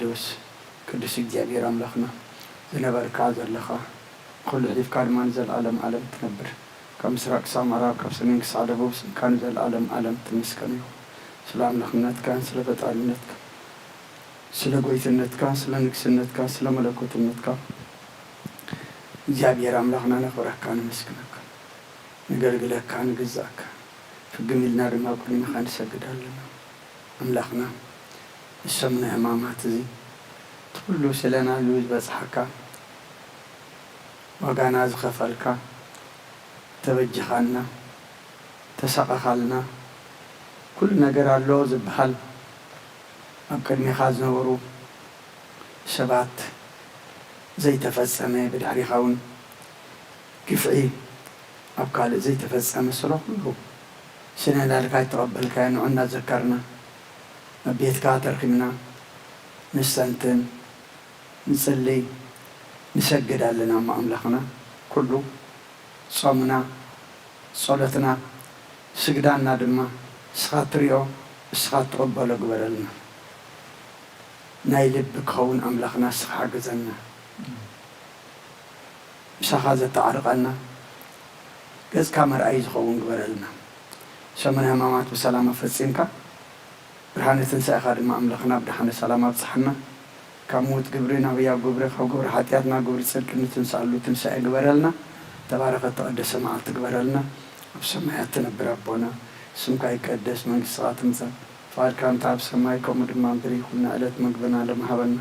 ቅዱስ፣ ቅዱስ እግዚኣብሔር ኣምላኽና፣ ዝነበርካ ዘለኻ፣ ኩሉ ሕሊፍካ ድማ ንዘለዓለም ዓለም ትነብር። ካብ ምስራቅ ክሳብ ምዕራብ፣ ካብ ሰሜን ክሳብ ደቡብ፣ ስምካ ንዘለዓለም ዓለም ትመስገን ይኹን። ስለ ኣምላኽነትካን ስለ ፈጣሪነትካ፣ ስለ ጎይትነትካ፣ ስለ ንግስነትካ፣ ስለ መለኮትነትካ፣ እግዚኣብሔር ኣምላኽና ነኽብረካ፣ ነመስግነካ፣ ነገልግለካ፣ ንግዛእካ። ፍግም ኢልና ድማ ኣብ ቅድሜኻ ንሰግድ ኣለና። ኣምላኽና፣ እዚ ሰሙነ ሕማማት እዚ፣ እቲ ኩሉ ስለናሉ ዝበጽሓካ፣ ዋጋና ዝኸፈልካ፣ ተበጅኻልና፣ ተሳቐኻልና፣ ኩሉ ነገር ኣሎ ዝበሃል ኣብ ቅድሜኻ ዝነበሩ ሰባት ዘይተፈጸመ፣ ብድሕሪኻ እውን ግፍዒ ኣብ ካልእ ዘይተፈጸመ ስለ ኩሉ ስነ ላልካ ኣይተቐበልካዮ ንዑ እናዘከርና ኣብ ቤትካ ተርኺብና ንስተንትን ንጽሊ ንሰግድ ኣለና እሞ ኣምላኽና ኩሉ ጾምና ጸሎትና ስግዳና ድማ እስኻ ትሪኦ እስኻ ትቕበሎ ግበረልና። ናይ ልቢ ክኸውን ኣምላኽና እስኻ ሓግዘና። ምሳኻ ዘተዓርቐና ገጽካ መርኣዪ ዝኸውን ግበረልና። ሰሙነ ሕማማት ብሰላም ኣፈጺምካ ብርሃነ ትንሳኤኻ ድማ ኣምላኽና ብደሓነ ሰላም ኣብጽሓና። ካብ ምዉት ግብሪ ናብ ህያው ግብሪ፣ ካብ ግብሪ ሓጢኣት ናብ ግብሪ ጽድቂ ንትንሳኣሉ ትንሳኤ ግበረልና። ተባረኸ ተቐደሰ መዓልቲ ግበረልና። ኣብ ሰማያት ትነብር ኣቦና፣ ስምካ ይቀደስ፣ መንግስትኻ ትምጻእ፣ ፍቓድካ እንተ ኣብ ሰማይ ከምኡ ድማ ምድሪ ይኹን። ንዕለት መግብና ሎም ሃበና።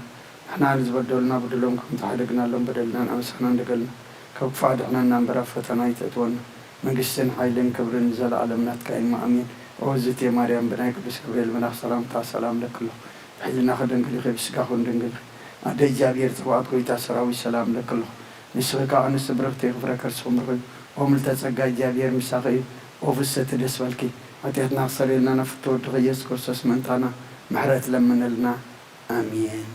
ንሕና ንዝበደሉና በደሎም ከም ዝሓደግናሎም በደልናን ኣበሳናን ደገልና፣ ካብ ክፉእ ኣድሕነና እምበር ኣብ ፈተና ኣይተእትወና። መንግስትን ሓይልን ክብርን ንዘለኣለም ናትካ እዩ እሞ ኣሜን። ኦ እግዝእትየ ማርያም ብናይ ቅዱስ ገብርኤል መልኣኽ ሰላምታ ሰላም እለኪ ኣለኹ። ብሕልናኺ ድንግል ኢኺ፣ ብስጋኺ እውን ድንግል ኢኺ። ኣደ እግዚኣብሔር ጸባኦት ጎይታ ሰራዊት ሰላም እለኪ ኣለኹ። ንስኺ ከኣ ኣንስቲ ብርኽቲ ኢኺ፣ ፍረ ከርስኺ እውን ብሩኽ እዩ። ኦ ምልዕተ ጸጋ እግዚኣብሔር ምሳኺ እዩ። ኦ ፍስሕቲ ደስ በልኪ። ሓጢኣትና ክሰርየልና ናብ ፍትው ወድኺ ኢየሱስ ክርስቶስ ምእንታና ምሕረት ለምነልና። ኣሜን።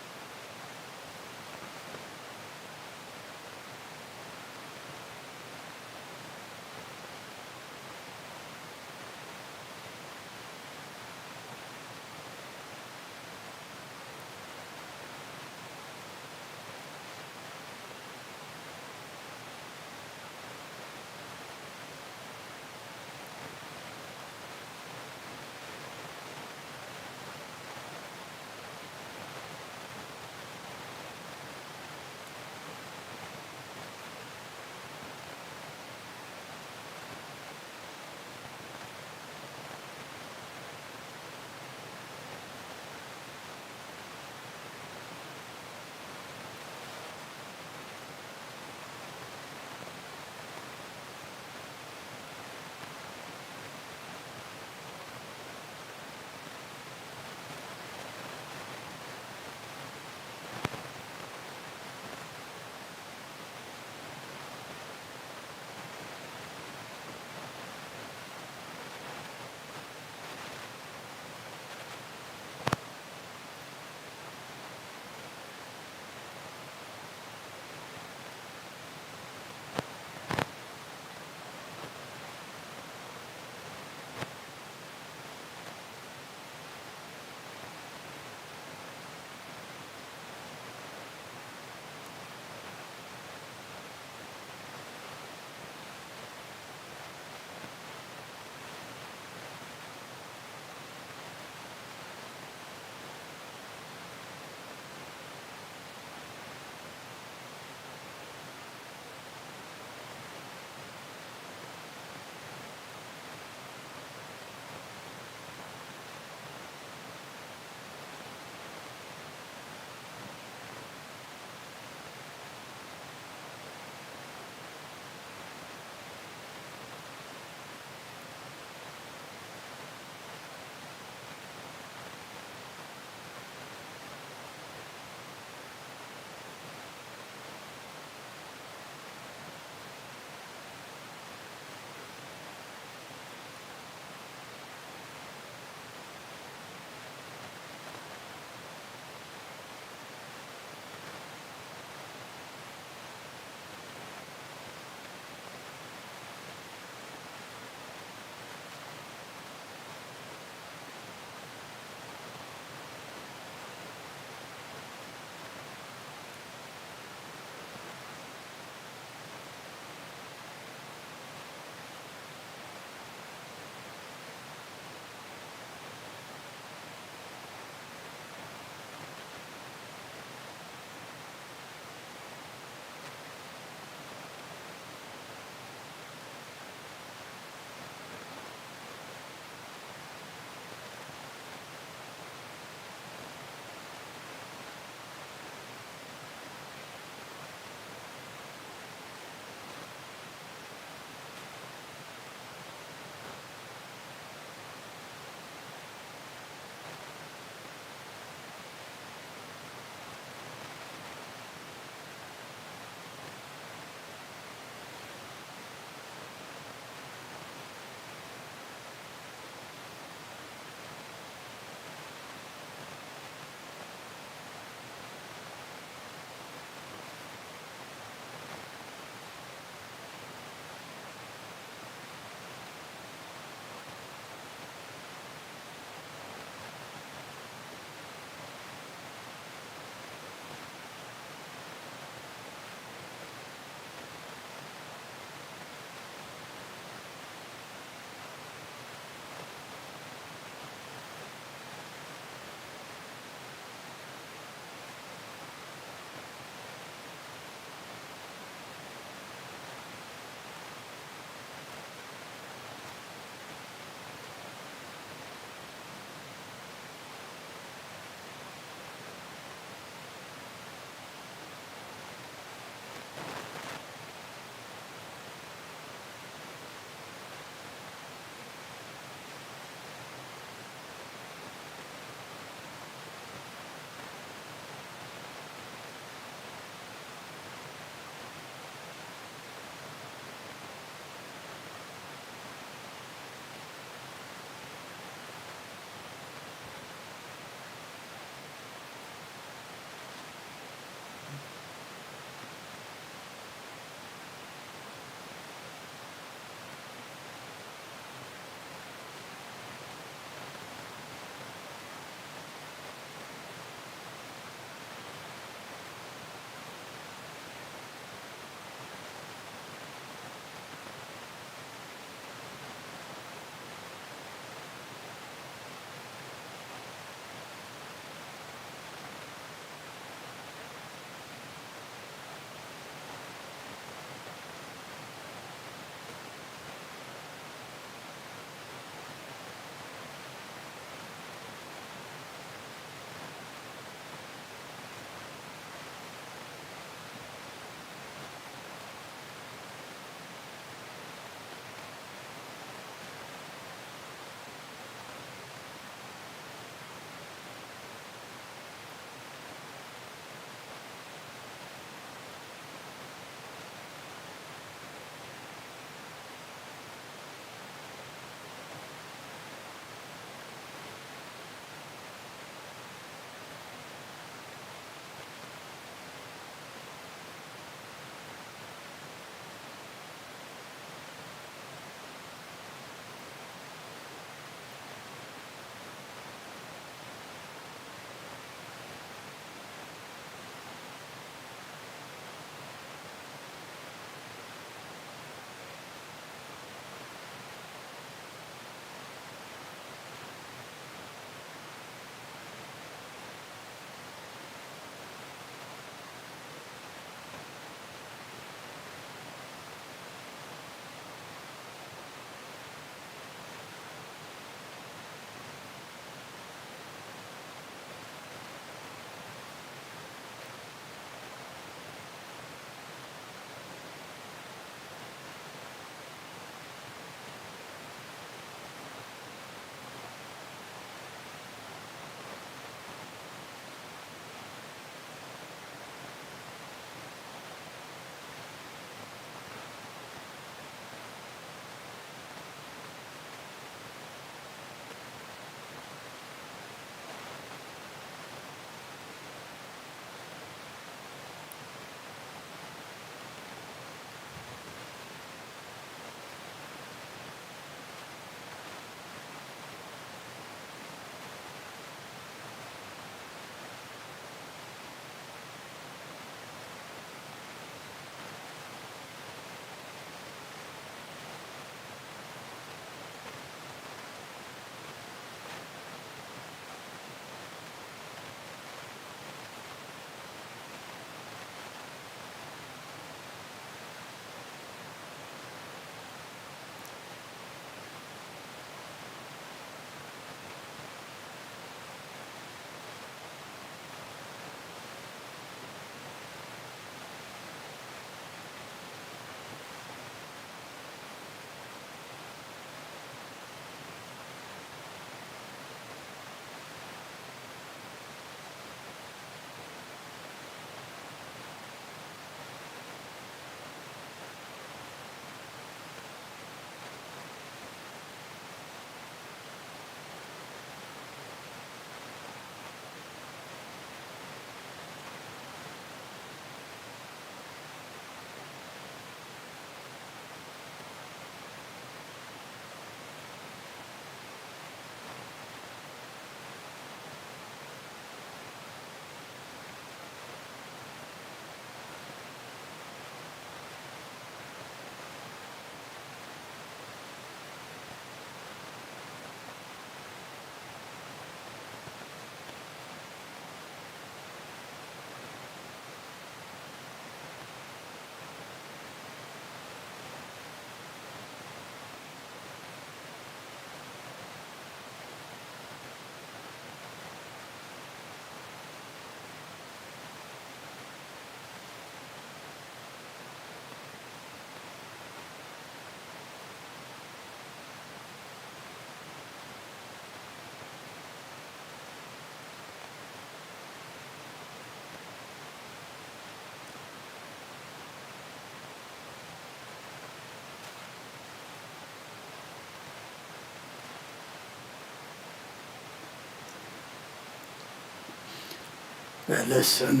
በለሰኒ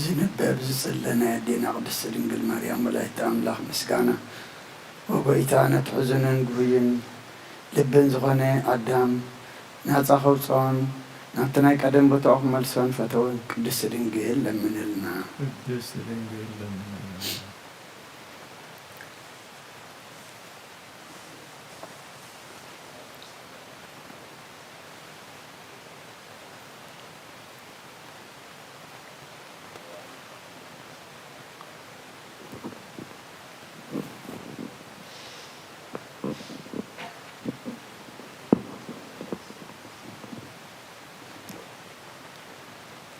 ዝንበብ ዝጽለ ናይ ኣዴና ቅድስቲ ድንግል ማርያም ወላዲተ ኣምላኽ ምስጋና፣ ወጎይታ ነቲ ሕዙንን ግሁይን ልብን ዝኾነ ኣዳም ናጻ ከውጽኦን ናብቲ ናይ ቀደም ቦታኡ ክመልሶን ፈተውን ቅድስቲ ድንግል ለምንልና። ቅድስቲ ድንግል ለምንልና።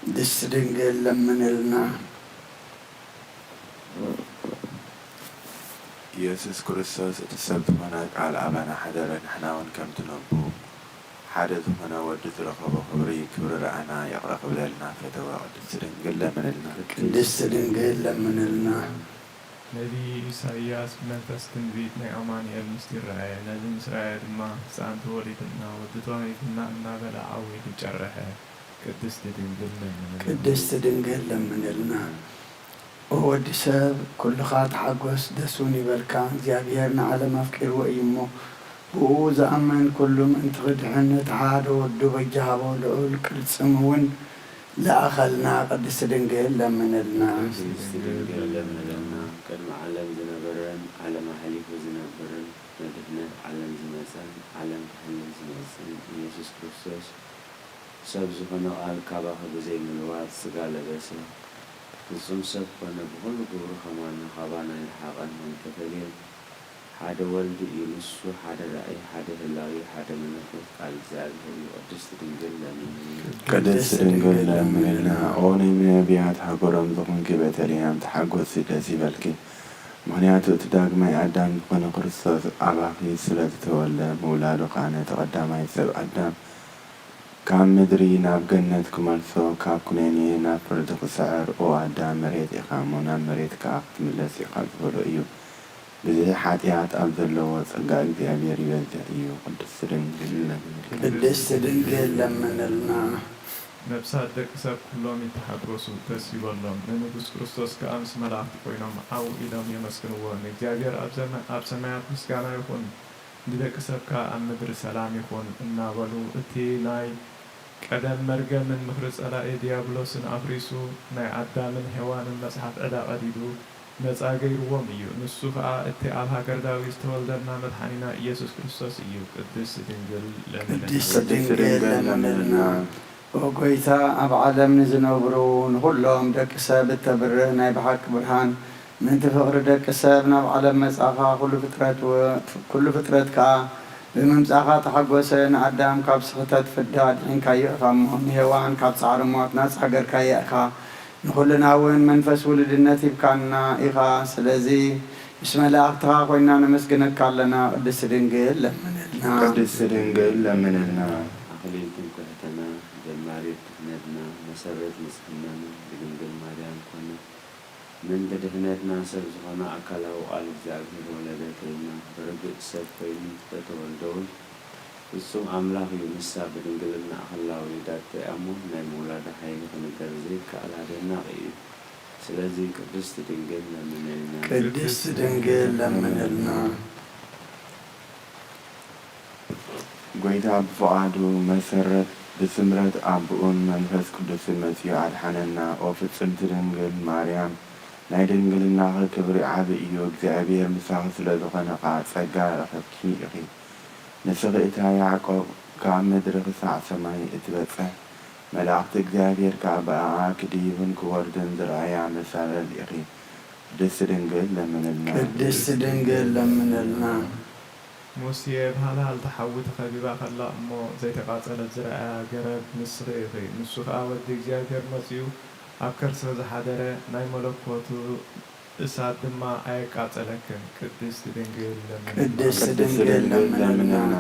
ቅድስት ድንግል ለምንልና። ኢየሱስ ክርስቶስ እቲ ሰብ ዝኾነ ቃል ኣባና ሓደረ፣ ንሕና እውን ከምቲ ነቦ ሓደ ዝኾነ ወዲ ዝረኸቦ ክብሪ፣ ክብሪ ረኣና፣ ይቕረ ክብለልና ፈተወ። ቅድስት ድንግል ለምንልና። ቅድስት ድንግል ለምንልና። ነቢይ ኢሳይያስ ብመንፈስ ትንቢት ናይ ኣማኑኤል ምስጢር ረኣየ። ነዚ ምስ ረኣየ ድማ ህፃን ተወሊዱልና፣ ወዲ ተዋሂቡና እናበለ ዓዊዱ ጨረሐ። ቅድስት ድንግል ለምንልና። ቅድስት ድንግል ለምንልና። ኦ ወዲ ሰብ፣ ኩልኻ ተሓጎስ፣ ደስ እውን ይበልካ። እግዚኣብሔር ንዓለም ኣፍቂርዎ እዩ እሞ፣ ብኡ ዝኣምን ኩሉ ምእንቲ ክድሕን፣ ነቲ ሓደ ወዱ በጃ ሃቦ። ልዑል ቅልጽም እውን ለኣኸልና። ቅድስት ድንግል ለምንልና። ቅድስት ድንግል ለምንልና። ቅድሚ ዓለም ዝነበረን ዓለም ኣሕሊፉ ዝነብርን፣ ንድሕነት ዓለም ዝመጸን ዓለም ክሕልፍ ዝመጽእን ኢየሱስ ክርስቶስ፣ ሰብ ዝኾነ ቃል ካባኺ ብዘይ ምልዋጥ ስጋ ለበሰ፣ ፍጹም ሰብ ኮነ፣ ብኹሉ ግብሩ ከማና ካባና ኣይረሓቐን ኣይተፈልየን። ሓደ ወልድ እዩ፣ ንሱ ሓደ ራእይ፣ ሓደ ህላዌ፣ ሓደ መለኮት ቃል እግዚኣብሔር እዩ። ቅድስት ድንግል ለምንልና። ቅድስት ድንግል ለምንልና። ኦ ናይ ነቢያት ሃገሮም ዝኾንኪ ቤተልሔም፣ ተሓጎሲ፣ ደስ ይበልኪ። ምኽንያቱ እቲ ዳግማይ ኣዳም ዝኾነ ክርስቶስ ኣባኺ ስለ ዝተወልደ፣ ምውላዱ ኸኣ ነቲ ቀዳማይ ሰብ ኣዳም ካብ ምድሪ ናብ ገነት ክመልሶ፣ ካብ ኩነኔ ናብ ፍርዲ ክስዕር፣ ኦ ኣዳም፣ መሬት ኢኻ እሞ ናብ መሬት ከኣ ክትምለስ ኢኻ ዝበሎ እዩ። ብዝሒ ሓጢኣት ኣብ ዘለዎ ጸጋ እግዚኣብሔር ይበዝሕ እዩ። ቅድስት ድንግል ለምንልና። ቅድስት ድንግል ለምንልና። ነፍሳት ደቂ ሰብ ኩሎም ይተሓጎሱ፣ ደስ ይበሎም። ንንጉስ ክርስቶስ ከኣ ምስ መላእኽቲ ኮይኖም ዓው ኢሎም የመስግንዎ። ንእግዚኣብሔር ኣብ ዘመ-፣ ኣብ ሰማያት ምስጋና ይኹን፣ ንደቂ ሰብ ከኣ ኣብ ምድሪ ሰላም ይኹን እናበሉ፣ እቲ ናይ ቀደም መርገምን ምኽሪ ጸላኢ ዲያብሎስን ኣፍሪሱ፣ ናይ ኣዳምን ሄዋንን መጽሓፍ ዕዳ ቀዲዱ፣ ነጻ ገይርዎም እዩ። ንሱ ኸኣ እቲ ኣብ ሃገር ዳዊት ዝተወልደልና መድሓኒና ኢየሱስ ክርስቶስ እዩ። ቅድስት ድንግል ለምንልና። ቅድስት ድንግል ለምንልና። ኦ ጐይታ፣ ኣብ ዓለም ንዝነብሩ ንኹሎም ደቂ ሰብ እተብርህ ናይ ብሓቂ ብርሃን፣ ምእንቲ ፍቕሪ ደቂ ሰብ ናብ ዓለም መጻኻ፣ ኩሉ ፍጥረት ወ-፣ ኩሉ ፍጥረት ከኣ ብምምጻኻ ተሓጎሰ። ንኣዳም ካብ ስኽተት ፍዳ ኣድሒንካዮ ኢኻ እሞ፣ ንሄዋን ካብ ጻዕሪ ሞት ናጻ ገርካያ ኢኻ። ንኹልና እውን መንፈስ ውሉድነት ሂብካና ኢኻ። ስለዚ ምስ መላእኽትኻ ኮይንና ነመስግነካ ኣለና። ቅድስቲ ድንግል ለምንልና። ቅድስቲ ድንግል ለምንልና። ኣኽሊል ትምክሕትና፣ ጀማሪት ድሕነትና፣ መሰረት ንጽህናና ብድንግል ማርያም ኮነ። ምእንቲ ድሕነትና ሰብ ዝኾነ ኣካላዊ ቃል እግዚኣብሔር ወለደ ከይና፣ ብርግጽ ሰብ ኮይኑ ተተወልደ እውን፣ ፍጹም ኣምላኽ እዩ። ንሳ ብድንግልና ኣኸላ ወሊዳቶ እያ እሞ፣ ናይ ምውላዳ ሓይሊ ክንገር ዘይከኣል ኣደናቒ እዩ። ስለዚ ቅድስት ድንግል ለምንልና። ቅድስት ድንግል ለምንልና። ጐይታ ብፍቓዱ መሰረት ብስምረት ኣቦኡን መንፈስ ቅዱስን መጺኡ ኣድሓነና። ኦ ፍጽምቲ ድንግል ማርያም፣ ናይ ድንግልናኺ ክብሪ ዓቢ እዩ፣ እግዚኣብሔር ምሳኺ ስለ ዝኾነ ኸኣ ጸጋ ረኸብኪ ኢኺ። ንስኺ እታ ያዕቆብ ካብ ምድሪ ክሳዕ ሰማይ እትበጽሕ፣ መላእኽቲ እግዚኣብሔር ከኣ ብኣኣ ክድይብን ክወርድን ዝረኣያ መሳልል ኢኺ። ቅድስቲ ድንግል ለምንልና። ቅድስቲ ድንግል ለምንልና። ሙሴ ብሃልሃልቲ ሓዊ ተኸቢባ ኸላ እሞ ዘይተቓጸለት ዝረኣያ ገረብ ንስኺ ኢኺ። ንሱ ኸኣ ወዲ እግዚኣብሔር መጺኡ ኣብ ከርሰ ዝሓደረ፣ ናይ መለኮቱ እሳት ድማ ኣየቃጸለክን። ቅድስቲ ድንግል ለምንልና። ቅድስቲ ድንግል ለምንልና።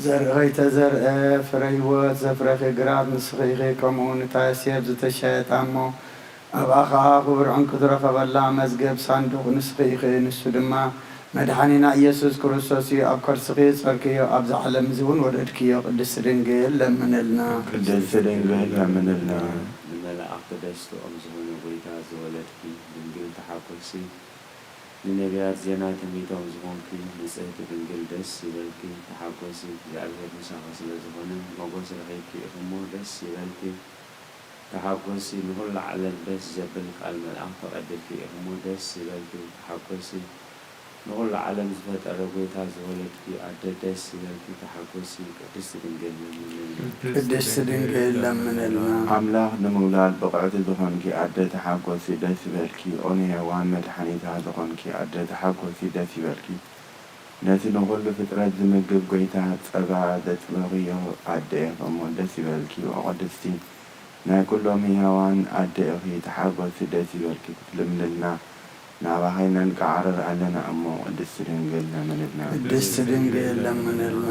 ዘርኢ ኸይተዘርአ ፍረ ህይወት ዘፍረኺ ግራት ንስኺ ኢኺ። ከምኡ ንታ ዮሴፍ ዝተሸየጣ እሞ ኣብኣ ኸኣ ክቡር ዕንቁ ዝረኸበላ መዝገብ ሳንዱቕ ንስኺ ኢኺ። ንሱ ድማ መድሓኒና ኢየሱስ ክርስቶስ እዩ። ኣብ ከርስኺ ዝጸርክዮ ኣብዚ ዓለም እዚ እውን ወለድክዮ። ቅድስቲ ድንግል ለምንልና። ቅድስቲ ድንግል ለምንልና። መላእኽቲ ደስትኦም ዝኾነ ጐይታ ዝወለድኪ ድንግል ተሓጎሲ። ንነቢያት ዜና ትንቢቶም ዝኾንኪ ንጽህቲ ድንግል ደስ ይበልኪ፣ ተሓጎሲ፣ እግዚኣብሔር ምሳኺ ስለ ዝኾነ ሞገስ ረኺብኪ ኢኺ እሞ ደስ ይበልኪ፣ ተሓጎሲ። ንኹሉ ዓለም ደስ ዘብል ቃል መልኣኽ ተቐቢልኪ ኢኺ እሞ ደስ ይበልኪ፣ ተሓጎሲ። ንኹሉ ዓለም ዝፈጠረ ጐይታ ዝወለድኪ ኣደ ደስ ይበልኪ፣ ተሓጎሲ፣ ቅድስቲ ድንግል ለምንልና። ቅድስቲ ድንግል ለምንልና። ኣምላኽ ንምውላድ ብቕዕቲ ዝኾንኪ ኣደ ተሓጎሲ፣ ደስ ይበልኪ። ኦነ ሔዋን መድሓኒታ ዝኾንኪ ኣደ ተሓጎሲ፣ ደስ ይበልኪ። ነቲ ንኹሉ ፍጥረት ዝምግብ ጐይታ ጸባ ዘጽበኽዮ ኣደ ኢኺ እሞ ደስ ይበልኪ። ኦ ቅድስቲ ናይ ኩሎም ህያዋን ኣደ ኢኺ፣ ተሓጎሲ፣ ደስ ይበልኪ። ክትልምንልና ናባኺ ነንቃዕርር ኣለና እሞ፣ ቅድስቲ ድንግል ለምንልና። ቅድስቲ ድንግል ለምንልና።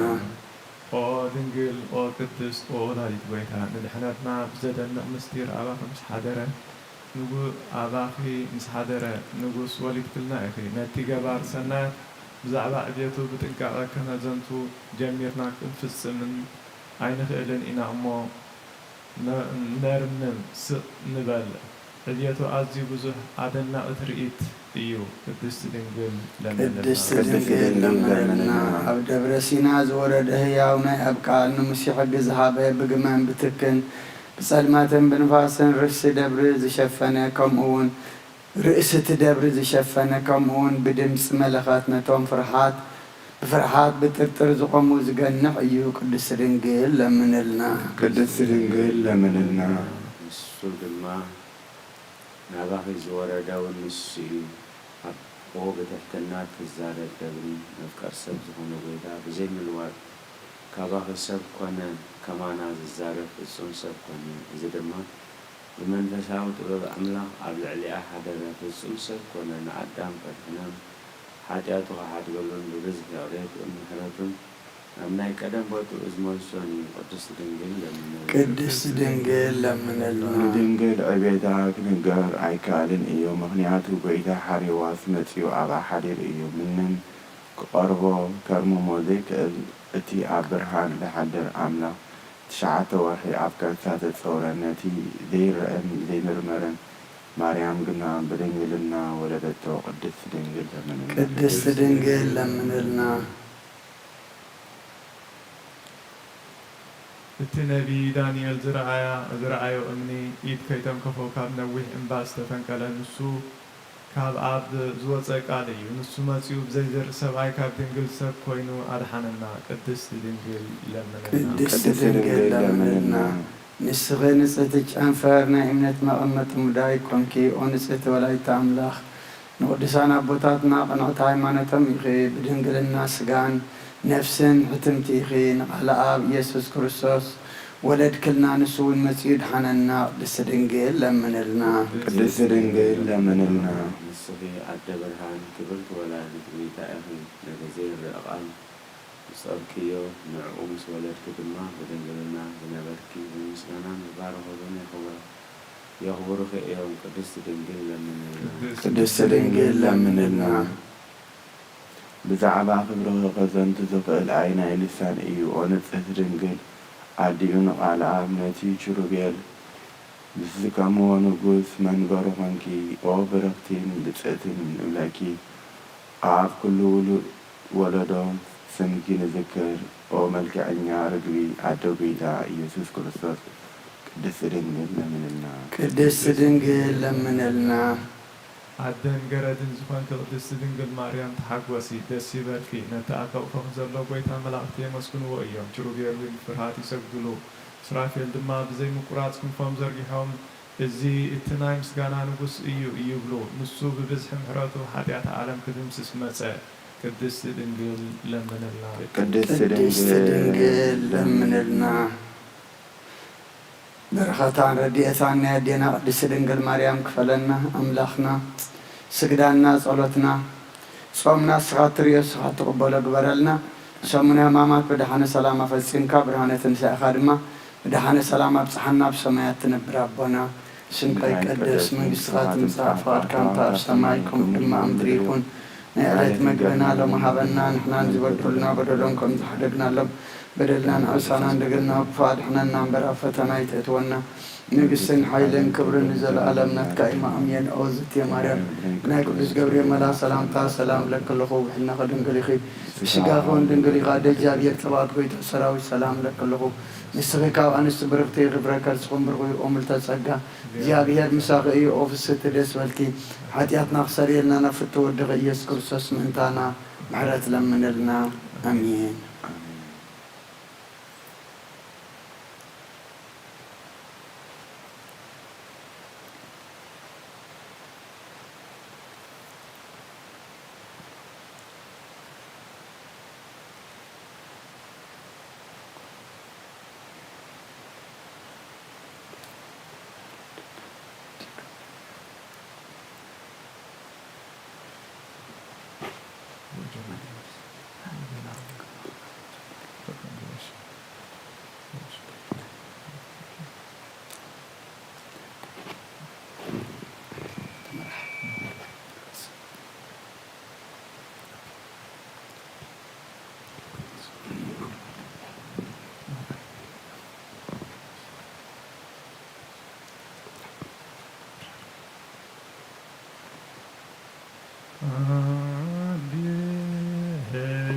ኦ ድንግል፣ ኦ ቅድስት፣ ኦ ወላዲት ጐይታ፣ ንድሕነትና ብዘደንቕ ምስጢር ኣባኺ ምስ ሓደረ፣ ንጉ-፣ ኣባኺ ምስ ሓደረ ንጉስ ወሊድክልና ኢኺ። ነቲ ገባር ሰናያት ብዛዕባ ዕብየቱ ብጥንቃቐ ከነዘንቱ ጀሚርና ክንፍጽምን ኣይንኽእልን ኢና እሞ፣ ነ-፣ ነርምም፣ ስቕ ንበል። ዕብየቱ ኣዝዩ ብዙሕ ኣደናቒ ትርኢት እዩ። ቅድስቲ ድንግል ለምንልና። ቅድስቲ ድንግል ለምንልና። ኣብ ደብረ ሲና ዝወረደ ህያው ናይ ኣብ ቃል ንሙሴ ሕጊ ዝሃበ ብግመን ብትክን ብጸልማትን ብንፋስን ርእሲ ደብሪ ዝሸፈነ ከምኡ እውን ርእሲ እቲ ደብሪ ዝሸፈነ ከምኡ እውን ብድምጺ መለኸት ነቶም ፍርሃት ብፍርሃት ብጥርጥር ዝቖሙ ዝገንሕ እዩ። ቅድስቲ ድንግል ለምንልና። ቅድስቲ ድንግል ለምንልና። ንሱ ድማ ናባኺ ዝወረደ እውን ንሱ እዩ። ኣቦ ብትሕትና እትዛረብ ደብሪ መፍቀር ሰብ ዝኾነ ጐይታ ብዘይ ምልዋጥ ካባኺ ሰብ ኮነ፣ ከማና ዝዛረብ ፍጹም ሰብ ኮነ። እዚ ድማ ብመንፈሳዊ ጥበብ ኣምላኽ ኣብ ልዕሊኣ ሓደረ፣ ፍጹም ሰብ ኮነ፣ ንኣዳም ከድሕኖን ሓጢኣቱ ክሓድገሉን ብብዝሒ ይቕሬትኡን ምሕረቱን ናብ ናይ ቀደም ቦትኡ ዝመልሶን እዩ። ቅድስቲ ድንግል ለምንልና። ቅድስቲ ድንግል ለምንልና። ንድንግል ዕቤታ ክንገር ኣይከኣልን እዩ፣ ምኽንያቱ ጐይታ ሓሪዋስ መጺኡ ኣብኣ ሓዲሩ እዩ። ምንም ክቐርቦ ከርምሞ ዘይክእል እቲ ኣብ ብርሃን ዝሓድር ኣምላኽ ትሽዓተ ወርሒ ኣብ ከርሳ ተጸውረ፣ ነቲ ዘይረኣን ዘይምርመርን ማርያም ግና ብድንግልና ወለደቶ። ቅድስቲ ድንግል ለምንልና። ቅድስቲ ድንግል ለምንልና። እቲ ነቢይ ዳንኤል ዝረኣያ-፣ ዝረኣዮ እምኒ ኢድ ከይተንከፎ ካብ ነዊሕ እምባ ዝተፈንቀለ ንሱ ካብ ኣብ ዝወጸ ቃል እዩ። ንሱ መጺኡ ብዘይ ዘርኢ ሰብኣይ ካብ ድንግል ሰብ ኮይኑ ኣድሓነና። ቅድስቲ ድንግል ለምንልና። ቅድስቲ ድንግል ለምንልና። ንስኺ ንጽህቲ ጨንፈር ናይ እምነት መቐመጢ ሙዳይ ኮንኪ፣ ኦ ንጽህቲ ወላዲተ ኣምላኽ፣ ንቅዱሳን ኣቦታትና ቅንዕቲ ሃይማኖቶም ኢኺ፣ ብድንግልና ስጋን ነፍስን ሕትምቲ ኢኺ። ንቃለ ኣብ ኢየሱስ ክርስቶስ ወለድክልና፣ ንሱ እውን መጺኡ ድሓነና። ቅድስቲ ድንግል ለምንልና። ቅድስቲ ድንግል ለምንልና። ንስኺ ኣደ ብርሃን ክብርቲ ወላዲት ጐይታ ኢኺ። ነቲ ዘይረኣ ቃል ዝጸብክዮ ንዕኡ ምስ ወለድኪ ድማ ብድንግልና ዝነበርኪ ብምስጋናን ብባርኾትን የኽብሮ። የኽብሩኺ እዮም። ቅድስቲ ድንግል ለምንልና። ቅድስቲ ድንግል ለምንልና። ብዛዕባ ክብርኺ ከዘንቱ ዝኽእል ኣየናይ ልሳን እዩ? ኦ ንጽሕቲ ድንግል ኣዲኡ ንቓል ኣብ ነቲ ኪሩቤል ዝስከምዎ ንጉስ መንበሩ ኾንኪ። ኦ ብርኽቲን ብጽእትን ንብለኪ። ኣብ ኩሉ ውሉ-፣ ወለዶ ስምኪ ንዝክር። ኦ መልክዐኛ ርግቢ ኣደ ጐይታ ኢየሱስ ክርስቶስ፣ ቅድስቲ ድንግል ለምንልና። ቅድስቲ ድንግል ለምንልና። ኣደን ገረድን ዝኾንኪ ቅድስቲ ድንግል ማርያም ተሓጎሲ፣ ደስ ይበልኪ። ነቲ ኣብ ሕቑፍኺ ዘሎ ጐይታ መላእኽቲ የመስግንዎ እዮም። ኪሩቤል እውን ብፍርሃት ይሰግዱሉ። ሱራፌል ድማ ብዘይ ምቁራጽ ክንፎም ዘርጊሖም፣ እዚ እቲ ናይ ምስጋና ንጉስ እዩ ይብሉ። ንሱ ብብዝሒ ምሕረቱ ሓጢኣት ዓለም ክድምስስ መጸ። ቅድስቲ ድንግል ለምንልና። ቅድስቲ ቅድስቲ ድንግል ድንግል ለምንልና። ለምንልና። በረኸታን ረድኤታን ናይ ኣዴና ቅድስቲ ድንግል ማርያም ክፈለና። ኣምላኽና፣ ስግዳና፣ ጸሎትና፣ ጾምና ንስኻ እትርእዮ ንስኻ እትቕበሎ ግበረልና። ሰሙነ ሕማማት ብደሓነ ሰላም ኣፈጺምካ፣ ብርሃነ ትንሳኤኻ ድማ ብደሓነ ሰላም ኣብጽሓና። ኣብ ሰማያት ትነብር ኣቦና፣ ስምካ ይቀደስ፣ መንግስትኻ ትምጻእ፣ ፍቓድካ ከምታ ኣብ ሰማይ ከምኡ ድማ ኣብ ምድሪ ይኹን። ናይ ዕለት መግብና ሎሚ ሃበና፣ ንሕና ንዝበደሉና በደሎም ከም ዝሓደግናሎም በደልናን ዓሳናን ደገልና ብፋ ኣድሕነና እምበር ኣብ ፈተና ኣይተእትወና። ንግስትን ሓይልን ክብርን ንዘለኣለም ናትካ እዩ። ኣሜን። ኦ ዝትየ ማርያም፣ ናይ ቅዱስ ገብርኤል መልኣክ ሰላምታ ሰላም እብለኪ ኣለኹ። ብሕልናኺ ድንግል ኢኺ፣ ብስጋኺ እውን ድንግል ኢኻ። ኣደ እግዚኣብሔር፣ ጸባኦት ጎይታ ሰራዊት ሰላም እብለኪ ኣለኹ። ንስኺ ካብ ኣንስቲ ብርኽቲ ኢኺ፣ ፍረ ከርስኺ እውን ብሩኽ እዩ። ኦ ምልዕተ ጸጋ፣ እግዚኣብሔር ምሳኺ እዩ። ኦ ፍስሕቲ ደስ በልኪ፣ ሓጢኣትና ክሰርየልና ናብ ፍትው ወድኺ ኢየሱስ ክርስቶስ ምእንታና ምሕረት ለምንልና። ኣሜን።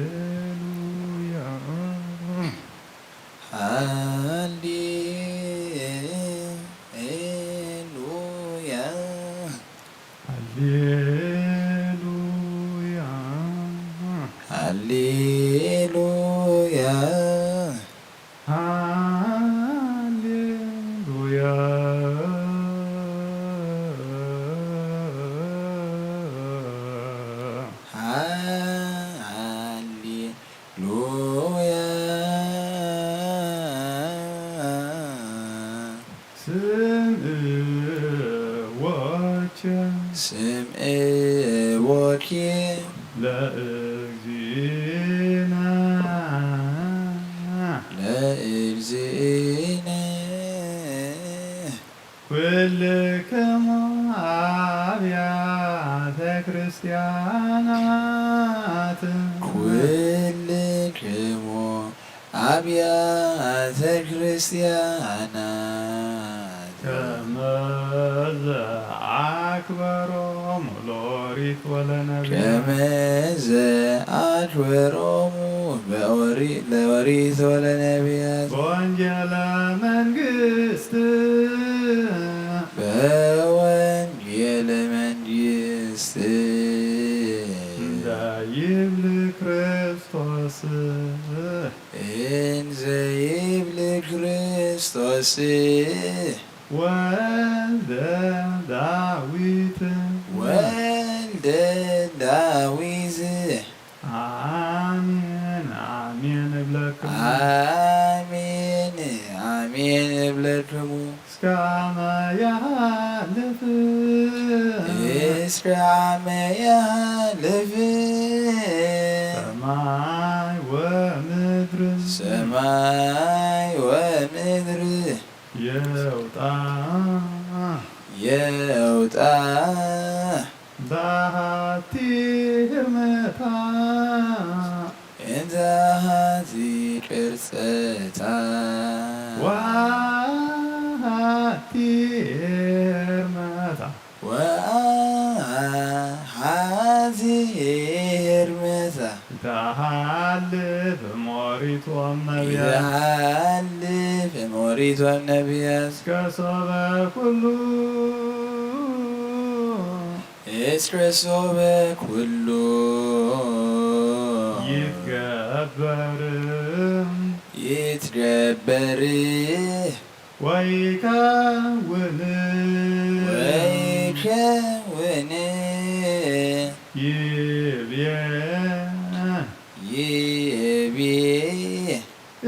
ሃሌሉያ። ሃሌሉያ። ሃሌሉያ። ሃሌሉያ። ሃሌሉያ። ሃሌ ሉያ። ስምዕዎኬ። ስምዕዎኬ። ለእግዚእነ። ለእግዚእነ። ኩልክሙ ኣብያተ ክርስቲያናት። ኩልክሙ ኣብያተ ክርስቲያናት። ከመዘ ኣክበሮሙ ለኦሪት ወለነቢያት። ከመዘ ኣክበሮሙ በኦሪ-፣ ለኦሪት ወለነቢያት። በወንጌለ መንግስት። በወንጌለ መንግስት። እንዘ ይብል ክርስቶስ። እንዘ ይብል ክርስቶስ። ወልደ ዳዊት። ወልደ ዳዊት። ኣሜን፣ ኣሜን እብለክሙ። ኣሜን፣ ኣሜን እብለክሙ። እስከ ኣመ የሃልፍ። እስከ ኣመ የሃልፍ። ሰማይ ወምድር። ሰማይ ወምድር። የውጣ። የውጣ። በሃቲ ህርመታ። እንተ ሃቲ ቅርጸታ። ወሃቲ ህርመታ። ወሃቲ ህርመታ። ተሃልፍ ሞሪቶም ነቢያት። ተሃልፍ ሞሪቶም ነቢያት። እስከ ሶበ ኩሉ። እስከ ሶበ ኩሉ። ይትገበር። ይትገበር። ወይከውን። ወይከውን። ይብየ። ይብየ።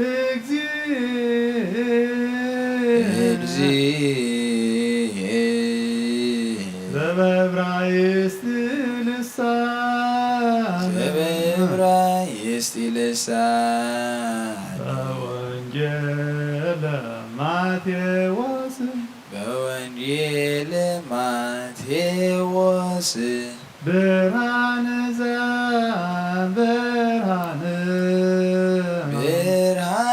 እግዚእ። እግዚእ። ዘበብራይስጥ ልሳን። ዘበብራይስጥ ልሳን። በወንጌለ ማቴዎስ። በወንጌለ ማቴዎስ። ብርሃን ዘብርሃን። ብርሃን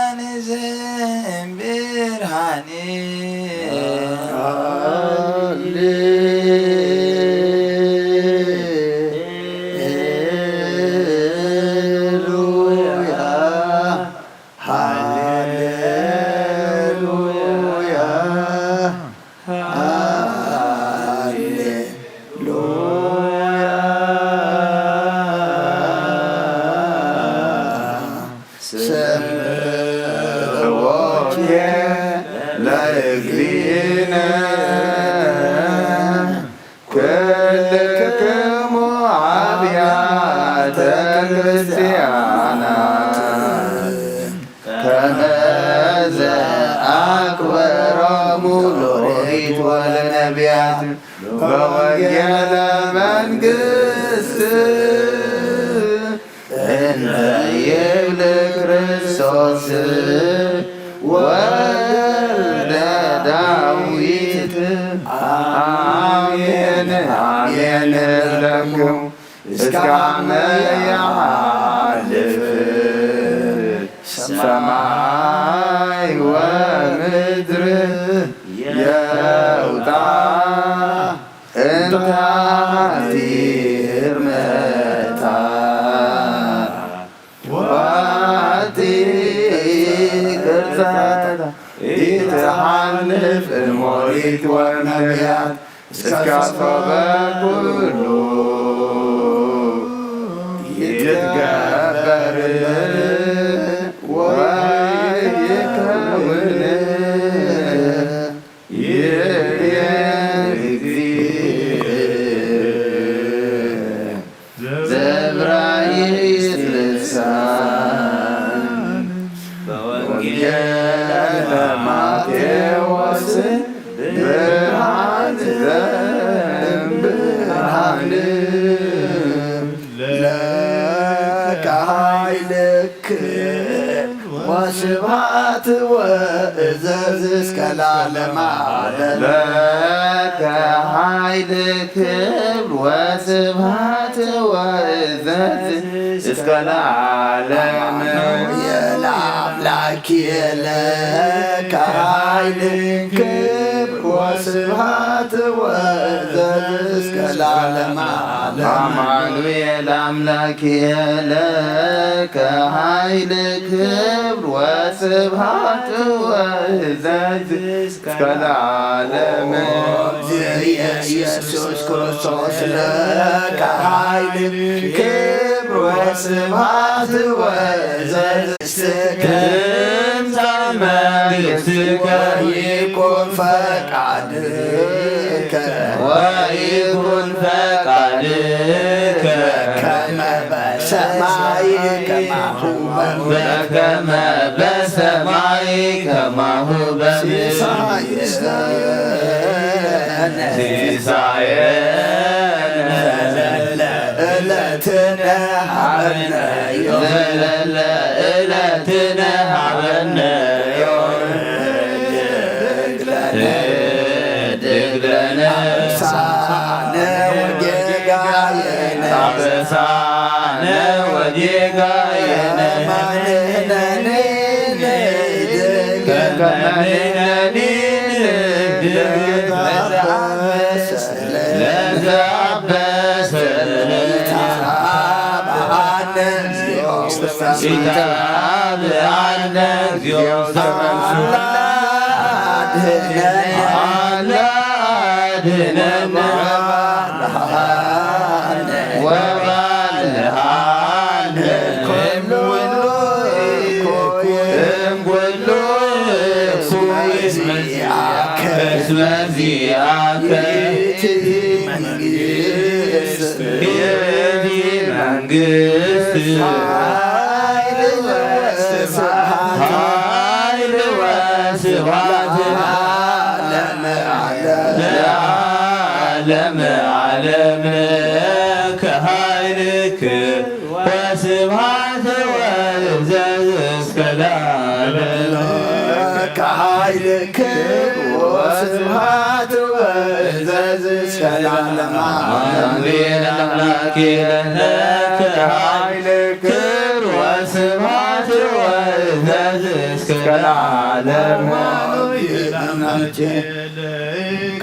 ክሙ ኣብያተ ክርስቲያናት ከመዘ ኣክበሮሙ ሎሪት ወለነቢያት በወንጌለ መንግስት እንተ ይብል ክርስቶስ ወልደ ዳዊት። አሜን አሜን እብለኩም እስካመ ያሓልፍ ሰማይ ወምድር የውጣ እንተ ሓጺር መታ ወሓጺር ቅርጸታ ኢትሓልፍ እሞሪት ወነቢያት እስከ ሶበ ኩሉ ይትገበር ወይከውን ይቤ እግዚእ ዘብራይስ ልሳን በወንጌለ ማቴዎስ ብርሃን ዘእምብርሃን ለከ ኃይልክ ወስብሐት ወእዘዝ እስከ ለዓለመ ዓለም። ለከ ኃይል ክብር ወስብሐት ወእዘዝ እስከ ለዓለም። አማኑኤል አምላክ ለከ ኃይል ክብር ወስብሐት ወእዘዝ እስከ ለዓለመ ዓለም። አማኑኤል አምላክ ለከ ኃይል ክብር ወስብሐት ወእዘዝ እስከ ለዓለም። ኢየሱስ ክርስቶስ ለከ ኃይል ክብር ወስብሐት ወእዘዝ እስከ ትምጻእ መንግሥትከ ወይኩን ፈቃድከ ወይኩን ፈቃድከ ከመ በሰማይ ከማሁ በምድር። በከመ በሰማይ ከማሁ በምድር። ሲሳየነ ሲሳየነ ዘለለ ዕለትነ ሀበነ ዮም። ዘለለ ዕለትነ ሀበነ ዮም። ህድግ ለነ አበሳነ ወጌጋየነ። አበሳነ ወጌጋየነ። ከመ ንሕነኒ ንህድግ። ከመ ንሕነኒ ንህድግ። ለዘአበሰ ለነ። ለዘአበሰ ለነ። ኢታብአነ እግዚኦ ውስተ መንሱት። ኢታብአነ እግዚኦ ውስተ መንሱት። አላ አድህነነ። አላ አድህነነ። ወባልሃነ። ወባልሃነ። እምኩሉ እኩይ። እምኩሉ እኩይ። እስመ ዚአከ። እስመ ዚአከ። ይእቲ መንግስት። ይእቲ መንግስት። ኃይል ወስብሐት። ኃይል ወስብሐት። ለዓለመ ዓለም። ለዓለመ ዓለም። ከኃይልክ ወስብሐት ወእዘዝ እስከ ለዓለም። ለከ ኃይል ክብር ወስብሐት ወእዘዝ እስከ ለዓለም። አሜን። አምላኬ ለከ ኃይል ክብር ወስብሐት ወእዘዝ እስከ ለዓለም። አሜን። አምላኬ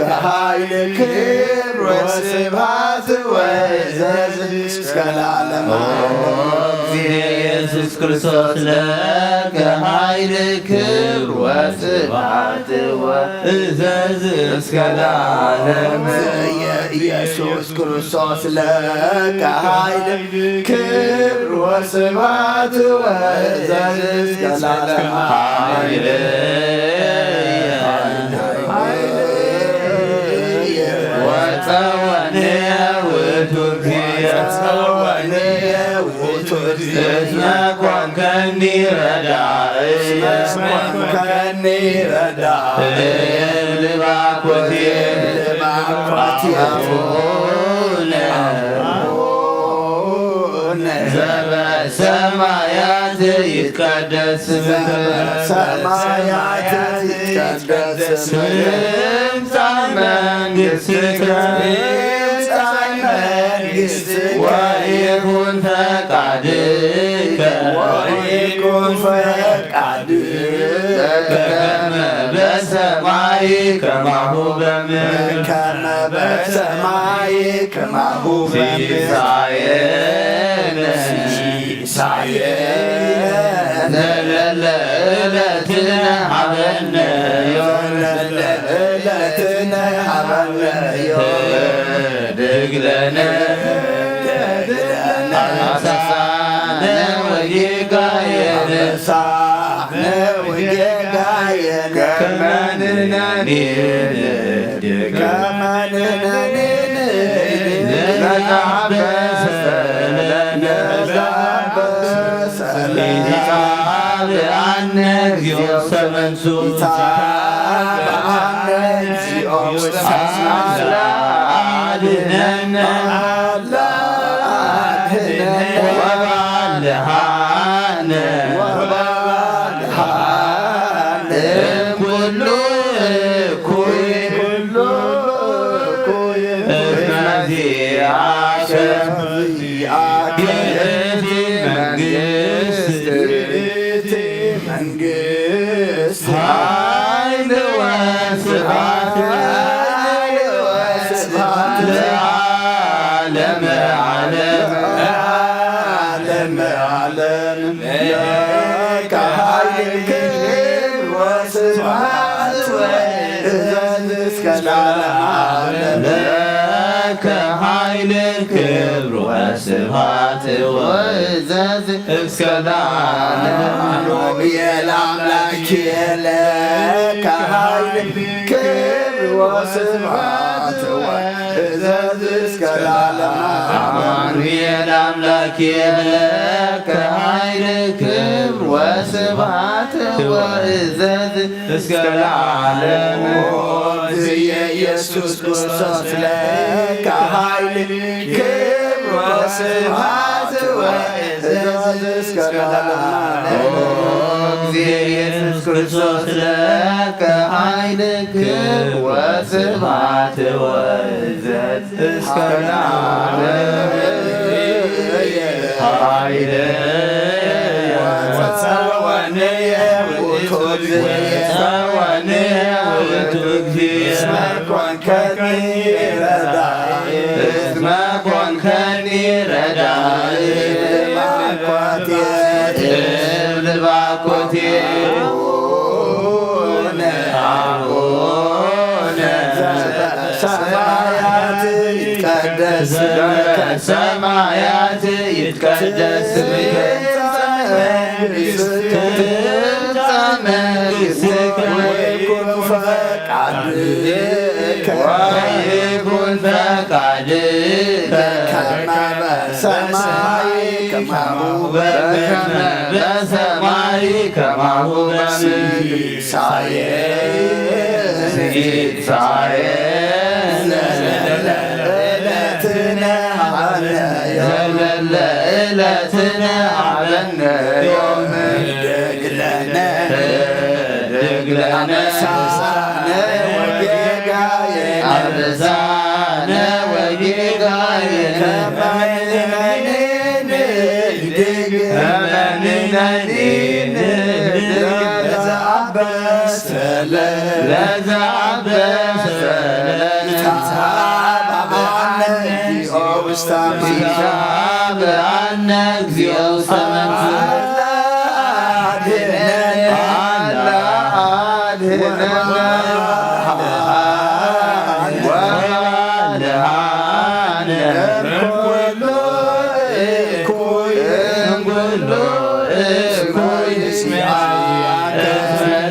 ከኃይል ክብር ወስብሐት ወእዘዝ እስከ ለዓለም። ኦ እግዚእ ኢየሱስ ክርስቶስ ለከ ኃይል ክብር ወስብሐት ወእዘዝ እስከ ለዓለም። ኢየሱስ ክርስቶስ ለከ ኃይል ክብር ወስብሐት ወእዘዝ እስከ ለዓለም። ኃይል ኃይል ወጸወንያ ቱርኪ እስመ ኮንከኒ ረዳእየ። እስመ ኮንከኒ ረዳእየ። ልባኮቴ ልባኮቴ አቡነ ዘበሰማያት ይትቀደስ ስምከ። ዘበሰማያት ይትቀደስ ስምከ። ትምጻእ መንግሥትከ። ትምጻእ መንግሥትከ። ወይኩን ፈቃድከ። ወይኩን ፈቃድከ። በከመ በሰማይ ከማሁ በምድር። በከመ በሰማይ ከማሁ በምድር። ሲሳየነ። ሲሳየነ። ዘለለ ዕለትነ ሀበነ ዮም። ዘለለ ዕለትነ ሀበነ ዮም። ህድግ ለነ። ህድግ ለነ። አበሳነ ወጌጋየነ። አበሳነ ወጌጋየነ። ከመ ንሕነኒ ንህድግ። ከመ ንሕነኒ ንህድግ። ለዘአበሰ ለነ። ለዘአበሰ ለነ። ኢታብአነ እግዚኦ ውስተ መንሱት። ኢታብአነ እግዚኦ ውስተ መንሱት። አድህነነ። አድህነነ። ወባልሃነ። ወባልሃነ። እምኩሉ እኩይ። ኩሉ እኩይ። እስመ ዚአከ። ዚአከ። ይእቲ መንግስት። ይእቲ መንግስት። ኃይል ወስብሐት። ኃይል ወስብሐት። ለዓለመ ዓለም። ለዓለመ ዓለም። ለከ ኃይል ክብር ወስብሐት ወእዘዝ እስከ ለዓለመ ዓለም። ለከ ኃይል ክብር ወስብሐት ወእዘዝ እስከ ለዓለመ። አማኑኤል አምላኬ ለከ ኃይል ክብር ወስብሐት ወእዘዝ እስከ ለዓለመ። አማኑኤል አምላኬ ለከ ኃይል ክብር ወስብሐት ወእዘዝ እስከ ለዓለም። ኦ እግዚእ ኢየሱስ ክርስቶስ ለከ ኃይል ክብር ወስብሐት ወእዘዝ እስከ ለዓለም። ኦ እግዚእ ኢየሱስ ክርስቶስ ለከ ኃይል ክብር ወስብሐት ወእዘዝ እስከ ለዓለም። ኃይለ ወጸወንየ ውእቱ እግዚእ። ወጸወንየ ውእቱ እግዚእ። እስመ ኮንከኒ ረዳኢ። እስመ ኮንከኒ ረዳኢ። ልባኮቴ። ልባኮቴ። አቡነ። አቡነ። ሰማያት ይትቀደስ ስምከ። ሰማያት ይትቀደስ ስምከ። ትምጻእ መንግሥትከ። ትምጻእ መንግሥትከ። ወይኩን ፈቃድከ። ወይኩን ፈቃድከ። በከመ በሰማይ ከማሁ በከመ በሰማይ ከማሁ በምድር። ሲሳየ ሲሳየ ዘለለ ዕለትነ ሀበነ ዮም። ዘለለ ዕለትነ ሀበነ ዮም። ህድግ ለነ ህድግ ለነ አበሳነ ወጌጋየነ አበሳነ ወጌጋየነ ከመ ንሕነኒ ንህድግ ከመ ንሕነኒ ንህድግ ለዘአበሰ ለነ ለዘአበሰ ለነ። ኢታብአነ እግዚኦ ውስተ መንሱት። ኢታብአነ እግዚኦ ውስተ መንሱት። አላ አድህነነ። አላ አድህነነ። ወባልሃነ። ወባልሃነ። እምኩሉ እኩይ። እምኩሉ እኩይ። እስመ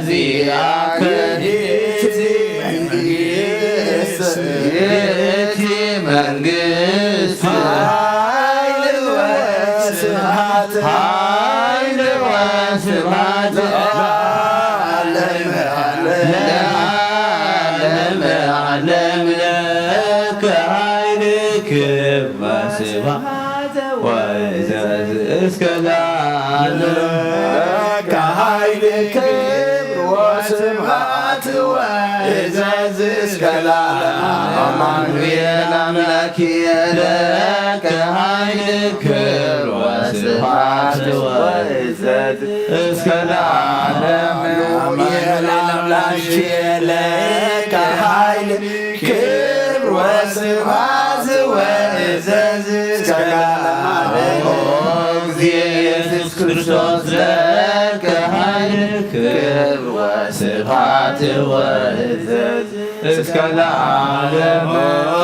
ዚአከ ይእቲ መንግስት። ይእቲ መንግስት። ወስብሐት ወእዘዝ እስከ ለዓለም ለከ ኃይል ክብር ወስብሐት ወእዘዝ እስከ ለዓለም። አማኑኤል አምላክ ለከ ኃይል ክብር ወስብሐት ወእዘዝ እስከ ለዓለም። አማኑኤል አምላክ ለከ ኃይል ክብር ወስብሐት ወእዘዝ እስከ ለዓለም። ኦ እግዚእ ኢየሱስ ክርስቶስ ለከ ኃይል ክብር ወስብሐት ወእዘዝ እስከ ለዓለም። ኦ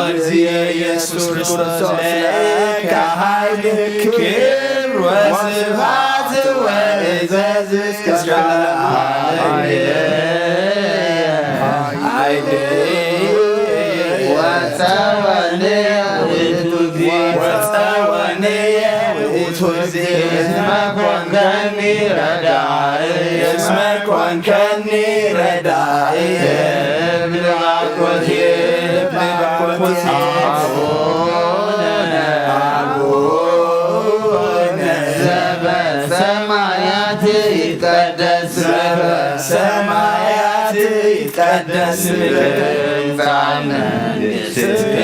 እግዚእ ኢየሱስ ክርስቶስ ለከ ኃይል ክብር ወስብሐት ወእዘዝ እስከ ለዓለም። ኃይል ወጸወነ ውእቱ እግዚእ ወጸወነ ውእቱ እግዚእ እስመ ኮንከኒ ረዳኢ እስመ ኮንከኒ ረዳኢ ብልባኮቴ ብልባኮቴ አቡነ አቡነ ዘበሰማያት ይትቀደስ ስምከ ሰማያት ይትቀደስ ስምከ ትምጻእ መንግስትከ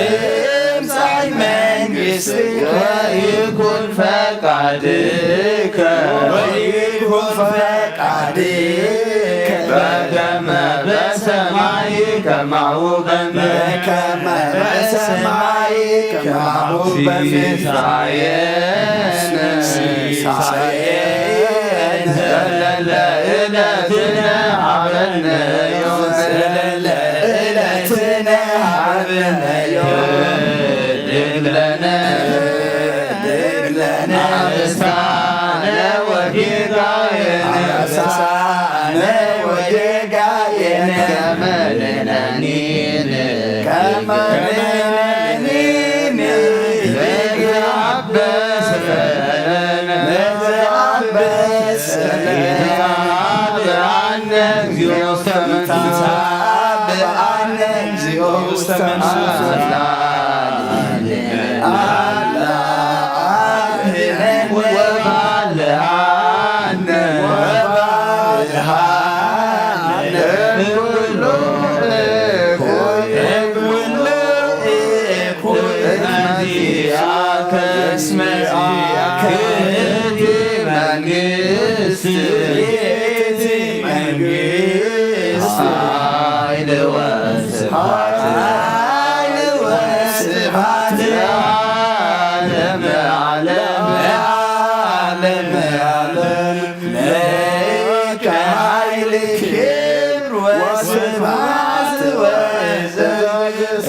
ትምጻእ መንግስትከ ወይኩን ፈቃድከ ወይኩን ፈቃድከ በከመ በሰማይ ከማሁ በምድር በከመ በሰማይ ከማሁ በምድር ሲሳየነ ሲሳየነ ዘለለ ዕለትነ ሀበነ ዮም ዘለለ ዕለትነ ሀበነ ዮም ህድግ ለነ ህድግ ለነ አበሳነ ወጌጋየነ አበሳነ ወጌጋየነ ከመ ንሕነኒ ከመ ንሕነኒ ንትዓበስ ለነ ንትዓበስ ለነ አብአነ እግዚኦ ውስተ መንግስት አብአነ እግዚኦ ውስተ መንግስት አላ አድነን ወባልዓነ ወባልዓነ እምኩሉ እኩይ እምኩሉ እኩይ መዚአከ እስመ ይእቲ መንግስት ይእቲ መንግስት ኃይል ወስብሐት ኃይል ወስብሐት ለዓለመ ዓለም ለዓለመ ዓለም ለከ ኃይል ክብር ወስብሐት ወእዘዝ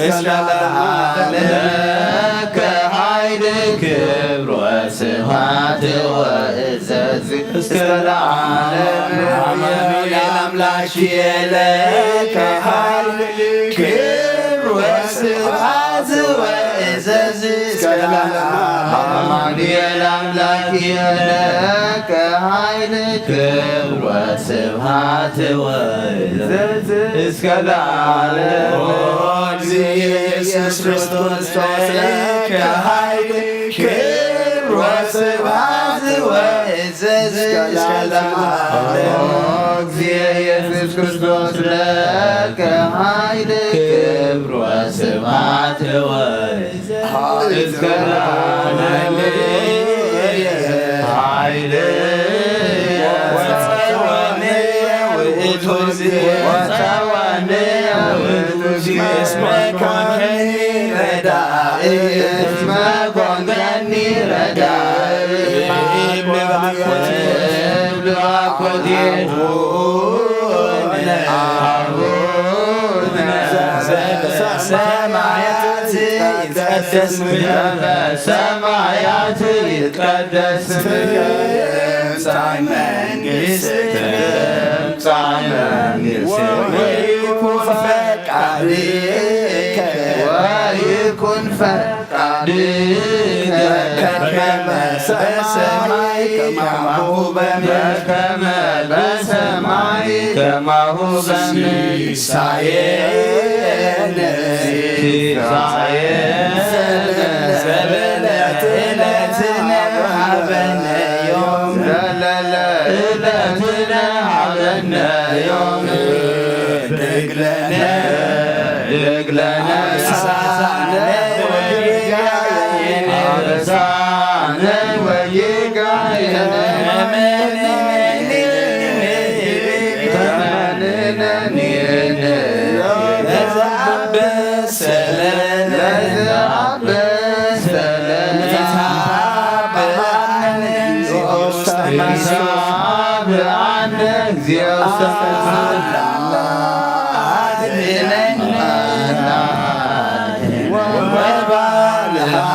እስከ ለዓለም ለከ ኃይል ክብር ወስብሐት ወእዘዝ እስከ ለዓለም አማኑኤል አምላክ ለከ ኃይል ክብር ወስብሐት ወእዘዝ እስከ ለዓለም አማኑኤል አምላክ ለከ ኃይል ክብር ወስብሐት ወእዘዝ እስከ ለዓለም ኦ እግዚእ ኢየሱስ ክርስቶስ ለከ ኃይል ክብር ወስብሐት ወእዘዝ እስከ ለዓለም። ኦ እግዚእ ኢየሱስ ክርስቶስ ለከ ኃይል ክብር ወስብሐት ወእዘዝ እስከ ለዓለም። ኃይል ወጸወነ ውእቱ እግዚእ ወጸወነ ውእቱ እግዚእ እስመ ኮንከኒ ረዳኢ እስመ ኮንከኒ ረዳኢ እብል አኮቴ አቡነ አቡነ ዘበሰማያት ይትቀደስ ስምከ በሰማያት ይትቀደስ ስምከ ትምጻእ መንግስትከ ትምጻእ መንግስትከ ወይኩን ፈቃድከ ወይኩን ፈቃድከ በከመ በሰማይ ከማሁ በምድር በከመ በሰማይ ከማሁ በምድር ሲሳየነ ሲሳየነ ለነ አበሳነ ወጌጋየነ፣ አበሳነ ወጌጋየነ፣ ተመንነኒ ለዘአበሰ ለነ፣ ለዘአበሰ ለነ፣ ኢታብአነ እግዚኦ ውስተ መከራ፣ ኢታብአነ እግዚኦ ውስተ መከራ፣ አድነን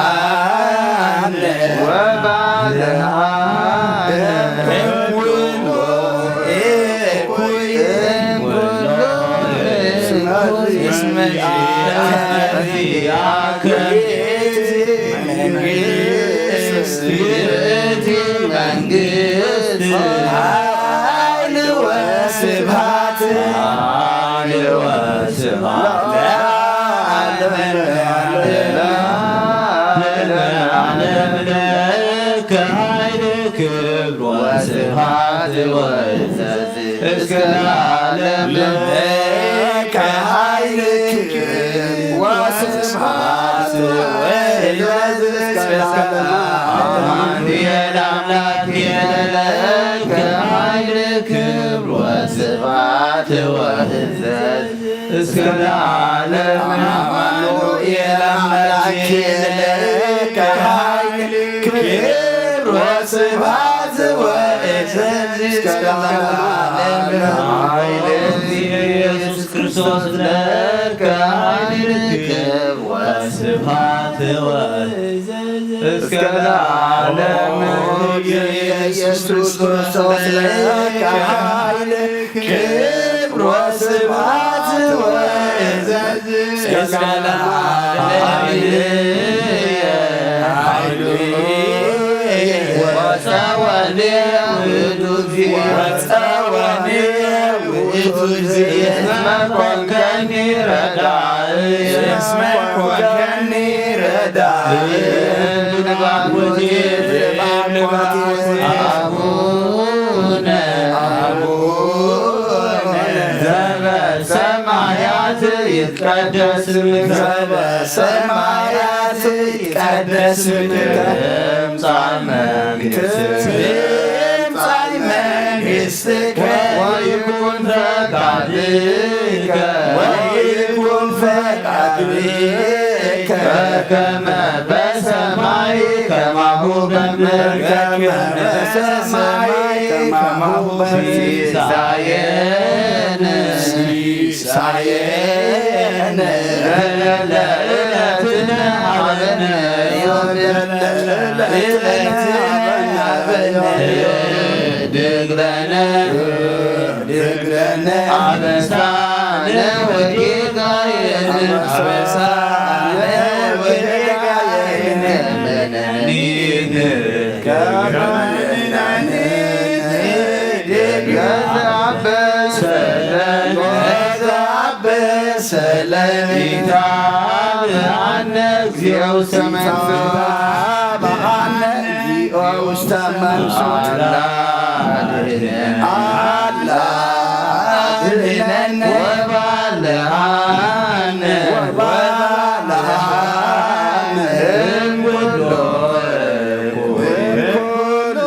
ወባልሃነ፣ ወባልሃነ፣ እምኩሎ እኩይ፣ እምኩሎ እኩይ፣ እስመ ዚአከ መንግስት፣ ይእቲ መንግስት፣ ኃይል ወስብሐት፣ ኃይል ወስብሐት ለዓለመ ዓለም፣ ለዓለመ ዓለም። ለከ ኃይል ክብር ወስብሐት ወይዘዝ እስከ ለዓለም። ለከ ኃይል ክብር ወስብሐት ወይዘዝ እስከ ለዓለም። አሜን። አምላክ ለከ ኃይል ክብር ወስብሐት ወይዘዝ እስከ ለዓለም። አማኑኤል አምላክ ለከ ኃይል ክብር ወስብሐት ወእዘዝ እስከ ለዓለም። ኃይል ኢየሱስ ክርስቶስ ለከ ኃይል ክብር ወስብሐት ወእዘዝ እስከ ለዓለም። ኢየሱስ ክርስቶስ ለከ ኃይል ክብር ወስብሐት ወእዘዝ እስከ ለዓለም። ኃይልየ፣ ኃይልየ ወጸወንየ ውእቱ እግዚእ፣ ወጸወንየ ውእቱ እግዚእ። እስመ ኮንከኒ ረዳኢ፣ እስመ ኮንከኒ ረዳኢ። ንባርኮቴ፣ ንባርኮቴ። አቡነ፣ አቡነ ዘበሰማያት ይትቀደስ ስምከ፣ ዘበሰማያት ይትቀደስ ስምከ፣ ትምጻእ መንግስትከ፣ ትምጻእ መንግስትከ፣ ወይኩን ፈቃድከ፣ ወይኩን ፈቃድከ፣ በከመ በሰማይ ከማሁ በምድር፣ በከመ በሰማይ ከማሁ በምድር። ሲሳየነ፣ ሲሳየነ ዘለለ ዕለትነ ሀበነ ዮም፣ ዘለለ ዕለትነ ሀበነ ዮም። ህድግ ለነ፣ ህድግ ለነ አበሳነ ወጌጋየነ፣ አበሳነ ወጌጋየነ። ለዘአበሰ ለነ፣ ለዘአበሰ ለነ፣ ኢታብአነ እግዚኦ ውስተ መንሱት፣ ኢታብአነ እግዚኦ ውስተ መንሱት። አላ አድነን፣ አላ አድነን፣ ወባልሃነ፣ ወባልሃነ፣ እምኩሎ እኩይ፣ እምኩሎ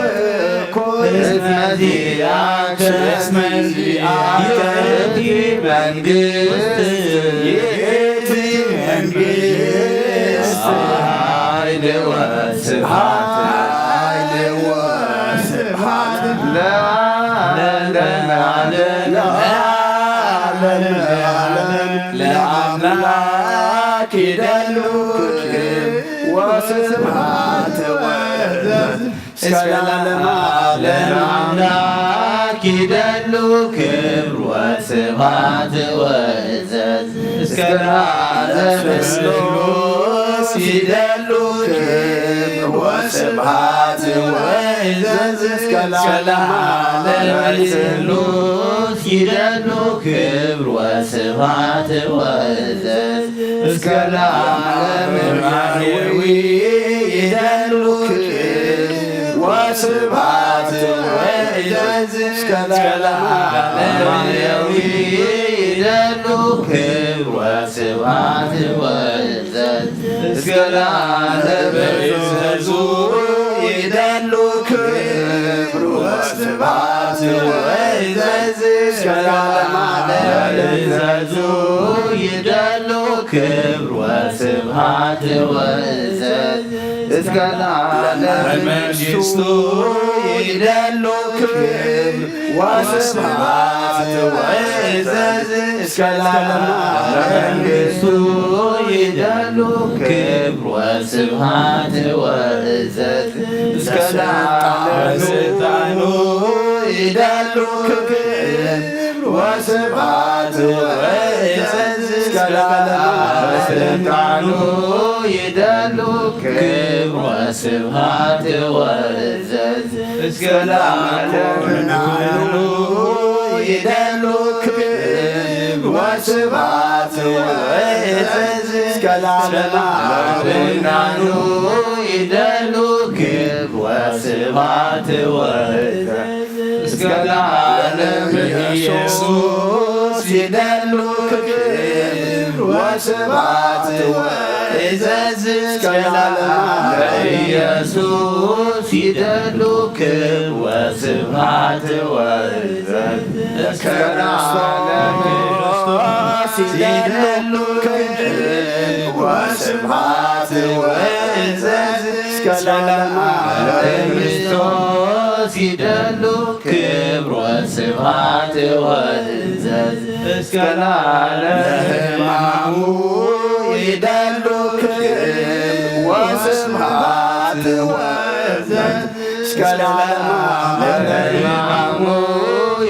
እኩይ። እስመ ዚአከ፣ እስመ ዚአከ ይእቲ መንግስት፣ ይእቲ መንግስት። ኃይል ወስብሐት፣ ኃይል ወስብሐት ለዓለመ ዓለም፣ ለዓለመ ዓለም። ለአምላክ ይደሉ ክብር ወስብሐት ወእዘዝ እስከ ለዓለመ ዓለም። ለአምላክ ይደሉ ክብር ወስብሐት ወእዘዝ እስከ ለዓለመ። ስሉስ ይደሉ ክብር ወስብሐት ወእዘዝ እስከ ለዓለመ። ስሉስ ይደሉ ክብር ወስብሐት ወእዘዝ እስከ ለዓለመ። ማርያዊ ይደሉ ክብር ወስብሐት ወእዘዝ እስከ ለዓለመ። ማርያዊ ይደሉ ክብር ወስብሐት ወእዘዝ እስከ ለዓለም። እዘዙ ይደሉ ክብር ወስብሐት ወእዘዝ እስከ ለዓለም። እዘዙ ይደሉ ክብር ወስብሐት ወእዘዝ እስከ ለዓለም። መንግስቱ ይደሉ ክብር ወስብሐት ወእዘዝ እስከ ለዓለም። መንግስቱ ይደሉ ክብር ወስብሐት ወእዘዝ እስከ ለዓለም። ስልጣኑ ይደሉ ክብር ወስብሐት ወእዘዝ እስከ ለዓለም። ስልጣኑ ይደሉ ክብር ወስብሐት ወእዘዝ እስከ ለዓለም። ይደሉ ክብር ወስብሐት ወእዘዝ እስከ ለዓለም። ይደሉ ክብር ወስብሐት ወእዘዝ እስከ ለዓለም። ኢየሱስ ይደሉ ክብር ወስብሐት ወእዘዝ እስከ ለዓለም። ኢየሱስ ይደሉ ክብር ወስብሐት ወእዘዝ እስከ ለዓለም። ክርስቶስ ይደሉ ክብር ወስብሐት ወእዘዝ እስከ ለዓለም። ክርስቶስ ይደሉ ክብር ወስብሐት ወእዘዝ እስከ ለዓለም። ለሕማሙ ይደሉ ክብር ወስብሐት ወእዘዝ እስከ ለዓለም። ለሕማሙ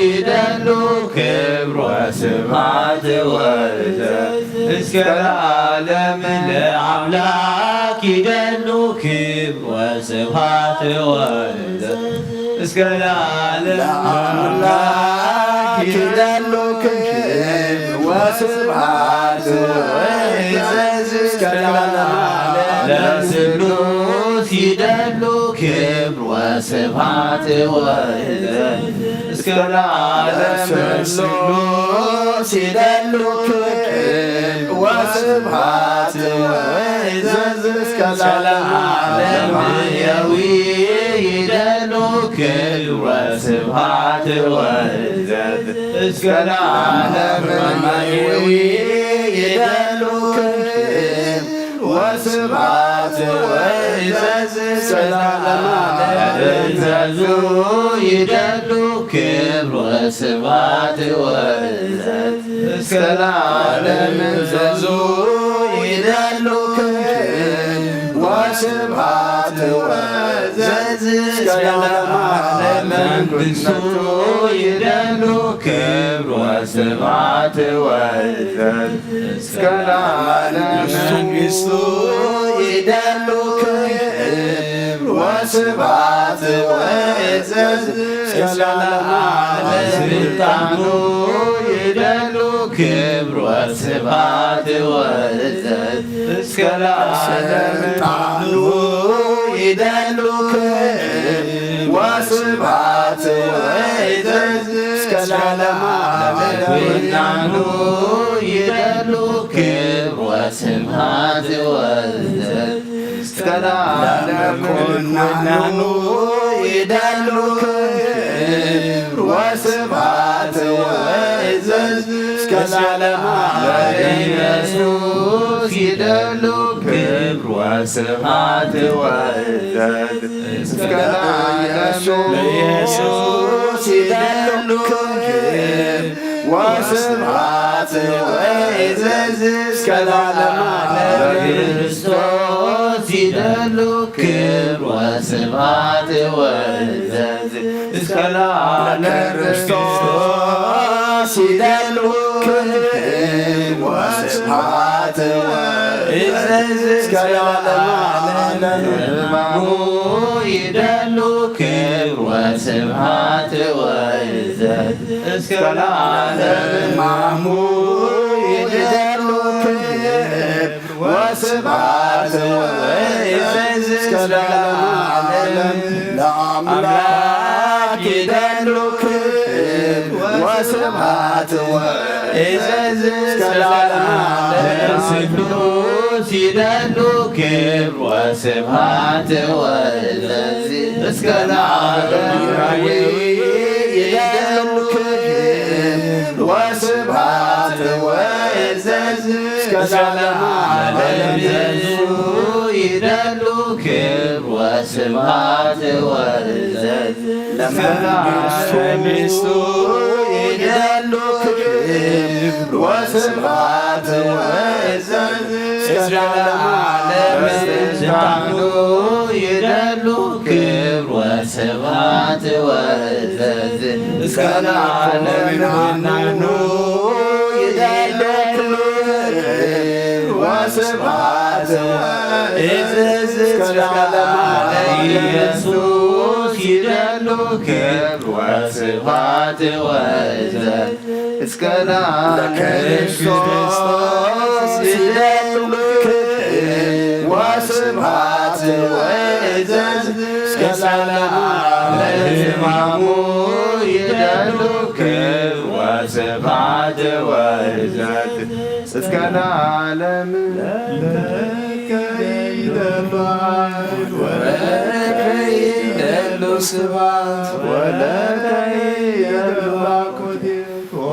ይደሉ ክብር ወስብሐት ወእዘዝ እስከ ለዓለም። ለአምላክ ይደሉ ክብር ወስብሐት ወእዘዝ እስከ ለዓለም። ለአምላክ ይደሉ ክብር ወስብሐት ወእዘዝ እስከ ለዓለም። ለስሉስ ይደሉ ክብር ወስብሐት ወእዘዝ እስከ ለዓለም። ለስሉስ ይደሉ ክብር ወስብሐት ወእዘዝ እስከ ለዓለም። ለማያዊ ይደሉ ክብር ወስብሐት ወእዘዝ እስከ ለዓለም። ለማያዊ ይደሉ ክብር ወስብሐት ወእዘዝ እስከ ለዓለም። እዘዙ ይደሉ ክብር ወስብሐት ወእዘዝ እስከ ለዓለም። እዘዙ ይደሉ ክብር ወስብሐት ወእዘዝ እስከ ለዓለም። መንግስቱ ይደሉ ክብር ወስብሐት ወእዘዝ እስከ ለዓለም። መንግስቱ ይደሉ ክብር ወስብሐት ወእዘዝ እስከ ለዓለም። ስልጣኑ ይደሉ ክብር ወስብሐት ወእዘዝ እስከ ለዓለም። ስልጣኑ ይደሉ ክብር ወስብሐት ወእዘዝ እስከ ለዓለም። ስልጣኑ ይደሉ ክብር ወስብሐት ወእዘዝ እስከ ለዓለም። ኩናኑ ይደሉ ክብር ወስብሐት ወእዘዝ እስከ ለዓለም። ኢየሱስ ይደሉ ክብር ወስብሐት ወእዘዝ እስከ ለዓለም። ኢየሱስ ይደሉ ክብር ወስብሐት ወእዘዝ እስከ ለዓለም። ለክርስቶስ ይደሉ ክብር ወስብሐት ወእዘዝ እስከ ለዓለም። ለክርስቶስ ይደሉ ክብር ወስብሐት ወእዘዝ እስከ ለዓለም። ሕማሙ ይደሉ ክብር ወስብሐት ወእዘዝ እስከ ለዓለም። ሕማሙ ይደሉ ክብር ወስብሐት ወእዘዝ እስከ ለዓለም። ለአምላክ ይደሉ ክብር ወስብሐት ወ እዘዝ እስከ ለዓለመ ዓለም ስሉስ ይደሉ ክብር ወስብሐት ወእዘዝ እስከ ለዓለመ ዓለም ይደሉ ክብር ወስብሐት ወእዘዝ እስከ ለዓለመ ዓለም ይደሉ ክብር ወስብሐት ወእዘዝ ለመንግስቱ ይደሉ ክብር ወስብሐት ወእዘዝ እስከ ለዓለመ ስልጣኑ ይደሉ ክብር ወስብሐት ወእዘዝ እስከ ለዓለመ መናኑ ይደሉ ክብር ወስብሐት ወእዘዝ እስከ ለዓለመ ኢየሱስ ይደሉ ክብር ወስብሐት ወእዘዝ እስከ ለዓለመ ክርስቶስ ይደሉ ክብር ወስብሐት ወእዘዝ እስከ ለዓለመ ሕማሙ ይደሉ ክብር ወስብሐት ወእዘዝ እስከ ለዓለም ለከ ይደሉ ኃይል ወለከ ይደሉ ስብሐት ወለከ ይደሉ አኮቴት ኦ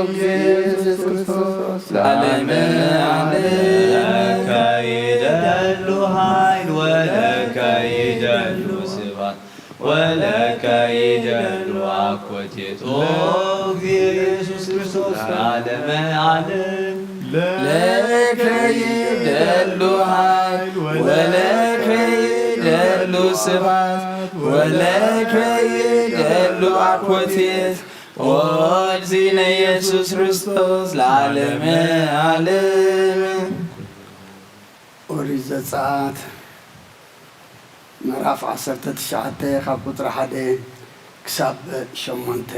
ኢየሱስ ክርስቶስ ለዓለመ ዓለም። ለከ ይደሉ ኃይል ወለከ ይደሉ ስብሐት ወለከ ይደሉ አኮቴት ኦ ኢየሱስ ክርስቶስ ለዓለመ ዓለም። ለከ ይደሉ ኃይል ወለከ ይደሉ ስብሐት ወለከ ይደሉ አኮቴት ኦ እግዚእነ ኢየሱስ ክርስቶስ ለዓለመ ዓለም። ኦሪት ዘጸአት ምዕራፍ ዓሰርተ ትሽዓተ ካብ ቁጽሪ ሓደ ክሳብ ሸሞንተ።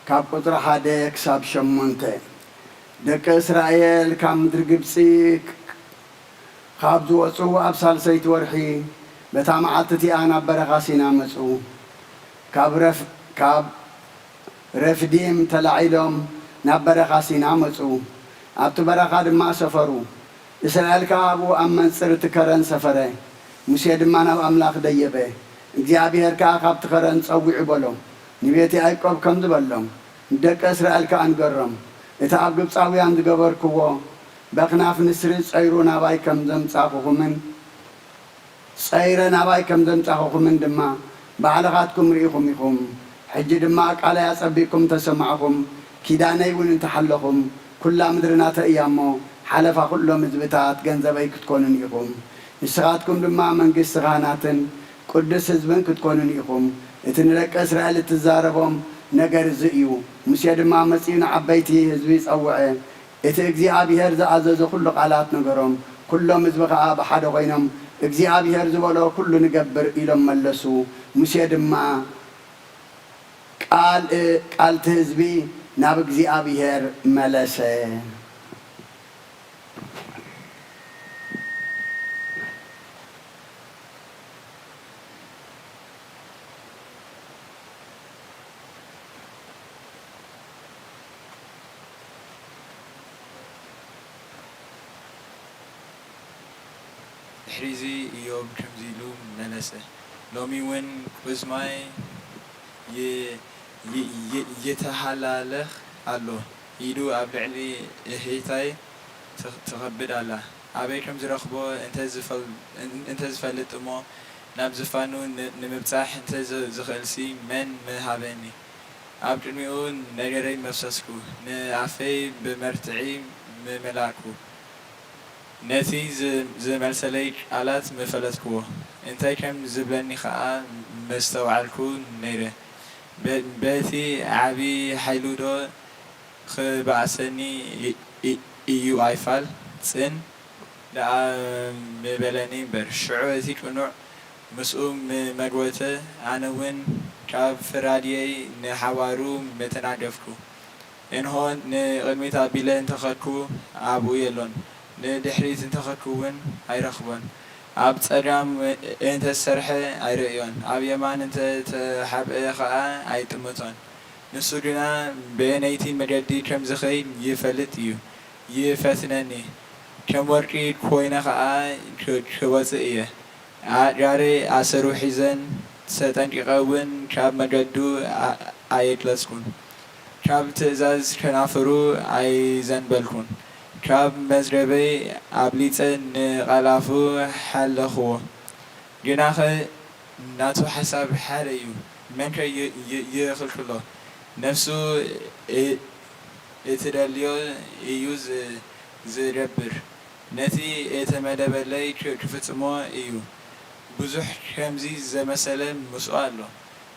ካብ ቁጽሪ ሓደ ክሳብ ሸሞንተ። ደቂ እስራኤል ካብ ምድሪ ግብጺ ካብ ዝወጹ ኣብ ሳልሰይቲ ወርሒ በታ መዓልቲ እቲኣ ናብ በረኻ ሲና መጹ። ካብ ረፍ-፣ ካብ ረፍዲም ተላዒሎም ናብ በረኻ ሲና መጹ። ኣብቲ በረኻ ድማ ሰፈሩ። እስራኤል ከኣ ኣብኡ ኣብ መንጽር እቲ ከረን ሰፈረ። ሙሴ ድማ ናብ ኣምላኽ ደየበ። እግዚኣብሄር ከኣ ካብቲ ከረን ጸዊዑ በሎ፣ ንቤት ያዕቆብ ከምዚ በሎም፣ ንደቂ እስራኤል ከኣ ንገሮም፣ እቲ ኣብ ግብጻውያን ዝገበርክዎ፣ በኽናፍ ንስሪ ጸይሩ ናባይ ከም ዘምጻኹኹምን፣ ጸይረ ናባይ ከም ዘምጻኹኹምን ድማ ባዕልኻትኩም ርኢኹም ኢኹም። ሕጂ ድማ ቃለይ ኣጸቢቕኩም እንተ ሰማዕኹም፣ ኪዳነይ እውን እንተ ሓለኹም፣ ኵላ ምድሪ ናተይ እያ እሞ፣ ሓለፋ ኵሎም ህዝብታት ገንዘበይ ክትኮኑኒ ኢኹም። ንስኻትኩም ድማ መንግስቲ ካህናትን ቅዱስ ህዝብን ክትኮኑኒ ኢኹም። እቲ ንደቂ እስራኤል እትዛረቦም ነገር እዚ እዩ። ሙሴ ድማ መጺኡ ንዓበይቲ ህዝቢ ጸውዐ። እቲ እግዚኣብሄር ዝኣዘዞ ኵሉ ቃላት ነገሮም። ኵሎም ህዝቢ ኸኣ ብሓደ ኾይኖም፣ እግዚኣብሄር ዝበሎ ኵሉ ንገብር ኢሎም መለሱ። ሙሴ ድማ ቃል፣ ቃልቲ ህዝቢ ናብ እግዚኣብሄር መለሰ። ድሕሪዚ ኢዮብ ከምዚ ኢሉ መለሰ፣ ሎሚ እውን ቁዝማይ ይ-፣ ይ-፣ ይ-፣ ይተሃላለኽ ኣሎ፣ ኢዱ ኣብ ልዕሊ እህይታይ ትኸብድ ኣላ። ኣበይ ከም ዝረኽቦ እንተ ዝፈል-፣ እንተ ዝፈልጥ እሞ፣ ናብ ዝፋኑ ን-፣ ንምብጻሕ እንተ ዝ-፣ ዝኽእልሲ መን ምሃበኒ? ኣብ ቅድሚኡ ነገረይ መፍሰስኩ፣ ንኣፈይ ብመርትዒ ምመላእኩ። ነቲ ዝ-፣ ዝመልሰለይ ቃላት ምፈለጥክዎ፣ እንታይ ከም ዝብለኒ ኸኣ መስተውዓልኩ ነይረ። በ-፣ በቲ ዓቢ ሓይሉዶ ክበኣሰኒ እ-፣ እ-፣ እዩ ኣይፋል ጽን ደኣ ምበለኒ እምበር። ሽዑ እቲ ቅኑዕ ምስኡ ምመግበተ፣ ኣነ እውን ካብ ፍራድየይ ንሓዋሩ ምተናገፍኩ። እንሆ፣ ንቕድሚት ኣቢለ እንተኸድኩ፣ ኣብኡ የሎን፣ ንድሕሪት እንተኸድኩ እውን ኣይረኽቦን። ኣብ ጸጋም እንተሰርሐ ኣይርእዮን፣ ኣብ የማን እንተተሓብአ ኸኣ ኣይጥምቶን። ንሱ ግና በየነይቲ መገዲ ከም ዝኸይድ ይፈልጥ እዩ፣ ይፈትነኒ። ከም ወርቂ ኮይነ ኸኣ ክ-፣ ክወጽእ እየ። ኣእጋረይ ኣሰሩ ሒዘን፣ ተጠንቂቐ እውን ካብ መገዱ ኣ-፣ ኣየግለጽኩን። ካብ ትእዛዝ ከናፍሩ ኣይዘንበልኩን። ካብ መዝገበይ ኣብሊጸ ንቓላፉ ሓለኽዎ። ግናኸ ናቱ ሓሳብ ሓደ እዩ፣ መንከ ይ-፣ ይ-፣ ይኽልክሎ? ነፍሱ እ-፣ እትደልዮ እዩ ዝ-፣ ዝገብር፣ ነቲ እተመደበለይ ክ-፣ ክፍጽሞ እዩ። ብዙሕ ከምዚ ዘመሰለ ምስኡ ኣሎ፣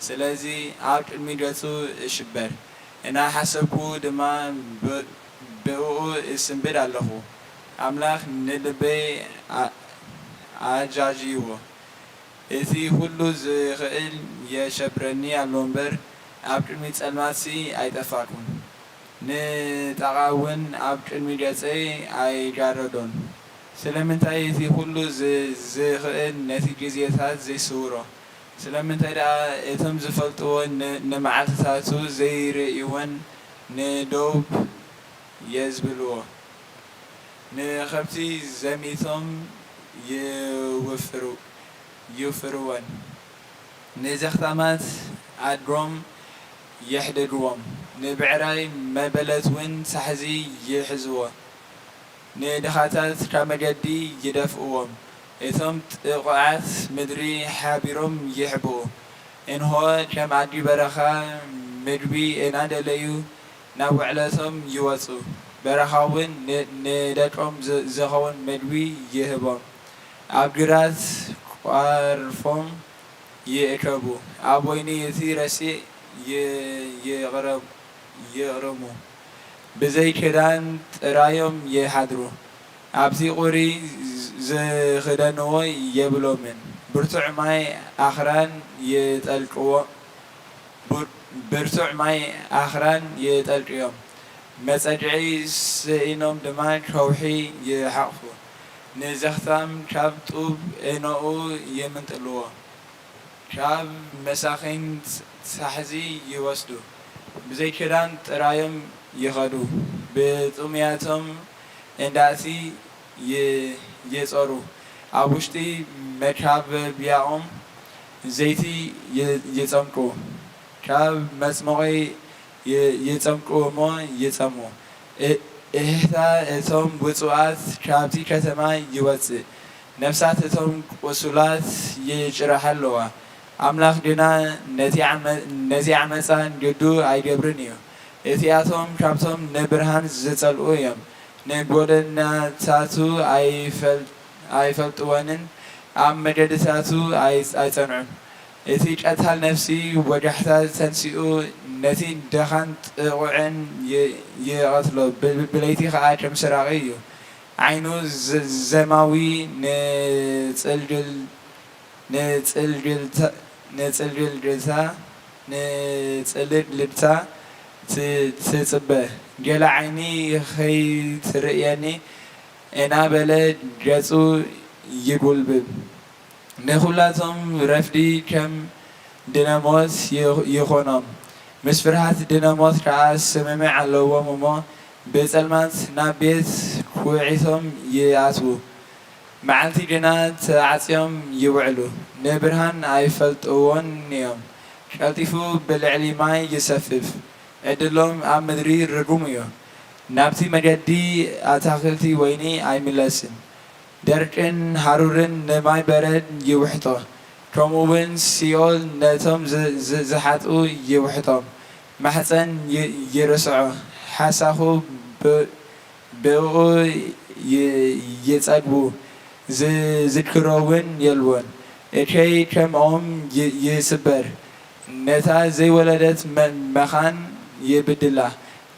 ስለዚ ኣብ ቅድሚ ገጹ እሽበር። እናሓሰብኩ ድማ ብ-፣ ብእኡ እስንብድ ኣለኹ። ኣምላኽ ንልበይ ኣ-፣ ኣጃጅይዎ። እቲ ኹሉ ዝኽእል የሸብረኒ ኣሎ እምበር፣ ኣብ ቅድሚ ጸልማትሲ ኣይጠፋእኩን። ንጣቓ እውን ኣብ ቅድሚ ገጸይ ኣይጋረዶን። ስለምንታይ እቲ ኹሉ ዝ-፣ ዝኽእል ነቲ ግዜታት ዘይስውሮ? ስለምንታይ ደኣ እቶም ዝፈልጥዎ ን-፣ ንመዓልትታቱ ዘይርእይወን ንዶብ የዝብልዎ? ንኸብቲ ዘሚቶም ይውፍሩ-፣ ይውፍርወን፣ ንዘኽታማት ኣድሮም የሕድግዎም፣ ንብዕራይ መበለት እውን ሳሕዚ ይሕዝዎ፣ ንድኻታት ካብ መገዲ ይደፍእዎም። እቶም ጥቑዓት ምድሪ ሓቢሮም ይሕብኡ፣ እንሆ፣ ከም ኣድጊ በረኻ ምግቢ እናደለዩ ናብ ውዕለቶም ይወጹ። በረኻ እውን ን-፣ ንደቆም ዝ-፣ ዝኸውን ምግቢ ይህቦም። ኣብ ግራት ቋርፎም ይእከቡ። ኣብ ወይኒ እቲ ረሲእ ይ-፣ ይቕረ-፣ ይቕርሙ። ብዘይ ክዳን ጥራዮም ይሓድሩ። ኣብቲ ቁሪ ዝ-፣ ዝኽደንዎ የብሎምን። ብርቱዕ ማይ ኣኽራን ይጠልቅዎ። ብር-፣ ብርቱዕ ማይ ኣኽራን ይጠልቅዮም፣ መጸግዒ ስኢኖም ድማ ከውሒ ይሓቑፉ። ንዘኽታም ካብ ጡብ እኖኡ ይምንጥልዎ፣ ካብ መሳኺን ሳሕዚ ይወስዱ። ብዘይ ክዳን ጥራዮም ይኸዱ፣ ብጥሙያቶም እንዳእቲ ይ-፣ ይጾሩ። ኣብ ውሽጢ መካበብያኦም ዘይቲ ይ-፣ ይጸምቁ፣ ካብ መጽሞቒ ይ-፣ ይጸምቁ እሞ ይጸሙ። እ-፣ እህህታ እቶም ውጹኣት ካብቲ ከተማ ይወጽእ፣ ነፍሳት እቶም ቁሱላት ይጭርሓ ኣለዋ። ኣምላኽ ግና ነቲ ዓመ-፣ ነዚ ዓመጻ ግዱ ኣይገብርን እዩ። እቲኣቶም ካብቶም ንብርሃን ዝጸልኡ እዮም፣ ንጎደናታቱ ኣይፈል-፣ ኣይፈልጥወንን፣ ኣብ መገድታቱ ኣይ-፣ ኣይጸንዑን። እቲ ቀታል ነፍሲ ወጋሕታ ተንሲኡ፣ ነቲ ደኻን ጥቑዕን ይ-፣ ይቐትሎ፣ ብ-፣ ብለይቲ ኸኣ ከም ሰራቒ እዩ። ዓይኑ ዘ-፣ ዘማዊ ንጽልግል-፣ ንጽልግልታ-፣ ንጽልግልግታ፣ ንጽልግልግታ ት-፣ ትጽበ። ገለ ዓይኒ ኸይትርእየኒ እናበለ ገጹ ይጉልብብ። ንኹላቶም ረፍዲ ከም ድነ ሞት ይ-፣ ይኾኖም። ምስ ፍርሃት ድነ ሞት ከኣ ስምምዕ ኣለዎም እሞ፣ ብጸልማት ናብ ቤት ኩዒቶም ይኣትዉ። መዓልቲ ግና ተዓጽዮም ይውዕሉ። ንብርሃን ኣይፈልጥዎን እዮም። ቀልጢፉ ብልዕሊ ማይ ይሰፍፍ። ዕድሎም ኣብ ምድሪ ርጉም እዩ። ናብቲ መገዲ ኣታኽልቲ ወይኒ ኣይምለስን። ደርቅን ሃሩርን ንማይ በረድ ይውሕጦ፣ ከምኡውን ሲኦል ነቶም ዝ-፣ ዝ-፣ ዝሓጥኡ ይውሕጦም። ማሕጸን ይ-፣ ይርስዖ፣ ሓሳኹ ብ-፣ ብእኡ ይ-፣ ይጸግቡ፣ ዝ-፣ ዝድክሮ እውን የልቦን። እከይ ከም ኦም ይ-፣ ይስበር፣ ነታ ዘይወለደት መ-፣ መኻን ይብድላ፣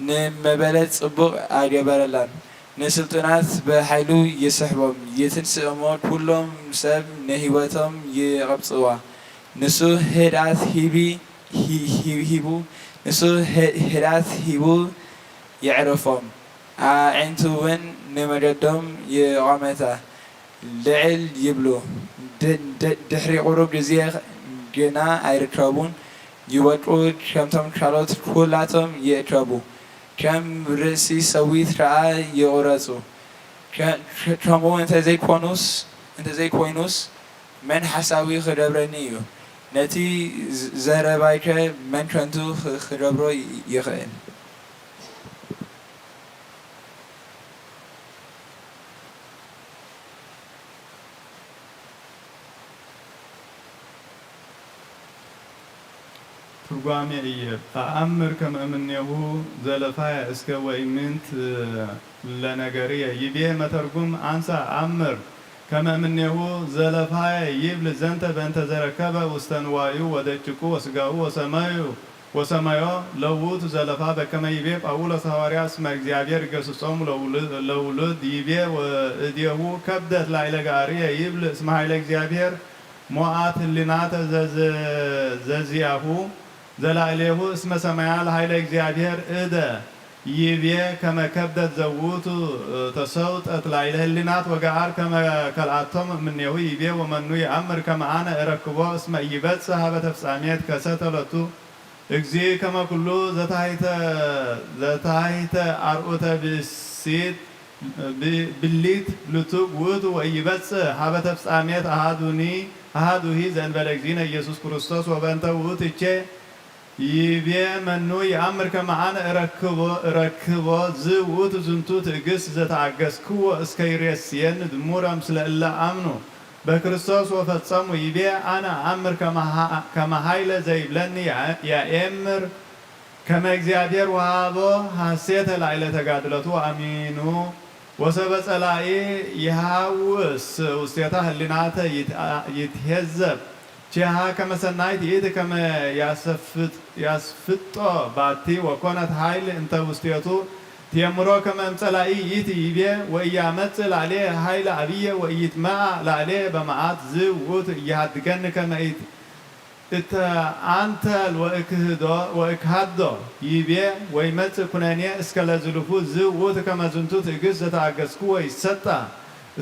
ንመበለት ጽቡቕ ኣይገበረላን። ንስልጡናት ብሓይሉ ይስሕቦም፣ የትንስእሞ፣ ኩሎም ሰብ ንህይወቶም ይቐብጽዋ። ንሱ ህድኣት ሂቢ-፣ ሂ-፣ ሂ-፣ ሂቡ፣ ንሱ ህ-፣ ህድኣት ሂቡ የዕርፎም። ኣዒንቱ እውን ንመገዶም ይቖመታ፣ ልዕል ይብሉ። ድ-፣ ድ-፣ ድሕሪ ቁሩብ ግዜ ግና ኣይርከቡን፣ ይወድቁ፣ ከምቶም ካልኦት ኩላቶም ይእከቡ። ከም ርእሲ ሰዊት ከኣ ይቑረጹ። ከ-፣ ከ-፣ ከምኡ እንተዘይኮኑስ፣ እንተዘይኮይኑስ፣ መን ሓሳዊ ክገብረኒ እዩ? ነቲ ዘ-፣ ዘረባይከ መን ከንቱ ኽ-፣ ክገብሮ ይ-፣ ይኽእል? ትርጓሜ እየ። ኣኣምር ከመ እምኔሁ ዘለፋየ እስከ ወኢምንት ለነገርየ። ይቤ መተርጉም አንሰ ኣኣምር ከመ እምኔሁ ዘለፋየ ይብል ዘንተ በእንተ ዘረከበ ውስተ ንዋዩ ወደቂቁ ወስጋሁ ወሰመዩ ወሰመዮ ለውቱ ዘለፋ በከመ ይቤ ጳውሎስ ሃዋርያ እስመ እግዚኣብሔር ይገስጾሙ ለውሉ-፣ ለውሉድ ይቤ ወእዴሁ ከብደት ላዕለ ገአርየ ይብል እስመ ኃይለ እግዚኣብሔር ሞዓት ህሊናተ ዘዝ-፣ ዘዚአሁ ዘላዕሌሁ እስመ ሰማያ ለኃይለ እግዚኣብሔር እደ ይቤ ከመ ከብደት ዘውቱ ተሰውጠት ላዕለ ህሊናት ወገአር ከመ ከልኣቶም እምኔሁ ይቤ ወመኑ ይአምር ከመ አነ እረክቦ እስመ ኢይበጽሕ ሀበ ተፍጻሜት ከሰተ ሎቱ እግዚእ ከመ ኩሉ ዘታሕተ፣ ዘታሕተ አርዑተ ብእሲት ብ-፣ ብሊት ልቱግ ውእቱ ወኢይበጽሕ ሀበ ተፍጻሜት አሃዱኒ፣ አሃዱሂ ዘእንበለ እግዚእነ ኢየሱስ ክርስቶስ ወበእንተ ውእቱ እቼ ይቤ መኑ ይአምር ከመ አነ እረክቦ፣ እረክቦ ዝውእቱ ዝንቱ ትዕግስት ዘተአገስክዎ እስከ ይሬስየኒ ድሙረ ምስለ እለ አምኑ በክርስቶስ ወፈጸሙ ይቤ አነ አአምር ከመ ሀ-፣ ከመ ኃይለ ዘይብለኒ ያኤምር ከመ እግዚኣብሔር ወሃቦ ሐሴተ ላዕለ ተጋድለቱ ወአሚኑ ወሰበ ጸላኢ ይሃውስ ውስቴታ ህሊናተ ይትአ-፣ ይትሄዘብ ቼሃ ከመ ሰናይት ይእቲ ከመ ያሰፍጥ-፣ ያስፍጦ ባቲ ወኮነት ኃይል እንተ ውስቴቱ ትየምሮ ከመ እምጸላኢ ይእቲ ይቤ ወኢያመጽእ ላዕሌ ኃይለ አብየ ወኢይትመአ ላዕሌ በመዓት ዝ ውእቱ ኢይሃድገኒ ከመ ኢት-፣ እተ አንተል ወእክህዶ ወእክሃዶ ይቤ ወይመጽእ ኩነኔ እስከ ለዝሉፉ ዝ ውእቱ ከመ ዝንቱ ትዕግስት ዘተአገስክዎ ይሰጣ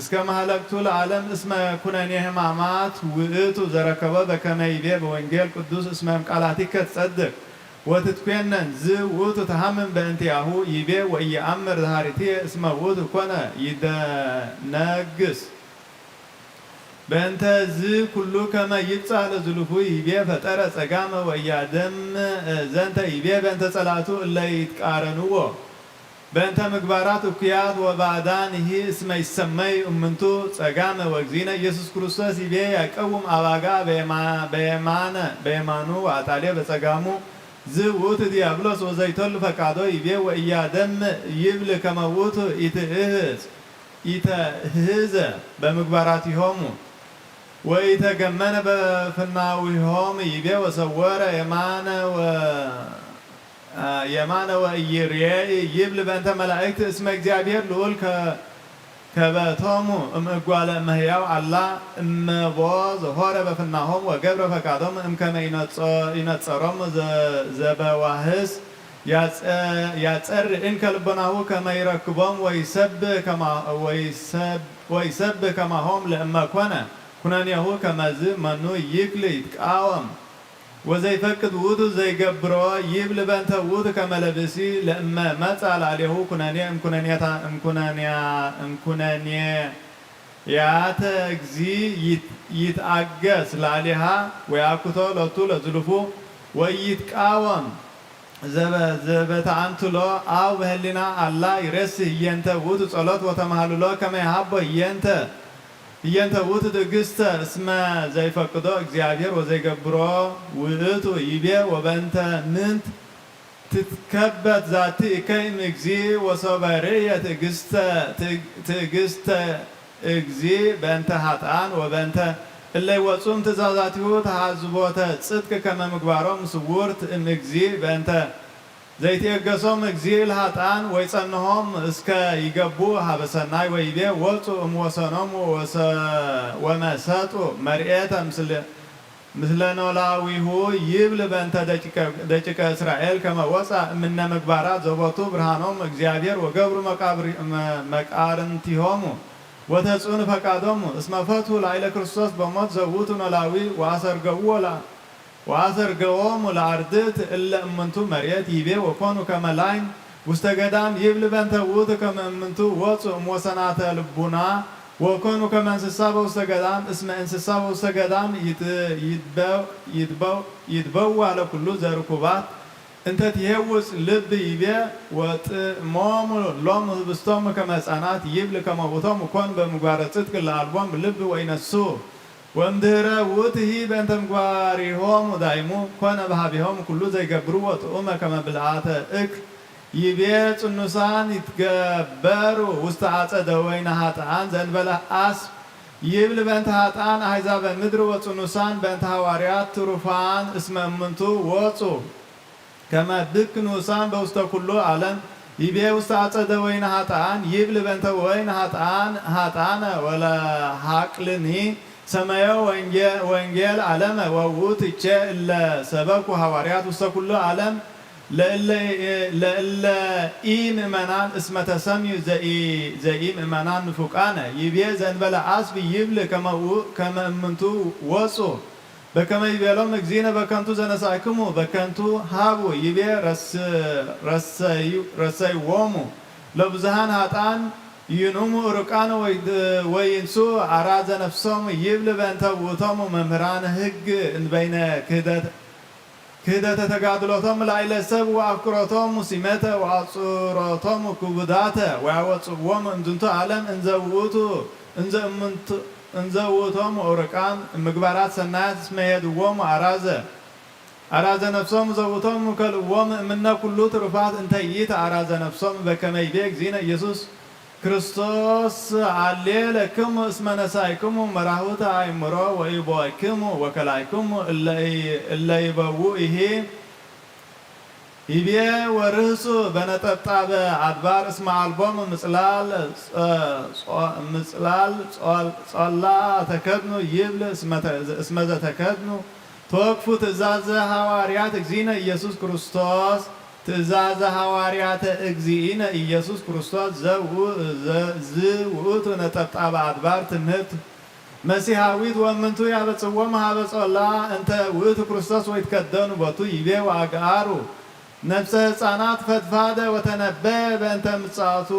እስከ መሃለቅቱ ለዓለም እስመ ኩነኔ ሕማማት ውእቱ ዘረከቦ በከመ ይቤ በወንጌል ቅዱስ እስመ እምቃላቲከ ትጸድቅ ወትትኮነን ዝ ውእቱ ተሃምም በእንቲአሁ ይቤ ወኢየአምር ዘሃሪትየ እስመ ውእቱ ኮነ ይደነግስ። በእንተ ዝ ኩሉ ከመ ይብጻሕ ለዝሉፉ ይቤ ፈጠረ ጸጋመ ወኢያደም ዘንተ ይቤ በእንተ ጸላእቱ እለ ይትቃረንዎ በእንተ ምግባራት እኩያት ወባዕዳንሂ እስመ ይሰመዩ እምንቱ ጸጋመ ወእግዚእነ ኢየሱስ ክርስቶስ ይቤ ያቀውም አባጋ በየማ-፣ በየማነ፣ በየማኑ ወአጣሌ በጸጋሙ ዝ ውእቱ ዲያብሎስ ወዘይተሉ ፈቃዶ ይቤ ወኢያደምእ ይብል ከመ ውእቱ ኢትእህዝ ኢተህዘ በምግባራቲሆሙ ወኢተገመነ በፍናዊሆሙ ይቤ ወሰወረ የማነ ወ-፣ የማነ ወኢይሬኢ ይብል በእንተ መላእክት እስመ እግዚአብሔር ልዑል ከ-፣ ከበቶሙ እምእጓለ እመሕያው አላ እመቦ ዘሆረ በፍናሆም ወገብረ ፈቃዶም እምከመ ይነጾ-፣ ይነጸሮም ዘ-፣ ዘበዋህስ ያጸ-፣ ያጸሪ እንከ ልቦናሁ ከመ ይረክቦም ወይሰብ ከማ-፣ ወይሰብ-፣ ወይሰብ ከማሆም ለእመ ኮነ ኩነኔሁ ከመዝ መኑ ይክል ይትቃወም ወዘይፈቅድ ውእቱ ዘይገብሮ ይብል በእንተ ውእቱ ከመ ለብእሲ ለእመ መጻ ላዕሌሁ ኩነኔ እምኩነኔታ-፣ እምኩነንያ-፣ እምኩነኔ ያተ እግዚ ይት-፣ ይትአገስ ላዕሌሃ ወያኩቶ ሎቱ ለዝሉፉ ወይትቃወም ዘበ-፣ ዘበተአንትሎ አው በህሊና አላ ይሬስህ እየንተ ውእቱ ጸሎት ወተማህልሎ ከመ ይሃቦ እየንተ፣ እየንተ ውእቱ ትዕግስተ እስመ ዘይፈቅዶ እግዚአብሔር ወዘይገብሮ ውእቱ ይቤ ወበእንተ ምንት ትትከበት ዛቲ እከይ እምእግዚእ ወሶበ ርእየ ትእግስተ ትእግስተ እግዚእ በእንተ ኃጥኣን ወበእንተ እለ ይወጽኡም ትእዛዛቲሁ ተሃዝቦተ ጽድቅ ከመ ምግባሮም ስውርት እምእግዚእ በእንተ ዘይትኤገሶም እግዚእ ለኃጥኣን ወይጸንሆም እስከ ይገቡ ሀበ ሰናይ ወይቤ ወጹ እምወሰኖም ወመሰጡ መርኤተ ምስለ ምስለ ኖላዊሁ ይብል በእንተ ደቂቀ እስራኤል ከመ ወፃ እምነ ምግባራት ዘቦቱ ብርሃኖም እግዚአብሔር ወገብሩ መቃርንቲሆሙ ወተጽዕኑ ፈቃዶሙ እስመ ፈትሁ ላዕለ ክርስቶስ በሞት ዘውቱ ኖላዊ ወአሰርገዎ ወአሰርገዎሙ ለአርድእት እለ እምንቱ መርየት ይቤ ወኮኑ ከመ ላይም ውስተ ገዳም ይብል በእንተ ውእቱ ከመ እምንቱ ወፁ እምወሰናተ ልቡና ወኮኑ ከመ እንስሳ በውስተ ገዳም እስመ እንስሳ በውስተ ገዳም ይትበው ለኩሉ ዘርኩባት እንተ ትሄውፅ ልብ ይቤ ወጥእሞሙ ሎሙ ህብስቶሙ ከመ ህፃናት ይብል ከመ ውእቶሙ ኮኑ በምግባረ ጽድቅ ለአልቦም ልብ ወይነሱ ወእምድህረ ውእትሂ በእንተ ምግባሪሆሙ ዳይሙ ኮነ በሃቢሆሙ ኩሉ ዘይገብርዎ ጥዑመ ከመ ብልዓተ እክ ይቤ ጽኑሳን ይትገበሩ ውስተ አጸደ ወይነ ኃጥኣን ዘእንበለ አስብ ይብል በእንተ ኃጥኣን አሕዛበ ምድር ወጽኑሳን በእንተ ሐዋርያት ትሩፋን እስመ እምንቱ ወጹ ከመ ብክ ንኡሳን በውስተ ኩሉ ዓለም ይቤ ውስተ አጸደ ወይነ ኃጥኣን ይብል በእንተ ወይን ኃጥኣን ኃጥኣነ ወለሐቅልኒ ሰመዮ ወንጌል ዓለመ ወውእቱ ይቼ እለ ሰበኩ ሐዋርያት ውስተ ኩሉ ዓለም ለእለ ኢምእመናን እስመ ተሰምዩ ዘኢምእመናን ንፉቃነ ይቤ ዘእንበለ አስብ ይብል ከመ እምንቱ ወጹ በከመ ይቤሎም እግዚእነ በከንቱ ዘነሳእክሙ በከንቱ ሀቡ ይቤ ረሰይዎሙ ለብዙሃን ኃጥኣን ይንእሙ እሩቃነ ወይንሱ አራዘ ነፍሶሙ ይብል በእንተ ውእቶሙ መምህራነ ሕግ እንበይነ ክህደተ ተጋድሎቶም ላዕለ ሰብ ወአፍቅሮቶም ሙሲመተ ወአጽሮቶም ክቡዳተ ወያወጽእዎም እምዝንቱ ዓለም እንዘ ውእቱ እንዘ እምንቱ እንዘ ውእቶም ወእሩቃን ምግባራት ሰናያት እስመ ሄድዎም አራዘ አራዘ ነፍሶም ዘውቶም ከልእዎም እምነ ኩሉ ትሩፋት እንተ ይእቲ አራዘ ነፍሶም በከመ ይቤ እግዚእነ ኢየሱስ ክርስቶስ አሌ ለክሙ እስመ ነሳይክሙ መራሁተ አእምሮ ወኢቦይክሙ ወከላይክሙ እለ ይበውኡ ይሄ ይቤ ወርህጹ በነጠብጣበ አድባር እስመ አልቦሙ ምጽላል ምጽላል ጾላ ተከድኑ ይብል እስመ ዘተከድኑ ተወክፉ ትእዛዘ ሐዋርያት እግዚእነ ኢየሱስ ክርስቶስ ትእዛዘ ሐዋርያተ እግዚእነ ኢየሱስ ክርስቶስ ዝውእቱ ነጠብጣበ አድባር ትምህርት መሲሐዊት ወእምንቱ ያበጽዎም ሀበ ጾላ እንተ ውእቱ ክርስቶስ ወይትከደኑ ቦቱ ይቤ ወአግአሩ ነፍሰ ህፃናት ፈድፋደ ወተነበየ በእንተ ምጽአቱ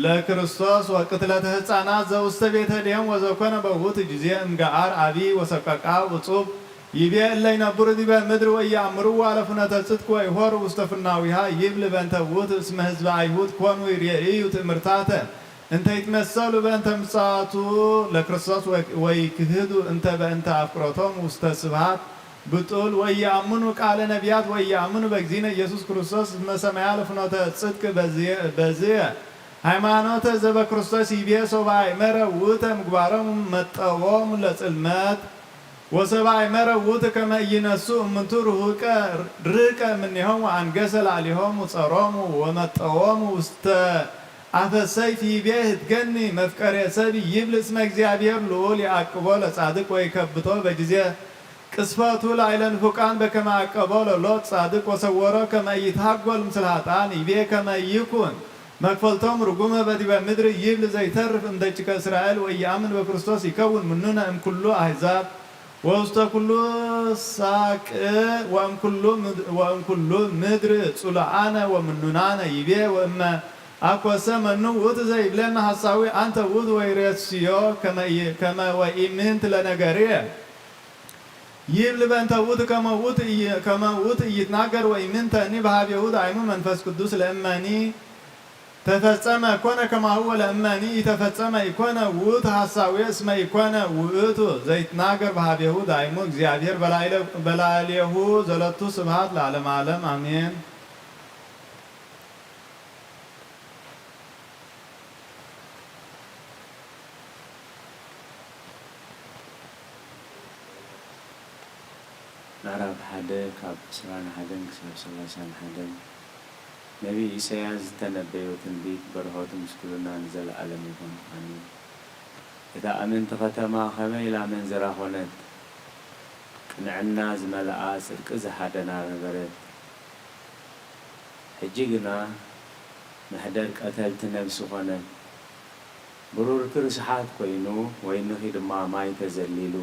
ለክርስቶስ ወቅትለተ ህፃናት ዘውስተ ቤተ ልሔም ወዘኮነ በውእቱ ጊዜ እምገአር አቢ ወሰቀቃ ውጹብ ይቤ እለ ይነብሩ ዲበ ምድር ወኢየአምርዎ ለፍኖተ ጽድቅ ወኢሖሩ ውስተ ፍናዊሃ ይብል በእንተ ውእቱ እስመ ህዝበ አይሁድ ኮኑ ይሬእዩ ትእምርታተ እንተ ይትመሰሉ በእንተ ምጽአቱ ለክርስቶስ ወይክህዱ እንተ በእንተ አፍቅሮቶም ውስተ ስብሃት ብጡል ወኢየአምኑ ቃለ ነቢያት ወኢየአምኑ በእግዚእነ ኢየሱስ ክርስቶስ እስመ ሰማያ ለፍኖተ ጽድቅ በዝየ ሃይማኖተ ዘበክርስቶስ ይቤ ሶበ አእመረ ውእተ ምግባሮም መጠዎም ለጽልመት ወሰብአ መረ ውእቱ ከመ ኢይነሱ እምንቱ ርሁቀ ርቀ እምኔሆሙ ወአንገሰ ላዕሌሆሙ ጸሮሙ ወመጠዎሙ ውስተ አፈ ሰይፍ ይቤ ህድገኒ መፍቀሬ ሰብ ይብል እስመ እግዚአብሔር ልዑል ይዓቅቦ ለጻድቅ ወይከብቶ በጊዜ ቅስፈቱ ላዕለ ንፉቃን በከመ ዓቀቦ ለሎጥ ጻድቅ ወሰወሮ ከመ ኢይትሃጎል ምስለ ኃጥኣን ይቤ ከመ ይኩን መክፈልቶም ርጉመ በዲበ ምድር ይብል ዘይተርፍ እምደቂቀ እስራኤል ወኢየአምን በክርስቶስ ይከውን ምኑነ እምኩሉ አሕዛብ ወውስተ ኩሉ ሳቅእ ወእምኩሉ ምድር ጽሉዓነ ወምኑናነ ይቤ ወእመ አኮሰ መኑ ውእቱ ዘይብለነ ሐሳዊ አንተ ውእቱ ወይሬስዮ ከመ ወኢምንት ለነገርየ ይብል በእንተ ውእቱ ከመ ውእቱ ኢይትናገር ወኢምንተኒ በሃቤሁ ዳይሙ መንፈስ ቅዱስ ለእመኒ ተፈጸመ ኮነ ከማሁ ወለእመኒ ኢተፈጸመ ኢኮነ ውእቱ ሐሳዌ እስመ ኢኮነ ውእቱ ዘይትናገር በሃቤሁ ዳይሙ እግዚኣብሔር በላዕለ-፣ በላዕሌሁ ዘለቱ ስብሐት ለዓለመ ዓለም ኣሜን። ምዕራፍ ሓደ ካብ ዕስራን ሓደን ክሳብ ሰላሳን ሓደን። ነቢይ ኢሳይያስ ዝተነበዮ ትንቢት በረኸቱ ምስ ኩልና ንዘለኣለም ይኹን ኣሜን። እታ እምንቲ ከተማ ከመይ ኢላ ኣመንዝራ ኾነት! ቅንዕና ዝመልኣ ጽድቂ ዝሃደና ነበረት። ሕጂ ግና መሕደር ቀተልቲ ነብሲ ኾነት። ብሩርኪ ርስሓት ኮይኑ፣ ወይንኺ ድማ ማይ ተዘሊሉ።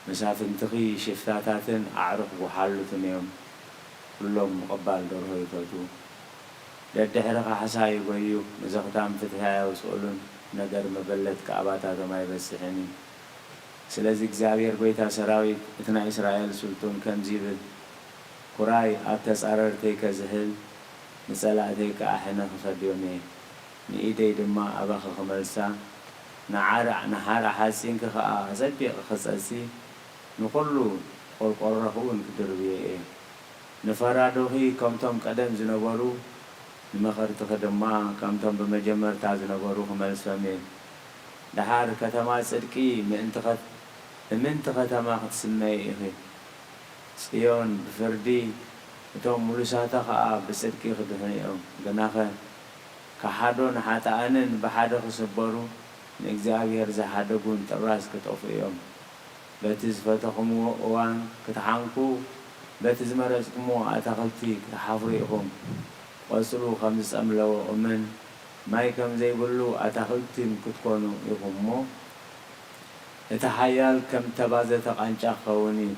መሳፍንትኺ ሽፍታታትን ኣዕሩኽ ጓሓሉትን እዮም። ኩሎም ምቕባል ደርሆ ይፈትዉ። ደድሕሪ ካሕሳ ይጎዩ፣ ንዘኽታም ፍትሒ ኣየውጽኡሉን፣ ነገር መበለት ከኣ ባታቶም ኣይበጽሕን እዩ። ስለዚ እግዚኣብሔር ጐይታ ሰራዊት፣ እቲ ናይ እስራኤል ስልጡን ከምዚ ይብል፣ ኩራይ ኣብ ተጻረርተይ ከዝሕል፣ ንጸላእተይ ከኣ ሕነ ክፈድዮም እየ። ንኢደይ ድማ ኣባኺ ክመልሳ፣ ንዓርዕ ንሓራ ሓጺንኪ ኸኣ ኣጸቢቐ ክጸጺ፣ ንኹሉ ቈርቈሮኺ እውን ክድርብዮ እየ። ንፈራዶኺ ከምቶም ቀደም ዝነበሩ፣ ንመኸርትኺ ድማ ከምቶም ብመጀመርታ ዝነበሩ ክመልሶም እየ። ደሓር ከተማ ጽድቂ ምእንቲ ኸት-፣ እምንቲ ኸተማ ክትስመዪ ኢኺ። ጽዮን ብፍርዲ፣ እቶም ምሉሳታ ኸኣ ብጽድቂ ክድሕኑ እዮም። ግናኸ፣ ከሓዶ ንሓጥኣንን ብሓደ ክስበሩ፣ ንእግዚኣብሔር ዝሓደጉን ጥራዝ ክጠፍኡ እዮም። በቲ ዝፈተኹምዎ እዋን ክትሓንኩ፣ በቲ ዝመረጽኩምዎ ኣታኽልቲ ክትሓፍሩ ኢኹም። ቈጽሉ ከም ዝጸምለወ ኦምን ማይ ከም ዘይብሉ ኣታኽልትን ክትኮኑ ኢኹም እሞ፣ እቲ ሓያል ከም እተባዘተ ቃንጫ ክኸውን እዩ።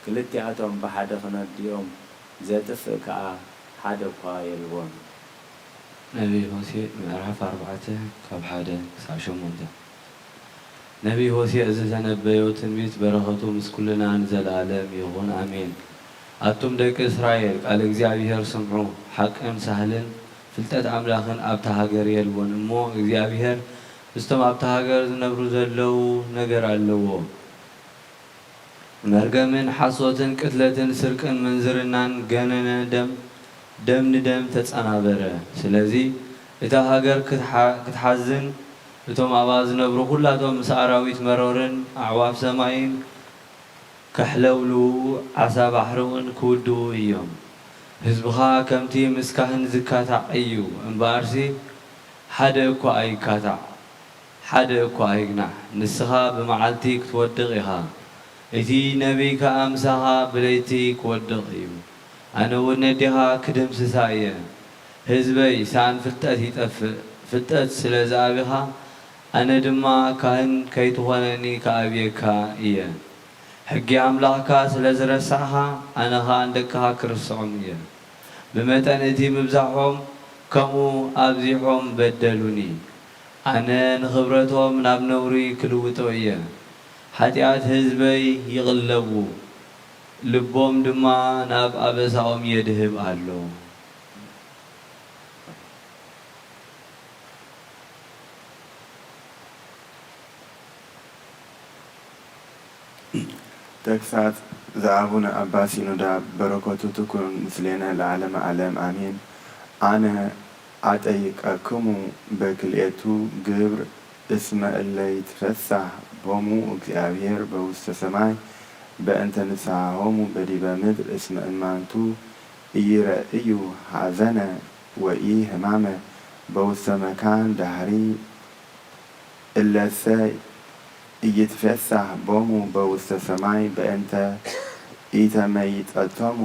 ክልቲኣቶም ብሓደ ክነድዮም፣ ዘጥፍእ ከኣ ሓደ እኳ የልቦን። ነቢይ ሆሴዕ ምዕራፍ ኣርባዕተ ካብ ሓደ ክሳብ ሸሞንተ። ነቢይ ሆሴዕ ዝተነበዮ ትንቢት በረኸቱ ምስ ኩልና ንዘለኣለም ይኹን ኣሜን። ኣቱም ደቂ እስራኤል ቃል እግዚኣብሄር ስምዑ፣ ሓቅን ሳህልን ፍልጠት ኣምላኽን ኣብታ ሃገር የልቦን እሞ እግዚኣብሄር ምስቶም ኣብታ ሃገር ዝነብሩ ዘለዉ ነገር ኣለዎ። መርገምን ሓሶትን ቅትለትን ስርቅን ምንዝርናን ገነነ ደም ደም ንደም ተጸናበረ። ስለዚ እታ ሃገር ክትሓዝን እቶም ኣብኣ ዝነብሩ ኩላቶም ምስ ኣራዊት መሮርን ኣዕዋፍ ሰማይን ከሕለውልዉ ዓሳ ባሕሪ እውን ክውድኡ እዮም። ህዝብኻ ከምቲ ምስ ካህን ዝካታዕ እዩ እምበኣርሲ ሓደ እኳ ኣይካታዕ። ሓደ እኳ ኣይግናዕ፣ ንስኻ ብመዓልቲ ክትወድቕ ኢኻ፣ እቲ ነቢይ ከኣ ምሳኻ ብለይቲ ክወድቕ እዩ። ኣነ እውን ነዴኻ ክድምስሳ እየ። ህዝበይ፣ ሰኣን ፍልጠት ይጠፍእ፣ ፍልጠት ስለ ዝኣቢኻ፣ ኣነ ድማ ካህን ከይትኾነኒ ክኣብየካ እየ። ሕጊ ኣምላኽካ ስለ ዝረሳዕኻ፣ ኣነ ኸኣ ንደቅኻ ክርስዖም እየ። ብመጠን እቲ ምብዛሖም ከምኡ ኣብዚሖም በደሉኒ። ኣነ ንኽብረቶም ናብ ነውሪ ክልውጦ እየ። ሓጢኣት ህዝበይ ይቕለቡ፣ ልቦም ድማ ናብ ኣበሳኦም የድህብ ኣሎ። ተግሳጽ ዘኣቡነ ኣባ ሲኖዳ በረከቱ ትኩን ምስሌነ ለዓለመ ዓለም ኣሜን። ኣነ ኣጠይቀክሙ በክልኤቱ ግብር እስመ እለ ይትፌሳህ ቦሙ እግዚአብሔር በውስተ ሰማይ በእንተ ንስሐሆሙ በዲበ ምድር እስመ እማንቱ ኢይረእዩ ሐዘነ ወኢሕማመ በውስተ መካን ዳህሪ እለሰ ኢይትፌሳህ ቦሙ በውስተ ሰማይ በእንተ ኢተመይጠቶሙ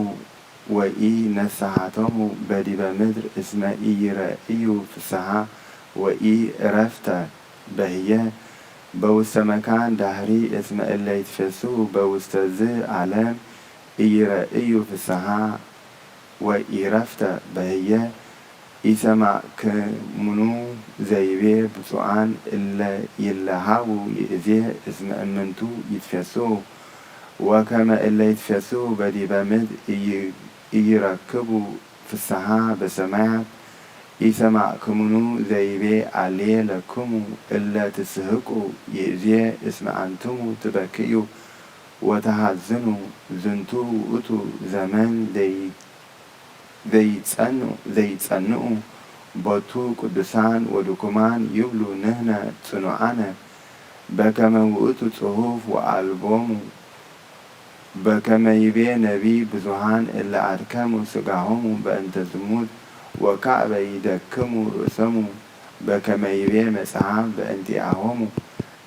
ወኢነስሐቶሙ በዲበ ምድር እስመ ኢይረእዩ ፍስሓ ወኢዕረፍተ በህየ በውስተ መካን ዳህሪ እስመ እለ ይትፌስሁ በውስተ ዝ ዓለም ኢይረእዩ ፍስሓ ወኢዕረፍተ በህየ ኢሰማዕክሙኑ ዘይቤ ብፁዓን እለ ይለሃዉ ይእዜ እስመ እምንቱ ይትፌስሁ ወከመ እለ ይትፌስሁ በዲበ ምድር ኢይረክቡ ፍስሓ በሰማያት ኢሰማዕክሙኑ ዘይቤ ኣልየ ለክሙ እለ ትስህቁ ይእዜ እስመ ኣንትሙ ትበክዩ ወተሃዝኑ፣ ዝንቱ ውእቱ ዘመን ዘይጸንኡ ቦቱ ቅዱሳን ወድኩማን ይብሉ ንህነ ጽኑዓነ። በከመ ውእቱ ጽሑፍ ወአልቦሙ በከመ ይቤ ነቢይ ብዙኃን እለ አድከሙ ሥጋሆሙ በእንተ ዝሙት ወካዕበ ይደክሙ ርእሶሙ በከመ ይቤ መጽሐፍ በእንቲአሆሙ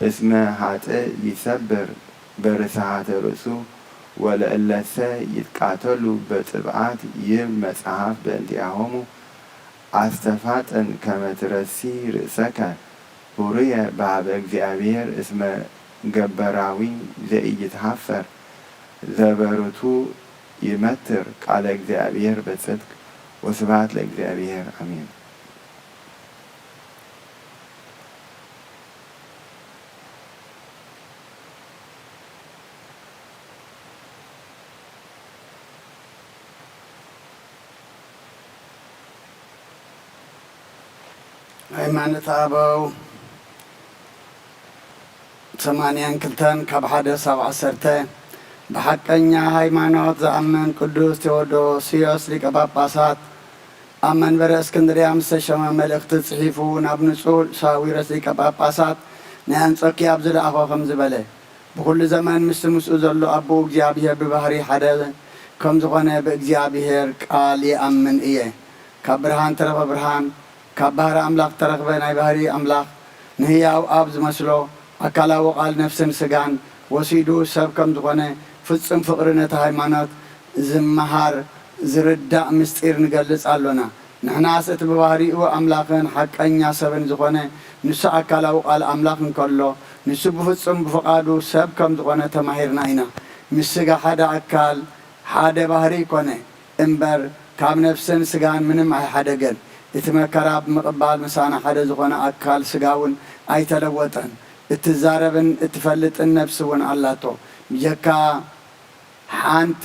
እስመ ኃጥእ ይሰብር በርሳሃተ ርእሱ ወለእለሰ ይትቃተሉ በጥብዓት ይብ መጽሐፍ በእንቲአሆሙ አስተፋጥን ከመ ትረሲ ርእሰከ ሁሩየ በሀበ እግዚአብሔር እስመ ገበራዊ ዘኢይትሃፈር ዘበርቱ ይመትር ቃለ እግዚአብሔር በጽድቅ ወስብሐት ለእግዚአብሔር አሜን። ሃይማኖት ኣበው ሰማንያን ክልተን ካብ ሓደ ሳብ ዓሰርተ ብሓቀኛ ሃይማኖት ዝኣምን ቅዱስ ቴዎዶስዮስ ሊቀ ጳጳሳት ኣብ መንበረ እስክንድርያ ምስ ተሸመ መልእኽቲ ጽሒፉ ናብ ንጹሕ ሳዊሮስ ሊቀ ጳጳሳት ናይ ኣንጾኪያ ኣብ ዝለኣኾ ከምዚ በለ። ብኹሉ ዘመን ምስቲ ምስኡ ዘሎ ኣቦኡ እግዚኣብሔር ብባህሪ ሓደ ከም ዝኾነ ብእግዚኣብሔር ቃል ይኣምን እየ። ካብ ብርሃን ተረፈ ብርሃን፣ ካብ ባህሪ ኣምላኽ ተረኽበ ናይ ባህሪ ኣምላኽ ንህያው ኣብ ዝመስሎ ኣካላዊ ቃል ነፍስን ስጋን ወሲዱ ሰብ ከም ዝኾነ ፍጹም ፍቕሪ ነቲ ሃይማኖት ዝመሃር ዝርዳእ ምስጢር ንገልጽ ኣሎና። ንሕናስ እቲ ብባህሪኡ ኣምላኽን ሓቀኛ ሰብን ዝኾነ ንሱ ኣካላዊ ቃል ኣምላኽ እንከሎ፣ ንሱ ብፍጹም ብፍቓዱ ሰብ ከም ዝኾነ ተማሂርና ኢና። ምስ ስጋ ሓደ ኣካል ሓደ ባህሪ ኮነ እምበር፣ ካብ ነፍስን ስጋን ምንም ኣይሓደገን። እቲ መከራ ብምቕባል ምሳና ሓደ ዝኾነ ኣካል ስጋ እውን ኣይተለወጠን። እትዛረብን እትፈልጥን ነፍሲ እውን ኣላቶ። ብጀካ ሓንቲ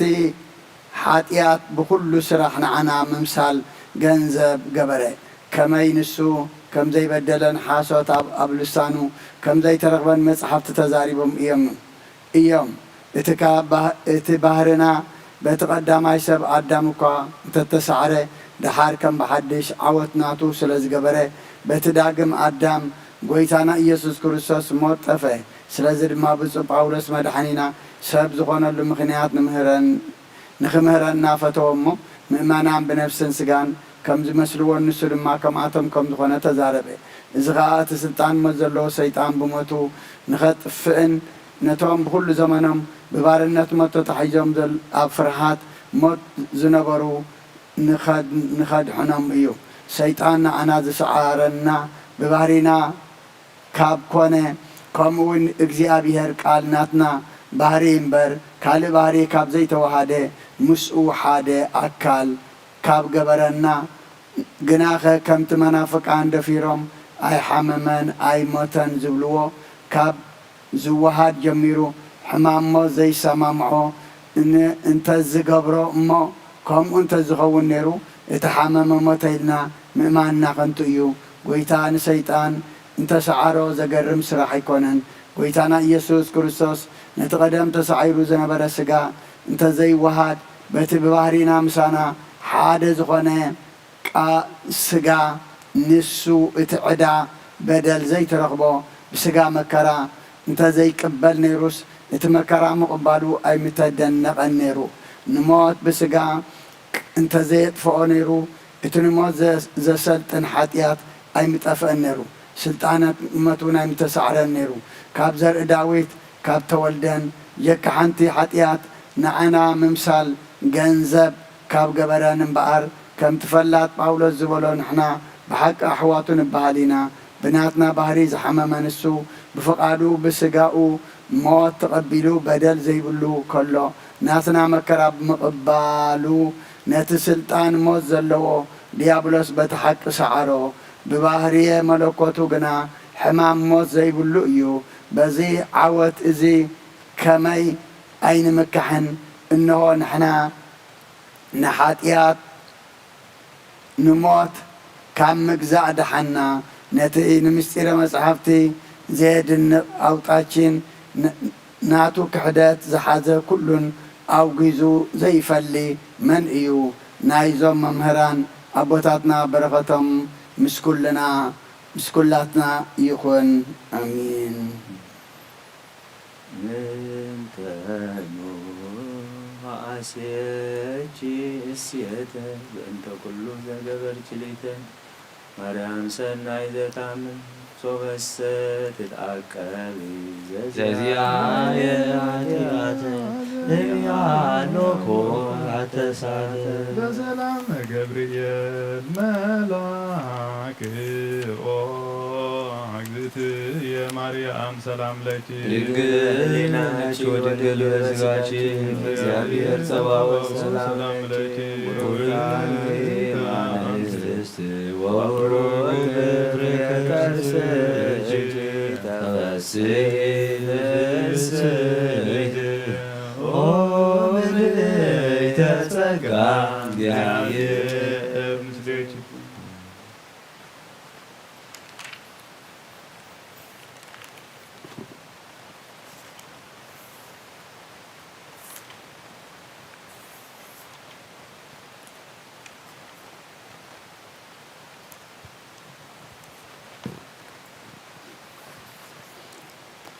ሓጢኣት ብኹሉ ስራሕ ንዓና ምምሳል ገንዘብ ገበረ። ከመይ ንሱ ከም ዘይበደለን ሓሶት ኣብ ኣብ ልሳኑ ከም ዘይተረኽበን መጻሕፍቲ ተዛሪቦም እዮም እዮም። እቲ ካብ ባህ- እቲ ባህርና በቲ ቀዳማይ ሰብ ኣዳም እኳ እንተተሳዕረ፣ ደሓር ከም ብሓድሽ ዓወት ናቱ ስለ ዝገበረ፣ በቲ ዳግም ኣዳም ጐይታና ኢየሱስ ክርስቶስ ሞት ጠፍአ። ስለዚ ድማ ብፁዕ ጳውሎስ መድሓኒና ሰብ ዝኾነሉ ምኽንያት ንምህረን ንኽምህረና ፈተወ እሞ፣ ምእመናን ብነፍስን ስጋን ከም ዝመስልዎን ንሱ ድማ ከምኣቶም ከም ዝኾነ ተዛረበ። እዚ ኸኣ እቲ ስልጣን ሞት ዘለዎ ሰይጣን ብሞቱ ንኸጥፍእን ነቶም ብኹሉ ዘመኖም ብባርነት ሞት ተታሒዞም ዘል- ኣብ ፍርሃት ሞት ዝነበሩ ንኸድ- ንኸድሕኖም እዩ። ሰይጣን ንኣና ዝሰዓረና ብባህሪና ካብ ኮነ፣ ከምኡውን እግዚኣብሔር ቃል ናትና ባህሪ እምበር ካልእ ባህሪ ካብ ዘይተወሃደ፣ ምስኡ ሓደ ኣካል ካብ ገበረና፣ ግናኸ ከምቲ መናፍቃን ደፊሮም ኣይሓመመን ኣይሞተን ዝብልዎ፣ ካብ ዝወሃድ ጀሚሩ ሕማም ሞት ዘይሰማምዖ ን- እንተዝገብሮ እሞ፣ ከምኡ እንተዝኸውን ነይሩ፣ እተሓመመ ሞተ ኢልና ምእማንና ከንቱ እዩ። ጐይታ ንሰይጣን እንተሰዓሮ ዘገርም ስራሕ ኣይኮነን። ጐይታና ኢየሱስ ክርስቶስ ነቲ ቀደም ተሳዒሩ ዝነበረ ስጋ እንተዘይወሃድ፣ በቲ ብባህሪና ምሳና ሓደ ዝኾነ ቃ- ስጋ ንሱ እቲ ዕዳ በደል ዘይተረኽቦ ብስጋ መከራ እንተዘይቅበል ነይሩስ፣ እቲ መከራ ምቕባሉ ኣይምተደነቐን ነይሩ። ንሞት ብስጋ እንተዘየጥፍኦ ነይሩ፣ እቲ ንሞት ዘ- ዘሰልጥን ሓጢኣት ኣይምጠፍአን ነይሩ። ስልጣነ ሞት እውን ኣይምተሳዕረን ነይሩ። ካብ ዘርኢ ዳዊት ካብ ተወልደን፣ ጀካ ሓንቲ ሓጢኣት ንዓና ምምሳል ገንዘብ ካብ ገበረን እምበኣር፣ ከምቲ ፈላጥ ጳውሎስ ዝበሎ፣ ንሕና ብሓቂ ኣሕዋቱ ንበሃል ኢና። ብናትና ባህሪ ዝሓመመ ንሱ፣ ብፍቓዱ ብስጋኡ ሞት ተቐቢሉ በደል ዘይብሉ ከሎ፣ ናትና መከራ ብምቕባሉ፣ ነቲ ስልጣን ሞት ዘለዎ ዲያብሎስ በቲ ሓቂ ሰዓሮ። ብባህርየ መለኮቱ ግና ሕማም ሞት ዘይብሉ እዩ። በዚ ዓወት እዚ ከመይ ኣይንምካሕን? እንሆ ንሕና ንሓጢኣት ንሞት ካብ ምግዛእ ደሓና፣ ነቲ ንምስጢረ መጻሕፍቲ ዘየድንቕ ኣውጣችን ን-፣ ናቱ ክሕደት ዝሓዘ ኩሉን ኣውጊዙ ዘይፈሊ መን እዩ? ናይዞም መምህራን ኣቦታትና በረኸቶም ምስ ኩልና፣ ምስ ኩላትና ይኹን። ኣሚን። ምንተኑ ኣሴኪ እሴተ በእንተ ኩሉ ዘገበርኪ ሊተ ማርያም ሰናይ ዘታምን ሶበሰ ትትዓቀቢ ዘዚኣየ ኃጢአት እያኖኮ አተሳተ በሰላም ገብርኤል መልአክ ኦ እግዝእትየ ማርያም ሰላም ለኪ ድንግል ነኪ ወድንግል በስጋኪ እግዚአብሔር ጸባኦት ሰላም ለኪ ወውላድ ወቡሩክ ፍሬ ከርሥኪ ተፈሥሒ ፍሥሕት ኦ ምልዕተ ጸጋ እግዚአብሔር ምስሌኪ።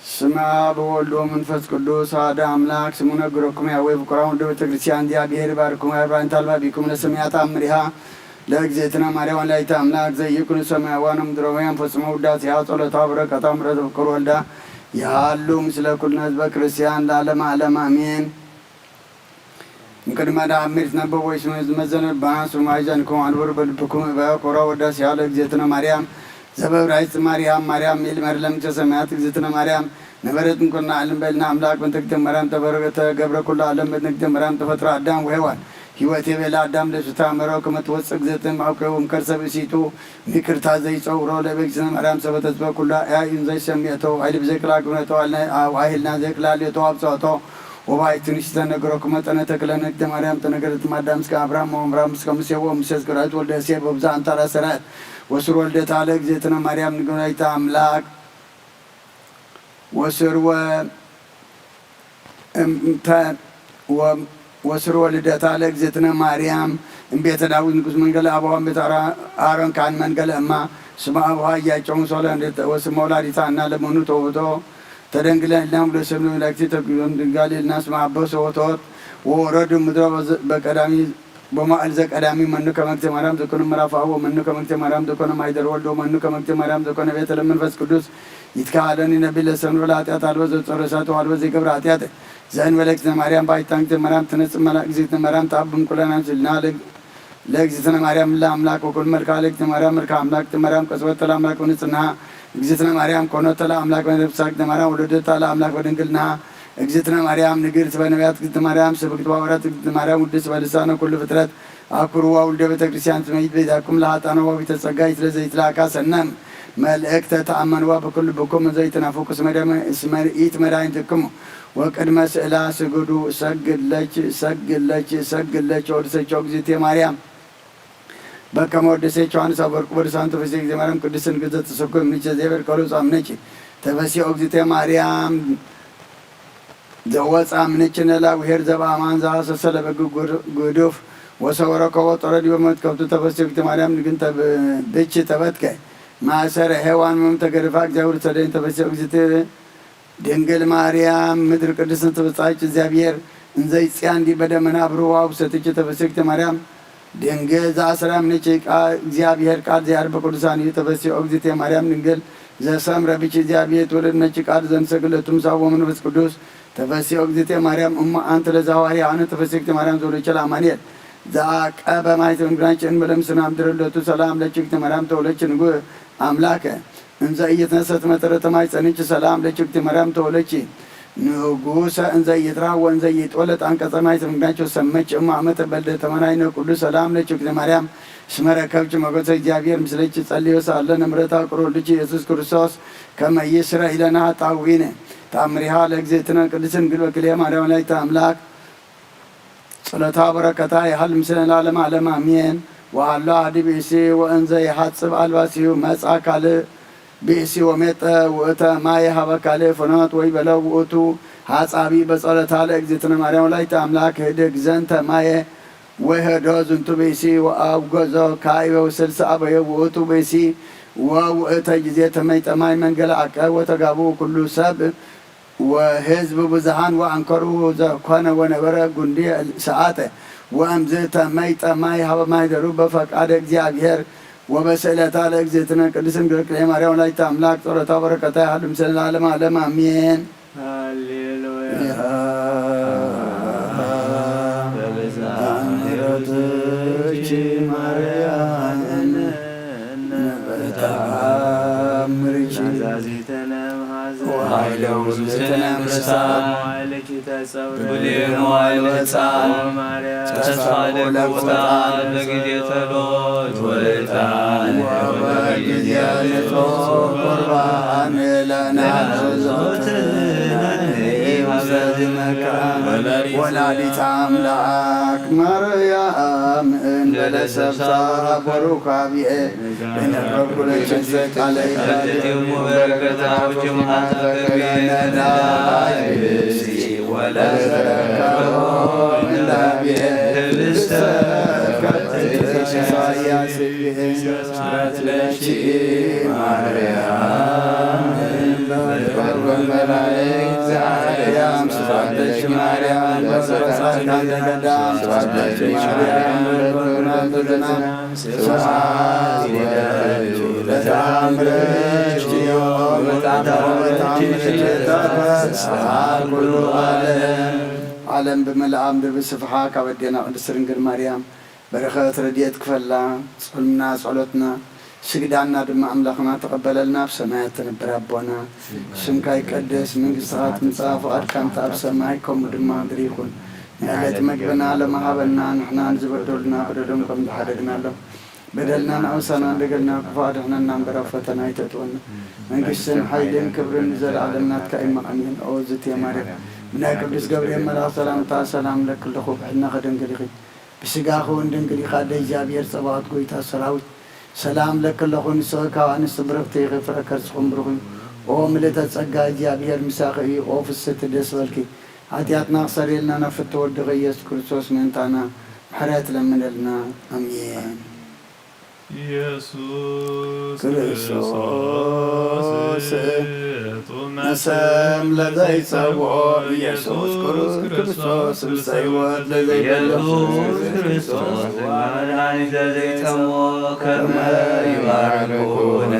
ስመ አብ ወወልድ ወመንፈስ ቅዱስ አሐደ አምላክ። ስሙ ነግረኩም ያዌ ፍቁራን ወልዶ ቤተክርስቲያን እግዚአብሔር ይባርኩም። ያብራን ታልባ ቢኩም ለሰማያት አምሪሃ ለእግዝእትነ ማርያም ወላዲተ አምላክ ዘይኩን ሰማያዋን ምድራውያን ፈጽሞ ውዳሴሃ ጸሎታ በረከታ ምሕረተ ፍቅር ወልዳ ያሉ ምስለ ኩልነ ህዝበ ክርስቲያን ለዓለመ ዓለም አሜን። እምቅድመ ደአምር ይትነበብ ወይስመ ዝመዘነ ልባና ስሙ አይዘንኩም አንብሩ በልብኩም እበ ኮራ ወዳሴሃ ለእግዝእትነ ማርያም ዘበብራይት ማርያም ማርያም ሚል መርለም ሰማያት እግዝእትነ ማርያም ነበረት እምኩልነ ዓለም በልና አምላክ በእንተ እግዝእትነ ማርያም ተበረ-፣ ተገብረ ኩሉ ዓለም በእንተ እግዝእትነ ማርያም ተፈጥሮ አዳም ወሔዋን ህይወት የቤላ አዳም ለሱታ መሮ ከመ ትወፅእ እግዝእትነ እምአውቀ እምከርሰ ብእሲቱ ምክርታ ዘይፀውሮ ለእግዝእትነ ማርያም ሰበተ ህዝበ ኩሉ አያዩ ዘይሰምየቶ አይል ብዘይክላ ክብነቶ አውአይልና ዘይክላልዮቶ አብፀቶ ወባይቱ ንሽተ ነገረኩመ ጠነ ተክለ ንግደ ማርያም ተነገረት ማዳም እስከ አብርሃም ወአብርሃም እስከ ሙሴ ወሙሴ እስከ ዳዊት ወልደ እሴ በብዛ አንታራ ሰራት ወስር ወልደታ ለእግዝእትነ ማርያም ንግናይታ አምላክ ወስር ወ-፣ እምተ-፣ ወ-፣ ወስር ወልደታ ለእግዝእትነ ማርያም እምቤተ ዳዊት ንጉስ መንገለ አበዋ እምቤተ አራ-፣ አሮን ካህን መንገለ እማ ስመ አቡሃ እያጨሙ ሶለ እንደ-፣ ወስመ ወላዲታ እና ለመኑ ተውህቶ ተደንግለ እልና ሙለ ሰብ ለመላእክቲ ተግዞም ድንጋሌ እልና ስመ አበ ሰወቶት ወወረዱ ምድረ በዘ-፣ በቀዳሚ በመዋዕል ዘቀዳሚ መኑ ከመ እግዝእተ ማርያም ዘኮነ ምዕራፍ አብ ወመኑ ከመ እግዝእተ ማርያም ዘኮነ ማይደር ወልድ ወመኑ ከመ እግዝእተ ማርያም ዘኮነ ቤተ ለመንፈስ ቅዱስ ይትካሃለኒ ነቢል ለሰኑ ለኃጢአት አልቦ ዘጾረ እሳት ወአልቦ ዘይገብረ ኃጢአት ዘእንበለ እግዝእተ ማርያም ባይታን እግዝእተ ማርያም ትነጽእ መላ እግዝእትነ ማርያም ተአብም ኩለና ዝልና ለእግ-፣ ለእግዝእትነ ማርያም ለአምላክ ወኩል መልክዓ ለእግዝእትነ ማርያም መልክዓ አምላክ እግዝእትነ ማርያም ቀጽበተ ለአምላክ በንጽህና እግዝእትነ ማርያም ኮኖተ ለአምላክ በነፍሳ እግዝእትነ ማርያም ወለደታ ለአምላክ በድንግልና እግዝእትነ ማርያም ንግርት በነቢያት እግዝእትነ ማርያም ስብክት በሐዋርያት እግዝእትነ ማርያም ውድስት በልሳነ ኩሉ ፍጥረት አኩርዋ ውልደ ቤተ ክርስቲያን ትመይት ቤዛኩም ለኃጥአነ ወቢተ ጸጋ ይትለ ዘይትላካ ሰናም መልእክተ ተአመንዋ በኩሉ ልብኩም ዘይትናፍቁ እስመ ደም-፣ እስመ ርኢት መድኃኒትክሙ ወቅድመ ስእላ ስግዱ እሰግድ ለኪ እሰግድ ለኪ እሰግድ ለኪ ወድሰኪ እግዝእትየ ማርያም በከመ ወደሰ ዮሐንስ አፈወርቅ በልሳኑ ተፈሲ እግዝእተ ማርያም ቅድስት ንግሥት ዘተሰኩ እምኔኪ ዘየበል ከሉ ጻምነኪ ተፈሲ እግዝእተ ማርያም ዘወፃ ምንች ነላ ውሄር ዘበአማን ዘሐሰሰ ለበግ ጉዱፍ ወሰወረ ከወ ጦረ ዲበ መትከብቱ ተፈሲ እግዝእተ ማርያም ንግንተ ብች ተበትከ ማእሰረ ሔዋን መም ተገርፋ እግዚአብሔር ሰደኝ ተፈሲ እግዝእተ ድንግል ማርያም ምድር ቅድስት ትብጻች እግዚአብሔር እንዘይ ጽያን ዲበ ደመና ብርዋ ውሰትች ተፈሲ እግዝእተ ማርያም ድንግል ዘአስራ ምንች ቃል እግዚአብሔር ቃል ዘያር በቅዱሳን እዩ ተፈሲ እግዝእተ ማርያም ድንግል ዘሰምረ ብች እግዚአብሔር ትውልድ ነች ቃል ዘንሰግለቱ ምሳቦ መንፈስ ቅዱስ ተፈሲ እግዝእተ ማርያም እሞ አንተ ለዛዋሪ አነ ተፈሲ እግዝእተ ማርያም ዘውለቸ ለአማኑኤል ዘአቀበ ማይተም ግራንች እንበለ ምስና ምድር ለቱ ሰላም ለች እግዝእተ ማርያም ተወለች ንጉ አምላከ እንዘ ኢይትነሰት መጠረ ተማይ ጸንች ሰላም ለች እግዝእተ ማርያም ተወለች ንጉሰ እንዘ ኢይትራ ወእንዘ ኢይትወለድ አንቀጸ ማይ ተምግናቸው ሰመች እማ አመተ በልደ ተመናይነ ቅዱስ ሰላም ለች እግዝእተ ማርያም እስመ ረከብች ሞገሰ እግዚአብሔር ምስለች ጸልዮ ሳለ ንምረታ ቅሮ ልጅ ኢየሱስ ክርስቶስ ከመ ይስረ ኢለና ጣዊነ ታምሪሃ ለእግዝእትነ ቅድስት ድንግል በክልኤ ማርያም ወላዲተ አምላክ ጸሎታ በረከታ ይሃሉ ምስለ ለዓለመ ዓለም አሜን። ወሃሎ ኣሐዲ ብእሲ ወእንዘ ይሓጽብ ኣልባሲሁ መጽአ ካልእ ብእሲ ወሜጠ ውእተ ማይ ሀበ ካልእ ፍኖት ወይቤሎ ውእቱ ሐጻቢ በጸሎታ ለእግዝእትነ ማርያም ወላዲተ አምላክ ህድግ ዘንተ ማየ ወይሄዶ ዝንቱ ብእሲ ወአውገዞ ካይበ ወስልሳ አበዮ ውእቱ ብእሲ ወውእተ ጊዜ ተመይጠ ማይ መንገለ አቀ ወተጋቡ ኩሉ ሰብ ወሕዝብ ብዙኃን ወአንከሩ ዘኮነ ወነበረ ጉንዲ ሰዓተ ወእምዝ ተመይጠ ማይ ሀበ ማሕደሩ በፈቃደ እግዚአብሔር ወበስእለታ ለእግዝእትነ ቅድስት ድንግል ማርያም ወላዲተ አምላክ ጸሎታ በረከታ ያህሉ ምስለ ለዓለመ ዓለም አሜን። ሃሌሉያ። በብዝኃ ምሕረትኪ ማርያም በተአምርኪ ናዛዚተ ለምሃዘ ወኃይለ ውእቱ ለምሳል መዋዕልኪ ተጸውረ ድንግል መዋዕል በጻል ማርያም ተስፋ ተስፋ ለቁጣን ለቁጣን በጊዜ ጸሎት ወዕጣን ወበጊዜ ንጹሕ ቁርባን ለናዘዞት ወላዲተ አምላክ ማርያም እንበለ ሰብሳ በሩካብኤ ስብሐት ይደሉ ለተአምርኪ ወበተአምርኪ ይትፈስሐ ኩሉ ዓለም። ዓለም ብምልኣ ምድሪ ብስፍሓ ካብ ኣዴና ቅድስት ድንግል ማርያም በረኸት ረድኤት ክፈላ። ጾምና ጸሎትና ስግዳና ድማ ኣምላኽና ተቐበለልና። ኣብ ሰማያት ትነብር ኣቦና ስምካ ይቀደስ፣ መንግስትኻ ትምጻእ፣ ፍቓድካ እንተ ኣብ ሰማይ ከምኡ ድማ ምድሪ ይኹን። ናይ ዕለት መግብና ሎሚ ሃበና፣ ንሕና ንዝበደሉና በደሎም ከም ዝሓደግናሎም በደልና ንኣውሳና እንደገልና ክፉእ ኣድሕነና እምበር ኣብ ፈተና ኣይተእትወና። መንግስትን ሓይልን ክብርን ንዘለኣለም ናትካ እዩ። ኣሜን። ኦ ዝትየ ማርያም፣ ብናይ ቅዱስ ገብርኤል መልኣኽ ሰላምታ ሰላም እለኪ ኣለኹ፣ ብሕልናኺ ድንግል ኢኺ፣ ብስጋኺ እውን ድንግል ኢኻ። ኣደ እግዚኣብሔር ጸባኦት፣ ጎይታ ሰራዊት፣ ሰላም እለኪ ኣለኹ፣ ንስኺ ካብ ኣንስቲ ብርኽቲ ኢኺ፣ ፍረ ከርስኹም ብሩኽ እዩ። ኦ ምልእተ ጸጋ፣ እግዚኣብሔር ምሳኺ እዩ። ኦ ፍስሕቲ ደስ በልኪ፣ ሓጢኣትና ክሰርየልና ናብ ፍትው ወድኺ ኢየሱስ ክርስቶስ ምእንታና ምሕረት ለምነልና። ኣሜን። ኢየሱስ ክርስቶስ ጥዑመ ስም ለዘይጸውዖ፣ ኢየሱስ ክርስቶስ ስብሰ ሕይወት ለዘይበልዑ፣ ኢየሱስ ክርስቶስ መድኃኒት ለዘይጸምኦ፣ ከመ ይባርኩነ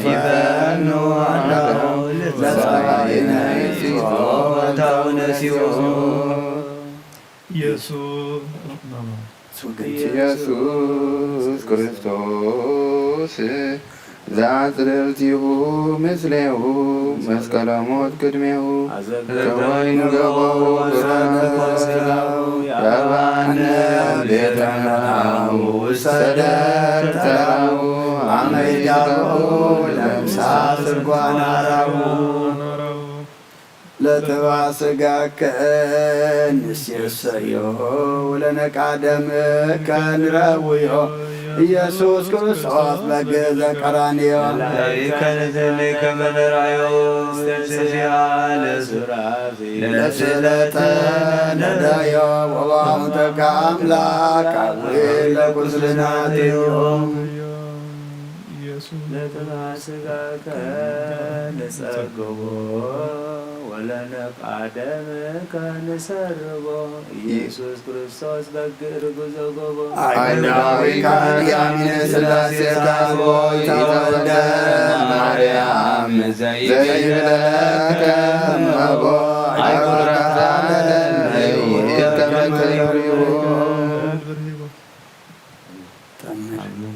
ይፈኑ አዳው ለጸባኢነ እግዚኦ ወታው ነሲኦ። ኢየሱስ ኢየሱስ ክርስቶስ ዘአጽርርቲሁ ምስሌሁ መስቀለ ሞት ቅድሜሁ ከወይኑ ገቦ ወሰነ ኮስቲናሁ ያባነ ቤተ መርአሁ ውሰደ ተራሁ አመ ይዳብኡ ለምሳ ስርጓን አራሁ። ለጥባ ስጋከ ንሴሰዮ ወለነቃ ደምከ ንረውዮ። ኢየሱስ ክርስቶስ በግ ዘቀራንዮ። መላእከ ንትሊ ከመ ንርአዮ ውስተ ስያ ለሱራፊ ለስለተ ነዳዮ ወባሙተካ አምላክ አዊ ለቁስልናትዮ። ኢየሱስ ለጥባ ስጋከ ንጸግቦ ወለነቃ ደምከ ንሰርቦ። ኢየሱስ ክርስቶስ በግ ርጉዞ ጎቦ። አይሁዳዊ ካህን አሚነ ሥላሴ ታቦ ይተወልደ ማርያም ዘይብለከ መቦ አይኩራታ ለለዩ ከመ ተሪሁ። ተአምር።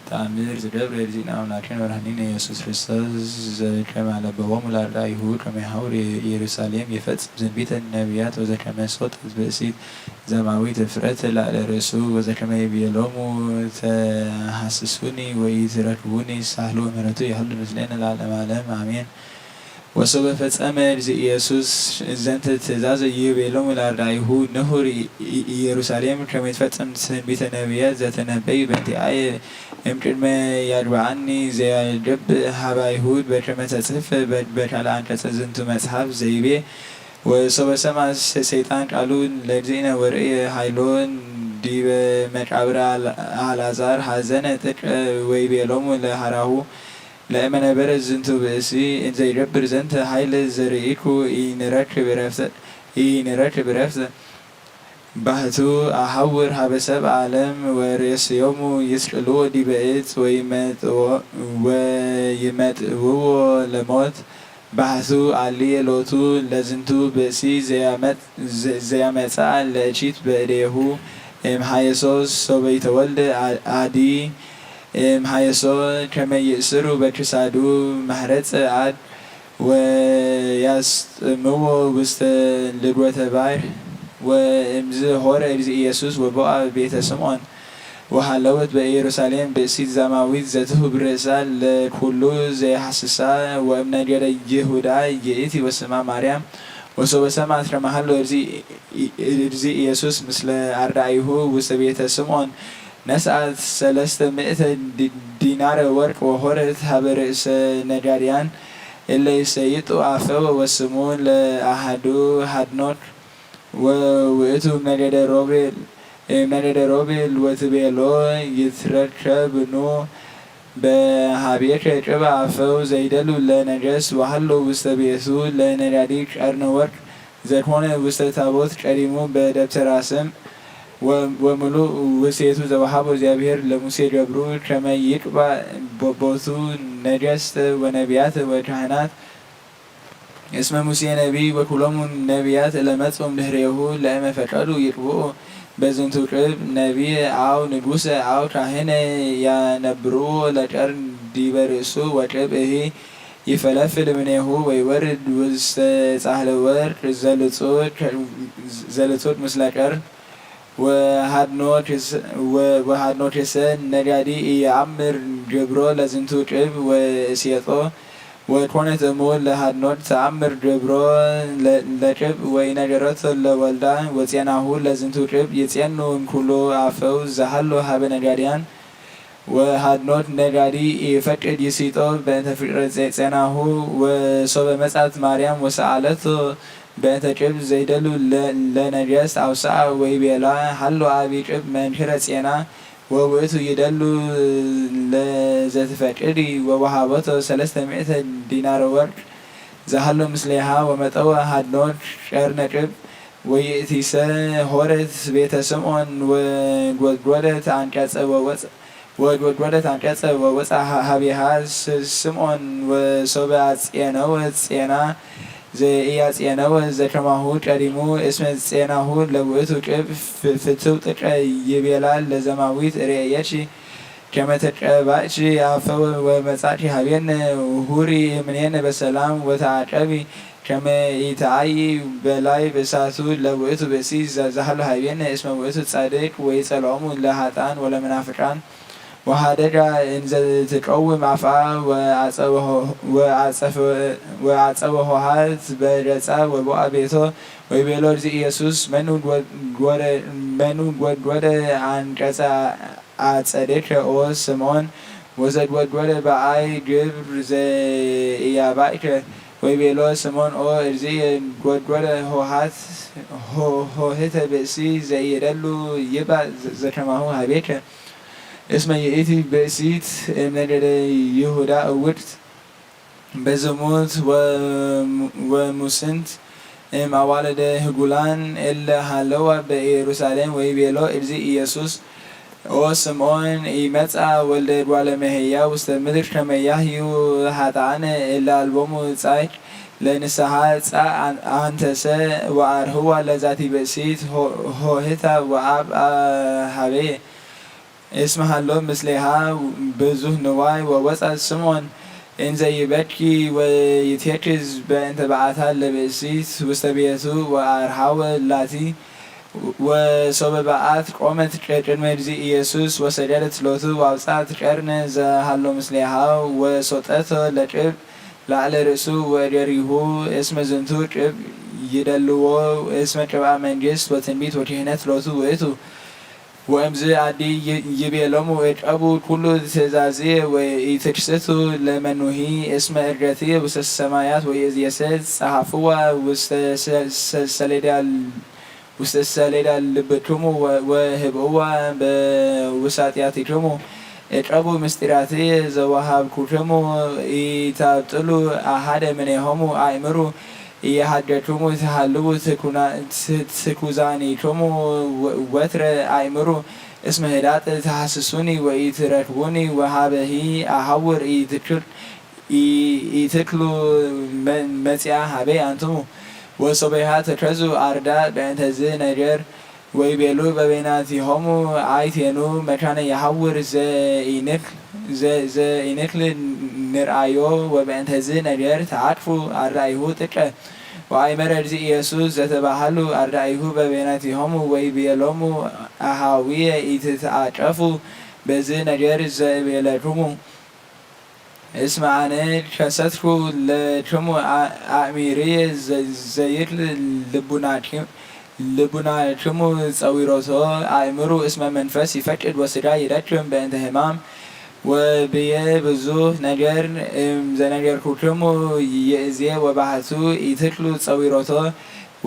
ተአምር ዝገብረ እግዚእነ አምላክነ ወመድኃኒነ ኢየሱስ ክርስቶስ ዘከመ አለበዎሙ ለአርዳኢሁ ከመ ይሃውሩ ኢየሩሳሌም ይፈጽም ትንቢተ ነቢያት ወዘከመ ሶጠት ብእሲት ዘማዊት እፍረት ላዕለ ርእሱ ወዘከመ ይቤሎሙ ተሐስሱኒ ወኢትረክቡኒ ሳህሉ ወምህረቱ ይሃሉ ምስሌነ ለዓለመ ዓለም አሜን። ወሶበ ፈጸመ እግዚእ ኢየሱስ ዘንተ ትእዛዝ ይቤሎሙ ለአርዳኢሁ፣ ንሁር ኢየሩሳሌም ከመ ይትፈጸም ትንቢተ ነቢያት ዘተነበዩ በእንቲአየ። እምቅድመ ያግብአኒ ዘያገብእ ሀበ አይሁድ በከመ ተጽሕፈ በካልእ አንቀጸ ዝንቱ መጽሐፍ ዘይቤ። ወሶበ ሰምዐ ሰይጣን ቃሉ ለእግዚእነ ወርእየ ኃይሎ ዲበ መቃብር አልዓዛር ሐዘነ ጥቀ ወይቤሎሙ ለሐራሁ ለእመ ነበረ ዝንቱ ብእሲ እንዘ ይገብር ዘንተ ኃይል ዘርኢኩ ኢንረክብ ዕረፍተ። ባህቱ አሐውር ሀበ ሰብ ዓለም ወርእስዮሙ ይስቅልዎ ዲበ እጽ ወይመጥዎ- ወይመጥውዎ ለሞት። ባህቱ አልየ ሎቱ ለዝንቱ ብእሲ ዘያመጽ- ዘ- ዘያመጽአ ለእኪት በእዴሁ እምሃየሶ ሶበ ይተወልደ አ- አዲ እምሃየሶ ከመ ይእስሩ በክሳዱ ማህረጸ አድ ወያስጥምዎ ውስተ ልድወተ ባሕር። ወእምዝ ሆረ እግዚእ ኢየሱስ ወቦአ ቤተ ስምዖን። ወሃለወት በኢየሩሳሌም ብእሲት ዛማዊት ዘትሁብ ርእሳ ለኩሉ ዘይሃስሳ ወእምነገደ ይሁዳ ይእቲ ወስማ ማርያም። ወሶበ ሰምዐት ከመ ሀሎ እግዚእ ኢየሱስ ምስለ አርዳኢሁ ውስተ ቤተ ስምዖን ነስአት ሰለስተ ምእተ ዲ- ዲናረ ወርቅ ወሆረት ሀበ ርእሰ ነጋድያን እለ ይሰይጡ አፈወ ወስሙ ለአሐዱ ሀድኖክ ወውእቱ እምነገደ ሮቤል እምነገደ ሮቤል ወትቤሎ ይትረከብኑ በሀቤከ ቅብአ አፈው ዘይደሉ ለነገስ ወሀሎ ውስተ ቤቱ ለነጋዲ ቀርነ ወርቅ ዘኮነ ውስተ ታቦት ቀዲሙ በደብተራ ስም ወ- ወምሉእ ውስቴቱ ዘወሃቦ እግዚአብሔር ለሙሴ ገብሩ ከመ ይቅባእ ቦቦቱ ነገስት ወነቢያት ወካህናት። እስመ ሙሴ ነቢይ ወኩሎሙ ነቢያት ለመጹ እምድህሬሁ ለእመ ፈቀዱ ይቅብኡ በዝንቱ ቅብ ነቢየ አው ንጉሰ አው ካህነ ያነብርዎ ለቀርን ዲበ ርእሱ ወቅብ እሂ ይፈለፍል እምኔሁ ወይወርድ ውስተ ጻሕለ ወርቅ ዘልጹድ ምስለ ቀርን። ወሃድኖ ኬሰ ነጋዲ ኢየአምር ገብሮ ለዝንቱ ቅብ ወእሴጦ ወኮነት እሙ ለሃድኖት ተአምር ገብሮ ለቅብ ወኢነገረቶ ለወልዳ ወጼናሁ ለዝንቱ ቅብ ይጼኑ እምኩሉ አፈው ዘሃሎ ሀበ ነጋድያን። ወሃድኖት ነጋዲ ኢፈቅድ ይሲጦ በእንተ ፍቅረ ጼናሁ። ወሶበ መጻት ማርያም ወሰአለቶ በእንተ ቅብ ዘይደሉ ለነገስት አውስአ ወይቤላ ሀሎ አቢ ቅብ መንክረ ጼና ወውእቱ ይደሉ ለዘትፈቅዲ። ወወሃበቶ ሰለስተ ምእተ ዲናረ ወርቅ ዘሃሎ ምስሌሃ ወመጠወ ሃድኖት ቀርነ ቅብ ወይእቲሰ ሆረት ቤተ ስምዖን ወጎድጎደት አንቀጸ ወወፅ ወጎድጎደት አንቀጸ ወወፃ ሀቤሃ ስምዖን ወሶበ አጽየነወ ጼና ዘኢያጽየነወ ዘከማሁ ቀዲሙ እስመ ጼናሁ ለውእቱ ቅብ ፍትው ጥቀ ይቤላ ለዘማዊት ርእየኪ ከመ ተቀባእኪ አፈወ ወመጻእኪ ሀቤነ ሁሪ እምኔነ በሰላም ወተአቀቢ ከመ ኢተአይ በላይ በሳቱ ለውእቱ ብእሲ ዘሃሎ ሀቤነ እስመ ውእቱ ጻድቅ ወይጸልኦሙ ለሀጣን ወለመናፍቃን። ወሀደጋ እንዘ ትቀውም አፍአ ወአጸወሆሃት በገጻ ወቦአ ቤቶ ወይቤሎ እግዚእ ኢየሱስ መኑ ጎድጎደ አንቀጸ አጸዴከ ኦ ስምዖን ወዘጎድጎደ በአይ ግብር ዘኢያባእከ ወይቤሎ ስምዖን ኦ እግዚእ ጎድጎደ ሆሃት ሆህተ ብእሲ ዘኢደሉ ይባእ ዘከማሁ ሀቤከ። እስመ ይእቲ ብእሲት እምነገደ ይሁዳ እውድት በዝሙት ወሙስንት እም አዋልደ ህጉላን እለ ሃለዋ በኢየሩሳሌም ወይቤሎ እግዚእ ኢየሱስ ኦ ስምዖን ኢመጻ ወልደ እጓለ እመሕያው ውስተ ምድር ከመ ያህዩ ኃጥኣነ እለ አልቦሙ ጻድቅ ለንስሓ ጻእ አንተሰ ወአርህዋ ለዛቲ ብእሲት ሆህታ ወአብአ ሀቤየ እስመ ሀሎ ምስሌሃ ብዙህ ንዋይ ወወፃ ስምዖን እንዘ ይበኪ ወይትየክዝ በእንተ በዓታ ለብእሲት ውስተ ቤቱ ወአርሃወ ላቲ ወሶበ በአት ቆመት ቅድመ እግዚእ ኢየሱስ ወሰገደት ሎቱ ወአውፅአት ቀርነ ዘሃሎ ምስሌሃ ወሶጠቶ ለቅብ ላዕለ ርእሱ ወደሪሁ፣ እስመ ዝንቱ ጭብ ይደልዎ፣ እስመ ጭብአ መንግስት ወትንቢት ወክህነት ሎቱ ውእቱ። ወእምዝ አዲ ይ- ይቤሎሙ እቀቡ ኩሉ ትእዛዝየ ወኢትክስቱ ለመኑሂ እስመ እርገትየ ውስተ ሰማያት ወይእዜሰ ጸሐፍዋ ውስተ ሰ- ሰ- ሰሌዳ ውስተ ሰሌዳ ልብክሙ ወ- ወህብእዋ በውሳጢያቲክሙ። እቀቡ ምስጢራትየ ዘወሃብኩክሙ ኢታብጥሉ አሃደ ምኔሆሙ አእምሩ። ኢሃደክሙ ትሃልዉ ትኩዛኒክሙ ወትረ አእምሩ። እስመ ህዳጥ ተሐስሱኒ ወኢትረክቡኒ ወሃበሂ አሃውር ኢትክሉ መጺአ ሃበይ አንትሙ። ወሶበይሃ ተከዙ አርዳ በእንተዝ ነገር ወይቤሉ በበይናቲሆሙ አይቴኑ መካነ የሐውር ዘኢንክል ንርአዮ። ወበእንተዝ ነገር ተአቅፉ አርዳኢሁ ጥቀ። ወአይመረ እግዚእ ኢየሱስ ዘተባህሉ አርዳኢሁ በበይናቲሆሙ ወይቤሎሙ አሃውየ ኢትትአቀፉ በዝ ነገር ዘቤለክሙ። እስመ አነ ከሰትኩ ለክሙ አእሚርየ ዘይክል ልቡናክሙ ጸዊሮቶ አእምሩ። እስመ መንፈስ ይፈቅድ ወስጋ ይደክም በእንተ ህማም። ወብየ ብዙህ ነገር እምዘነገርኩክሙ ይእዜ ወባህቱ ኢትክሉ ጸዊሮቶ።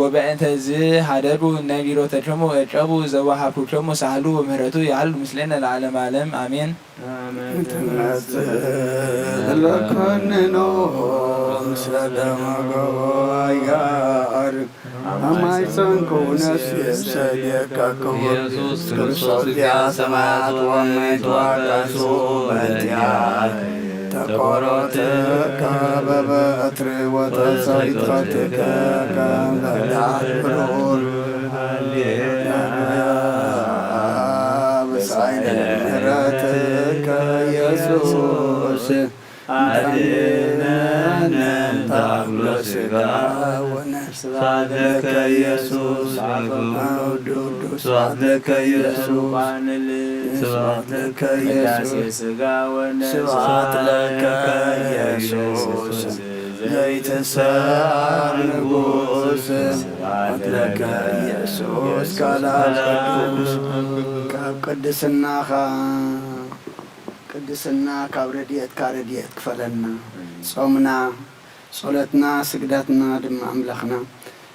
ወበእንተዝ ሀደጉ ነጊሮተክሙ እቀቡ ዘወሃብኩክሙ ሳህሉ ወምህረቱ ያህሉ ምስሌነ ለዓለም ዓለም አሜን። ትመጽእ ለኮንኖ ምስለ ደመ ገቦ ያዕርግ አማይፀንኩ ነፍሴ ሰሌካ ክቡር ኢየሱስ ክርስቶስ ዚአ ሰማያት ወመይት ዋጋሱ በእንቲአይ ተቆሮትከ በበትር ወተሰይጠትከ ከም በዳት ብሩር ብሳይለ ምሕረትከ ኢየሱስ አድነነ እምታብሎ ስጋ ወነፍስ። ስብሐት ለከ ኢየሱስ አብ ኩሉ። ስብሐት ለከ ኢየሱስ። ስብሐት ለከ ኢየሱስ። ስብሐት ለከ ኢየሱስ ዘይትሰዓር ንጉስ። ስብሐት ለከ ኢየሱስ ቃል ቅዱስ። ካብ ቅድስናኻ ቅድስና ካብ ረድኤትካ ረድኤት ክፈለና። ጾምና፣ ጸሎትና፣ ስግዳትና ድማ ኣምላኽና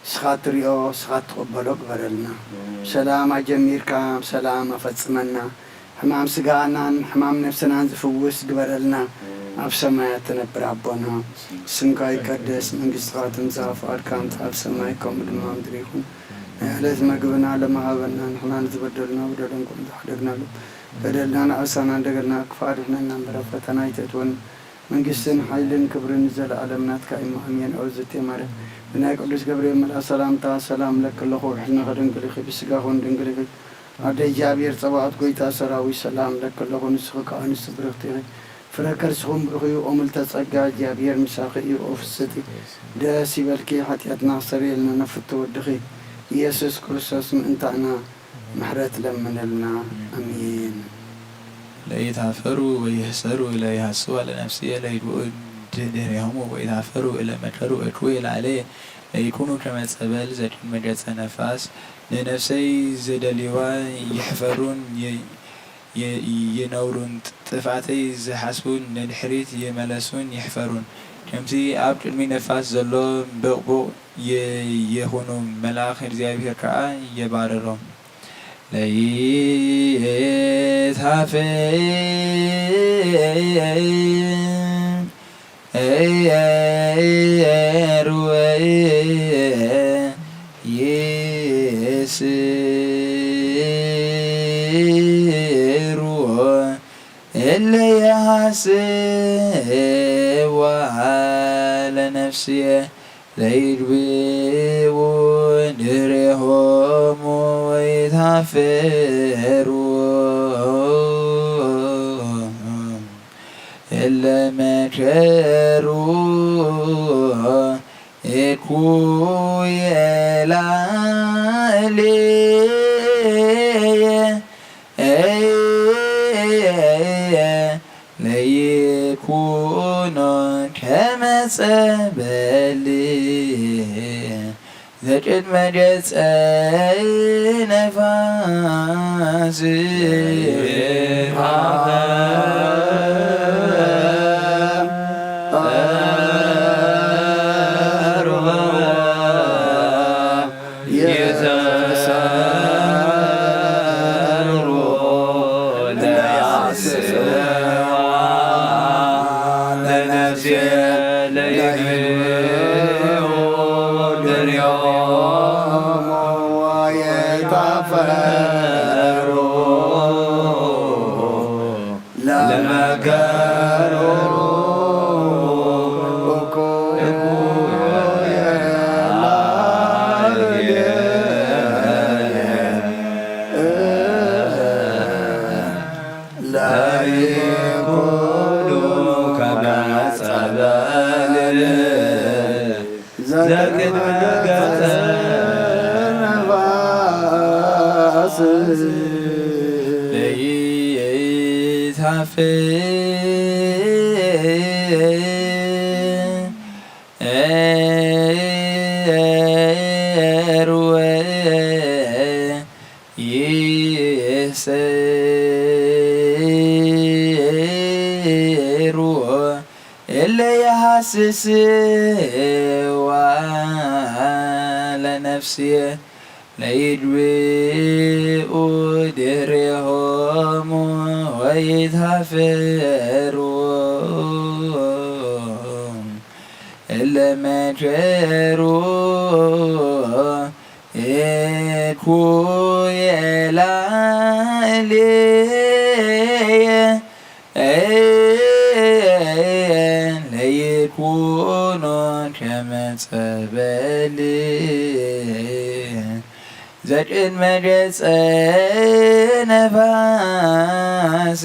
ንስኻ ትሪኦ፣ ንስኻ ትቕበሎ ግበረልና። ሰላም ኣጀሚርካ፣ ሰላም ኣፈጽመና። ሕማም ስጋናን ሕማም ነፍስናን ዝፍውስ ግበረልና። ኣብ ሰማያት ትነብር ኣቦና፣ ስምካ ይቀደስ፣ መንግስትኻ ትምጻእ፣ ፍቓድካ ከምቲ ኣብ ሰማይ ከምኡ ድማ ኣብ ምድሪ ይኹን። ናይ ዕለት መግብና ለማሃበና፣ ንሕና ንዝበደሉና በደሎም ከም ዝሓደግናሉ በደልና ንኣሳና እንደገና ክፉእ ኣድሕነና እምበር ኣብ ፈተና ኣይተእትወና። መንግስትን ሓይልን ክብርን ንዘለኣለም ናትካ እዩ። ኣሜን። ኦ ዝቴ ማርያም፣ ብናይ ቅዱስ ገብርኤል መልኣክ ሰላምታ ሰላም እለኪ ኣለኹ፣ እሕዝነኺ ድንግል ኢኺ፣ ብስጋኺ እውን ድንግል ኢኺ። ኣደ እግዚኣብሔር ጸባኦት፣ ጎይታ ሰራዊት፣ ሰላም እለኪ ኣለኹ፣ ንስኺ ከኣ ኣንስቲ ብርኽቲ ኢኺ፣ ፍረ ከርስኹም ብሩኽ እዩ። ኦ ምልዕተ ጸጋ፣ እግዚኣብሔር ምሳኺ እዩ። ኦ ፍስቲ፣ ደስ ይበልኪ፣ ሓጢኣትና ክሰርየልና ነፍቶ ወድኺ ኢየሱስ ክርስቶስ ምእንታና ምሕረት ለምንልና። ኣሜን። ለይታፈሩ ወይህሰሩ ለይሃስዋ ለነፍስየ ለይግብኡ ድህሬሆሙ ወይታፈሩ እለ መከሩ እክቡ የላዕለየ ለይኩኑ ከመ ጸበል ዘቅድመ ገጸ ነፋስ። ንነፍሰይ ዘደልይዋ ይሕፈሩን ይ- ይ- ይነውሩን፣ ጥፍኣተይ ዝሓስቡ ንድሕሪት ይመለሱን ይሕፈሩን። ከምቲ ኣብ ቅድሚ ነፋስ ዘሎ ብቕቡቕ ይ- ይኹኑ፣ መልኣኽ እግዚኣብሔር ከኣ የባርሮም። ለይታፌ እየሩ ይስሩ እለ የሐስዋ ለነፍስየ ለይግብኡ ድሬሆሙ ወይታፈሩ እለ መከሩ እኩየ ላዕሌየ ለይኩኖ ከመ ጸበል ዘጭድ መገጸ ነፋስ ለይድብኡ ድሬሆሙ ወይትሃፈሩ እለ መከሩ እኩየ ላእሌየ ለይኩኑ ከመ ጸበል ዘቅድመ ገጸ ነፋስ።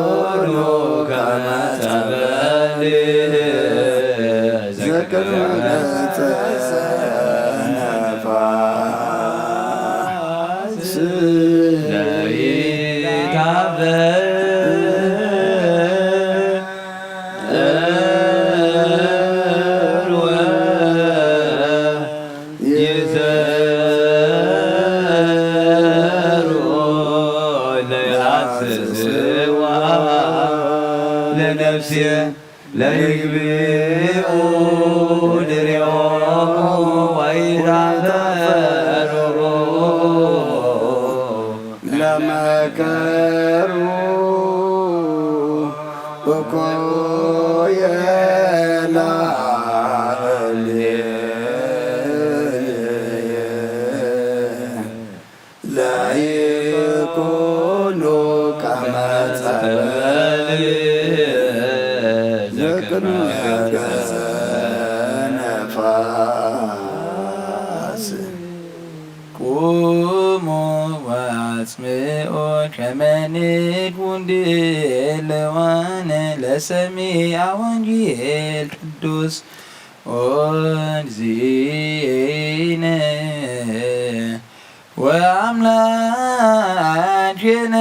ለይኩኑ ከመ ጸበል ዘቅመ ነፋስ ለይታበ ለይትሃስስዋ ለነፍስየ ለይግብኡ ድሬሆሙ ወይታፈሩ ለመከሩ እኮ የላእሌ ለይኩኑ ከመ ጸበል ዘቅመ ነፋስ። ቁሙ ወአጽምዑ ከመ ንኩን ድልዋነ ለሰሚዐ ወንጌል ቅዱስ ኦ እግዚእነ ወአምላኬነ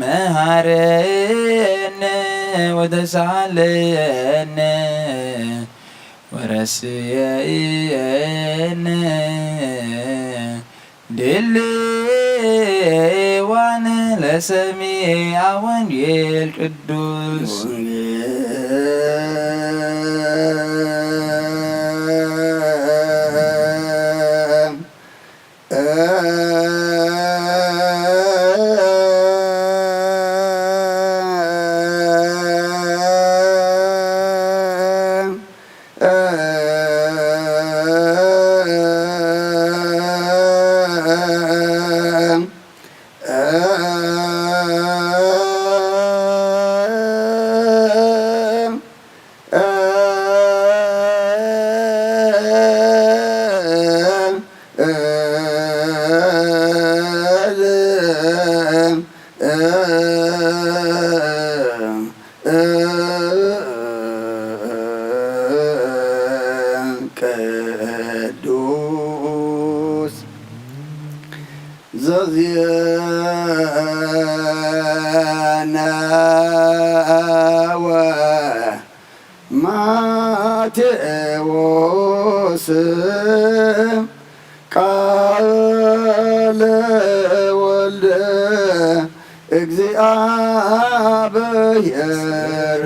መሐረነ ወተሳሃለነ ወረስየነ ድልዋነ ለሰሚዐ ወንጌል ቅዱስ። ዘዜነወ ማቴዎስ ቃለ ወልደ እግዚኣብሔር።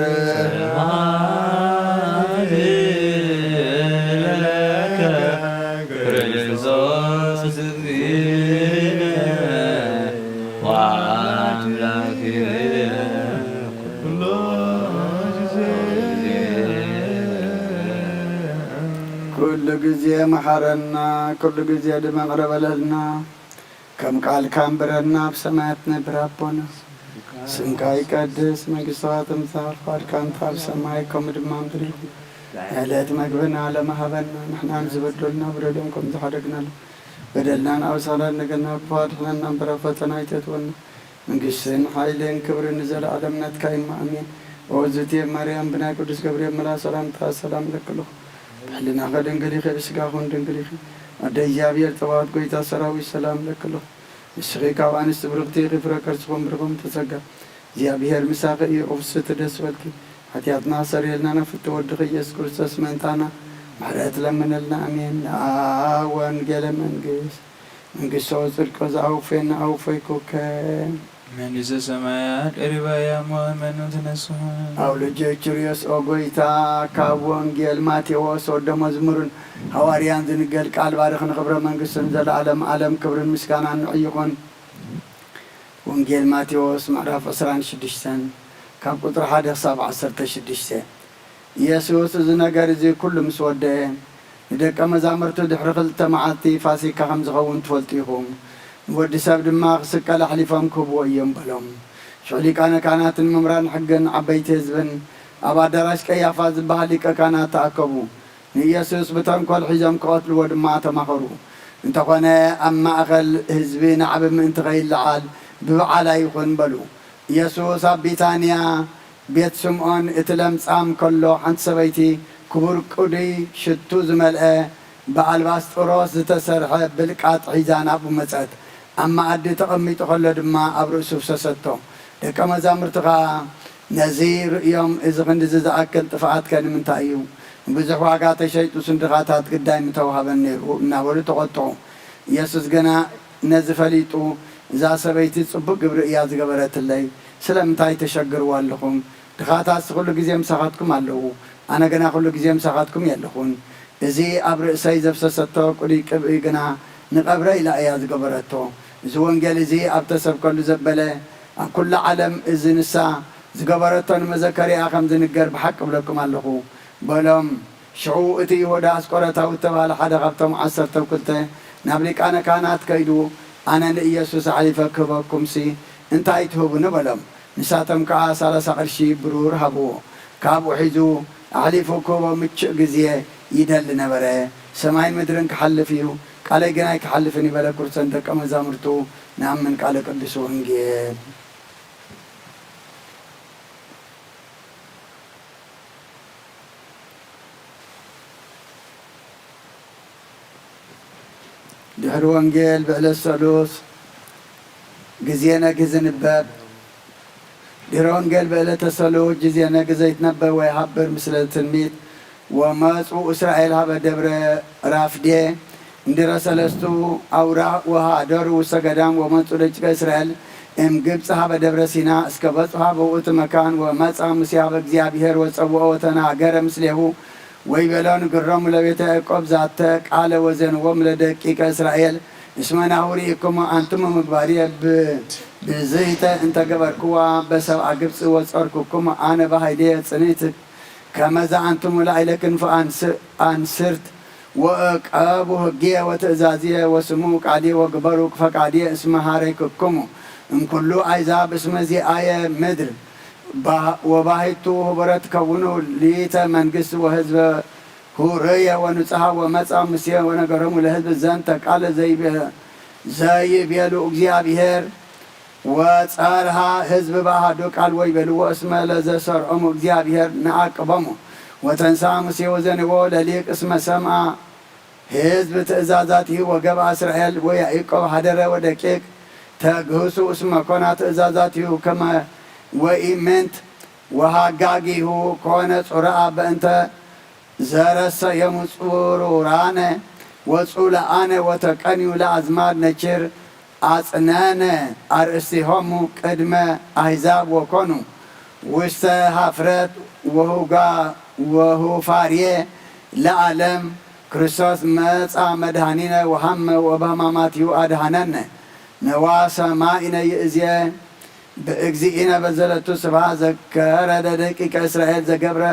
ኩሉ ግዜ መሓረና፣ ኩሉ ግዜ ድማ ይቕረ በለልና። ከም ቃልካ እንብረና፣ ኣብ ሰማያት ትነብር ኣቦና፣ ስምካ ይቀድስ፣ መንግስትኻ ትምጻእ፣ ፍቓድካ እንተ ኣብ ሰማይ ከምኡ ድማ ኣብ ምድሪ ይኹን። ዕለት መግብና ሎሚ ሃበና፣ ንሕና ንዝበደሉና በደሎም ከም ዝሓደግናሉ፣ በደልና ንኣውሳና፣ ነገር ናብ ክፉ ኣድሕነና እምበር፣ ኣብ ፈተና ኣይተእትወና። መንግስትን ሓይልን ክብርን ንዘለኣለም ናትካ እዩ፣ ኣሜን። ኦ ዝእቲ ማርያም፣ ብናይ ቅዱስ ገብርኤል መልኣኽ ሰላምታ ሰላም እለኪ ኣለኹ። ብሕልናኺ ድንግል ኢኺ፣ ብስጋኺ እውን ድንግል ኢኺ። ኣደ እግዚኣብሔር፣ ጸባኦት፣ ጎይታ ሰራዊት፣ ሰላም እለኪ ኣለኹ። ንስኺ ካብ ኣንስቲ ብርኽቲ ኢኺ፣ ፍረ ከርስኺ እውን ብሩኽ እዩ፣ ተጸጋ እግዚኣብሔር ምሳኺ እዩ። ቅድስቲ ደስ በልኪ፣ ሓጢኣትና ሰሪየልና፣ ናብ ፍትው ወድኺ ኢየሱስ ክርስቶስ ምእንታና ምሕረት ለምነልና፣ ኣሜን። ወንጌለ መንግስት መንግስቶ ጽድቆ ዘኣውፌና ኣውፈይኩከ። መንግስተ ሰማያት ቀሪባ እያ እሞ መኑ ተነስሑ። ኣብ ልጆች ርዮስ ኦ ጎይታ፣ ካብ ወንጌል ማቴዎስ ወደ መዝሙርን ሃዋርያን ዝንገል ቃል ባርኽ ንኽብረ መንግስትን ዘለዓለም ዓለም ክብርን ምስጋናን ንዑ ይኹን። ወንጌል ማቴዎስ ምዕራፍ ዕስራን ሽዱሽተን ካብ ቁጽሪ ሓደ ክሳብ ዓሰርተ ሽዱሽተ። ኢየሱስ እዚ ነገር እዚ ኩሉ ምስ ወደአ፣ ንደቀ መዛሙርቱ፣ ድሕሪ ክልተ መዓልቲ ፋሲካ ከም ዝኸውን ትፈልጡ ኢኹም። ንወዲ ሰብ ድማ ክስቀል ኣሕሊፎም ክህብዎ እዮም በሎም። ሽዑ ሊቃነ ካህናትን መምህራን ሕግን ዓበይቲ ህዝብን ኣብ ኣዳራሽ ቀያፋ ዝበሃል ሊቀ ካህናት ተኣከቡ። ንኢየሱስ ብተንኮል ሒዞም ክቐትልዎ ድማ ተማኸሩ። እንተኾነ ኣብ ማእከል ህዝቢ ናዕቢ ምእንቲ ከይለዓል ብበዓል ኣይኹን በሉ። ኢየሱስ ኣብ ቢታንያ ቤት ስምዖን እቲ ለምጻም ከሎ፣ ሓንቲ ሰበይቲ ክቡር ቅዱይ ሽቱ ዝመልአ ብኣልባስጥሮስ ዝተሰርሐ ብልቃጥ ሒዛ ናብኡ መጸት። ኣብ መኣዲ ተቐሚጡ ከሎ ድማ ኣብ ርእሱ ፍሰሰቶ። ደቀ መዛሙርቲ ኸኣ ነዚ ርእዮም፣ "እዚ ክንድዚ ዝኣክል ጥፍኣት ከ ንምንታይ እዩ? ንብዙሕ ዋጋ ተሸይጡስ ንድኻታት ግዳይ ምተዋህበን ነይሩ" እናበሉ ተቖጥዑ። ኢየሱስ ግና ነዚ ፈሊጡ፣ "እዛ ሰበይቲ ጽቡቕ ግብሪ እያ ዝገበረትለይ፣ ስለምንታይ ተሸግርዋ ኣለኹም? ድኻታትስ ኩሉ ግዜ ምሳኻትኩም ኣለዉ፣ ኣነ ግና ኩሉ ግዜ ምሳኻትኩም የለኹን። እዚ ኣብ ርእሰይ ዘፍሰሰቶ ቅዱይ ቅብኢ ግና ንቐብረ ኢላ እያ ዝገበረቶ። እዚ ወንጌል እዚ ኣብ ተሰብከሉ ዘበለ፣ ኣብ ኩሉ ዓለም እዚ ንሳ ዝገበረቶ ንመዘከሪኣ ከም ዝንገር ብሓቂ እብለኩም ኣለኹ" በሎም። ሽዑ እቲ ይሁዳ ኣስቆሮታዊ እተባህለ ሓደ ካብቶም ዓሰርተው ክልተ ናብ ሊቃነ ካህናት ከይዱ፣ "ኣነ ንኢየሱስ ኣሕሊፈ ክህበኩምሲ እንታይ ትህቡኒ?" በሎም። ንሳቶም ከኣ ሰላሳ ቅርሺ ብሩር ሃብዎ። ካብኡ ሒዙ ኣሕሊፉ ክህቦ ምቹእ ግዜ ይደሊ ነበረ። "ሰማይን ምድርን ክሓልፍ እዩ፣ ቃለይ ግን ኣይክሓልፍን" ይበለ። ክርሰን ደቀ መዛሙርቱ ንኣምን ቃለ ቅዱስ ወንጌል። ድሕሪ ወንጌል ብዕለት ሰሉስ ግዜ ነግህ ዝንበብ። ድሕሪ ወንጌል ብዕለተ ሰሉስ ግዜ ነግህ ዘይትነበብ ወይ ሃብር ምስለ ትንቢት። ወመጹ እስራኤል ሀበ ደብረ ራፍዴ እንድረ ሰለስቱ ኣውራ ወሃደሩ ውስተ ገዳም። ወመጹ ደቂቀ እስራኤል እም ግብጽ ሀበ ደብረ ሲና እስከ በጽሑ ሀበ ውእቱ መካን። ወመጻ ሙሴ ሀበ እግዚኣብሔር ወጸውኦ ወተናገረ ምስሌሁ ወይቤሎ ንግሮሙ ለቤተ ያዕቆብ ዛተ ቃለ ወዜንዎሙ ለደቂቀ እስራኤል እስመ ናሁ ርኢኩሞ ኣንትሙ ምግባርየ ብ-፣ ብዝይተ እንተ ገበርክዋ በሰብኣ ግብጽ ወጸርኩኩሞ ኣነ በሃይልየ ጽንዕት ከመዛ ኣንትሙ ላዕለ ክንፍ ኣንስ-፣ ኣንስርት ወእቀቡ ህግየ ወትእዛዝየ ወስሙ ቃልየ ወግበሩ ፈቃድየ እስመ ሃረይክኩሙ እምኩሉ ኣይዛብ እስመ ዚኣየ ምድር። ባ-፣ ወባሂቱ ህቡረ ትከውኑ ሊተ መንግስት ወህዝበ ሁርየ ወንጹሃ። ወመጻ ሙሴ ወነገሮሙ ለህዝብ ዘንተ ቃለ ዘይቤ-፣ ዘይቤሉ እግዚኣብሔር። ወጸርሃ ህዝብ በአሐዱ ቃል ወይቤልዎ እስመ ለዘሰርዖሙ እግዚኣብሔር ነዓቅቦሙ። ወተንሳ ሙሴ ወዘንዎ ለሊቅ እስመ ሰምአ ህዝብ ትእዛዛቲሁ ወገብአ እስራኤል ወያዕቆብ ሀደረ ወደቂቅ ተግህሱ እስመ ኮና ትእዛዛቲሁ ከመ ወኢምንት ወሃጋጊሁ ኮነ ጽሩኣ በእንተ ዘረሰየሙ ጽሩራነ ወጹላኣነ ወተቀንዩ ለአዝማድ ነችር አጽነነ አርእስቲሆሙ ቅድመ አሕዛብ ወኮኑ ውስተ ሀፍረት ወሁጋ ወሁፋርየ ለዓለም። ክርስቶስ መጻ መድኃኒነ ወሐመ ወበሕማማቲሁ አድኃነነ። ነዋ ሰማኢነ ይእዜ ብእግዚእነ በዘለቱ ስብሐት ዘከረ ለደቂቀ እስራኤል ዘገብረ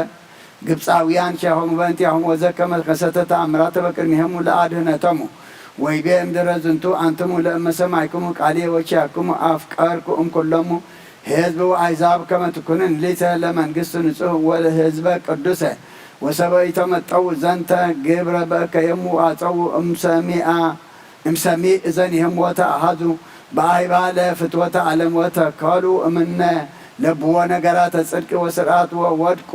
ግብፃውያን ኪያሆሙ በእንቲአሆሙ ወዘከመ ከሰተ ተአምራተ በቅድሚሆሙ ለአድህነቶሙ። ወይቤ እምድረ ዝንቱ አንትሙ ለእመ ሰማዕኩሙ ቃልየ ወኪያኩሙ አፍቀርኩ እምኩሎሙ ህዝብ ወአሕዛብ ከመ ትኩኑ እሊተ ለመንግስት ንጹሕ ወህዝበ ቅዱሰ። ወሰበ ኢተመጠው ዘንተ ግብረ በእከየሙ አጸው እምሰሚአ እምሰሚዕ እዘኒህም ወተአሃዙ በአህባለ ፍትወተ ዓለም ወተከሉ እምነ ለብዎ ነገራተ ጽድቅ ወስርዓት ወወድቁ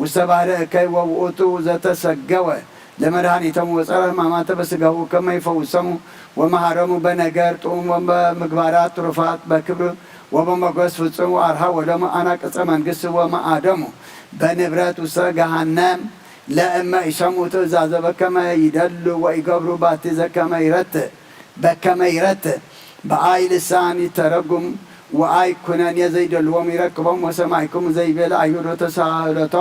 ውስተ ባህረ እከይ ወውእቱ ዘተሰገወ ለመድኃኒቶም ወጸረ ሕማማተ በስጋሁ ከመ ይፈውሶሙ ወመሃሮሙ በነገር ጥዑም ወበምግባራት ትሩፋት በክብር ወበሞገስ ፍጹም ወአርሃ ወሎሙ አናቅጸ መንግስት ወመአዶሙ በንብረት ውስተ ገሃነም ለእመ ኢሰምዑ ትእዛዘ በከመ ይደሉ ወኢገብሩ ባቲ ዘከመ ይረትእ በከመ ይረትእ በአይ ልሳን ይተረጉም ወአይ ኩነኔ ዘይደልዎም ይረክቦም። ወሰማዕኩሙ ዘይቤለ አይሁድ ወተሳህለቶ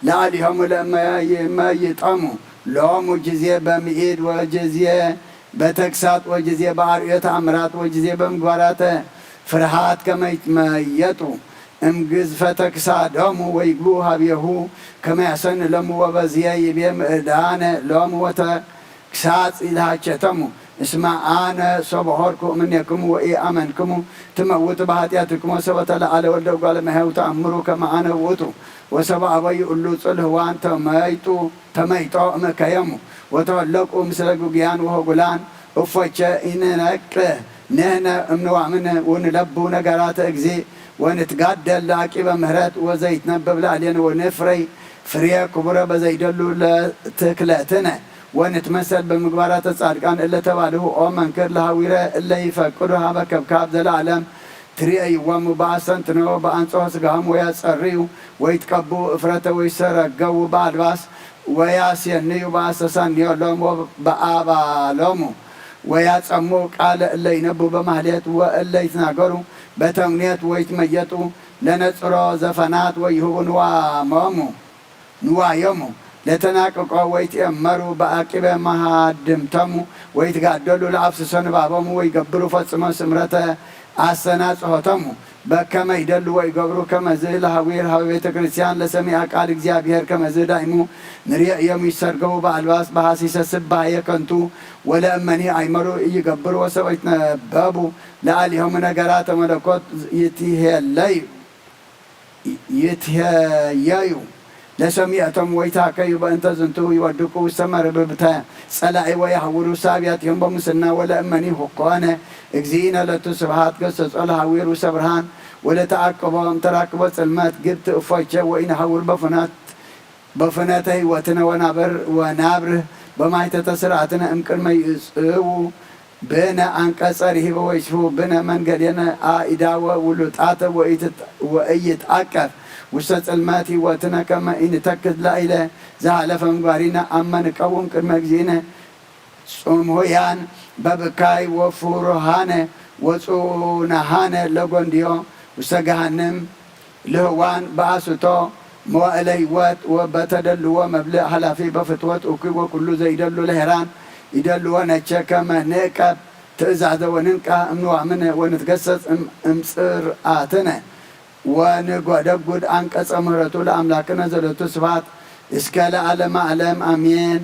ለአሊሆሙ ለእመ ይመይጠሙ ሎሙ ጊዜ በምኢድ ወጊዜ በተግሳጥ ወጊዜ በአርእዮ ተአምራት ወጊዜ በምግባራተ ፍርሃት ከመ ይትመየጡ እምግዝፈተ ክሳዶሙ ወይግብኡ ሀቤሁ ከመ ያሰኒ ሎሙ ወበዝየ ይቤ ምእዳነ ሎሙ ወተግሳጽ ይልሃቸቶሙ። እስመ አነ ሶበ ሆርኩ እምኔክሙ ወኢአመንክሙ ትመውቱ በኃጢአትክሙ። ወሰበ ተለዓለ ወልደ እጓለ እመሕያው ተአምሩ ከመ አነ ውእቱ። ወሰበ አበዩ እሉ ጽልህዋን ተመይጡ ተመይጦ እምእከየሙ ወተወለቁ ምስለ ጉጉያን ወሆጉላን። እፎቸ ኢንነቅህ ንሕነ እምንዋምን ወንለቡ ነገራተ እግዚእ ወንትጋደል ለአቂበ ምህረት ወዘይትነበብ ለአሌነ ወንፍረይ ፍሬ ክቡረ በዘይደሉ ለትክለትነ ወንትመሰል በምግባራተ ጻድቃን እለ ተባልሁ። ኦ መንክር ለሃዊረ እለ ይፈቅዱ ሀበ ከብካብ ዘለዓለም ትርእይዎሙ በአስተንትኖ በአንጽሖ ስጋሆም ወያጸርዩ ወይትቀብኡ እፍረተ ወይሰረገዉ በአልባስ ወያስየንዩ በአስተሳንዮ ሎም በአባሎሙ ወያጸሙ ቃለ እለ ይነቡ በማህሌት ወእለ ይትናገሩ በተምኔት ወይትመየጡ ለነጽሮ ዘፈናት ወይሁቡ ንዋሞሙ ንዋዮሙ ለተናቅቆ ወይትኤመሩ በአቂበ መሃድምቶሙ ወይትጋደሉ ለአፍስሶ ንባቦሙ ወይገብሩ ፈጽሞ ስምረተ አስተናጽሆቶሙ በከመ ይደሉ ወይገብሩ። ከመዝ ለሃዊር ሀበ ቤተ ክርስቲያን ለሰሚዐ ቃል እግዚአብሔር ከመዝ ዳይሙ ንርእዮሙ ይሰርገቡ በአልባስ በሐሲሰ ስባየ ከንቱ ወለእመኒ አይመሩ እይገብሩ ወሰበ ይትነበቡ ለአሊሆሙ ነገራተ መለኮት ይትሄለዩ ይትሄየዩ ለሰሚዐቶም ወይታከዩ በእንተ ዝንቱ ይወድቁ ውስተ መርብብተ ጸላኢ ወየሐውሩ ውስተ አብያቲሆም በሙስና ወለእመኒ ኮነ እግዚእነ ለቱ ስብሐት ገሰጾ ለሐዊር ውስተ ብርሃን ወለተአቅቦ እምተራክቦ ጽልመት ግብት እፎቼ ወኢነሐውር በፍኖት በፍኖተ ህይወትነ ወናበር ወናብርህ በማይተተ ስርዓትነ እምቅድመ ይእጽዉ ብነ አንቀጸ ርሂበ ወይስፉ ብነ መንገዴነ አኢዳወ ውሉጣተ ወኢይትአቀፍ ውስተ ጽልመት ህይወትነ ከመ ኢንተክዝ ላኢለ ዘሃለፈ ምግባሪነ አመ ንቀውም ቅድመ እግዚእነ ጽምሁያን በብካይ ወፉሩሃነ ወጹናሃነ ለጎንድዮ ውስተ ገሃንም ልህዋን በአስቶ መዋእለ ህይወት ወበተደልዎ መብልዕ ኃላፊ በፍትወት እኩይ ወኩሉ ዘይደሉ ለሄራን ይደልዎ ነቸ ከመ ንዕቀብ ትእዛዘ ወንንቃህ እምንዋምነ ወንትገሰጽ እም- እምጽርአትነ ወንጎደጉድ አንቀጸ ምህረቱ ለአምላክነ ዘለቱ ስብሐት እስከ ለዓለመ ዓለም አሜን።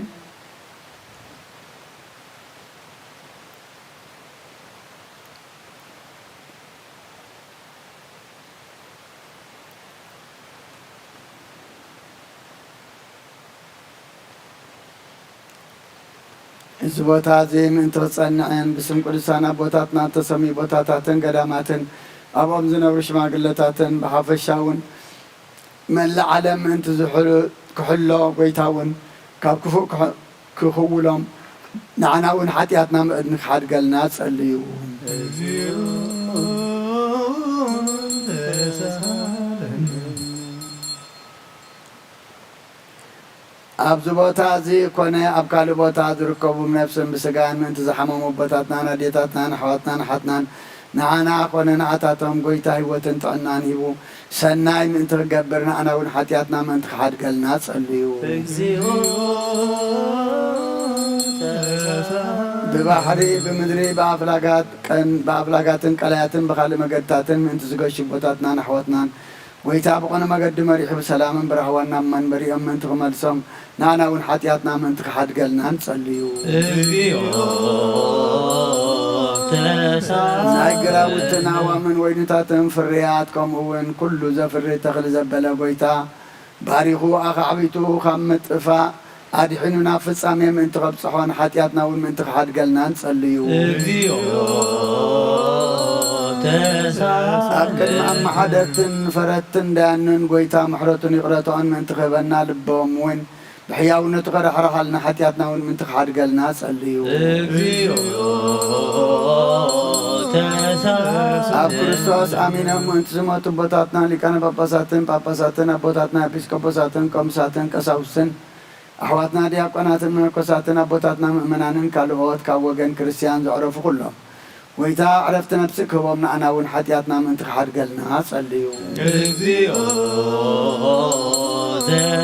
እዚ ቦታ እዚ ምእንቲ ክጸንዕን ብስም ቅዱሳን ኣቦታትና እተሰምዩ ቦታታትን ገዳማትን ኣብኦም ዝነብሩ ሽማግለታትን ብሓፈሻ እውን መላእ ዓለም ምእንቲ ዝሕሉ- ክሕሎ ጎይታ እውን ካብ ክፉእ ክሕ- ክኽውሎም ንዓና እውን ሓጢኣትና ምእንቲ ክሓድገልና ጸልዩ። ኣብዚ ቦታ እዚ ኮነ ኣብ ካልእ ቦታ ዝርከቡ ብነፍስን ብስጋን ምእንቲ ዝሓመሙ ኣቦታትናን ኣዴታትናን ኣሕዋትናን ኣሓትናን ንዓና ኮነ ንዓታቶም ጎይታ ህይወትን ጥዕናን ሂቡ ሰናይ ምእንቲ ክገብር ንዓና እውን ሓጢኣትና ምእንቲ ክሓድገልና ጸልዩ። ብባሕሪ ብምድሪ ብኣፍላጋት ቀን ብኣፍላጋትን ቀላያትን ብኻልእ መገድታትን ምእንቲ ዝገሹ ኣቦታትናን ኣሕዋትናን ጎይታ ብቕኑዕ መገዲ መሪሑ ብሰላምን ብራህዋን ናብ መንበሪኦም ምእንቲ ክመልሶም ንኣና እውን ሓጢኣትና ምእንቲ ክሓድገልና ንጸልዩ። እግዚኣብሔር ተሳ ናይ ግራውትን ኣዋምን ወይንታትን ፍርያት ከምኡ እውን ኩሉ ዘፍሪ ተኽሊ ዘበለ ጎይታ ባሪኹ ኣኻዕቢቱ ካብ ምጥፋእ ኣድሒኑ ናብ ፍጻሜ ምእንቲ ከብጽሖን ሓጢኣትና እውን ምእንቲ ክሓድገልና ንጸልዩ። እግዚኣብሔር ተሳ ኣብ ቅድሚ ኣመሓደርትን ፈረድትን ዳያንን ጎይታ ምሕረቱን ይቕረታኡን ምእንቲ ክህበና ልቦም እውን ብሕያውነቱ ከራሕርሓልና ሓጢኣትና እውን ምእንቲ ክሓድገልና ጸልዩ። እግዚኣብሔር ተሳ ኣብ ክርስቶስ ኣሚኖም ምእንቲ ዝሞቱ ኣቦታትና ሊቃነ ጳጳሳትን ጳጳሳትን ኣቦታትና ኤጲስቆጶሳትን ቆምሳትን ቀሳውስትን ኣሕዋትና ዲያቆናትን መነኮሳትን ኣቦታትና ምእመናንን ካልኦት ካብ ወገን ክርስትያን ዘዕረፉ ኩሎም ጎይታ ዕረፍቲ ነፍሲ ክህቦም ንኣና እውን ሓጢኣትና ምእንቲ ክሓድገልና ጸልዩ። እግዚኣብሔር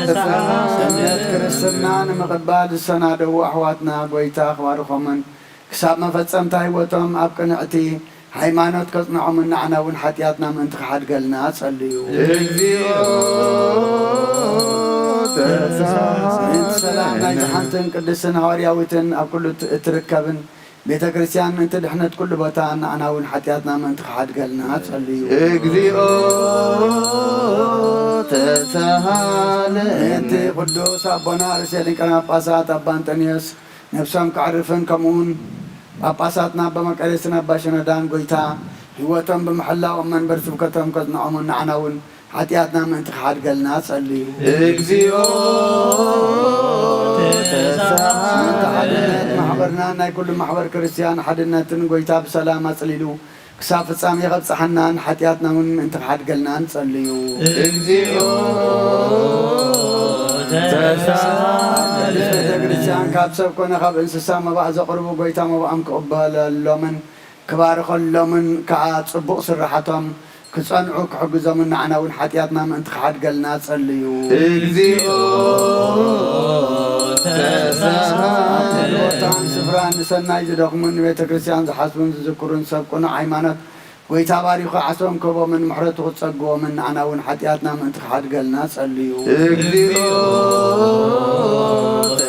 ተሳ እምነት ክርስትና ንምቕባል ዝሰናደዉ ኣሕዋትና ጎይታ ክባርኾምን ክሳብ መፈጸምታ ህይወቶም ኣብ ቅንዕቲ ሃይማኖት ከጽንዖምን ንዓና እውን ሓጢኣትና ምእንቲ ክሓድገልና ጸልዩ። እግዚኣብሔር ተሳ ምእንቲ ሰላም ናይታ ሓንትን ቅድስትን ሃዋርያዊትን ኣብ ኩሉ እትርከብን ቤተ ክርስትያን ምእንቲ ድሕነት ኩሉ ቦታ ንዓና እውን ሓጢኣትና ምእንቲ ክሓድገልና ጸልዩ። እግዚኣብሔር ተሳሃለ ምእንቲ ቅዱስ ኣቦና ርእሰ ሊቃነ ጳጳሳት ኣባ እንጠንዮስ ነብሶም ከዕርፍን ከምኡውን ጳጳሳትና ኣባ መቃርዮስን ኣባ ሽኖዳን ጎይታ ህይወቶም ብምሕላዎም መንበር ስብከቶም ከጽንዖምን ንዓና እውን ሓጢኣትና ምእንቲ ክሓድገልና ጸልዩ። እግዚኣብሔር ምእንቲ ተሳሃለ ሓድነት ማሕበርና ናይ ኩሉ ማሕበር ክርስትያን ሓድነትን ጎይታ ብሰላም ኣጽሊሉ ክሳብ ፍጻሜ ከብጽሓናን ሓጢኣትና እውን ምእንቲ ክሓድገልና ንጸልዩ። እግዚኣብሔር ተሳሃለ ቤተ ክርስትያን ካብ ሰብ ኮነ ካብ እንስሳ መባእ ዘቕርቡ ጎይታ መባኦም ክቕበለሎምን ክባርኸሎምን ከኣ ጽቡቕ ስራሓቶም ክጸንዑ ክሕግዞምን ንዓና እውን ሓጢኣትና ምእንቲ ክሓድገልና ጸልዩ። እግዚኣብሔር ተሳሃለ ቦታን ስፍራን ንሰናይ ዝደኽሙን ንቤተ ክርስትያን ዝሓስቡን ዝዝክሩን ሰብ ቅኑዕ ሃይማኖት ጎይታ ባሪኹ ዓስቦም ክህቦምን ምሕረቱ ክጸግቦምን ንዓና እውን ሓጢኣትና ምእንቲ ክሓድገልና ጸልዩ። እግዚኣብሔር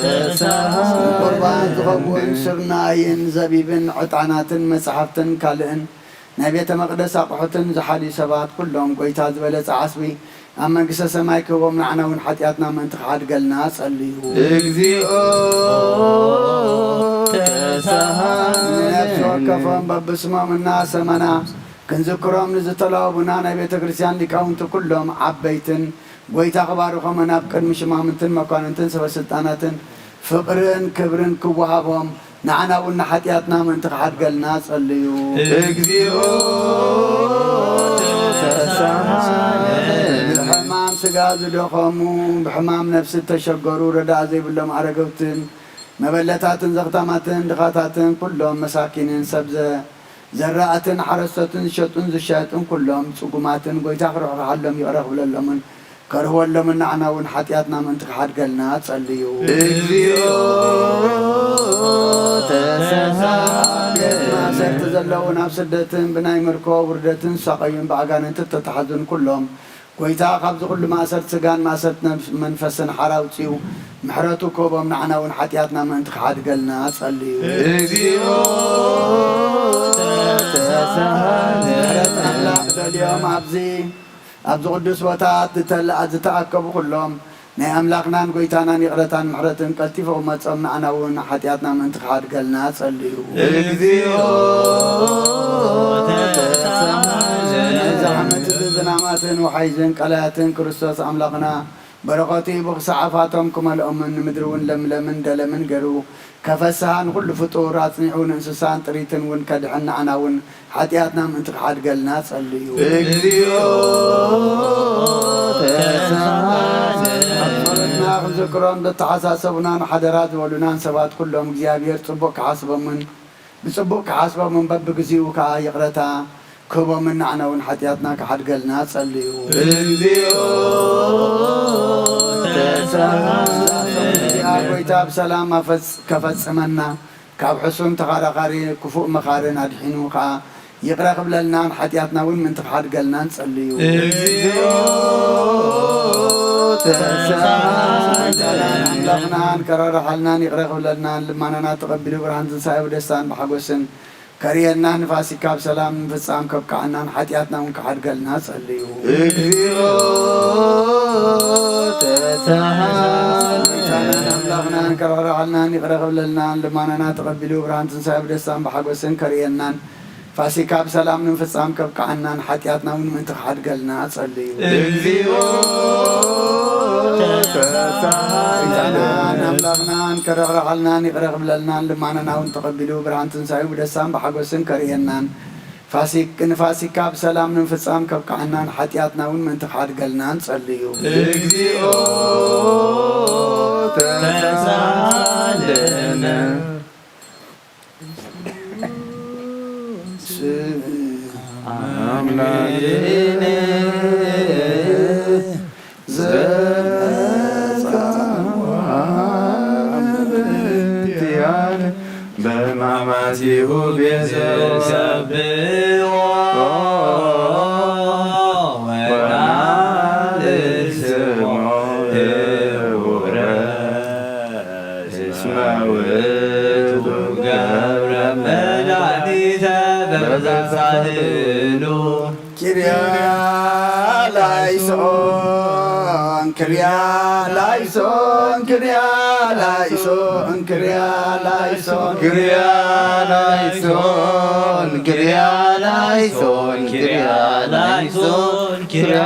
ተሳሃለ ቁርባን ዝኸውን ስርናይን ዘቢብን ዕጣናትን መጻሕፍትን ካልእን ናይ ቤተ መቕደስ ኣቑሑትን ዝሓልዩ ሰባት ኩሎም ጎይታ ዝበለጸ ዓስቢ ኣብ መንግስተ ሰማይ ክህቦም ንዓና እውን ሓጢኣትና ምእንቲ ክሓድገልና ጸልዩ። እግዚኣብሔር ተሳሃለ ነፍሲ ወከፎም በብስሞም እናሰመና ክንዝክሮም ንዝተላወቡና ናይ ቤተ ክርስትያን ሊቃውንቲ ኩሎም ዓበይትን ጎይታ ክባርኾምን ኣብ ቅድሚ ሽማምንትን መኳንንትን ሰበስልጣናትን ፍቕርን ክብርን ክወሃቦም ንዓና እውን ንሓጢኣትና ምእንቲ ክሓድገልና ጸልዩ። እግዚኣብሔር ተሳሃለ ብሕማም ስጋ ዝደኸሙ ብሕማም ነፍሲ እተሸገሩ ረዳእ ዘይብሎም ኣረገውትን መበለታትን ዘኽታማትን ድኻታትን ኩሎም መሳኪንን ሰብ ዘራእትን ሓረስቶትን ዝሸጡን ዝሻየጡን ኩሎም ጽጉማትን ጎይታ ክርሕርሓሎም ይቕረ ክብለሎምን ከርህወሎምን ንዓና እውን ሓጢኣትና ምእንቲ ክሓድገልና ጸልዩ። እግዚኣብሔር ተሳሃለ ማእሰርቲ ዘለውን ኣብ ስደትን ብናይ ምርኮ ውርደትን ዝሳቐዩን ብኣጋንንቲ እተታሕዙን ኩሎም ጎይታ ካብዚ ኩሉ ማእሰርቲ ስጋን ማእሰርቲ መንፈስን ሓራ ኣውጺኡ ምሕረቱ ክህቦም ንዓና እውን ሓጢኣትና ምእንቲ ክሓድገልና ጸልዩ። እግዚኣብሔር ተሳሃለ ምሕረት ኣምላኽ ደልዮም ኣብዚ ኣብዚ ቅዱስ ቦታ ዝተኣከቡ ኩሎም ናይ ኣምላኽናን ጎይታናን ይቕረታን ምሕረትን ቀልጢፉ ክመጾም ንኣና እውን ሓጢኣትና ምእንቲ ክሓድገልና ጸልዩ። እግዚኣብሔር ተሳሃለ ነዚ ዓመት እዚ ዝናማትን ወሓይዝን ቀላያትን ክርስቶስ ኣምላኽና በረኸቱ ሂቡ ክሳዕ ኣፋቶም ክመልኦምን ንምድሪ እውን ለምለምን ደለምን ገይሩ ከፈስሃ ንኹሉ ፍጡር ኣጽኒዑ ንእንስሳን ጥሪትን እውን ከድሕን ንዓና እውን ሓጢኣትና ምእንቲ ክሓድገልና ጸልዩ። እግዚኦ ተሳሃለነ። ኣኽበረትና ክንዝክሮም ዘተሓሳሰቡናን ሓደራ ዝበሉናን ሰባት ኩሎም እግዚኣብሔር ጽቡቕ ክሓስቦምን ብጽቡቕ ክሓስቦምን በብግዚኡ ከኣ ይቕረታ ክህቦምን ንዓና እውን ሓጢኣትና ክሓድገልና ጸልዩ። እግዚኦ ተሳሃለነ። እዚኣ ጎይታ ብሰላም ኣፈጽ- ከፈጽመና ካብ ሕሱም ተኻራኻሪ ክፉእ መኻርን ኣድሒኑ ከኣ ይቕረ ክብለልናን ሓጢኣትና እውን ምእንቲ ክሓድገልና ንጸልዩ። እግዚኦ ተሳሃለነ። ኣምላኽናን ከራርሓልናን ይቕረ ክብለልናን ልማናና ተቐቢሉ ብርሃን ትንሳኤ ብደስታን ብሓጎስን ከርእየናን ንፋሲካ ብሰላም ንምፍጻም ከብቅዓናን ሓጢኣትና እውን ክሓድገልና ጸልዩ። እግዚኦ ተሳሃለነ። ኣምላኽናን ከራርሓልናን ይቕረ ክብለልናን ልማናና ተቐቢሉ ብርሃን ትንሳኤ ብደስታን ብሓጎስን ከርእየናን ፋሲካ ብሰላም ንምፍጻም ከብቅዓናን ሓጢኣትና እውን ምእንቲ ክሓድገልና ጸልዩ። እግዚኦ ተሳሃለነ። ኣምላኽናን ከራርሓልናን ይቕረ ክብለልናን ልማናና እውን ተቐቢሉ ብርሃን ትንሳኤ ብደስታን ብሓጎስን ከርእየናን ፋሲክ ንፋሲካ ብሰላም ንምፍጻም ከብቅዓናን ሓጢኣትና እውን ምእንቲ ክሓድገልና ንጸልዩ። እግዚኦ ተሳሃለነ። ኣምላክነ ዘጻዋዕትያን በማማቲሁ ቤዘ ሰብዎ ወናል ስሞ ህቡረ እስመ ውእቱ ገብረ መድኃኒተ በመሳህሉ። ኪርያ ላይሶን ኪርያ ላይሶን ኪርያ ላይሶን ኪርያ ላይሶን ኪርያ ላይሶን ኪርያ ላይሶን ኪርያ ላይሶን ኪርያ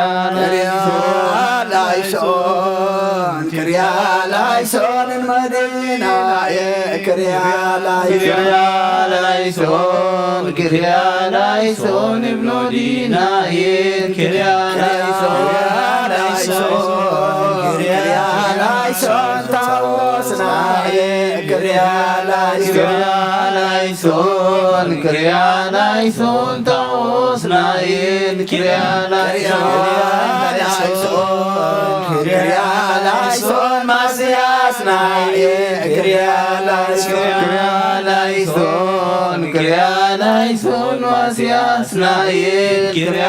ላይሶን ኪርያ ላይሶን ኪርያ ላይሶን ኪርያ ላይሶን ኪርያ ላይሶን እብኖ ዲናይን ኪርያ ላይሶን ኪርያ ላይሶን ታወስናየ ኪርያ ላይሶን ኪርያ ላይሶን ኪርያ ላይሶን ታወስናይን ኪርያ ላይሶን ኪርያ ላይሶን ማስያስናየ ኪርያ ላይሶን ኪርያ ላይሶን ኪርያ ላይሶን ማስያስናይን ኪርያ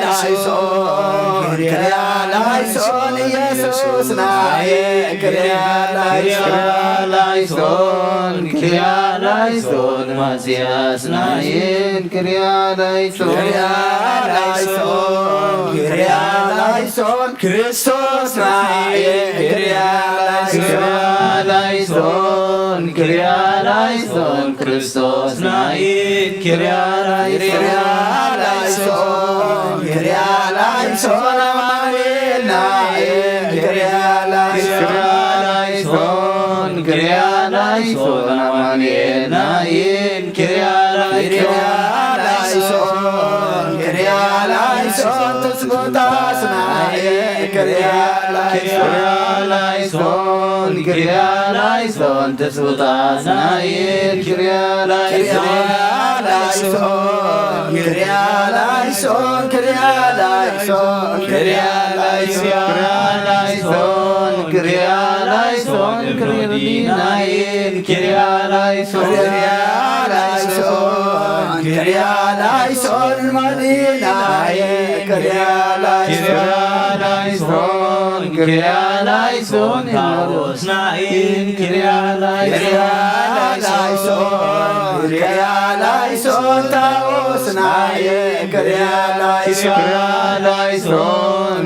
ላይሶን ኪርያ ላይሶን ኢየሱስናየ ኪርያ ኪርያ ላይሶን ኪርያ ላይሶን ማስያስናይን ኪርያ ላይሶን ኪርያ ላይሶን ኪርያ ላይሶን ክርስቶስናየ ኪርያ ኪርያ ላይሶን ኪርያ ላይሶን ክርስቶስናይን ኪርያ ላይሶን ላይሶን ኪርያ ላይሶን ኣማኑኤልናየ ኪርያ ኪርያ ላይሶን ኪርያ ላይሶን ኣማኑኤልናይን ኪርያ ላይሶን ኪርያ ላይሶን ትስብእታስናየ ኪርያ ኪርያ ላይሶን ኪርያ ላይሶን ትስብእታስናይን ኪርያ ላይሶን ላይሶን ኪርያ ላይሶን ኪርያ ላይሶን ኪርያ ላይሶን ኪርያ ላይሶን ኪርያ ላይሶን ክርዲናይን ኪርያ ላይሶን ኪርያ ላይሶን ኪርያ ላይሶን መዲናየ ኪርያ ላይሶን ኪርያ ላይሶን ኪርያ ላይሶን ታቦስናይን ኪርያ ላይሶን ኪርያ ላይሶን ኪርያ ላይሶን ታቦስናየ ኪርያ ላይሶን ኪርያ ላይሶን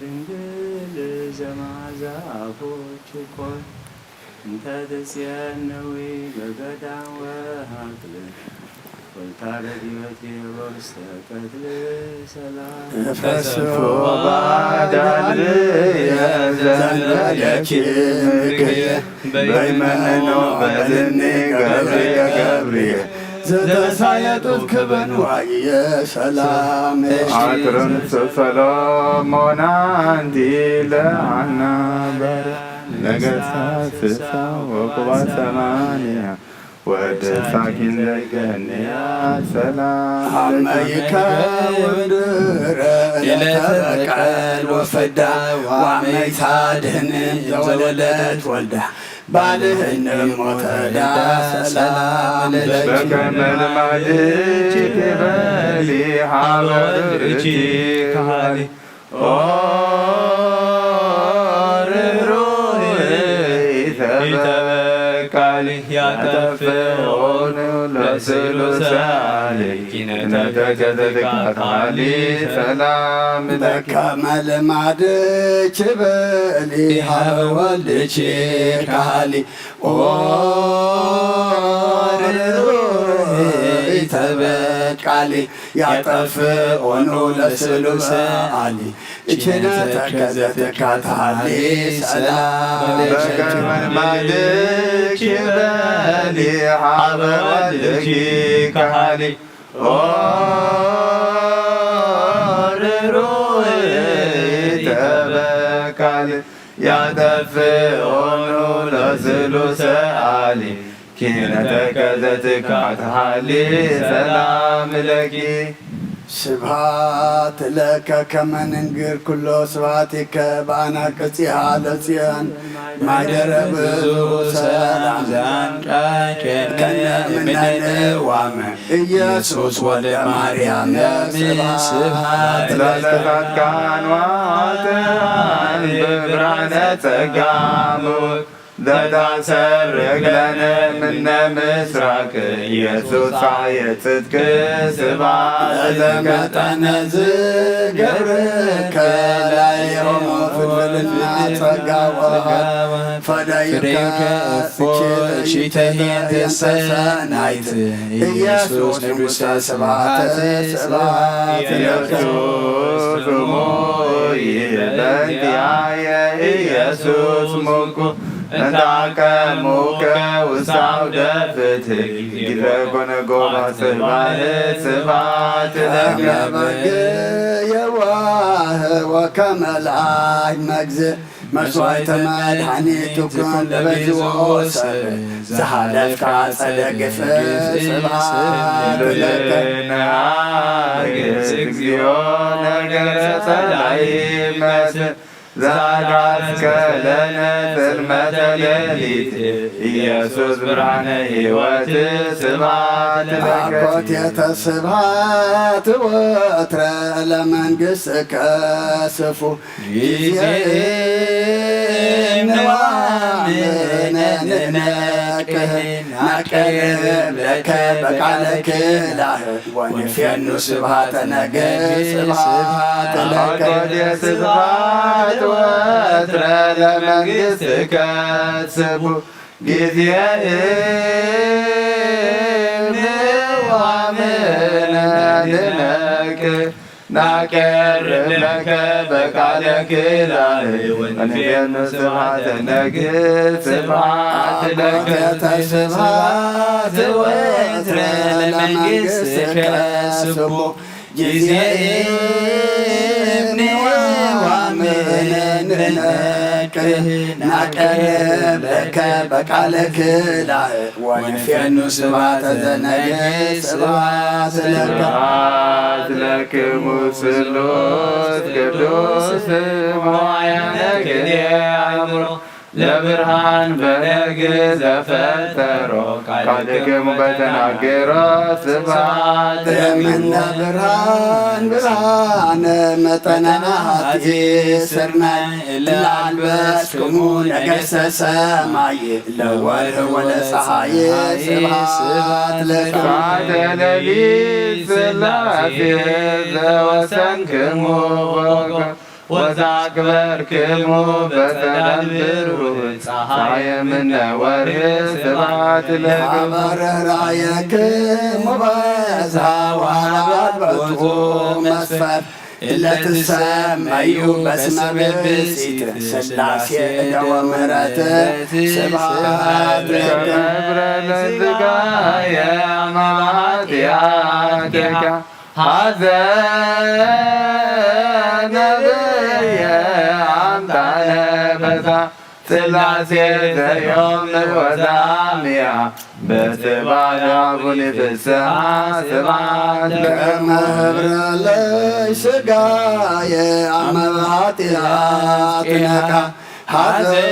ድንግል ዘማዛቦች ቆይ እንተ ትጽየነዊ በገዳም ወሃቅል ወልታ ረድዮት የሮስ ተቀትል ሰላም ተፈስፎ ባዳል የዘንበለኪ ምክየ በይመኖ በልኒ ገብርየ ገብርየ ዘተሳየጡት ክበን ዋየ ሰላም አትረን ሰሎሞን አንቲ ለአና በረ ነገስታት ስሳ ወቁባ ሰማንያ ወደ ሳኪን ለይገንያ ሰላም አመይከ ወንድረ ለተበቀል ወፈዳ ዋመይታ ድህን ዘወለደት ወልዳ ባልህን ሞተዳ ሰላም ለኪ በከመ ልማድኪ በሊ ሀበ ወልድኪ ከሃሊ ኦ ርህሩህ ኢተበቃሊ ያጠፍኦኑ ለስሉሰ አሊ ኪነተከ ዘትካታሊ ሰላም ለኪ በከመ ልማድኪ በሊ ሀበ ወልድኪ ከሃሊ ኦ ርህሩህ ኢተበቃሊ ያጠፍኦኑ ለስሉሰ አሊ እችነተከ ዘትካታሊ ሰላም በከመ ልማድኪ በሊ ሀበ ወልድኪ ከሃሊ ኦ ርህሩህ ኢተበቃሊ ያጠፍኦኑ ለስሉሰ አሊ ኪነተከ ዘትካትሃሊ ሰላም ለኪ ስብሃት ለከ ከመ ንንግር ኩሎ ስብሃቲከ በአናቅጽ ይሃለ ጽዮን ማይደረ ብዙ ሰላም ዛንቃ ከነ ምናነ ዋመ ኢየሱስ ወልደ ማርያም ስብሃት ለዘባትካን ዋጥን ብብርሃነ ጸጋሙ ዘታሰርግ ለነ ምነ ምስራቅ ኢየሱስ ፀሐየ ጽድቅ ስብሐት ለከ ለመጠነ ዝገብርከ ላዕሌሆሙ ፍልፍልና ጸጋ ወሃብ ፈዳይከ ፍሬከ እፎ እቺተ እቺተ ህየንተ ሰናይት ኢየሱስ ኢየሱስ ንጉሰ ንጉሰ ስብሐት ስብሐት ስብሐት ለከ ኢየሱስ ስሙ ይበልጥ ያየ ኢየሱስ ሙቁ እንተ አቀሙከ ውስተ አውደ ፍትህ ጊዜ ኮነ ጎባ ስብሐት ስብሐት ለከ ከመ በግ የዋህ ወከመ ለአይ መግዝእ መስዋዕተ መድኃኒት ትኩን ለበዝዎ ሰብ ዘሃለፍካ ጸደግፍ ስብሐት ለከ ልልነ አግስ እግዚኦ ነገረ ጸላኢ መስል ዛጋስከ ለነ ጽልመተ ሌሊት ኢየሱስ ብርሃነ ሕይወት ስብሐት ለከ አኮቴተ ስብሐት ወትረ ለመንግሥትከ ስፉ ጊዜ ንዋምነ ንነቅህ ናቀርብ ለከ በቃለ ክላህ ወንፌኑ ስብሐተ ነገ ስብሐት ለከ አኮቴ ስብሐት ወትረ ለመንግሥትከ ስፉ ጊዜ ንዋምነ ንነቅህ ናቀርብ ለከ በቃለ ክላህ ወንፌኑ ስብሐተ ነግህ ስብሐት ለከ አኮቴተ ስብሐት ወትረ ለመንግሥትከ ስፉ ጊዜ ንዋምነ ንነቅህ ናቀርብ ለከ በቃለ ክላህ ወንፌኑ ስብሐተ ዘነግህ ስብሐት ለከ ስብሐት ለክሙ ስሉስ ቅዱስ መዋያነ ክልኤ አእምሮ ለብርሃን በነግ ዘፈጠሮ ቃልክሙ በተናገሮ ስብሐት እምነ ብርሃን ብርሃን መጠነ አሐቲ ስርናይ እለ አልበስክሙ ነገስተ ሰማይ ለወርህ ወለፀሐይ ስብሐት ለክሙ ስብሐተ ለሊት ስላሴ ዘወሰንክሙ በወገብ ወዛግበርክሙ በጸዳል ብሩህ ፀሐየ ምነ ወርህ ስብሐት ለክሙ ሀበረ ራየክሙ በዝሃ ወሃበ በቱ መስፈር እለ ትሰመዩ በስመ ብእሲት ስላሴ እደወ ምህረት ስብሐት ለክሙ ገብረ ለስጋየ አመ ኃጢአትከ ሐዘነ ብየ አምጣነ በዛ ስላሴ ዘዮም ወዛምያ በስብሐት አቡነ ፍስሐ ስብሐት ለክሙ ከመ ገብረ ለስጋየ አመ ኃጢአትከ ሐዘነ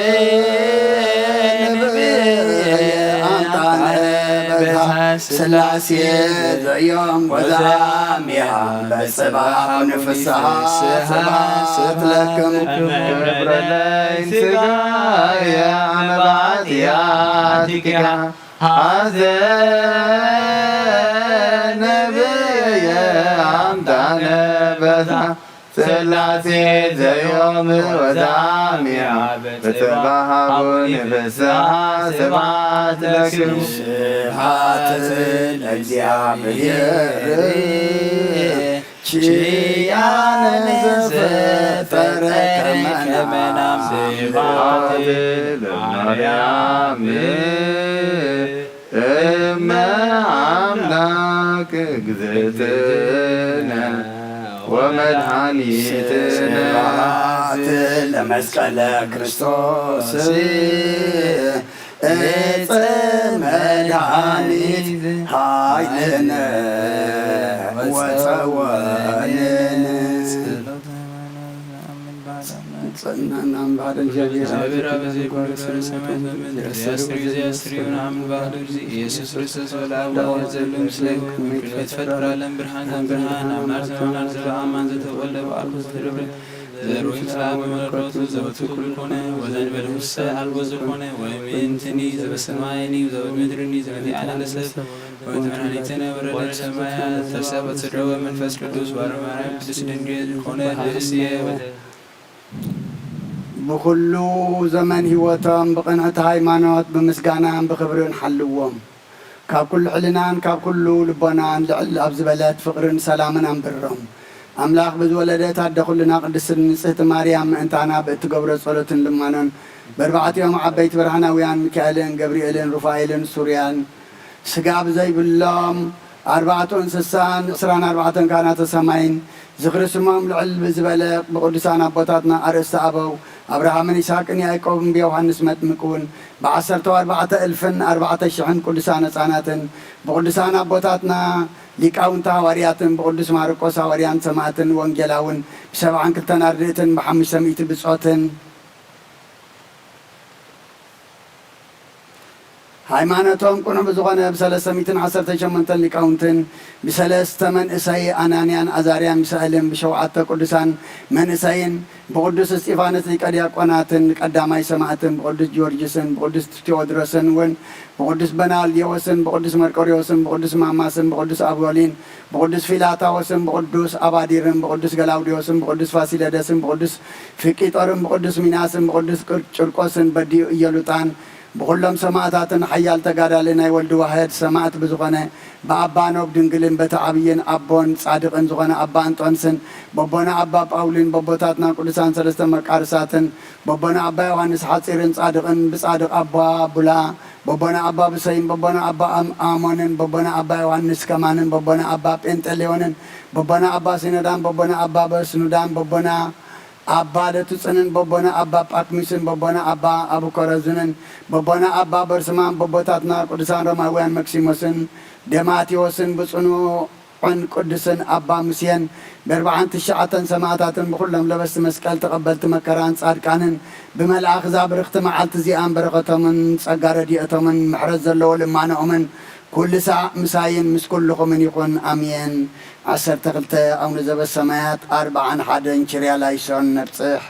ብየ አምጣነ በዛ ስላሴ ዘዮም ወዛምያ በስብሐት አቡነ ፍስሐ ስብሐት ለክሙ ገብረ ለስጋየ አመ ኃጢአትከ ሐዘነ ብየ አምጣነ በዛ ስላሴ ዘዮም ወዛምያ በስብሐት አቡነ ፍስሐ ስብሐት ለክሙ ስብሐት ለእግዚአብሔር ኪያነ ዘፈጠረ ከመ ናምልኮ ስብሐት ለማርያም እመ አምላክ እግዝእትነ ወመድኃኒትነ ስብሐት ለመስቀለ ክርስቶስ እፀ መድኃኒት ኃይልነ ወፀወንነ ጸናና እምባደ እግዚአብሔር እግዚአብሔር አብ በዘይኩሉ ገብረ ሰማይ በምድር ዚአስትሪ ጊዜ አስትሪ ይሁን አምን ባህሉ ጊዜ ኢየሱስ ክርስቶስ ወልደ አብ ወወልድ ዘሉ ምስሌሁ ወክልኤቱ ፈጠረ ዓለም ብርሃን ከመ ብርሃን አምላክ ዘመናት ዘበአማን ዘተወልደ በአልኮ ዘተደብረ ዘሩይ ተራ በመለኮቱ ዘበቱ ኩሉ ኮነ ወዘእንበሌሁሰ አልቦ ዘኮነ ወእምእንትኒ ዘበሰማይኒ ዘበምድርኒ ዘበዚአነ ለሰብ ወእንተ መድኃኒትነ ወረደ ሰማያት ተሰበ ተደወ መንፈስ ቅዱስ ባረ ማርያም ቅድስት ድንግል ኮነ ብእስየ ወተ ብኹሉ ዘመን ህይወቶም ብቕንዕቲ ሃይማኖት ብምስጋናን ብኽብርን ሓልዎም። ካብ ኩሉ ሕልናን ካብ ኩሉ ልቦናን ልዕል ኣብ ዝበለት ፍቕርን ሰላምን ኣንብሮም። ኣምላኽ ብዝወለደት ኣደ ኩልና ቅድስትን ንጽህቲ ማርያም ምእንታና ብእትገብሮ ጸሎትን ልማኖን በርባዕቲኦም ዓበይቲ ብርሃናውያን ሚካኤልን ገብርኤልን ሩፋኤልን ሱርያን ስጋ ብዘይብሎም ኣርባዕቱ እንስሳን ዕስራን ኣርባዕተን ካህናተ ሰማይን ዝኽሪ ስሞም ልዕል ብዝበለ ብቅዱሳን ኣቦታትና ኣርእስተ ኣበው ኣብርሃምን ይስሐቅን ያዕቆብን ብዮሃንስ መጥምቅ እውን ብዓሰርተው ኣርባዕተ እልፍን ኣርባዕተ ሽሕን ቅዱሳን ህፃናትን ብቅዱሳን ኣቦታትና ሊቃውንቲ ሃዋርያትን ብቅዱስ ማርቆስ ሃዋርያን ሰማዕትን ወንጌላውን ብሰብዓን ክልተን ኣርድእትን ብሓሙሽተ ሚእቲ ብጾትን ሃይማኖቶም ቅኑዕ ብዝኾነ ብሰለስተ ሚእትን ዓሰርተ ሸሞንተን ሊቃውንትን ብሰለስተ መንእሰይ ኣናንያን ኣዛርያን ሚሳኤልን ብሸውዓተ ቅዱሳን መንእሰይን ብቅዱስ እስጢፋኖስ ሊቀ ዲያቆናትን ቀዳማይ ሰማዕትን ብቅዱስ ጊዮርጊስን ብቅዱስ ቴዎድሮስን እውን ብቅዱስ በናልዮስን ብቅዱስ መርቆሪዎስን ብቅዱስ ማማስን ብቅዱስ ኣቦሊን ብቅዱስ ፊላታዎስን ብቅዱስ ኣባዲርን ብቅዱስ ገላውዲዮስን ብቅዱስ ፋሲለደስን ብቅዱስ ፍቂጦርን ብቅዱስ ሚናስን ብቅዱስ ቂርቆስን በዲኡ ኢየሉጣን ብኹሎም ሰማእታትን ሓያል ተጋዳሊ ናይ ወልድ ዋህድ ሰማእት ብዝኾነ ብኣባ ኖብ ድንግልን በቲ ዓብይን ኣቦን ጻድቕን ዝኾነ ኣባ እንጦንስን በቦና ኣባ ጳውሊን በቦታትና ቅዱሳን ሰለስተ መቃርሳትን በቦና ኣባ ዮሃንስ ሓጺርን ጻድቕን ብጻድቕ ኣባ ቡላ በቦና ኣባ ብሰይን በቦና ኣባ ኣም- ኣሞንን በቦና ኣባ ዮሃንስ ከማንን በቦና ኣባ ጴንጠሌዎንን በቦና ኣባ ሲኖዳን በቦና ኣባ በስኑዳን በቦና ኣባ ደቱጽንን በቦና ኣባ ጳክሚስን በቦና ኣባ ኣቡኮረዙንን በቦና ኣባ በርስማን በቦታትና ቅዱሳን ሮማውያን መክሲሞስን ደማቴዎስን ብጽኑ ን ቅዱስን ኣባ ሙሴን ብኣርባዓን ትሽዓተን ሰማእታትን ብኹሎም ለበስቲ መስቀል ተቐበልቲ መከራን ጻድቃንን ብመልኣኽ እዛ ብርኽቲ መዓልቲ እዚኣን በረኸቶምን ጸጋ ረድኤቶምን ምሕረት ዘለዎ ልማኖኦምን ኩሉ ሳዕ ምሳይን ምስ ኩልኹምን ይኹን ኣሜን። ዓሰርተ ክልተ ኣቡነ ዘበሰማያት ኣርብዓን ሓደን ቺርያ ላይሶን ነብጽሕ።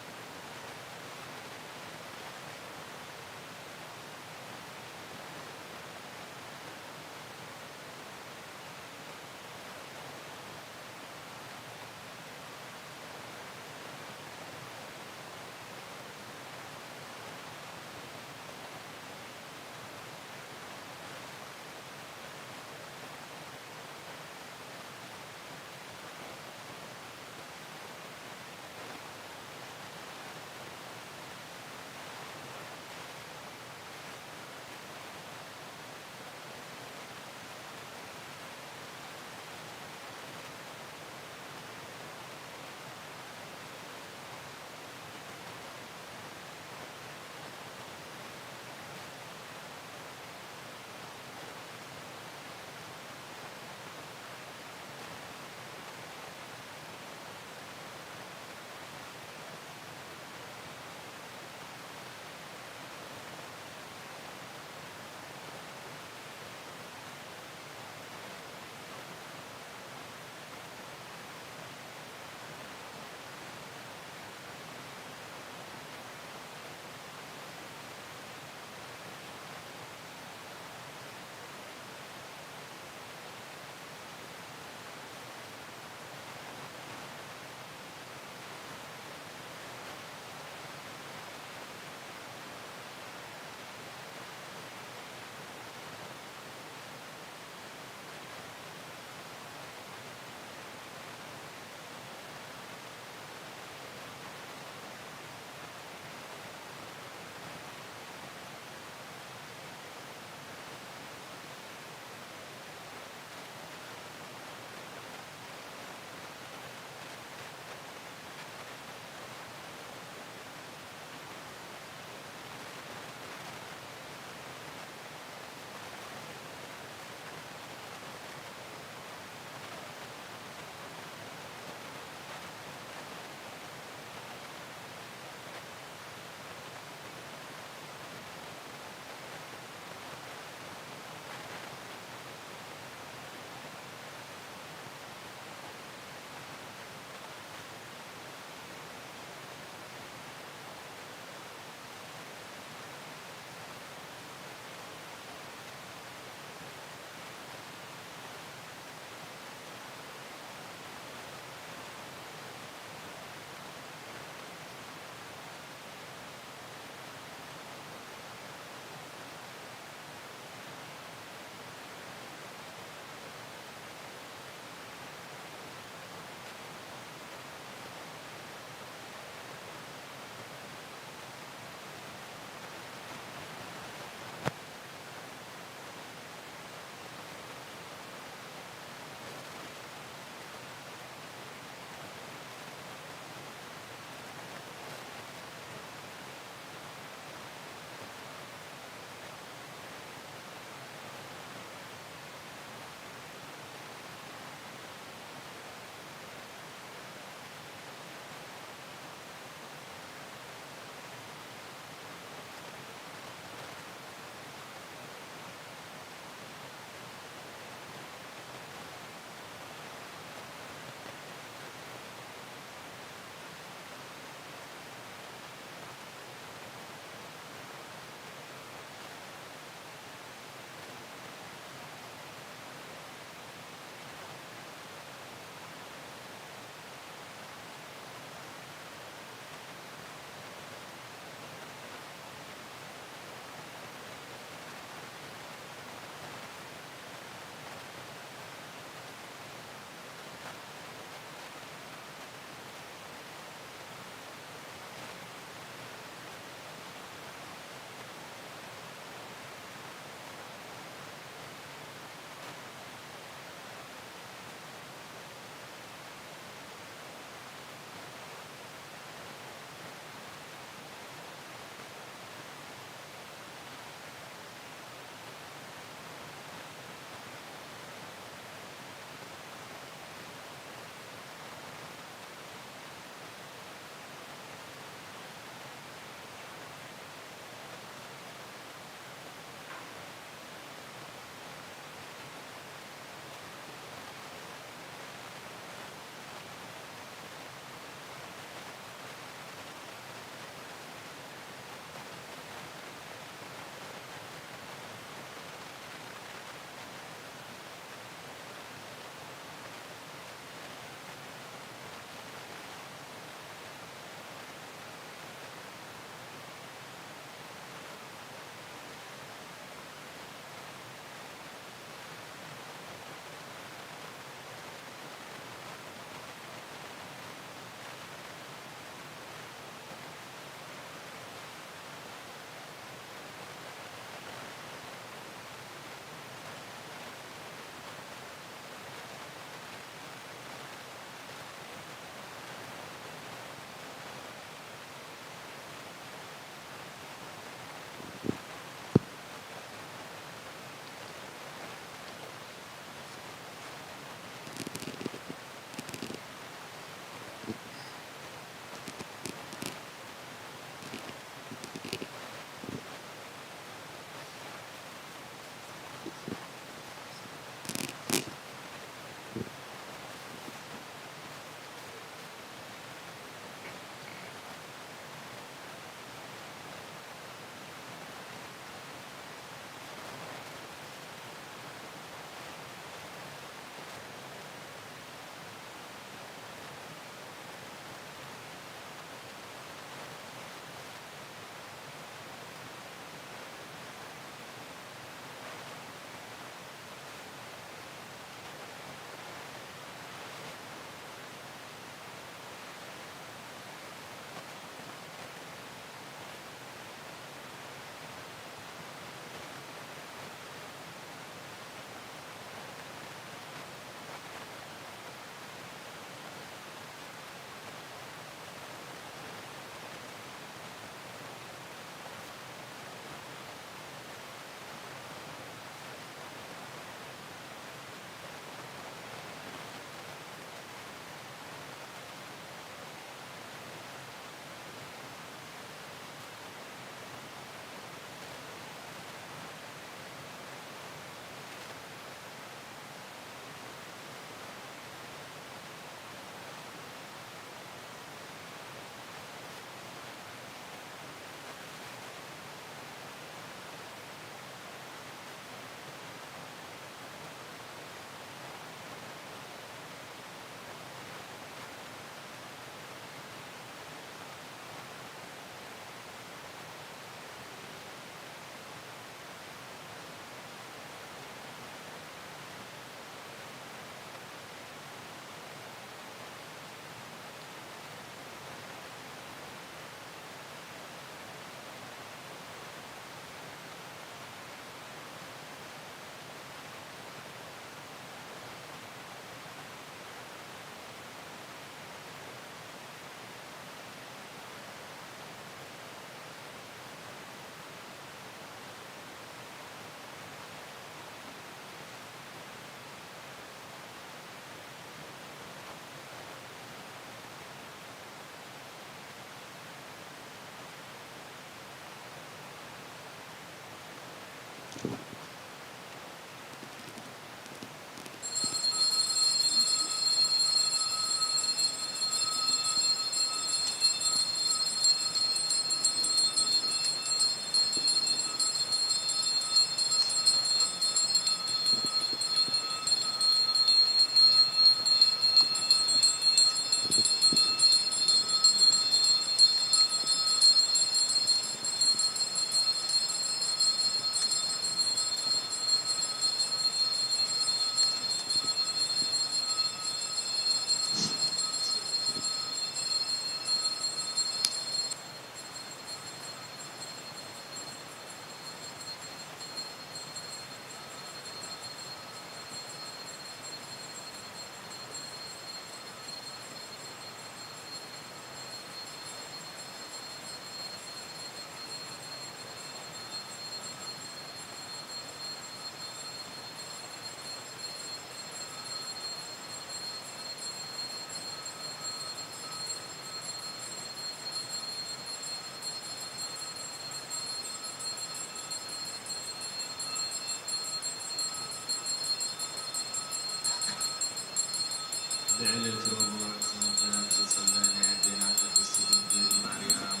ብዕለተ ረቡዕ ዝኽበር ዝጽለ ናይ ኣዴና ቅድስቲ ድንግል ማርያም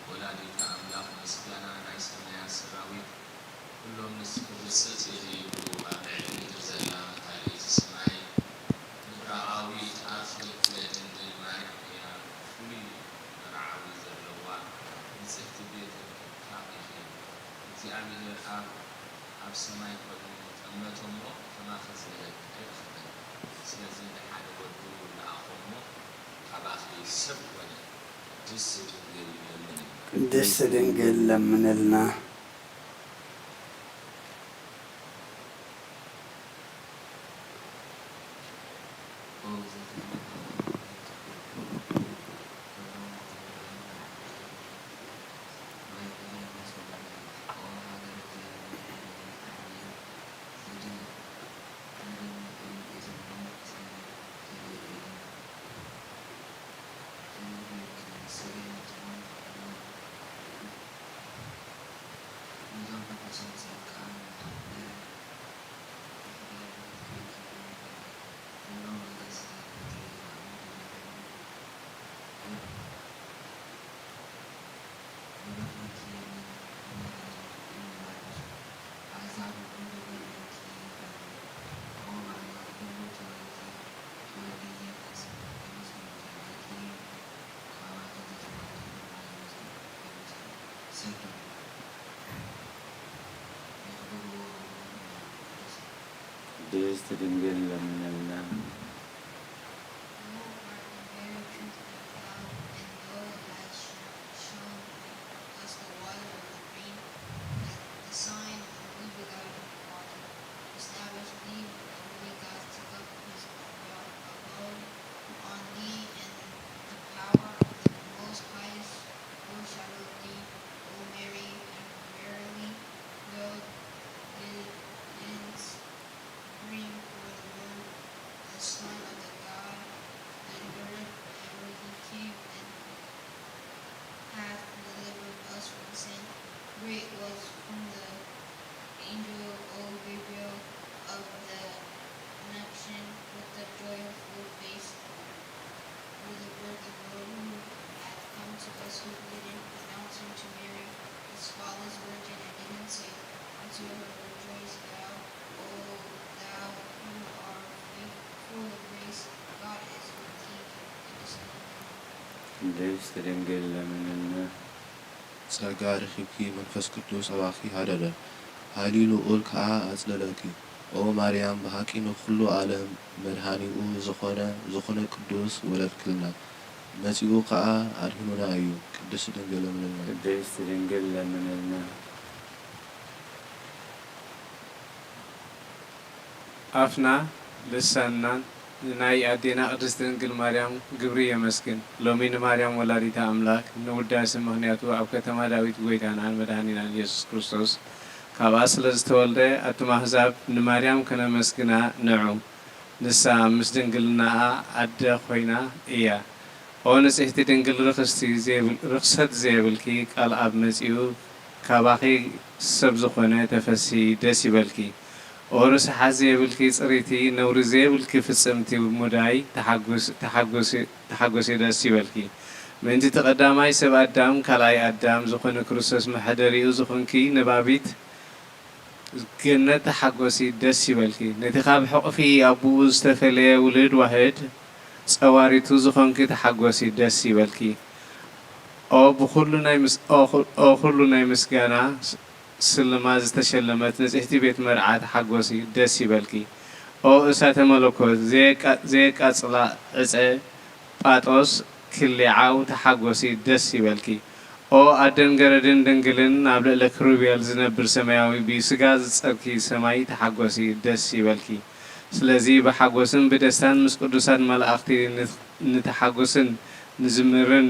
ወላዲተ ኣምላኽ ምስጋና ናይ ሰማያት ሰራዊት ኩሎም ንስኺ ብርሰት ኢኺ ይብሉ። ኣብ ልዕሊ ምድሪ ዘላ መታልይቲ ሰማይ ምብራቓዊት ኣፍልቲ ለድንግል ማርያም እያ። ፍሉይ መርዓዊ ዘለዋ ንጽሕቲ ቤተ ምትካቕ ኢኺ። እግዚኣብሔር ኣብ ኣብ ሰማይ ኮይኑ ጠመቶ እሞ ከማኺ ዝበለት ኣይረኸበን። ስለዚ ንሓደ ወዱ ለኣኾ እሞ ካባኺ ሰብ ኮነ። ቅድስት ድንግል ለምንልና። ቅድስት ድንግል ለምንልና። ቅድስት ድንግል ለምነልና። Thou art the very truth of God, and thou hast shown us the water of the rain, the, the sign of the only begotten Father, established thee, the only God, took up his abode on thee, and the power of the Most Highest overshadowed thee, O Mary, and verily thou didst bring forth the Word, the Son of the God, and heard, and he came and hath delivered us from sin. Great was from the angel, O Gabriel, of the connection with the joyful face, for the birth of the Lord who hath come to us, who didn't announce him to Mary, his father's virgin, and didn't say unto her, Rejoice, thou, O thou who art full of grace, God is with thee. ቅድስት ድንግል ለምንልና። ጸጋ ረኺብኪ፣ መንፈስ ቅዱስ ኣባኺ ሃደረ፣ ኃይሊ ልዑል ከኣ ኣጽለለኪ። ኦ ማርያም፣ ብሓቂ ንኹሉ ዓለም መድኃኒኡ ዝኾነ፣ ዝኾነ ቅዱስ ወለድክልና፣ መጺኡ ከኣ ኣድሂኑና እዩ። ቅድስት ድንግል ለምንልና። ቅድስት ድንግል ለምንልና። ኣፍና ልሳንናን ንናይ ኣዴና ቅድስት ድንግል ማርያም ግብሪ የመስግን። ሎሚ ንማርያም ወላዲተ ኣምላክ ንውዳሴ ምኽንያቱ ኣብ ከተማ ዳዊት ጎይታናን መድኃኒናን ኢየሱስ ክርስቶስ ካብኣ ስለ ዝተወልደ ኣቱም ኣሕዛብ ንማርያም ከነመስግና ንዑ። ንሳ ምስ ድንግልናኣ ኣደ ኮይና እያ። ኦ ንጽሕቲ ድንግል ርኽስቲ ዘይብል-፣ ርኽሰት ዘየብልኪ ቃል ኣብ መጺኡ ካባኺ ሰብ ዝኾነ ተፈሲ ደስ ይበልኪ። ኦ ርስሓት ዘየብልኪ ጽሪቲ ነውሪ ዘየብልኪ ፍጽምቲ ሙዳይ ተሓጎሲ ተሓጎሲ ተሓጎሲ ደስ ይበልኪ። ምእንቲ እቲ ቀዳማይ ሰብ ኣዳም ካልኣይ ኣዳም ዝኾነ ክርስቶስ መሕደሪኡ ዝኾንኪ ነባቢት ገነት ተሓጎሲ ደስ ይበልኪ። ነቲ ካብ ሕቑፊ ኣቡኡ ዝተፈለየ ውሉድ ዋህድ ጸዋሪቱ ዝኾንኪ ተሓጎሲ ደስ ይበልኪ። ኦ ብኹሉ ናይ ምስ ኦ ኹ- ኦ ኩሉ ናይ ምስጋና ስ- ስልማት ዝተሸለመት ንጽሕቲ ቤት መርዓ ተሓጎሲ ደስ ይበልኪ። ኦ እሳተ መለኮት ዘየቃ- ዘየቃጽላ ዕጸ ጳጦስ ክሌዓው ተሓጎሲ ደስ ይበልኪ። ኦ ኣደን ገረድን ድንግልን ኣብ ልዕሊ ክሩቤል ዝነብር ሰማያዊ ብስጋ ዝጸርኪ ሰማይ ተሓጎሲ ደስ ይበልኪ። ስለዚ ብሓጎስን ብደስታን ምስ ቅዱሳን መላእኽቲ ንት- ንተሓጎስን ንዝምርን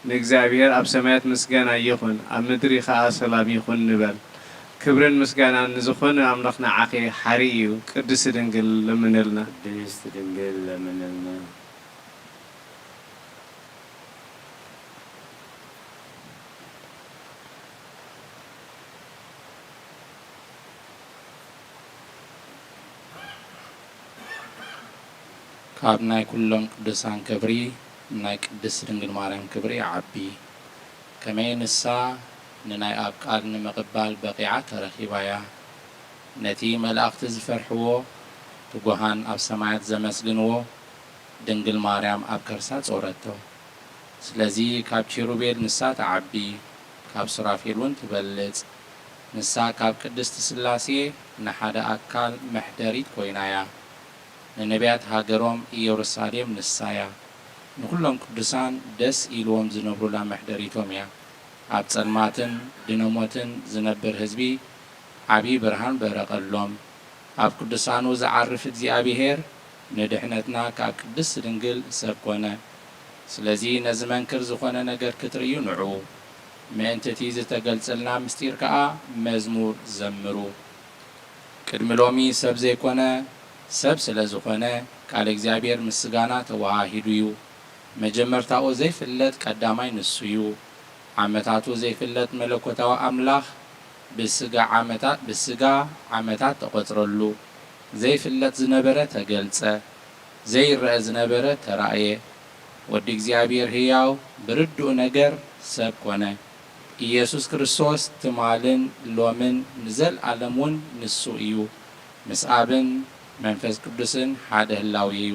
ንእግዚኣብሔር ኣብ ሰማያት ምስጋና ይኹን፣ ኣብ ምድሪ ኸኣ ሰላም ይኹን ንበል። ክብርን ምስጋናን ንዝኾነ ኣምላኽ ንዓኺ ሓሪ እዩ። ቅድስቲ ድንግል ለምንልና። ቅድስቲ ድንግል ለምንልና። ካብ ናይ ኩሎም ቅዱሳን ክብሪ ናይ ቅድስት ድንግል ማርያም ክብሪ ይዓቢ። ከመይ ንሳ ንናይ ኣብ ቃል ንምቕባል በቒዓ ተረኺባ'ያ። ነቲ መላእኽቲ ዝፈርሕዎ፣ ትጉሃን ኣብ ሰማያት ዘመስግንዎ፣ ድንግል ማርያም ኣብ ከርሳ ጾረቶ። ስለዚ ካብ ኪሩቤል ንሳ ትዓቢ፣ ካብ ሱራፌል እውን ትበልጽ። ንሳ ካብ ቅድስቲ ስላሴ ንሓደ ኣካል መሕደሪት ኮይና'ያ። ንነቢያት ሃገሮም ኢየሩሳሌም ንሳ'ያ። ንኹሎም ቅዱሳን ደስ ኢልዎም ዝነብሩላ መሕደሪቶም እያ። ኣብ ጸልማትን ድነሞትን ዝነብር ህዝቢ ዓቢ ብርሃን በረቐሎም። ኣብ ቅዱሳኑ ዝዓርፍ እግዚኣብሔር ንድሕነትና ካብ ቅድስት ድንግል ሰብ ኮነ። ስለዚ ነዚ መንክር ዝኾነ ነገር ክትርእዩ ንዑ። ምእንቲ እቲ ዝተገልጸልና ምስጢር ከኣ መዝሙር ዘምሩ። ቅድሚ ሎሚ ሰብ ዘይኮነ፣ ሰብ ስለ ዝኾነ፣ ቃል እግዚኣብሔር ምስ ስጋና ተወሃሂዱ እዩ። መጀመርታኡ ዘይፍለጥ ቀዳማይ ንሱ እዩ። ዓመታቱ ዘይፍለጥ መለኮታዊ ኣምላኽ ብስጋ ዓመታት፣ ብስጋ ዓመታት ተቖጽረሉ። ዘይፍለጥ ዝነበረ ተገልጸ፣ ዘይረአ ዝነበረ ተራእየ። ወዲ እግዚኣብሔር ህያው ብርዱእ ነገር ሰብ ኮነ። ኢየሱስ ክርስቶስ ትማልን ሎምን ንዘልኣለም እውን ንሱ እዩ። ምስ ኣብን መንፈስ ቅዱስን ሓደ ህላዌ እዩ።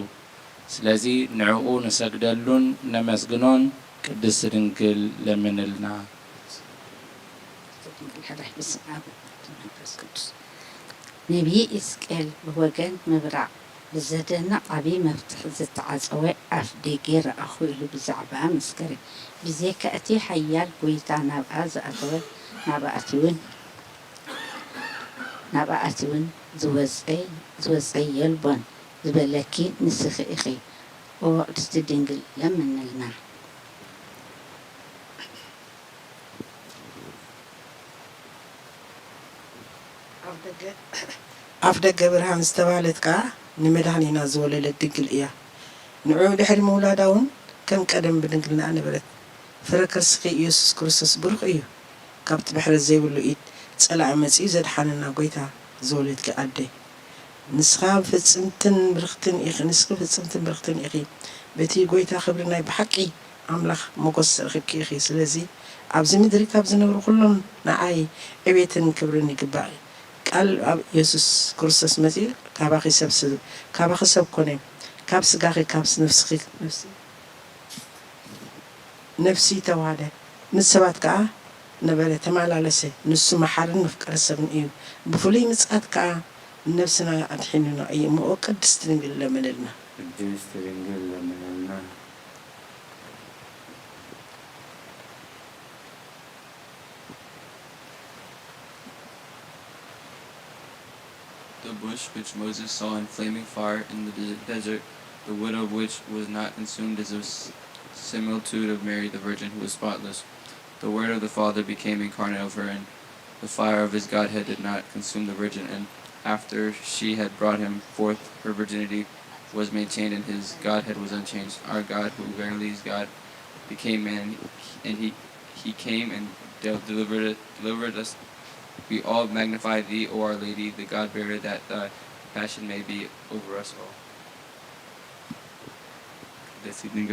ስለዚ ንዕኡ ንሰግደሉን ነመስግኖን። ቅድስት ድንግል ለምንልና። ድንግል ሕራይ በስመ ኣብ ወወልድ ወመንፈስ ቅዱስ። ነቢይ ሕዝቅኤል ብወገን ምብራቕ ብዘደንቕ ዓቢ መፍትሕ ዝተዓጸወ ኣፍ ደገ ረኣኹ ኢሉ ብዛዕባኣ መስከረ። ብዘይካ እቲ ሓያል ጐይታ ናብኣ ዝኣተወ፣ ናብኣ ኣትዩን ናብኣ ኣትዩን ዝወጸ ዝወጸ የልቦን ዝበለኪ ንስኺ ኢኺ። ኦ ቅድስቲ ድንግል ለምንልና። ኣፍ ደገ ኣፍ ደገ ብርሃን ዝተባህለት ከኣ ንመድኃኒና ዝወለደት ድንግል እያ። ንዕኡ ድሕሪ ምውላዳ እውን ከም ቀደም ብድንግልናኣ ነበረት። ፍረ ከርስኺ ኢየሱስ ክርስቶስ ብሩኽ እዩ። ካብቲ ምሕረት ዘይብሉ ኢድ ጸላኢ መጺኡ ዘድሓነና ጐይታ ዝወለድኪ ኣደ። ንስኻ ፍጽምትን ብርኽትን ኢኺ፣ ንስኺ ፍጽምትን ብርኽትን ኢኺ። በቲ ጐይታ ክብሪ ናይ ብሓቂ ኣምላኽ ሞገስ ረኺብኪ ኢኺ። ስለዚ ኣብዚ ምድሪ ካብ ዝነብሩ ኩሎም ንዓይ ዕቤትን ክብርን ይግባእ። ቃል ኣብ ኢየሱስ ክርስቶስ መጺኡ ካባኺ ሰብ ስብ-፣ ካባኺ ሰብ ኮነ። ካብ ስጋኺ፣ ካብ ነፍስኺ፣ ነፍሲ-፣ ነፍሲ ተዋህደ። ምስ ሰባት ከኣ ነበረ፣ ተመላለሰ። ንሱ መሓርን መፍቀሪ ሰብን እዩ። ብፍሉይ ምጽኣት ከኣ ነፍስና ኣድሒኑና እዩ እሞ፣ ቅድስት ድንግል ለምንልና። ቅድስት ድንግል ለምንልና። The bush which Moses saw in flaming fire in the de-, desert, the wood of which was not consumed, is a s-, similitude of Mary the Virgin who was spotless. The Word of the Father became incarnate of her, and the fire of his Godhead did not consume the Virgin. And after she had brought him forth, her virginity was maintained, and his Godhead was unchanged. Our God, who verily is God, became man, and he, He came and del- delivered, delivered us. We all magnify thee, O Our Lady, the God bearer, that thy passion may be over us all. This evening,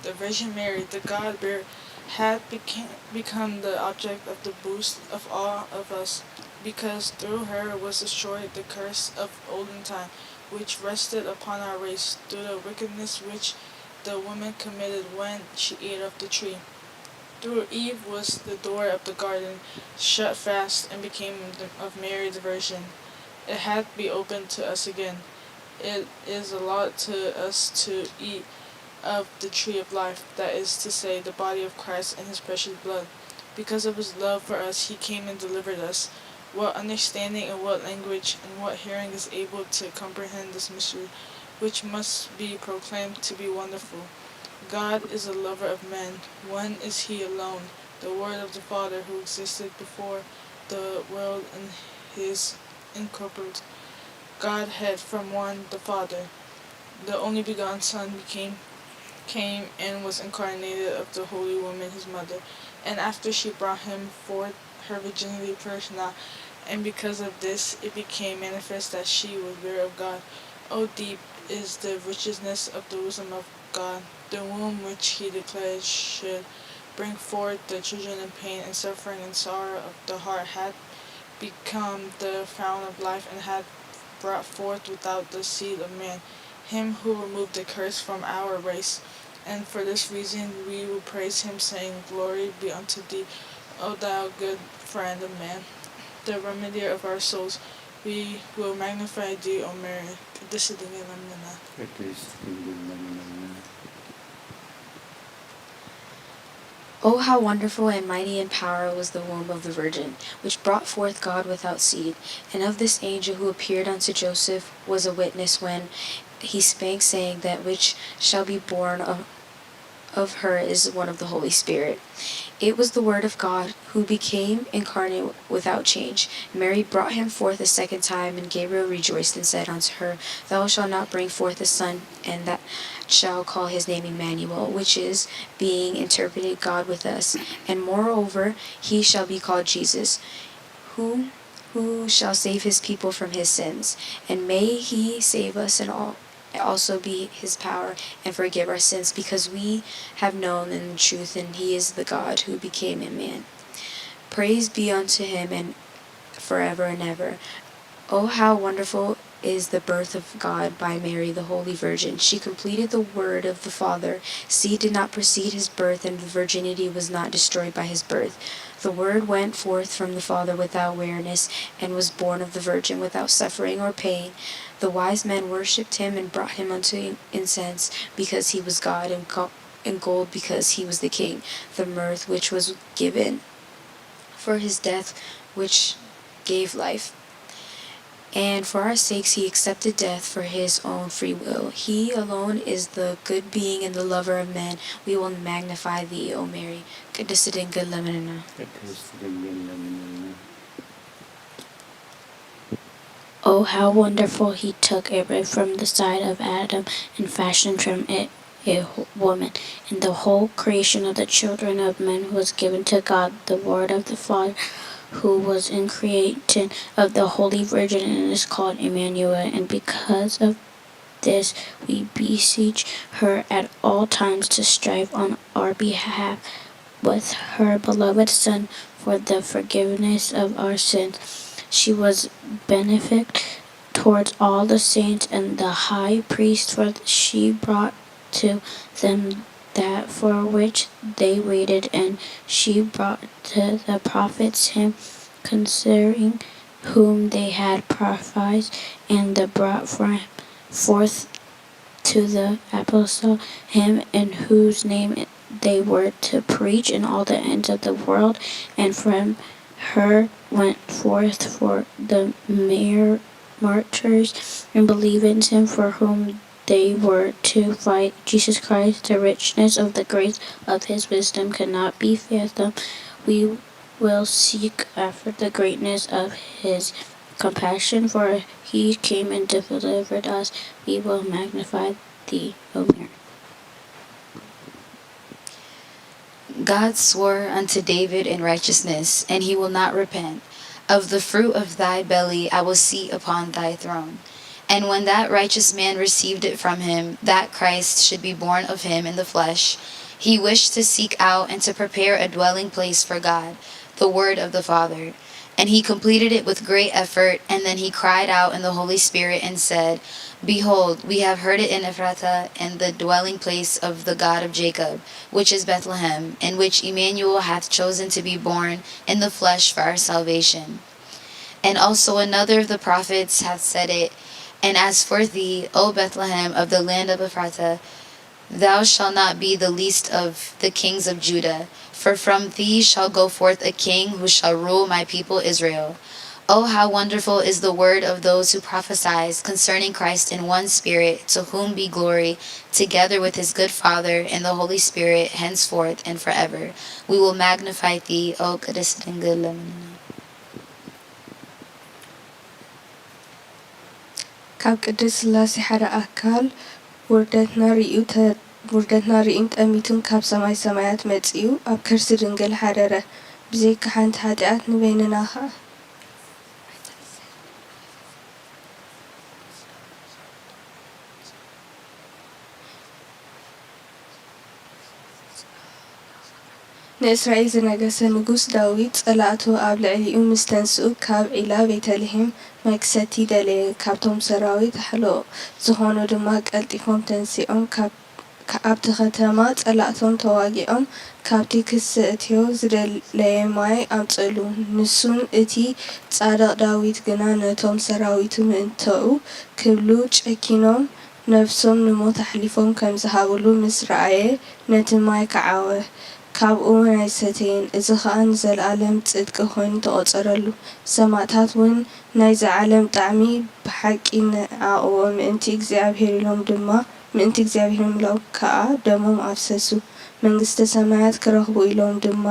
The Virgin Mary, the God bearer, had became, become the object of the boast of all of us, because through her was destroyed the curse of olden time, which rested upon our race through the wickedness which the woman committed when she ate of the tree. Through Eve was the door of the garden shut fast and became the, of Mary the Virgin. It had to be opened to us again. It is allotted to us to eat of the tree of life, that is to say, the body of Christ and his precious blood. Because of his love for us, he came and delivered us. What understanding and what language and what hearing is able to comprehend this mystery, which must be proclaimed to be wonderful? God is a lover of men. One is he alone, the Word of the Father, who existed before the world and his incorporate Godhead from one the Father. The only begotten Son became came and was incarnated of the holy woman his mother, and after she brought him forth her virginity perished not, and because of this it became manifest that she was bearer of God. O deep is the richness of the wisdom of God! The womb which he declared should bring forth the children in pain and suffering and sorrow of the heart had become the fountain of life and had brought forth without the seed of man him who removed the curse from our race. And for this reason we will praise him, saying, Glory be unto thee, O thou good friend of man, the remedier of our souls. We will magnify thee, O Mary. ቅድስት ድንግል ለምንና። ቅድስት ድንግል ለምንና። Oh, how wonderful and mighty in power was the womb of the Virgin, which brought forth God without seed. And of this angel who appeared unto Joseph was a witness when he spake, saying, That which shall be born of, of her is one of the Holy Spirit. It was the Word of God, who became incarnate without change. Mary brought him forth a second time, and Gabriel rejoiced and said unto her, Thou shalt not bring forth a son, and that shall call his name Emmanuel, which is, being interpreted, God with us. And moreover, he shall be called Jesus, who who shall save his people from his sins. And may he save us and all also be his power and forgive our sins, because we have known in truth and he is the God who became a man. Praise be unto him and forever and ever. Oh, how wonderful is the birth of God by Mary, the Holy Virgin. She completed the word of the Father. Seed did not precede his birth, and the virginity was not destroyed by his birth. The word went forth from the Father without weariness, and was born of the Virgin without suffering or pain. The wise men worshipped him and brought him unto incense, because he was God, and, co- and gold, because he was the King. The myrrh which was given for his death, which gave life. And for our sakes he accepted death for his own free will. He alone is the good being and the lover of men. We will magnify thee, O Mary. ቅድስት ድንግል ለምንና። ቅድስት ድንግል ለምንና። Oh, how wonderful! He took a rib from the side of Adam and fashioned from it a woman. And the whole creation of the children of men was given to God, the Word of the Father, who was in creation of the Holy Virgin and is called Emmanuel. And because of this, we beseech her at all times to strive on our behalf with her beloved Son for the forgiveness of our sins. She was benefic towards all the saints and the high priest, for she brought to them that for which they waited, and she brought to the prophets him concerning whom they had prophesied, and the brought forth to the apostle him in whose name they were to preach in all the ends of the world, and from her went forth for the mar- martyrs and believers in him for whom they were to fight Jesus Christ, the richness of the grace of his wisdom cannot be fathomed. We will seek after the greatness of his compassion, for he came and delivered us. We will magnify thee, O Mary. God swore unto David in righteousness, and he will not repent. Of the fruit of thy belly I will seat upon thy throne. And when that righteous man received it from him, that Christ should be born of him in the flesh, he wished to seek out and to prepare a dwelling place for God, the word of the Father. And he completed it with great effort, and then he cried out in the Holy Spirit and said, Behold, we have heard it in Ephrathah, in the dwelling place of the God of Jacob, which is Bethlehem, in which Emmanuel hath chosen to be born in the flesh for our salvation. And also another of the prophets hath said it, And as for thee, O Bethlehem of the land of Ephrathah, thou shalt not be the least of the kings of Judah, for from thee shall go forth a king who shall rule my people Israel. Oh, how wonderful is the word of those who prophesies concerning Christ in one spirit, to whom be glory, together with his good Father and the Holy Spirit, henceforth and forever. We will magnify thee, O ቅድስት ድንግል ለምንና። ካብ ቅድስት ሥላሴ ሓደ ኣካል ውርደትና ርእዩ ተ-፣ ውርደትና ርእዩን ጠሚቱን ካብ ሰማይ ሰማያት መጺኡ ኣብ ከርሲ ድንግል ሓደረ። ብዘይካ ሓንቲ ኃጢኣት ንበይንና ኸዓ ንእስራኤል ዝነገሰ ንጉስ ዳዊት፣ ጸላእቱ ኣብ ልዕሊኡ ምስ ተንስኡ፣ ካብ ዒላ ቤተልሔም ማይ ክሰቲ ደለየ። ካብቶም ሰራዊት ሓለኦ ዝኾኑ ድማ ቀልጢፎም ተንሲኦም፣ ካብ፣ ኣብቲ ኸተማ ጸላእቶም ተዋጊኦም፣ ካብቲ ክሰትዮ ዝደለየ ማይ ኣምጽእሉ። ንሱን እቲ ጻድቕ ዳዊት ግና ነቶም ሰራዊቱ ምእንተኡ ክብሉ ጨኪኖም ነፍሶም ንሞት ኣሕሊፎም ከም ዝሃብሉ ምስ ረኣየ፣ ነቲ ማይ ከዓወ፣ ካብኡ እውን ኣይሰተየን። እዚ ኸኣ ንዘለኣለም ጽድቂ ኾይኑ ተቖጸረሉ። ሰማእታት እውን ናይዚ ዓለም ጣዕሚ ብሓቂ ነዓቕዎ፣ ምእንቲ እግዚኣብሔር ኢሎም ድማ፣ ምእንቲ እግዚኣብሔር ኢሎም ከኣ ደሞም ኣፍሰሱ። መንግስተ ሰማያት ክረኽቡ ኢሎም ድማ፣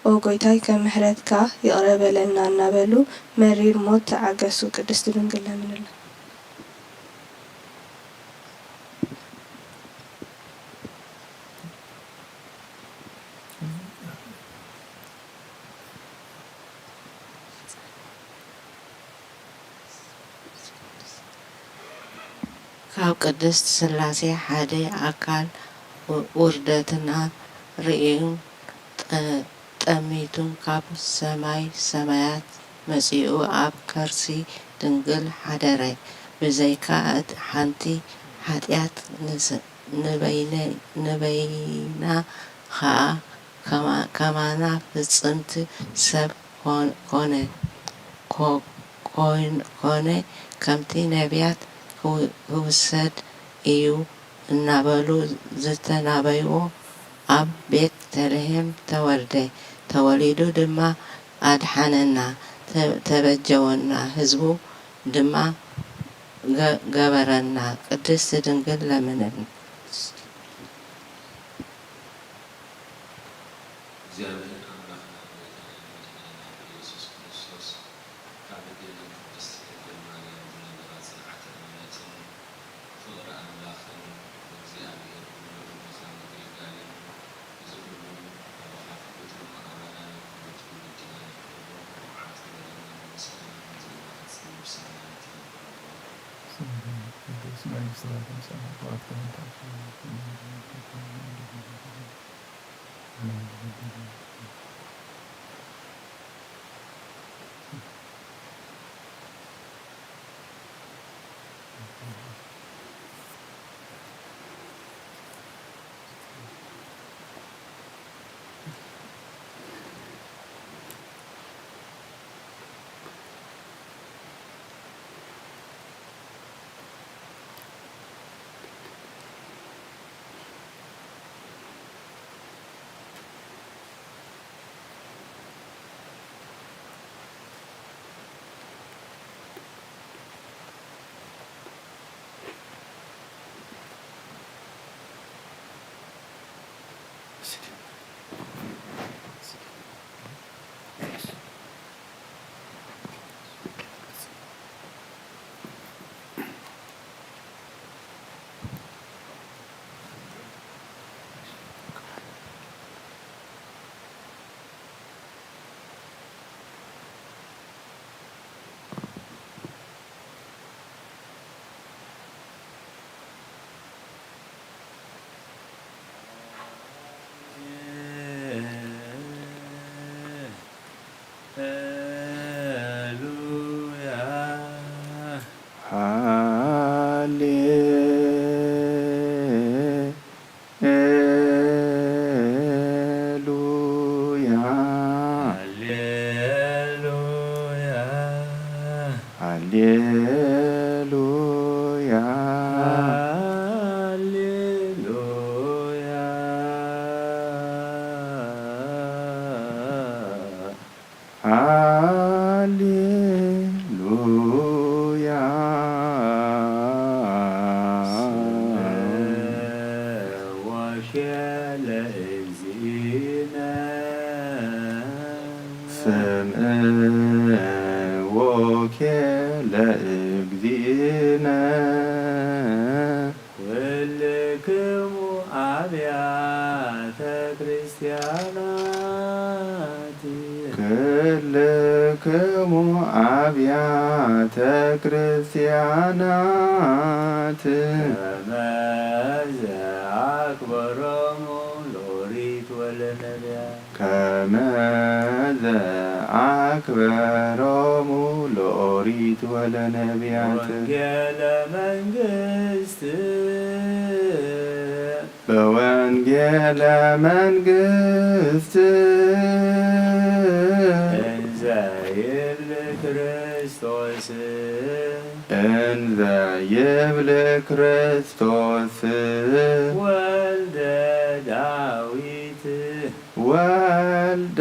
ኦ ጐይታይ፣ ከም ምሕረትካ ይቕረ በለልና እናበሉ መሪር ሞት ተዓገሱ። ቅድስት ድንግል ለምንልና። ካብ ቅድስት ሥላሴ ሓደ ኣካል ው-፣ ውርደትና ርእዩን ጠ-፣ ጠሚቱን ካብ ሰማይ ሰማያት መጺኡ ኣብ ከርሲ ድንግል ሓደረ። ብዘይካ እቲ ሓንቲ ኃጢኣት ንስ-፣ ንበይነ-፣ ንበይና ኸኣ ከማ-፣ ከማና ፍጽምቲ ሰብ ኮን-፣ ኮነ። ኮ-፣ ኮይን-፣ ኮነ፣ ከምቲ ነቢያት ክው-፣ ክውሰድ እዩ እናበሉ ዝተናበይዎ ኣብ ቤት ተልሔም ተወልደ። ተወሊዱ ድማ ኣድሓነና፣ ተ-፣ ተበጀወና፣ ህዝቡ ድማ ገ-፣ ገበረና። ቅድስት ድንግል ለምንልና። እግዚኣብሔር ኣምላኽና ብጎይታና ብመድሓኒና ብኢየሱስ ክርስቶስ ካብ ኣዴና ቅድስቲ ድንግል ማርያም ዝነበራ ጽንዓተ እምነትን ፍቕሪ ኣምላኽን ንእግዚኣብሔር ብምሉእ ልብኻ ምግልጋልን እዚ ኩሉ ኣቦኻ ፍቁር ኣባና ንኩሉ ትውልድና ንኩሉ ንብዓት ገበረና ብምስጋና ንዘለዓጽም ብሰማያት ነብረና። ሃሌሉያ፣ ሃሌሉያ፣ ሃሌሉያ። ስምዕ ወኬለ እግዚእነ። ስምዕ ወኬለ እግዚእነ። ኩልክሙ አብያተ ክርስቲያናት። ክልክሙ አብያተ ክርስቲያናት። ከመ ዘአክበሮሙ ለኦሪት ወለነቢያት። ከመ ዘአክበሮሙ ለኦሪት ወለነቢያት። ወንጌለ መንግስት። በወንጌለ መንግስት። እንዘ ይብል ክርስቶስ። እንዘ ይብል ክርስቶስ። ወልደ ዳዊት። ወልደ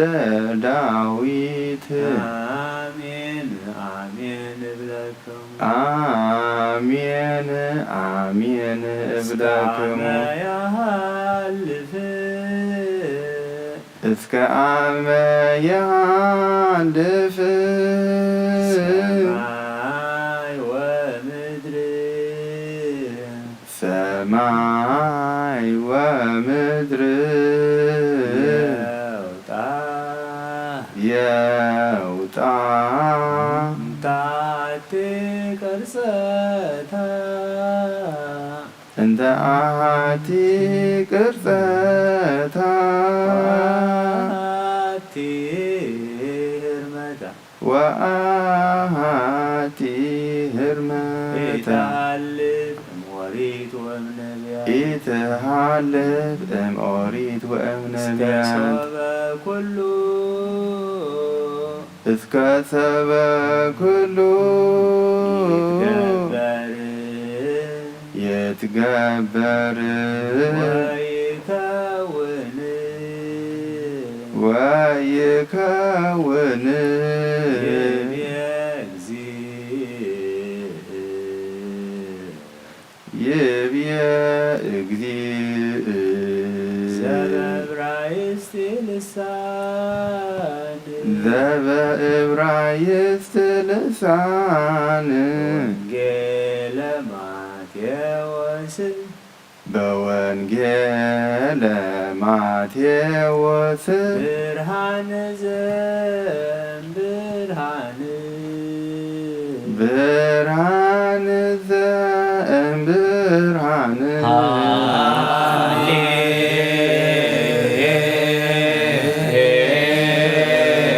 ዳዊት። አሜን አሜን እብለክሙ። አሜን አሜን እብለክሙ። እስካመ ያሃልፍ። እስከ አመ ያሃልፍ። ሰማይ ወምድር። ሰማይ ወምድር። የውጣ። የውጣ። እንታቲ ቅርጸታ። እንተ አሐቲ ቅርጸታ። ወአሐቲ ህርመታ። ወአሐቲ ህርመታ። ኢትሃልፍ እምኦሪት ወእምነቢያት። ኢትሃልፍ እምኦሪት እስከ ወእምነቢያት። ሶበ ኩሉ። እስከ ሰበ ኩሉ። ይትገበር። ይትገበር። ወይከውን። ወይከውን። ይቤ እግዚእ። ይብየ እግዚእ። ዘበዕብራይስጢ ልሳን። ዘበዕብራይስጢ ልሳን። ወንጌለ ማቴዎስ። በወንጌለ ማቴዎስ። ብርሃን ዘእምብርሃን። ብርሃን ዘእምብርሃን።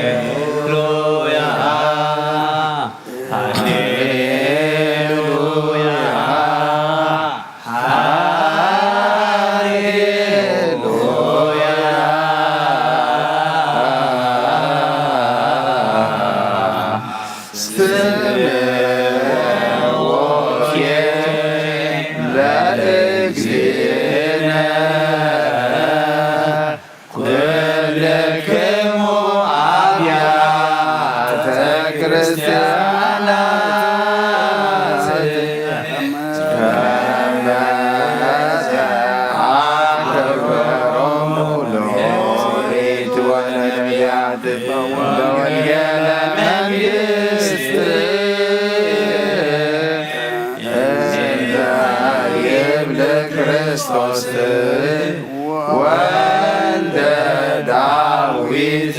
ሃሌሉያ፣ ሃሌሉያ። ሃሌሉያ። ስምዕ ወኬል ለእግዚእነ። ኩልክሙ አብያተ ክርስቲያናት ከመ አክበሮሙ ለኦሪት ወነቢያት በወንጌለ መንግስት እንዘ ይብል ክርስቶስ ወልደ ዳዊት።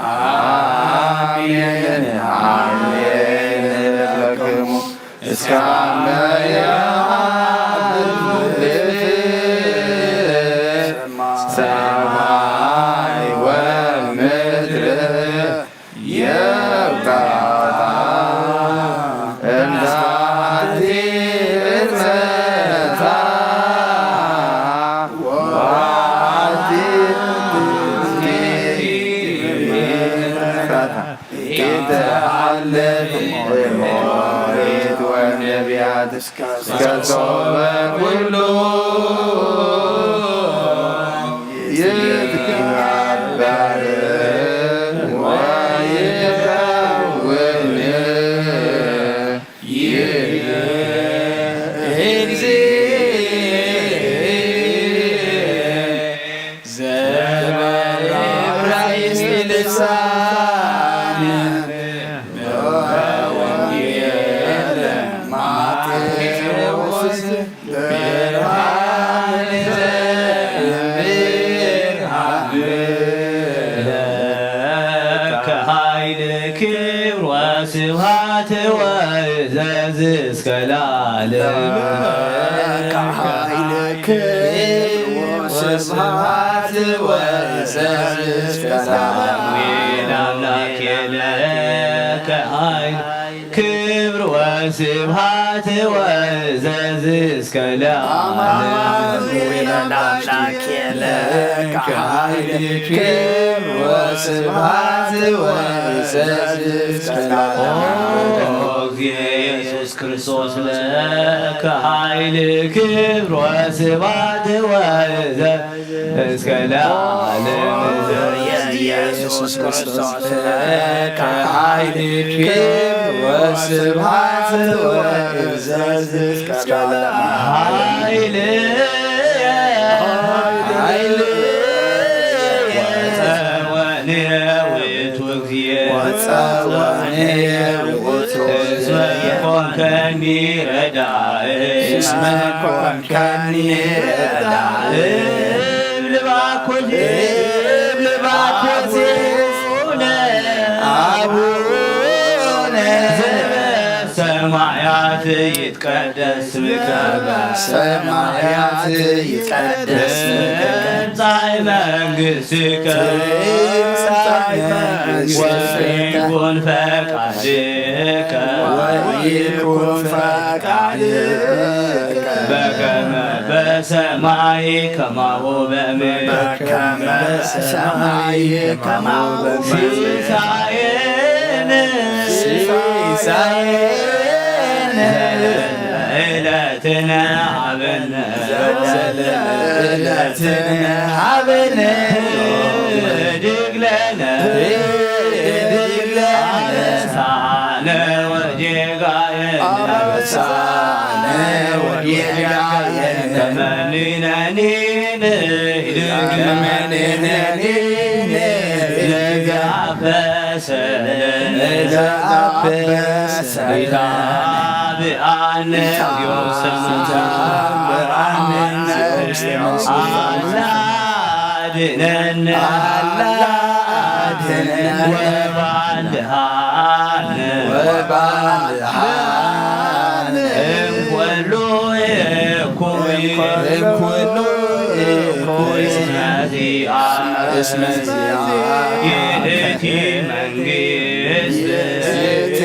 አሜን አሜን እብለክሙ እስካመ ያድፍ ሰማይ ወምድር። የውጣ እንታቲ እርመታ ወአቲ ኢተሃልፍ ነቢያት እስከ ጾመ ኩሉ ይትከበር ወይከውን ይእቲ ዘበለ ዕብራይስጥ ልሳን ወንጌል ማቴዎስ ብርሃን ዘብርሃን ለከ ኃይል ክብር ወስብሐት ወእዘዝ እስከ ለዓለም። ለከ ኃይል ክብር ወስብሐት ወእዘዝ እስከ ለዓለም። ለአምላክ ለከ ኃይል ክብር ወስብሐት ወእዘዝ እስከ ለዓለም። አማኑኤል አምላክ ለከ ኃይል ክብር ወስብሐት ወእዘዝ እስከ ለዓለም። ኦ እግዚእ ኢየሱስ ክርስቶስ ለከ ኃይል ክብር ወስብሐት ወእዘዝ እስከ ለዓለም። ኢየሱስ ክርስቶስ ለከ ኃይል ክብር ወስብሐት ወእዘዝ እስከ ለዓለም። ኃይል ኃይል ወጸወነ ውእቱ እግዚእ ወጸወነ ውእቱ እስመ ኮንከኒ ረዳእ እስመ ኮንከኒ ረዳእ እብል ባኮቴ እብል ባኮቴ አቡነ ዘበሰማያት ይትቀደስ ስምከ በሰማያት ይትቀደስ ስምከ ትምጻእ መንግሥትከ ትምጻእ መንግሥትከ ወይኩን ፈቃድከ ወይኩን ፈቃድከ በከመ በሰማይ ከማሁ በምድር በከመ በሰማይ ከማሁ በምድር ሲሳየነ ሲሳየነ ዘለለ ዕለትነ ሀበነ ዘለለ ዕለትነ ሀበነ ወህድግ ለነ ወህድግ ለነ አበሳነ ወጌጋየነ አበሳነ ወጌጋየነ ከመ ንሕነኒ ንህድግ ከመ ንሕነኒ ንህድግ ለዘአበሰ ለዘአበሰ ይትባብአነ እግዚኦ ስማ አላ አድነነ አላ አድነነ ወባልሃነ ወባልሃነ እምኩሉ እኩይ እምኩሉ እኩይ እስመ ዚአ እስመ ዚአ ይእቲ መንግስት ይእቲ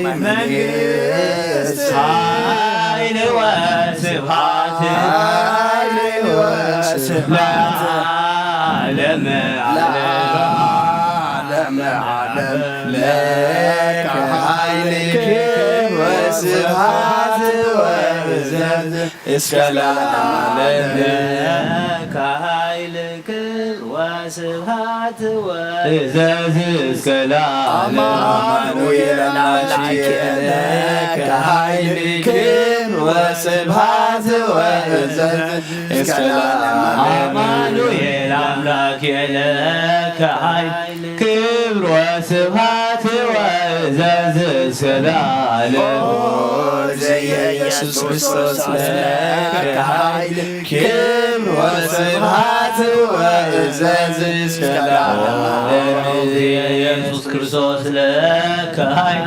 መንግስት ኃይል ወስብሐት ኃይል ወስብሐት ለዓለመ ዓለም ለዓለመ ዓለም ለከ ኃይል ክብር ወስብሐት ወእዘዝ እስከ ለዓለም ለከ ኃይል ክብር ወስብሐት ወእዘዝ እስከ ለዓለም አማኑኤል አምላኬ ለከ ኃይል ክብር ወስብሐት ወእዘዝ እስከ ለዓለም አማኑኤል አምላኬ ለከ ኃይል ክብር ወስብሐት ወእዘዝ እስከ ለዓለም። ኦ ዘየ ኢየሱስ ክርስቶስ ለከ ኃይል ክብር ወስብሐት ወእዘዝ እስከ ለዓለም። ኦ ዘየ ኢየሱስ ክርስቶስ ለከ ኃይል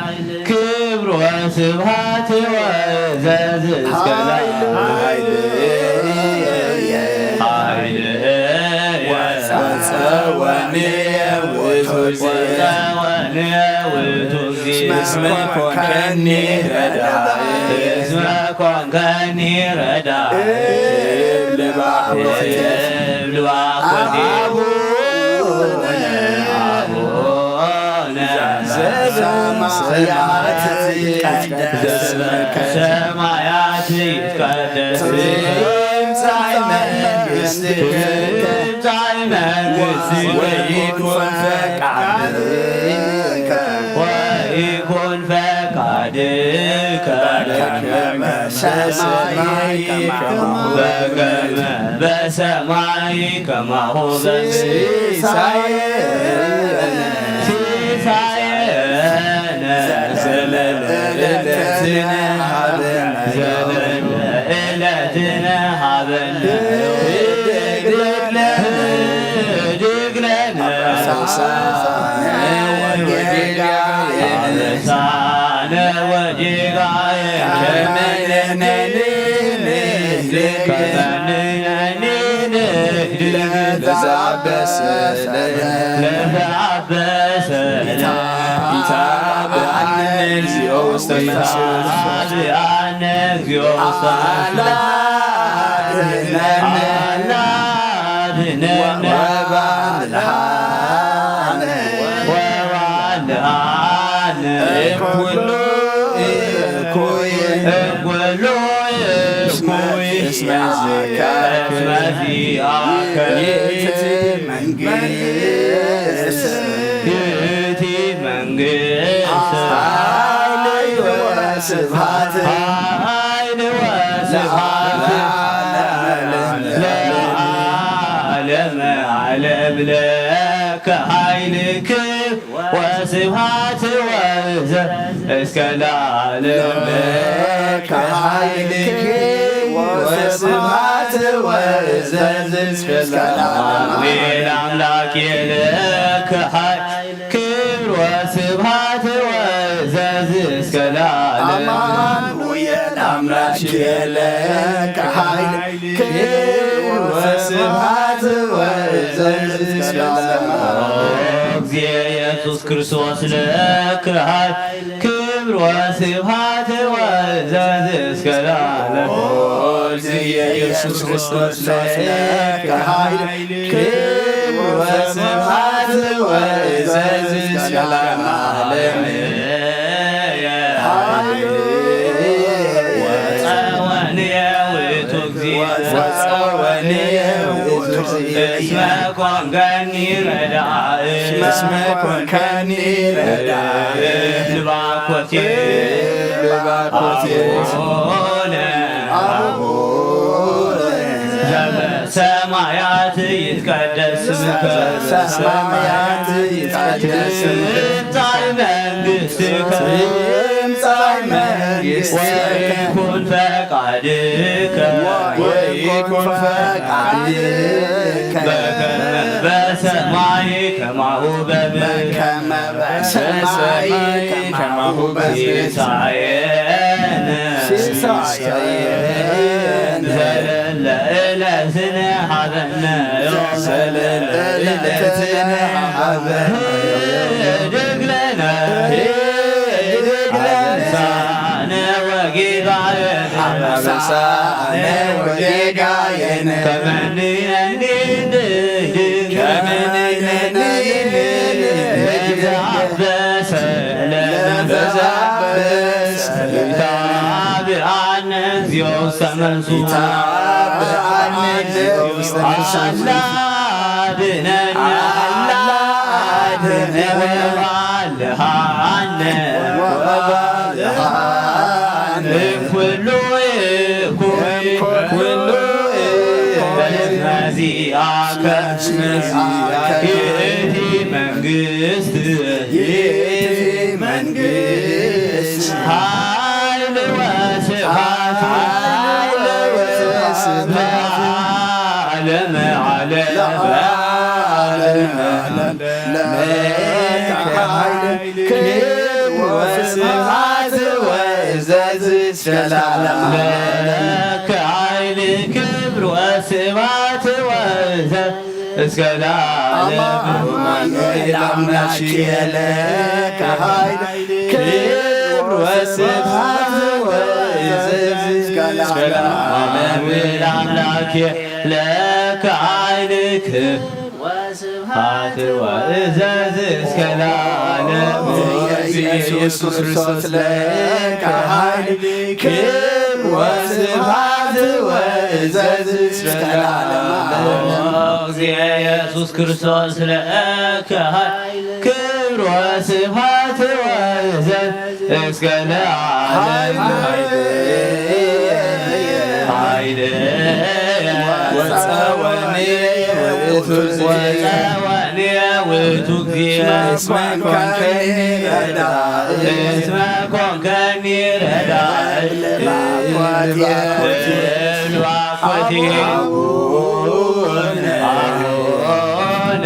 ክብር ወስብሐት ወእዘዝ እስከ ለዓለም። ኃይል ኃይል ወጸወንየ ውእቱ ወጸወንየ ውእቱ እስመ ኮንከኒ ረዳኢ እስመ ኮንከኒ ረዳኢ እብል ባኮቴ እብል ባኮቴ አቡነ አቡነ ዘበሰማያት ሰማያት ይትቀደስ ስምከ። ሰማያት ይትቀደስ ስምከ። ትምጻእ መንግስትከ። ትምጻእ መንግስትከ። ወይኩን ፈቃድከ። ወይኩን ፈቃድከ። በከመ በሰማይ ከማሁ በከመ በሰማይ ከማሁ በምድር። ሲሳየነ። ሲሳየነ። ዘለለ ዕለትነ ሀበነ። ዘለለ ዕለትነ ሀበነ። ህድግ ለነ። ህድግ ለነ። አበሳነ ወጌጋየነ። አበሳነ ወጌጋየነ። ከመ ንሕነኒ ንህድግ። ከመ ንሕነኒ ንህድግ። ለዘአበሰ ለነ። ለዘአበሰ ለነ። ኢታብአነ እግዚኦ ውስተ ፈተነ። ኢታብአነ እግዚኦ ውስተ ፈተነ። አላ አድነነ። አላ አድነነ። ወባልዓነ። ወባልዓነ። እምኩሉ እኩይ። እምኩሉ እስመ እኩይ። እስመ ዚአከ። እስመ ዚአከ። ይእቲ መንግስት። ይእቲ መንግስት። ኃይል ወስብሐት። ኃይል ወስብሐት። ለዓለመ ዓለም ለከ ኃይልክ ወስብሐት ወእዘዝ እስከ ለዓለም። ለከ ኃይልክ ወስብሐት ወእዘዝ እስከ ለዓለም። አሜን። አምላክ የለከ ኃይል ክብር ወስብሐት ወእዘዝ እስከ ለዓለም። አማኑኤል አምላክ የለከ ኃይል ክብር ወስብሐት ወእዘዝ እስከ ለዓለም። ኦ እግዚእ ኢየሱስ ክርስቶስ ለከ ኃይል ክብር ወስብሐት ወእዘዝ እስከ ለዓለም። ኦ እግዚእ ኢየሱስ ክርስቶስ ለከ ኃይል ክብር ወስብሐት ወእዘዝ እስከ ለዓለም። ኃይል ወጸወንየ ውእቱ እግዚእ። ወጸወንየ ውእቱ እግዚእ። እስመ ኮንከኒ ረዳእ። እስመ ኮንከኒ ረዳእ። ልባኮቴ። ልባኮቴ። አቡነ። አቡነ። ዘበሰማያት ይትቀደስ ስምከ። ዘበሰማያት ይትቀደስ ስምከ። ትምጻእ መንግስትከ። ትምጻእ መንግስትከ። ወይኩን ፈቃድከ። ወይኩን ፈቃድከ። በከመ በሰማይ ከማሁ በምድር። በከመ በሰማይ ከማሁ በምድር። ሲሳየነ። ሲሳየነ። ዘለለ ዕለትነ ሀበነ። ዘለለ ዕለትነ ሀበነ። ህድግ ለነ። ህድግ ለነ። አበሳነ ወጌጋየነ። አበሳነ ወጌጋየነ። ከመ ንሕነኒ ንህድግ። ከመ ንሕነኒ ንህድግ። ለዘአበሰ ለነ። ለዘአበሰ ለነ። ኢታብአነ እግዚኦ ውስተ መንሱት። ኢታብአነ እግዚኦ ውስተ መንሱት። አላ አድነነ። አላ አድነነ። ወባልዓነ። ወባልዓነ። እምኩሉ እኩይ። እምኩሉ እኩይ። እስመ ዚአከ። እስመ ዚአከ። ይእቲ መንግስት። ይእቲ መንግስት። ኃይል ወስብሐት። ኃይል ወስብሐት። ለዓለመ ዓለም። ለዓለመ ዓለም። ለከ ኃይል ክብር ወስብሐት ወእዘዝ እስከ ለዓለም። ለከ ኃይል ክብር ወስብሐት ወእዘዝ እስከ ለዓለም። አማኑኤል አምላክ ለከ ኃይል ክብር ወስብሐት ወእዘዝ እስከ ለዓለም። አማኑኤል አምላክ ለከ ኃይል ክብር ወስብሐት ወእዘዝ እስከ ለዓለም። ኢየሱስ ክርስቶስ ለከ ኃይል ክብር ወስብሐት ወእዘዝ እስከ ለዓለመ ዓለም። ኢየሱስ ክርስቶስ ለከ ኃይል ክብር ወስብሐት ወእዘዝ እስከ ለዓለም። ኃይል ወጸወኒ ውእቱ ጊዜ። ወጸወኒ ውእቱ ጊዜ። እስመ ኮንከኒ ረዳኢ። እስመ ኮንከኒ ረዳኢ። እብል ባኮቴ። እብል ባኮቴ። አቡነ። አቡነ።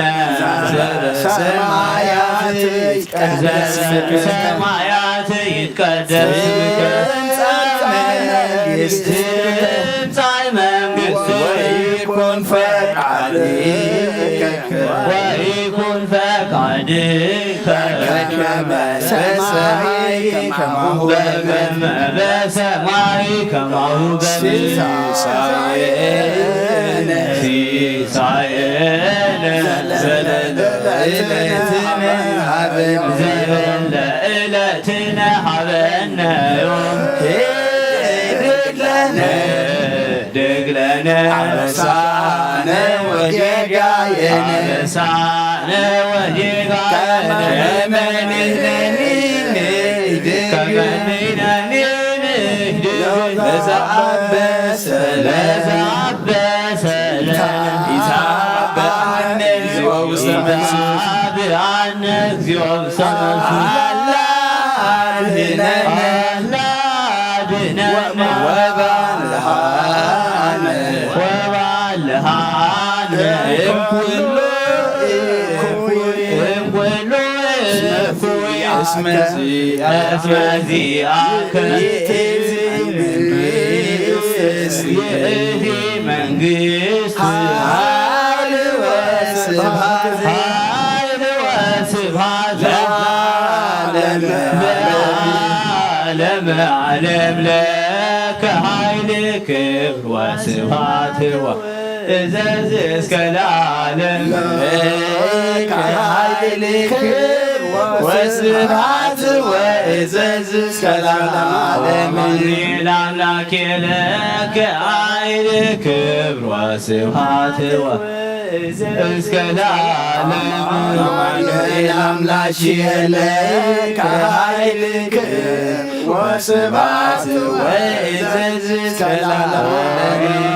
ዘበሰማያት ይትቀደስ ስምከ። ዘበሰማያት ይትቀደስ ስምከ። ትምጻእ መንግስትከ። ትምጻእ መንግስትከ። ወይኩን ፈቃድከ። ወይኩን ፈቃድከ። በከመ በሰማይ ከማሁ በምድር። በከመ በሰማይ ከማሁ በምድር። ሲሳየነ። ሲሳየነ ዘለለ ዕለትነ ሀበነ። ዘለለ ዕለትነ ሀበነ ዮም። ህድግ ለነ። ህድግ ለነ። አበሳነ ወጌጋየነ። አበሳነ ወጌጋየነ። ከመ ንሕነኒ ንህድግ። ከመ ንሕነኒ ንህድግ። ለዘአበሰ ለነ። ለዘአበሰ ለነ። ኢታብአነ እግዚኦ ውስተ መንሱት። ኢታብአነ እግዚኦ ውስተ መንሱት። አላ አድህነነ። አላ አድህነነ። ወባልሃነ። ወባልሃነ። እምኩሉ እኩይ። እምኩሉ እኩይ። እስመ ዚአከ። እስመ ዚአከ። ይእቲ መንግስት። ይእቲ መንግስት። ኃይል ወስብሐት። ኃይል ወስብሐት። ለዓለመ ለዓለመ ዓለም ለከ ኃይል ክብር ወስብሐት ወእዘዝ እስከ ለዓለም። ለከ ኃይል ክብር ወስብሐት ወእዘዝ እስከ ለዓለመ ዓለም። አሜን። አምላኬ ለከ ኃይል ክብር ወስብሐት ወእዘዝ እስከ ለዓለም። አማኑኤል አምላኬ ለከ ኃይል ክብር ወስብሐት ወእዘዝ እስከ ለዓለም።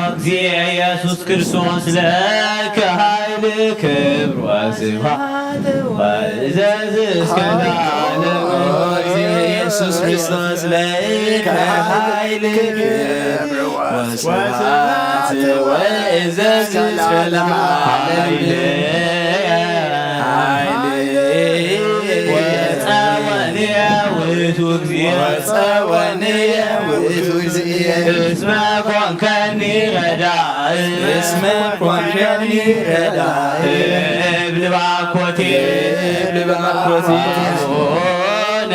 እግዚእ ኢየሱስ ክርስቶስ ለከ ኃይል ክብር ወስብሐት ወእዘዝ እስከ ለዓለም። እግዚእ ኢየሱስ ክርስቶስ ለከ ኃይል ክብር ወስብሐት ወእዘዝ እስከ ለዓለም። ኃይል ወጸወንየ ውእቱ እግዚእ። ወጸወንየ ውእቱ እግዚእ። እስመ ኮንከኒ ረዳኢ። እስመ ኮንከኒ ረዳኢ። እብል ባኮቴ። እብል ባኮቴ። አቡነ።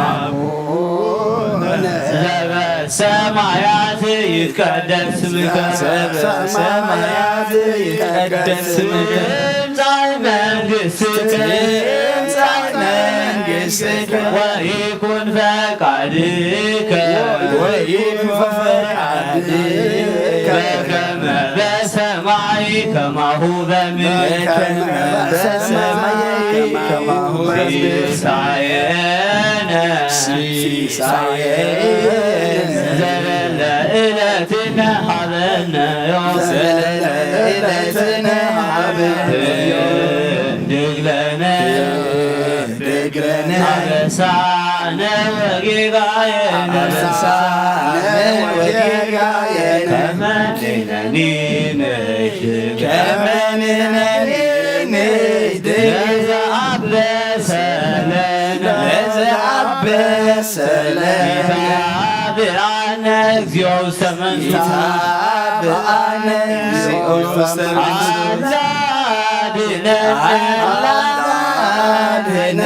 አቡነ። ዘበሰማያት ይትቀደስ ስምከ። ዘበሰማያት ይትቀደስ ስምከ። ትምጻእ መንግስትከ። ትምጻእ መንግስትከ። ወይኩን ፈቃድከ። ወይኩን ፈቃድከ። በከመ በሰማይ ከማሁ በምድር። በከመ በሰማይ ከማሁ በምድር። ሲሳየነ። ሲሳየነ። ዘለለ ዕለትነ ሀበነ ዮም። ዘለለ ዕለትነ ሀበነ ዮም። ህድግ ለነ። ህድግ ለነ። አበሳነ ወጌጋየነ። አበሳነ ወጌጋየነ። ከመ ንሕነኒ ንህድግ። ከመ ንሕነኒ ንህድግ። ለዘአበሰ ለነ። ለዘአበሰ ለነ። ኢታብአነ እግዚኦ ውስተ መንሱት። ኢታብአነ እግዚኦ ውስተ መንሱት። አላ አድነነ። አላ አድነነ።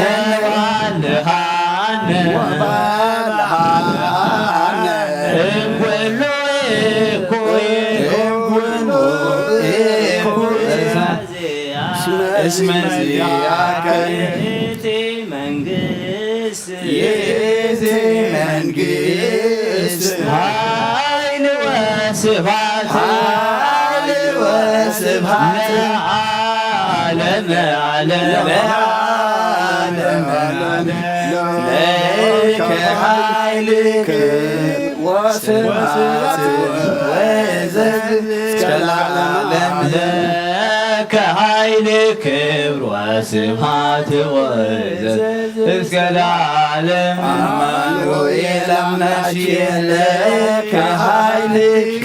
ወባልሃነ። ወባልሃነ። እምኩሉ እኩይ። እምኩሉ እኩይ። እስመ ዚአከ ይእቲ መንግስት። ይእቲ መንግስት ኃይል ወስብሐት ኃይል ወስብሐት ለዓለመ ዓለም ለዓለመ ዓለም ለከ ኃይልክ ወስብሐት ወእዘዝ እስከ ለዓለም ለከ ኃይል ክብር ወስብሐት ወእዘዝ እስከ ለዓለም። አማኑኤል አምላክ ለከ ኃይልክ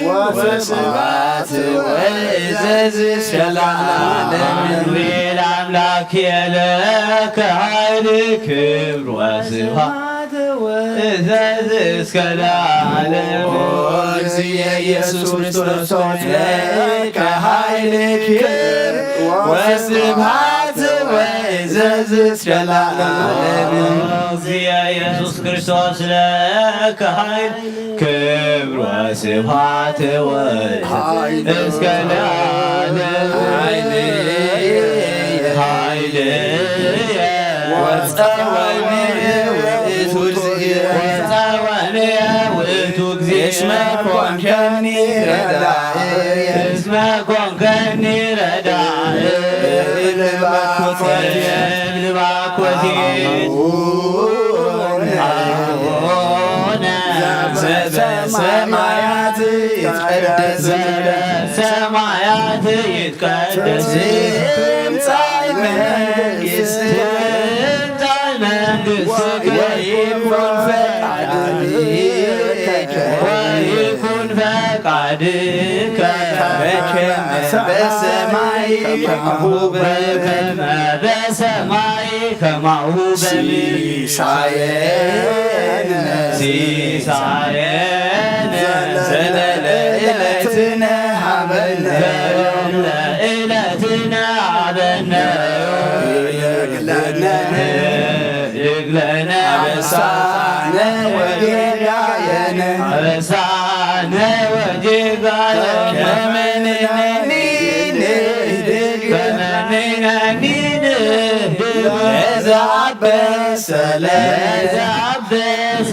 ወስብሐት ወእዘዝ እስከ ለዓለም። አማኑኤል አምላክ ለከ ኃይል ክብር ወስብሐት ወእዘዝ እስከ ለዓለም። ኦ እግዚእ ኢየሱስ ክርስቶስ ለከ ኃይል ክብር ወስብሐት ወእዘዝ እስከ ለዓለም። እግዚእ ኢየሱስ ክርስቶስ ለከ ኃይል ክብር ወስብሐት ወእዘዝ እስከ ለዓለም። ኃይልየ ኃይልየ ወጸወኒ ውእቱ እግዚእ ወጸወኒ ውእቱ እግዚእ እስመ ኮንከኒ ረዳእየ እስመ ኮንከኒ ረዳእየ እብል ባኮትየ እብል ባኮትየ አቡነ አቡነ ዘበሰማያት ይትቀደስ ስምከ ዘበሰማያት ይትቀደስ ትምጻእ መንግስትከ ትምጻእ መንግስትከ ወይኩን ፈቃድከ ወይኩን ፈቃድከ በከመ በሰማይ ከማሁ በከመ በሰማይ ከማሁ በምድር ሲሳየነ ሲሳየነ ዘለለ ዕለትነ ሀበነ ዘለለ ዕለትነ ሀበነ ለነ ለነ አበሳነ ወጌጋየነ አበሳነ ወጌጋየነ ከመ ንሕነኒ ንህድግ ከመ ንሕነኒ ንህድግ ለዘ አበሰ ለነ ለዘ አበሰ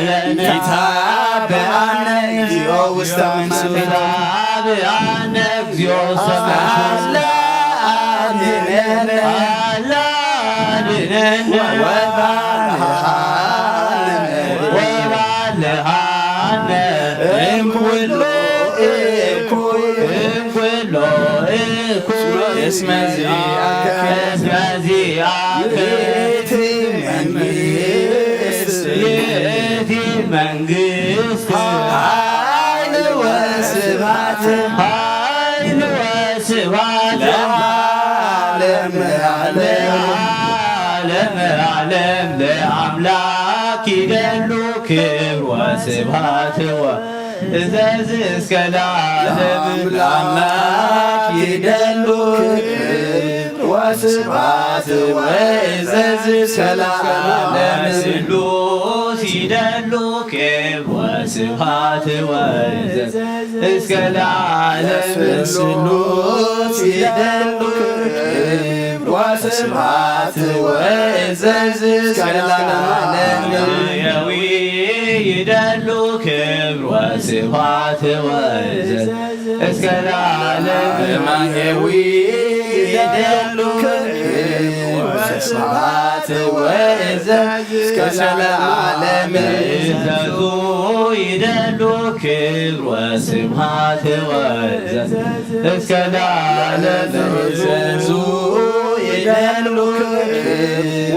ለነ ኢታብአነ እግዚኦ ውስተ መንሱት ኢታብአነ እግዚኦ ውስተ መንሱት አላ አድነነ አላ አድነነ ወባልሃነ ወባልሃነ እምኩሉ እኩይ እምኩሎ እኩይ እስመ ዚአከ እስመ ዚአከ ይእቲ መንግስት ይእቲ መንግስት ኃይል ወስብሐት ኃይል ወስብሐት ለዓለመ ዓለም ለዓለመ ዓለም ለአምላክ ይደሉ ክብር ወስብሐት ወ እዘዝ እስከ ለዓለም ለአምላክ ይደሉ ክብር ወስብሐት ወእዘዝ እስከ ለዓለም ስሉስ ይደሉ ክብር ወስብሐት ወእዘዝ እስከ ለዓለም ስሉስ ይደሉ ክብር ወስብሐት ወእዘዝ እስከ ለዓለም ሰማያዊ ይደሉ ክብር ወስብሐት ወእዘዝ እስከ ለዓለም ሰማያዊ ይደሉ ክብር ወስብሐት ወእዘዝ እስከ ለዓለም እዘዙ ይደሉ ክብር ወስብሐት ወእዘዝ እስከ ለዓለም እዘዙ ይደሉ ክብር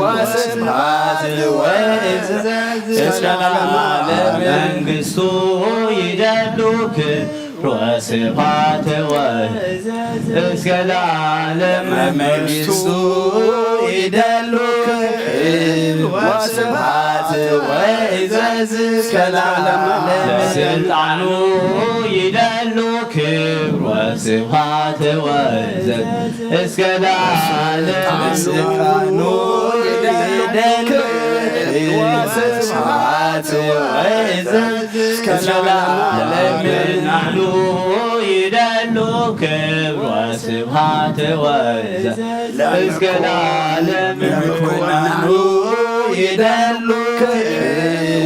ወስብሐት ወእዘዝ እስከ ለዓለም መንግስቱ ይደሉ ክብር ወስብሐት ወእዘዝ እስከ ለዓለም መንግስቱ ይደሉ ክብር ወስብሐት ወእዘዝ እስከ ለዓለም ስልጣኑ ይደሉ ክብር ወስብሐት ወእዘዝ እስከ ለዓለም ስልጣኑ ይደሉ ክብር ወስብሐት ወእዘዝ እስከ ለዓለም ምናኑ ይደሉ ክብር ወስብሐት ወእዘዝ እስከ ለዓለም ምኩናኑ ይደሉ ክብር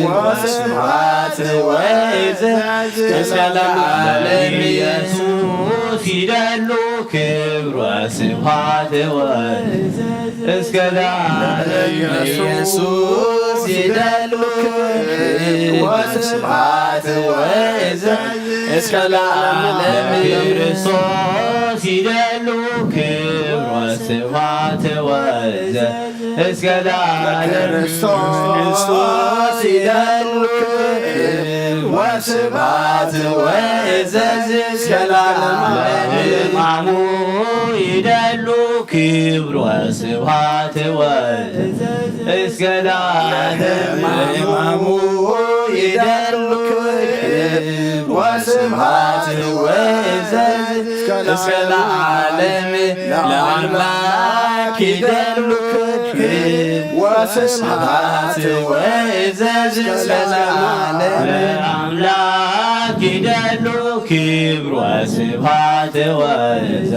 ወስብሐት ወእዘዝ እስከ ለዓለም። ኢየሱስ ይደሉ ክብር ወስብሐት ወእዘዝ እስከ ለዓለም። ኢየሱስ ይደሉ ክብር ወስብሐት ወእዘዝ እስከ ለዓለም። ክርስቶስ ይደሉ ክብር ወስብሐት ወእዘዝ እስከ ለዓለም። ክርስቶስ ይደሉ ክብር ወስብሐት ወእዘዝ እስከ ለዓለም። ሕማሙ ይደሉ ክብር ወስብሐት ወእዘዝ እስከ ለዓለም። ሕማሙ ይደሉ ክብር ወስብሐት ወእዘዝ እስከ ለዓለም። ለአምላክ ይደሉ ክብር ወስብሐት ወእዘዝ እስከ ለዓለም። ለአምላክ ይደሉ ክብር ወስብሐት ወእዘዝ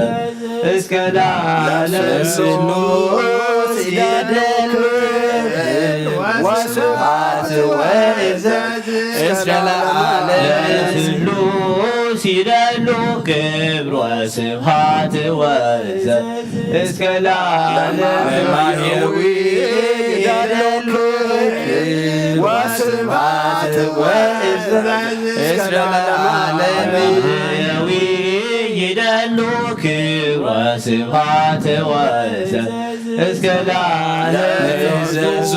እስከ ለዓለም። ለስሉስ ይደሉ ክብር ወስብሐት ወእዘዝ እስከ ለዓለም። ለስሉስ ይደሉ ክብር ወስብሐት ወእዘዝ እስከ ለዓለም። ለማየዊ ይደሉ ክብር ወስብሐት ወእዘዝ እስከ ለዓለም። ለማየዊ ይደሉ ክብር ወስብሐት ወእዘዝ እስከ ለዓለም። እዘዙ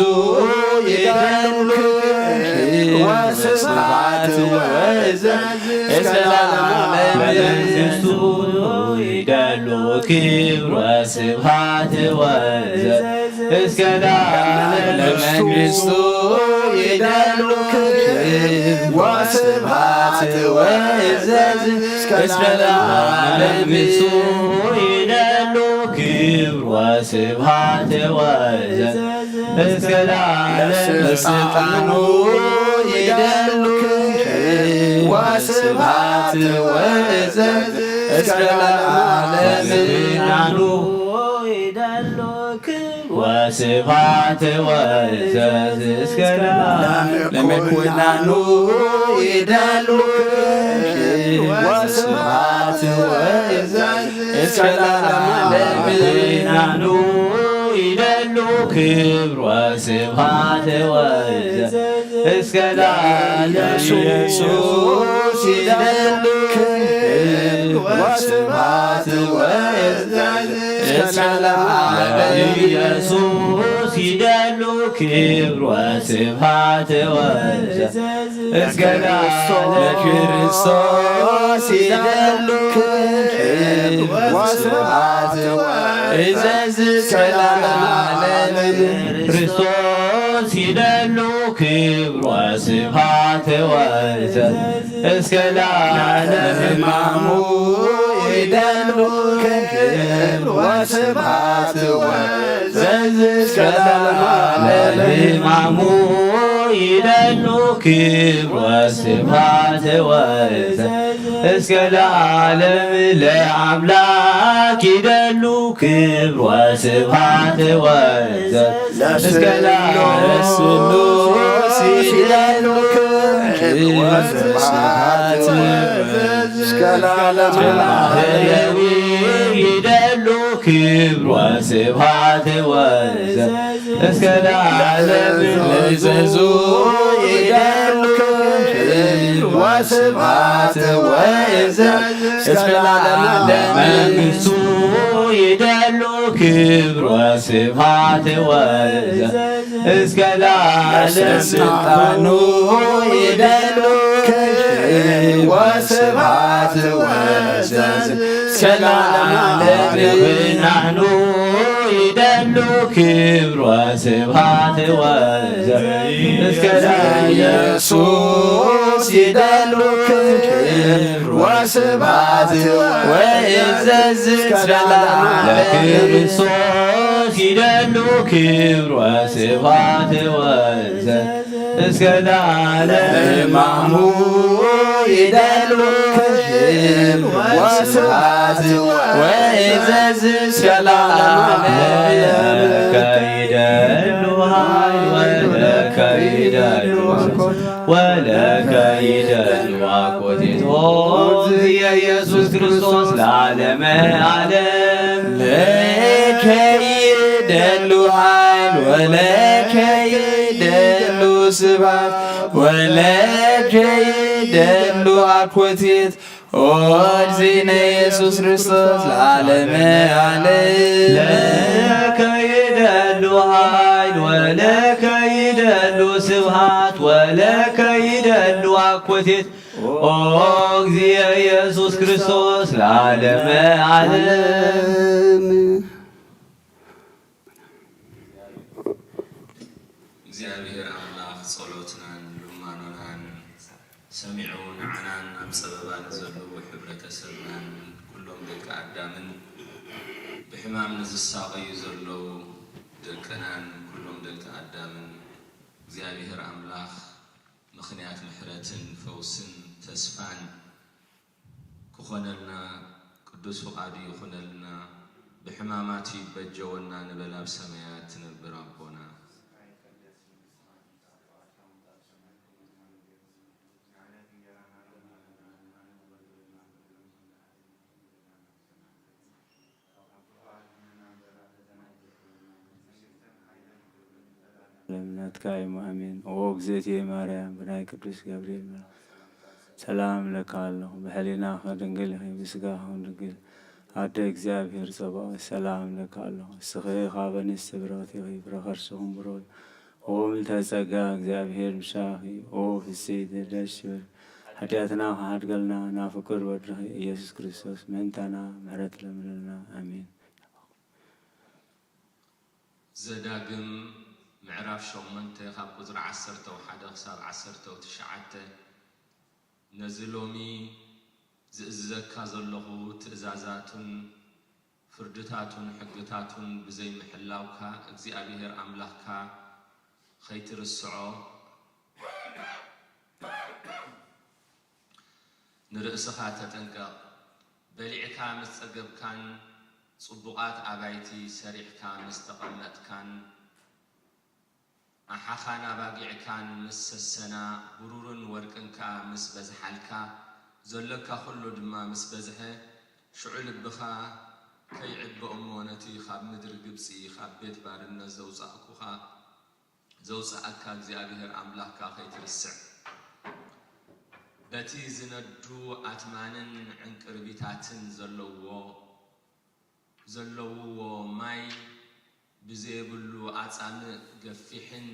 ይደሉ ክብር ወስብሐት ወእዘዝ እስከ ለዓለም። መንግስቱ ይደሉ ክብር ወስብሐት ወእዘዝ እስከ ለዓለም። መንግስቱ ይደሉ ክብር ወስብሐት ወእዘዝ እስከ ለዓለም። መንግስቱ ይደሉ ክብር ወስብሐት ወእዘዝ እስከ ለዓለም። ስልጣኑ ይደሉ ክብር ወስብሐት ወእዘዝ እስከ ለዓለም። ስልጣኑ ይደሉ ክብር ወስብሐት ወእዘዝ እስከ ለዓለም። ለምኩናኑ ይደሉ ክብር ወስብሐት ወእዘዝ እስከ ለዓለም። ለምኩናኑ ይደሉ ክብር ወስብሐት ወእዘዝ እስከ ለዓለም። ኢየሱስ ይደሉ ክብር ወስብሐት ወእዘዝ እስከ ለዓለም። ኢየሱስ ይደሉ ክብር ወስብሐት ወእዘዝ እስከ ለዓለም። ለክርስቶስ ይደሉ ክብር ወስብሐት ወእዘዝ እስከ ለዓለም። ክርስቶስ ይደሉ ክብር ወስብሐት ወእዘዝ እስከ ለዓለም። ሕማሙ ይደሉ ክብር ወስብሐት ወእዘዝ እስከ ለዓለም። ሕማሙ ይደሉ ክብር ወስብሐት ወእዘዝ እስከ ለዓለም። ለአምላክ ይደሉ ክብር ወስብሐት ወእዘዝ እስከ ለዓለም። ለስሉስ ይደሉ ክብር ወስብሐት ወእዘዝ እስከ ለዓለም። ለማህየዊ ይደሉ ክብር ወስብሐት ወእዘዝ እስከ ለዓለም። እዘዙ ይደሉ ክብር ወስብሐት ወእዘዝ እስከ ለዓለም። መንግስቱ ይደሉ ክብር ወስብሐት ወእዘዝ እስከ ለዓለም። ስልጣኑ ይደሉ ክብር ወስብሐት ወእዘዝ እስከ ለዓለም። ናኑ ይደሉ ክብር ወስብሐት ወእዘዝ እስከ ለዓለም። ኢየሱስ ይደሉ ክብር ወስብሐት ወእዘዝ እስከ ለዓለም። ለክርስቶስ ይደሉ ክብር ወስብሐት ወእዘዝ እስከ ለዓለም እማሙ ይደሉ ክብር ወስብሐት ወእዘዝ እስከ ለዓለም። ለከ ይደሉ ኃይል ወለከ ይደሉ ወለከ ይደሉ አኮቴት። ኦ ኢየሱስ ክርስቶስ ለዓለመ ዓለም። ለከ ይደሉ ኃይል ወለከ ይደሉ ስብሐት ወለከ ይደሉ አኮቴት። ኦ እግዚእነ ኢየሱስ ክርስቶስ ለዓለመ ዓለም። ለከ ይደሉ ኃይል ወለከ ይደሉ ስብሐት ወለከ ይደሉ አኮቴት። ኦ እግዚእ ኢየሱስ ክርስቶስ ለዓለመ ዓለም። እግዚኣብሔር ኣምላኽ ጸሎትናን ልማኖናን ሰሚዑ፣ ንዓናን ኣብ ጸበባ ንዘለዉ ሕብረተሰብናን ኩሎም ደቂ ኣዳምን፣ ብሕማም ንዝሳቐዩ ዘለዉ ደቅናን ኩሎም ደቂ ኣዳምን እግዚኣብሔር ኣምላኽ ምኽንያት ምሕረትን ፈውስን ተስፋን ክኾነልና ቅዱስ ፍቓዱ ይኹነልና። ብሕማማቱ ይበጀወና ንበል ኣብ ሰማያት ትነብር ኣቦና። ለምነትካ እዩ። ኣሜን። ኦ እግዝእትየ ማርያም ብናይ ቅዱስ ገብርኤል መልኣክ ሰላም እብለካ ኣለኹ። ብሕሊናኺ ድንግል ኢኺ፣ ብስጋኺ እውን ድንግል። ኣደ እግዚኣብሔር ጸባኦት ሰላም እብለካ ኣለኹ። ንስኺ ካብ ኣንስቲ ብርኽቲ ኢኺ፣ ፍረ ከርስኺ እውን ብሩኽ እዩ። ኦ ምልዕተ ጸጋ እግዚኣብሔር ምሳኺ። ኦ ፍስሕቲ ደስ ይበል። ሓጢኣትና ክሓድገልና ናብ ፍቁር ወድኺ ኢየሱስ ክርስቶስ ምእንታና ምሕረት ለምንልና። ኣሜን። ዘዳግም ምዕራፍ ሸሞንተ ካብ ቁጽሪ ዓሰርተ ሓደ ክሳብ ዓሰርተ ትሽዓተ። ነዚ ሎሚ ዝእዝዘካ ዘለኹ ትእዛዛቱን ፍርድታቱን ሕግታቱን ብዘይምሕላውካ እግዚኣብሔር ኣምላኽካ ኸይትርስዖ ንርእስኻ ተጠንቀቕ። በሊዕካ ምስ ጸገብካን ጽቡቓት ኣባይቲ ሰሪሕካ ምስ ተቐመጥካን ኣሓኻን ኣባጊዕካን ምስ ሰሰና፣ ብሩርን ወርቅን ከኣ ምስ በዝሓልካ፣ ዘሎካ ኹሉ ድማ ምስ በዝሐ፣ ሽዑ ልብኻ ከይዕበ እሞ፣ ነቲ ኻብ ምድሪ ግብጺ፣ ኻብ ቤት ባርነት ዘውጻእኩኻ፣ ዘውጽኣካ እግዚኣብሄር ኣምላኽካ ኸይትርስዕ። በቲ ዝነዱ ኣትማንን ዕንቅርቢታትን ዘለዎ፣ ዘለውዎ ማይ ብዘየብሉ ኣጻምእ ገፊሕን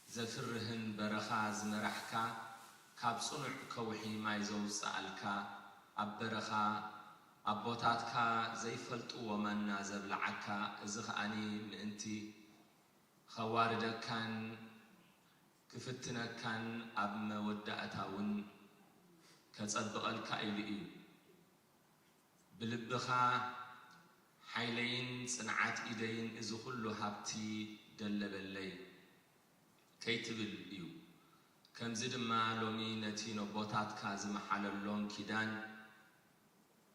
ዘፍርህን በረኻ ዝመራሕካ፣ ካብ ጽኑዕ ከውሒ ማይ ዘውጽኣልካ፣ ኣብ በረኻ ኣቦታትካ ዘይፈልጥዎ ማና ዘብልዓካ፣ እዚ ኸኣኒ ምእንቲ ኸዋርደካን ክፍትነካን ኣብ መወዳእታ እውን ከጸብቐልካ ኢሉ እዩ። ብልብኻ፣ ሓይለይን ጽንዓት ኢደይን እዚ ኹሉ ሃብቲ ደለበለይ ከይትብል እዩ። ከምዚ ድማ ሎሚ ነቲ ነቦታትካ ዝመሓለሎም ኪዳን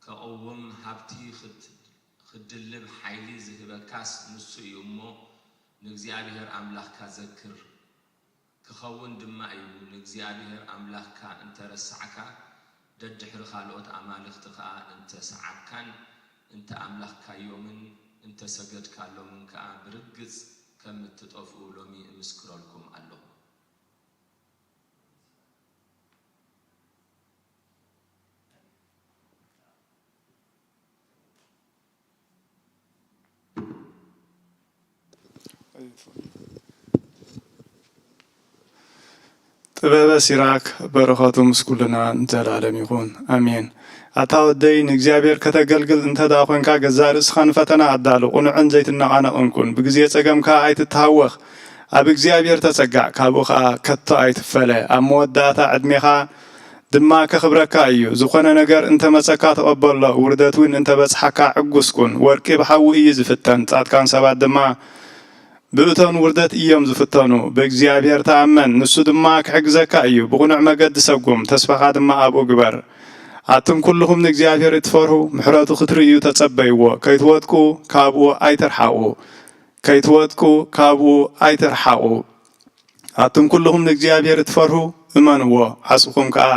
ከቐውም ሃብቲ ክት-፣ ክድልብ ሓይሊ ዝህበካስ ንሱ እዩ እሞ፣ ንእግዚኣብሔር ኣምላኽካ ዘክር። ክኸውን ድማ እዩ፣ ንእግዚኣብሔር ኣምላኽካ እንተ ረሳዕካ፣ ደድሕሪ ካልኦት ኣማልኽቲ ኸኣ እንተ ሰዓብካን እንተ ኣምላኽካዮምን እንተ ሰገድካሎምን ከኣ፣ ብርግጽ ከም እትጠፍኡ ሎሚ እምስክረልኩም ኣለኹ። ጥበበ ሲራክ በረኸቱ ምስ ኩልና ንዘለኣለም ይኹን፣ ኣሜን። ኣታ ወደይ፣ ንእግዚኣብሔር ከተገልግል እንተ ደኣ ኾንካ፣ ገዛእ ርእስኻ ንፈተና ኣዳሉ፣ ቅኑዕን ዘይትነቓነቕን ኩን። ብግዜ ጸገም ከኣ ኣይትተሃወኽ፣ ኣብ እግዚኣብሔር ተጸጋዕ፣ ካብኡ ኸኣ ከቶ ኣይትፈለ። ኣብ መወዳእታ ዕድሜኻ ድማ ከኽብረካ እዩ። ዝኾነ ነገር እንተ መጸካ ተቐበሎ፣ ውርደት እውን እንተ በጽሓካ ዕጉስ ኩን። ወርቂ ብሓዊ እዩ ዝፍተን፣ ጻድቃን ሰባት ድማ ብእቶን ውርደት እዮም ዝፍተኑ። ብእግዚኣብሔር ተኣመን፣ ንሱ ድማ ክሕግዘካ እዩ። ብቕኑዕ መገዲ ሰጉም፣ ተስፋኻ ድማ ኣብኡ ግበር። ኣቱም ኩልኹም ንእግዚኣብሔር እትፈርሁ፣ ምሕረቱ ክትርእዩ ተጸበይዎ። ከይትወድቁ ካብኡ ኣይትርሓቑ። ከይትወድቁ ካብኡ ኣይትርሓቑ። ኣቱም ኩልኹም ንእግዚኣብሔር እትፈርሁ፣ እመንዎ፣ ዓስብኹም ከኣ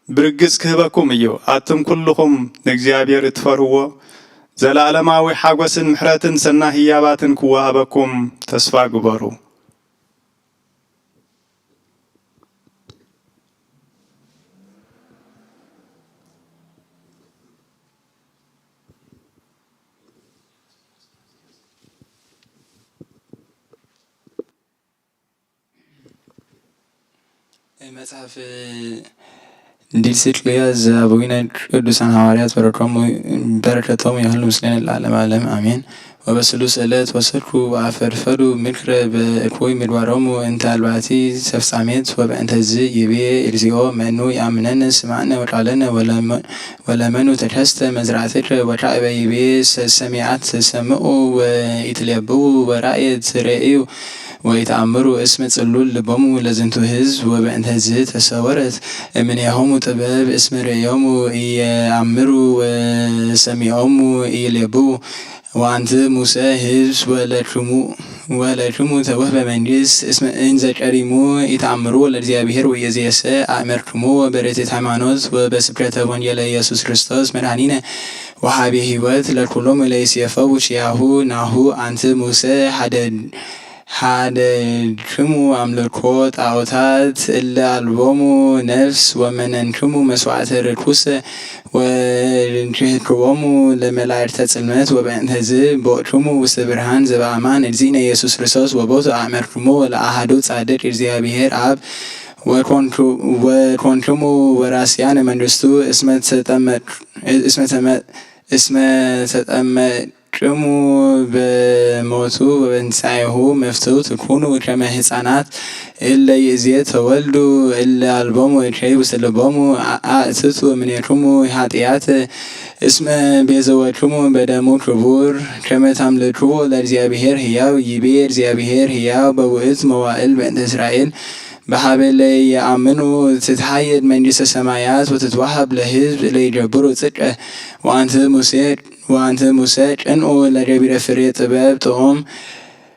ብርግጽ ክህበኩም እዩ። ኣቱም ኩልኹም ንእግዚኣብሔር እትፈርህዎ፣ ዘለኣለማዊ ሓጎስን ምሕረትን ሰናይ ህያባትን ክወሃበኩም ተስፋ ግበሩ። መጽሐፍ ድልስቅልያስ ዘአቡነ ቅዱሳን ሐዋርያት በረከቶሙ በረከቶሙ ይሁን ምስሌነ ለዓለመ ዓለም አሜን። ወበስሉስ ዕለት ወሰድኩ ወአፈድፈዱ ምክረ በእኩይ ምግባሮሙ እንተ አልባቲ ተፍጻሜት ወበእንተዝ ይቤ እግዚኦ መኑ ይአምነነ ስማዕነ ወቃለነ ወለመኑ ተከስተ መዝራእትከ ወካዕበ ይቤ ሰሚዓት ሰምዑ ወኢትሌብቡ ወራእየ ትሬእዩ ወኢተአምሩ እስመ ጽሉል ልቦሙ ለዝንቱ ህዝብ ወበእንተዝ ተሰወረት እምኔሆሙ ጥበብ እስመ ርእዮሙ ኢየአምሩ ወሰሚዖሙ ኢሌብቡ ወአንት ሙሰ ህዝብ ወለክሙ ወለክሙ ተወህበ መንግስት እስመ እንዘ ቀዲሙ ኢተአምሩ ለእግዚአብሔር ወኢዜሰ አእመርክሙ በርትዕት ሃይማኖት ወበስብከተ ወንጌለ ኢየሱስ ክርስቶስ መድኃኒነ ወሃቤ ሕይወት ለኩሎሙ ለይሴፈው ኪያሁ ናሁ አንቲ ሙሰ ሀደድክሙ አምልኮ ጣዖታት እለ አልቦሙ ነፍስ ወመነንክሙ መስዋዕተ ርኩሰ ወንክህክዎሙ ለመላእክተ ጽልመት ወበእንተዝ ቦእክሙ ውስተ ብርሃን ዘበአማን እግዚእነ ኢየሱስ ክርስቶስ ወቦቱ አእመርክሙ ለአሃዱ ጻድቅ እግዚአብሔር አብ ወኮንክሙ ወራስያነ መንግስቱ እስመ እስመ ተጠመቅሙ በሞቱ ወበትንሳኤሁ መፍትው ትኩኑ ከመ ህፃናት እለ ይእዜ ተወልዱ እለ አልቦሙ እከይ ውስተ ልቦሙ አእትቱ እምኔክሙ ኃጢአት እስመ ቤዘወክሙ በደሙ ክቡር ከመ ታምልክዎ ለእግዚአብሔር ህያው ይቤ እግዚአብሔር ህያው በውእት መዋእል በእንተ እስራኤል በሀበ ለየአምኑ ትትሐየድ መንግስተ ሰማያት ወትትወሀብ ለህዝብ ለይገብሩ ጽድቀ ወአንት ሙሴ ወአንት ሙሰ ቅንኡ ለገቢረ ፍሬ ጥበብ ጥዑም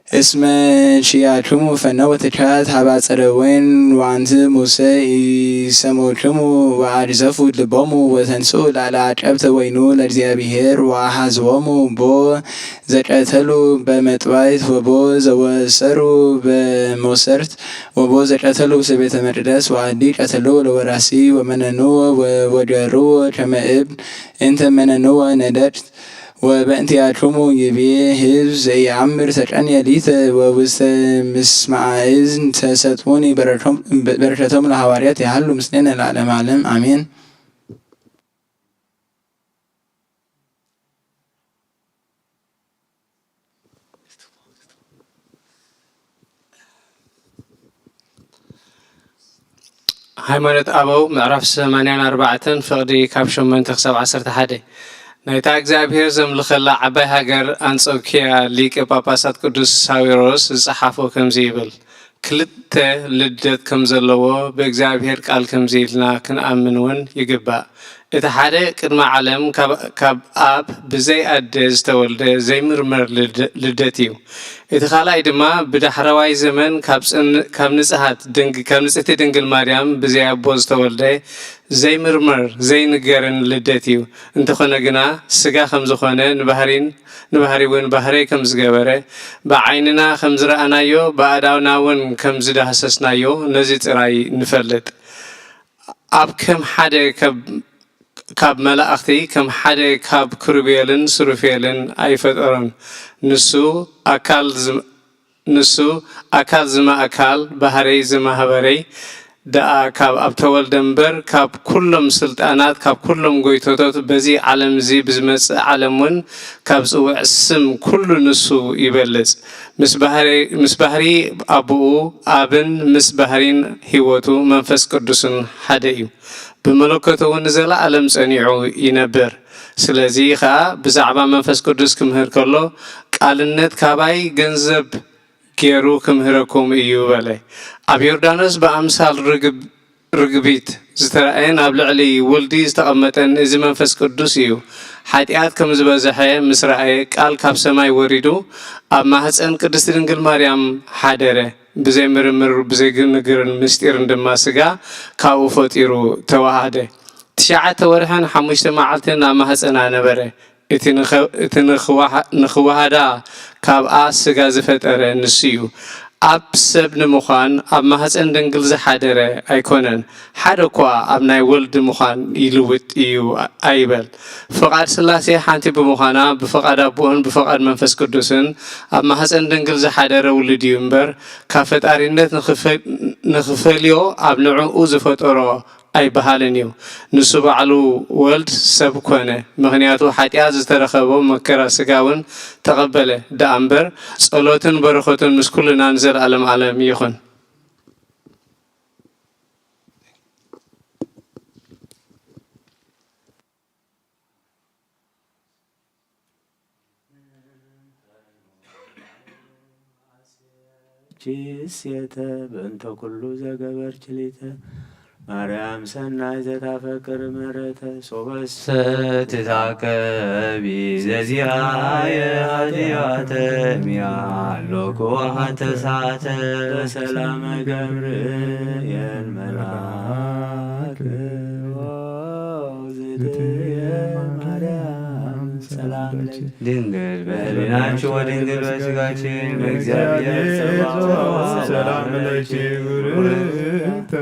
እስመ ኪያክሙ ፈነወ ትካት ሀበ አጸደ ወይን ወአንት ሙሰ ኢሰምዑክሙ ወአግዘፉ ልቦሙ ወተንስኡ ላዕለ አቀብተ ወይኑ ለእግዚአብሔር ወአሃዝዎሙ ቦ ዘቀተሉ በመጥባይት ወቦ ዘወሰሩ በሞሰርት ወቦ ዘቀተሉ ውስተ ቤተ መቅደስ ወአዲ ቀተሉ ለወራሲ ወመነኑ ወወገሩ ከመ እብን እንተ መነኑ ነደድ ወበእንቲአክሙ ይቤ ህዝብ ዘኢአምር ተቀንየ ሊተ ወውስተ ምስማዓ እዝን ተሰጥሙኒ በረከቶም ለሐዋርያት ያህሉ ምስሌነ ለዓለም ዓለም አሜን። ሃይማኖት ኣበው ምዕራፍ ሰማንያን ኣርባዕተን ፍቕዲ ካብ ሸሞንተ ክሳብ ዓሰርተ ሓደ። ናይታ እግዚኣብሔር ዘምልኸላ ዓባይ ሃገር ኣንጾኪያ ሊቀ ጳጳሳት ቅዱስ ሳዊሮስ ዝጸሓፎ ከምዚ ይብል፣ ክልተ ልደት ከም ዘለዎ ብእግዚኣብሔር ቃል ከምዚ ኢልና ክንኣምን እውን ይግባእ። እቲ ሓደ ቅድሚ ዓለም ካብ ኣብ ብዘይ ኣደ ዝተወልደ ዘይምርመር ልደት እዩ። እቲ ካልኣይ ድማ ብዳሕረዋይ ዘመን ካብ ንጽሕቲ ድንግል ማርያም ብዘይ ኣቦ ዝተወልደ ዘይምርመር ዘይንገርን ልደት እዩ። እንተኾነ ግና ስጋ ከም ዝኾነ ንባህሪን ንባህሪ እውን ባህረይ ከም ዝገበረ ብዓይንና ከም ዝረኣናዮ ብኣእዳውና እውን ከም ዝዳህሰስናዮ ነዚ ጥራይ ንፈልጥ። ኣብ ከም ሓደ ካብ መላእኽቲ ከም ሓደ ካብ ክሩቤልን ሱሩፌልን ኣይፈጠሮን። ንሱ ኣካል ንሱ ኣካል ዝማእካል ባህረይ ዝማህበረይ ደኣ ካብ ኣብ ተወልደ እምበር ካብ ኩሎም ስልጣናት ካብ ኩሎም ጎይቶቶት በዚ ዓለም እዚ ብዝመጽእ ዓለም እውን ካብ ጽውዕ ስም ኩሉ ንሱ ይበልጽ። ምስ ባህሪ ኣቦኡ ኣብን ምስ ባህሪን ህይወቱ መንፈስ ቅዱስን ሓደ እዩ። ብመለኮቱ እውን ንዘለኣለም ጸኒዑ ይነብር። ስለዚ ኸኣ ብዛዕባ መንፈስ ቅዱስ ክምህር ከሎ ቃልነት ካባይ ገንዘብ ገይሩ ክምህረኩም እዩ በለ። ኣብ ዮርዳኖስ ብኣምሳል ርግብ ርግቢት ዝተራእየን ኣብ ልዕሊ ወልዲ ዝተቐመጠን እዚ መንፈስ ቅዱስ እዩ። ሓጢኣት ከም ዝበዝሐ ምስ ረኣየ ቃል ካብ ሰማይ ወሪዱ ኣብ ማህፀን ቅድስቲ ድንግል ማርያም ሓደረ። ብዘይ ምርምር ብዘይ ግንግርን ምስጢርን ድማ ስጋ ካብኡ ፈጢሩ ተዋሃደ። ትሽዓተ ወርሕን ሓሙሽተ መዓልትን ኣብ ማህፀና ነበረ። እቲ ንኸ- እቲ ንኽዋሃ- ንኽዋሃዳ ካብኣ ስጋ ዝፈጠረ ንሱ እዩ። ኣብ ሰብ ንምዃን ኣብ ማህፀን ድንግል ዝሓደረ ኣይኮነን። ሓደ እኳ ኣብ ናይ ወልድ ምዃን ይልውጥ እዩ ኣይበል። ፍቓድ ስላሴ ሓንቲ ብምዃና ብፍቓድ ኣቦኡን ብፍቓድ መንፈስ ቅዱስን ኣብ ማህፀን ድንግል ዝሓደረ ውሉድ እዩ እምበር ካብ ፈጣሪነት ንኽፈ- ንኽፈልዮ ኣብ ንዕኡ ዝፈጠሮ ኣይበሃልን እዩ። ንሱ ባዕሉ ወልድ ሰብ ኮነ፣ ምኽንያቱ ሓጢኣት ዝተረኸቦ መከራ ስጋ እውን ተቐበለ ደኣ እምበር፣ ጸሎትን በረኸቱን ምስ ኩልና ንዘለኣለም ዓለም ይኹን። ችስየተ በእንተ ኩሉ ዘገበርኪ ሊተ ማርያም ሰናይ ዘታፈቅር ምሕረተ ሶበሰ ትታቀቢ ዘዚኣየ ኃጢአተም ያሎኩ ኃተሳተ በሰላመ ገብርኤል መልአክ ዝትየ ማርያም ሰላም ለኪ። ድንግል በህሊናኪ ወድንግል በስጋኪ በእግዚአብሔር ጸባኦት ሰላም ለኪ። ብሩክተ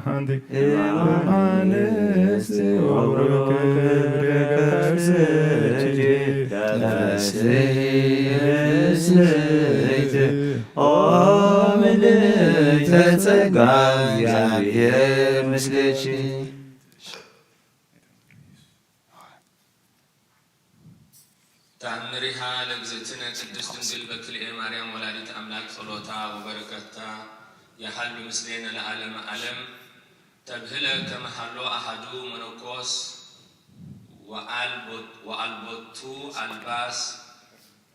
አንቲ እም አንስት ወብሩክ ፍሬ ከርሥኪ ተፈሥሒ ፍሥሕት ኦ ምልዕተ ጸጋ እግዚአብሔር ምስሌኪ። ተአምሪሃ ለእግዝእትነ ቅድስት ድንግል በክልኤ ማርያም ወላዲት አምላክ ጸሎታ ወበረከታ የሃሉ ምስሌነ ለዓለመ ዓለም። ተብህለ ከመ ሀሎ አሐዱ መነኮስ ወአልቦቱ አልባስ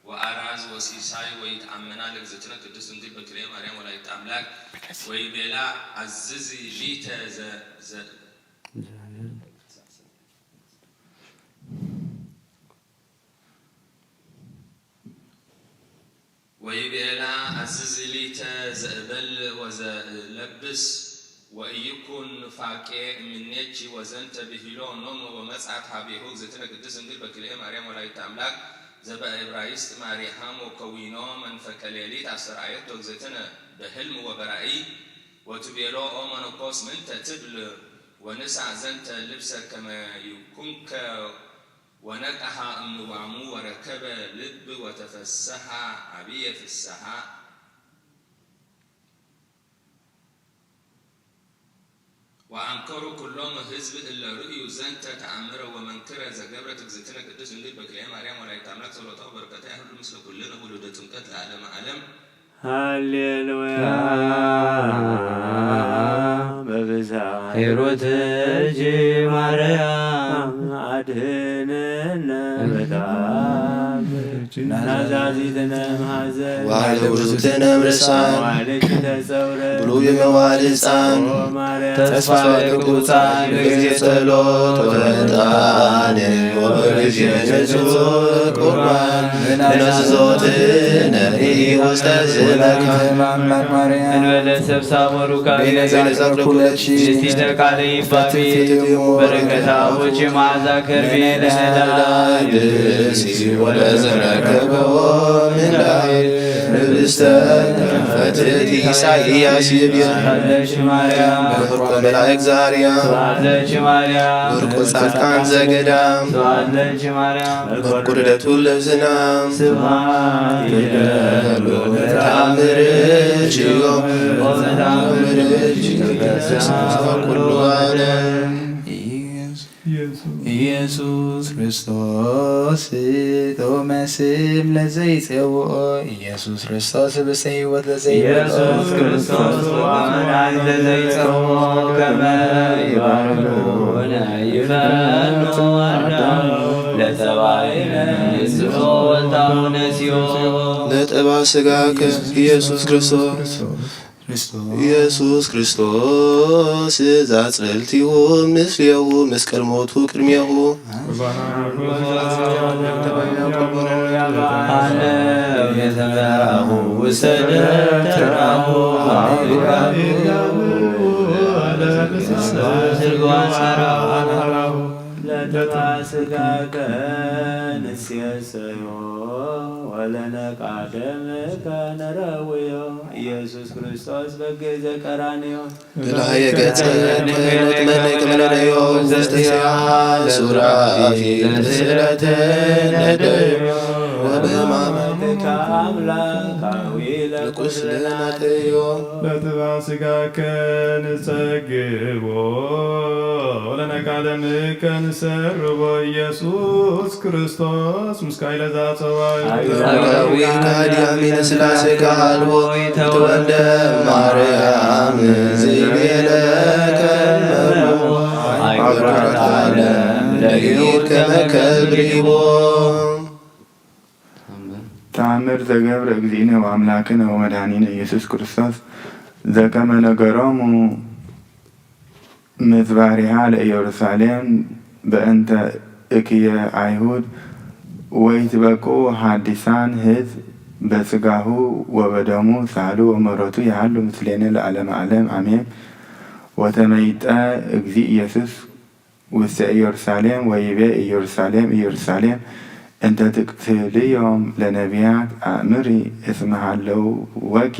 ወአራዝ ወሲሳይ ወይትአመና ለእግዝእትነ ቅድስት ድንግል በክልኤ ማርያም ወላዲት አምላክ ወይቤላ አዝዚ ሊተ ዘ- ዘ- ወይቤላ አዝዚ ሊተ ዘእበል ወዘእለብስ ወኢይኩን ፋቄ እምኔኪ። ወዘንተ ብሂሎ ኖም ወመጽአት ሀቤሁ እግዝእትነ ቅድስት ድንግል በክልኤ ማርያም ወላዲተ አምላክ ዘበእብራይስጥ ማሪሃም ወከዊኖ መንፈቀ ሌሊት አስተርአየቶ እግዝእትነ በህልም ወበራእይ ወትቤሎ ኦ መነኮስ ምንተ ትብል ወንሳ ዘንተ ልብሰ ከመ ይኩንከ ወነቅሐ እምንዋሙ ወረከበ ልብ ወተፈሰሐ አብየ ፍስሐ። ወአንከሩ ኩሎም ህዝብ እለ ርእዩ ዘንተ ተአምረ ወመንክረ ዘገብረት እግዝእትነ ቅድስት ድንግል በክልኤ ማርያም ወላዲተ አምላክ ጸሎታ ወበረከታ ያህሉ ምስለ ኩልነ ውሉደ ጥምቀት ለዓለመ ዓለም። ሃሌሉያ። በብዝኃ ሂሩትኪ ማርያም አድህንነ በጣም ናዛዚትነ ማሐዘን ዋለ ውርዙትነ ምርሳን ዋልኪ ተጸውረ ብሉይ መዋል ሕፃን ኦ ማርያም ተስፋ ለቅቡፃን በጊዜ ጸሎት ወዕጣን ወበጊዜ ንጹሕ ቁርባን ነዘዞትነ ውስተ ዝመካን አምላክ ማርያም እንበለ ሰብሳብ ወሩካቤ ቤነ ዘንጸብኩለኪ ንስቲተ ቃለ ይባቤ በረከታ ውጪ መዓዛ ከርቤ ለነዳ ብእሲ ወለዘረከቦ ምን ላይ ህብስተ ፈትት ኢሳይያስ ይብል። ተሳለች ማርያም ብርኮ መላእክ ዛርያ ተሳለች ማርያም ብርኮ ጻድቃን ዘገዳም ተሳለች ማርያም ብርኮ ልደቱ ለዝናም ስብሐት ይደሉ ለተአምርኪ ዮም ወተአምርኪ ተከሰ ኩሉ ዓለም። ኢየሱስ ኢየሱስ ክርስቶስ ጥዑመ ስም ለዘይጼውኦ ኢየሱስ ክርስቶስ ህብስተ ሕይወት ለዘይበልዖ ኢየሱስ ክርስቶስ ወመድኃኒት ለዘይጸውኦ ከመ ይባርኩነ ይፈኑ አዳም ለተባይነ ንስኦ ወልታሁ ነሲኦ ለጥባ ስጋከ ኢየሱስ ክርስቶስ ኢየሱስ ክርስቶስ ዛጽልቲሁ ምስሌሁ መስቀል ሞቱ ቅድሜሁ። ለጥባ ስጋከ ንሴሰዮ ወለነቃደምከ ነረውዮ ኢየሱስ ክርስቶስ በግዘ ቀራንዮ። ለሃየ ገጽ ከመ ንትመነይ ከመ ንርእዮ ውስተ ሲያ ሱራፊ ለስእለተ ነደዮ ወበማመ ከአምላካዊ ለቁስልናተዮ። ለጥባ ስጋከ ንጸግቦ ወለነቃደምከ ንሰርቦ ኢየሱስ ክርስቶስ ምስካይ ለዛ ጸባዩ። አጋዊ ካዲ አሚነ ስላሴ ካልቦ ተወልደ ማርያም ዝቤለ ከመሞ። አይ ኩራት ዓለም ለይሁድ ከመ ከልብ ሪቦ። ተአምር ዘገብረ እግዚእነ ወአምላክነ ወመድኃኒነ ኢየሱስ ክርስቶስ ዘከመ ነገሮሙ ምዝባሪሃ ለኢየሩሳሌም በእንተ እክየ አይሁድ ወይትበቁ ሐዲሳን ህዝብ በስጋሁ ወበደሙ ሳሉ ወመሮቱ ያህሉ ምስሌነ ለዓለመ ዓለም አሜን። ወተመይጠ እግዚእ ኢየሱስ ውስተ ኢየሩሳሌም ወይቤ ኢየሩሳሌም ኢየሩሳሌም እንተ ትቅትልዮም ለነቢያት አእምሪ እስመ ሀለወኪ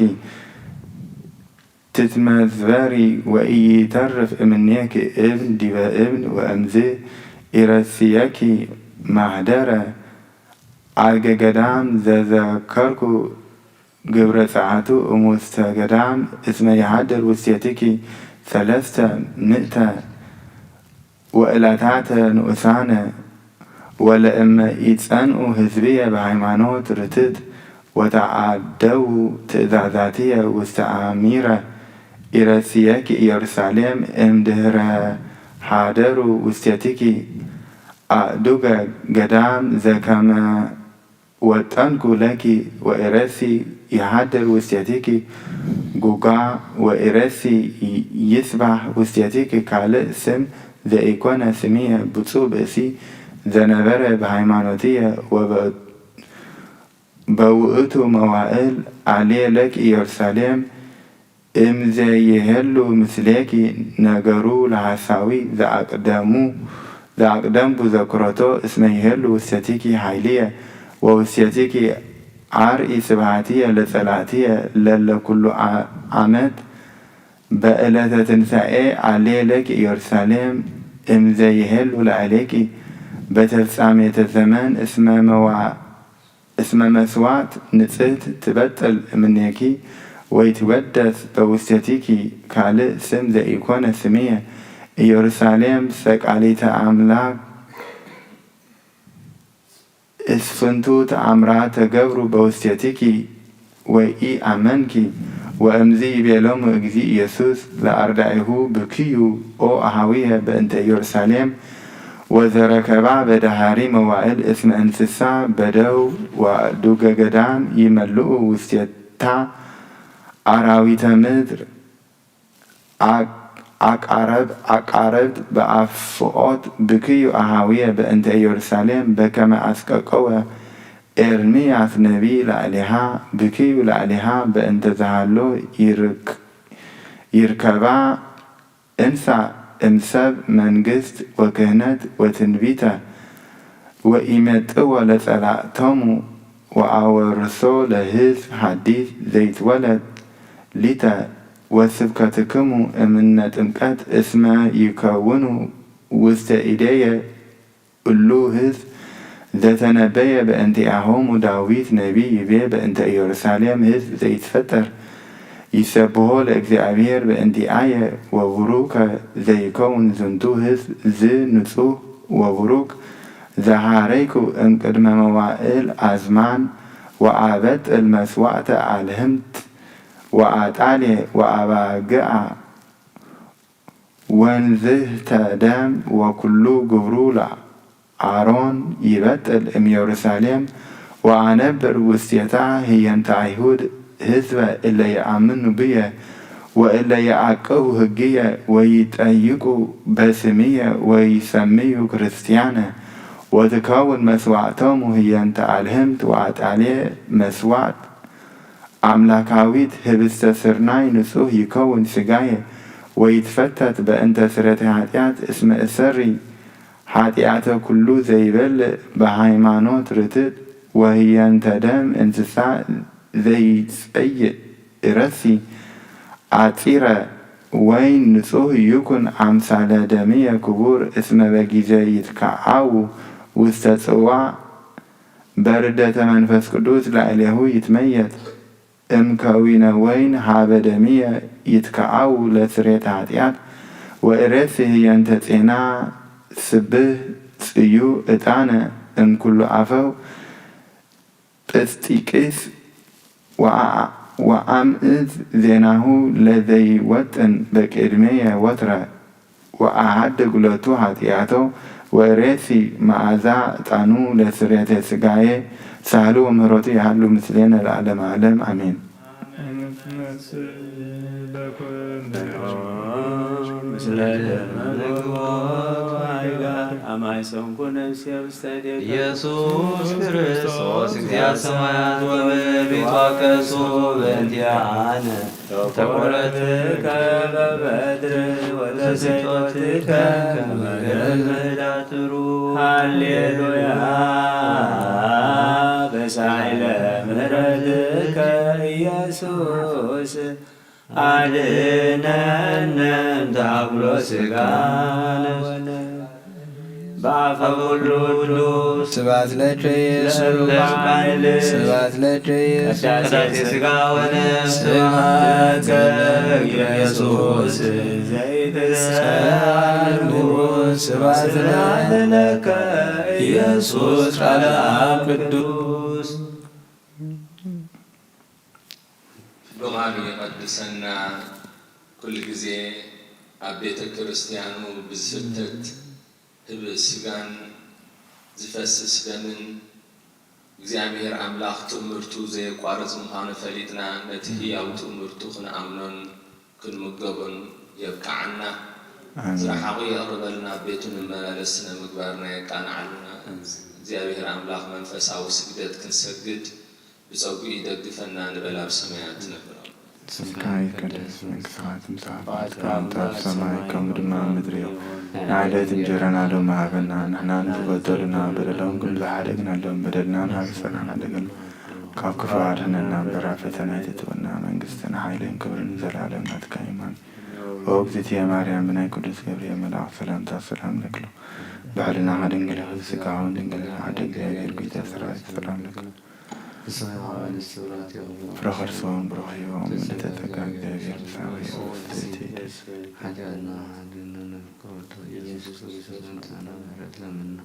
ትትመዝበሪ ወኢይተርፍ እምኔኪ እብን ዲበ እብን ወእምዝ ኢረስየኪ ማህደረ አልገ ገዳም ዘዘከርኩ ግብረ ጸዓቱ እሙስተ ገዳም እስመ ይሃድር ውስቴትኪ ሰለስተ ምእተ ወእላታተ ንኡሳነ። ወለእመ ኢጸንኡ ህዝብየ በሃይማኖት ርትት ወተዓደዉ ትእዛዛትየ ውስተ አሚረ ኢረስየኪ ኢየሩሳሌም እምድህረ ሃደሩ ውስቴትኪ አእዱገ ገዳም ዘከመ ወጠንኩ ለኪ ወኢረሲ ይሃድር ውስቴትኪ ጉጋ ወኢረሲ ይስባህ ውስቴትኪ ካልእ ስም ዘኢኮነ ስምየ። ብፁዕ ብእሲ ዘነበረ በሃይማኖትየ ወበውእቱ መዋእል አሌ ለኪ ኢየሩሳሌም እምዘይሄሉ ምስሌኪ ነገሩ ለሐሳዊ ዘአቅደሙ ዘአቅደምኩ ዘክሮቶ እስመ ይሄሉ ውስቴትኪ ኃይልየ ወውስቴትኪ አርኢ ስብሐትየ ለጸላእትየ ለለ ኩሉ ዓመት በዕለተ ትንሳኤ አሌ ለኪ ኢየሩሳሌም እምዘይሄሉ ላዕሌኪ በተፍጻሜተ ዘመን እስመ መዋ እስመ መስዋዕት ንጽሕት ትበጥል እምኔኪ ወይትወደስ በውስቴቲኪ ካልእ ስም ዘኢኮነ ስምየ። ኢየሩሳሌም ሰቃሊተ አምላክ እስፍንቱ ተአምራት ተገብሩ በውስቴቲኪ ወኢአመንኪ። ወእምዝ ይቤሎሙ እግዚእ ኢየሱስ ለአርዳኢሁ ብክዩ ኦ አሃዊየ በእንተ ኢየሩሳሌም ወዘረከባ በደሃሪ መዋእል እስመ እንስሳ በደው ወአእዱገ ገዳም ይመልኡ ውስቴታ አራዊተ ምድር አቃረብ አቃረብት በአፍኦት ብክዩ አሃዊየ በእንተ ኢየሩሳሌም በከመ አስቀቀወ ኤርምያስ ነቢይ ላዕሌሃ ብክዩ ላዕሌሃ በእንተ ዘሃሎ ይርከባ እንሳ እምሰብ መንግስት ወክህነት ወትንቢተ ወኢመጥዎ ለጸላእቶሙ ወአወርሶ ለህዝብ ሐዲስ ዘይትወለድ ሊተ ወስብከትክሙ እምነ ጥምቀት እስመ ይከውኑ ውስተ ኢደየ እሉ ህዝብ ዘተነበየ በእንቲአሆሙ ዳዊት ነቢይ ይቤ በእንተ ኢየሩሳሌም ህዝብ ዘይትፈጠር ይሰብሖ ለእግዚአብሔር በእንቲአየ ወቡሩከ ዘይከውን ዝንቱ ህዝብ ዝ ንጹህ ወቡሩክ ዘሃረይኩ እምቅድመ መዋእል አዝማን ወአበጥል መስዋዕተ አልህምት ወአጣሌ ወአባግአ ወንዝህተ ደም ወኩሉ ግብሩ ለአሮን ይበጥል እምኢየሩሳሌም ወአነብር ውስቴታ ህየንተ አይሁድ ህዝበ እለ የአምኑ ብየ ወእለ የአቅቡ ህግየ ወይጠይቁ በስምየ ወይሰምዩ ክርስቲያነ ወትከውን መስዋዕቶሙ ህየንተ አልህምት ወአጣልየ መስዋዕት አምላካዊት ህብስተ ስርናይ ንጹህ ይከውን ስጋየ ወይትፈተት በእንተ ስረተ ኃጢአት እስመ እሰሪ ኃጢአተ ኩሉ ዘይበልዕ በሃይማኖት ርትዕት ወህየንተ ደም እንስሳ ዘይጸይእ እረሲ አጺረ ወይን ንጹህ ይኩን አምሳለ ደምየ ክቡር እስመ በጊዜ ይትከአው ውስተ ጽዋ በርደተ መንፈስ ቅዱስ ላዕሌሁ ይትመየጥ እምከዊነ ወይን ሀበ ደምየ ይትከአው ለስሬተ ኃጢአት ወእሬሲ ህየንተ ጼና ስብህ ጽዩ ዕጣነ እምኩሉ አፈው ጵስጢቅስ ወአምእዝ ዜናሁ ለዘይወጥን በቅድሜየ ወትረ ወአሃድግ ሎቱ ኃጢአቶ ወእሬሲ መዓዛ ዕጣኑ ለስሬተ ስጋዬ ሳህሉ ወምህረቱ ያህሉ ምስሌነ ለዓለመ ዓለም አሜን። ምስለ ደመ መግቦት ማይጋር አማይ ሰንኩ ነፍሴ ውስተ እዴከ ኢየሱስ ክርስቶስ እግዚአ ሰማያት ወምድር ይትዋቀሱ በእንቲአነ ተቆረትከ በበትር ወተሰይጦትከ ከመ ገበል ምህዳትሩ። ሃሌሉያ በሳይለ ምሕረትከ ኢየሱስ አድነነ እምታኩሎ ስጋነ ወነ በአፈ ኩሉ ቅዱስ። ስብሐት ለከ ኢየሱስ ለቃል ስብሐት ለከ ኢየሱስ ቅዳሴ ስጋ ወደም ስብሐት ለከ ኢየሱስ ዘይትሰአል ስብሐት ለከ ኢየሱስ ቃለ አብ ቅዱስ። ብቓሉ ይቐድሰና። ኩሉ ግዜ ኣብ ቤተ ክርስቲያኑ ብዝፍተት ህብእ ስጋን ዝፈስስ ደምን እግዚኣብሔር ኣምላኽ ትእምርቱ ዘየቋርጽ ምዃኑ ፈሊጥና ነቲ ህያው ትእምርቱ ክንኣምኖን ክንምገቦን የብቅዓና። ኣሜን። ዝረሓቑ የቕርበልና፣ ኣብ ቤቱ ንመላለስ፣ ስነ ምግባርና የቃንዓልና። ኣሜን። እግዚኣብሔር ኣምላኽ መንፈሳዊ ስግደት ክንሰግድ ብጸጉኡ ይደግፈና ንበል ኣብ ሰማያት ትነብር። ስምካ ይቀደስ፣ መንግስትኻ ትምጻእ፣ ፍቓድካ ኣብ ሰማይ ከምኡ ድማ ኣብ ምድሪ ይኹን። ንዕለት እንጀራና ሎሚ ሃበና፣ ንሕና ንዝበደሉና በደሎም ከም ዝሓደግናሎም በደልና ንሓድሰና ሓደገሉ። ካብ ክፉ ኣድሕነና እምበር፣ ኣብ ፈተና ኣይተእትወና፣ መንግስትን ሓይልን ክብርን ንዘለኣለም ናትካ እዩ። ኣሜን። ኦ እግዝእትየ ማርያም፣ ብናይ ቅዱስ ገብርኤል መልኣኽ ሰላምታ ሰላም ንብለኪ። ብሕልናኺ ድንግል ኢኺ፣ ብስጋኺ እውን ድንግል ኢኺ። ኣደ እግዚኣብሔር፣ ጎይታ ሰራዊት፣ ሰላም ንብለኪ። ፍረ ከርሰ እውን ብሩኽ እዩ። ምልዕተ ጸጋ፣ እግዚኣብሔር ምሳኺ እዩ። ብፍጽምቲ ደስ ሓጢኣትና ሓድግና ናብ ክብርቶ ኢየሱስ ክርስቶስ ምጻና ምሕረት ለምና።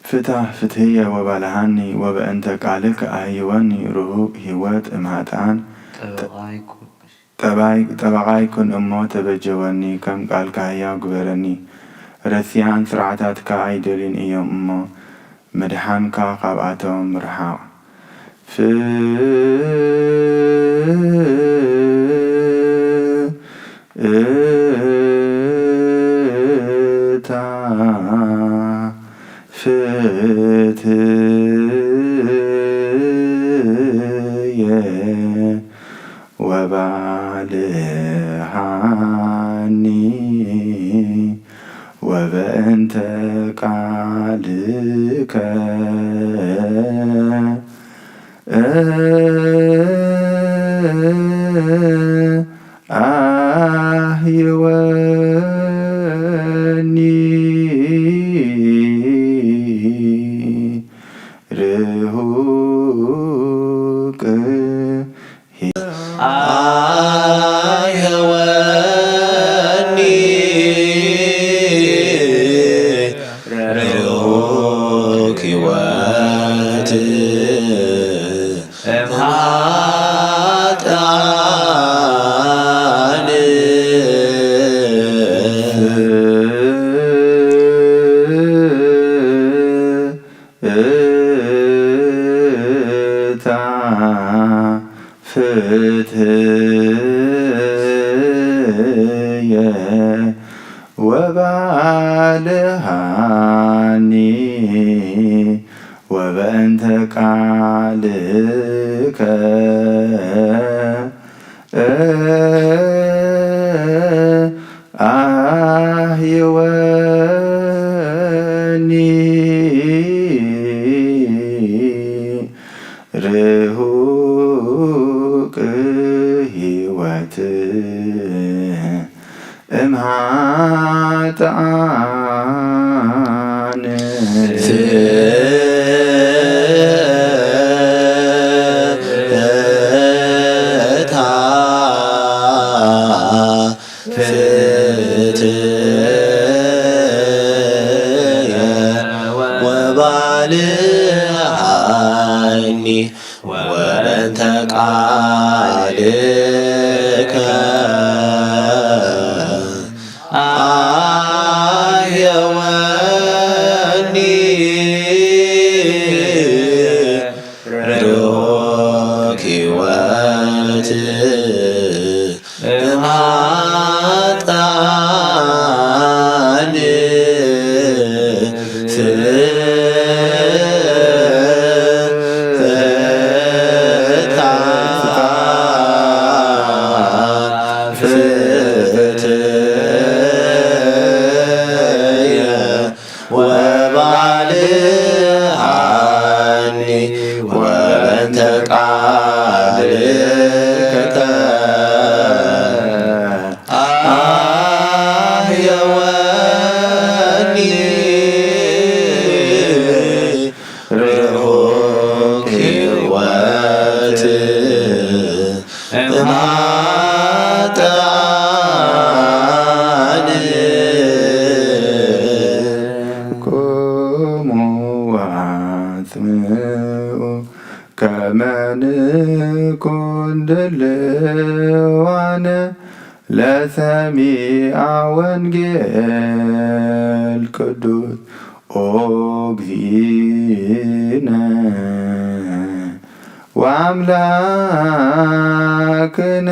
ፍታህ ፍትህየ ወባልሃኒ ወበእንተ ቃልከ ኣህይወኒ ርሁቅ ህይወት እምሃጥኣን ጠበቃይ ኩ- ጠባይ- ጠበቃይ ኩን እሞ ተበጀወኒ ከም ቃልካ ህያው ግበረኒ። ረሲኣን ስርዓታትካ ኣይደልዩን እዮም እሞ ምድሓንካ ካብኣቶም ርሓቕ። ፍታ ፍትየ ወባልሃኒ ወበእንተ ቃልከ አህይወኒ ርሁቅ አህይወኒ ርሁቅ ህይወት እምሃ ፍትሕየ ወባልሃኒ ወበእንተ ቃልከ ኣህይወኒ ርሁቅ ህይወት እምሃጥኣን። ፍታ ፍትየ ወባልዓኒ ወበእንተ ቃልከ ኣየወኒ ርሁቅ ህይወት እምሃጥኣን። ፍታ ፍትየ ወባልዓኒ ወበእንተ ቃልከ ኣህየወኒ ርሁቅ ህይወት እምሃጥኣን። ቁሙ ወአጽምዑ ከመ ንኩን ድልዋነ ለሰሚዐ ወንጌል ቅዱስ ኦ እግዚእነ ወአምላክነ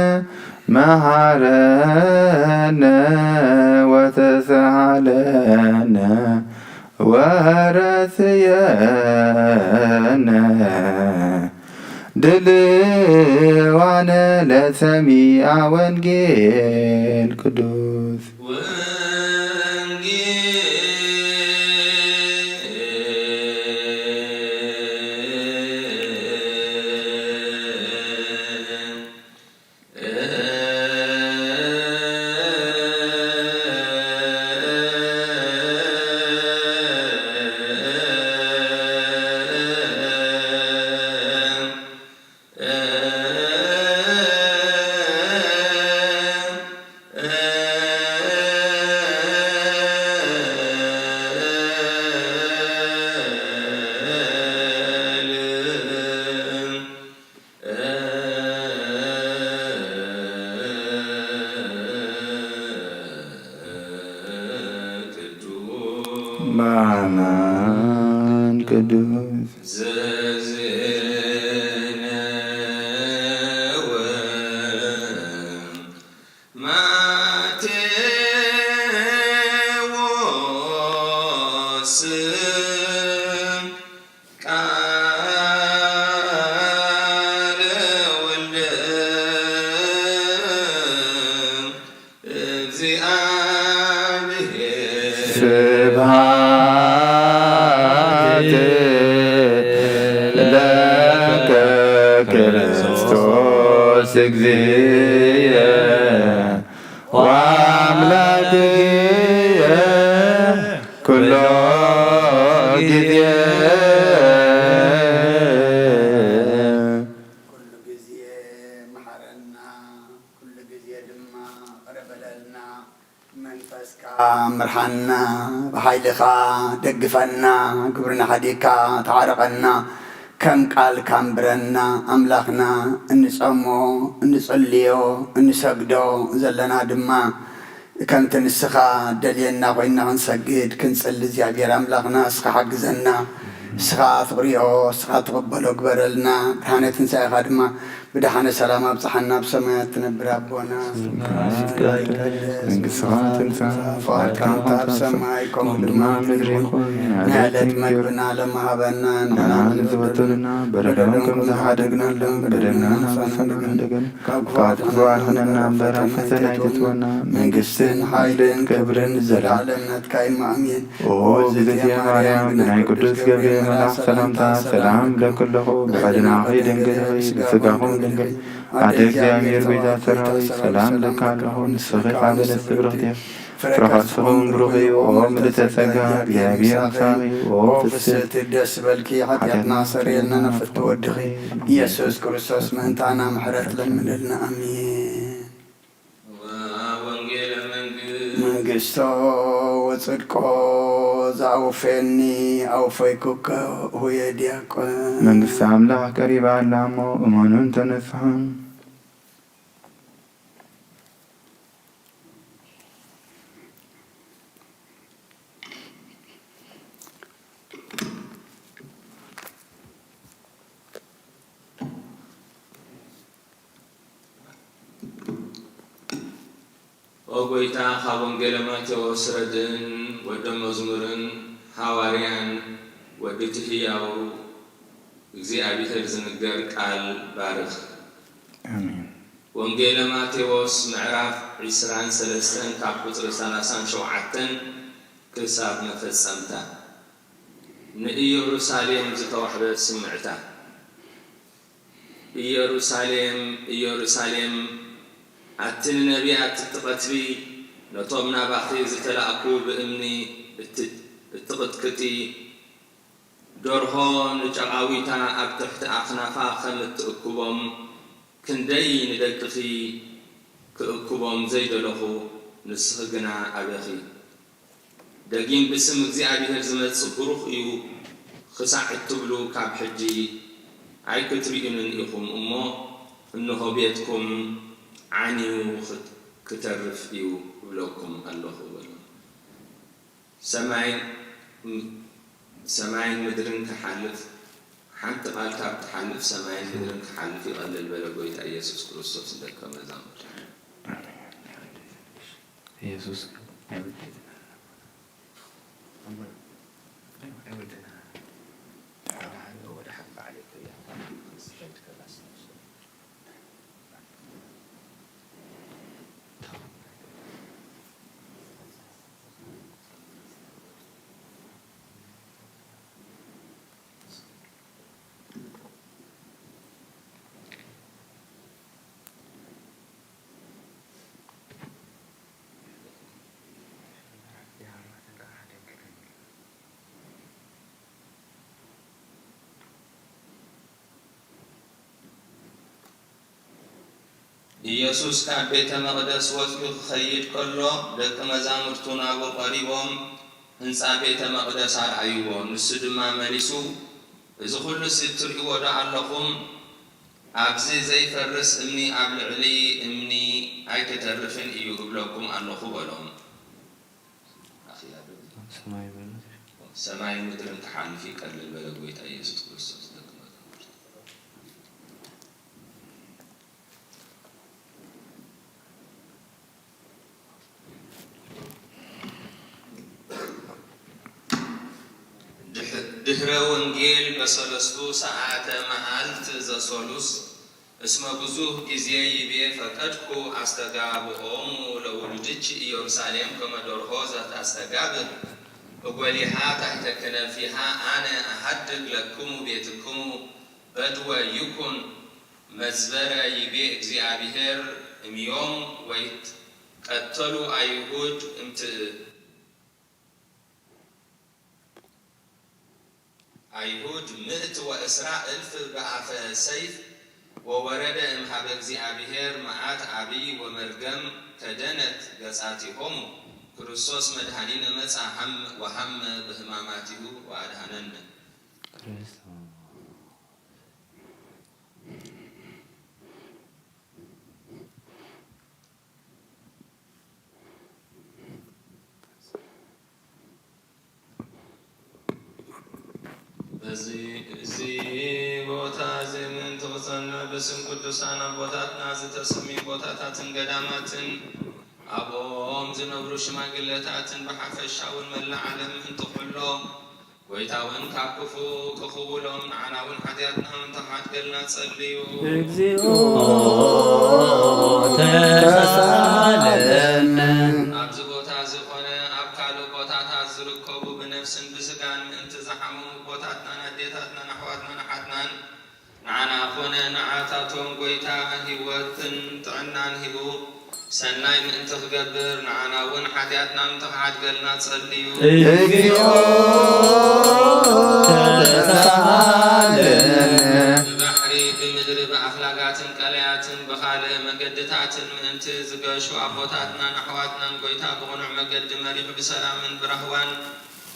መሐረነ ወተሰሃለነ ወረስየነ ድልዋነ ለሰሚዐ ወንጌል ቅዱስ። በአማን ቅዱስ። ማቴዎስ ቃለ ወልደ እግዚአብሔር። ስብሐት ለከ ክርስቶስ እግዚእየ ወአምላክየ ኩሎ ጊዜ። ኩሉ ጊዜ መሓረና፣ ኩሉ ጊዜ ድማ ይቕረ በለልና። መንፈስካ ምርሓና፣ ብሓይልኻ ደግፈና፣ ግብርና ሓዲግካ ተዓረቐና፣ ከም ቃልካ ኣንብረና ኣምላኽና። እንጸሞ፣ እንጽልዮ፣ እንሰግዶ ዘለና ድማ ከምቲ ንስኻ ደልየና ኮይንና ክንሰግድ ክንጽሊ እግዚኣብሔር ኣምላኽና እስኻ ሓግዘና። እስኻ ትቕርዮ፣ እስኻ ትቕበሎ ግበረልና። ብርሃነ ትንሳኤኻ ድማ ብደሓነ ሰላም ኣብጽሓና፣ ኣብ ሰማያት ትነብር ኣቦና። ስምካ ይትቀደስ፣ መንግስትኻ ትምጻእ፣ ፍቓድካ ከምታ ኣብ ሰማይ፣ ከምኡ ድማ ኣብ ምድሪ ይኹን። ናይ ዕለት መግብና ሎሚ ሃበና፣ ንሕና ንበደለና በደሎም ከም ዝሓደግናሎም፣ በደልና ንሓድግ፣ ካብ ክፉኣት ኣድሕነና እምበር፣ ኣብ ፈተና ኣይተእትወና። መንግስትን ሓይልን ክብርን ንዘለዓለም ናትካ እዩ። ኣሜን። ኦ እግዝእትየ ማርያም፣ ብናይ ቅዱስ ገብርኤል መልኣኽ ሰላምታ ሰላም እብለኪ ኣለኹ። ብሕልናኺ ድንግል ኢኺ፣ ብስጋኹም ድንግል፣ ኣደ እግዚኣብሔር፣ ቤዛ ሰራዊት፣ ሰላም እብለኪ ኣለኹ። ንስኺ ካብ ኣንስቲ ብርኽቲ ኢኺ፣ ፍረ ከርስኺ እውን ብሩኽ እዩ። ኦ ምልዕተ ጸጋ፣ እግዚኣብሔር ምሳኺ እዩ። ኦ ፍስሕቲ፣ ደስ በልኪ፣ ሓጢኣትና ኣስተሰርየልና፣ ናብ ፍትሒ ወድኺ ኢየሱስ ክርስቶስ ምእንታና ምሕረት ለምንልና። ኣሜን። ወወንጌለ መንግስት መንግስቶ ወጽድቆ ዘአውፌኒ አውፈይኩከ ሁየ ዲያቆን። መንግስቲ ኣምላኽ ቀሪባ ኣላ እሞ እመኑን ተነስሑን። ኦ ጐይታ፣ ካብ ወንጌለ ማቴዎስ ረድእን ወደ መዝሙርን ሃዋርያን ወዲ እቲ ህያው እግዚኣብሔር ዝንገር ቃል ባርኽ። ኣሜን። ወንጌለ ማቴዎስ ምዕራፍ ዕስራን ሰለስተን ካብ ቁጽሪ ሰላሳን ሸውዓተን ክሳብ መፈጸምታ። ንኢየሩሳሌም ዝተዋህበ ስምዕታ። ኢየሩሳሌም፣ ኢየሩሳሌም፣ ኣቲ ንነቢያት እትቐትሊ፣ ነቶም ናባኺ ዝተላእኩ ብእምኒ እት-፣ እትቕጥቅጢ፣ ደርሆ ንጨቓዊታ ኣብ ትሕቲ ኣኽናፋ ከም እትእክቦም፣ ክንደይ ንደቅኺ ክእክቦም ዘይደለኹ፣ ንስኺ ግና ኣበኺ። ደጊም ብስም እግዚኣብሄር ዝመጽእ ብሩኽ እዩ ክሳዕ እትብሉ ካብ ሕጂ ኣይክትርእዩንን ኢኹም እሞ፣ እንሆ ቤትኩም ዓንዩ ክተርፍ እዩ እብለኩም ኣለኹ በሎም። ሰማይን ሰማይን ምድርን ክሓልፍ፣ ሓንቲ ቃል ካብ ትሓልፍ ሰማይን ምድርን ክሓልፍ ይቐልል በለ ጐይታ ኢየሱስ ክርስቶስ ንደቀ መዛሙርቱ። ኢየሱስ ኢየሱስ ካብ ቤተ መቕደስ ወጺኡ ክኸይድ ከሎ፣ ደቂ መዛሙርቱ ናብኡ ቀሪቦም፣ ህንጻ ቤተ መቕደስ ኣርኣይዎ። ንሱ ድማ መሊሱ፣ እዚ ኹሉስ እትርእይዎ ዶ ኣለኹም? ኣብዚ ዘይፈርስ እምኒ ኣብ ልዕሊ እምኒ ኣይክተርፍን እዩ እብለኩም ኣለኹ በሎም። ሰማይን ምድርን ክሓልፍ እዩ ቀልል በለ ጐይታ ኢየሱስ ክርስቶስ ደቂ መዛሙርቱ። ድሕረ ወንጌል በሰለስቱ ሰዓተ መዓልት ዘሰሉስ እስመ ብዙህ ጊዜ ይቤ ፈቀድኩ ኣስተጋብኦሙ ለውሉድኪ ኢየሩሳሌም ከመ ደርሆ ዘታስተጋብእ እጎሊሃ ታሕተ ክነፊሃ ኣነ ኣሃድግ ለክሙ ቤትክሙ በድወ ይኩን መዝበረ ይቤ እግዚኣብሔር እምዮም ወይት ቀተሉ ኣይሁድ እምት ኣይሁድ ምእት ወእስራ እልፍ በአፈ ሰይፍ ወወረደ እምሃበ እግዚኣብሔር መዓት አብይ ወመርገም ከደነት ገጻቲሆሙ ክርስቶስ መድኃኒነ መጻ ሐም ወሐመ በሕማማቲሁ ወአድኃነነ። በዚ እዚ ቦታ እዚ ምእንቲ ብስም ቅዱሳን ኣቦታትና ዝተሰምዩ ቦታታትን ገዳማትን ኣብኦም ዝነብሩ ሽማግለታትን ብሓፈሻ እውን መላእ ዓለም ምእንቲ ኩሎም ጎይታ እውን ካብ ክፉ ክኽውሎም ንዓና እውን ሓጢኣትና ምእንቲ ክሓድገልና ጸልዩ። እግዚኦ ተሳለነ። ኣብዚ ቦታ እዚ ኾነ ኣብ ካልእ ቦታታት ዝርከቡ ብነፍስን ብስጋን ምእንቲ ዝሓመሙ ኣቦታትናን ኣዴታትናን ኣሕዋትናን ኣሓትናን ንዓና ኾነ ንዓታቶም ጎይታ ህይወትን ጥዕናን ሂቡ ሰናይ ምእንቲ ክገብር ንዓና እውን ሓጢኣትና ምእንቲ ክሓድገልና ጸልዩ። እግዚኦ ተሳሃለነ። ብባሕሪ ብምድሪ ብኣፍላጋትን ቀላያትን ብኻልእ መገድታትን ምእንቲ ዝገሹ ኣቦታትናን ኣሕዋትናን ጎይታ ብቕኑዕ መገዲ መሪሑ ብሰላምን ብራህዋን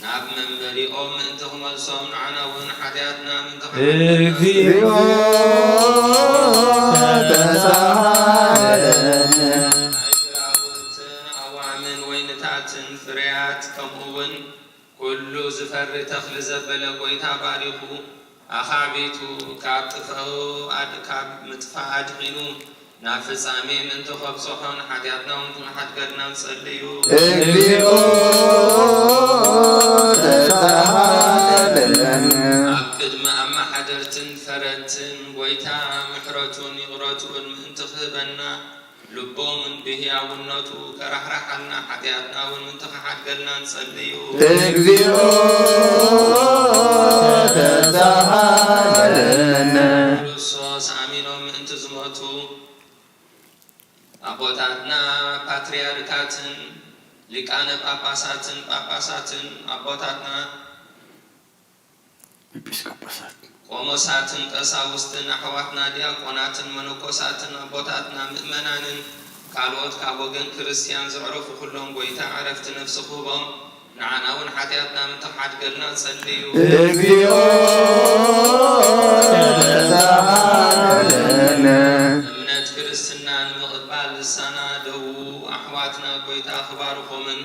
ናብ መንበሪኦም ምእንቲ ክመልሶም ንዓና እውን ሓጢኣትና ምእንቲ ክሓድገልና እግዚኦ ተሳሃለነ። ናይ ግራውትን ኣዋምን ወይንታትን ፍርያት ከምኡ እውን ኩሉ ዝፈሪ ተኽሊ ዘበለ ጎይታ ባሪኹ ኣኻዕቢቱ ካብ ጥፍኦ ኣድ ካብ ምጥፋእ ኣድሒኑ ናብ ፍጻሜ ምእንቲ ከብጽሖን ሓጢኣትና እውን ክንሓድገልና ንጸሊ እዩ። እግዚኦ ተሳሃለነ። ኣብ ቅድሚ ኣመሓደርትን ፈረድትን ጎይታ ምሕረቱን ይቕረትኡን ምእንቲ ክህበና ልቦምን ብህያውነቱ ከራሕራሓልና ሓጢኣትና እውን ምእንቲ ክሓድገልና ንጸሊ እዩ። እግዚኦ ተሳሃለነ። ክርስቶስ ኣሚኖም ምእንቲ ዝሞቱ ኣቦታትና ፓትርያርካትን ሊቃነ ጳጳሳትን ጳጳሳትን ኣቦታትና ኤጲስቆጶሳት ቆሞሳትን ቀሳውስትን ኣሕዋትና ዲያቆናትን መነኮሳትን ኣቦታትና ምእመናንን ካልኦት ካብ ወገን ክርስትያን ዘዕረፉ ኩሎም ጎይታ ዕረፍቲ ነፍሲ ክህቦም ንዓና እውን ሓጢኣትና ምእንቲ ክሓድገልና ጸልዩ። እግዚኦ ተሳሃለነ። እምነት ክርስትና ንምቕባል ዝሰናደዉ ኣሕዋትና ጎይታ ክባርኾምን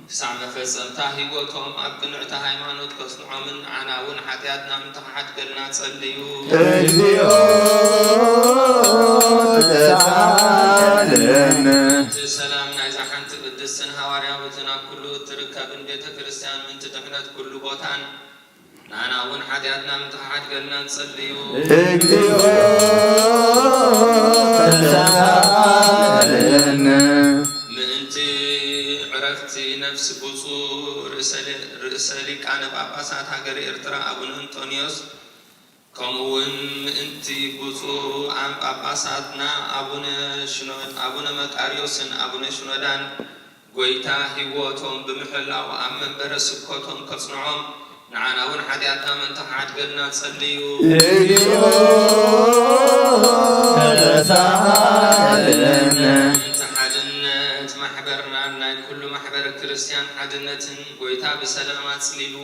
ክሳዕ መፈጸምታ ህይወቶም ኣብ ቅንዕቲ ሃይማኖት ከጽንዖምን ንዓና እውን ሓጢኣትና ምእንቲ ክሓድገልና ጸልዩ። እግዚኦ ተሳሃለነ። እቲ ሰላም ናይዛ ሓንቲ ቅድስትን ሃዋርያዊትን ኣብ ኩሉ እትርከብን ቤተ ክርስትያን ምእንቲ ድሕነት ኩሉ ቦታን ንዓና እውን ሓጢኣትና ምእንቲ ክሓድገልና ንጸልዩ። እግዚኦ ተሳሃለነ። ምእንቲ ዕረፍቲ ነፍሲ ብፁዕ ርእሰ ሊ- ርእሰ ሊቃነ ጳጳሳት ሃገረ ኤርትራ ኣቡነ እንጦንዮስ ከምኡ እውን ምእንቲ ብፁዓን ጳጳሳትና ኣቡነ ሽኖ- ኣቡነ መቃርዮስን ኣቡነ ሽኖዳን ጎይታ ህይወቶም ብምሕላው ኣብ መንበረ ስብከቶም ከጽንዖም ንዓና እውን ሓጢኣትና ምእንቲ ክሓድገልና ጸልዩ። እግዚኦ ተሳሃለነ። እቲ ሓድነት ማሕበርናን ናይ ኩሉ ማሕበረ ክርስትያን ሓድነትን ጎይታ ብሰላም ኣጽሊሉ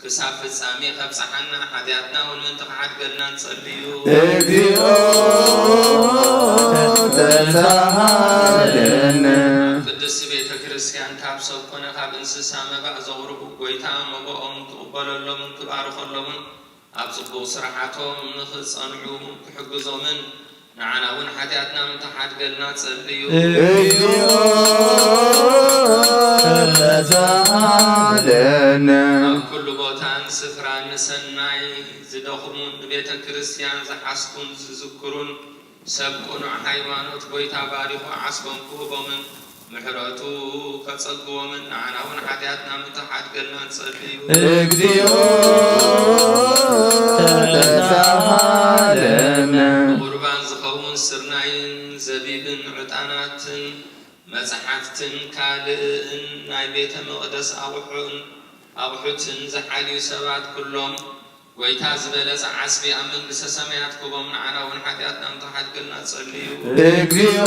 ክሳብ ፍጻሜ ከብጽሓና ሓጢኣትና እውን ምእንቲ ክሓድገልና ንጸልዩ። እግዚኦ ተሳሃለነ። ቅድስቲ ቤተ ክርስትያን ካብ ሰብ ኮነ ካብ እንስሳ መባእ ዘቕርቡ ጎይታ መባኦም ክቕበለሎምን ክባርኸሎምን ኣብ ጽቡቕ ስራሓቶም ንኽጸንዑ ክሕግዞምን ንዓና እውን ሓጢኣትና ምእንቲ ክሓድገልና ጸልዩ። እግዚኦ ተሳሃለነ። ኣብ ኩሉ ቦታን ስፍራን ንሰናይ ዝደኽሙን ንቤተ ክርስትያን ዝሓስቡን ዝዝክሩን ሰብ ቅኑዕ ሃይማኖት ጎይታ ባሪኹ ዓስቦም ክህቦምን ምሕረቱ ከጸግቦምን ንዓና እውን ሓጢኣትና ምእንቲ ክሓድገልና ንጸልዩ። እግዚኦ ተሳሃለነ። ቁርባን ዝኸውን ስርናይን ዘቢብን ዕጣናትን መጽሓፍትን ካልእን ናይ ቤተ መቕደስ ኣቑሑን ኣቑሑትን ዝሓልዩ ሰባት ኩሎም ጎይታ ዝበለጸ ዓስቢ ኣብ መንግስተ ሰማያት ክህቦም ንዓና እውን ሓጢኣትና ምእንቲ ክሓድገልና ጸልዩ። እግዚኦ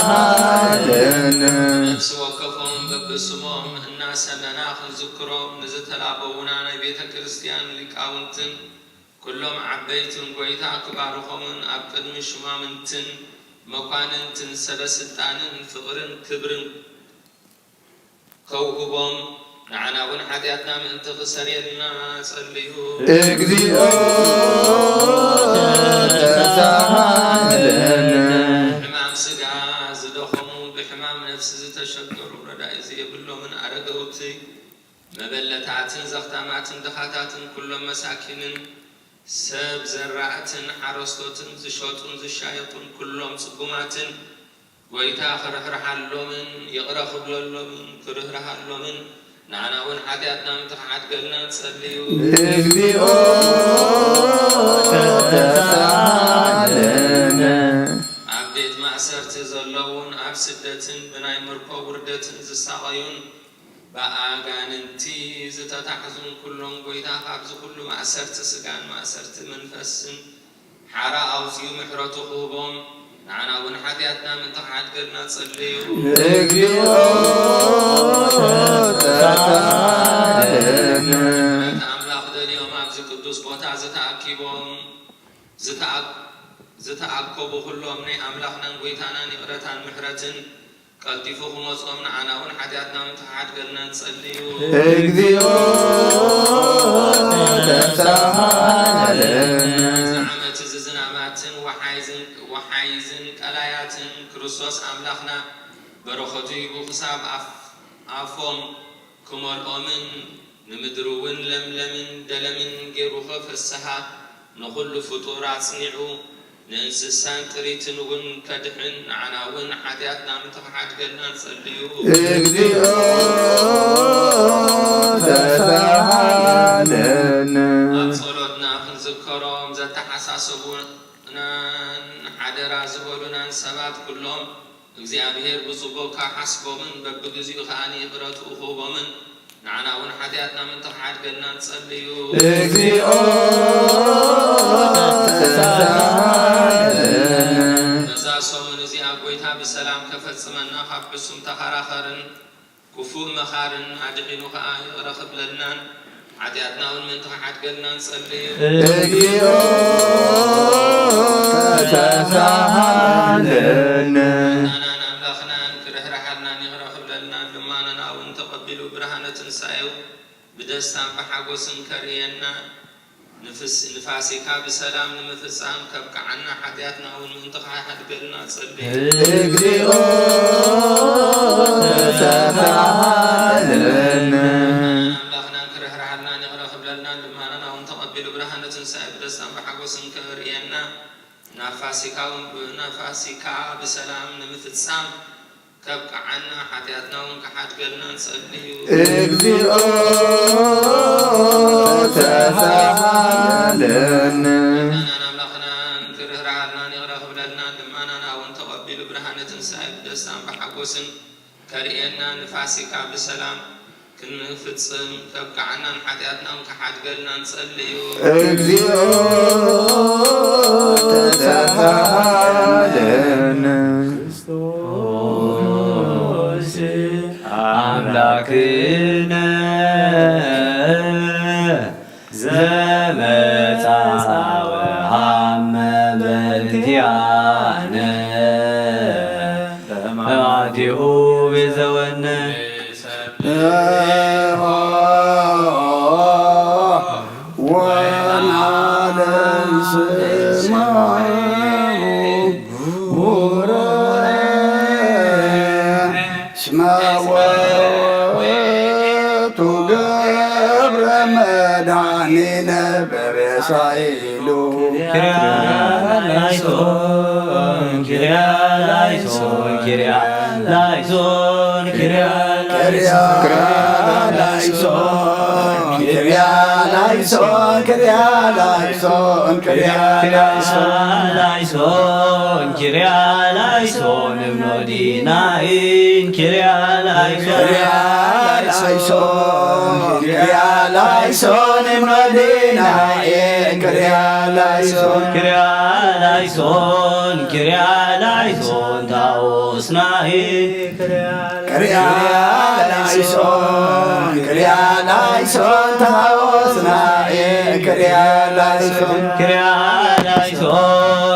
ተሳሃለነ። ነፍሲ ወከፎም በብስሞም እናሰመና ክንዝክሮም ንዝተላበዉና ናይ ቤተ ክርስትያን ሊቃውንትን ኩሎም ዓበይትን ጎይታ ክባርኾምን ኣብ ቅድሚ ሹማምንትን መኳንንትን ሰበ ስልጣንን ፍቕርን ክብርን ከውህቦም ንዓና እውን ሓጢኣትና ምእንቲ ክሰርየልና ጸልዩ። እግዚኦ ተሳሃለነ። ሕማም ስጋ ዝደኸሙ፣ ብሕማም ነፍሲ ዝተሸገሩ፣ ረዳኢ ዘየብሎምን ኣረገውቲ፣ መበለታትን ዘኽታማትን ድኻታትን ኩሎም መሳኪንን ሰብ ዘራእትን ሓረስቶትን ዝሸጡን ዝሻየጡን ኩሎም ጽጉማትን ጎይታ ክርሕርሓሎምን ይቕረ ክብለሎምን ክርህርሃሎምን ንዓና እውን ሓጢኣትና ምትኽሓድገልና ንጸልዩ። እግዚኦ ተሳሃለነ። ኣብ ቤት ማእሰርቲ ዘለውን ኣብ ስደትን ብናይ ምርኮ ውርደትን ዝሳቐዩን ብኣጋንንቲ ዝተታሕዙን ኩሎም ጎይታ ካብዚ ኩሉ ማእሰርቲ ስጋን ማእሰርቲ መንፈስን ሓራ ኣውፅኡ ምሕረቱ ክህቦም ንዓና እውን ሓጢኣትና ምእንቲ ክሓድገልና ጸልዩ። እግዚኦ ተሳሃለነ። ምሕረት ኣምላኽ ደልዮም ኣብዚ ቅዱስ ቦታ ዝተኣኪቦም ዝተኣክ- ዝተኣከቡ ኩሎም ናይ ኣምላኽናን ጎይታናን ይቕረታን ምሕረትን ቀልጢፉ ክመጾም ንዓና እውን ሓጢኣትና ምእንቲ ክሓድገልና ንጸልዩ። እግዚኦ ተሳሃለነ። እዚ ዓመት እዚ ዝናማትን ወሓይዝን ወሓይዝን ቀላያትን ክርስቶስ ኣምላኽና በረኸቱ ሂቡ ክሳብ ኣፍ- ኣፎም ክመልኦምን ንምድሪ እውን ለምለምን ደለምን ገይሩ ከፍስሃ ንኹሉ ፍጡር ኣጽኒዑ ንእንስሳን ጥሪትን እውን ከድሕን ንዓና እውን ሓጢኣትና ምእንቲ ክሓድገልና ንጸልዩ። እግዚኦ ተሳሃለነ። ኣብ ጸሎትና ክንዝከሮም ዘተሓሳሰቡናን ሓደራ ዝበሉናን ሰባት ኩሎም እግዚኣብሔር ብጽቡቕ ክሓስቦምን በብግዚኡ ከኣ ይቕረትኡ ክህቦምን ንዓና እውን ሓጢኣትና ምእንቲ ክሓድገልና ንጸልዩ። እግዚኦ ተሳሃለነ። በዛ ሰሙን እዚኣ ጎይታ ብሰላም ከፈጽመና ካብ ሕሱም ተኸራኸርን ክፉእ መኻርን ኣድሒኑ ከኣ ይቕረ ክብለልናን ሓጢኣትና እውን ምእንቲ ክሓድገልና ንጸልዩ። እግዚኦ ተሳሃለነ። ናናን ኣምላኽናን ክርህርሓልናን ይቕረ ክብለልናን ልማናና እውን ተቐቢሉ ብርሃነ ትንሳኤው ብደስታን ብሓጎስን ከርእየና ንፍስ- ንፋሲካ ብሰላም ንምፍጻም ከብቅዓና ሓጢኣትና እውን ምእንቲ ክሓድገልና ጸልዩ። እግዚኦ ተሳሃለነ። ኣምላኽናን ክርህርሃልናን ይቕረ ክብለልናን ልማናና እውን ተቐቢሉ ብርሃነ ትንሳኤ ብደስታን ብሓጎስን ከርእየና ናብ ፋሲካ እውን ብ- ናብ ፋሲካ ብሰላም ንምፍጻም ከብቅዓና ሓጢኣትና እውን ክሓድገልና ንጸልዩ። እግዚኦ ተሳሃለነ። ናናን ኣምላኽናን ክርህርሃልናን ይቕረ ክብለልናን ልማናና እውን ተቐቢሉ ብርሃነ ትንሳኤ ብደስታን ብሓጎስን ከርእየና ንፋሲካ ብሰላም ክንፍጽም ከብቅዓናን ሓጢኣትናን ክሓድገልና ንጸልዩ። እግዚኦ ተሳሃለነ። ክርስቶስ ኣምላክነ ዘመጻ ወሃመ በእንቲኣነ በማቴዎ ቤዘወነ። ወናለል ስማ ውረ እስመ ወቱ ገብረ መድኃኒነ በበሳይሉ። ኪርያላይሶን ኪርያላይሶን ኪርያላይሶን ኪርያላይሶን ኪርያላይሶን ኪርያላይሶን ኪርያላይሶን ኪርያላይሶን ኪርያላይሶን እምኖዲናይን ኪርያላይሶን ኪርያላይሶን ኪርያላይሶን እምኖዲናይን ኪርያላይሶን ኪርያላይሶን ኪርያላይሶን ታኦስናይን ክርያላይሶን ክርያላይሶን ታወስናኤ ክርያላይሶን ክርያላይሶን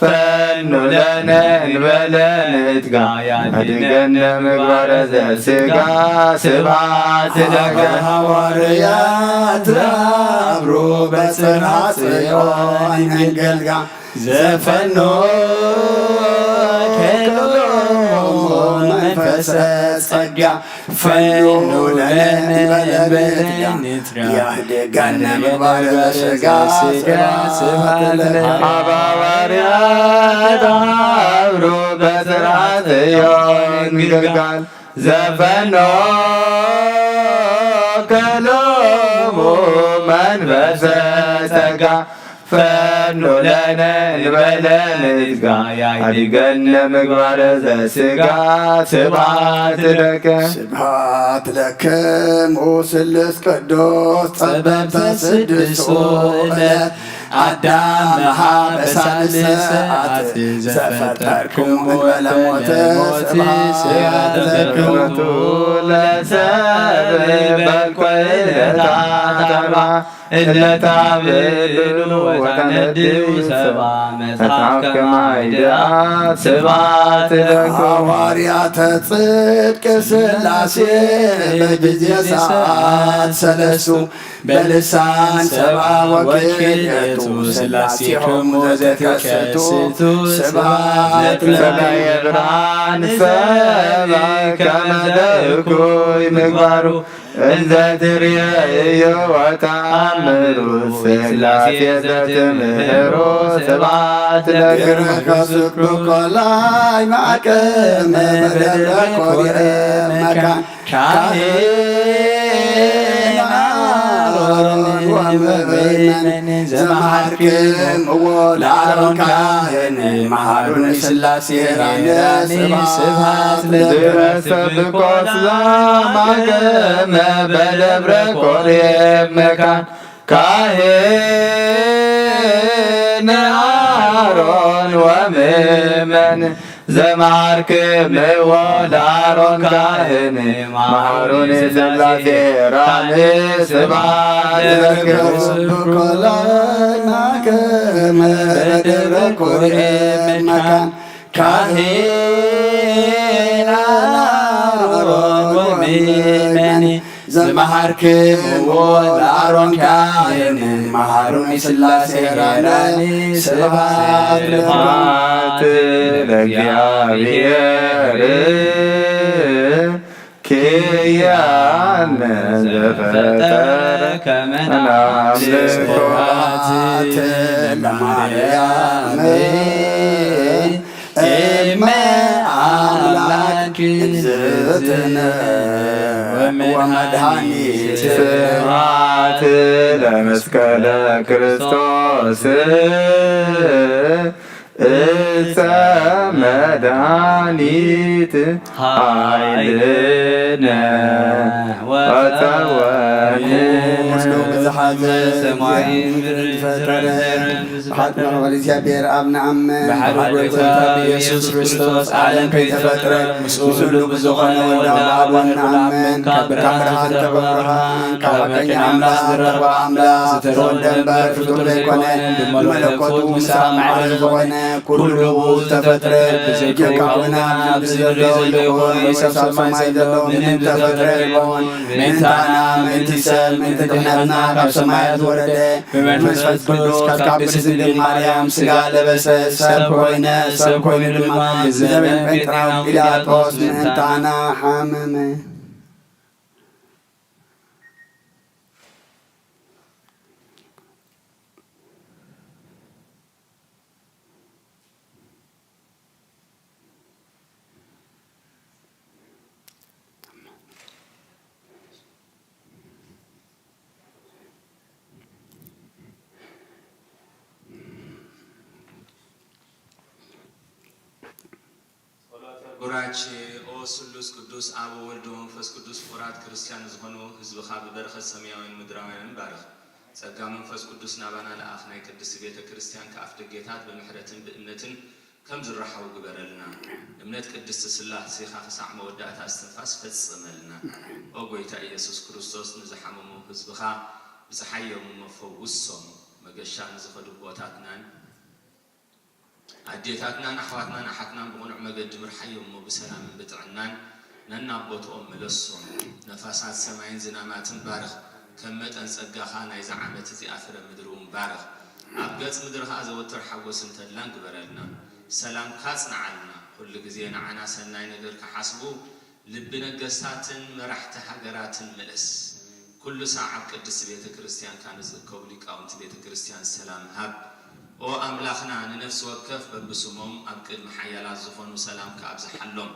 ፈኑ ለነ እንበለ ንትጋ ያድገነ ምግባረ ዘስጋ ስብሐት ለከ። ሐዋርያት ተአምሩ በጽርሐ ጽዮን እንገልጋ ዘፈኖ ከሎሙ መንፈሰ ጸጋ ፈኑ ለነ እንበለ ንትጋ ያህድገነ ምግባረ ዘስጋ ስብሐት ለከ። ሐዋርያት ተአምሩ በጽርሐ ጽዮን ግልጋል ዘፈኖ ከሎሙ መንፈሰ ጸጋ ፈኑ ለነ እንበለ ንትጋ ያህድገነ ምግባረ ዘስጋ ስብሐት ለከ። ስብሐት ለክሙ ስሉስ ቅዱስ ጸበብተ ስድስቱ ዕለት አዳምሃ በሳልስ ሰዓት ዘፈጠርክሙ እንበለ ሞት ስብሐት ለክሙ። ለሰብ በልኮ ዕለታት አርባ እለታ ብሉ ወታነድዩ ሰባ መጽሐፍ ከማይድኣ ስብሐት ለክሙ። ሐዋርያተ ጽድቅ ሥላሴ በጊዜ ሰዓት ሰለስቱ በልሳን ሰባ ወክልኤቱ ሥላሴክሙ ዘተከስቱ ስብሐት ለክሙ። ብርሃን ሰባ ከመ ዘእኩይ ምግባሩ እንዘ ትርእዮ ወተአምሩ ሥላሴ ዘትምህሮ ስብሐት ለክሙ። ግርመ ከስብ ኮላይ ማዕቀመ በደብረ ኮርየ መካን ካህን አሮን ወምእመን ዘመሃርክምዎ ለአሮን ካህን መሃሩን ሥላሴ ራነ ስብሐት ለክሙ። ድረሰ ብቆጽላ ማገመ በደብረ ኮሬብ መካን ካህን አሮን ወምእመን ዘመሃርክምዎ ለአሮን ካህን መሃሩን ሥላሴ ራን ስብሐት ለክሙ። ስብኮ ላይ ማገመ በደብረ ኮሬብ መካን ካህን አሮን ወምእመን ዘመሃርክምዎ ለአሮን ካህን መሃሩን ሥላሴ ራን ስብሐት ለክሙ። ስብሐት ለእግዚአብሔር ኪያነ ዘፈጠረ ከመ ናምልኮ። ስብሐት ለማርያም እመ አምላክ እግዝእትነ ወመድኃኒት። ስብሐት ለመስቀለ ክርስቶስ እፀ መድኃኒት ኃይልነ ወፀወንነ። ኩሉ ብዝሓት ሰማይን ምድርን ዝፈጠረ ብሓቂ ንኽብር እግዚኣብሔር ኣብ ንኣምን። ብሓደ ጎይታ ብኢየሱስ ክርስቶስ ዓለም ከይተፈጥረ ምስኡ ህሉው ብዝኾነ ወልደ ኣብ ኣብ ንኣምን። ካብ ብርሃን ዝተረኸበ ብርሃን፣ ካብ ሓቀኛ ኣምላኽ ዝተረኸበ ኣምላኽ፣ ዝተወልደ እምበር ፍጡር ዘይኮነ፣ ብመለኮቱ ምስ ኣብ ማዕረ ዝኾነ ኩሉ ብኡ ዝተፈጥረ፣ ብዘይከውን ኣብ ምድሪ ዘሎ ይኹን፣ ወይ ሰብ ኣብ ሰማይ ዘሎ ምንም ዝተፈጥረ የልቦን። ምእንታና፣ ምእንቲ ሰብ፣ ምእንቲ ድሕነትና ካብ ሰማያት ዝወረደ፣ ብመንፈስ ቅዱስ ካብ ቅድስት ድንግል ማርያም ሥጋ ለበሰ፣ ሰብ ኮይነ፣ ሰብ ኮይኑ ድማ ብዘበን ጴንጤናዊ ጲላጦስ ምእንታና ሓመመ። ጸሎተ ቡራኬ። ኦ ስሉስ ቅዱስ፣ አብ ወወልድ ወመንፈስ ቅዱስ ፍቁራት ክርስቲያን ዝኾኑ ህዝብኻ ብበረኸት ሰማያውያን ምድራውያንን ባርኽ። ጸጋ መንፈስ ቅዱስ ናባና ለኣኽ፣ ናይ ቅድስቲ ቤተ ክርስቲያን ከኣፍ ደጌታት ብምሕረትን ብእምነትን ከም ዝረሓው ግበረልና። እምነት ቅድስቲ ሥላሴኻ ክሳዕ መወዳእታ እስትንፋስ ፈጽመልና። ኦ ጐይታ ኢየሱስ ክርስቶስ፣ ንዝሓመሙ ህዝብኻ ብጸሓዮም እሞ ፈውሶም። መገሻ ንዝኸዱ ኣቦታትናን ኣዴታትናን ኣሕዋትናን ኣሓትናን ብቕኑዕ መገዲ ምርሓዮም እሞ ብሰላምን ብጥዕናን ነናብ ቦትኦም ምለሶም። ነፋሳት ሰማይን ዝናማትን ባርኽ፣ ከም መጠን ጸጋኻ ናይዛ ዓመት እዚኣ ፍረ ምድሪ እውን ባርኽ። ኣብ ገጽ ምድሪ ኸኣ ዘወትር ሓጎስን ተድላን ግበረልና። ሰላምካ ኣጽንዓልና። ኩሉ ግዜ ንዓና ሰናይ ነገር ክሓስቡ ልቢ ነገስታትን መራሕቲ ሃገራትን ምለስ። ኩሉ ሳዕ ኣብ ቅድስቲ ቤተ ክርስቲያንካ ንዝእከቡ ሊቃውንቲ ቤተ ክርስቲያን ሰላም ሃብ። ኦ ኣምላኽና፣ ንነፍሲ ወከፍ በብስሞም ኣብ ቅድሚ ሓያላት ዝኾኑ ሰላምካ ኣብዝሓሎም።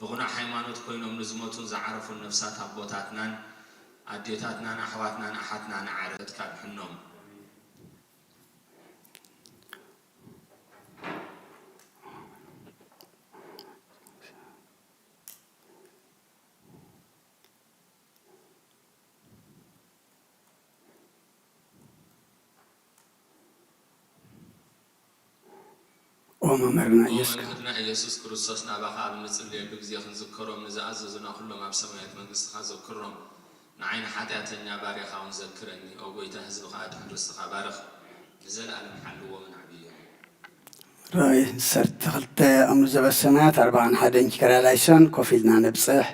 ብቕኑዕ ሃይማኖት ኮይኖም ንዝሞቱን ዝዓረፉን ነፍሳት ኣቦታትናን ኣዴታትናን ኣሕዋትናን ኣሓትናን ዓረትካ ድሕኖም። ኦ መምህርና ኦ ኢየሱስ መምህርና ኢየሱስ ክርስቶስ፣ ናባኻ ኣብ እንጽልየሉ ግዜ ክንዝከሮም ንዝኣዘዙና ኩሎም ኣብ ሰማያዊት መንግስትኻ ዘክሮም። ንዓይ ንሓጢኣተኛ ባርያኻ እውን ዘክረኒ። ኦ ጎይታ፣ ህዝብኻ ኣድሕን፣ ርስትኻ ባርኽ። ንዘለኣለም ሓልዎምን ዓብዮም። ራእይ ዓሰርተ ክልተ። እምኑ ዘበሰናያት ኣርባዓን ሓደን ኪከራ ላይሶን ኮፍ ኢልና ነብጽሕ።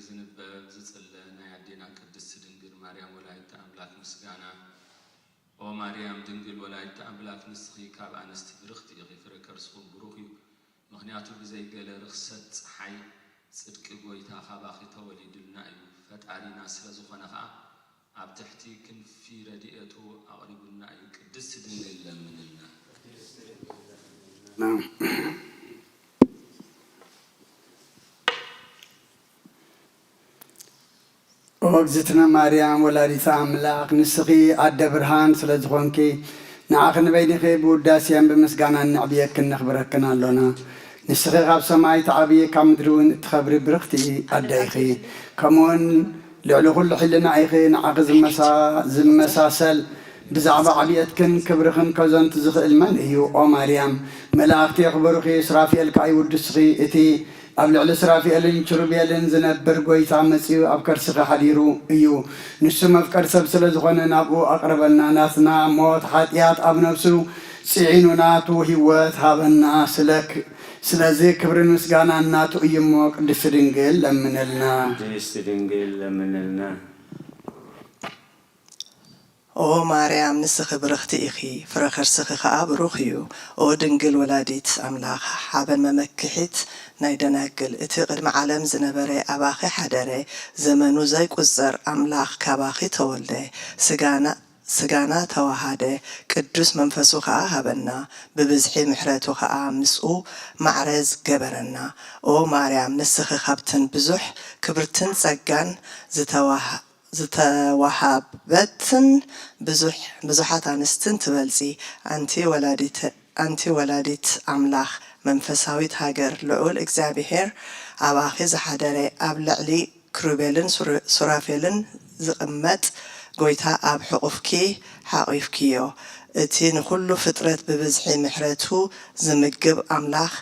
ዝንበብ ዝጽለ ናይ ኣዴና ቅድስቲ ድንግል ማርያም ወላዲተ ኣምላክ ምስጋና። ኦ ማርያም ድንግል ወላዲተ ኣምላክ፣ ንስኺ ካብ ኣንስቲ ብርኽቲ ኢኺ፣ ፍረ ከርስኹም ብሩኽ እዩ። ምኽንያቱ ብዘይ ገለ ርኽሰት ጸሓይ ጽድቂ ጐይታ ካባኺ ተወሊዱልና እዩ። ፈጣሪና ስለ ዝኾነ ኸኣ ኣብ ትሕቲ ክንፊ ረድኤቱ ኣቕሪቡልና እዩ። ቅድስቲ ድንግል ለምንልና። ኦ እግዝእትነ ማርያም ወላዲተ ኣምላኽ፣ ንስኺ ኣደ ብርሃን ስለ ዝኾንኪ፣ ንዓኺ ንበይንኺ ብውዳሴን ብምስጋናን ነዕብየክን ነኽብረክን ኣሎና። ንስኺ ካብ ሰማይ ትዓብዪ፣ ካብ ምድሪ እውን እትኸብሪ ብርኽቲ ኣደ ኢኺ። ከምኡውን ልዕሊ ኩሉ ሕልና ኢኺ። ንዓኺ ዝመሳ-፣ ዝመሳሰል ብዛዕባ ዕብየትክን ክብርኽን ከዘንቱ ዝኽእል መን እዩ? ኦ ማርያም፣ መላእኽቲ የኽብሩኺ፣ ሱራፊኤል ከኣ ይውድሱኺ። እቲ ኣብ ልዕሊ ሱራፊኤልን ኪሩቤልን ዝነብር ጐይታ መጺኡ ኣብ ከርስኺ ሓዲሩ እዩ። ንሱ መፍቀሪ ሰብ ስለ ዝኾነ ናብኡ ኣቕርበና። ናትና ሞት ሓጢኣት ኣብ ነፍሱ ጽዒኑ ናቱ ህይወት ሃበና። ስለ ክ-፣ ስለዚ ክብርን ምስጋናን ናቱ እዩ እሞ ቅድስቲ ድንግል ለምንልና። ቅድስቲ ድንግል ለምንልና። ኦ ማርያም፣ ንስኺ ብርኽቲ ኢኺ፣ ፍረ ከርስኺ ኸኣ ብሩኽ እዩ። ኦ ድንግል ወላዲት ኣምላኽ፣ ሓበን መመክሒት ናይ ደናግል፣ እቲ ቅድሚ ዓለም ዝነበረ ኣባኺ ሓደረ፣ ዘመኑ ዘይቁጸር ኣምላኽ ካባኺ ተወልደ፣ ስጋና፣ ስጋና ተዋሃደ፣ ቅዱስ መንፈሱ ኸኣ ሃበና፣ ብብዝሒ ምሕረቱ ኸኣ ምስኡ ማዕረ ገበረና። ኦ ማርያም፣ ንስኺ ካብተን ብዙሕ ክብርትን ጸጋን ዝተዋሃ-፣ ዝተዋሃበትን ብዙሕ-፣ ብዙሓት ኣንስትን ትበልጺ፣ ኣንቲ ወላዲተ-፣ ኣንቲ ወላዲት ኣምላኽ፣ መንፈሳዊት ሃገር፣ ልዑል እግዚኣብሄር ኣባኺ ዝሓደረ፣ ኣብ ልዕሊ ክሩቤልን ሱር-፣ ሱራፌልን ዝቕመጥ ጐይታ ኣብ ሕቑፍኪ ሓቒፍክዮ። እቲ ንኹሉ ፍጥረት ብብዝሒ ምሕረቱ ዝምግብ ኣምላኽ፣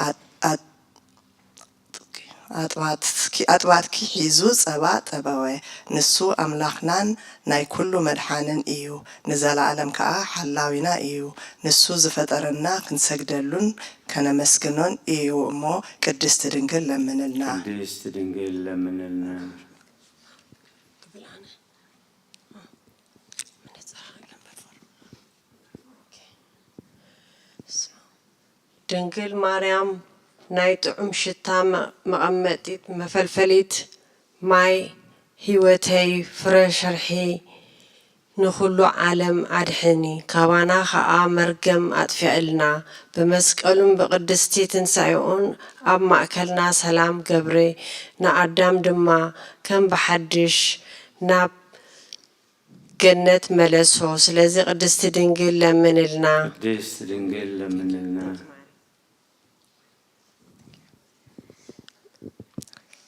ኣት-፣ ኣት-፣ ኣጥባትኪ፣ ኣጥባትኪ ሒዙ ጸባ ጠበወ። ንሱ ኣምላኽናን ናይ ኩሉ መድሓንን እዩ፣ ንዘለኣለም ከኣ ሓላዊና እዩ። ንሱ ዝፈጠረና ክንሰግደሉን ከነመስግኖን እዩ እሞ፣ ቅድስቲ ድንግል ለምንልና። ቅድስቲ ድንግል ለምንልና። ድንግል ማርያም ናይ ጥዑም ሽታ መ-፣ መቐመጢት፣ መፈልፈሊት ማይ ህይወተይ፣ ፍረ ሸርሒ፣ ንኹሉ ዓለም ኣድሕኒ፣ ካባና ኸኣ መርገም ኣጥፊእልና። ብመስቀሉን ብቅድስቲ ትንሳኤኡን ኣብ ማእከልና ሰላም ገብሪ፣ ንኣዳም ድማ ከም ብሓድሽ ናብ ገነት መለሶ። ስለዚ ቅድስቲ ድንግል ለምንልና። ቅድስቲ ድንግል ለምንልና።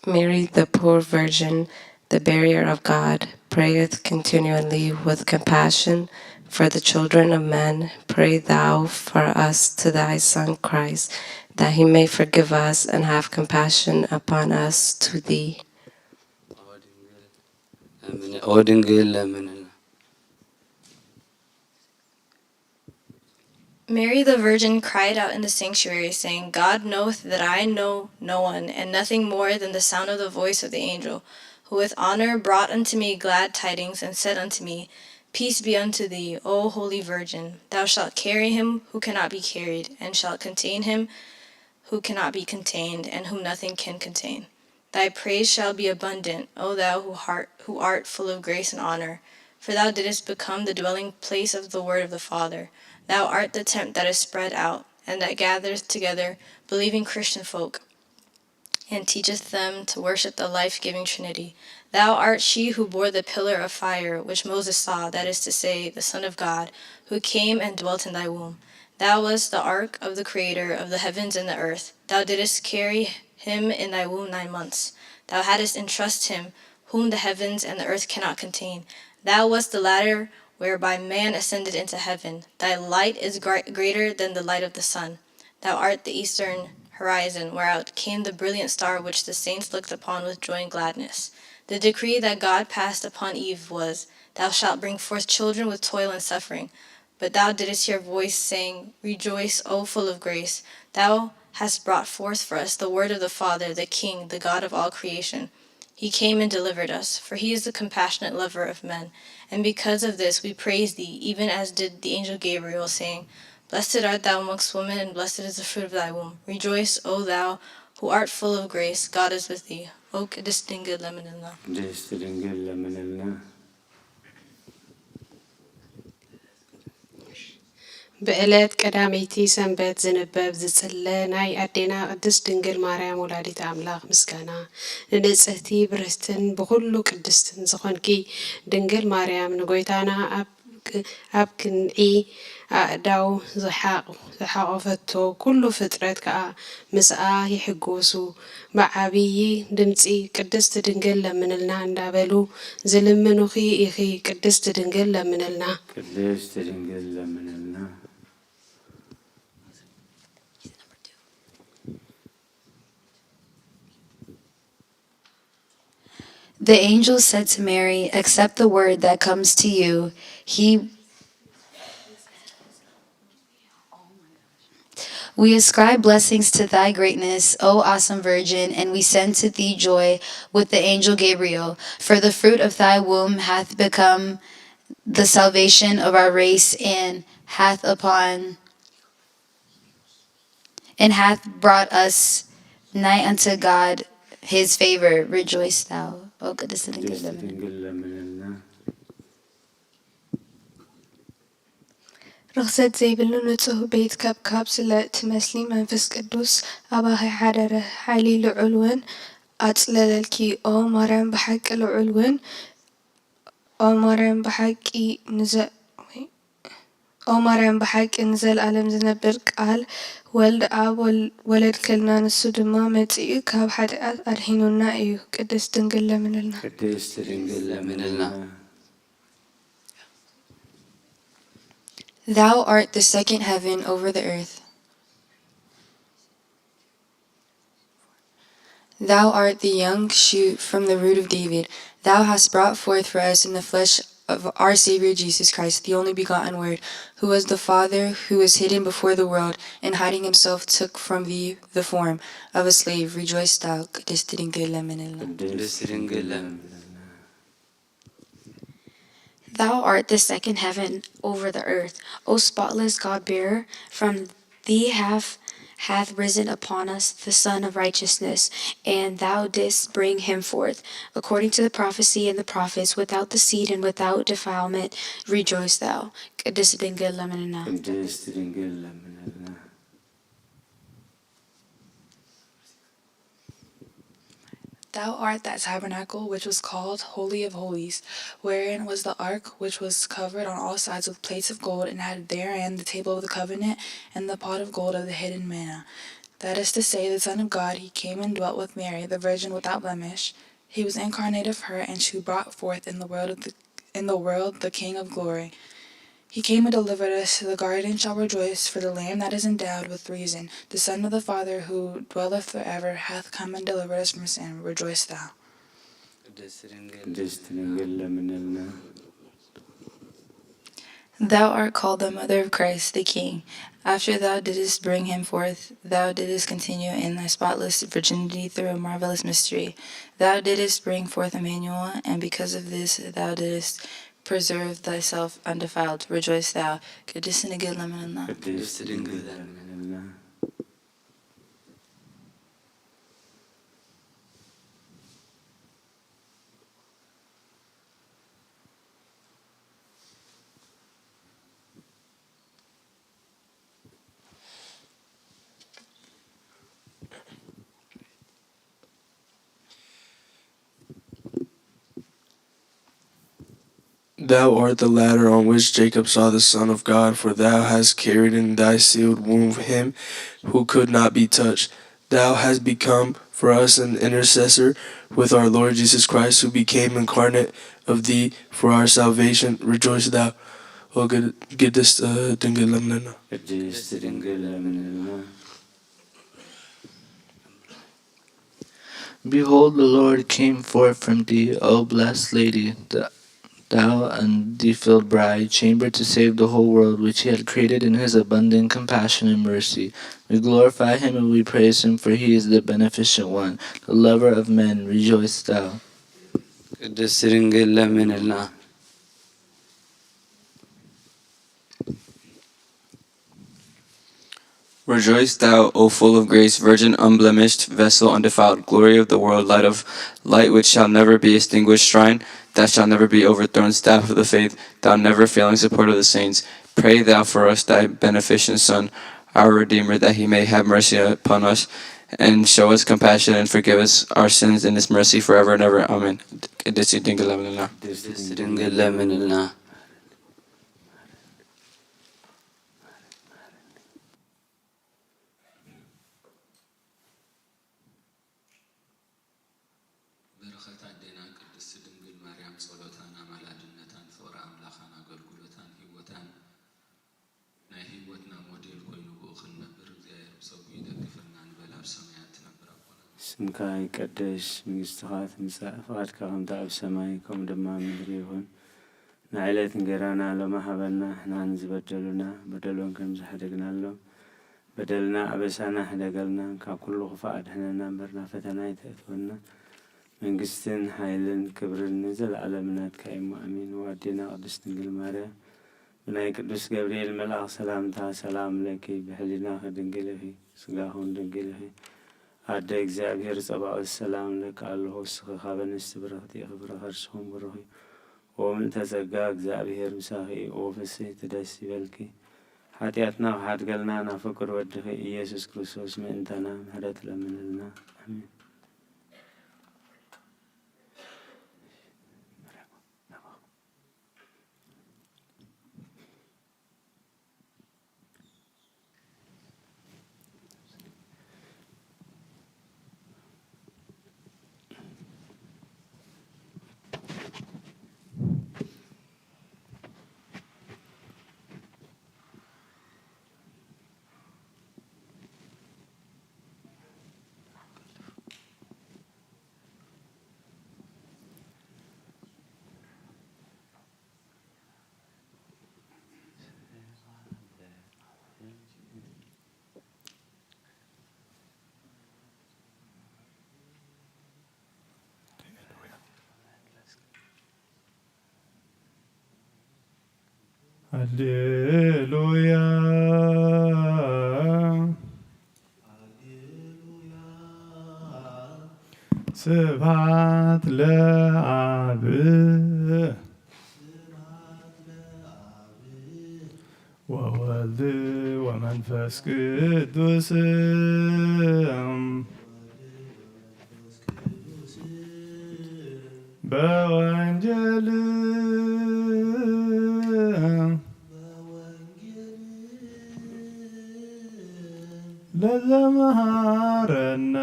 Mary, the poor virgin, the barrier of God, prayeth continually with compassion for the children of men. Pray thou for us to thy Son Christ, that he may forgive us and have compassion upon us to thee. ኦ ድንግል ለምንልና። Mary the Virgin cried out in the sanctuary, saying, God knoweth that I know no one, and nothing more than the sound of the voice of the angel, who with honor brought unto me glad tidings, and said unto me, Peace be unto thee, O holy Virgin. Thou shalt carry him who cannot be carried, and shalt contain him who cannot be contained, and whom nothing can contain. Thy praise shall be abundant, O thou who art, who art full of grace and honor, for thou didst become the dwelling place of the word of the Father. Thou art the tent that is spread out, and that gathereth together believing Christian folk, and teacheth them to worship the life-giving Trinity. Thou art she who bore the pillar of fire which Moses saw, that is to say, the Son of God, who came and dwelt in thy womb. Thou wast the ark of the Creator of the heavens and the earth. Thou didst carry him in thy womb nine months. Thou hadst in trust him whom the heavens and the earth cannot contain. Thou wast the ladder whereby man ascended into heaven. Thy light is gr-, greater than the light of the sun. Thou art the eastern horizon, where out came the brilliant star which the saints looked upon with joy and gladness. The decree that God passed upon Eve was, Thou shalt bring forth children with toil and suffering. But thou didst hear a voice saying, Rejoice, O full of grace, thou hast brought forth for us the word of the Father, the King, the God of all creation. He came and delivered us, for he is the compassionate lover of men. And because of this we praise thee, even as did the angel Gabriel, saying, "Blessed art thou amongst women, and blessed is the fruit of thy womb. Rejoice, O thou who art full of grace, God is with thee." O ቅድስት ድንግል ለምንልና። ቅድስት ድንግል ለምንልና። ብዕለት ቀዳመይቲ ሰንበት ዝንበብ ዝጽለ ናይ ኣዴና ቅድስት ድንግል ማርያም ወላዲት ኣምላኽ ምስጋና። ንንጽህቲ ብርህትን ብኹሉ ቅድስትን ዝኾንኪ ድንግል ማርያም ንጎይታና ኣብ ክ-፣ ኣብ ክንዒ ኣእዳው ዝሓቕ-፣ ዝሓቖፈቶ ኩሉ ፍጥረት ከኣ ምስኣ ይሕጎሱ። ብዓብዪ ድምጺ ቅድስት ድንግል ለምንልና እንዳበሉ ዝልምኑኺ ኢኺ። ቅድስት ድንግል ለምንልና። ቅድስት ድንግል ለምንልና። The angel said to Mary, "Accept the word that comes to you." He We ascribe blessings to thy greatness, O awesome virgin, and we send to thee joy with the angel Gabriel. For the fruit of thy womb hath become the salvation of our race, and hath upon and hath brought us nigh unto God his favor. Rejoice thou, O ቅድስት ድንግል ለምንልና። ርኽሰት ዘይብሉ ንጹህ ቤት ከብካብ ስለ እትመስሊ፣ መንፈስ ቅዱስ ኣባኺ ሓደረ። ሓይሊ ልዑል እውን ኣጽለለልኪ። ኦ ማርያም፣ ብሓቂ ልዑል እውን፣ ኦ ማርያም፣ ብሓቂ ንዘ-፣ ወይ፣ ኦ ማርያም፣ ብሓቂ ንዘለኣለም ዝነብር ቃል ወልድ ኣብ ወል-፣ ወለድክልና፣ ንሱ ድማ መጺኡ ካብ ሓጢኣት ኣድሒኑና እዩ። ቅድስት ድንግል ለምንልና። ቅድስት ድንግል ለምንልና። Thou art the second heaven over the earth. Thou art the young shoot from the root of David. Thou hast brought forth for us in the flesh of our Savior Jesus Christ, the only begotten Word, who was the Father, who was hidden before the world, and hiding himself took from thee the form of a slave. Rejoice thou, ቅድስት ድንግል ለምንልና። ቅድስት ድንግል ለምንልና። Thou art the second heaven over the earth. O spotless God-bearer, from thee hath, hath risen upon us the Sun of righteousness, and thou didst bring him forth, according to the prophecy and the prophets, without deceit and without defilement. Rejoice thou. ቅድስት ድንግል ለምንልና። ቅድስት ድንግል ለምንልና። Thou art that tabernacle which was called Holy of Holies, wherein was the ark, which was covered on all sides with plates of gold, and had therein the table of the covenant and the pot of gold of the hidden manna. That is to say, the Son of God, he came and dwelt with Mary, the virgin without blemish. He was incarnate of her, and she brought forth in the world of the, in the world the King of glory. He came and delivered us. The garden shall rejoice, for the Lamb that is endowed with reason, the Son of the Father, who dwelleth forever, hath come and delivered us from sin. Rejoice thou. ቅድስት ድንግል ለምንልና። Thou art called the mother of Christ the King. After thou didst bring him forth, thou didst continue in thy spotless virginity through a marvelous mystery. Thou didst bring forth Emmanuel, and because of this thou didst preserve thyself undefiled. Rejoice thou. ቅድስት ድንግል ለምንልና። ቅድስት ድንግል ለምንልና። Thou art the ladder on which Jacob saw the Son of God, for thou hast carried in thy sealed womb him who could not be touched. Thou hast become for us an intercessor with our Lord Jesus Christ, who became incarnate of thee for our salvation. Rejoice thou, O ቅድስት ድንግል ለምንልና። ቅድስት ድንግል ለምንልና። Behold, the Lord came forth from thee, O blessed Lady, th-, thou undefiled bride, chambered to save the whole world which he had created in his abundant compassion and mercy. We glorify him and we praise him, for he is the beneficent one, the lover of men. Rejoice thou. ቅድስት ድንግል ለምንልና። Rejoice, thou, O full of grace, virgin unblemished, vessel undefiled, glory of the world, light of light which shall never be extinguished, shrine that shall never be overthrown, staff of the faith, thou never failing support of the saints, pray thou for us, thy beneficent Son, our Redeemer, that he may have mercy upon us and show us compassion and forgive us our sins in his mercy forever and ever. Amen. ቅድስት ድንግል ለምንልና። ቅድስት ድንግል ለምንልና። በረኸት ኣዴና ቅድስት ድንግል ማርያም ጸሎታን ኣማላድነታን ፍቕሪ ኣምላኻን ኣገልግሎታን ህይወታን ናይ ህይወትና ሞዴል ኮይኑ ብኡ ክንነብር እግዚኣብሔር ብጸጉ ይደግፈና ንበል። ኣብ ሰማያት ትነብር ኣቦና። ስምካ ይቀደስ፣ መንግስትኻ ትምጻእ፣ ፍቓድካ ከምቲ ኣብ ሰማይ ከምኡ ድማ ኣብ ምድሪ ይኹን። ንዕለት እንጌራና ሎሚ ሃበና፣ ንሕና ንዝበደሉና በደሎም ከም ዝሓደግናሎም በደልና ኣበሳና ሕደገልና፣ ካብ ኩሉ ክፉእ ኣድሕነና እምበር ናብ ፈተና ኣይተእትወና። መንግስትን ሓይልን ክብርን ንዘለኣለም ናትካ እዩ እሞ ኣሜን። ወኣዴና ቅድስት ድንግል ማርያም ብናይ ቅዱስ ገብርኤል መልኣኽ ሰላምታ ሰላም ለኪ፣ ብሕሊናኺ ድንግል ኢኺ፣ ስጋኹን ድንግል ኢኺ። ኣደ እግዚኣብሔር ጸባኦት ሰላም ለኪ ኣለኹ፣ እስኺ ካብ ኣንስቲ ብርኽቲ ኢኺ፣ ፍረ ከርስኹም ብሩኽ እዩ። ኦ ምልዕተ ጸጋ እግዚኣብሔር ምሳኺ እዩ፣ ኦ ፍስሕቲ ደስ ይበልኪ። ሓጢኣትና ክሓድገልና ናብ ፍቁር ወድኺ ኢየሱስ ክርስቶስ ምእንታና ምሕረት ለምንልና። ኣሜን። ሃሌሉያ። ስብሐት ለአብ ወወልድ ወመንፈስ ቅዱስ በወንጌል ለዘመሃረነ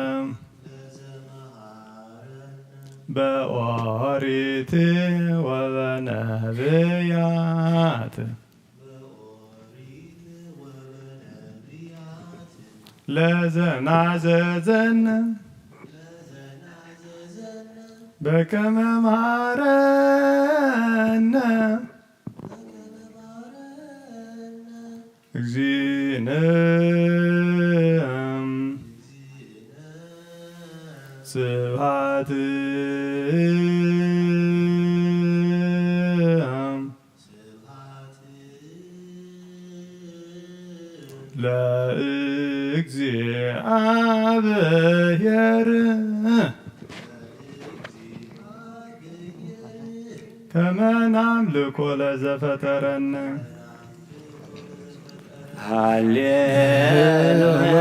በኦሪት ወበነብያት ለዘናዘዘነ በከመ መሃረነ እግዚእነ ስብሐት ለእግዚአብሔር ከመ ናምልኮ ለዘፈጠረነ። ሃሌሉያ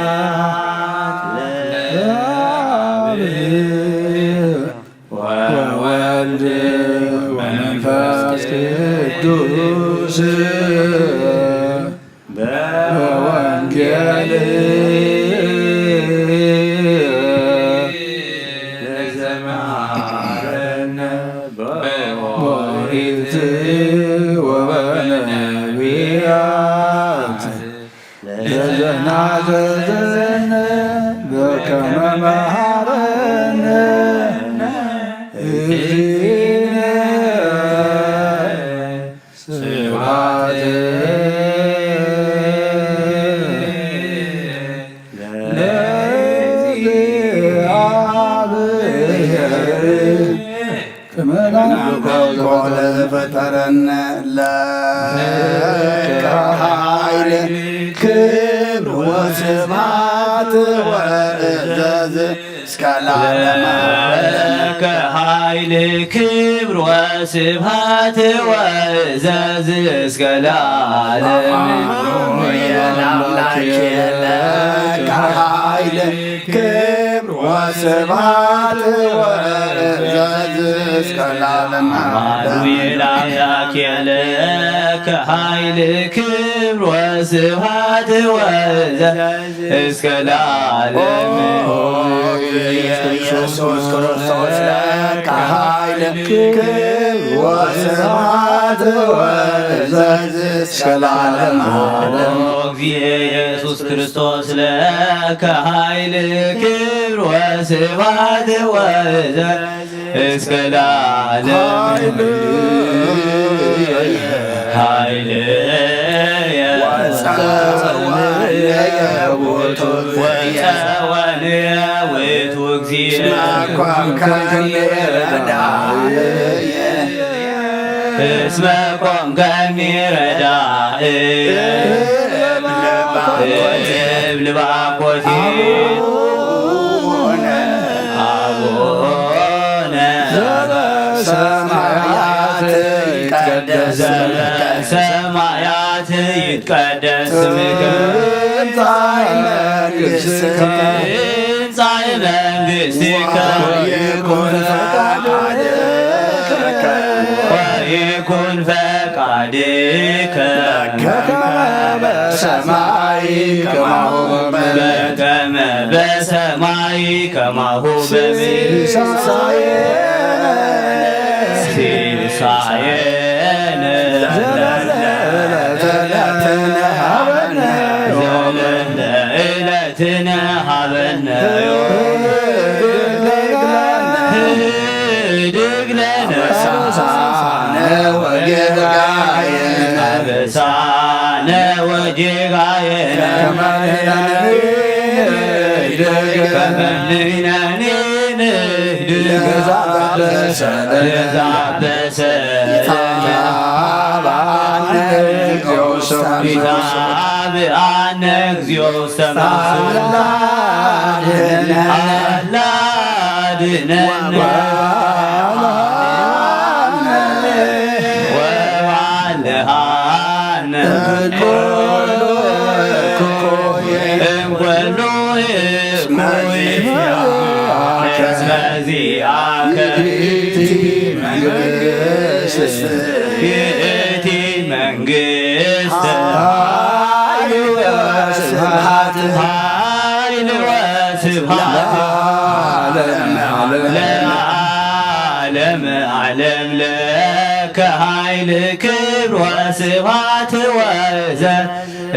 ስብሐት ለአብ ወወልድ ወመንፈስ ቅዱስ በወንጌል ለዘመሃረነ በኦሪት ወበነቢያት ለዘናዘዘነ በከመ መሃረነ እግዚእነ ስብሐት ለእግዚአብሔር። ኮነ ዝፈጠረነ ለከ ኃይል ክብር ወስብሐት ወእዘዝ እስከ ለዓለመ ዓለም። ለከ ኃይል ክብር ወስብሐት ወእዘዝ እስከ ለዓለመ ዓለም። አሜን። አምላኬ ለከ ኃይል ክብር ወስብሐት ወእዘዝ እስከ ለዓለመ ዓለም። አሜን። አምላኬ ለከ ኃይል ክብር ወስብሐት ወእዘዝ እስከ ለዓለም። ኦ ኢየሱስ ክርስቶስ ለከ ኃይል ክብር ወስብሐት ወእዘዝ እስከ ለዓለመ ዓለም። ኦ ኢየሱስ ክርስቶስ ለከ ኃይል ክብር ወስብሐት ወእዘዝ እስከ ለዓለም። ኃይልየ ወጸወንየ ውእቱ ወጸወንየ ውእቱ እግዚእ። እስመ ኮንከኒ ረዳእየ። እስመ ኮንከኒ ረዳእየ። እብል ባኮቴ። አቡነ አቡነ ዘበሰማያት ይትቀደስ ስምከ። ዘበሰማያት ይትቀደስ ስምከ። ትምጻእ መንግሥትከ። ትምጻእ መንግሥትከ። ወይኩን ፈቃድከ። ወይኩን ፈቃድከ። በከመ በሰማይ ከማሁ በምድር። በከመ በሰማይ ከማሁ በምድር። ሲሳየነ ሲሳየነ ዘለለ ዕለትነ ሀበነ ዘለለ ዕለትነ ሀበነ ህድግ ለነ። አበሳነ ወጌጋየነ። አበሳነ ወጌጋየነ። ከመ ንሕነኒ ንህድግ። ከመ ንሕነኒ ንህድግ። ለዘአበሰ። ለዘአበሰ። ኢታብአነ እግዚኦ ውስተ መንሱት። ኢታብአነ እግዚኦ ውስተ መንሱት። ሳላ አድነነ። ሳላ አድነነ። ወአልሃነ። ወአልሃነ። እምኩሉ እኩይ። እምኩሉ እኩይ። እስመ ዚአከ። እስመ ዚአከ። ይእቲ መንግሥት። ይእቲ መንግሥት። ኃይል ወስብሐት። ኃይል ወስብሐት። ለዓለመ ዓለም። ለዓለመ ዓለም ለከ ኃይል ክብር ወስብሐት ወእዘዝ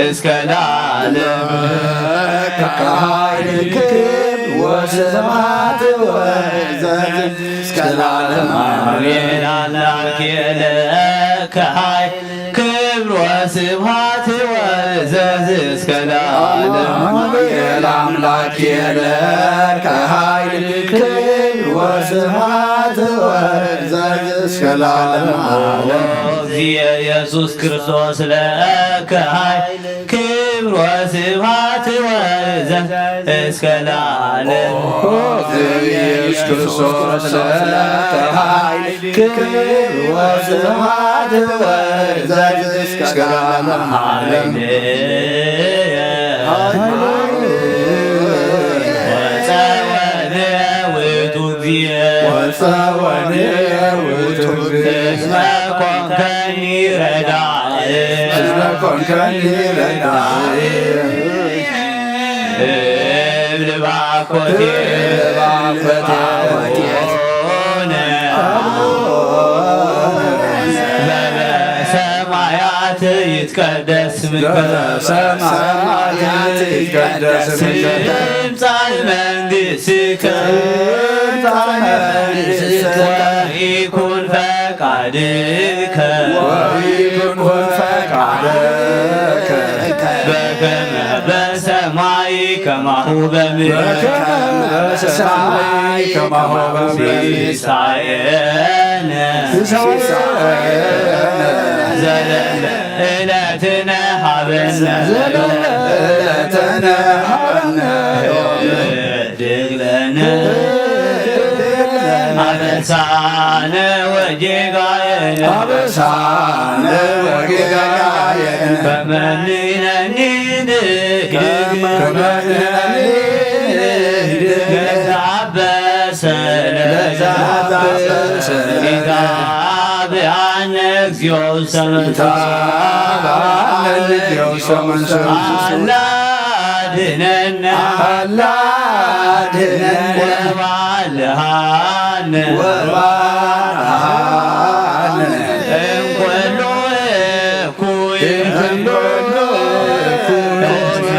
እስከ ለዓለም። ለከ ኃይል ክብር ወስብሐት ወእዘዝ እስከ ለዓለም። አሜን። አምላኬ ለከ ኃይል ክብር ወስብሐት ወእዘዝ እስከ ለዓለም። አሜን። አምላኬ ለከ ኃይል ክብር ወስብሐት ወእዘዝ እስከ ለዓለም። እግዚእ ኢየሱስ ክርስቶስ ለከ ኃይል ክብር ወስብሐት ወእዘዝ እስከ ለዓለም። ኦ ኢየሱስ ክርስቶስ ለከ ኃይል ክብር ወስብሐት ወእዘዝ እስከ ለዓለም። ሃሌሉያ። ወጸወነ ውእቱ እግዚእ። ወጸወነ ውእቱ እግዚእ። እስመ ኮንከኒ ረዳእ። እስመ ኮንከኒ ረዳእ። እብል ባኮቴ። እብል ባኮቴ። አቡነ። ዘበሰማያት ይትቀደስ ስምከ። ዘበሰማያት ይትቀደስ ስምከ። ትምጻእ መንግሥትከ። ትምጻእ መንግሥትከ። ወይኩን ፈቃድከ። ወይኩን ፈቃድከ። በከመ በሰማይ ከማሁ በምድር። በከመ በሰማይ ከማሁ በምድር። ሲሳየነ ዘለለ ዕለትነ ሃበነ ዘለለ ዕለትነ ሃበነ ዮም። ድግለነ አበሳነ ወጌጋየነ አበሳነ ወጌጋየነ ከመንነኒ ንህድግ ከመንነኒ ንህድግ ለዘአበሰ ለዘአበሰ ይትባአነ እግዚኦ ውስተ መንሱት ይትባአነ እግዚኦ ውስተ መንሱት አላ ድነነ አላ ድነነ ወባልሃነ ወባልሃነ እምኩሉ እኩይ እምኩሉ እኩይ እስመ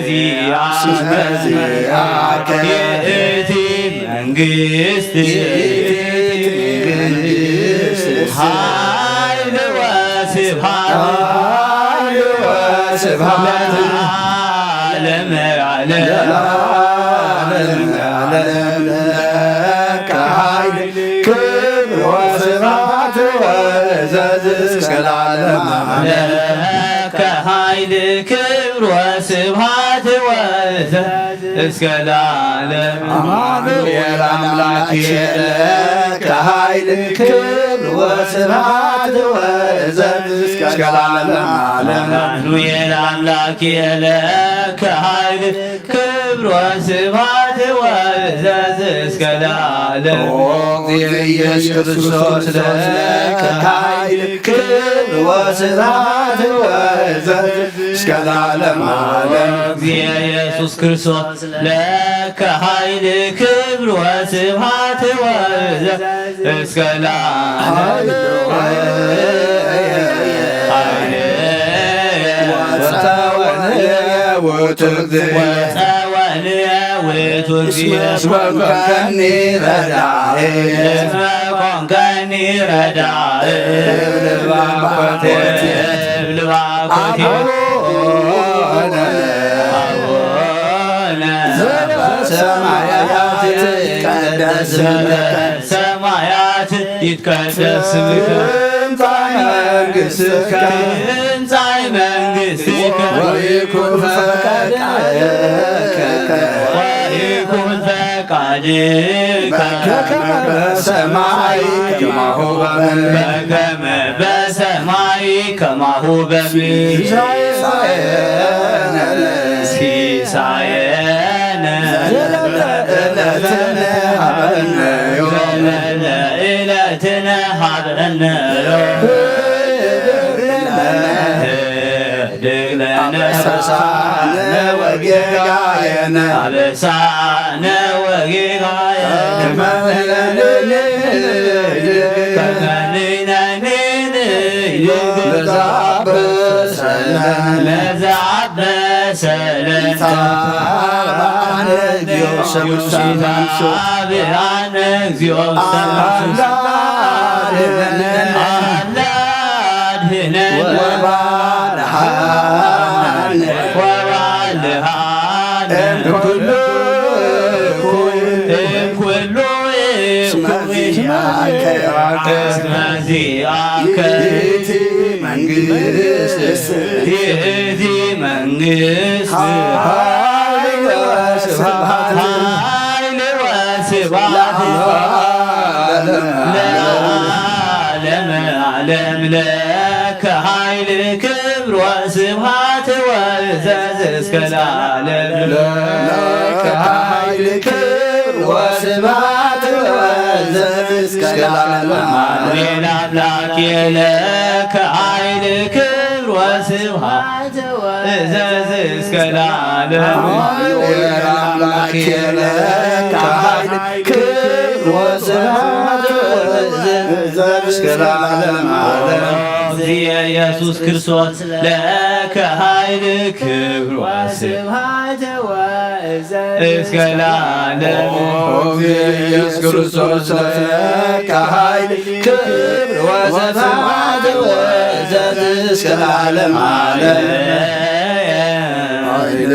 ዚአከ እስመ ዚአከ ይእቲ መንግስት ይእቲ መንግስት ኃይል ወስብሐት ኃይል ወስብሐት ለዓለመ ዓለም ለዓለመ ዓለም ለከ ኃይል ክብር ወስብሐት ወእዘዝ እስከ ለዓለመ ዓለም ለከ ኃይል ክብር ወስብሐት ወእዘዝ እስከ ለዓለም አማኑኤል አምላክ ለከ ኃይል ክብር ወስብሐት ወእዘዝ እስከ ለዓለመ ዓለም አማኑኤል አምላክ ለከ ኃይል ክብር ወስብሐት ወእዘዝ እስከ ለዓለም ኦ እግዚእ ኢየሱስ ክርስቶስ ለከ ኃይል ክብር ወስብሐት ወእዘዝ እስከ ለዓለመ ዓለም እግዚእ ኢየሱስ ክርስቶስ ለከ ኃይል ክብር ወስብሐት ወእዘዝ እስከ ለዓለም ኃይል ወጸወነ ውእቱ እግዚእ ወጸወነ ውእቱ እግዚእ እስመ ኮንከኒ ረዳኤ እስመ ኮንከኒ ረዳኤ እብል ባኮቴ እብል ባኮቴ አቡነ አቡነ ዘበሰማያት ይትቀደስ ስምከ ሰማያት ይትቀደስ ስምከ ትምጻእ መንግሥትከ ትምጻእ መንግሥትከ ወይኩን ፈቃድከ ወይኩን ፈቃድከ በከመ በሰማይ ከማሁ በምድር በከመ በሰማይ ከማሁ በምድር ሲሳየነ ሲሳየነ ዘለለ ዕለትነ ሀበነ ዮም ዘለለ ዕለትነ ሀበነ ዮም ህድግ ለነ አበሳነ ወጌጋየነ አበሳነ ወጌጋየነ ከመ ንሕነኒ ንህድግ ከመ ንሕነኒ ንህድግ ለዘአበሰ ለነ ለዘአበሰ ለነ ይትባአነ እግዚኦ ውስተ መንሱት ይትባአነ እግዚኦ ውስተ መንሱት አላ አድህነነ አላ አድህነነ ወባልሃነ ወባልሃነ እምኩሉ እኩይ እምኩሉ እስመ እኩይ ዚአከ እስመ ዚአከ ይእቲ መንግስት ይእቲ መንግስት ኃይል ወስብሐት ኃይል ወስብሐት ለዓለመ ለዓለመ ዓለም ለከ ኃይል ክብር ወስብሐት ወእዘዝ እስከ ለዓለም ለከ ኃይል ክብር ወስብሐት ወእዘዝ እስከ ለዓለም አሜን። አምላክ ለከ ኃይል ክብር ወስብሐት እዘዝ እስከ ለዓለም አሜን። አምላክ ለከ ኃይል ክብር ወስብሐት ወእዘዝ እስከ ለዓለም ዓለም። ኢየሱስ ክርስቶስ ለከ ኃይል ክብር ወስብሐት እስከ ለዓለም። ኦ ኢየሱስ ክርስቶስ ለከ ኃይል ክብር ወስብሐት ወእዘዝ እስከ ለዓለም ዓለም። ኃይለ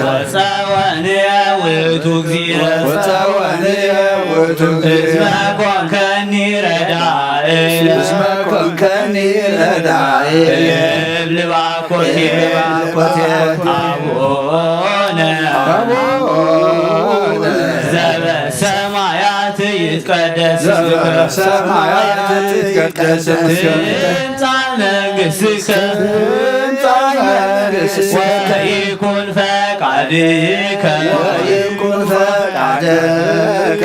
ወጸወንየ ውእቱ እግዚእ ወጸወንየ ውእቱ እግዚእ እስመ ኮንከ እስመ ኮንከኒ ረዳኢ። እብል ባኮቴ፣ እብል ባኮቴ፣ አቡነ፣ አቡነ፣ ዘበሰማያት ይትቀደስ ስምከ፣ ዘበሰማያት ይትቀደስ ስምከ፣ ትምጻእ መንግሥትከ፣ ትምጻእ መንግሥትከ፣ ወይኩን ፈቃድከ፣ ወይኩን ፈቃድከ፣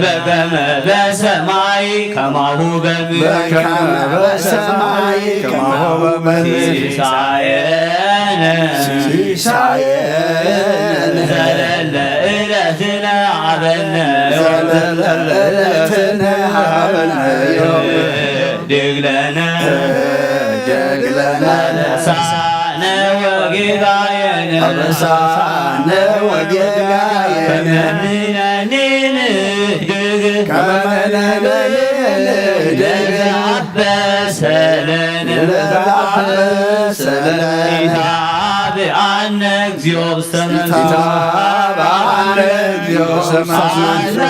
በከመ በሰማይ ከማሁ በምድር። በከመ በሰማይ ከማሁ በምድር። ሲሳየነ ሲሳየነ ዘለለ ዕለትነ ሀበነ ዮም። ዘለለ ዕለትነ ሀበነ ዮም። ድግለነ ድግለነ አበሳነ ወጌጋየነ አበሳነ ወጌጋየነ ከመ ንሕነኒ ንህድግ ከመ ንሕነኒ ንህድግ ለዘአበሰ ለነ ለዘአበሰ ለነ ኢታብአነ እግዚኦ ውስተ መንሱት ኢታብአነ እግዚኦ ውስተ መንሱት አላ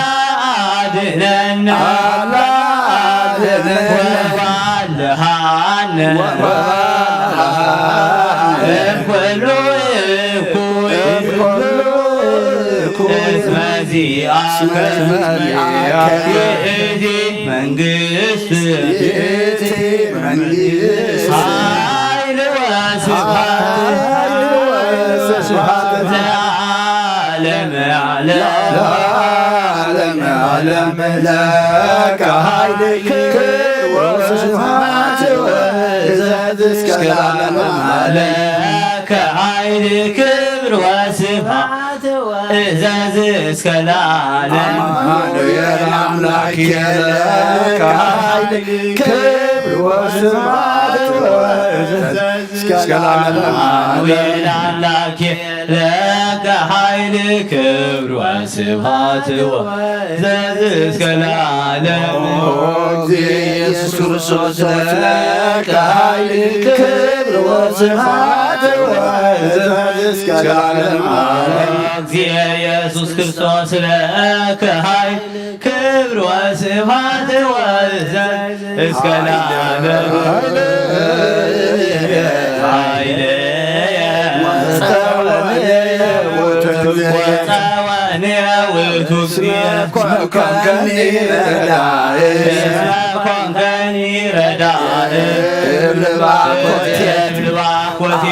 አድነነ አላ አድነነ ወባልሃነ ወባልሃነ እምኩሉ እኩይ እምኩሉ እኩይ እስመ ዚአከ እስመ ዚአከ ይእቲ መንግስት ይእቲ መንግስት ኃይል ወስብሐት ኃይል ወስብሐት ለዓለመ ዓለም ለዓለመ ዓለም ለከ ኃይል ክብር ወስብሐት ወእዘዝ እስከ ለዓለመ ዓለም ለከ ኃይል ክብር ወስብሐት እዘዝ እስከ ለዓለም አማኑኤል አምላክ ለከ ኃይል ክብር ወስብሐት ወእዘዝ እስከ ለዓለም አማኑኤል አምላክ ለከ ኃይል ክብር ወስብሐት ወእዘዝ እስከ ለዓለም እግዚእ ኢየሱስ ክርስቶስ ለከ ኃይል ክብር ወስብሐት ወእዘዝ እስከ ለዓለም አሜን። እግዚእ ኢየሱስ ክርስቶስ ለከ ኃይል ክብር ወስብሐት ወእዘዝ እስከ ለዓለም ኃይልየ ወጸወንየ ውእቱ ወጸወንየ ውእቱ እስመ ኮንከኒ ረዳኢ እስመ ኮንከኒ ረዳኢ እብል ባኮቴ እብል ባኮቴ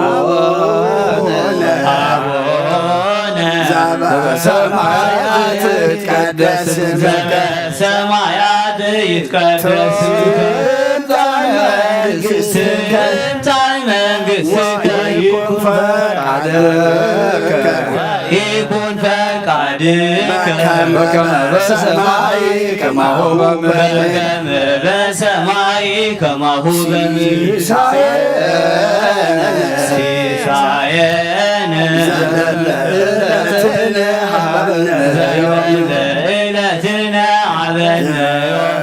አቡነ አቡነ ዘበሰማያት ይትቀደስ ስምከ ሰማያት ይትቀደስ ስምከ ትምጻእ መንግሥትከ ትምጻእ መንግሥትከ ወይኩን ፈቃድከ ይኩን ፈቃድከ በከመ በሰማይ ከማሁ በምድር በከመ በሰማይ ከማሁ በምድር ሲሳየነ ሲሳየነ ዘለለ ዕለትነ ሀበነ ዮም ዘለለ ዕለትነ ሀበነ ዮም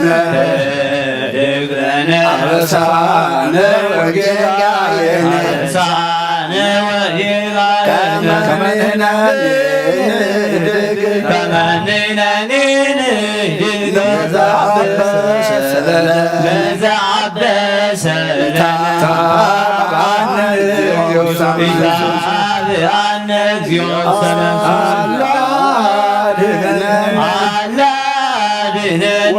ህድግ ለነ አበሳነ ወጌጋየነ አበሳነ ወጌጋየነ ከመ ንሕነኒ ንህድግ ከመ ንሕነኒ ንህድግ ለዘአበሰ ለነ ለዘአበሰ ለነ ኢታብአነ እግዚኦ ውስተ መንሱት ኢታብአነ እግዚኦ ውስተ መንሱት አላ አድነን አላ አድነን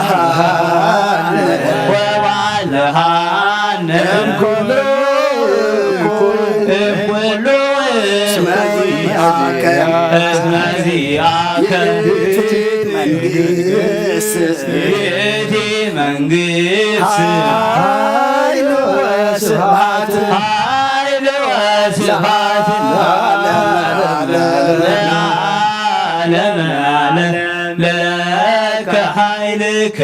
ወባልሃነ ወባልሃነ እምኩሉ እኩይ እምኩሉ እስመ ዚአከ እስመ ዚአከ ይእቲ መንግሥት ይእቲ መንግሥት ኃይል ወስብሐት ኃይል ወስብሐት ለዓለመ ዓለም ለከ ኃይልከ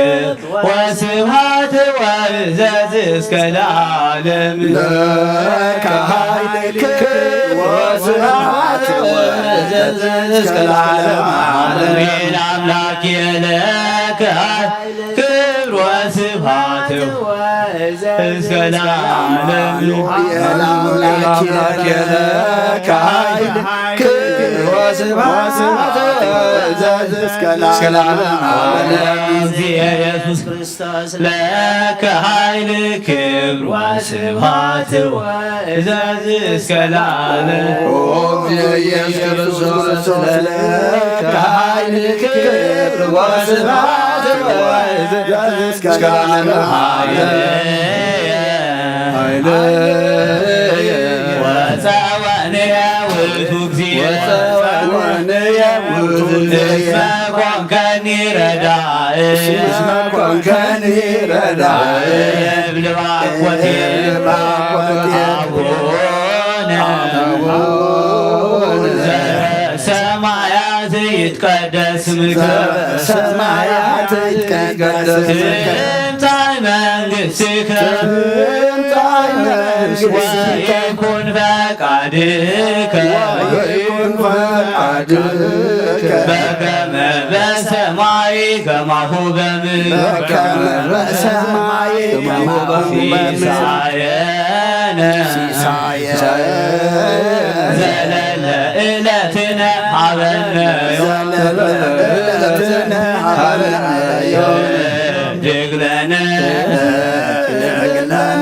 ወስብሐት ወእዘዝ እስከ ለዓለም ለከ ኃይልከ ወስብሐት ወእዘዝ እስከ ለዓለም አሜን። አምላኬ ለከ ክብር ወስብሐት እስከ ለዓለም አምላኬ ለከ ኃይል ክብር ወስብሐት ወእዘዝ እስከ ለዓለመ ዓለም። ኢየሱስ ክርስቶስ ለከ ኃይል ክብር ወስብሐት ወእዘዝ እስከ ለዓለም። ኦ ኢየሱስ ክርስቶስ ለከ ኃይል ክብር ወስብሐት ወእዘዝ እስከ ለዓለመ ዓለም። ኃይለ ወፀወንየ ውእቱ እግዚእ ወፀወንየ ውእቱ እግዚእ እስመ ኮንከኒ ረዳእ እስመ ኮንከኒ ረዳእ እብል ባኮቴ እብል ባኮቴ አቡነ አቡነ ዘበሰማያት ይትቀደስ ስምከ ዘበሰማያት ይትቀደስ ስምከ ትምጻእ መንግሥትከ ትምጻእ መንግሥትከ ወይኩን ፈቃድከ ወይኩን ፈቃድከ በከመ በሰማይ ከማሁ በምድር በከመ በሰማይ ከማሁ በምድር ሲሳየነ ሲሳየነ ዘለለ ዕለትነ ሀበነ ዘለለ ዕለትነ ሀበነ ዮም። ድግለነ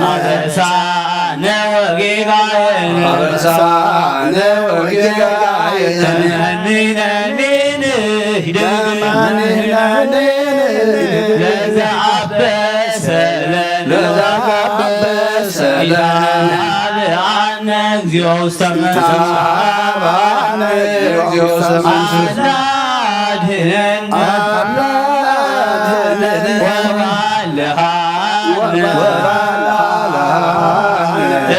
አበሳነ ወጌጋየነ አበሳነ ወጌጋየነ ነኒነኒን ደማኒነኒን ለዘአበሰ ለነ ለዘአበሰ ለነ አብአነ እግዚኦ ውስተ መንሱት አብአነ እግዚኦ ውስተ መንሱት አድነን አድነን ወባልሃነ ወባልሃነ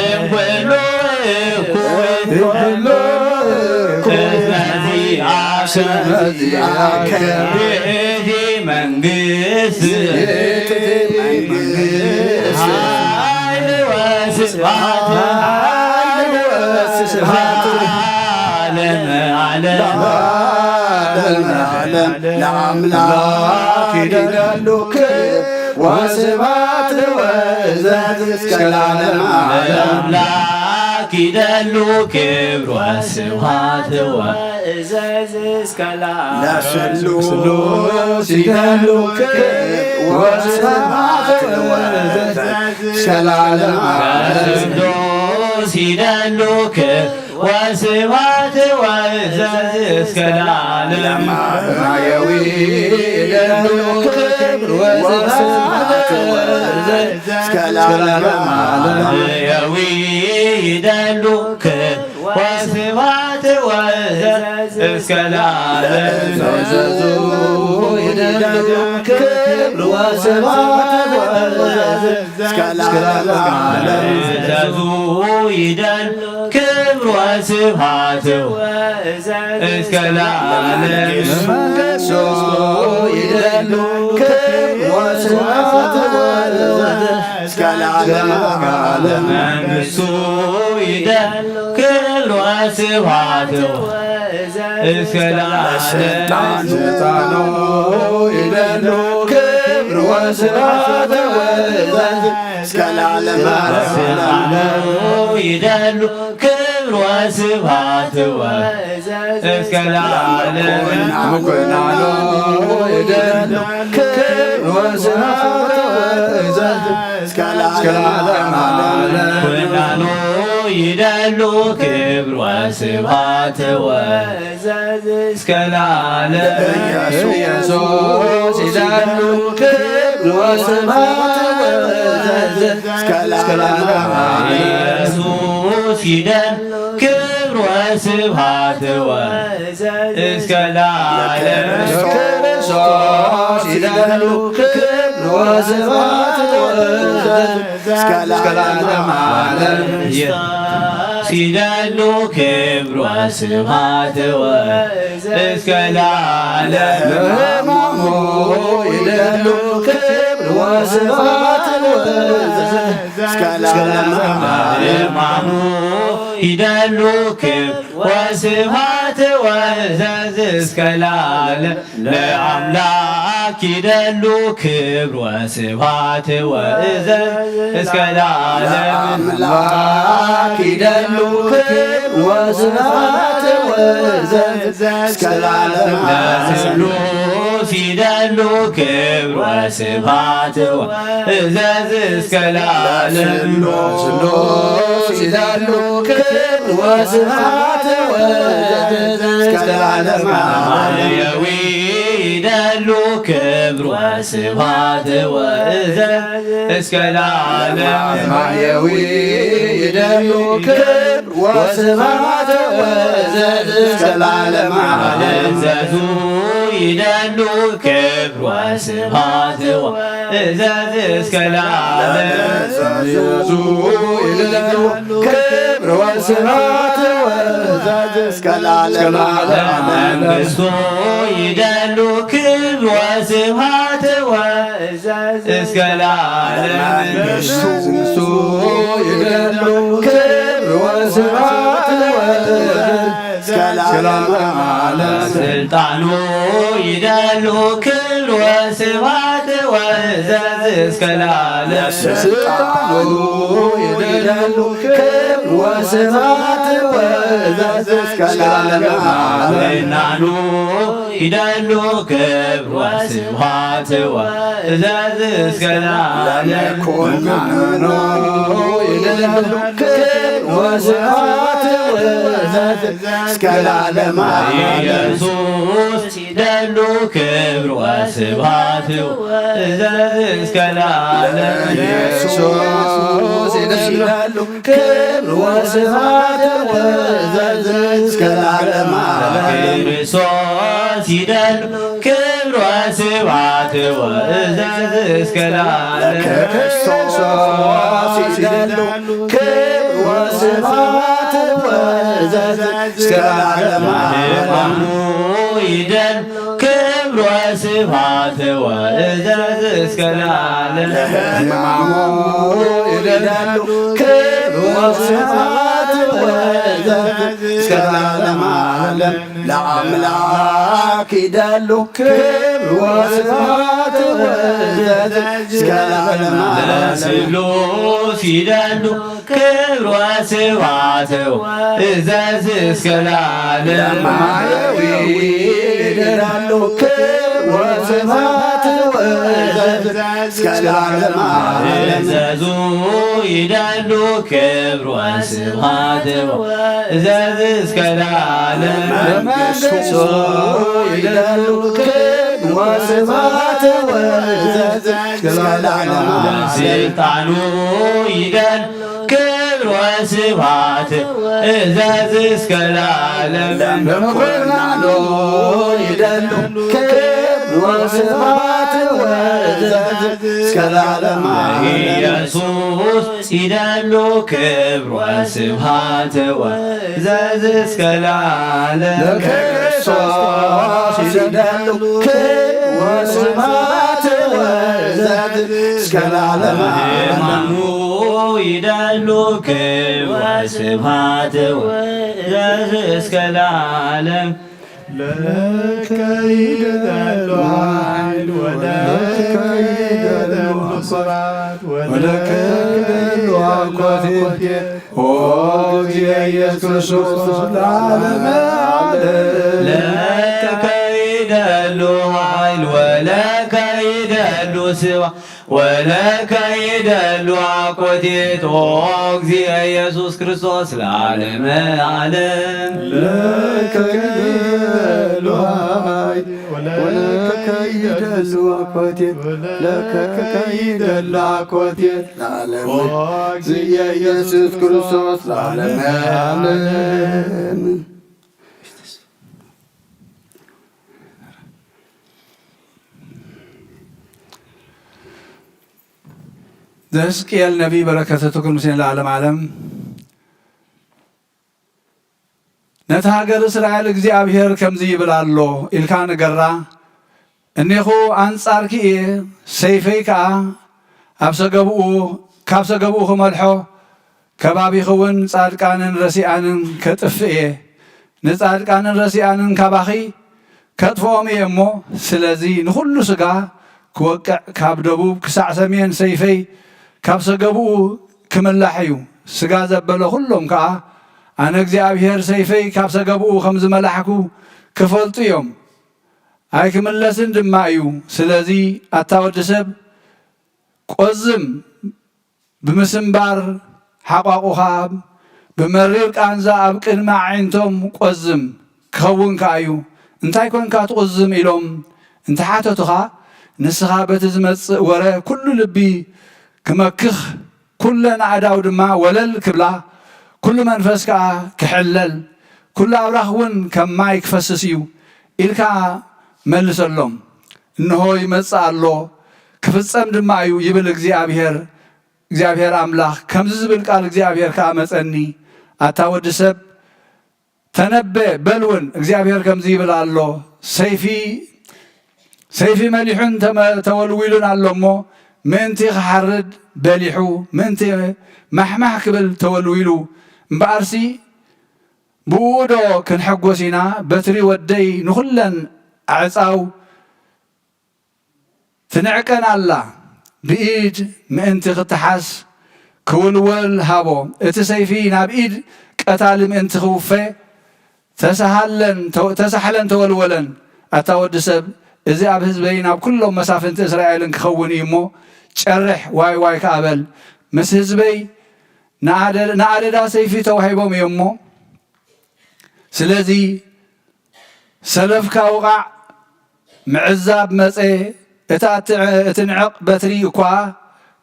እምኩሉ እኩይ እምኩሉ እኩይ እስመ ዚአከ እስመ ዚአከ ይእቲ መንግስት ይእቲ መንግስት ኃይል ወስብሐት ኃይል ወስብሐት ለዓለመ ዓለም ለዓለመ ዓለም ለአምላክ ይደሉ ክብር ወስብሐት ወእዘዝ እስከ ለዓለመ ዓለም። ለአምላክ ይደሉ ክብር ወስብሐት ወእዘዝ እስከ ለዓለም። ለስሉስ ይደሉ ክብር ወስብሐት ወእዘዝ እስከ ለዓለመ ዓለም። ለስሉስ ይደሉ ክብር ወስብሐት ወእዘዝ እስከ ለዓለም። ለማህያዊ ይደሉ ክብር ወስብሐት ወእዘዝ እስከ ለዓለመ ዓለም። ለማህያዊ ይደሉ ክብር ወስብሐት ወእዘዝ እስከ ለዓለም። ለእዘዙ ይደሉ ክብር ወስብሐት ወእዘዝ እስከ ለዓለመ ዓለም። ለእዘዙ ይደሉ ክብር ወስብሐት እስከ ለዓለም። መንግሥቱ ይደሉ ክብር ወስብሐት እስከ ለዓለመ ዓለም። መንግሥቱ ይደሉ ክብር ወስብሐት እስከ ለዓለም። ስልጣን ስልጣኑ ይደሉ ክብር ወስብሐት እስከ ለዓለመ ዓለም። ይደሉ ክብር ወስብሐት ወእዘዝ እስከ ለዓለም። ምኩናኑ ይደሉ ክብር ወስብሐት ወእዘዝ እስከ ለዓለመ ዓለም። ምኩናኑ ይደሉ ክብር ወስብሐት ወእዘዝ እስከ ለዓለም። ኢየሱስ ይደሉ ክብር ወስብሐት ወእዘዝ እስከ ለዓለመ ዓለም። ኢየሱስ ይደሉ ክብር ወስብሐት ወእዘዝ እስከ ለዓለም። ክርስቶስ ይደሉ ክብር ወስብሐት ወእዘዝ እስከ ለዓለመ ዓለም። ሲደሉ ክብር ወስብሐት ወእዘዝ እስከ ለዓለም። ለሕማሙ ይደሉ ክብር ወስብሐት ወእዘዝ እስከ ለዓለመ ዓለም። ለሕማሙ ይደሉ ክብር ወስብሐት ወእዘዝ እስከ ለዓለም ለአምላክ ይደሉ ክብር ወስብሐት ወእዘዝ እስከ ለዓለም። ለአምላክ ይደሉ ክብር ወስብሐት ወእዘዝ እስከ ለዓለም። ለስሉስ ይደሉ ክብር ወስብሐት ወእዘዝ እስከ ለዓለም። ለስሉስ ይደሉ ክብር ወስብሐት ወእዘዝ እስከ ለዓለም። ለማህየዊ ይደሉ ክብር ወስብሐት ወእዘዝ እስከ ለዓለም። ለማህየዊ ይደሉ ክብር ወስብሐት ወእዘዝ እስከ ለዓለም። ለዘዙ ይደሉ ክብር ወስብሐት ወእዘዝ እስከ ለዓለም። ለዘዙ ይደሉ ክብር ወስብሐት ወእዘዝ እስከ ለዓለም። ለመንግስቱ ይደሉ ክብር ወስብሐት ወእዘዝ እስከ ለዓለም። ለመንግስቱ ይደሉ ክብር ወስብሐት ወእዘዝ እስከ ለዓለም። ስልጣኑ ይደሉ ክብር ወስብሐት ወእዘዝ እስከ ለዓለም። ስልጣኑ ይደሉ ክብር ወስብሐት ወእዘዝ እስከ ለዓለም። መናኑ ይደሉ ክብር ወስብሐት ወእዘዝ እስከ ለዓለም። ለመኮንኑ ይደሉ ክብር ወስብሐት ወእዘዝ እስከ ለዓለም። ኢየሱስ ይደሉ ክብር ወስብሐት ወእዘዝ እስከ ለዓለም። ኢየሱስ ይደሉ ክብር ወስብሐት ወእዘዝ እስከ ለዓለም። ክርስቶስ ይደሉ ክብር ወስብሐት ወእዘዝ እስከ ለዓለም። ክርስቶስ ይደሉ ክብር ወስብሐት ወእዘዝ እስከ ለዓለም። ለሕማሙ ይደሉ ክብር ወስብሐት ወእዘዝ እስከ ለዓለም። ለሕማሙ ይደሉ ክብር ወስብሐት ወእዘዝ እስከ ለዓለም። ለአምላክ ይደሉ ክብር ወስብሐት ወእዘዝ እስከ ለዓለም። ለስሉስ ይደሉ ክብር ወስብሐት ወእዘዝ እስከ ለዓለም። ለማህየዊ ይደሉ ክብር ወስብሐት ወእዘዝ እስከ ለዓለም። እዘዙ ይደሉ ክብር ወስብሐት ወእዘዝ እስከ ለዓለም። ለመንግስቱ ይደሉ ክብር ወስብሐት ወእዘዝ እስከ ለዓለም። ለስልጣኑ ይደሉ ክብር ወስብሐት እዘዝ እስከ ለዓለም። ለመኮንኑ ይደሉ ክብር ወስብሐት ወእዘዝ እስከ ለዓለም። ኢየሱስ ይደሉ ክብር ወስብሐት ወእዘዝ እስከ ለዓለም። ለክርስቶስ ይደሉ ክብር ወስብሐት ወእዘዝ እስከ ለዓለም። ለሕማሙ ይደሉ ክብር ወስብሐት ወእዘዝ እስከ ለዓለም። ለከ ይደሉ ኃይል ወለከ ይደሉ ስብሐት ወለከ ይደሉ አኮቴት ኦ እግዚእ ኢየሱስ ክርስቶስ ለዓለመ ዓለም። ለከ ይደሉ ኃይል ወለከ ይደሉ ስብሐት ወለከ ይደሉ አኮቴት ኦ እግዚእ ኢየሱስ ክርስቶስ ለዓለመ ዓለም። ለከ ይደሉ ኃይል ወለከ ይደሉ አኮቴት ለከ ይደሉ አኮቴት ለዓለመ ኦ እግዚእ ኢየሱስ ክርስቶስ ለዓለመ ዓለም። ዘሕዝቅኤል ነቢይ በረከቱ ትኩን ምስሌነ ለዓለም ዓለም። ነታ ሃገር እስራኤል እግዚኣብሔር ከምዚ ይብል ኣሎ ኢልካ ንገራ። እኔኹ ኣንጻርኪ እየ፣ ሰይፈይ ከኣ ኣብ ሰገብኡ፣ ካብ ሰገብኡ ክመልሖ፣ ከባቢኺ እውን ጻድቃንን ረሲኣንን ከጥፍእ እየ። ንጻድቃንን ረሲኣንን ካባኺ፣ ከጥፍኦም እየ እሞ፣ ስለዚ ንኹሉ ስጋ ክወቅዕ፣ ካብ ደቡብ ክሳዕ ሰሜን ሰይፈይ ካብ ሰገብኡ ክምላሕ እዩ። ስጋ ዘበለ ኩሎም ከኣ፣ ኣነ እግዚኣብሄር ሰይፈይ ካብ ሰገብኡ ከም ዝመላሕኩ ክፈልጡ እዮም። ኣይክምለስን ድማ እዩ። ስለዚ ኣታ ወዲ ሰብ፣ ቆዝም፣ ብምስንባር ሓቋቑኻ፣ ብመሪር ቃንዛ ኣብ ቅድሚ ኣዒንቶም ቆዝም፣ ክኸውን ከኣ እዩ። እንታይ ኮንካ ትቑዝም? ኢሎም እንተ ሓተቱኻ፣ ንስኻ በቲ ዝመጽእ ወረ ኩሉ ልቢ ክመክኽ፣ ኩለን ኣእዳው ድማ ወለል ክብላ፣ ኩሉ መንፈስ ከኣ ክሕለል፣ ኩሉ ኣብራኽ እውን ከም ማይ ክፈስስ እዩ ኢልካ መልሰሎም። እንሆ ይመጽእ ኣሎ፣ ክፍጸም ድማ እዩ ይብል እግዚኣብሔር፣ እግዚኣብሔር ኣምላኽ። ከምዚ ዝብል ቃል እግዚኣብሔር ከኣ መጸኒ፣ ኣታ ወዲ ሰብ፣ ተነበ፣ በል እውን፣ እግዚኣብሔር ከምዚ ይብል ኣሎ፣ ሰይፊ፣ ሰይፊ መሊሑን ተመ-፣ ተወልዊሉን ኣሎ እሞ፣ ምእንቲ ክሓርድ በሊሑ፣ ምእንቲ ማሕማሕ ክብል ተወልዊሉ፣ እምበኣርሲ ብእኡ ዶ ክንሕጎስ ኢና? በትሪ ወደይ ንኹለን ኣዕጻው ትንዕቀን ኣላ። ብኢድ ምእንቲ ክትሓዝ ክውልወል ሃቦ። እቲ ሰይፊ ናብ ኢድ ቀታሊ ምእንቲ ክውፈ ተሳሃለን፣ ተሳሕለን ተወልወለን። ኣታ ወዲ ሰብ፣ እዚ ኣብ ህዝበይን ኣብ ኩሎም መሳፍንቲ እስራኤልን ክኸውን እዩ እሞ፣ ጨርሕ፣ ዋይ ዋይ ከኣ በል። ምስ ህዝበይ ንኣደ-፣ ንኣደዳ ሰይፊ ተዋሂቦም እዮም እሞ፣ ስለዚ ሰለፍካ ውቓዕ፣ ምዕዛብ መጸ፣ እታ እትዕ-፣ እትንዕቕ በትሪ እኳ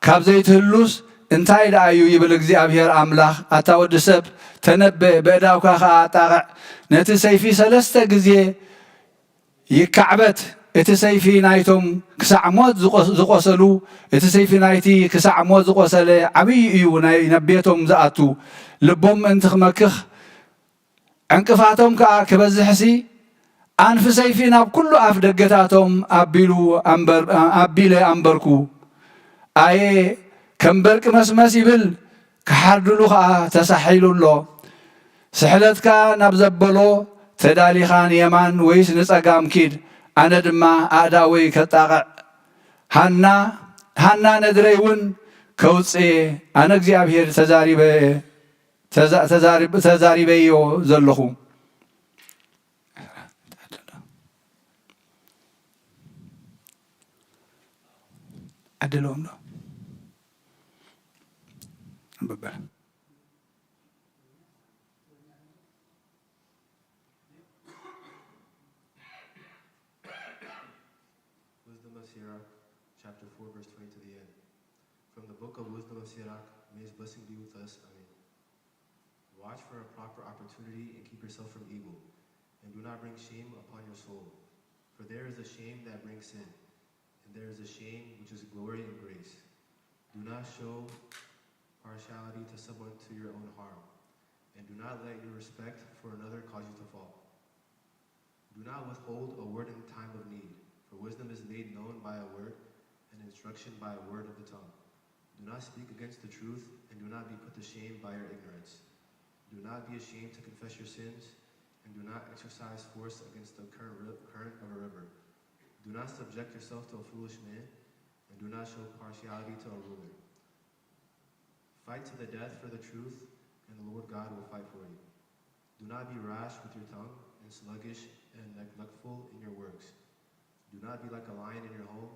ካብ ዘይትህሉስ እንታይ ደኣ እዩ ይብል እግዚኣብሔር ኣምላኽ። ኣታ ወዲ ሰብ፣ ተነበ፣ በእዳውካ ኸኣ ኣጣቕዕ። ነቲ ሰይፊ ሰለስተ ግዜ ይካዕበት። እቲ ሰይፊ ናይቶም ክሳዕ ሞት ዝቖ-፣ ዝቖሰሉ፣ እቲ ሰይፊ ናይቲ ክሳዕ ሞት ዝቖሰለ ዓብዪ እዩ፣ ናይ፣ ናብ ቤቶም ዝኣቱ። ልቦም ምእንቲ ክመክኽ፣ ዕንቅፋቶም ከኣ ክበዝሕሲ፣ ኣንፊ ሰይፊ ናብ ኩሉ ኣፍ ደገታቶም ኣቢሉ ኣንበር-፣ ኣቢለ ኣንበርኩ። ኣየ ከም በርቂ መስመስ ይብል፣ ክሓርድሉ ኸኣ ተሳሒሉ ኣሎ። ስሕለትካ ናብ ዘበሎ ተዳሊኻ ንየማን ወይስ ንጸጋም ኪድ፣ ኣነ ድማ ኣእዳወይ ከጣቕዕ። ሃና፣ ሃና ነድረይ እውን ከውጽእ እየ። ኣነ እግዚኣብሔር ተዛሪበ፣ ተዛ-፣ ተዛሪብ-፣ ተዛሪበዮ ዘለኹ። ዓደለዎም ዶ? ኣንብበ። Wisdom of Sirach, chapter four, verse twenty to the end. From the book of Wisdom of Sirach, may his blessing be with us. Amen. Watch for a proper opportunity and keep yourself from evil, and do not bring shame upon your soul. For there is a shame that brings sin, and there is a shame which is glory and grace. Do not show partiality to someone to your own harm, and do not let your respect for another cause you to fall. Do not withhold a word in time of need, for wisdom is made known by a word, and instruction by a word of the tongue. Do not speak against the truth, and do not be put to shame by your ignorance. Do not be ashamed to confess your sins, and do not exercise force against the current, ri-, current of a river. Do not subject yourself to a foolish man, and do not show partiality to a ruler. Fight to the death for the truth, and the Lord God will fight for you. Do not be rash with your tongue, and sluggish and neglectful in your works. Do not be like a lion in your home,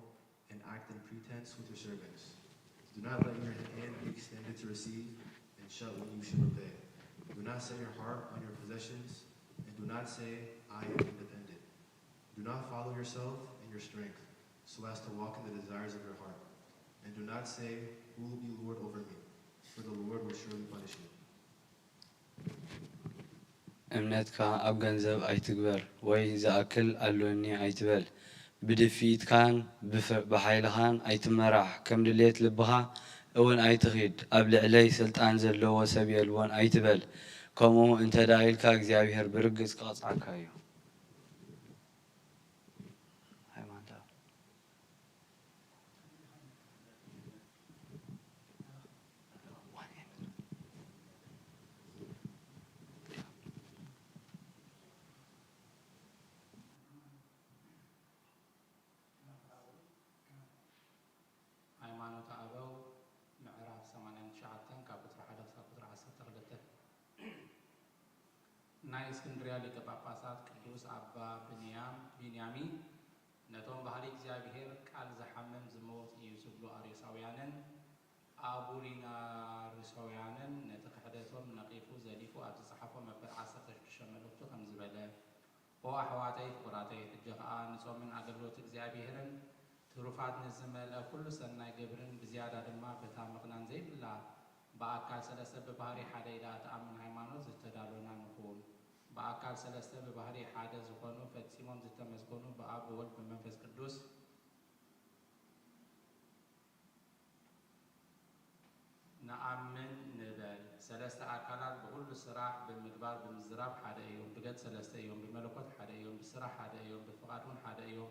and act in pretense with your servants. Do not let your hand be extended to receive, and shut when you should repay. Do not set your heart on your possessions, and do not say, "I am independent." Do not follow yourself and your strength, so as to walk in the desires of your heart. And do not say, "Who will be Lord over me?" For the Lord will surely punish you. እምነትካ ኣብ ገንዘብ ኣይትግበር፣ ወይ "ዝኣክል ኣሎኒ" ኣይትበል። ብድፍኢትካን ብፍ-፣ ብሓይልኻን ኣይትመራሕ፣ ከም ድሌት ልብኻ እውን ኣይትኺድ። "ኣብ ልዕለይ ስልጣን ዘለዎ ሰብ የልቦን" ኣይትበል። ከምኡ እንተ ደኣ ኢልካ፣ እግዚኣብሄር ብርግጽ ክቐጽዓካ እዩ። ሃይማኖታዊ። እስክንድርያ ሊቀ ጳጳሳት ቅዱስ ኣባ ብንያም ቢንያሚ ነቶም ባህሪ እግዚኣብሔር ቃል ዝሓምም ዝመውት እዩ ዝብሉ ኣርዮሳውያንን ኣቡሊናርዮሳውያንን ነቲ ክሕደቶም ነቒፉ ዘሊፉ ኣብ ዝጸሓፎ መበል ዓሰርተ ሽዱሽተ መልእኽቱ ከምዚ በለ። ኦ ኣሕዋተይ ፍቁራተይ፣ ሕጂ ኸኣ ንጾምን ኣገልግሎት እግዚኣብሔርን ትሩፋት ንዝመልአ ኩሉ ሰናይ ግብርን ብዝያዳ ድማ በታ ምቕናን ዘይብላ ብኣካል ሰለስተ ብባህሪ ሓደ ኢላ እትኣምን ሃይማኖት ዝተዳሎና ንኹን። ብኣካል ሰለስተ ብባህሪ ሓደ ዝኾኑ ፈጺሞም ዝተመስገኑ ብኣብ ብወልድ ብመንፈስ ቅዱስ ንኣምን ንበል። ሰለስተ ኣካላት ብኹሉ ስራሕ፣ ብምግባር፣ ብምዝራብ ሓደ እዮም። ብገጽ ሰለስተ እዮም፣ ብመለኮት ሓደ እዮም፣ ብስራሕ ሓደ እዮም፣ ብፍቓድ እውን ሓደ እዮም።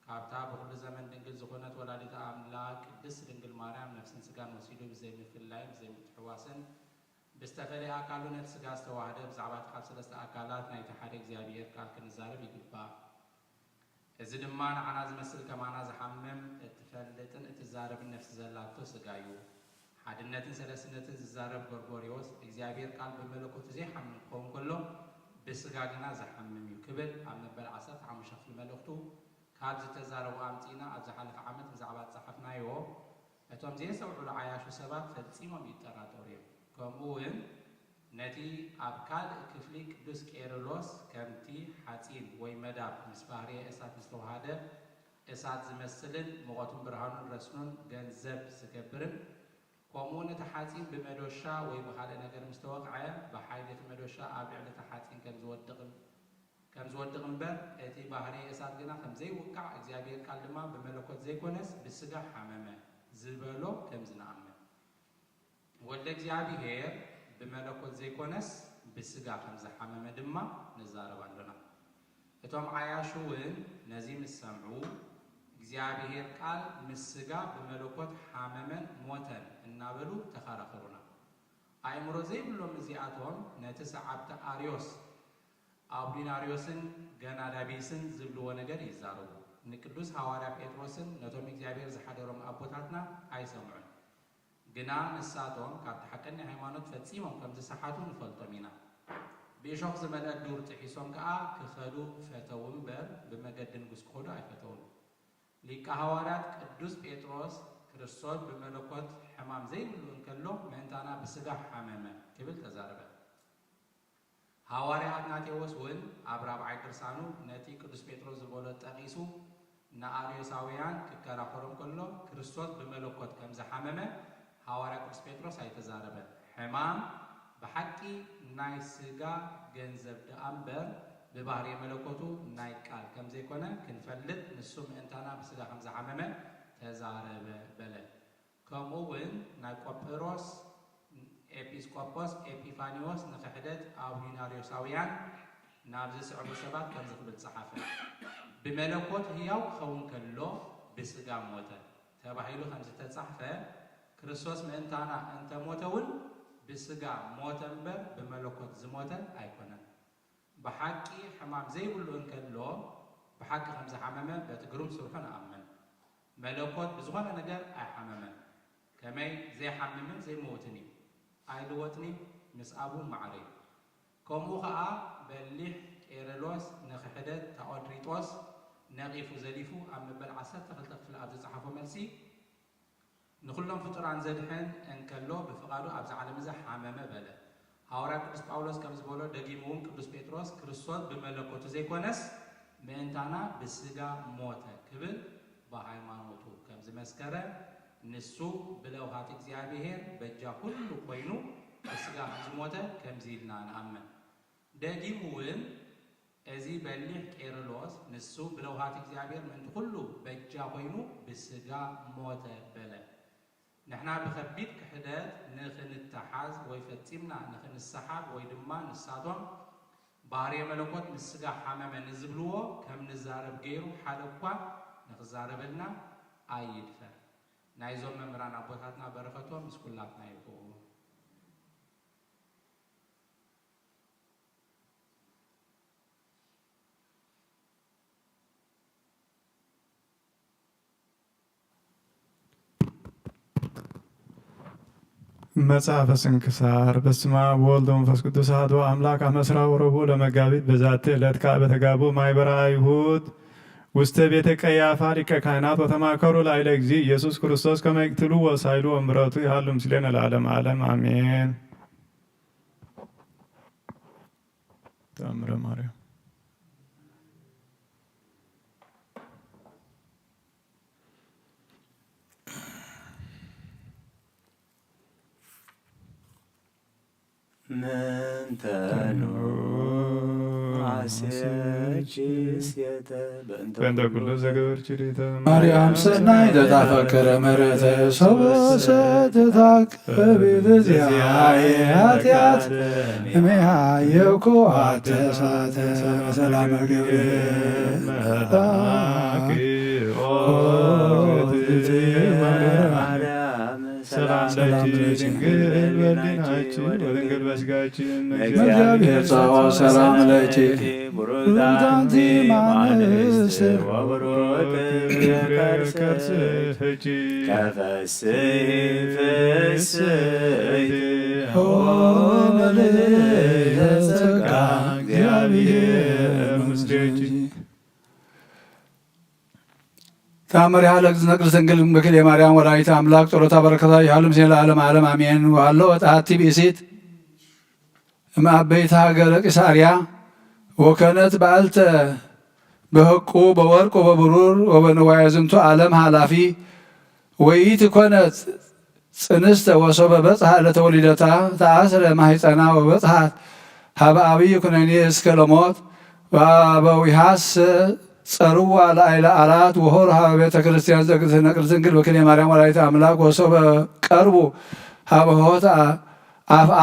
ካብታ ብኹሉ ዘመን ድንግል ዝኾነት ወላዲተ ኣምላክ ቅድስት ድንግል ማርያም ነፍስን ስጋን ወሲዱ ብዘይምፍላይን ብዘይምትሕዋስን ብዝተፈለየ ኣካሉ ነቲ ስጋ ዝተዋህደ ብዛዕባ እቲ ካብ ሰለስተ ኣካላት ናይቲ ሓደ እግዚኣብሔር ቃል ክንዛረብ ይግባእ። እዚ ድማ ንዓና ዝመስል ከማና ዝሓምም እትፈልጥን እትዛረብን ነፍሲ ዘላቶ ስጋ እዩ። ሓድነትን ሰለስትነትን ዝዛረብ ጎርጎርዮስ እግዚኣብሔር ቃል ብመለኮቱ ዘይሓምም ክኸውን ከሎ ብስጋ ግና ዝሓምም እዩ ክብል ኣብ መበል ዓሰርተ ሓሙሽተ ክፍሊ መልእኽቱ ካብ ዝተዛረቡ ኣምጺእና ኣብ ዝሓለፈ ዓመት ብዛዕባ ዝጸሓፍናዮ እቶም ዘየስተውዕሉ ዓያሹ ሰባት ፈጺሞም ይጠራጠሩ እዮም። ከምኡ እውን ነቲ ኣብ ካልእ ክፍሊ ቅዱስ ቄርሎስ ከምቲ ሓጺን ወይ መዳብ ምስ ባህርየ እሳት ዝተዋሃደ እሳት ዝመስልን ሙቐቱን ብርሃኑን ረስኑን ገንዘብ ዝገብርን ከምኡ እውን እቲ ሓጺን ብመዶሻ ወይ ብኻልእ ነገር ምስ ተወቕዐ ብሓይሊ እቲ መዶሻ ኣብ ልዕሊ እቲ ሓጺን ከም ዝወድቕ ከም ዝወድቕ እምበር እቲ ባህርየ እሳት ግና ከም ዘይውቃዕ እግዚኣብሔር ቃል ድማ ብመለኮት ዘይኮነስ ብስጋ ሓመመ ዝበሎ ከምዚ ንኣምን። ወልደ እግዚኣብሔር ብመለኮት ዘይኮነስ ብስጋ ከም ዝሓመመ ድማ ንዛረብ ኣሎና። እቶም ዓያሹ እውን ነዚ ምስ ሰምዑ እግዚኣብሔር ቃል ምስ ስጋ ብመለኮት ሓመመን ሞተን እናበሉ ተኸራኸሩና። ኣእምሮ ዘይብሎም እዚኣቶም ነቲ ሰዓብቲ ኣርዮስ ኣውዲናርዮስን ገናዳቢስን ዝብልዎ ነገር ይዛረቡ። ንቅዱስ ሃዋርያ ጴጥሮስን ነቶም እግዚኣብሔር ዝሓደሮም ኣቦታትና ኣይሰምዑን። ግና ንሳቶም ካብቲ ሓቀኛ ሃይማኖት ፈጺሞም ከም ዝሰሓቱ ንፈልጦም ኢና። ብእሾኽ ዝመልአ ዱር ጥሒሶም ከኣ ክኸዱ ፈተዉ እምበር ብመገዲ ንጉስ ክኸዱ ኣይፈተዉን። ሊቀ ሃዋርያት ቅዱስ ጴጥሮስ ክርስቶስ ብመለኮት ሕማም ዘይብሉ እንከሎ ምእንታና ብስጋ ሓመመ ክብል ተዛረበ። ሃዋርያ ኣትናቴዎስ እውን ኣብ ራብዓይ ድርሳኑ ነቲ ቅዱስ ጴጥሮስ ዝበሎ ጠቒሱ ንኣርዮሳውያን ክከራኸሮም ከሎ ክርስቶስ ብመለኮት ከም ዝሓመመ ሃዋርያ ቅዱስ ጴጥሮስ ኣይተዛረበን። ሕማም ብሓቂ ናይ ስጋ ገንዘብ ደኣ እምበር ብባህርየ መለኮቱ ናይ ቃል ከም ዘይኮነ ክንፈልጥ ንሱ ምእንታና ብስጋ ከም ዝሓመመ ተዛረበ በለ። ከምኡ እውን ናይ ቆጵሮስ ኤጲስቆጶስ ኤጲፋንዮስ ንክሕደት ኣውዲናርዮሳውያን ናብ ዝስዕቡ ሰባት ከምዚ ክብል ጸሓፈ። ብመለኮት ህያው ክኸውን ከሎ ብስጋ ሞተ ተባሂሉ ከም ዝተጻሕፈ ክርስቶስ ምእንታና እንተ ሞተ እውን ብስጋ ሞተ እምበር ብመለኮት ዝሞተ ኣይኮነን። ብሓቂ ሕማም ዘይብሉ እንከሎ ብሓቂ ከም ዝሓመመ በቲ ግሩም ስርሑ ንኣምን። መለኮት ብዝኾነ ነገር ኣይሓመመን። ከመይ ዘይሓምምን ዘይመውትን እዩ። ኣይልወጥን እዩ፣ ምስ ኣቡ ማዕረ እዩ። ከምኡ ኸኣ በሊሕ ቄርሎስ ንክሕደት ታኦድሪጦስ ነቒፉ ዘሊፉ ኣብ መበል ዓሰርተ ክልተ ክፍሊ ኣብ ዝጸሓፎ መልሲ ንኹሎም ፍጡራን ዘድሕን እንከሎ ብፍቓዱ ኣብዚ ዓለም እዚ ሓመመ በለ። ሃዋርያ ቅዱስ ጳውሎስ ከም ዝበሎ ደጊሙ እውን ቅዱስ ጴጥሮስ ክርስቶስ ብመለኮቱ ዘይኮነስ ምእንታና ብስጋ ሞተ ክብል ብሃይማኖቱ ከም ዝመስከረ ንሱ ብለውሃት እግዚኣብሔር በጃ ኩሉ ኮይኑ ብስጋ ከም ዝሞተ ከምዚ ኢልና ንኣምን። ደጊሙ እውን እዚ በሊሕ ቄርሎስ ንሱ ብለውሃት እግዚኣብሔር ምእንቲ ኩሉ በጃ ኮይኑ ብስጋ ሞተ በለ። ንሕና ብኸቢድ ክሕደት ንኽንተሓዝ ወይ ፈጺምና ንኽንሰሓብ ወይ ድማ ንሳቶም ባህርየ መለኮት ምስ ስጋ ሓመመ ንዝብልዎ ከም ንዛረብ ገይሩ ሓደ እኳ ንኽዛረበልና ኣይድፈር። ናይዞም መምህራን ኣቦታትና በረኸቶም ምስ ኩላትና ይኹን። መጽሐፈ ስንክሳር። በስመ አብ ወወልድ ወመንፈስ ቅዱስ አሐዱ አምላክ። አመ ዕስራ ወረቡዕ ለመጋቢት በዛቲ ዕለት ከአ በተጋቡ ማይበረ አይሁድ ውስተ ቤተ ቀያፋ ሊቀ ካህናት ወተማከሩ ላዕለ እግዚእ ኢየሱስ ክርስቶስ ከመ ይቅትልዎ ሳይሉ ወምሕረቱ ይሃሉ ምስሌነ ለዓለመ ዓለም አሜን። ተአምረ ማርያም። ምንተኑ አስያችስ የተ በእንተ በእንተ ኩሉ ኩሉ ዘገበርኪ ዲተ ማርያም ሰናይ ዘታፈቅረ ምሕረተ ሰበሰ ዘታቀቢ ዚአየ ኃጢአት እሜሃየኩ አተሳተ ሰላም ገብርኤል መጣኪ ኦ እግዝእትየ ማርያም ሰላም ለኪ ድንግል በሊናኪ ወድንግል በስጋኪ እመ እግዚአብሔር ጸባኦት ሰላም ለኪ ብሩክ አንቲ እማንስት ወብሩክ ፍሬ ከርስኪ ተፈስሒ ፍስሕቲ ኦ ምልዕተ ጸጋ እግዚአብሔር ምስሌኪ። ተአምሪሃ ለእግዝእትነ ቅድስት ድንግል በክልኤ ማርያም ወላዲተ አምላክ ጸሎታ በረከታ ይሃሉ ምስሌነ ለዓለመ ዓለም አሜን። ወሀሎ ወተአቲ ብእሲት እምአበይት ሀገረ ቂሳርያ ወከነት በዓልተ በሕቁ በወርቅ ወበብሩር ወበንዋየ ዝንቱ ዓለም ኃላፊ ወይት ኮነት ጽንስተ ወሶበ በጽሐ ለተወሊደታ ተአስረ ማሕፀና ወበጽሐት ሀበ አብይ ኩነኔ እስከ ለሞት ወአበዊሃሰ ጸርዋ ለአይለ አራት ወሆር ሀበ ቤተ ክርስቲያን ዘግዝእነ ቅድስት ድንግል በክልኤ ማርያም ወላዲተ አምላክ ወሶበ ቀርቡ ሀበ ሆታ አፍአ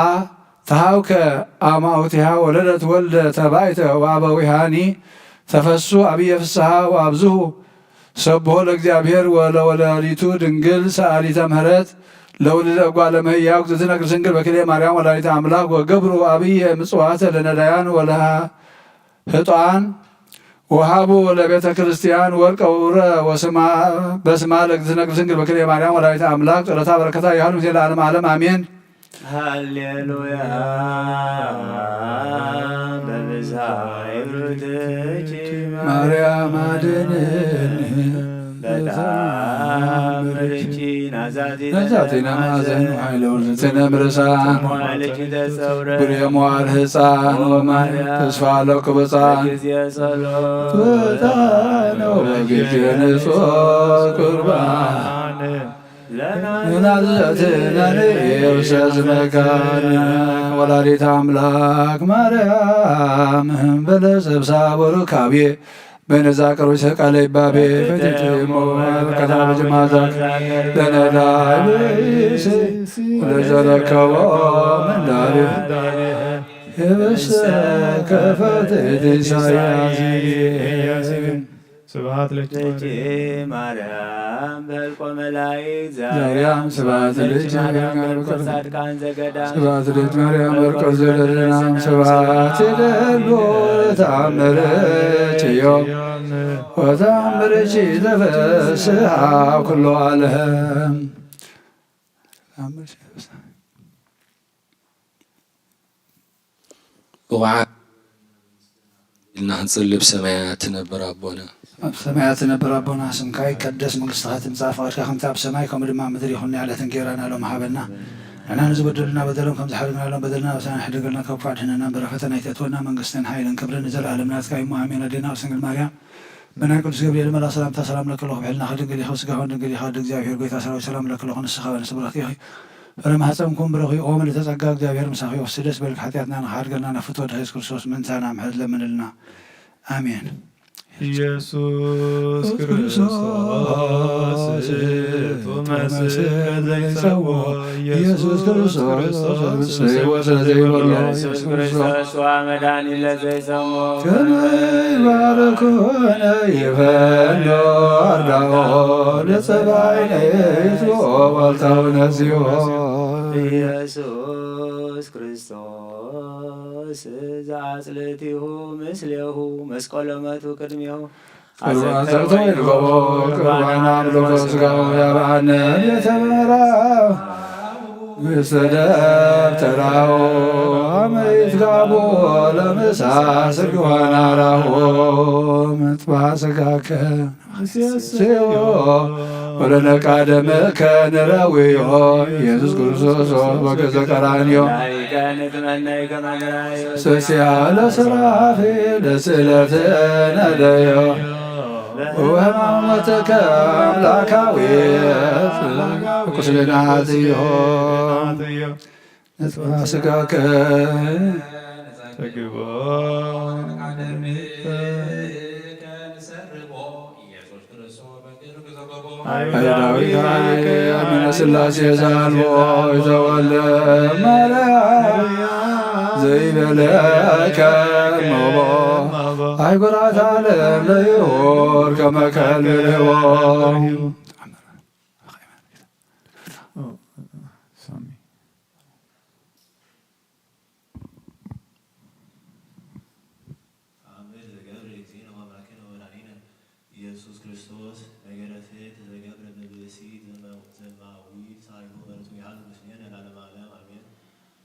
ተሃውከ አማውቲሃ ወለደት ወልደ ተባይተ ወአበዊሃኒ ተፈሱ አብየ ፍስሃ ወአብዝሁ ሰብሖ ለእግዚአብሔር ወለወላዲቱ ድንግል ሰአሊተ ምህረት ለውልደ እጓለ እመሕያው እግዝእትነ ቅድስት ድንግል በክልኤ ማርያም ወላዲተ አምላክ ወገብሩ አብየ ምጽዋተ ለነዳያን ወለሃ ህጧን ወሃቡ ለቤተ ክርስቲያን ወርቀ ውረ ወስማ በስማ ለእግዝእትነ ቅድስት ድንግል በክልኤ ማርያም ወላዲተ አምላክ ጸሎታ በረከታ ይሃሉ ምስሌነ ለዓለመ ዓለም አሜን። ሃሌሉያ በብዝሃ ይብርትኪ ማርያም አድንኒ በተአምርኪ ናዛቲነ ናዛቲነ ማዘን ኃይለ ውርዝትነ ምርሳን ተሞልኪ ተጸውረ ብሬ መዋር ህፃን ወማርያም ተስፋ ለክብፃን ጊዜ ጸሎት በጣም ነው በጊዜ ንጹሕ ቁርባን ለናዘትነ ንኤውሰስ መካን ወላዲት አምላክ ማርያም በለሰብሳ ወሩካቤ በነዛ ቅርብ ቃለ ይባቤ ፈቲቲሞ ከታ በጀማዛት ለነዳይ ብእሲ ለዘረከቦ ምንዳቤ ህብስተ ከፈትት ኢሳያስ ስብሐት ለኪ ለኪ ማርያም በልቆ መላእክት ዛርያም ስብሐት ለኪ ማርያም በልቆ ጻድቃን ዘገዳም ስብሐት ለኪ ማርያም በልቆ ዘደለናም ስብሐት ይደሉ ተአምርኪ ዮም ወተአምርኪ ተፈስሐ ኩሎ ዓለም። ውዓ ኢልና ክንጽሊ። ብሰማያት ትነብር ኣቦና። ኣብ ሰማያት ትነብር ኣቦና፣ ስምካ ይቀደስ፣ መንግስትኻ ትምጻእ፣ ፍቓድካ ከምቲ ኣብ ሰማይ ከምኡ ድማ ኣብ ምድሪ ይኹን። ንዕለተ እንጌራና ሎሚ ሃበና፣ ንሕና ንዝበደሉና በደሎም ከም ዝሓደግናሎም በደልና ኣበሳና፣ ሕደገልና ካብ ክፉእ ኣድሕነና፣ እምበር ኣብ ፈተና ኣይተእትወና፣ መንግስትን ሓይልን ክብርን ንዘለኣለም ናትካ እዩ እሞ፣ ኣሜን። ኣዴና ቅድስት ድንግል ማርያም፣ ብናይ ቅዱስ ገብርኤል መልኣኽ ሰላምታ ሰላም ለኪ ኣለኹ፣ ብሕልናኺ ድንግል ኢኺ፣ ስጋኺ እውን ድንግል ኢኻ፣ ኣደ እግዚኣብሔር ጎይታ ሰራዊት ሰላም ለኪ ኣለኹ፣ ንስኻ በለስ ብሩኽቲ ኢኺ፣ ፍረ ማሕፀንኩም ብሩኽ እዩ። ኦ ምልዕተ ጸጋ፣ እግዚኣብሔር ምሳኺ እዩ። ደስ በልኪ፣ ሓጢኣትና ንኽሓድገልና ንፍቶ ድኻ ኢየሱስ ክርስቶስ ምእንታና ምሕረት ለምንልና። ኣሜን። ኢየሱስ ክርስቶስ እቱ መስቀል ዘይጸዎ፣ ኢየሱስ ክርስቶስ ሕይወት ዘይበሎ፣ ኢየሱስ ክርስቶስ ዋ መድኃኒት ለዘይሰሞ ከመ ይባርኩነ ይፈኖ አርዳኦ ለጸባይነ ይትብኦ ዋልታው ነዚኦ። ኢየሱስ ክርስቶስ ዘአጽልእቲሁ ምስሌሁ መስቀሎ መቱ ቅድሜሁ። ቁርባን ዘእተወ ይልቀቦ ቁርባን አምልኮ ሥጋሁ ያብአነ ቤተ ምሕራሁ። ምስለ ደብተራሁ አመ ይትጋቦ ለምሳ ስግዋና ራሁ ምጥፋ ስጋከ ንሴዮ ወለነቃደመከ ንረውዮ ኢየሱስ ክርስቶስ በገዘ ቀራንዮ። ስስያለ ስራፌ ለስእለትነ ደዮ ወህማመትከ አምላካዊ ቁስልና አጽዮ። ንጽዋ ስጋከ አይሁዳዊ ካይከ አሚነ ሥላሴ ዘአልቦ ይዘወለ ማርያም ዘይበለከ ኖቦ አይጉራት ዓለም ለይሁር ከመ ከልብ ርህቦ። ሳሚ። ተአምር ዘገብር እግዚእነ ወአምላክነ ወመድኃኒነ ኢየሱስ ክርስቶስ፣ ነገረ ፍትሕ ዘገብረ በብእሲ ዘማዊ ሳይሉ በረቱ ያህል ምስሌነ ለዓለመ ዓለም አሜን።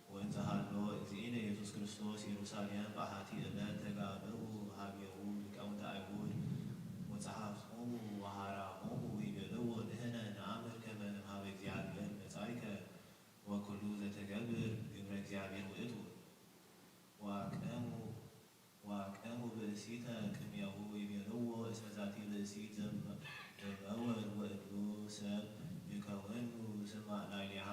ወእንዘ ሃሎ እግዚእነ ኢየሱስ ክርስቶስ ኢየሩሳሌም በአሐቲ ዕለት ተጋብኡ ሀቤሁ ሊቃውንተ አይሁድ ወጸሐፍቶሙ ወሃራሆሙ ይቤልዎ፣ ንሕነ ነአምር ከመ እምሃበ እግዚአብሔር መጻእከ ወኩሉ ዘተገብር ግብረ እግዚአብሔር ውእቱ። ወአቅደሙ ወአቅደሙ ብእሲተ ቅድሜሁ ይቤልዎ፣ እስመ ዛቲ ብእሲት ዘመወር ወእሉ ሰብ ይከውኑ ስማ ላዕሌሃ።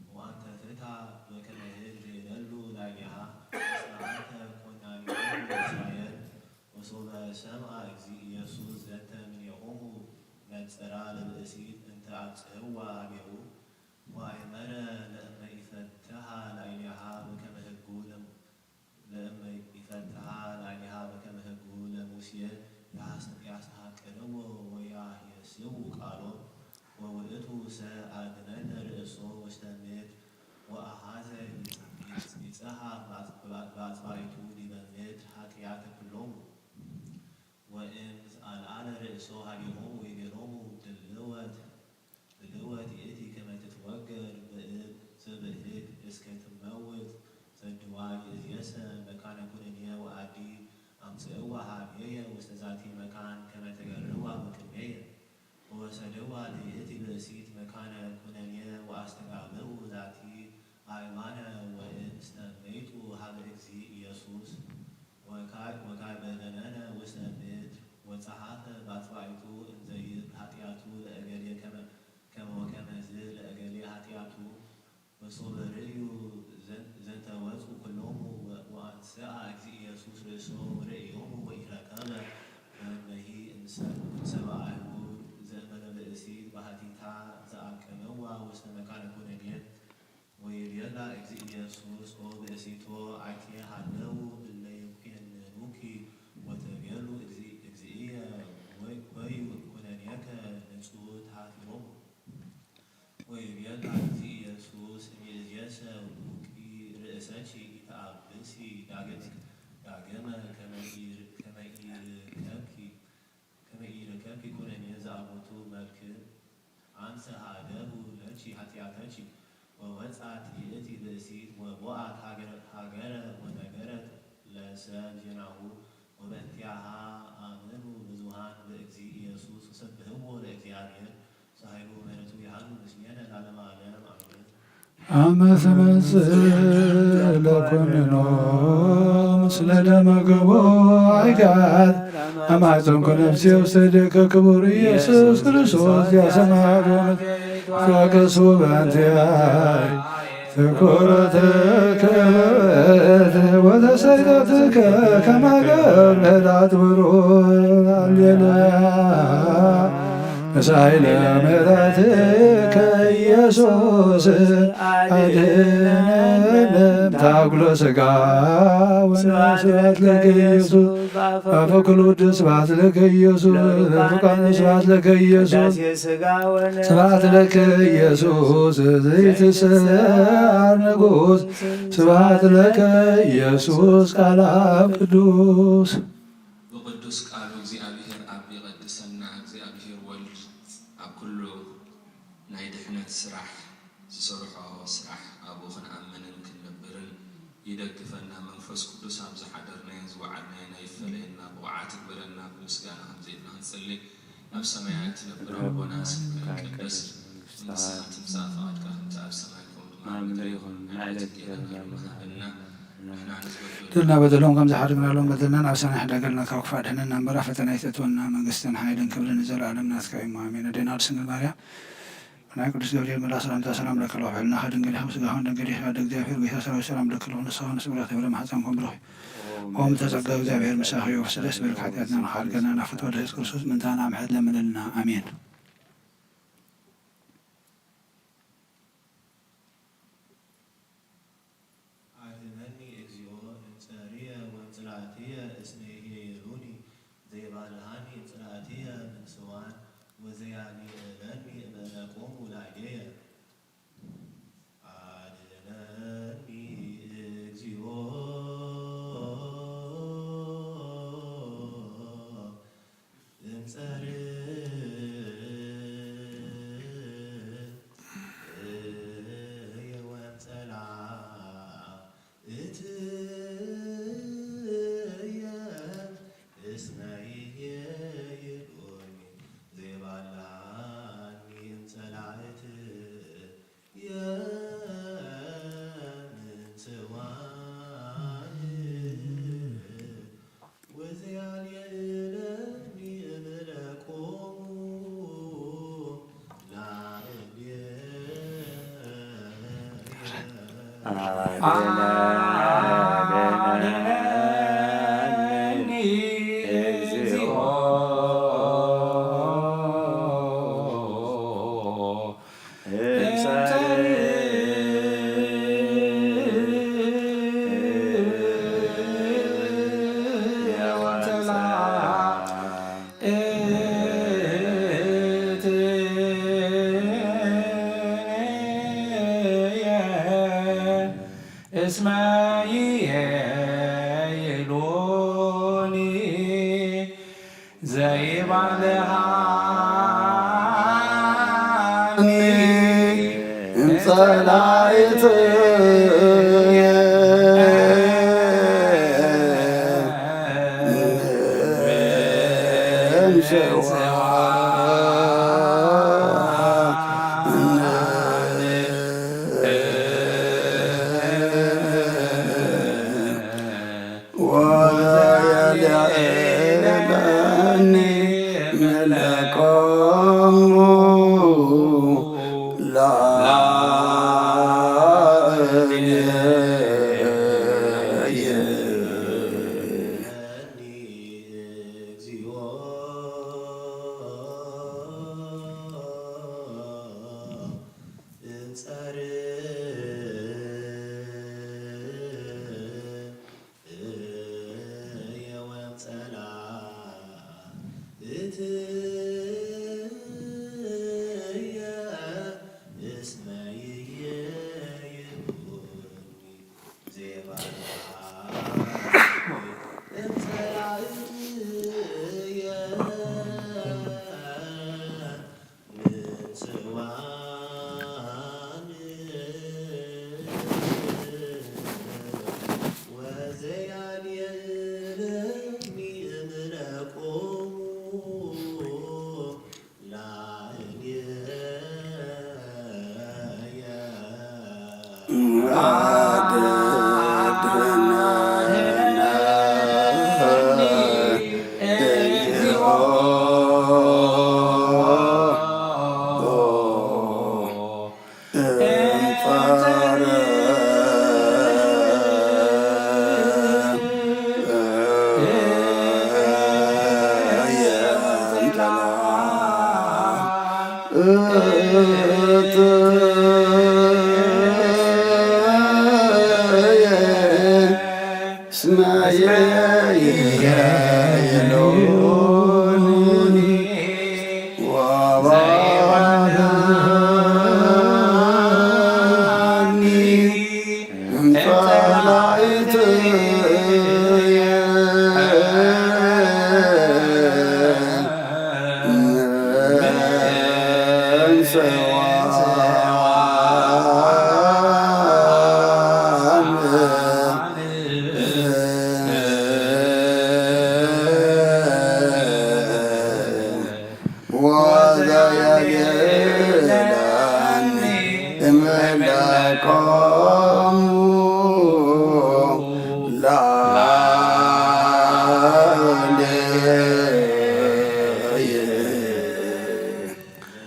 ወአንተ ፍታ በከመ ህግ ዘይደሉ ላዕሌሃ፣ እስመ አንተ ኮናኒ እስራኤል። ወሶበ ሰምዐ እግዚእ ኢየሱስ ዘንተ እምኔሆሙ ነጽራ ለብእሲት እንተ አብጽሕዋ ሀቤሁ። ወአእመረ ለእመ ኢፈትሐ ላዕሌሃ በከመ ህጉ ለም-፣ ለእመ ኢፈትሐ ላዕሌሃ በከመ ህጉ ለሙሴ ያስ-፣ ያስሐቅልዎ ወያሔስው ቃሎ። ወውእቱ ሰ አግነነ ርእሶ ውስተ ምድር ወአሐዘ ይጽ-፣ ይጽ-፣ ይጽሐፍ በአጽ-፣ በአጽባዕቱ ዲበ ምድር ኃጢአተ ኩሎሙ። ወእምዝ አልዓለ ርእሶ ሀቤሆሙ ወይቤሎሙ ድልወት ድልወት ይእቲ ከመ ትትወገር ብእድ ዘበህግ እስከ ትመውት። ዘድዋ ይእዜሰ መካነ ኩነኔ ወአዲ አምጽእዋ ሀቤየ ውስተ ዛቲ መካን ከመ ተገርዋ በቅድሜየ። ወወሰድዋ ለይእቲ ብእሲት መካነ ኩነኔ ወአስተጋብኡ ዛቲ አእማነ ወእምስተ መይጡ ሀበ እግዚእ ኢየሱስ። ወካ-፣ ወካዕበደነነ ውስተ ምድር ወጸሐፈ በአጽባዕቱ እንዘ ይብል ኃጢአቱ ለእገሌ ከመ-፣ ከመ ወከመዝ ለእገሌ ኃጢአቱ። ወሶበ ርእዩ ዘን-፣ ዘንተ ወፁ ኩሎሙ ወ-፣ ወአንስአ እግዚእ ኢየሱስ ርእሶ ወርእዮሙ ወኢረከበ። ወእመሂ እምሰ-፣ እምሰበ አይሁድ ዘእንበለ ብእሲት ባሕቲታ ዘአቀመዋ ውስተ መካነ ኩነኔ። ወይቤላ እግዚእ ኢየሱስ ኦ ብእሲቶ አኬ ሀለው እለ ይኩነኑኪ ወተቤሉ እግዚእ-፣ እግዚእየ ወይ-፣ ወይ ኩነኔከ ንጹት ሀፊሮሙ። ወይቤላ እግዚእ ኢየሱስ እምይእዜሰ ውቂ ርእሰኪ ኢተአብሲ ዳግም-፣ ዳግመ ከመ ኢር-፣ ከመ ኢርከብኪ ከመ ኢረከብኪ ኩነኔ ዘአቦቱ መክር። አንሰ ሀደጉ ለኪ ኃጢአተኪ። ወወጻት ይእቲ ብእሲት ወቦአት ሀገረ፣ ሀገረ ወነገረት ለሰብ ዜናሁ። ወበእንቲአሃ አምኑ ብዙሃን በእግዚእ ኢየሱስ ወሰብህዎ ለእግዚአብሔር። ሳህሉ ምሕረቱ ይሃሉ ምስሌነ ለዓለመ ዓለም አሜን። አመ ትመጽእ ለኩንኖ ምስለ ደመ ገቦ አይጋር አማይጸንኩ ነፍሴ ውስተ እዴከ ክቡር ኢየሱስ ክርስቶስ ያሰማዕኩ ፈቀሱ በእንቲአይ ትኩረትከ ወተሰይጠትከ ከማገር ለዳት ብሩር። ሃሌሉያ። መሳይለ ምሕረትከ ኢየሱስ አድነን ታጉሎ ሥጋ ወነ ስብሐት ለከ ኢየሱስ። አፈ ኩሉ ውድ ስብሐት ለከ ኢየሱስ። ርቃነ ስብሐት ለከ ኢየሱስ። ስብሐት ለከ ኢየሱስ ዘይትሰዓር ንጉሥ። ስብሐት ለከ ኢየሱስ ቃል አብ ቅዱስ። ብቅዱስ ቃሉ እግዚኣብሔር አብ ይቀድሰና፣ እግዚኣብሔር ወልድ ኣብ ኩሉ ናይ ድሕነት ስራሕ ዝሰርሖ ስራሕ ኣብኡ ክንኣምንን ክንነብርን ይደግፈና። መንፈስ ቅዱስ ኣብ ዝሓደርናዮን ዝወዓልናዮን ኣይፈለየና፣ ብቑዓት ይግበረና። ብምስጋና ከምዚ ኢልና ክንጽሊ፣ ኣብ ሰማያት ትነብር ኣቦና፣ ስምካ ይቀደስ፣ መንግስትኻ ትምጻእ፣ ፈቓድካ ከምቲ ኣብ ሰማይ ከምኡ ድማ ኣብ ምድሪ ይኹን። ንዕለተ እንጀራና ሎሚ ሃበና። ንሕና ንዝበደሉ ድልና በደሎም ከም ዝሓደግናሎም በደልና ናብ ሰማይ ሕደገልና፣ ካብ ክፋእ ድሕነና እምበር፣ ኣብ ፈተና ኣይተእትወና። መንግስትን ሓይልን ክብርን ንዘለኣለም ናትካ እዩ። ኣሜን። ኣዴና ቅድስት ድንግል ማርያም ናይ ቅዱስ ገብርኤል መልኣኽ ሰላምታ ሰላም ለኪ ኣለኹ። ሕልናኺ ድንግል ኢኺ፣ ስጋኺ እውን ድንግል ኢኺ። ኣደ እግዚኣብሔር፣ ጎይታ ሰራዊት ሰላም ለኪ ኣለኹ። ንስኻ ንስብራት ሄብረ ማሕፀን ኮን ብሩኽ። ኦም ተጸጋ እግዚኣብሔር ምሳኺ እዩ። ስለ ስብርክ ሓጢኣትና ንኻልከና፣ ናብ ፍትወት ኢየሱስ ክርስቶስ ምእንታና ምሕረት ለምንልና። ኣሜን። ኣድነኒ እግዚኦ እምጸርየ ወእምጽላእትየ እስመ ይኄሩኒ ዘይባልሃኒ እምጽላእትየ ምንስዋን ወዘያልዕለኒ እምዕረቆሙ ላዕሌየ። ኣድነኒ እግዚኦ እምጸርየ ወእምጸላእትየ እስመ ይኄሩኒ ዘይባልሃኒ እምጸላእትየ ምንስዋን ወዘያልዕለኒ እምዕረቆሙ ላዕሌየ። ኣድነኒ እግዚኦ እስመ ይኄሩኒ ዘይባልሃኒ ጸላእትየ እምስዋ ወዘያልዕለኒ እምዕረቆሙ ላዕሌየ።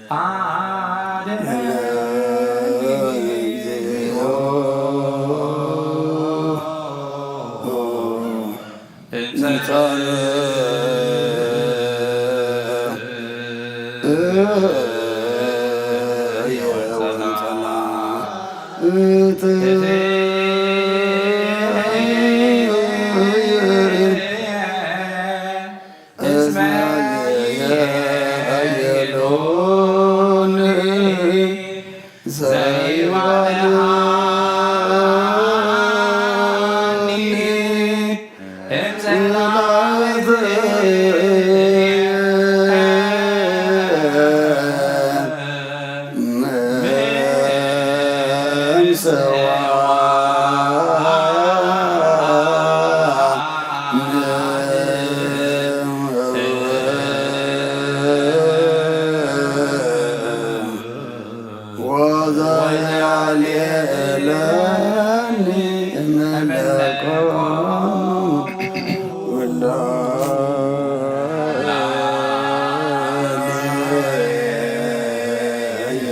አድነኒ እግዚኦ እንተ እስመ ይቤሎኒ ዘይባልሃኒ እምዘናብት ወዘያልየለኒ እምለኮ ውላድየ።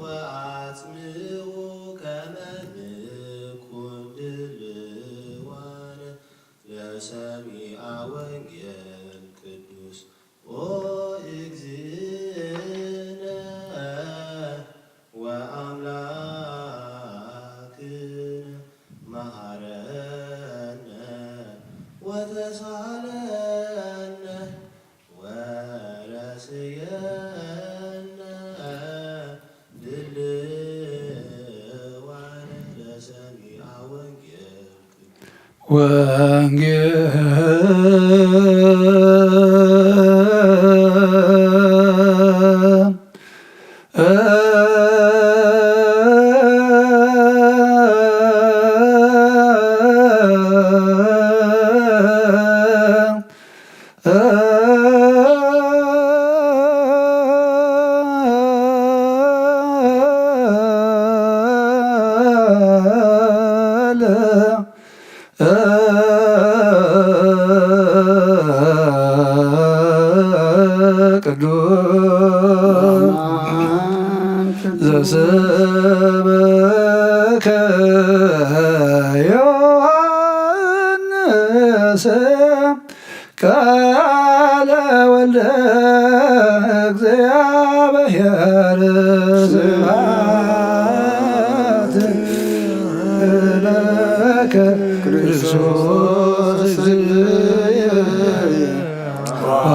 ወአጽምዑ ከመ ንኩን ድልዋነ ለሰሚዐ ወንጌል ቅዱስ። ኦ እግዚእነ ወአምላክነ መሐረነ ወተሳለነ ወረስየነ ድልዋነ ለሰሚዐ ወንጌል። ወንጌል ቅዱስ ዘሰበከ ዮሐንስ ቃለ ወልደ እግዚአብሔር። ስብሐት ለከ ክርስቶስ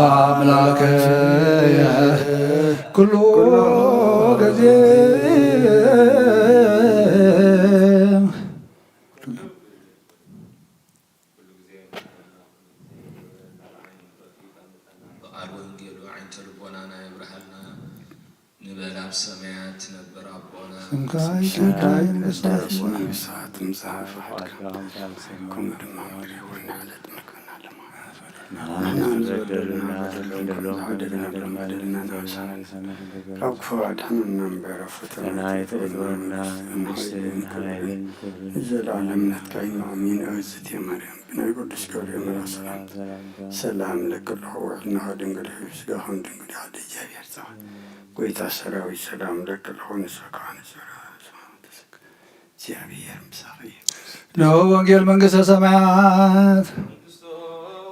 አምላከየ ኩሉ ጊዜ። በቃል ወንጌሉ ዓይንተ ልቦናና የብርሃልና። ንበል ኣብ ሰማያት ትነብር ኣቦና። ስምካ ይትቀደስ፣ መንግስትኻ ትምጻእ፣ ፈቃድካ ከምኡ ድማ ኣብ ምድሪ ይኹን። ንዕለተ መግብና ንህበና ንሕና ንዝበደሉና በደሎም ከም ዝበደሉና በደልና ንሓስብ። ካብ ክፉ ኣድሕነና እምበር፣ ኣብ ፈተና ኣይተእትወና፣ መንግስትን ሓይልን ክብርን ንዘለኣለም ናትካ እዩ። ኣሜን። እግዝእትየ ማርያም፣ ብናይ ቅዱስ ገብርኤል መልኣክ ሰላምታ፣ ሰላም እለኪ ኣለኹ፣ ውዕልናኸ ድንግል እዩ፣ ስጋኸም ድንግል እዩ፣ ኣደ እግዚኣብሔር ጸባኦት። ጎይታ ሰራዊት ሰላም እለኪ ኣለኹ፣ ንስኺ ከኣ ንስራ ሰላም ተሰኪ፣ እግዚኣብሔር ምሳኺ እዩ። እነሆ ወንጌል መንግስተ ሰማያት። መንግስቶ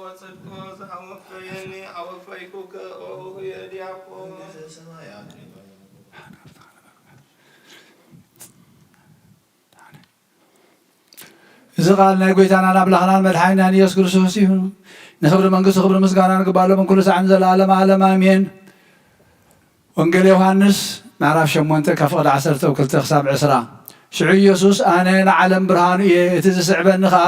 ወጽድቆ ዝሃወፈየኒ ኣወፈይኩከ ኦ ውእየ ዲያቆን። መንግስተ ሰማያት። እዚ ቃል ናይ ጎይታናን ኣምላኽናን መድሓኒናን ኢየሱስ ክርስቶስ እዩ። ንኽብሪ መንግስቱ ክብሪ ምስጋና ንግባሎም ኩሉ ሳዕን ዘለዓለም ዓለም ኣሜን። ወንጌል ዮሃንስ ምዕራፍ ሸሞንተ ካብ ፍቕዲ ዓሰርተ ክልተ ክሳብ ዕስራ። ሽዑ ኢየሱስ ኣነ ንዓለም ብርሃኑ እየ፣ እቲ ዝስዕበኒ ኸኣ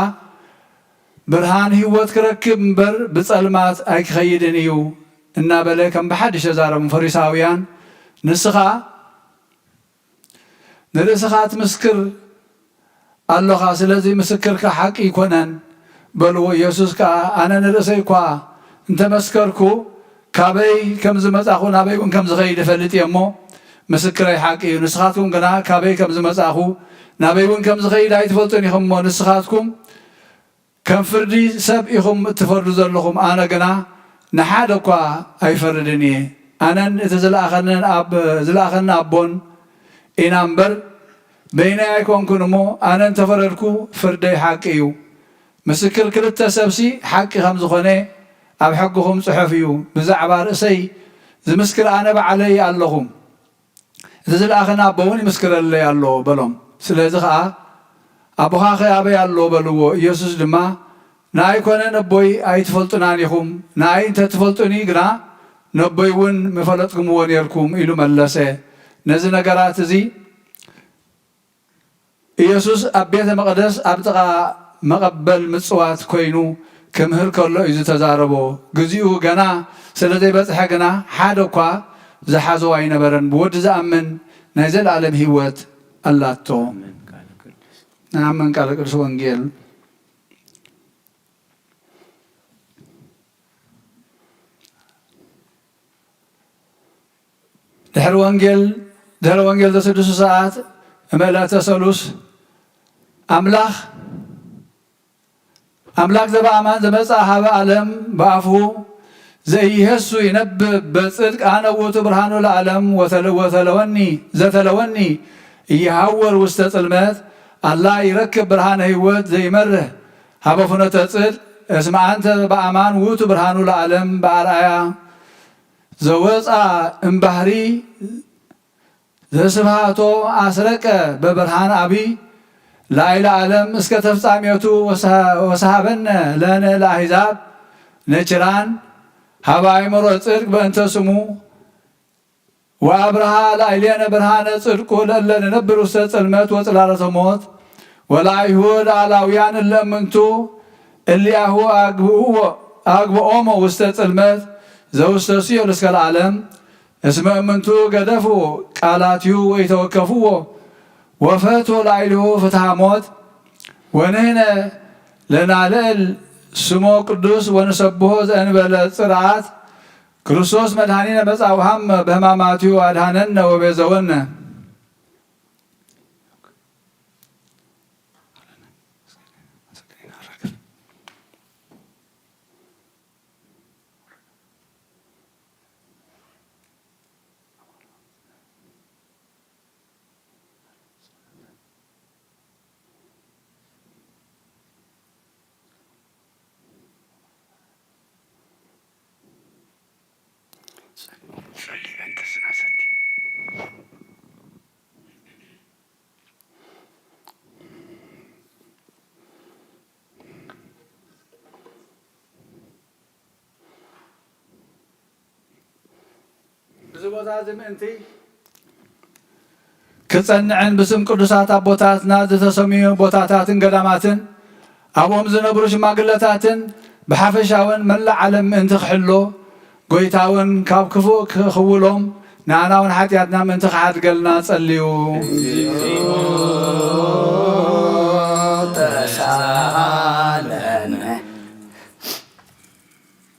ብርሃን ህይወት ክረክብ እምበር ብጸልማት ኣይክኸይድን እዩ እናበለ ከም ብሓድሽ ተዛረቦም። ፈሪሳውያን ንስኻ ንርእስኻ ትምስክር ኣሎኻ፣ ስለዚ ምስክርካ ሓቂ ኣይኮነን በልዎ። ኢየሱስ ከኣ ኣነ ንርእሰይ እኳ እንተመስከርኩ ካበይ ከም ዝመጻኹ ናበይ እውን ከም ዝኸይድ እፈልጥ እየ እሞ ምስክረይ ሓቂ እዩ። ንስኻትኩም ግና ካበይ ከም ዝመጻኹ ናበይ እውን ከም ዝኸይድ ኣይትፈልጡን ኢኹም እሞ ንስኻትኩም ከም ፍርዲ ሰብ ኢኹም እትፈርዱ ዘለኹም፣ ኣነ ግና ንሓደ እኳ ኣይፈርድን እየ። ኣነን እቲ ዝለኣኸንን ኣብ-፣ ዝለኣኸኒ ኣቦን ኢና እምበር፣ በይነይ ኣይኮንኩን እሞ፣ ኣነ እንተፈረድኩ ፍርደይ ሓቂ እዩ። ምስክር ክልተ ሰብሲ ሓቂ ከም ዝኾነ ኣብ ሕግኹም ጽሑፍ እዩ። ብዛዕባ ርእሰይ ዝምስክር ኣነ ባዕለይ ኣለኹ። እቲ ዝለኣኸኒ ኣቦ እውን ይምስክረለይ ኣሎ በሎም። ስለዚ ኸኣ ኣቦኻ ኸ ኣበይ ኣሎ በልዎ። ኢየሱስ ድማ ንኣይ ኮነ ነቦይ ኣይትፈልጡናን ኢኹም፣ ንኣይ እንተ ትፈልጡኒ ግና ነቦይ እውን ምፈለጥኩምዎ ኔርኩም ኢሉ መለሰ። ነዚ ነገራት እዚ ኢየሱስ ኣብ ቤተ መቕደስ ኣብ ጥቓ መቐበል ምጽዋት ኮይኑ ክምህር ከሎ እዩ ዝተዛረቦ። ግዚኡ ገና ስለ ዘይበጽሐ ግና ሓደ እኳ ዝሓዞ ኣይነበረን። ብወዲ ዝኣምን ናይ ዘለኣለም ህይወት ኣላቶ። ኣሜን። ቃል ቅዱስ። ንኣምን ቃል ቅዱስ ወንጌል። ድሕሪ ወንጌል፣ ድሕሪ ወንጌል ዘስድሱ ሰዓት እመ ዕለተ ሰሉስ ኣምላኽ፣ ኣምላኽ ዘበኣማን ዘመጽኣ ሀበ ዓለም በአፉሁ ዘኢየሱ ይነብብ በጽድቅ አነ ውእቱ ብርሃኑ ለዓለም ወተለ-፣ ወተለወኒ፣ ዘተለወኒ እየሃውር ውስተ ጽልመት አላ ይረክብ ብርሃነ ህይወት ዘይመርህ ሀበ ፍኖተ ጽድቅ እስመ አንተ በአማን ውእቱ ብርሃኑ ለዓለም በአርአያ ዘወፃ እምባህሪ ዘስብሃቶ አስረቀ በብርሃን አቢ ላዕለ ዓለም እስከ ተፍጻሜቱ ወሰሃበነ ለነ ለአሕዛብ ነችራን ሀበ አእምሮ ጽድቅ በእንተ ስሙ ወአብርሃ ላዕሌነ ብርሃነ ጽድቁ ለእለ ንነብር ውስተ ጽልመት ወጽላሎተ ሞት ወላይሁ ለአላውያን እለ እምንቱ እሊአሁ አግብእዎ አግብኦሙ ውስተ ጽልመት ዘውስተ ሲኦል እስከ ለዓለም። እስመ እምንቱ ገደፉ ቃላቲሁ ወኢተወከፍዎ ወፈትሑ ላዕሌሁ ፍትሐ ሞት። ወንህነ ለናልዕል ስሞ ቅዱስ ወንሰብሖ ዘእንበለ ጽርዓት ክርስቶስ መድኃኒነ መጻ ወሐመ በሕማማቲሁ አድኃነነ ወቤዘወነ። እዚ ቦታ እዚ ምእንቲ ክጸንዕን ብስም ቅዱሳት ኣቦታትና ዝተሰምዩ ቦታታትን ገዳማትን ኣብኦም ዝነብሩ ሽማግለታትን ብሓፈሻውን መላእ ዓለም ምእንቲ ክሕሎ፣ ጎይታ እውን ካብ ክፉእ ክኽውሎም፣ ንኣና እውን ሓጢኣትና ምእንቲ ክሓድገልና ጸልዩ። ተሳሃለነ።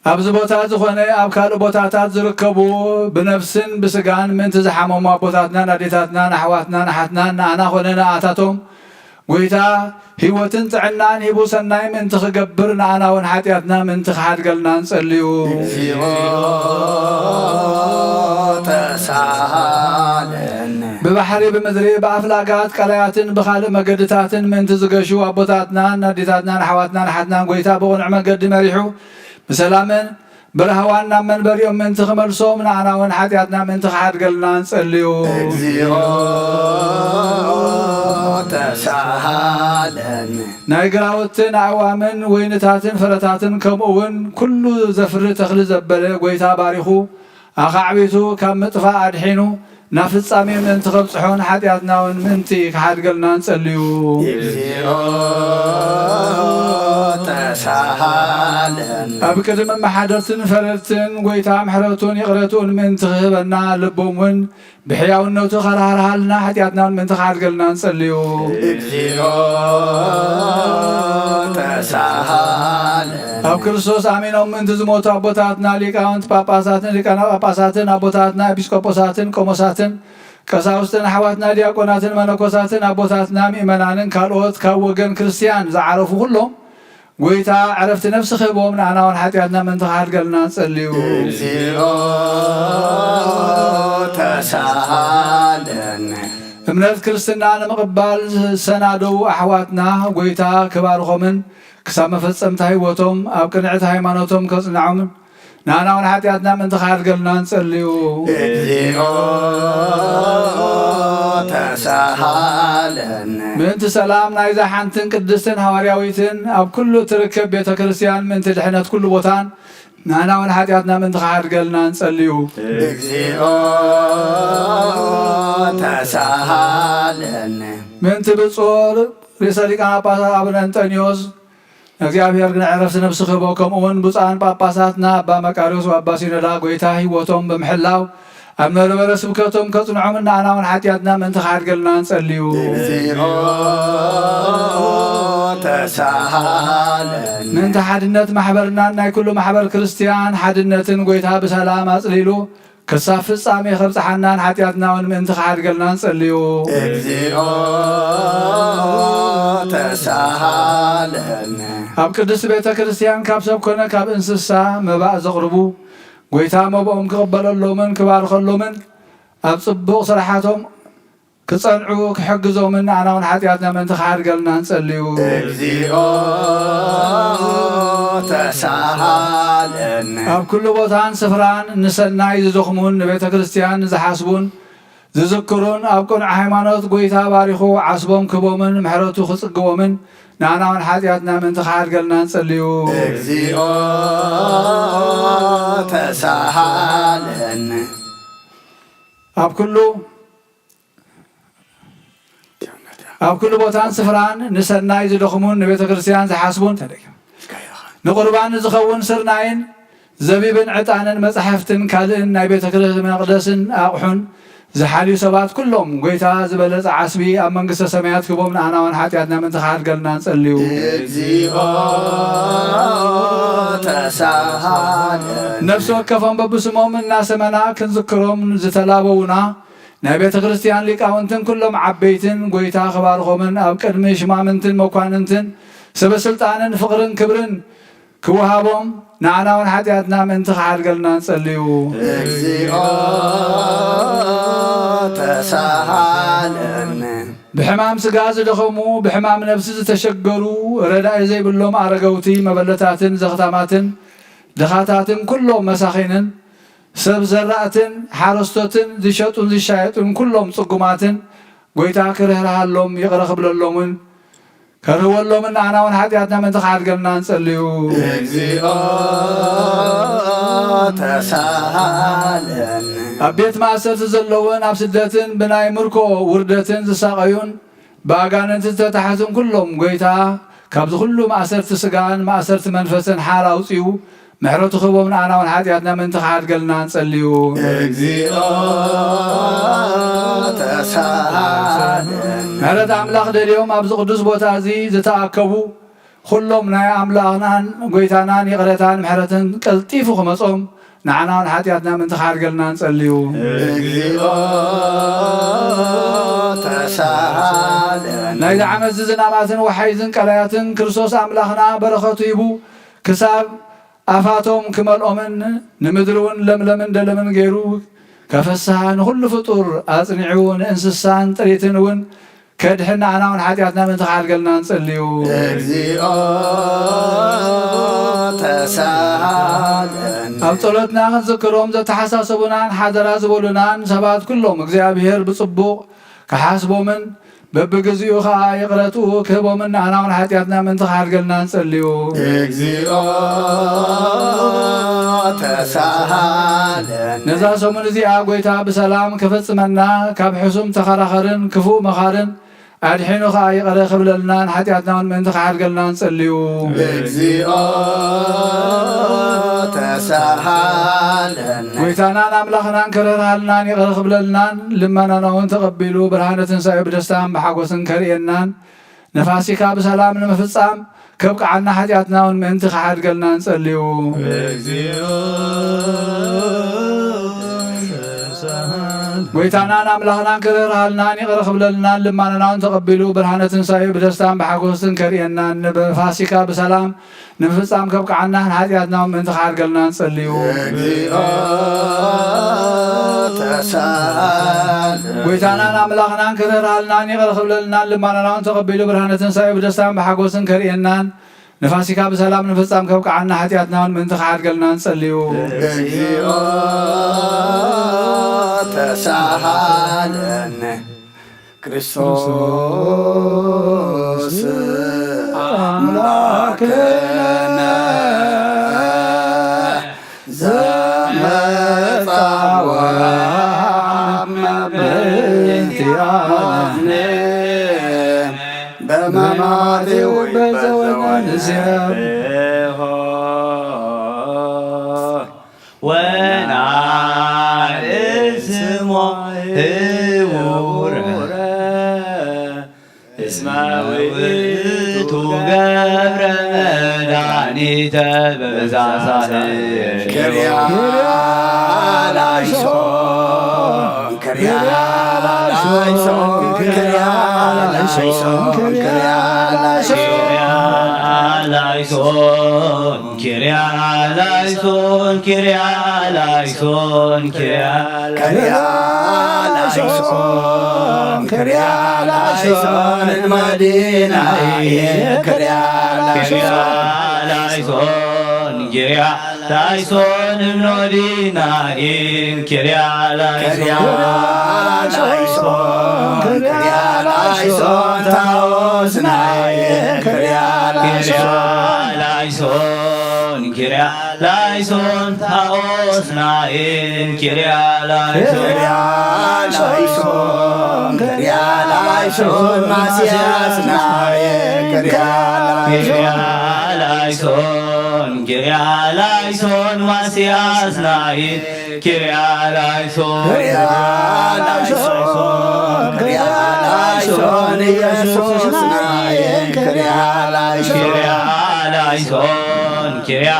ኣብዚ ቦታ እዚ ኾነ ኣብ ካልእ ቦታታት ዝርከቡ ብነፍስን ብስጋን ምእንቲ ዝሓመሙ ኣቦታትናን ኣዴታትናን ኣሕዋትናን ኣሓትናን ንኣና ኾነ ንኣታቶም ጎይታ ህይወትን ጥዕናን ሂቡ ሰናይ ምእንቲ ክገብር ንኣና እውን ሓጢኣትና ምእንቲ ክሓድገልና ንጸልዩ። እግዚኦ ተሳሃለነ። ብባሕሪ ብምድሪ ብኣፍላጋት ቀላያትን ብኻልእ መገድታትን ምእንቲ ዝገሹ ኣቦታትናን ኣዴታትናን ኣሕዋትናን ኣሓትናን ጎይታ ብቕኑዕ መገዲ መሪሑ ብሰላምን ብራህዋን ናብ መንበሪኦም ምእንቲ ክመልሶም ንኣና እውን ሓጢኣትና ምእንቲ ክሓድገልና ንጸልዩ። እግዚኦ ተሳሃለነ። ናይ ግራውትን ኣእዋምን ወይንታትን ፍረታትን ከምኡ እውን ኩሉ ዘፍሪ ተኽሊ ዘበለ ጎይታ ባሪኹ ኣኻዕቢቱ ካብ ምጥፋእ ኣድሒኑ ናብ ፍጻሜ ምእንቲ ከብጽሖን ሓጢኣትና እውን ምእንቲ ክሓድገልና ንጸልዩ። እግዚኦ ተሳሃለነ። ኣብ ቅድሚ መሓደርትን ፈረድትን ጎይታ ምሕረቱን ይቕረትኡን ምእንቲ ክህበና ልቦም እውን ብሕያውነቱ ከራህርሃልና ሓጢኣትና እውን ምእንቲ ክሓድገልና ንጸልዩ። እግዚኦ ተሳሃለነ። ኣብ ክርስቶስ ኣሚኖም ምእንቲ ዝሞቱ ኣቦታትና ሊቃውንት ጳጳሳትን ሊቃነ ጳጳሳትን ኣቦታትና ኤጲስቆጶሳትን ቆሞሳትን ቀሳውስትን ኣሕዋትና ዲያቆናትን መነኮሳትን ኣቦታትና ምእመናንን ካልኦት ካብ ወገን ክርስቲያን ዝዓረፉ ኩሎም ጎይታ ዕረፍቲ ነፍሲ ክህቦም፣ ንኣና እውን ሓጢኣትና ምእንቲ ክሓድገልና ንጸልዩ። እግዚኦ ተሳሃለነ። እምነት ክርስትና ንምቕባል ዝሰናደዉ ኣሕዋትና ጎይታ ክባርኾምን ክሳብ መፈጸምታ ህይወቶም ኣብ ቅንዕቲ ሃይማኖቶም ከጽንዖምን ንኣና እውን ሓጢኣትና ምእንቲ ክሓድገልና ንጸልዩ። እግዚኦ ተሳሃለነ። ምእንቲ ሰላም ናይዛ ሓንትን ቅድስትን ሃዋርያዊትን ኣብ ኩሉ እትርከብ ቤተ ክርስቲያን ምእንቲ ድሕነት ኩሉ ቦታን ንኣና እውን ሓጢኣትና ምእንቲ ክሓድገልና ንጸልዩ። እግዚኦ ተሳሃለነ። ምእንቲ ብፁዕ ርእሰ ሊቃነ ጳጳሳት ኣቡነ እንጠንዮስ እግዚኣብሔር ግን ዕረፍቲ ነፍሲ ክህቦ፣ ከምኡ እውን ብፁዓን ጳጳሳትና ኣባ መቃርዮስ ወኣባ ሲኖዳ ጎይታ ህይወቶም ብምሕላው ኣብ መንበረ ስብከቶም ከጽንዖምን ንኣና እውን ሓጢኣትና ምእንቲ ክሓድገልና ንጸልዩ። እግዚኦ ተሳሃለነ። ምእንቲ ሓድነት ማሕበርናን ናይ ኩሉ ማሕበር ክርስቲያን ሓድነትን ጎይታ ብሰላም ኣጽሊሉ ክሳብ ፍጻሜ ከብጽሓናን ሓጢኣትና እውን ምእንቲ ክሓድገልና ንጸልዩ። እግዚኦ ተሳሃለነ። ኣብ ቅድስቲ ቤተ ክርስቲያን ካብ ሰብ ኮነ ካብ እንስሳ መባእ ዘቕርቡ ጎይታ መብኦም ክቕበለሎምን ክባርኸሎምን ኣብ ጽቡቕ ስራሓቶም ክጸንዑ ክሕግዞምን ንኣና እውን ሓጢኣትና ምእንቲ ክሓድገልና ንጸልዩ። እግዚኦ ተሳሃለነ። ኣብ ኩሉ ቦታን ስፍራን ንሰናይ ዝደኽሙን ንቤተ ክርስቲያን ዝሓስቡን ዝዝክሩን ኣብ ቅኑዕ ሃይማኖት ጎይታ ባሪኹ ዓስቦም ክህቦምን ምሕረቱ ክጽግቦምን ንኣና እውን ሓጢኣትና ምእንቲ ክሓድገልና ንጸልዩ። እግዚኦ ተሳሃለነ። ኣብ ኩሉ ኣብ ኩሉ ቦታን ስፍራን ንሰናይ ዝደኽሙን ንቤተ ክርስቲያን ዝሓስቡን ንቁርባን ዝኸውን ስርናይን ዘቢብን ዕጣንን መጻሕፍትን ካልእን ናይ ቤተ ክርስቲያን መቕደስን ኣቑሑን ዝሓልዩ ሰባት ኩሎም ጎይታ ዝበለጸ ዓስቢ ኣብ መንግስተ ሰማያት ክቦም ንኣና እውን ሓጢኣትና ምእንቲ ክሓድገልና ንጸልዩ። እግዚኦ ተሳሃለነ። ነፍሲ ወከፎም በብስሞም እናሰመና ክንዝክሮም ዝተላበውና ናይ ቤተ ክርስቲያን ሊቃውንትን ኩሎም ዓበይትን ጎይታ ክባርኾምን ኣብ ቅድሚ ሽማምንትን መኳንንትን ሰበስልጣንን ፍቕርን ክብርን ክወሃቦም ንዓና እውን ሓጢኣትና ምእንቲ ክሓድገልና ንጸልዩ። እግዚኦ ተሳሃለነ። ብሕማም ስጋ ዝደኸሙ፣ ብሕማም ነፍሲ ዝተሸገሩ፣ ረዳኢ ዘይብሎም ኣረገውቲ፣ መበለታትን ዘኽታማትን ድኻታትን ኩሎም መሳኺንን ሰብ ዘራእትን ሓረስቶትን ዝሸጡን ዝሻየጡን ኩሎም ጽጉማትን ጎይታ ክርህርሃሎም ይቕረ ክብለሎምን ከርህወሎምን ንዓና እውን ሓጢኣትና ምእንቲ ክሓድገልና ንጸልዩ። እግዚኦ ተሳሃለነ። ኣብ ቤት ማእሰርቲ ዘለውን ኣብ ስደትን ብናይ ምርኮ ውርደትን ዝሳቐዩን ብኣጋንንቲ ዝተታሕዙን ኩሎም ጎይታ ካብዚ ኩሉ ማእሰርቲ ስጋን ማእሰርቲ መንፈስን ሓራ ኣውጺኡ ምሕረቱ ክህቦም ንዓና እውን ሓጢኣትና ምእንቲ ክሓድገልና ንጸልዩ። እግዚኦ ተሳሃለነ። ምሕረት ኣምላኽ ደልዮም ኣብዚ ቅዱስ ቦታ እዚ ዝተኣከቡ ኩሎም ናይ ኣምላኽናን ጎይታናን ይቕረታን ምሕረትን ቀልጢፉ ክመጾም ንዓና እውን ሓጢኣትና ምእንቲ ክሓድገልና ንጸልዩ። እግዚኦ ተሳሃለነ። ናይዚ ዓመት እዚ ዝናማትን ወሓይዝን ቀላያትን ክርስቶስ ኣምላኽና በረኸቱ ሂቡ ክሳብ ኣፋቶም ክመልኦምን ንምድሪ እውን ለምለምን ደለምን ገይሩ ከፈስሃ ንኹሉ ፍጡር ኣጽኒዑ ንእንስሳን ጥሪትን እውን ከድሕን ንዓና እውን ሓጢኣትና ምእንቲ ክሓድገልና ንጸልዩ። እግዚኦ ተሳሃለነ። ኣብ ጸሎትና ክንዝክሮም ዘተሓሳሰቡናን ሓደራ ዝበሉናን ሰባት ኩሎም እግዚኣብሔር ብጽቡቕ ክሓስቦምን በብግዚኡ ኸኣ ይቕረትኡ ክህቦምን ንዓና እውን ሓጢኣትና ምእንቲ ክሓድገልና ንጸልዩ። እግዚኦ ተሳሃለነ። ነዛ ሰሙን እዚኣ ጎይታ ብሰላም ክፈጽመና ካብ ሕሱም ተኸራኸርን ክፉእ መኻርን ኣድሒኑ ኸኣ ይቕረ ክብለልናን ሓጢኣትና እውን ምእንቲ ክሓድገልና ንጸልዩ። እግዚኦ ተሳሃለነ። ጎይታናን ኣምላኽናን ክርህርሃልናን ይቕረ ክብለልናን ልመናና እውን ተቐቢሉ ብርሃነ ትንሳኤ ብደስታን ብሓጎስን ከርእየናን ንፋሲካ ብሰላም ንምፍጻም ከብቅዓና ሓጢኣትና እውን ምእንቲ ክሓድገልና ንጸልዩ። እግዚኦ ጎይታናን ኣምላኽናን ክርህርሃልናን ይቕረ ክብለልናን ልማንናውን ተቐቢሉ ብርሃነ ትንሳኤ ብደስታን ብሓጎስን ከርእየናን ንፋሲካ ብሰላም ንምፍጻም ከብቅዓና ንሓጢኣትና እውን ምእንቲ ክሓድገልና ንጸልዩ። እግዚኦ ተሳል ጎይታናን ኣምላኽናን ክርህርሃልናን ይቕረ ክብለልናን ልማንናውን ተቐቢሉ ብርሃነ ትንሳኤ ብደስታን ብሓጎስን ከርእየናን ንፋሲካ ብሰላም ንምፍጻም ከብቅዓና ሓጢኣትና እውን ምእንቲ ክሓድገልና ንጸልዩ። እግዚኦ ተሳሃለነ ክርስቶስ ኣምላክነ ዘመጻወ መበንቲያነ በመማቴ ወይ በዘወንዝያ ወናል ስሞ ህውረ እስመ ውእቱ ገብረ መድኃኒተ በበዛዛነ ክርያ ላይሶን ክርያ ላይሶን ክርያ ላይሶን ክርያ ላይሶን ላይሶን ኪርያ ላይሶን ኪርያ ላይሶን ኪርያ ክርያ ላይሶን ክርያ ላይሶን መዲናዬ ክርያ ኪርያ ላይሶን ላይሶን ኪርያ ላይሶን እምኖዲናይን ኪርያ ክርያ ላይሶን ላይሶን ክርያ ላይሶን ታኦስናዬ ክርያ ኪርያ ላይሶን ላይሶን ኪርያ ላይሶን ታኦስናይን ኪርያ ላይሶን ክርያ ላይሶን ክርያ ላይሶን ማስያስናዬ ክርያ ኪርያ ላይሶን ላይሶን ኪርያ ላይሶን ማስያስናይን ኪርያ ላይሶን ክርያ ላይሶን ክርያ ላይሶን ኢየሱስናዬ ክርያ ላይሶን ኪርያ ላይሶን ኪርያ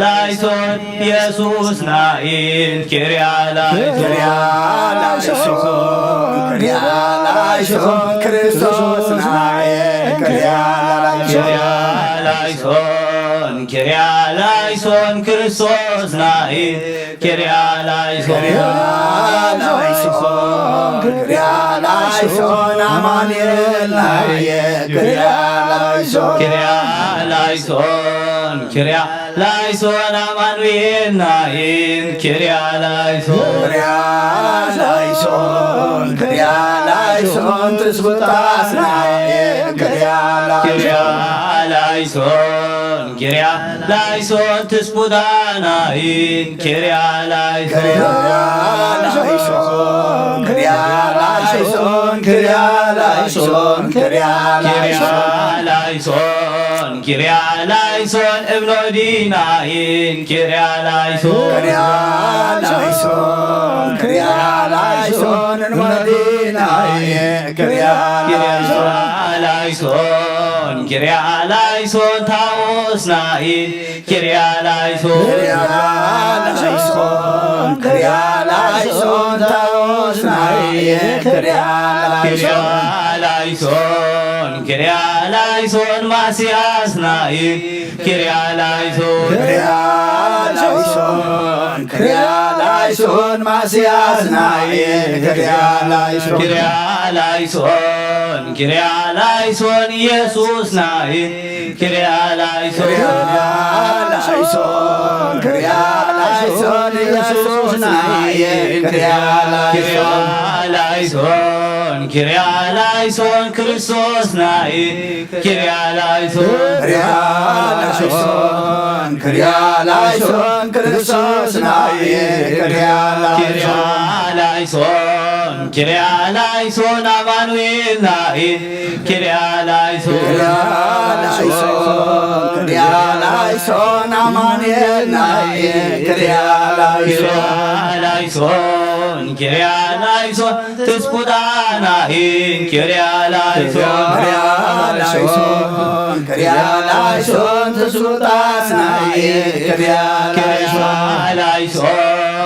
ላይሶን ኢየሱስናይን ኪርያ ላይሶን ክርያ ላይሶን ክርያ ላይሶን ክርስቶስናዬ ክርያ ላይሶን ኪርያ ላይሶን ኪርያ ላይሶን ክርስቶስናይን ኪርያ ላይሶን ክርያ ላይሶን ክርያ ላይሶን ኣማኑኤልናዬ ክርያ ላይሶን ኪርያ ላይሶን ኪርያ ላይሶን ኣማኑኤልናይን ኪርያ ላይሶን ክርያ ላይሶን ክርያ ላይሶን ትስብእታስናዬ ክርያ ኪርያ ላይሶን ላይሶን ኪርያ ላይሶን ትስቡታናይን ኪርያ ላይሶን ክርያ ላይሶን ክርያ ላይሶን ክርያ ላይሶን ክርያ ኪርያ ላይሶን ላይሶን ኪርያ ላይሶን እብኖዲናይን ኪርያ ላይሶን ክርያ ላይሶን ክርያ ላይሶን እንመዲናዬ ክርያ ኪርያ ላይሶን ላይሶን ኪርያ ላይሶን ታኦስናይን ኪርያ ላይሶን ክርያ ላይሶን ክርያ ላይሶን ታኦስናዬ ክርያ ኪርያ ላይሶን ላይሶን ኪርያ ላይሶን ማስያስናይን ኪርያ ላይሶን ክርያ ላይሶን ክርያ ላይሶን ማስያስናዬ ክርያ ላይሶን ኪርያ ላይሶን ኪርያ ላይሶን ኢየሱስናይን ኪርያ ላይሶን ክርያ ላይሶን ክርያ ላይሶን ኢየሱስናዬ ክርያ ኪርያ ላይሶን ላይሶን ኪርያ ላይሶን ክርስቶስናይን ኪርያ ላይሶን ክርያ ላይሶን ክርያ ላይሶን ክርስቶስናዬ ክርያ ኪርያ ላይሶን ላይሶን ኪርያ ላይሶን ኣማኑኤልናይን ኪርያ ላይሶን ክርያ ላይሶን ክርያ ላይሶን ኣማኑኤልናዬ ክርያ ኪርያ ላይሶን ላይሶን ኪርያ ላይሶን ትስኩታናይን ኪርያ ላይሶን ክርያ ላይሶን ክርያ ላይሶን ትስኩታስናዬ ክርያ ኪርያ ላይሶን ላይሶን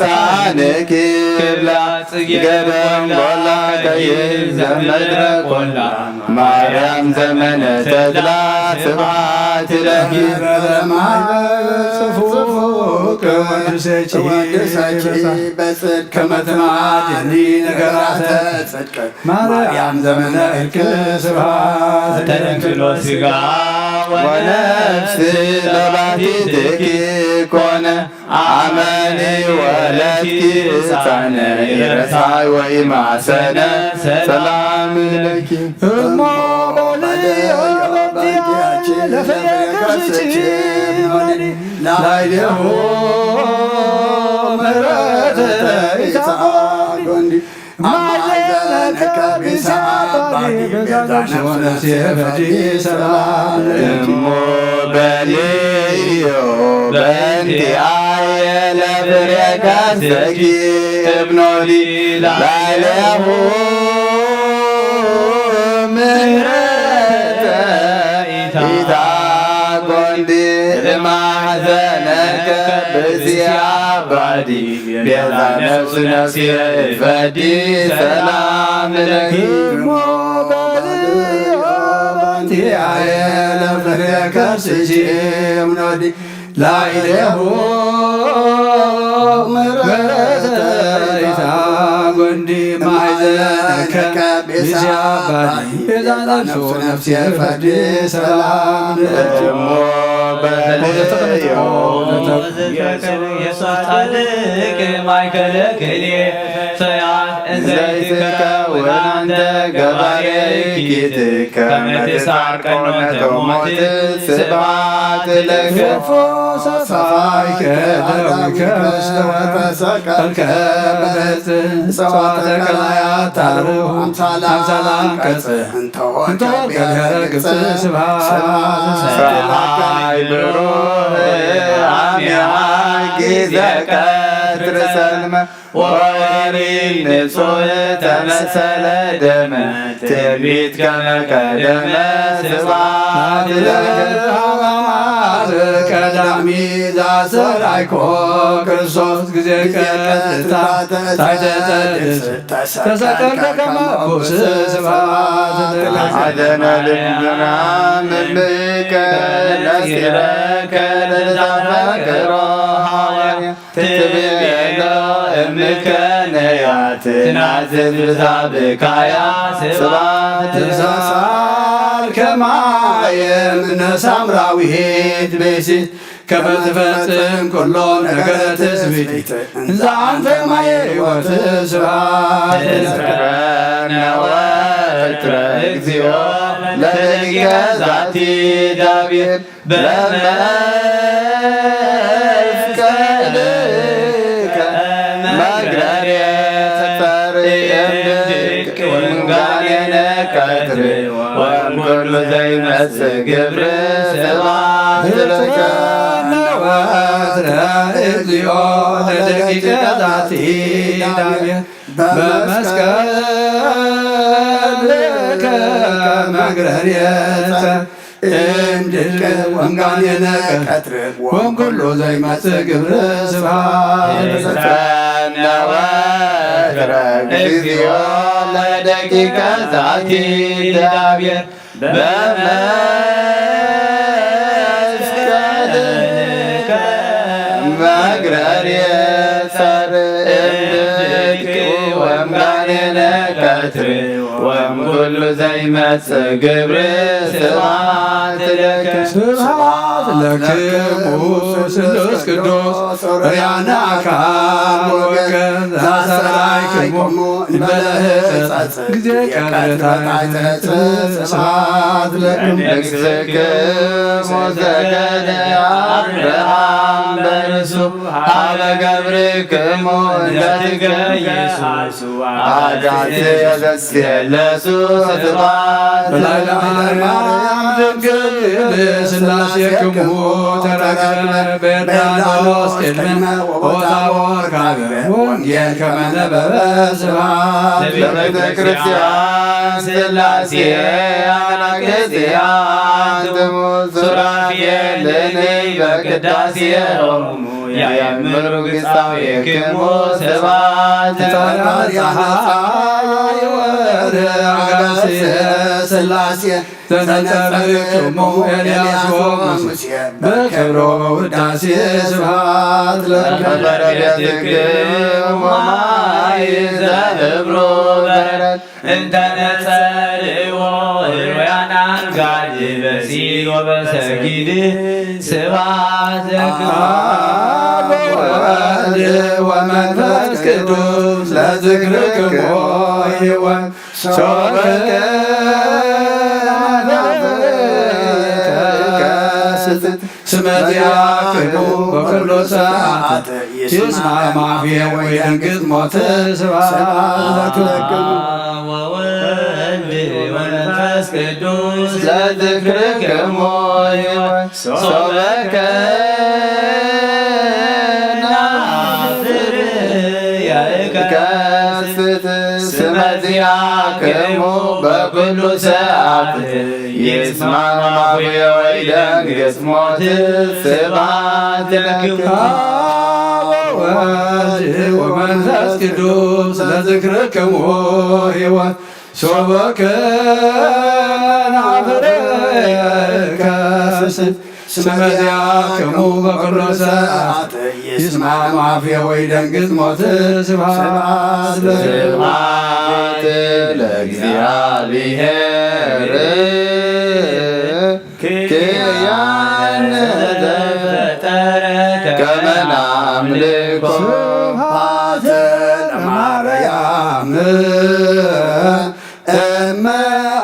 ሳንኪ ክብላ ጽጌ ገደም ጎላ ቀይ ዘመድረ ቆላ ማርያም ዘመነ ተድላ ስብሐት ለኪ። ጽፉ ቅዱሰኪ በጽድቅ ከመ ትማድኒ ነገራተ ጽድቅ ማርያም ዘመነ እልክ ስብሐት ተንክሎ ስጋ ወነፍስ ለባቲትኪ ኮነ አመኒ ወለድኪ ሕፃነ ይረሳይ ወይ ማሰነ ሰላም ለኪ። እሞ በልዮ በንቲያ ለፍሬ ከርስኪ ላዕሌሁ ምሕረተ ኢታ ጎንዲ ማዘነ ከቢሳ ባዲ ቤዛ ነፍሱ ነፍሴ ፈዲ ሰላም ለኪ። እሞ በልዮ በንቲአየ ለፍሬ ከርሰኪ እብኖሊ ላዕሌሁ ምሕረተ ኢታ ጎንዲ ማዘነ ከቢሳ ባዲ ቤዛ ነፍሱ ነፍሴ ፈዲ ሰላም ለኪ። እሞ በልዮ በንቲአየ ለፍሬ ከርስኪ እብኖሊ ላዕሌሁ ምሕረተ ኢታ ጎንዲ ማሕዘነ ከቢሳ ባዲ ቤዛ ነፍሱ ነፍሴ ፈዲ ሰላም ለኪ። እሞ በልዮ ኢየሱስ ጻድቅ ማእከለ ክልኤ ሰያፍ እንዘይትከውን አንተ ገባሬ ኪትከ ከመ ትስዓር ቀኖተ ሞት ስብሐት ለከ። ሰፋይከ ደዊከ ተሰቀልከ በዕፅ እፅዋተ ቀላያት ታርሁ አምሳላ አንቀጽ እንተ ወርቀ ብሔረ ግብፅ ስብሐት ፀሐይ ብሩህ አሚሃ ጊዜ ቀትር ጸልመ ወወሪ ንጹህ ተመሰለ ደመ ትንቢት ከመ ቀደመ ስብሐት ለከ። ቀዳሚ ዘአስተርአይኮ ክርስቶስ ጊዜ ቀትር ታሕተ ጸድስ ተሰቀልከ ከመ ግኡዝ ስብሐት ለከ። አደነ ልብና ምብከ ነጺረከ ለተፈቅሮ ሐዋርያ ትቤሎ እምከ ነያ ትናዝዝ ብዛ ብካያ ስብሐት ትሳል ከማየ እምነ ሳምራዊት ብእሲት ከመ ትፈጽም ኩሎ ነገረ ትስብእት እንዘ አንተ ማየ ሕይወት ስብሐት ለከ። ተዘክረነ ወትረ እግዚኦ ለደቂቀ ዛቲ ዳዊት በመፍቀድከ መግረሬ ተርእየን ድንቅ ወንጋኔነ ቀትር ወእምኩሉ ዘይመጽእ ግብር ስብሐት ለከ። ወትረ እግዚኦ ለደቂቀ ዛቲ ዳዊት በመስቀልከ መግረሬተ እምድልከ ወንጋኔነ ቀትር ወእምኩሉ ዘይመጽእ ግብር ስብሐት ለከ። ተዘክረነ ወትረ እግዚኦ ለደቂቀ ዛቲ ዳዊት በመስቀልከ መግረሬ ጸር እምድልክ ወምጋኔነ ቀትር ወምኩሉ ዘይመጽእ ግብር ስብሐት ለከ። ስብሐት ለክሙ ስሉስ ቅዱስ ርያነ አካል ወወልድ ዘአስተርአይክሙ እንበለ ሕጸጽ ጊዜ ቀትር በታሕተ ስብሐት ለክሙ። ንግሥክሙ ዘገደ አብርሃም በርእሱ ሀበ ገብርክሙ እንዘትገይሱ አጋዚ የዘስየለሱ ስብሐት በላዕለ ማርያም ድንግል ስላሴክሙ ተረክበ በዮርዳኖስ ቅድመ ወታቦር ካበ ወንጌል ከመ ነበበ ስብሐት ለቤተ ክርስቲያን ስላሴ አናቅጽያ አንትሙ ሱራፌል በቅዳሴ ሆሙ ያእምሩ ግጻዊክሙ ስብሐት ለመንፈስ ቅዱስ። ጸዳለ ጸሓይ ወወርህ አጋስየ ሥላሴ ዘነጸርክሙ ኤልያስ ወሙሴ በክብሮ ውዳሴ ስብሐት ለክሙ። በረድኤትክሙ ማይ ዘህብሩ በረድ እንተ ነጸርዎ ህሩያን አምጋድ በሲል ወበሰጊድ ስብሐት ለክሙ። አብ ወወልድ ወመንፈስ ቅዱስ ለዝክርክሙ ሕይወት ሶበከ ናፍቅከ ስት ስመ ዚአክሙ በኩሉ ሰዓት ይስማዕ ማፍየ ወይደንግጽ ሞት። ስብሐት ለክሙ። ወወልድ ወመንፈስ ቅዱስ ለዝክርክሙ ሕይወት ሶበከ ናፍር ያእከስት ስመ ዚአክሙ በኩሉ ሰዓት ይስማዕ ማፍየ ወይደንግጽ ሞት። ስብሐት ለክሙ። አብ ወወልድ ወመንፈስ ቅዱስ ለዝክርክሙ ሕይወት ሶበከ ናፍር ከስት ስመ ዚአክሙ በኩሉ ሰዓት ይስማዕ ማፍየ ወይደንግጽ ሞት። ስብሐት ለ- ስብሐት ለእግዚአብሔር ክያነ ዘፈጠረ ከመ ናምልኮ። ስብሐት ለማርያም እመ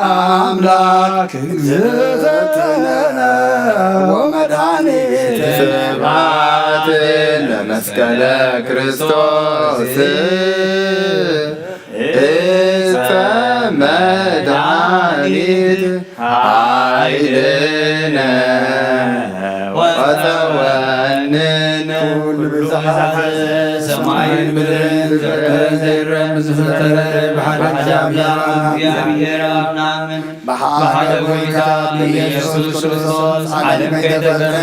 አምላክ እግዝእትነ ወመድኃኒትነ። ስብሐት ለመስቀለ ክርስቶስ ዕፀ መድኃኒት ኃይልነ ወፀወንነ። ኩሉ ብዝሓት ሰማይን ምድርን ዝፈጠረ ዘይረም ዝፈጠረ ብሓደ እግዚኣብሔር ኣምላኽ ብሓደ ጎይታ ብኢየሱስ ክርስቶስ ዓለም ከይተፈጥረ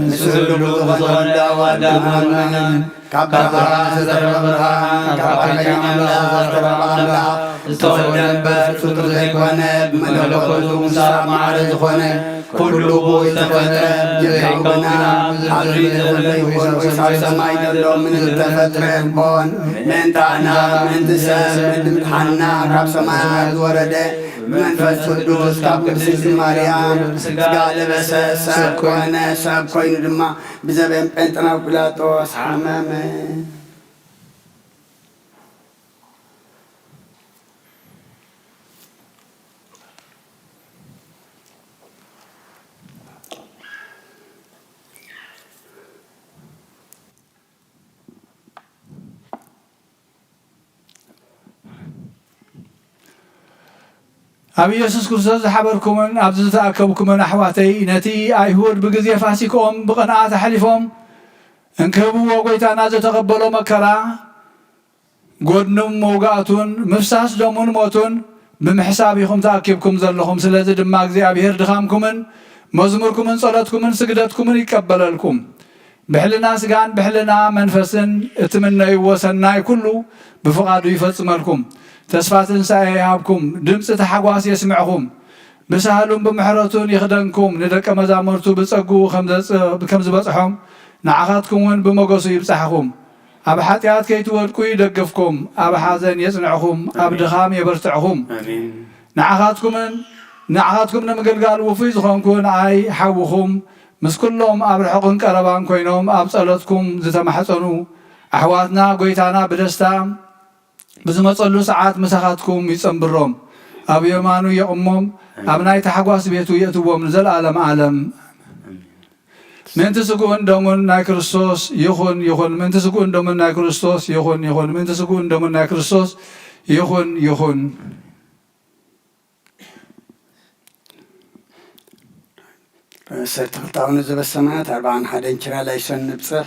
ምስ ኩሉ ብዝኾነ ኣዳም ኣመነ። ካብ ብርሃን ዝተረኸበ ብርሃን፣ ካብ ሓቀኛ ኣምላኽ ዝተረኸበ ኣምላኽ ዝተወልደ እምበር ፍጡር ዘይኮነ፣ ብመለኮቱ ምስ ኣብ ማዕረ ዝኾነ ኩሉ ብኡ ዝተፈጥረ፣ ብጀካኡ ግና ኣብዚ ዘሎ ይኹን ወይስ ኣብ ሰማይ ዘሎ ምንም ዝተፈጥረ የልቦን። ምእንታና፣ ምእንቲ ሰብ፣ ምእንቲ ምድሓንና ካብ ሰማያት ዝወረደ ብመንፈስ ቅዱስ ካብ ቅድስቲ ማርያም ስጋ ለበሰ፣ ሰብ ኮነ፣ ሰብ ኮይኑ ድማ ብዘበን ጴንጥናውጲላጦስ ሓመመ። ኣብ ኢየሱስ ክርስቶስ ዝሓበርኩምን ኣብዚ ዝተኣከብኩምን ኣሕዋተይ፣ ነቲ ኣይሁድ ብግዜ ፋሲክኦም ብቕንኣት ኣሕሊፎም እንክህብዎ፣ ጐይታና ዝተቐበሎ መከራ፣ ጎድኑን መውጋእቱን፣ ምፍሳስ ደሙን ሞቱን ብምሕሳብ ኢኹም ተኣኪብኩም ዘለኹም። ስለዚ ድማ እግዚኣብሔር ድኻምኩምን መዝሙርኩምን ጸሎትኩምን ስግደትኩምን ይቀበለልኩም። ብሕልና ስጋን ብሕልና መንፈስን እትምነይዎ ሰናይ ኩሉ ብፍቓዱ ይፈጽመልኩም። ተስፋ ትንሳኤ ይሃብኩም፣ ድምጺ ታሕጓስ የስምዕኹም። ብሳህሉን ብምሕረቱን ይኽደንኩም፣ ንደቀ መዛሙርቱ ብጸግኡ ከም ዘጽ-፣ ከም ዝበጽሖም ንዓኻትኩም እውን ብሞገሱ ይብጻሕኹም። ኣብ ሓጢኣት ከይትወድቁ ይደግፍኩም፣ ኣብ ሓዘን የጽንዕኹም፣ ኣብ ኣሜን። ድኻም የበርትዕኹም። ኣሜን። ንዓኻትኩምን ንዓኻትኩም ንምግልጋል ውፉይ ዝኾንኩ ንኣይ ሓውኹም፣ ምስ ኩሎም ኣብ ርሑቕን ቀረባን ኮይኖም ኣብ ጸሎትኩም ዝተማሕጸኑ ኣሕዋትና፣ ጐይታና ብደስታ ብዝመጸሉ ሰዓት ምሳኻትኩም ይጸንብሮም፣ ኣብ የማኑ የቕሞም፣ ኣብ ናይ ታሕጓስ ቤቱ የእትዎም ንዘለኣለም ዓለም። ምእንቲ ስግኡን ደሙን ናይ ክርስቶስ ይኹን፣ ይኹን። ምእንቲ ስግኡን ደሙን ናይ ክርስቶስ ይኹን፣ ይኹን። ምእንቲ ስግኡን ደሙን ናይ ክርስቶስ ይኹን፣ ይኹን። ሰርተክታውኑ ዘበሰማያት ኣርባዓን ሓደን ኪራ ላይሶን ንብጽሕ።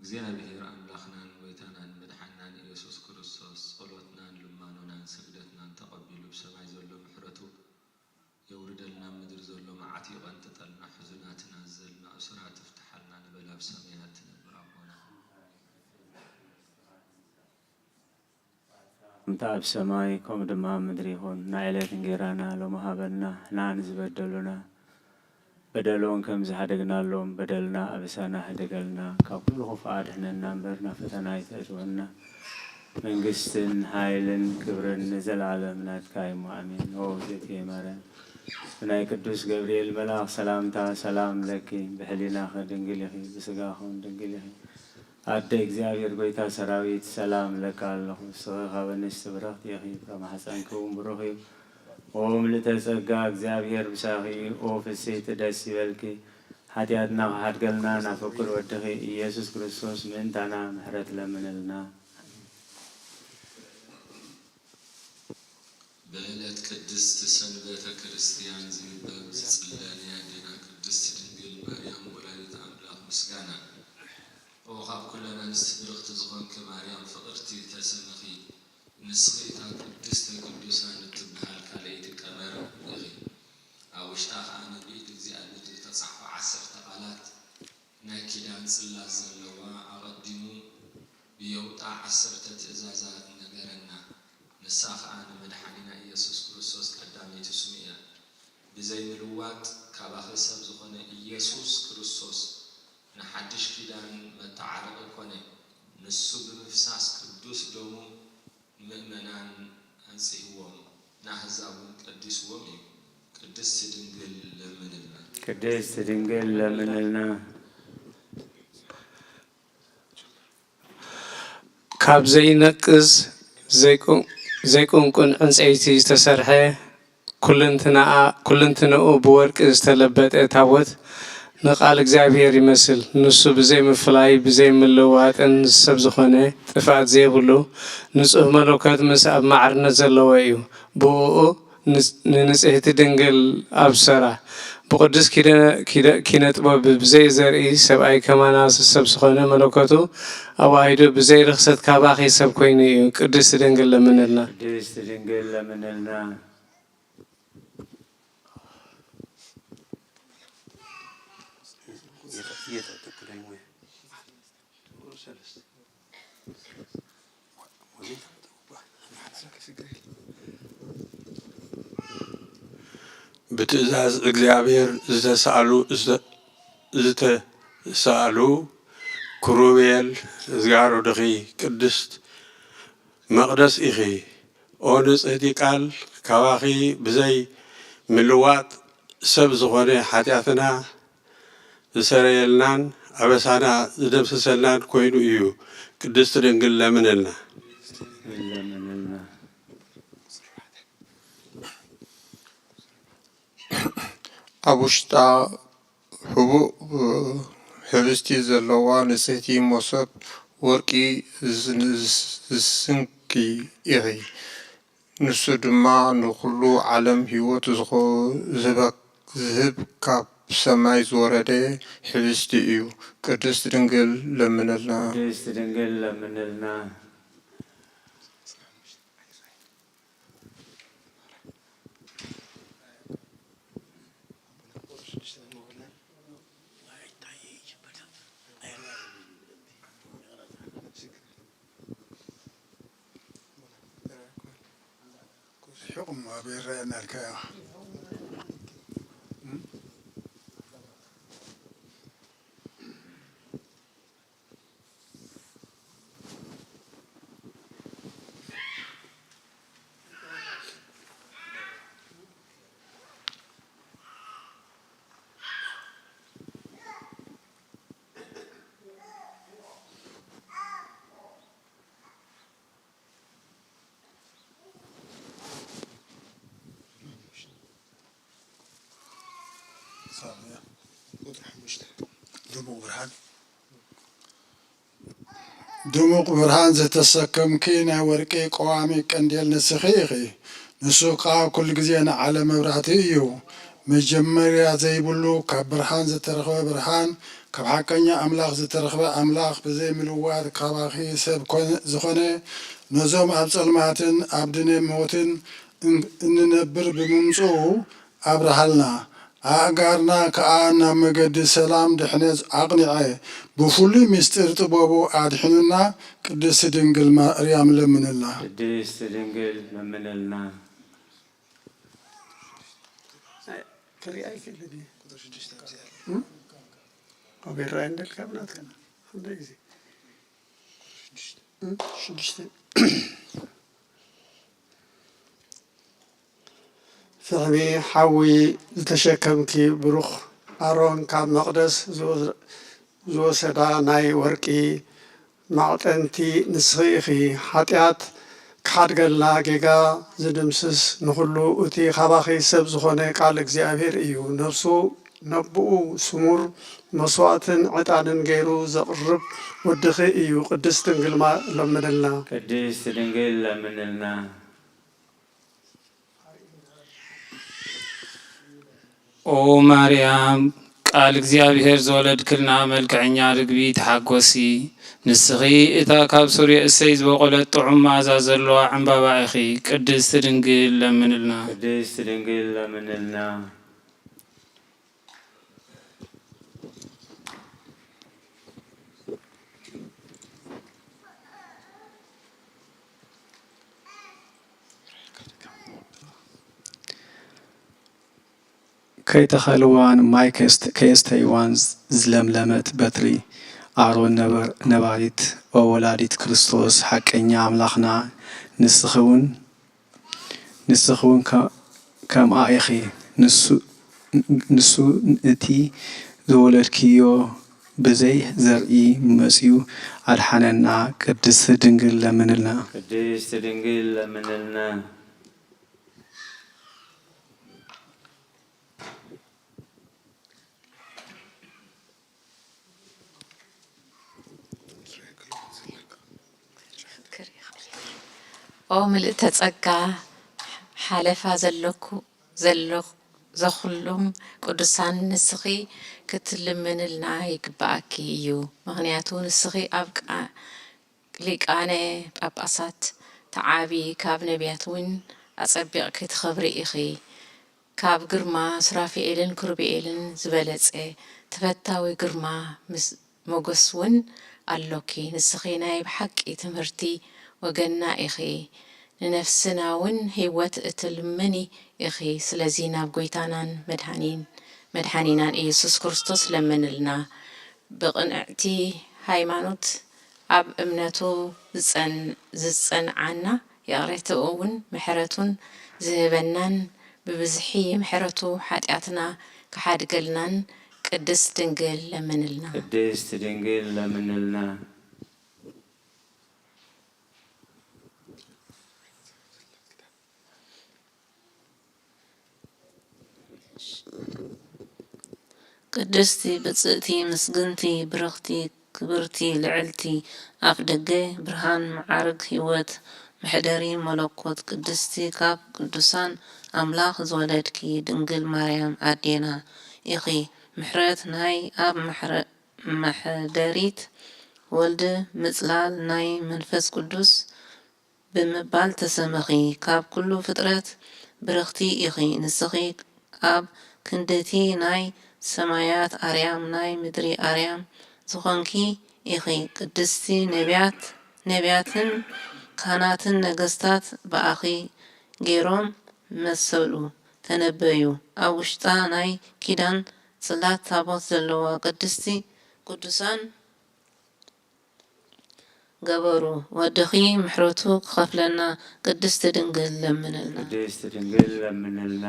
እግዚኣብሔር ኣምላኽናን ጐይታናን መድሓንናን ኢየሱስ ክርስቶስ ጸሎትናን ልማኖናን ስግደትናን ተቐቢሉ ብሰማይ ዘሎ ምሕረቱ የውርደልና፣ ኣብ ምድሪ ዘሎ መዓት ይቐንጥጠልና፣ ሕዙናት ናዘልና፣ እሱራት ይፍትሓልና ንበል ኣብ ሰማያት ትነብር ኣቦና። እንተ ኣብ ሰማይ ከምኡ ድማ ኣብ ምድሪ ይኹን። ናይ ዕለት እንጌራና ሎሚ ሃበና፣ ንሕና ንዝበደሉና በደሎም ከም ዝሓደግናሎም በደልና ኣበሳና ሕደገልና፣ ካብ ኩሉ ክፉእ ኣድሕነና እምበር ናብ ፈተና ኣይተእትወና። መንግስትን ሓይልን ክብርን ንዘለዓለም ናትካ እዩ እሞ ኣሜን። ኦ እግዝእትየ ማርያም ብናይ ቅዱስ ገብርኤል መልኣኽ ሰላምታ ሰላም ለኪ፣ ብሕሊናኺ ድንግል ኢኺ፣ ብስጋኺ እውን ድንግል ኢኺ። ኣደ እግዚኣብሔር ጐይታ ሰራዊት ሰላም እለኪ ኣለኹ፣ ንስኺ ካብ ኣንስቲ ብርኽቲ ኢኺ፣ ፍረ ማሕፀንኪ እውን ብሩኽ እዩ። ኦ ምልእተ ጸጋ እግዚኣብሔር ምሳኺ እዩ፣ ኦ ፍስሕቲ ደስ ይበልኪ፣ ሓጢኣትና ክሓድገልና ናብ ፍቁር ወድኺ ኢየሱስ ክርስቶስ ምእንታና ምሕረት ለምንልና። በዕለት ቅድስት ሰንበተ ክርስቲያን ዝንበብ ዝጽለ ናይ ኣዴና ቅድስት ድንግል ማርያም ወላዲት ኣምላኽ ምስጋና። ኦ ካብ ኩለን ኣንስቲ ብርኽቲ ዝኾንኪ ማርያም ፍቕርቲ ተሰምኺ፣ ንስኺ እታ ቅድስተ ቅዱሳን እትበሃል ካልኣይቲ ቀመር ኢኺ። ኣብ ውሽጣ ኸኣ ብኢድ እግዚኣብሔር ዝተጻሕፋ ዓሰርተ ቃላት ናይ ኪዳን ጽላት ዘለዋ ኣቐዲሙ ብየውጣ ዓሰርተ ትእዛዛት ነገረና። ንሳ ኸኣ ንመድሓኒና ኢየሱስ ክርስቶስ ቀዳመይቲ ስሙ እያ። ብዘይ ምልዋጥ ካባኺ ሰብ ዝኾነ ኢየሱስ ክርስቶስ ንሓድሽ ኪዳን መተዓረቒ ኮነ። ንሱ ብምፍሳስ ቅዱስ ደሙ ምእመናን ኣንጽህዎም፣ ንኣህዛብ እውን ቀዲስዎም እዩ። ቅድስቲ ድንግል ለምንልና። ቅድስት ድንግል ለምንልና። ካብ ዘይነቅዝ ዘይቁ-፣ ዘይቁንቁን ዕንጸይቲ ዝተሰርሐ ኩልንትናኣ-፣ ኩልንትንኡ ብወርቂ ዝተለበጠ ታቦት ንቃል እግዚኣብሔር ይመስል። ንሱ ብዘይ ምፍላይ ብዘይ ምልውዋጥን ሰብ ዝኾነ ጥፍኣት ዘይብሉ ንጹህ መለኮት ምስ ኣብ ማዕርነት ዘለዎ እዩ። ብእኡ ንጽ-፣ ንንጽሕቲ ድንግል ኣብሰራ። ብቅዱስ ኪደ-፣ ኪደ-፣ ኪነ ጥበብ ብዘይ ዘርኢ ሰብኣይ ከማና ሰብ ዝኾነ መለኮቱ ኣዋሂዱ ብዘይ ርኽሰት ካባኺ ሰብ ኮይኑ እዩ። ቅድስቲ ድንግል ለምንልና። ቅድስቲ ድንግል ለምንልና። ብትእዛዝ እግዚኣብሔር ዝተሳእሉ፣ ዝተሳእሉ ክሩቤል ዝጋረዱኺ ቅድስት መቕደስ ኢኺ። ኦ ንጽህቲ ቃል፣ ካባኺ ብዘይ ምልዋጥ ሰብ ዝኾነ ሓጢኣትና ዝሰረየልናን ኣበሳና ዝደምስሰልናን ኮይኑ እዩ። ቅድስቲ ድንግል ለምንልና። ኣብ ውሽጣ ህቡእ ሕብስቲ ዘለዋ ንጽህቲ መሶብ ወርቂ ዝስ-፣ ዝስንኪ ኢኺ። ንሱ ድማ ንኹሉ ዓለም ህይወት ዝኾ-፣ ዝህበ-፣ ዝህብ ካብ ሰማይ ዝወረደ ሕብስቲ እዩ። ቅድስት ድንግል ለምንልና። ቅድስት ድንግል ለምንልና። ርሑቕ እሞ ኣብ ይረኣየና ኢልካዮ። ድሙቕ ብርሃን። ድሙቕ ብርሃን ዝተሰከምኪ ናይ ወርቂ ቀዋሚ ቀንዴል ንስኺ ኢኺ። ንሱ ከኣ ኩሉ ግዜ ንዓለም መብራህቲ እዩ። መጀመርያ ዘይብሉ ካብ ብርሃን ዝተረኽበ ብርሃን፣ ካብ ሓቀኛ ኣምላኽ ዝተረኽበ ኣምላኽ ብዘይ ምልዋጥ ካባኺ ሰብ ኮነ-፣ ዝኾነ ነዞም ኣብ ጸልማትን ኣብ ድነ ሞትን እን-፣ እንነብር ብምምጽኡ ኣብርሃልና። ኣእጋርና ከኣ ናብ መገዲ ሰላም ድሕነት ኣቕንዐ። ብፍሉይ ምስጢር ጥበቡ ኣድሒኑና ቅድስቲ ድንግል ማርያም ለምንልና። ቅድስቲ ድንግል ለምንልና። ክርኢ ኣይክእልን እየ። እም? ኣብ ይረኣይ እንደልካ ብናትካ። ክንደይ ግዜ? እም? ሽዱሽተ። ፍሕሚ ሓዊ ዝተሸከምኪ ብሩኽ ኣሮን ካብ መቕደስ ዝወ-፣ ዝወሰዳ ናይ ወርቂ ማዕጠንቲ ንስኺ ኢኺ። ሓጢኣት ክሓድገልና ጌጋ ዝድምስስ ንኹሉ እቲ ካባኺ ሰብ ዝኾነ ቃል እግዚኣብሔር እዩ። ነፍሱ ነብኡ ስሙር መስዋእትን ዕጣንን ገይሩ ዘቕርብ ወድኺ እዩ። ቅድስት ድንግል ማ-፣ ለምንልና። ቅድስት ድንግል ለምንልና። ኦ ማርያም፣ ቃል እግዚኣብሔር ዝወለድክልና መልክዐኛ ርግቢ ተሓጎሲ። ንስኺ እታ ካብ ሱር የእሰይ ዝበቖለት ጥዑም መኣዛ ዘለዋ ዕምባባ ኢኺ። ቅድስት ድንግል ለምንልና። ቅድስት ድንግል ለምንልና። ከይተኸልዋን ማይ ከስተ-፣ ከየስተይዋን ዝለምለመት በትሪ ኣሮን ነበር-፣ ነባሪት፣ ኦ ወላዲት ክርስቶስ፣ ሓቀኛ ኣምላኽና፣ ንስኺ እውን፣ ንስኺ እውን ከ-፣ ከምኣ ኢኺ። ንሱ፣ ንሱ እቲ ዝወለድክዮ ብዘይ ዘርኢ መጺኡ ኣድሓነና። ቅድስቲ ድንግል ለምንልና። ቅድስቲ ድንግል ለምንልና። ኦ ምልእተ ጸጋ፣ ሓለፋ ዘለኩ-፣ ዘለኹ-፣ ዘኹሎም ቅዱሳን፣ ንስኺ ክትልምንልና ይግብኣኪ እዩ። ምኽንያቱ ንስኺ ኣብ ቃ-፣ ሊቃነ ጳጳሳት ትዓቢ፣ ካብ ነቢያት እውን ኣጸቢቕኪ ትኸብሪ ኢኺ። ካብ ግርማ ሱራፊኤልን ክሩቤልን ዝበለጸ ተፈታዊ ግርማ ምስ-፣ ሞገስ እውን ኣሎኪ። ንስኺ ናይ ብሓቂ ትምህርቲ ወገንና ኢኺ። ንነፍስና እውን ህይወት እትልምኒ ኢኺ። ስለዚ ናብ ጐይታናን መድሓኒን-፣ መድሓኒናን ኢየሱስ ክርስቶስ ለምንልና። ብቕንዕቲ ሃይማኖት ኣብ እምነቱ ዝጸን-፣ ዝጸንዓና፣ ይቕሬትኡ እውን ምሕረቱን ዝህበናን፣ ብብዝሒ ምሕረቱ ሓጢኣትና ክሓድገልናን ቅድስት ድንግል ለምንልና። ቅድስት ድንግል ለምንልና። ቅድስቲ፣ ብጽእቲ፣ ምስግንቲ፣ ብርኽቲ፣ ክብርቲ፣ ልዕልቲ፣ ኣፍ ደገ ብርሃን፣ መዓርግ ህይወት፣ መሕደሪ መለኮት፣ ቅድስቲ፣ ካብ ቅዱሳን ኣምላኽ ዝወለድኪ ድንግል ማርያም ኣዴና ኢኺ። ምሕረት ናይ ኣብ መሕረ-፣ መሕደሪት ወልድ፣ ምጽላል ናይ መንፈስ ቅዱስ፣ ብምባል ተሰመኺ። ካብ ኩሉ ፍጥረት ብርኽቲ ኢኺ። ንስኺ ኣብ ክንድቲ ናይ ሰማያት ኣርያም ናይ ምድሪ ኣርያም ዝኾንኪ ኢኺ። ቅድስቲ፣ ነቢያት፣ ነቢያትን ካህናትን ነገስታት ብኣኺ ገይሮም መሰሉ፣ ተነበዩ። ኣብ ውሽጣ ናይ ኪዳን ጽላት ታቦት ዘለዋ ቅድስቲ ቅዱሳን ገበሩ። ወድኺ ምሕረቱ ክኸፍለና ቅድስቲ ድንግል ለምንልና። ቅድስቲ ድንግል ለምንልና።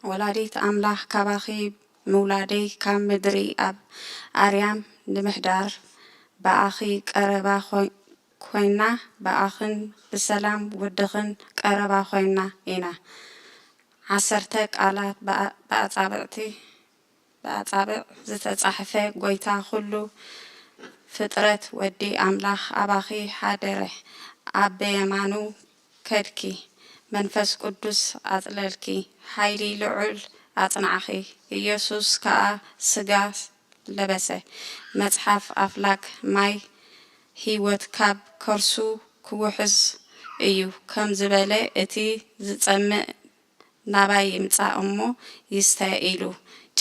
ወላዲት ኣምላኽ ካባኺ ምውላደይ ካብ ምድሪ ኣብ ኣርያም ንምሕዳር ብኣኺ ቀረባ ኮይ- ኮይና፣ ብኣኽን ብሰላም ወድኽን ቀረባ ኮይና ኢና። ዓሰርተ ቃላት ብኣ- ብኣጻብዕቲ ብኣጻብዕ ዝተጻሕፈ ጎይታ ኩሉ ፍጥረት ወዲ ኣምላኽ ኣባኺ ሓደረ። ኣብ በየማኑ ከድኪ፣ መንፈስ ቅዱስ ኣጽለልኪ፣ ሓይሊ ልዑል ኣጽንዓኺ። ኢየሱስ ከኣ ስጋ ለበሰ። መጽሓፍ ኣፍላግ ማይ ህይወት ካብ ከርሱ ክውሕዝ እዩ ከም ዝበለ፣ እቲ ዝጸምእ ናባይ ይምጻእ እሞ ይስተ ኢሉ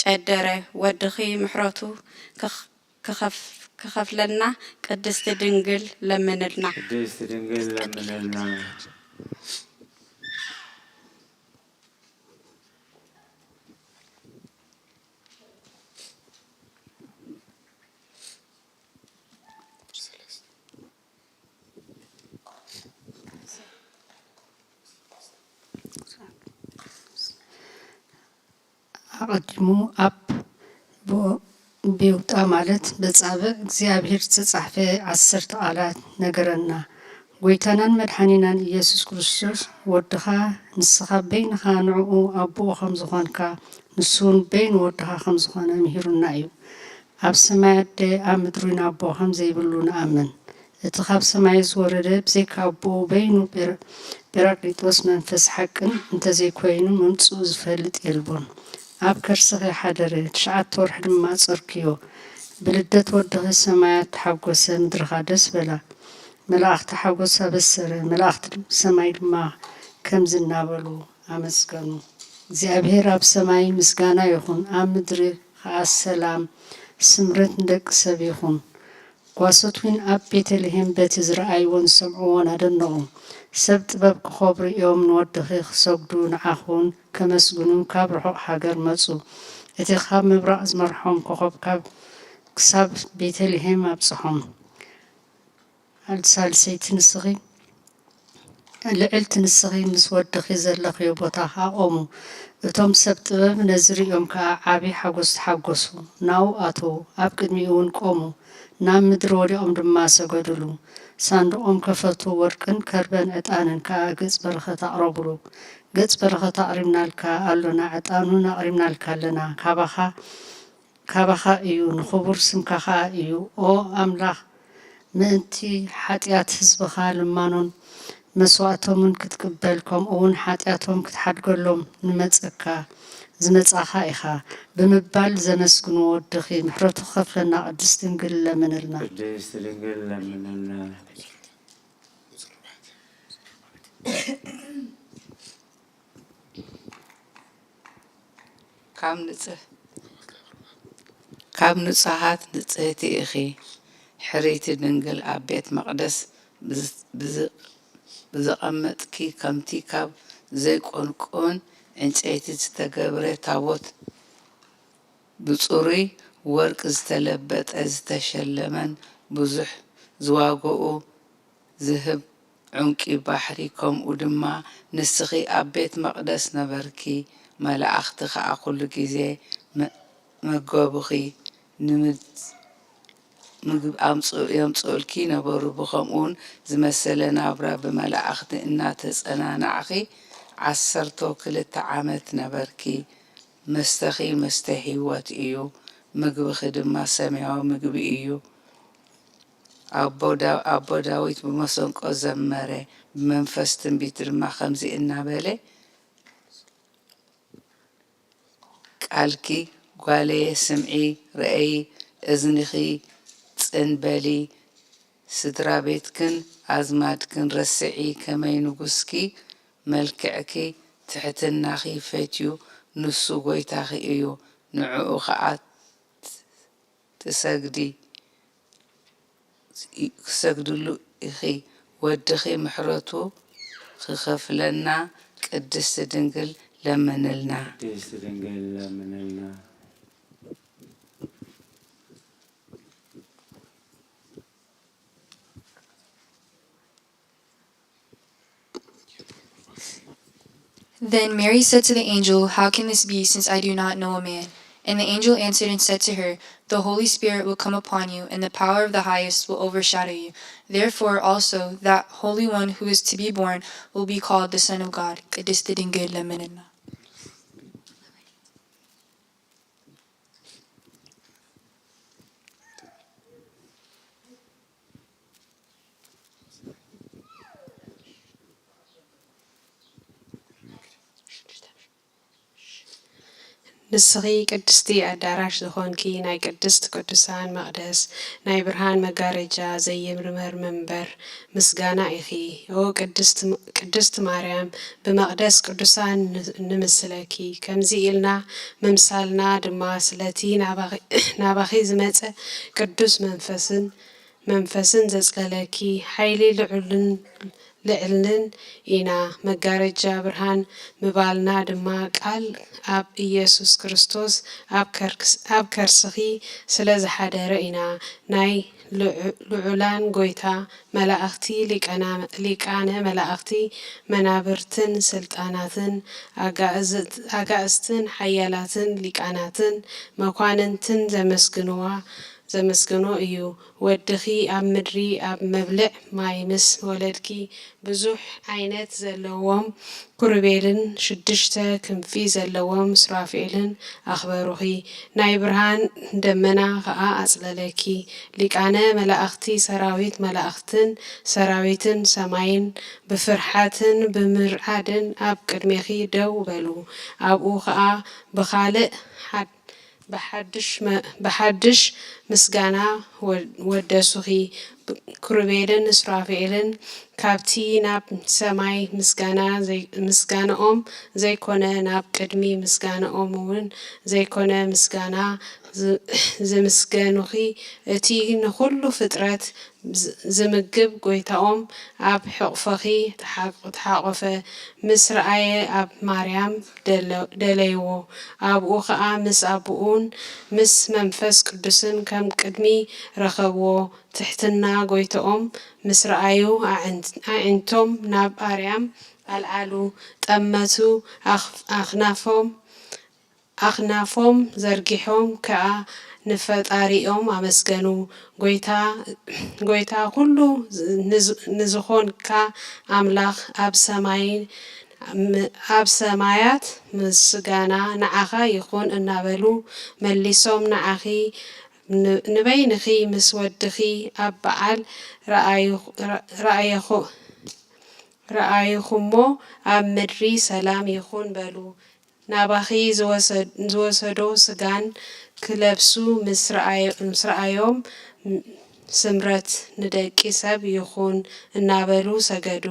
ጨደረ። ወድኺ ምሕረቱ ክኽ- ክኸፍ- ክኸፍለልና ቅድስቲ ድንግል ለምንልና። ቅድስቲ ድንግል ለምንልና። ኣቐዲሙ ኣብ ብ- ቢውጣ ማለት በጻብዕ እግዚኣብሔር ዝተጻሕፈ ዓሰርተ ቃላት ነገረና። ጎይታናን መድሓኒናን ኢየሱስ ክርስቶስ ወድኻ ንስኻ በይንኻ ንዕኡ ኣቦኡ ከም ዝኾንካ ንሱ እውን በይኑ ወድኻ ከም ዝኾነ ምሂሩና እዩ። ኣብ ሰማይ ኣደ ኣብ ምድሪ ኣቦ ከም ዘይብሉ ንኣምን። እቲ ካብ ሰማይ ዝወረደ ብዘይካ ኣቦኡ በይኑ ጴራ- ጴራቅሊጦስ መንፈስ ሓቅን እንተዘይኮይኑ ምምጽኡ ዝፈልጥ የልቦን። ኣብ ከርስኺ ሓደረ፣ ትሽዓተ ወርሒ ድማ ጸርክዮ። ብልደት ወድኺ ሰማያት ተሓጎሰ፣ ምድርኻ ደስ በላ። መላእኽቲ ሓጎስ ኣበሰረ፣ መላእኽቲ ሰማይ ድማ ከምዚ እናበሉ ኣመስገኑ። እግዚኣብሔር ኣብ ሰማይ ምስጋና ይኹን፣ ኣብ ምድሪ ኸኣ ሰላም፣ ስምረት ንደቂ ሰብ ይኹን። ጓሶት ዊን ኣብ ቤተልሔም በቲ ዝረኣይዎን ዝሰምዕዎን ኣደነቑ። ሰብ ጥበብ ክኸብሩ እዮም ንወድኺ ክሰግዱ ንዓኺ ውን ከመስግኑ ካብ ርሑቕ ሃገር መጹ። እቲ ካብ ምብራቕ ዝመርሖም ኮኸብ ካብ ክሳብ ቤተልሔም ኣብጽሖም። ኣል ሳልሰይቲ ንስኺ ልዕልቲ ንስኺ ምስ ወድኺ ዘለኽዮ ቦታ ኸኣ ቖሙ። እቶም ሰብ ጥበብ ነዚ ርእዮም ከኣ ዓቢ ሓጎስ ተሓጎሱ። ናብኡ ኣተዉ፣ ኣብ ቅድሚኡ እውን ቈሙ፣ ናብ ምድሪ ወዲቖም ድማ ሰገዱሉ። ሳንዱቖም ከፈቱ፣ ወርቅን ከርበን ዕጣንን ከኣ ገጽ በረኸት ኣቕረቡሉ። ገጽ በረኸት ኣቕሪብናልካ ኣሎና፣ ዕጣን እውን ኣቕሪብናልካ ኣለና፣ ካባኻ ካባኻ እዩ፣ ንኽቡር ስምካ ኸኣ እዩ። ኦ ኣምላኽ፣ ምእንቲ ሓጢኣት ህዝብኻ ልማኖን መስዋእቶምን ክትቅበል፣ ከምኡውን ሓጢኣቶም ክትሓድገሎም ንመጸካ ዝመጻኻ ኢኻ ብምባል ዘመስግኑ ወድኺ ምሕረቱ ክኸፍለና ቅድስት ድንግል ለምንልና። ቅድስት ድንግል ለምንልና። ካብ ንጽህ ካብ ንጹሃት ንጽህቲ ኢኺ። ሕርይቲ ድንግል ኣብ ቤት መቕደስ ብዝ- ብዝ- ብዘቐመጥኪ፣ ከምቲ ካብ ዘይቁንቁን ዕንጨይቲ ዝተገብረ ታቦት፣ ብጽሩይ ወርቂ ዝተለበጠ፣ ዝተሸለመን ብዙሕ ዝዋጋኡ ዝህብ ዕንቂ ባሕሪ፣ ከምኡ ድማ ንስኺ ኣብ ቤት መቕደስ ነበርኪ፣ መላእኽቲ ኸኣ ኵሉ ግዜ መ- መገቡኺ ንምጽ- ምግቢ ኣምጽኡ የምጽኡልኪ ነበሩ። ብኸምኡውን ዝመሰለ ናብራ ብመላእኽቲ እናተጸናናዕኺ ዓሰርተው ክልተ ዓመት ነበርኪ። መስተኺ መስተ ህይወት እዩ፣ ምግብኺ ድማ ሰማያዊ ምግቢ እዩ። ኣቦ ዳ- ኣቦ ዳዊት ብመሰንቆ ዘመረ፣ ብመንፈስ ትንቢት ድማ ከምዚ እናበለ፣ ቃልኪ ጓለየ ስምዒ፣ ርኣዪ፣ እዝንኺ ጽን በሊ፣ ስድራ ቤትክን ኣዝማድክን ረስዒ፣ ከመይ ንጉስኪ መልክዕኪ ትሕትናኺ ፈትዩ፣ ንሱ ጐይታኺ እዩ፣ ንዕኡ ኸኣ ትሰግዲ ክሰግድሉ ኢኺ። ወድኺ ምሕረቱ ክኸፍለና ቅድስቲ ድንግል ለምንልና። ቅድስቲ ድንግል ለምንልና። Then Mary said to the angel, How can this be, since I do not know a man? And the angel answered and said to her, "The Holy Spirit will come upon you, and the power of the Highest will overshadow you. Therefore also that Holy One who is to be born will be called the Son of God." ቅድስት ድንግል ለምንና። ንስኺ ቅድስቲ ኣዳራሽ ዝኾንኪ ናይ ቅድስት ቅዱሳን መቕደስ ናይ ብርሃን መጋረጃ ዘይምርመር መንበር ምስጋና ኢኺ። ኦ ቅድስት ማርያም ብመቕደስ ቅዱሳን ንምስለኪ። ከምዚ ኢልና ምምሳልና ድማ ስለቲ ናባኺ ዝመጸ ቅዱስ መንፈስን መንፈስን ዘጽለለኪ ሓይሊ ልዑልን ልዕልን ኢና። መጋረጃ ብርሃን ምባልና ድማ ቃል ኣብ ኢየሱስ ክርስቶስ ኣብ ከርስኺ ስለ ዝሓደረ ኢና። ናይ ልዑላን ጐይታ መላእኽቲ ሊቃነ መላእኽቲ መናብርትን ስልጣናትን ኣጋእዝትን ሓያላትን ሊቃናትን መኳንንትን ዘመስግንዋ ዘመስግኖ እዩ። ወድኺ ኣብ ምድሪ ኣብ መብልዕ ማይ ምስ ወለድኪ ብዙሕ ዓይነት ዘለዎም ኩሩቤልን ሽዱሽተ ክንፊ ዘለዎም ሱራፌልን ኣኽበሩኺ። ናይ ብርሃን ደመና ኸኣ ኣጽለለኪ። ሊቃነ መላእኽቲ ሰራዊት መላእኽትን ሰራዊትን ሰማይን ብፍርሓትን ብምርዓድን ኣብ ቅድሜኺ ደው በሉ። ኣብኡ ኸኣ ብኻልእ ሓድ ብሓድሽ ምስጋና ወደሱኺ። ክሩቤልን ሱራፌልን ካብቲ ናብ ሰማይ ምስጋና ምስጋንኦም ዘይኮነ ናብ ቅድሚ ምስጋንኦም እውን ዘይኮነ ምስጋና ዝምስገኑኺ እቲ ንኹሉ ፍጥረት ዝምግብ ጐይታኦም ኣብ ሕቑፍኺ ተሓቖፈ። ምስ ረኣየ ኣብ ማርያም ደለይዎ። ኣብኡ ኸኣ ምስ ኣቦኡን ምስ መንፈስ ቅዱስን ከም ቅድሚ ረኸብዎ። ትሕትና ጐይታኦም ምስ ረኣዩ ኣዒንቶም ናብ ኣርያም ኣልዓሉ። ጠመቱ። ኣኽናፎም ኣኽናፎም ዘርጊሖም ከኣ ንፈጣሪኦም ኣመስገኑ። ጐይታ ጐይታ ኵሉ ንዝኾንካ ኣምላኽ ኣብ ሰማይ ኣብ ሰማያት ምስጋና ንዓኻ ይኹን እናበሉ መሊሶም ንዓኺ ንበይንኺ ምስ ወድኺ ኣብ በዓል ረኣይኹሞ ኣብ ምድሪ ሰላም ይኹን በሉ። ናባኺ ዝወሰዶ ስጋን ክለብሱ ምስ ረኣዮም፣ ስምረት ንደቂ ሰብ ይኹን እናበሉ ሰገዱ።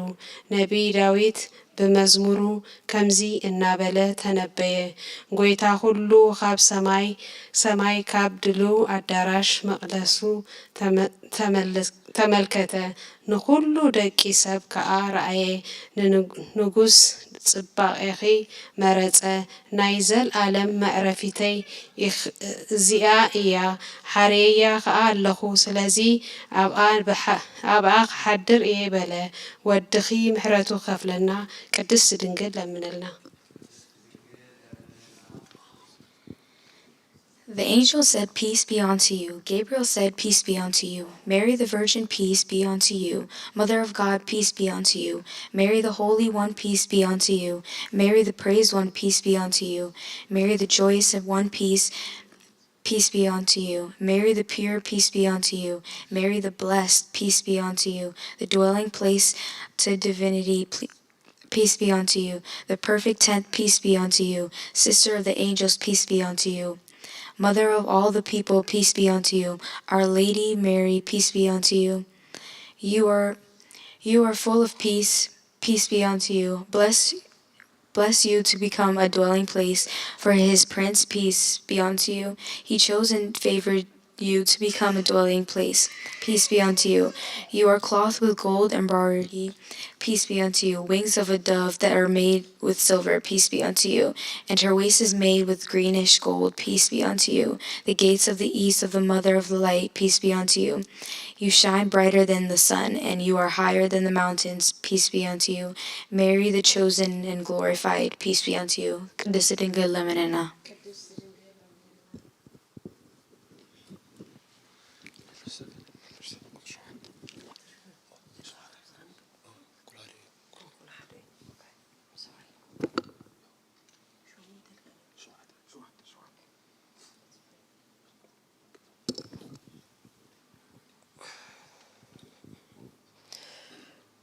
ነቢይ ዳዊት ብመዝሙሩ ከምዚ እናበለ ተነበየ፣ ጐይታ ኵሉ ካብ ሰማይ፣ ሰማይ ካብ ድሉው ኣዳራሽ መቕደሱ ተመልከተ። ንኹሉ ደቂ ሰብ ከኣ ረኣየ፣ ንንጉስ ጽባቄኺ መረጸ፣ ናይ ዘልኣለም መዕረፊተይ እዚኣ እያ፣ ሓርየያ ከኣ ኣለኹ፣ ስለዚ ኣብኣ ክሓድር እየ በለ። ወድኺ ምሕረቱ ክኸፍለና ቅድስት ድንግል ለምንልና። The angel said, "Peace be unto you." Gabriel said, "Peace be unto you." Mary the Virgin, peace be unto you. Mother of God, peace be unto you. Mary the Holy One, peace be unto you. Mary the Praised One, peace be unto you. Mary the Joyous One, peace, peace be unto you. Mary the Pure, peace be unto you. Mary the Blessed, peace be unto you. The dwelling place to divinity, peace be unto you. The perfect tent, peace be unto you. Sister of the angels, peace be unto you. Mother of all the people, peace be unto you. Our Lady Mary, peace be unto you. You are you are full of peace, peace be unto you. Bless bless you to become a dwelling place for his prince, peace be unto you. He chose and favored you to become a dwelling place. Peace be unto you. You are clothed with gold and broidery. Peace be unto you. Wings of a dove that are made with silver. Peace be unto you. And her waist is made with greenish gold. Peace be unto you. The gates of the east of the mother of the light. Peace be unto you. You shine brighter than the sun, and you are higher than the mountains. Peace be unto you. Mary, the chosen and glorified. Peace be unto you. ቅድስት ድንግል ለምንና።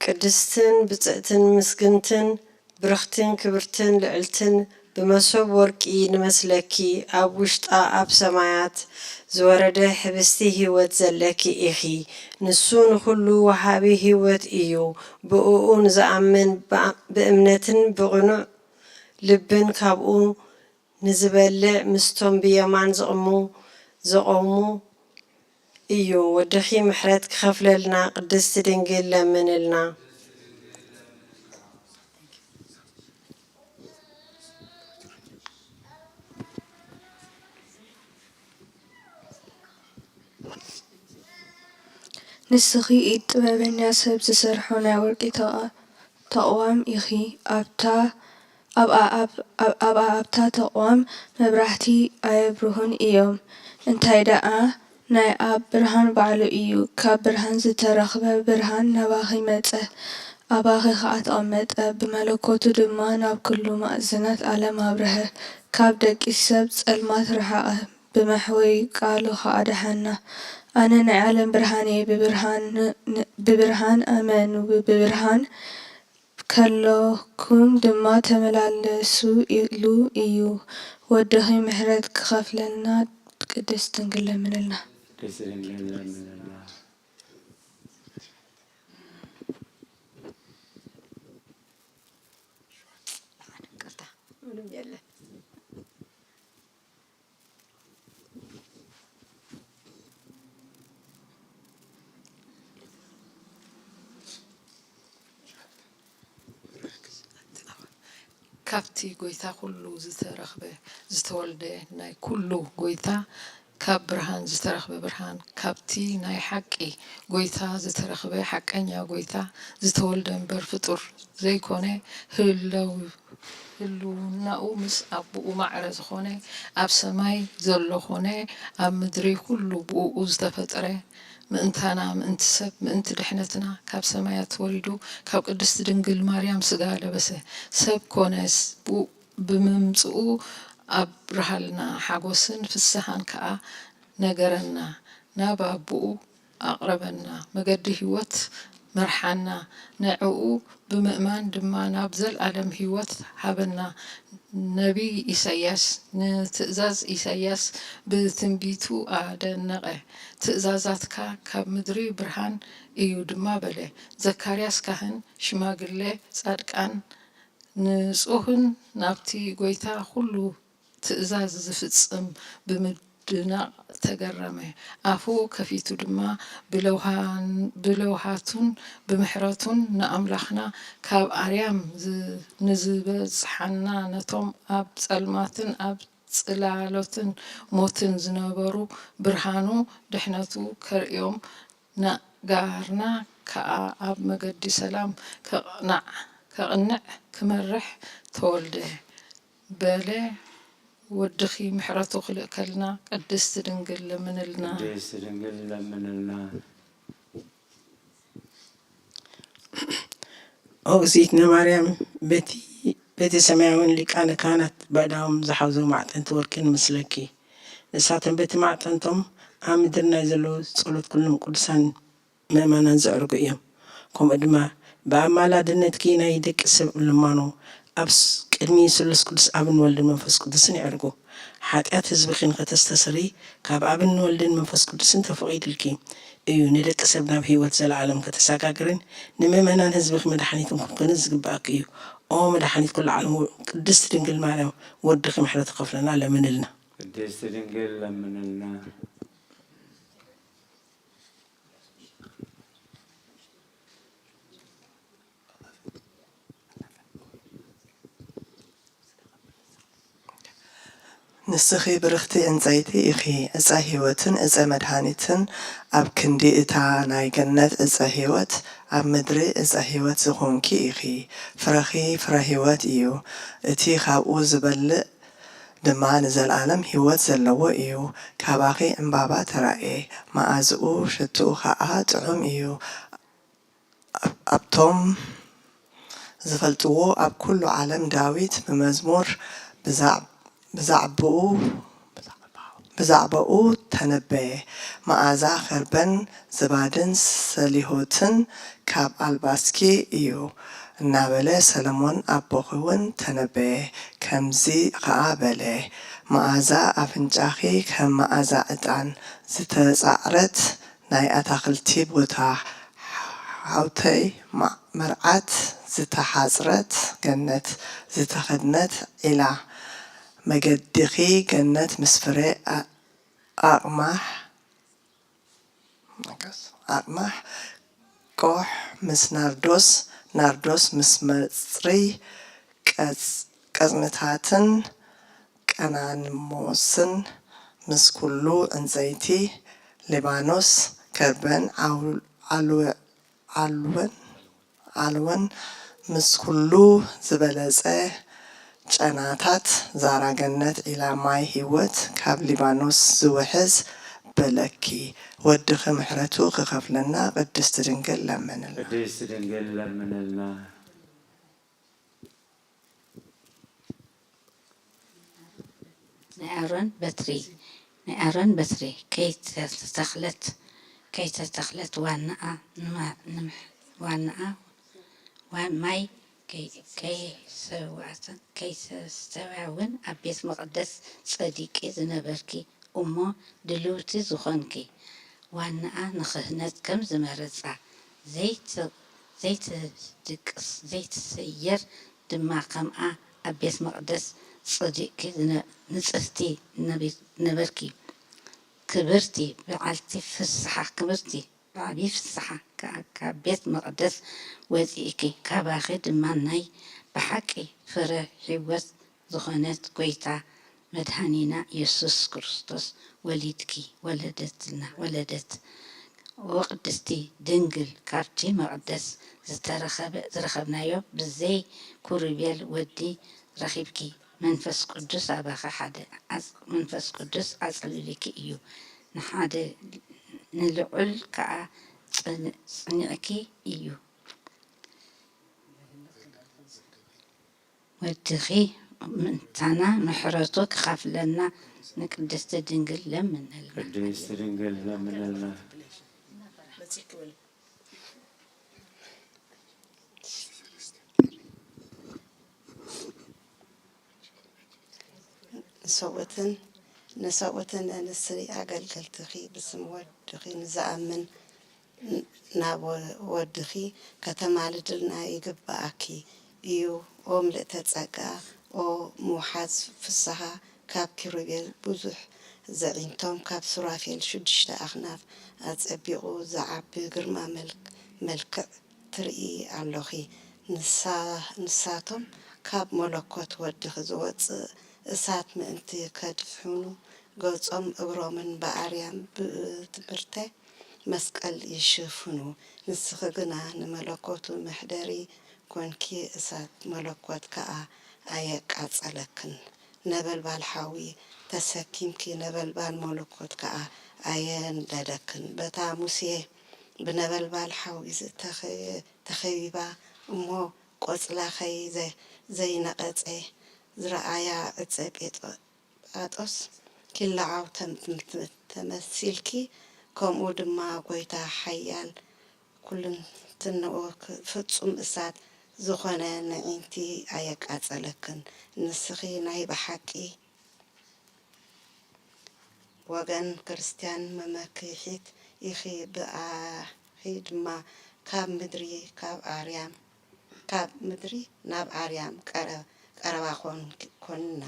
ቅድስትን ብጽእትን ምስግንትን ብርኽትን ክብርትን ልዕልትን ብመሶብ ወርቂ ንመስለኪ፣ ኣብ ውሽጣ ኣብ ሰማያት ዝወረደ ሕብስቲ ህይወት ዘለኪ ኢኺ። ንሱ ንኹሉ ወሃቢ ህይወት እዩ። ብእኡ ንዝኣምን ብኣ-፣ ብእምነትን ብቕኑዕ ልብን ካብኡ ንዝበልዕ ምስቶም ብየማን ዝቕሙ፣ ዝቐሙ እዩ። ወድኺ ምሕረት ክኸፍለልና ቅድስቲ ድንግል ለምንልና። ንስኺ ኢድ ጥበበኛ ሰብ ዝሰርሖ ናይ ወርቂ ተቐ-፣ ተቕዋም ኢኺ። ኣብታ፣ ኣብ ኣኣብ-፣ ኣብ ኣኣብታ ተቕዋም መብራህቲ ኣየብርሁን እዮም። እንታይ ደኣ፣ ናይ ኣብ ብርሃን ባዕሉ እዩ። ካብ ብርሃን ዝተረኽበ ብርሃን ናባኺ መጸ፣ ኣባኺ ኸኣ ተቐመጠ። ብመለኮቱ ድማ ናብ ኩሉ ማእዝናት ዓለም ኣብርሀ። ካብ ደቂ ሰብ ጸልማት ረሓቐ፣ ብመሕወዪ ቃሉ ኸኣ ኣድሓና። ኣነ ናይ ዓለም ብርሃን እየ፣ ብብርሃን፣ ን-፣ ን-፣ ብብርሃን እመኑ፣ ብብርሃን ከለኹም ድማ ተመላለሱ ኢሉ እዩ። ወድኺ ምሕረት ክኸፍለልና ቅድስት ድንግል ለምንልና። ቅድስት ድንግል ለምንልና። ይቅርታ፣ ምንም የለ። ካብቲ ጎይታ ኩሉ ዝተረኽበ፣ ዝተወልደ፣ ናይ ኩሉ ጎይታ፣ ካብ ብርሃን ዝተረኽበ ብርሃን፣ ካብቲ ናይ ሓቂ ጎይታ ዝተረኽበ ሓቀኛ ጎይታ፣ ዝተወልደ እምበር ፍጡር ዘይኮነ፣ ህለው ህልውናኡ ምስ ኣቦኡ ማዕረ ዝኾነ፣ ኣብ ሰማይ ዘሎ ኮነ ኣብ ምድሪ ኩሉ ብእኡ ዝተፈጥረ፣ ምእንታና፣ ምእንቲ ሰብ፣ ምእንቲ ድሕነትና ካብ ሰማያት ወሪዱ፣ ካብ ቅድስት ድንግል ማርያም ስጋ ለበሰ። ሰብ ኮነ፣ ብኡ ብምምጽኡ ኣብርሃልና፣ ሓጎስን ፍስሃን ከኣ ነገረና። ናብ ኣቦኡ ኣቕረበና፣ መገዲ ህይወት መርሓና፣ ንዕኡ ብምእማን ድማ ናብ ዘልኣለም ህይወት ሃበና። ነቢይ ኢሳይያስ ንትእዛዝ ኢሳይያስ ብትንቢቱ ኣደነቐ። ትእዛዛትካ ካብ ምድሪ ብርሃን እዩ ድማ በለ። ዘካርያስ ካህን፣ ሽማግለ፣ ጻድቃን፣ ንጹህን ናብቲ ጐይታ ኵሉ ትእዛዝ ዝፍጽም ብምድናቕ ተገረመ። ኣፉ ከፊቱ ድማ ብለውሃቱን ብምሕረቱን ንኣምላኽና ካብ ኣርያም ንዝበጽሓና ነቶም ኣብ ጸልማትን ኣብ ጽላሎትን ሞትን ዝነበሩ ብርሃኑ ድሕነቱ ከርእዮም ንኣጋርና ከኣ ኣብ መገዲ ሰላም ከቕንዕ ክመርሕ ተወልደ። በለ ወድኺ ምሕረቱ ክልእከልና ቅድስት ድንግል ለምንልና። ቅድስት ድንግል ለምንልና። ኦ እግዝእትነ ማርያም በቲ በቲ ሰማያውን ሊቃነ ካህናት በእዳዎም ዝሓዞ ማዕጠንቲ ወርቂ ንምስለኪ። ንሳቶም በቲ ማዕጠንቶም ኣብ ምድሪ ናይ ዘለዉ ጸሎት ኩሎም ቅዱሳን ምእመናን ዘዕርጉ እዮም። ከምኡ ድማ ብኣማላድነትኪ ናይ ደቂ ሰብ ልማኖ ኣብ ቅድሚ ስሉስ ቅዱስ ኣብን ወልድን መንፈስ ቅዱስን የዕርጉ። ሓጢኣት ህዝብኺ ንኸተስተስርዪ ካብ ኣብን ወልድን መንፈስ ቅዱስን ተፈቒዱልኪ እዩ። ንደቂ ሰብ ናብ ህይወት ዘለኣለም ከተሰጋግርን ንምእመናን ህዝብኺ መድሓኒትን ክትኮኒ ዝግብኣኪ እዩ። ኦ መድሓኒት ኩሉ ዓለም ቅድስት ድንግል ማርያም ወድኺ ምሕረት ክኸፍለና ለምንልና። ቅድስት ድንግል ለምንልና። ንስኺ ብርኽቲ ዕንጸይቲ ኢኺ፣ ዕጸ ህይወትን ዕጸ መድሃኒትን ኣብ ክንዲ እታ ናይ ገነት ዕጸ ህይወት፣ ኣብ ምድሪ ዕጸ ህይወት ዝኾንኪ ኢኺ። ፍረኺ ፍረ ህይወት እዩ፣ እቲ ኻብኡ ዝበልዕ ድማ ንዘለኣለም ህይወት ዘለዎ እዩ። ካባኺ ዕምባባ ተራእየ፣ መኣዝኡ ሽትኡ ኸኣ ጥዑም እዩ። ኣብቶም ዝፈልጥዎ ኣብ ኩሉ ዓለም ዳዊት ብመዝሙር ብዛዕባኡ ብዛዕባኡ ተነበየ። መኣዛ ኸርበን ዝባድን ሰሊሆትን ካብ ኣልባስኪ እዩ እናበለ ሰለሞን ኣቦኺ እውን ተነበየ። ከምዚ ኸኣ በለ፣ መኣዛ ኣፍንጫኺ ከም መኣዛ ዕጣን ዝተጻዕረት ናይ ኣታኽልቲ ቦታ ሓውተይ፣ መርዓት ዝተሓጽረት ገነት ዝተኸድነት ዒላ፣ መገድኺ ገነት ምስ ፍረ ኣቕማሕ ኣቕማሕ ቆሕ ምስ ናርዶስ፣ ናርዶስ ምስ መጽርይ ቀጽምታትን ቀናንሞስን ምስ ኩሉ ዕንጸይቲ ሊባኖስ ከርበን ዓልወን ዓልወን ምስ ኩሉ ዝበለጸ ጨናታት ዛራ ገነት ዒላ ማይ ህይወት ካብ ሊባኖስ ዝውሕዝ በለኪ። ወድኺ ምሕረቱ ክኸፍለና ቅድስቲ ድንግል ለምንልና። ቅድስቲ ድንግል ለምንልና። ናይ ኣሮን በትሪ ናይ ኣሮን በትሪ ከይተተኽለት ከይተተኽለት ዋናኣ ንማ- ንምሕ- ዋናኣ ዋ- ማይ ከይ- ከይሰዋእትን ከይተስተውያ እውን ኣብ ቤት መቕደስ ጸዲቂ ዝነበርኪ እሞ ድልውቲ ዝኾንኪ ዋናኣ ንኽህነት ከም ዝመረጻ ዘይተ ዘይትድቅስ ዘይትሰየር ድማ ከምኣ ኣብ ቤት መቕደስ ጸዲቅኪ ንጽህቲ ነበርኪ። ክብርቲ በዓልቲ ፍስሓ ክብርቲ ብዓቢ ፍስሓ ከኣ ካብ ቤት መቕደስ ወጺእኪ ካባኺ ድማ ናይ ብሓቂ ፍረ ሕይወት ዝኾነት ጎይታ መድሓኒና የሱስ ክርስቶስ ወሊድኪ ወለደትና ወለደት። ኦ ቅድስቲ ድንግል ካብቲ መቕደስ ዝተረኸበ ዝረኸብናዮ ብዘይ ኩሩቤል ወዲ ረኺብኪ መንፈስ ቅዱስ ኣባኺ ሓደ መንፈስ ቅዱስ ኣጽሊሉኪ እዩ ንሓደ ንልዑል ከኣ ጽኒዕኪ እዩ። ወድኺ ምእንታና ምሕረቱ ክኸፍለና ንቅድስቲ ድንግል ለምነልና። ቅድስቲ ድንግል ለምነልና። ንሰብኡትን ንሰብኡትን ንስሪ ኣገልገልትኺ ብስም ወድኺ ንዝኣምን ናብ ወድኺ ከተማልድልና ይግብኣኪ እዩ። ኦ ምልእተ ጸጋ፣ ኦ ምውሓዝ ፍስሃ፣ ካብ ኪሩቤል ብዙሕ ዘዒንቶም፣ ካብ ሱራፌል ሽዱሽተ ኣኽናፍ ኣጸቢቑ ዝዓቢ ግርማ መልክዕ ትርኢ ኣሎኺ። ንሳቶም ካብ መለኮት ወድኺ ዝወጽእ እሳት ምእንቲ ከድሕኑ፣ ገጾም እግሮምን ብኣርያም ብትብርተ መስቀል ይሽፍኑ። ንስኺ ግና ንመለኮቱ መሕደሪ ኮንኪ፣ እሳት መለኮት ከኣ ኣየቃጸለክን። ነበልባል ሓዊ ተሰኪምኪ፣ ነበልባል መለኮት ከኣ ኣየንደደክን። በታ ሙሴ ብነበልባል ሓዊ ዝተኸቢባ እሞ ቆጽላ ከይዘይነቐጸ ዝረኣያ ዕጸ ጴጥሮስ ኪለዓው ተመሲልኪ፣ ከምኡ ድማ ጐይታ ሓያል ኩልንትንኡ ፍጹም እሳት ዝኾነ ንዒንቲ ኣየቃጸለክን። ንስኺ ናይ ብሓቂ ወገን ክርስትያን መመክሒት ኢኺ፣ ብኣኺ ድማ ካብ ምድሪ ካብ ኣርያም ካብ ምድሪ ናብ ኣርያም ቀረባ ኮንና።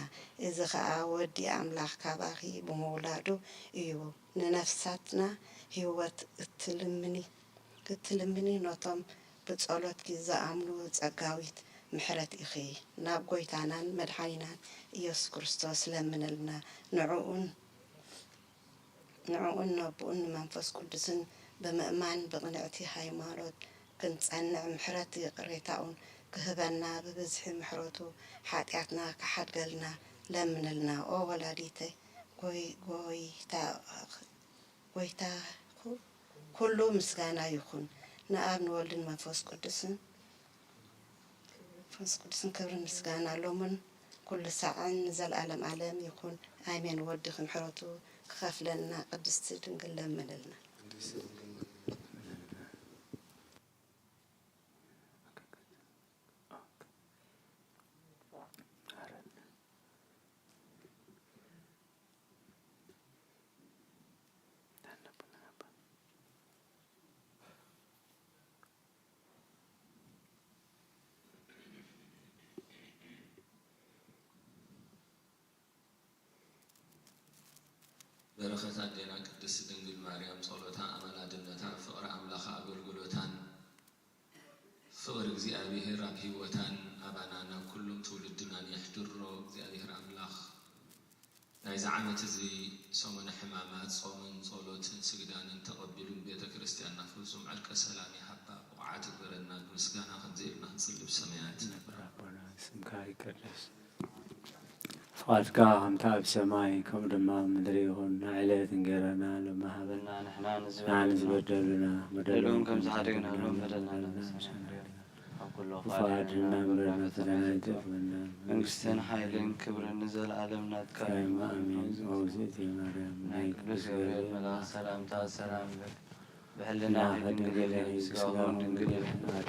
እዚ ኸኣ ወዲ ኣምላኽ ካባኺ ብምውላዱ እዩ። ንነፍሳትና ህይወት እትልምኒ ክትልምኒ ነቶም ብጸሎትኪ ዝኣምኑ ጸጋዊት ምሕረት ኢኺ ናብ ጐይታናን መድሓኒናን ኢየሱስ ክርስቶስ ለምንልና። ንዕኡን ንዕኡን ነቦኡን ንመንፈስ ቅዱስን ብምእማን ብቕንዕቲ ሃይማኖት ክንጸንዕ ምሕረት ይቕሬታኡን ክህበና ብብዝሒ ምሕረቱ ሓጢኣትና ክሓድገልና ለምንልና። ኦ ወላዲተ ጎይታ ጎይታ ኩሉ ምስጋና ይኹን ንኣብ ንወልድን መንፈስ ቅዱስን መንፈስ ቅዱስን ክብርን ምስጋና ሎምን ኩሉ ሳዕን ንዘለኣለም ኣለም ይኹን ኣሜን። ወዲ ክምሕረቱ ክኸፍለና ቅድስቲ ድንግል ለምንልና። በረኸት ኣዴና ቅድስት ድንግል ማርያም፣ ጸሎታ፣ ኣማላድነታ፣ ፍቕሪ ኣምላኽ ኣገልግሎታን፣ ፍቕሪ እግዚኣብሔር ኣብ ህይወታን ኣባናን ኣብ ኩሉም ትውልድናን የሕድሮ። እግዚኣብሔር ኣምላኽ ናይዚ ዓመት እዚ ሰሙነ ሕማማት ጾምን ጸሎትን ስግዳንን ተቐቢሉ ንቤተ ክርስቲያንና ፍጹም ዕርቀ ሰላም ይሃባ። ብቑዓት ይግበረና። ብምስጋና ከምዚ ኢልና ክንጽሊ። ብሰማያት ነብር ኣቦና፣ ስምካ ይቀደስ፣ ፍቓድካ ከምቲ ኣብ ሰማይ ከምኡ ድማ ኣብ ምድሪ ይኹን። ንዕለት እንጌራና ሎሚ ሃበና። ንሕና ንዝበደሉና በደሎም ከም ዝሓደግናሎም በደልና ንመልስ። ኣብ ኩሉ ክፉኣት ድና እምበር ናብ ፈተና ኣይተእትወና። መንግስትን ሓይልን ክብርን ንዘለኣለም ናትካ እዩ። ኣሜን። ኦ እግዝእትየ ማርያም፣ ናይ ቅዱስ ገብርኤል መልኣክ ሰላምታ ሰላም ይበል። ብሕልና ድንግል ኢኺ፣ ስጋውን ድንግል ኢኺ።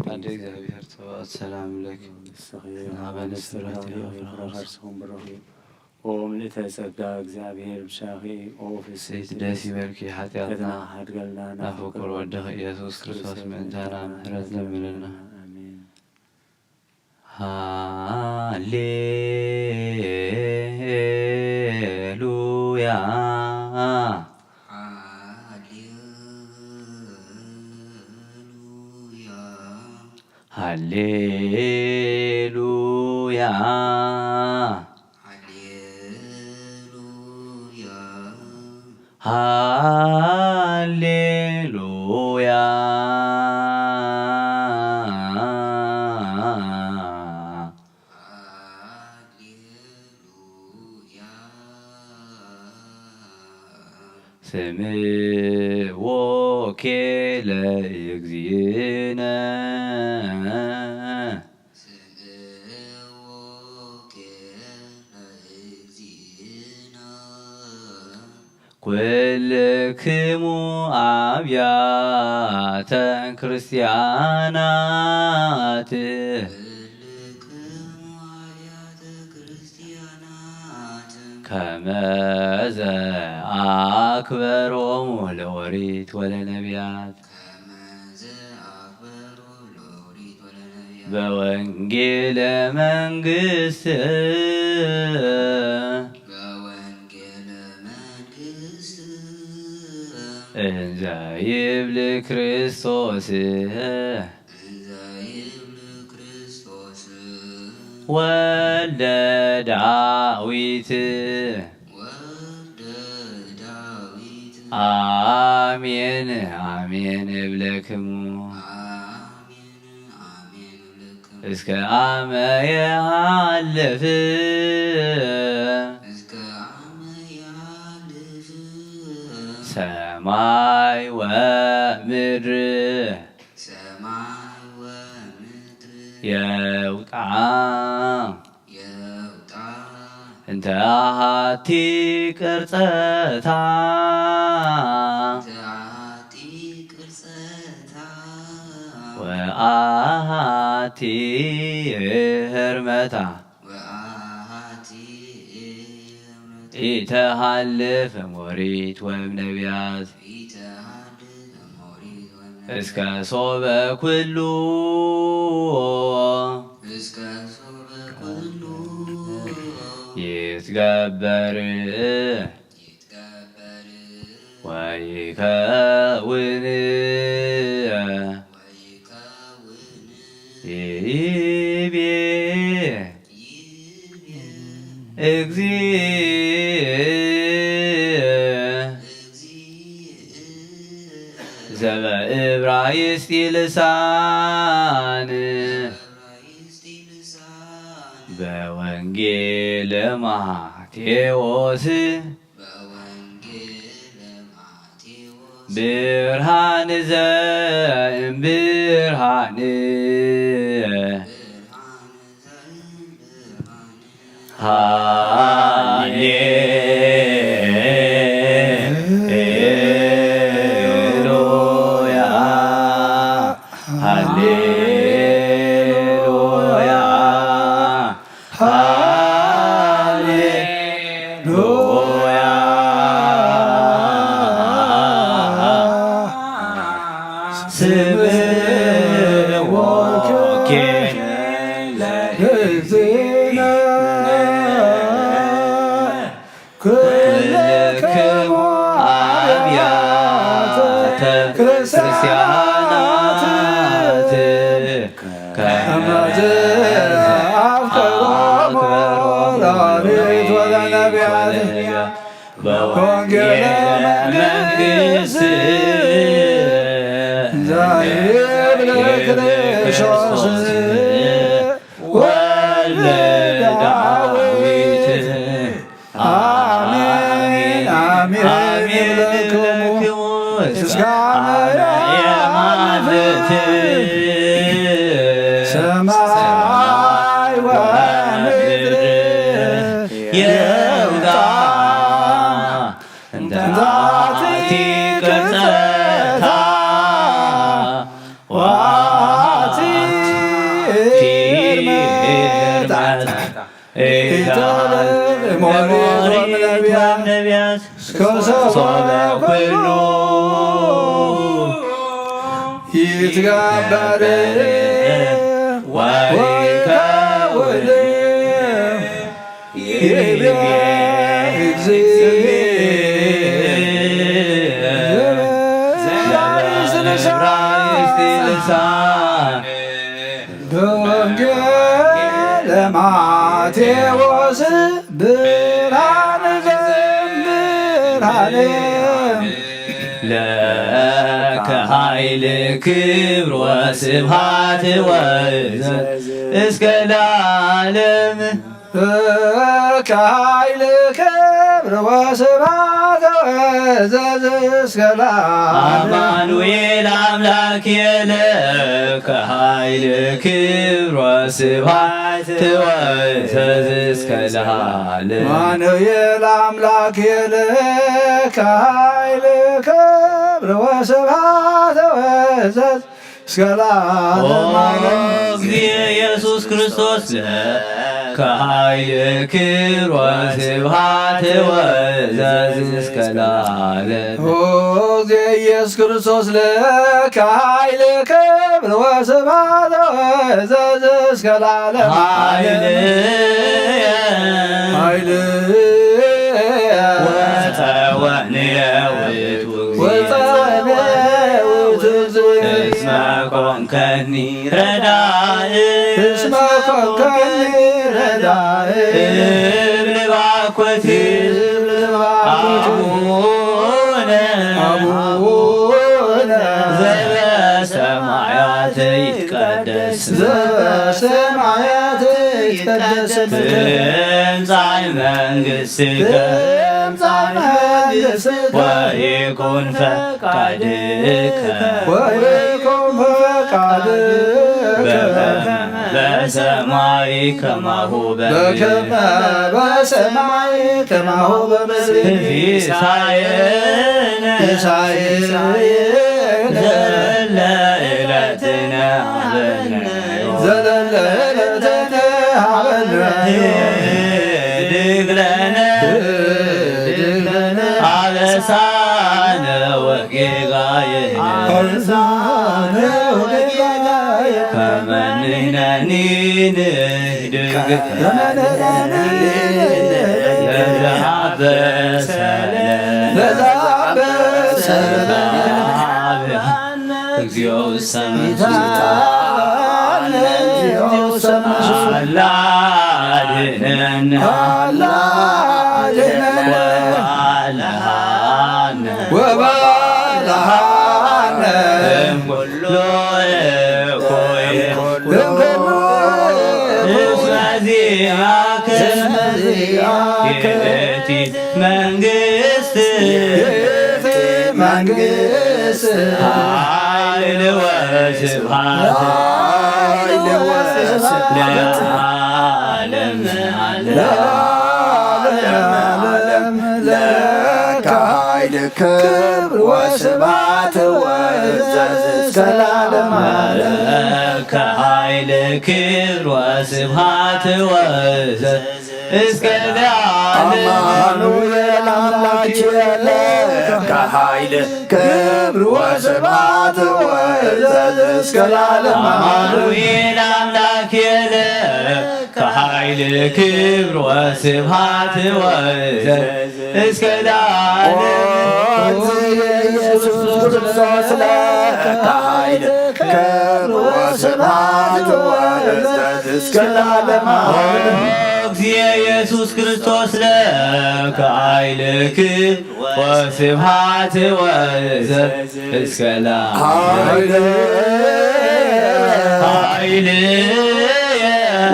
ኣደ እግዚኣብሔር ጸባኦት ሰላም ለኪ። ንስኺ ንስብሐት ፍረ ከርስኹም ብሩኽ እዩ። ኦ ምልእተ ጸጋ፣ እግዚኣብሔር ምሳኺ። ኦ ፍስሕቲ ደስ ይበልኪ፣ ኃጢኣትና ሓድገልና፣ ናብ ፍቁር ወድኺ ኢየሱስ ክርስቶስ ምእንታና ምሕረት ለምንልና። ኣሜን። ሃሌሉያ። ሃሌሉያ። ሃሌሉያ። ሃሌሉያ። ሃሌሉያ። ሃሌሉያ። ስምዎ ኬለ እግዚእነ። ስምዎ ኬለ እግዚእነ። ኩልክሙ ኣብያተ ክርስቲያናት። ኩልክሙ ኣብያተ ክርስቲያናት። ከመዘ ኣክበሮሙ ለኦሪት ወለነቢያት። ከመዘ ኣክበሮ ለኦሪት ወለነቢያት። በወንጌለ መንግስት። በወንጌለ መንግስት። እንዘ ይብል ክርስቶስ። እንዘ ይብል ክርስቶስ። ወልደ ዳዊት። ወልደ ዳዊት። አሜን አሜን እብለክሙ። አሜን አሜን እብለክሙ። እስከ አመ የሃልፍ። እስከ አመ የሃልፍ። ሰማይ ወምድር። ሰማይ ወምድር። የውቃ። የውቃ። እንተ አሐቲ ቅርጸታ። እንተ አሐቲ ቅርጸታ። ወአሐቲ ህርመታ። ወአሐቲ ህርመታ። ኢተሃልፍ እምኦሪት ወእምነቢያት። ኢተሃልፍ እምኦሪት ወእምነቢያት። እስከ ሶበ ኩሉ። እስከ ሶበ ኩሉ። ይትገበር። ይትገበር። ወይከውን። ወይከውን። ይቤ። ይቤ። እግዚእ። እግዚእ። ዘበእብራይስጢ ልሳን። ዘበእብራይስጢ ልሳን። በወንጌለ ማቴዎስ። በወንጌለ ማቴዎስ። ብርሃን ዘእምብርሃን። ብርሃን ዘእምብርሃን። ሃሌ ሃሌሉያ፣ ሃሌሉያ። ስምዕ ወኪል ለእግዚእነ ኩልክሙ አብያተ ክርስቲያናት ከመ ዘአፍቀሮሙ ለኦሪት ወለነቢያት በወንጌለ መንግሥት ዘይብል ክርስቶስ ወልደ ዳዊት። አሜን፣ አሜን፣ አሜን ይብለክሙ። ይብለክሙ። ምስጋና ምስጋና የማልት ሰማይ ወምድር ይውጣ። እንተ አቲ ቅርጸታ ወአቲ ህርመታ ኢታለ ሞሪት ወነቢያት እስከ ሶበ ኩሉ ይትገበር ወይከውን ይቤ እግዚእ። ዘዕብራይስጥ ልሳን በወንጌለ ማቴዎስ ብርሃን ዘምብርሃን ለከ ኃይል ክብር ወስብሐት ወእዘዝ እስከ ለዓለም። ለከ ኃይል ክብር ወስብሐት ወእዘዝ እስከ ለዓለም። አማኑኤል አምላክ የለከ ኃይል ክብር ወስብሐት ወእዘዝ እስከ ለዓለም። አማኑኤል አምላክ የለከ ኃይል ክብር ወስብሐት ወእዘዝ እስከ ለዓለም ዓለም። ኦ እግዚእ ኢየሱስ ክርስቶስ ለከ ኃይል ክብር ወስብሐት ወእዘዝ እስከ ለዓለም። ኦ እግዚእ ኢየሱስ ክርስቶስ ለከ ኃይል ክብር ወስብሐት ወእዘዝ እስከ ለዓለም ዓለም። ኃይልየ ኃይልየ ወፀወንየ ውእቱ ወፀወንየ ውእቱ እስመ ኮንከኒ ረዳእ እስመ ኮንከኒ ረዳእ እብል ባኮት እብል ባኮት አቡነ አቡነ ዘበሰማያት ይትቀደስ ዘበሰማያት ይትቀደስ ስምከ ትምጻእ መንግሥትከ ትምጻእ መንግሥትከ ወይኩን ፈቃድከ ወይኩን ፈቃድከ በከመ በሰማይ ከማሁ በምድር በከመ በሰማይ ከማሁ በምድር ሲሳየነ ሲሳየነ ዘለለ ዕለትነ ሀበነ ዘለለ ዕለትነ ሀበነ ህድግ ለነ ህድግ ለነ አበሳነ ወጌጋየነ አበሳነ ወጌጋየነ ከመ ንሕነኒ ንህድግ ከመ ንሕነኒ ንህድግ ለዘአበሰ ለነ ለዘአበሰ ለነ እግዚኦ ውስተ መንሱት አላ አድነን አላ አድነን ወባልሃነ ወባልሃነ እምኩሉ እኩይ እምኩሉ እስመ ዚአከ እስመ ዚአከ ይእቲ መንግስት ይእቲ መንግስት ኃይል ወስብሐት ኃይል ወስብሐት ለዓለም ዓለም ለዓለም ዓለም ለከ ኃይል ክብር ወስብሐት ወእዘዝ እስከ ለዓለመ ዓለም። ለከ ኃይል ክብር ወስብሐት ወእዘዝ እስከ ለዓለም። አማኑኤል አምላክ ለከ ኃይል ክብር ወስብሐት ወእዘዝ እስከ ለዓለመ ዓለም። አማኑኤል አምላክ ለከ ኃይል ክብር ወስብሐት ወእዘዝ እስከ ለዓለም። ኦ እግዚእ ኢየሱስ ክርስቶስ ለከ ኃይል ክብር ወስብሐት ወእዘዝ እስከ ለዓለመ ዓለም። ኦ እግዚእ ኢየሱስ ክርስቶስ ለከ ኃይል ክብር ወስብሐት ወእዘዝ እስከ ለዓለም። ኃይል ኃይል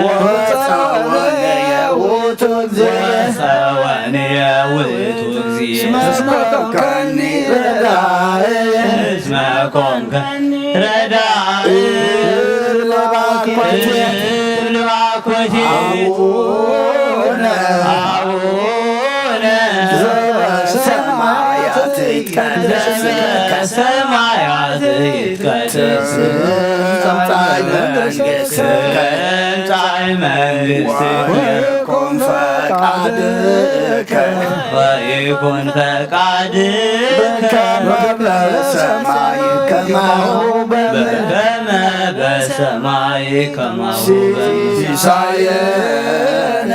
ወጸወንየ ውእቱ እግዚእ። ወጸወንየ ውእቱ እግዚእ። እስመ ኮንከኒ ረዳኢ። እስመ ኮንከኒ ረዳኢ። ለባኮቴ ለባኮቴ አቡነ አቡነ ዘበሰማያት ይትቀደስ ስምከ። ዘበሰማያት ይትቀደስ ትምጻእ መንግሥትከ። ትምጻእ መንግሥትከ። ወይኩን ፈቃድከ። ወይኩን ፈቃድከ። በከመ በሰማይ ከማሁ በምድር። በከመ በሰማይ ከማሁ በምድር። ሲሳየነ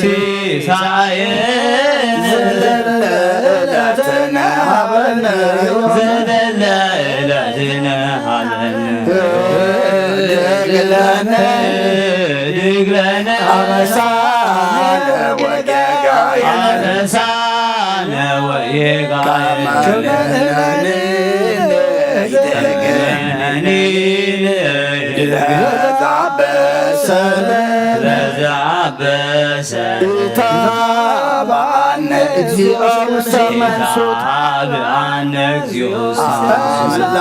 ሲሳየነ ዘለለ ዕለትነ ሀበነ ዮም። ዘለለ ዕለትነ ሀበነ ዮም። ህድግ ለነ ህድግ ለነ አበሳነ ወጌጋየነ። አበሳነ ወጌጋየነ። ከመ ንሕነኒ ንህድግ ለዘአበሰነ። ለዘአበሰነ። ኢታብአነ እግዚኦ ውስተ መንሱት። ኢታብአነ እግዚኦ ውስተ መንሱት። አላ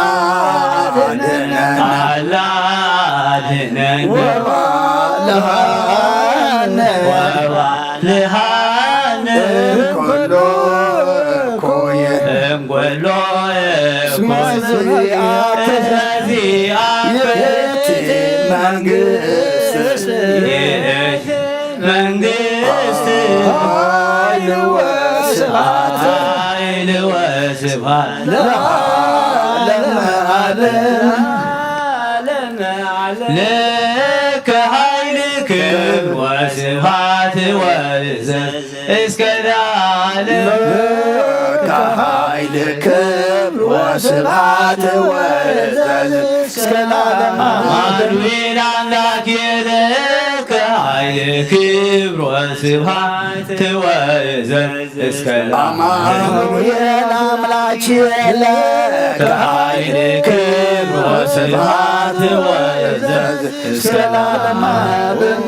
አድነነ። አላ አድነነ። ወባልሐነ። ወባልሐነ። እምኩሉ እኩይ። እምኩሉ እስመ እኩይ። ዚአከ እስመ ዚአከ ይእቲ መንግሥት። ይእቲ መንግሥት። ኃይል ወስብሐት። ኃይል ወስብሐት። ለዓለመ ዓለም። ለከ ኃይል ክብር ወስብሐት ወእዘዝ እስከ ለዓለም። ለከ ኃይል ክብር ወስብሐት ወእዘዝ እስከ ለዓለም። አማኑኤል አምላክ ለከ ኃይል ክብር ወስብሐት ወእዘዝ እስከ ለዓለም። አማኑኤል አምላክ ለከ ኃይል ክብር ወስብሐት ወእዘዝ እስከ ለዓለም።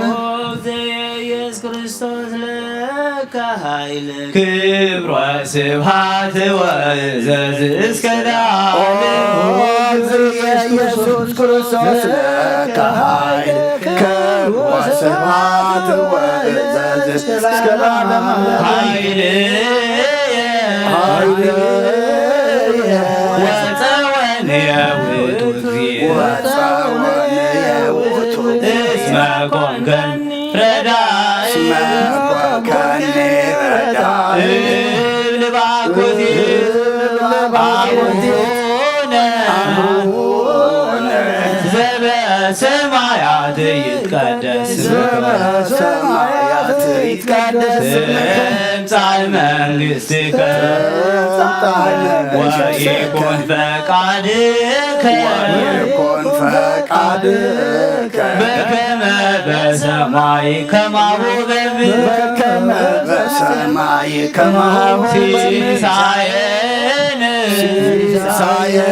ኢየሱስ ክርስቶስ ለከ ኃይል ክብር ወስብሐት ወእዘዝ እስከ ለዓለም። ኦ ኢየሱስ ክርስቶስ ለከ ኃይል ክብር ወስብሐት ወእዘዝ እስከ ለዓለም። ኃይል ኃይል ወጸወንየ ውእቱ እግዚእ። ወጸወንየ ውእቱ እስመ ኮንከኒ ረዳኢ። እስመ ኮንከኒ ረዳኢ። እብል ባኮቴ እብል ባኮቴ አቡነ አቡነ ዘበሰማያት ይትቀደስ ስምከ። ዘበሰማያት ይትቀደስ ስምከ። ትምጻእ መንግሥትከ። ትምጻእ መንግሥትከ። ወይኩን ፈቃድከ። ወይኩን ፈቃድከ። በከመ በሰማይ ከማሁ በምድር። በከመ በሰማይ ከማሁ በምድር። ሲሳየነ ሲሳየነ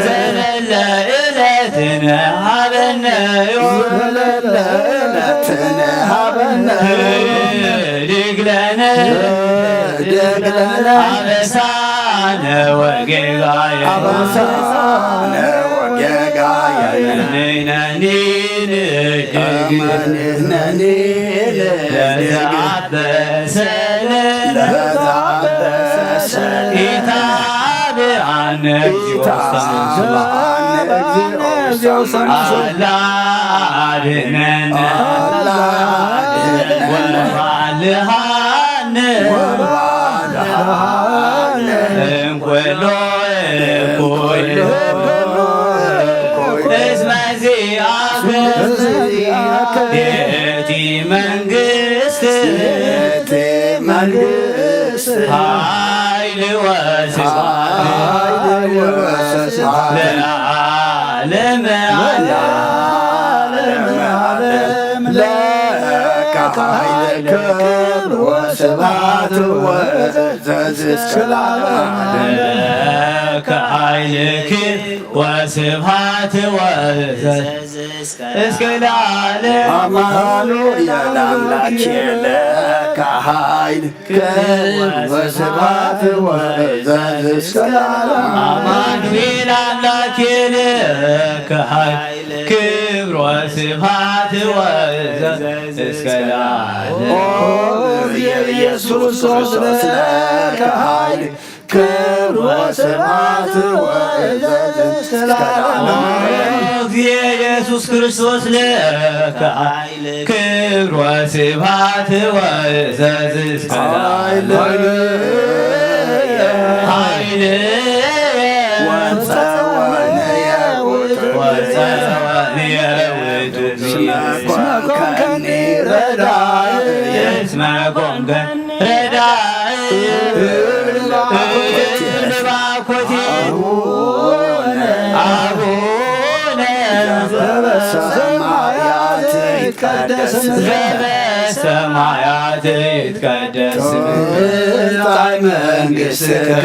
ዘለለ ዕለትነ ሀበነ ዮም። ዘለለ ዕለትነ ሀበነ ዮም። ህድግ ለነ ህድግ ለነ አበሳነ ወጌጋየነ። አበሳነ ወጌጋየነ። እምንነኒ ንህድግ እምንነኒ ንህድግ ለዘአበሰነ ለዘአበሰነ እግዚኦ ሰማዕን። አላ አድነን። አላ አድነን። ወባልሃን። ወባልሃን። እንኮሎ እኩይ። እስመ ዚአከ። ዚአከ። የቲ መንግስት። የቲ መንግስት። ኃይል ወስብሐት። ኃይል ወስብሐት። ለዓለመ ዓለም። ለዓለመ ዓለም። ለከ ኃይል ክብር ወስብሐት ወዘዝ እስከ ለዓለመ ዓለም። ለከ ኃይል ክብር ወስብሐት ወዘዝ እስከ ለዓለም። አማኑኤል አምላኬ ለከ ኃይል ክብር ወስብሐት ወዘዝ እስከ ለዓለም። አማኑኤል አምላኬ ለከ ኃይል ክብር ወስብሐት ወዘዝ እስከ ለዓለም። ኦ ኢየሱስ ክርስቶስ ለከ ኃይል ክብር ወስብሐት ወዘዝ እስከ ለዓለም። ኦ ኢየሱስ ክርስቶስ ለከ ኃይል ክብር ወስብሐት ወዘዝ እስከ ለዓለም። ኃይል ወጸወንየ ውእቱ። ወጸወንየ ውእቱ። እስመ ኮንከኒ ረዳኢ። እስመ ኮንከኒ ረዳኢ። እብል ባኮቴ። አቡነ። አቡነ። ዘበሰማያት ይትቀደስ ስምከ። ዘበሰማያት ይትቀደስ ስምከ። ትምጻእ መንግሥትከ።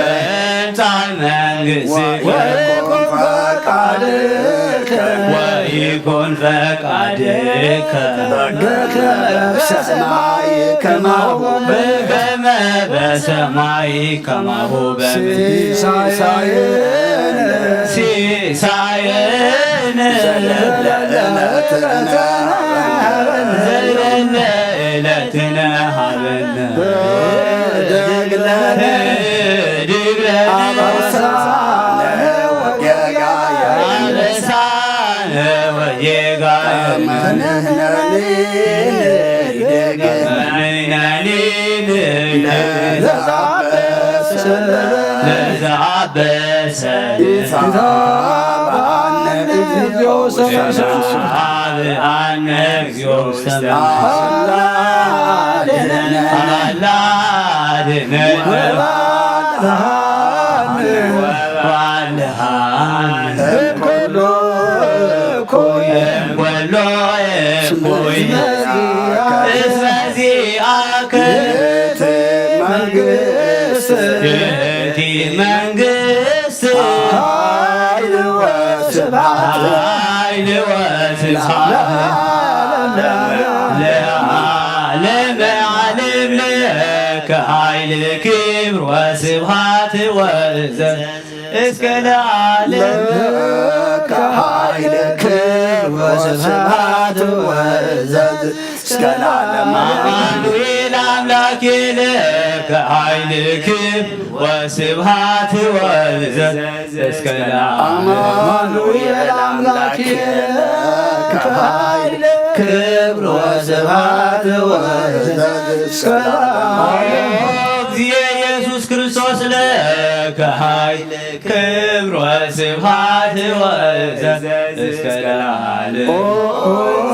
ትምጻእ መንግሥትከ። ወይኩን ፈቃድከ። ወይኩን ፈቃድከ። በከመ በሰማይ ከማሁ በ- በከመ በሰማይ ከማሁ በምድር። ሲሳየነ። ሲሳየነ። ዘለለ ዕለትነ። ዘለለ ዕለትነ ሀበነ። ህድግ ለነ። ህድግ ለነ። አበሳነ ወጌጋየነ። አበሳነ ወጌጋየነ። ከመ ንሕነኒ ንህድግ። ከመ ንሕነኒ ንህድግ። ለዘአበሰ። ለዘአበሰ። ኢታብአነ እግዚኦ ውስተ። ኢታብአነ እግዚኦ ውስተ። አላ አድነን። አላ አድነን። ወባልሃን። ወባልሃን። እምኩሉ እኩይ። እምኩሉ እኩይ። እስመ ዚአከ። ይእቲ መንግስት። ይእቲ መንግስት። ኃይል ወስብሐት። ኃይል ወስብሐት። ለዓለመ ዓለም። ለዓለመ ዓለም ለከ ኃይል ክብር ወስብሐት ወዘዝ እስከ ለዓለም። ለከ ኃይል ክብር ወስብሐት ወዘዝ እስከ ለዓለም። አማኑኤል አምላኬ ለከ ኃይል ክብር ወስብሐት ወዘዝ እስከ ለዓለም። አማኑኤል አምላኬ ለከ ኃይል ክብር ወስብሐት ወዘዝ እስከ ለዓለም። እግዚእ ኢየሱስ ክርስቶስ ለከ ኃይል ክብር ወስብሐት ወዘዝ እስከ ለዓለም። ኦ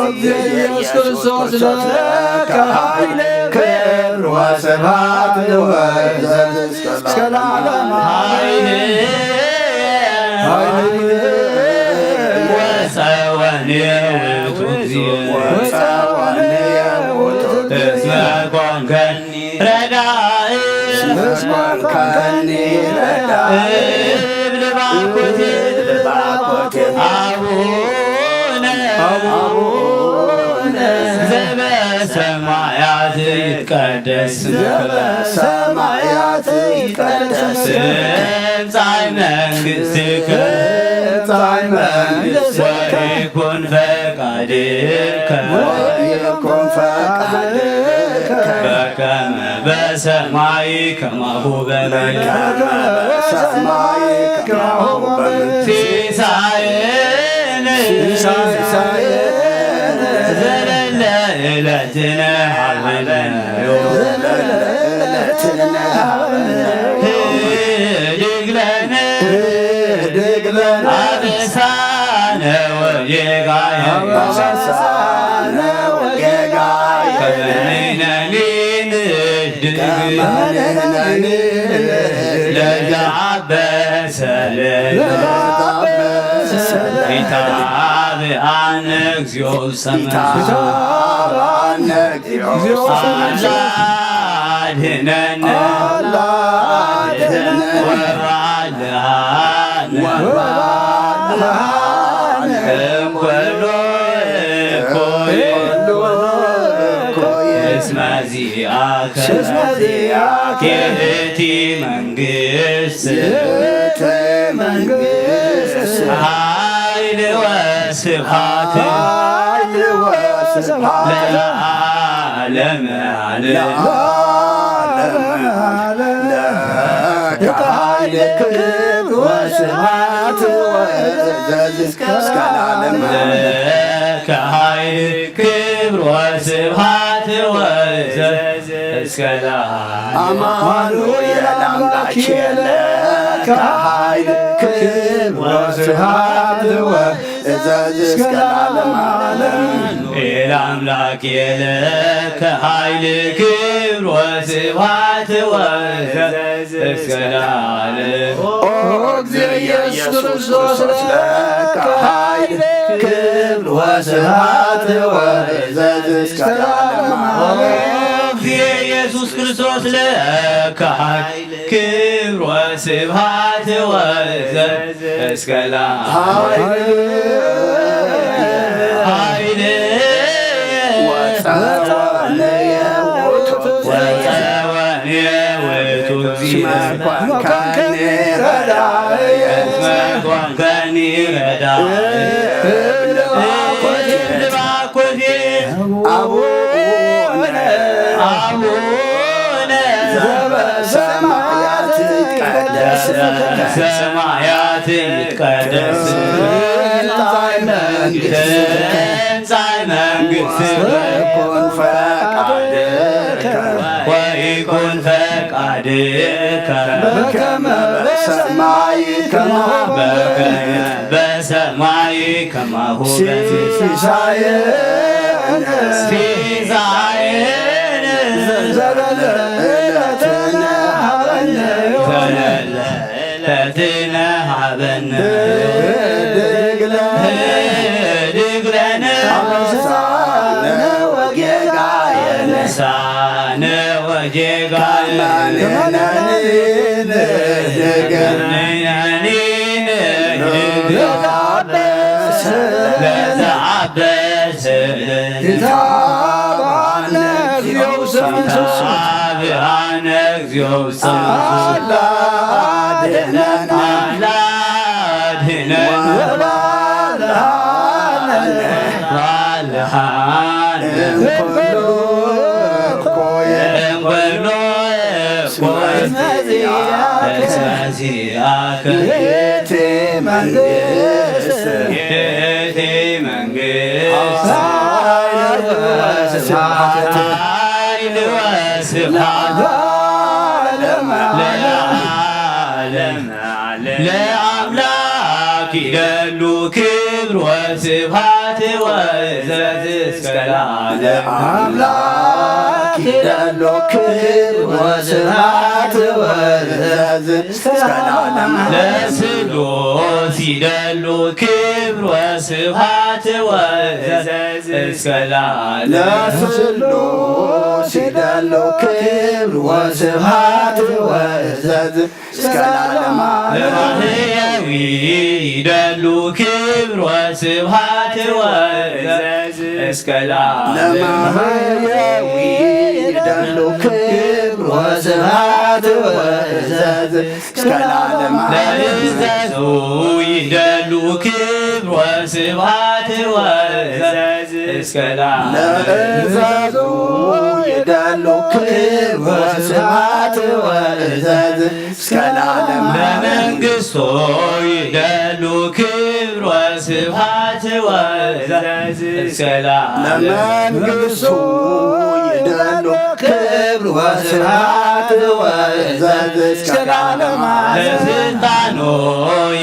እግዚእ ኢየሱስ ክርስቶስ ለከ ኃይል ክብር ወስብሐት ወዘዝ እስከ ለዓለም። ኃይል ኃይል ወፀወን የውእቱ እግዚእ ወፀወን የውእቱ እስመ ኮንከኒ ረዳኢ። እስመ ኮንከኒ ረዳኢ። እብል ባኮቴ። እብል ባኮቴ። አቡነ። አቡነ። ዘበሰማያት ይትቀደስ ስምከ። ዘበሰማያት ይትቀደስ ስምከ። ትምጻእ መንግሥትከ። ትምጻእ መንግሥትከ። ወይኩን ፈቃድከ። ወይኩን ፈቃድከ። በከመ በሰማይ ከማሁ በምድር በሰማይ ከማሁ በምድር ሲሳየነ ሲሳየነ ዘለለ ዕለትነ ሃበነ ዘለለ ዕለትነ ሃበነ ህድግ ለነ ህድግ ለነ አበሳነ ወጌጋየ አበሳነ ወጌጋየ ከመ ንሕነኒ ንህድግ ከመ ንሕነኒ ንህድግ ለዘአበሰ ለዘአበሰ ኢታብአነ እግዚኦ ውስተ መንሱት ኢታብአነ እግዚኦ ውስተ መንሱት አላ አድህነነ አላ አድህነነ ወባልሃነ ወባልሃነ እምኩሉ እኩይ እኩይ እስመ ዚአከ እስመ ዚአከ ይእቲ መንግስት ይእቲ መንግስት ኃይል ወስብሐት ኃይል ወስብሐት ለዓለመ ዓለም ለዓለመ ዓለም ለከ ኃይል ክብር ወስብሐት ወእዘዝ እስከ ለዓለመ ዓለም ለከ ኃይል ክብር ወስብሐት ወእዘዝ እስከ ለዓለም አማኑኤል አምላክ የለ ከኃይል ክብር ወስብሐት ወእዘዝ እስከ ለዓለመ ዓለም አማኑኤል አምላክ የለ ከኃይል ክብር ወስብሐት ወእዘዝ እስከ ለዓለም ኦ እግዚእ ኢየሱስ ክርስቶስ ለከ ኃይል ክብር ወስብሐት ወእዘዝ እስከ ለዓለመ ዓለም። ኦ እግዚእ ኢየሱስ ክርስቶስ ለከ ኃይል ክብር ወስብሐት ወእዘዝ እስከ ለዓለም ኃይል ኃይል ወጸወነ የውቱ ወጸወነ ውእቱ እስመ ኮንከኒ ረዳእየ እስመ ኮንከኒ ረዳእየ እብል ባኮቴ እብል ባኮቴ አቡነ አቡነ ዘበሰማያት ይትቀደስ ስምከ ሰማያት ይትቀደስ ትምጻእ መንግሥትከ ትምጻእ መንግሥትከ ወይኩን ፈቃድከ ወይኩን ፈቃድከ በከመ በሰማይ ከማሁ በከመ በሰማይ ከማሁ በምድር ሲሳየነ ሲሳየነ ዘለለ ዕለትነ ሀበነ ዘለለ ዕለትነ ሀበነ ህድግ ለነ ህድግ ለነ አበሳነ ወጌጋየነ አበሳነ ወጌጋየነ ከመ ንሕነኒ ንህድግ ከመ ንሕነኒ ንህድግ ለዘአበሰ ለዘአበሰ ኢታብአነ እግዚኦ ውስተ መንሱት ኢታብአነ እግዚኦ ውስተ መንሱት አላ አድህነነ አላ አድህነነ ወባልሃነ ባልሃነ እምኩሉ እኩይ እምኩሉ እኩይ እስመ ዚአከ እስመ ዚአከ ይእቲ መንግስት ይእቲ መንግስት ኃይል ወስብሐት ኃይል ወስብሐት ለዓለመ ለዓለመ ለዓለም ለአምላክ ይደሉ ክብር ወስብሐት ወእዘዝ እስከ ለዓለም ለአምላክ ይደሉ ክብር ወስብሐት ወእዘዝ እስከ ለዓለም ለስሉስ ይደሉ ክብር ወስብሐት ወእዘዝ እስከ ለዓለም ለስሉስ ይደሉ ክብር ወስብሐት ወእዘዝ እስከ ለዓለም ዓለም ለማህየዊ ይደሉ ክብር ወስብሐት ወእዘዝ እስከ ለዓለም ለማህየዊ ይደሉ ክብር ወስብሐት ወእዘዝ እስከ ለዓለም ዓለም ለእዘዙ ይደሉ ክብር ወስብሐት ወእዘዝ እስከ ለዓለም ለእዘዙ ይደሉ ክብር ወስብሐት ወእዘዝ እስከ ለዓለም። ለመንግስቱ ይደሉ ክብር ወስብሐት ወእዘዝ እስከ ለዓለም። ለመንግስቱ ይደሉ ክብር ወስብሐት ወእዘዝ እስከ ለዓለም። ለስልጣኑ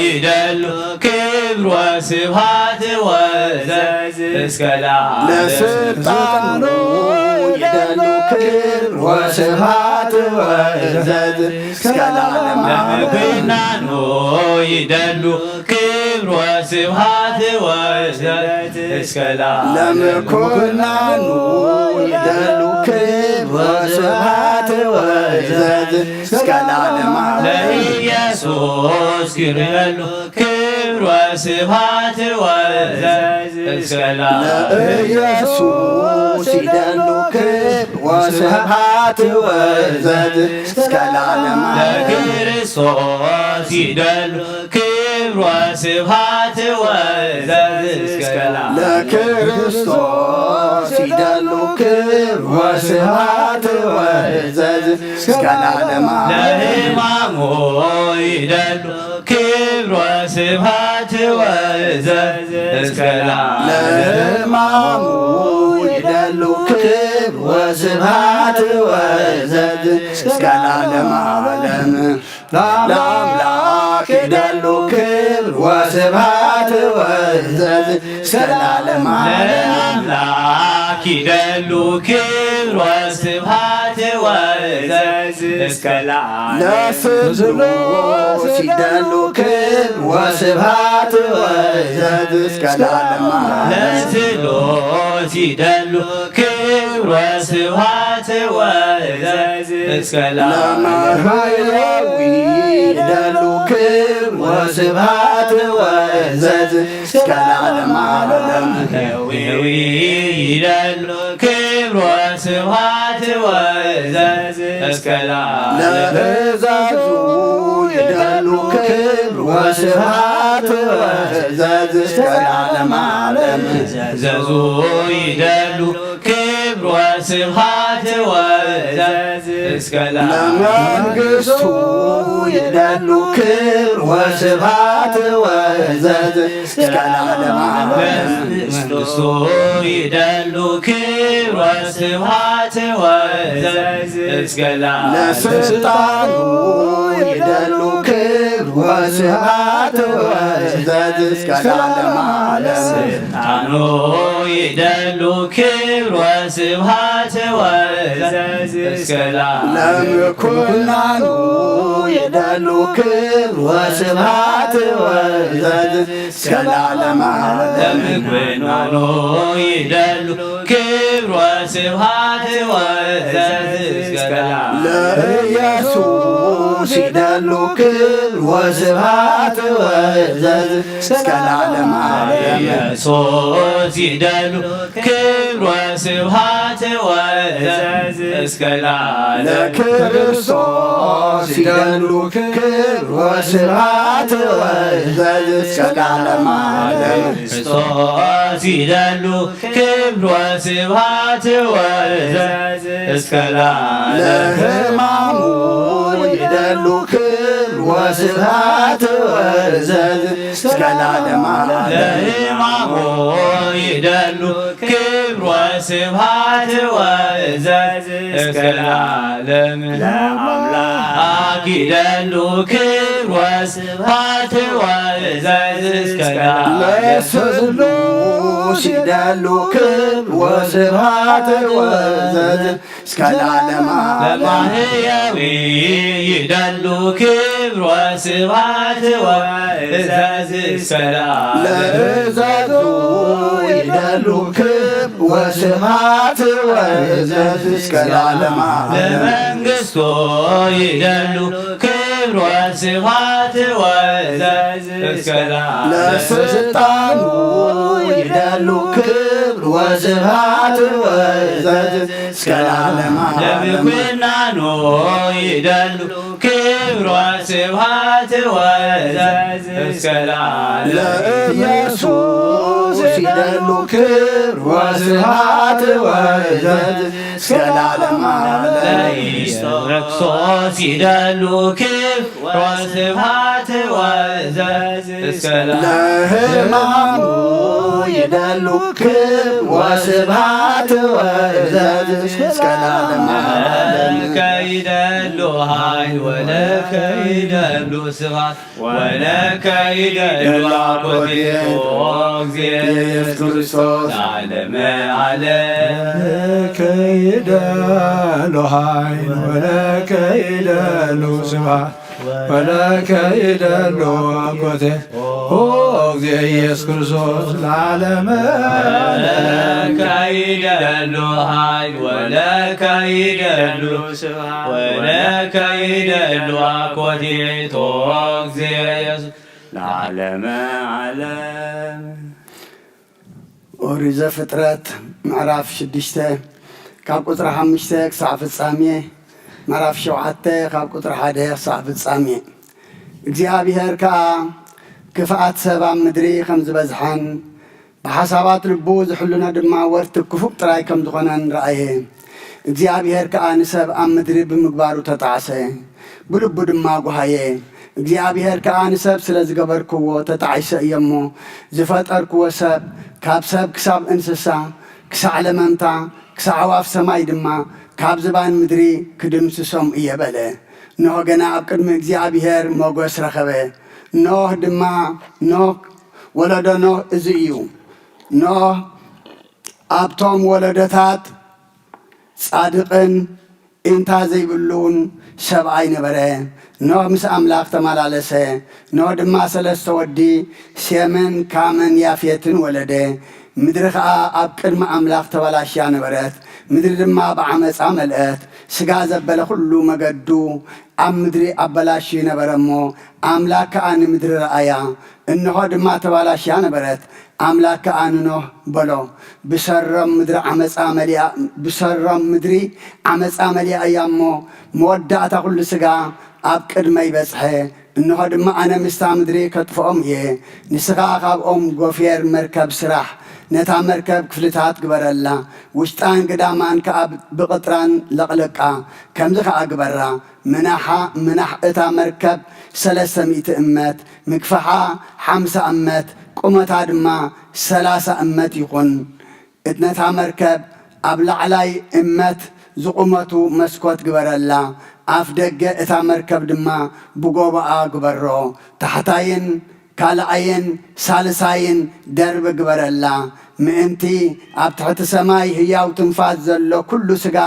ይደሉ ክብር ወስብሐት ወእዘዝ እስከ ለዓለም። ለስልጣኑ ይደሉ ክብር ወስብሐት ወእዘዝ እስከ ለዓለም። ለምኩናኑ ይደሉ ክብር ወስብሐት ወእዘዝ እስከ ለዓለም። ለምኩናኑ ይደሉ ክብር ወስብሐት ወእዘዝ እስከ ለዓለም። ለኢየሱስ ይደሉ ክብር ወስብሐት ወእዘዝ እስከ ለዓለም። ለኢየሱስ ይደሉ ክብር ወስብሐት ወእዘዝ እስከ ለዓለም። ለክርስቶስ ይደሉ ክብር ወስብሐት ወእዘዝ እስከ ለዓለም። ለክርስቶስ ይደሉ ክብር ወስብሐት ወእዘዝ እስከ ለዓለም። ለሕማሙ ይደሉ ክብር ወስብሐት ወእዘዝ እስከ ለዓለም። ለሕማሙ ይደሉ ክብር ወስብሐት ወእዘዝ እስከ ለዓለም ዓለም። ለአምላክ ይደሉ ክብር ወስብሐት ወእዘዝ እስከ ለዓለም ዓለም። ለአምላክ ይደሉ ክብር ወስብሐት ወእዘዝ እስከ ለዓለም። ለስሉስ ይደሉ ክብር ወስብሐት ወእዘዝ እስከ ለዓለም ዓለም። ለስሉስ ይደሉ ክብር ወስብሐት ወእዘዝ እስከ ለዓለም። ለማህያዊ ይደሉ ክብር ወስብሐት ወእዘዝ እስከ ለዓለም ዓለም። ለማህያዊ ይደሉ ክብር ወስብሐት ወእዘዝ እስከ ለዓለም። ለእዛዙ ይደሉ ክብር ወስብሐት ወእዘዝ እስከ ለዓለም ዓለም። ለእዛዙ ይደሉ ክብር ወስብሐት ወእዘዝ እስከ ለዓለም። ለመንግስቱ ይደሉ ክብር ወስብሐት ወእዘዝ እስከ ለዓለም ዓለም። ለመንግስቱ ይደሉ ክብር ወስብሐት ወእዘዝ እስከ ለዓለም። ለስልጣኑ ይደሉ ክብር ወስብሐት ወእዘዝ እስከ ለዓለም ዓለም። ስልጣኑ ይደሉ ክብር ወስብሐት ወእዘዝ እስከ ለዓለም። ለምኩናኑ ይደሉ ክብር ወስብሐት ወእዘዝ እስከ ለዓለም ዓለም። ለምኩናኑ ይደሉ ክብር ወስብሐት ወእዘዝ እስከ ለዓለም። ለኢየሱስ ይደሉ ክብር ወስብሐት ወእዘዝ እስከ ለዓለም ዓለም። ኢየሱስ ይደሉ ክብር ወስብሐት ወእዘዝ እስከ ለዓለም። ለክርስቶስ ይደሉ ክብር ወስብሐት ወእዘዝ እስከ ለዓለም ዓለም። ክርስቶስ ይደሉ ክብር ወስብሐት ወእዘዝ እስከ ለዓለም። ለሕማሙ ይደሉ ክብር ወስብሐት ወእዘዝ እስከ ለዓለም ዓለም። ለሕማሙ ይደሉ ክብር ወስብሐት ወእዘዝ እስከ ለዓለም። ለአምላክ ይደሉ ክብር ወስብሐት ወእዘዝ እስከ ለዓለም። ለስሉስ ይደሉ ክብር ወስብሐት ወእዘዝ እስከ ለዓለም ዓለም። ለማህያዊ ይደሉ ክብር ወስብሐት ወእዘዝ እስከ ለዓለም። ለእዛዙ ይደሉ ክብር ወስብሐት ወእዘዝ እስከ ለዓለም ዓለም። ለመንግስቱ ይደሉ ክብር ወስብሐት ወእዘዝ እስከ ለዓለም። ለስልጣኑ ይደሉ ክብር ወስብሐት ወእዘዝ እስከ ለዓለም ዓለም። ለምኩናኑ ይደሉ ክብር ወስብሐት ወእዘዝ እስከ ለዓለም። ለኢየሱስ ይደሉ ክብር ወስብሐት ወዕዘዝ እስከ ለዓለመ ዓለም። ለኢየሱስ ክርስቶስ ይደሉ ክብር ወስብሐት ወዕዘዝ እስከ ለዓለመ ለሕማሙ ይደሉ ክብር ወስብሐት ወዕዘዝ እስከ ለዓለመ ዓለም። ለከ ይደሉ ኃይል ወለከ ይደሉ ስብሐት ወለከ ይደሉ አኮቴት ኦ እግዝእየ ኢየሱስ ክርስቶስ ለዓለመ ዓለም። ለከ ይደሉ ኃይል ወለከ ይደሉ ስብሐት ወለከ ይደሉ አኮቴት ኦ እግዝእየ ኢየሱስ ክርስቶስ ለዓለመ ዓለም። ለከ ይደሉ ኃይል ወለከ ይደሉ ስብሐት ወለከ ይደሉ አኮቴት ኦ እግዝእየ ኢየሱስ ለዓለመ ዓለም። ኦሪት ዘፍጥረት ምዕራፍ ሽዱሽተ ካብ ቁጽሪ ሓሙሽተ ክሳዕ ፍጻሜ፣ ምዕራፍ ሸውዓተ ካብ ቁጽሪ ሓደ ክሳዕ ፍጻሜ። እግዚኣብሔር ከኣ ክፍኣት ሰብ ኣብ ምድሪ ከም ዝበዝሐን ብሓሳባት ልቡ ዝሕልኖ ድማ ወርትግ ክፉእ ጥራይ ከም ዝኾነን ረኣየ። እግዚኣብሔር ከኣ ንሰብ ኣብ ምድሪ ብምግባሩ ተጣዕሰ፣ ብልቡ ድማ ጓሃየ። እግዚኣብሔር ከኣ ንሰብ ስለ ዝገበርክዎ ተጣዒሰ እየ እሞ፣ ዝፈጠርክዎ ሰብ፣ ካብ ሰብ ክሳብ እንስሳ፣ ክሳዕ ለመምታ፣ ክሳዕ ኣዕዋፍ ሰማይ ድማ፣ ካብ ዝባን ምድሪ ክድምስሶም እየ በለ። ኖህ ገና ኣብ ቅድሚ እግዚኣብሔር ሞገስ ረኸበ። ኖህ ድማ፣ ኖህ፣ ወለዶ ኖህ እዚ እዩ። ኖህ ኣብቶም ወለዶታት ጻድቕን ኢንታ ዘይብሉን ሰብኣይ ነበረ። ኖህ ምስ ኣምላኽ ተመላለሰ። ኖህ ድማ ሰለስተ ወዲ፣ ሴምን ካምን ያፌትን ወለደ። ምድሪ ኸኣ ኣብ ቅድሚ ኣምላኽ ተበላሽያ ነበረት። ምድሪ ድማ ብዓመጻ መልአት። ስጋ ዘበለ ኹሉ መገዱ ኣብ ምድሪ ኣበላሽዩ ነበረ እሞ፣ ኣምላኽ ከኣ ንምድሪ ረኣያ፣ እንሆ ድማ ተባላሽያ ነበረት። ኣምላኽ ከኣ ንኖህ በሎ፣ ብሰሮም ምድሪ ዓመጻ መሊኣ፣ ብሰሮም ምድሪ ዓመጻ መሊኣ እያ እሞ፣ መወዳእታ ኹሉ ስጋ ኣብ ቅድመይ በጽሐ። እንሆ ድማ ኣነ ምስታ ምድሪ ከጥፍኦም እየ። ንስኻ ካብኦም ጎፌር መርከብ ስራሕ፣ ነታ መርከብ ክፍልታት ግበረላ፣ ውሽጣን ግዳማን ከኣ ብቕጥራን ለቕልቃ። ከምዚ ከኣ ግበራ፣ ምናሓ፣ ምናሕ እታ መርከብ ሰለስተ ሚእቲ እመት፣ ምግፋሓ ሓምሳ እመት፣ ቁመታ ድማ ሰላሳ እመት ይኹን። እት ነታ መርከብ ኣብ ላዕላይ እመት ዝቑመቱ መስኮት ግበረላ፣ ኣፍ ደገ እታ መርከብ ድማ ብጎቦኣ ግበሮ። ታሕታይን ካልኣይን ሳልሳይን ደርቢ ግበረላ፣ ምእንቲ ኣብ ትሕቲ ሰማይ ህያው ትንፋስ ዘሎ ኩሉ ስጋ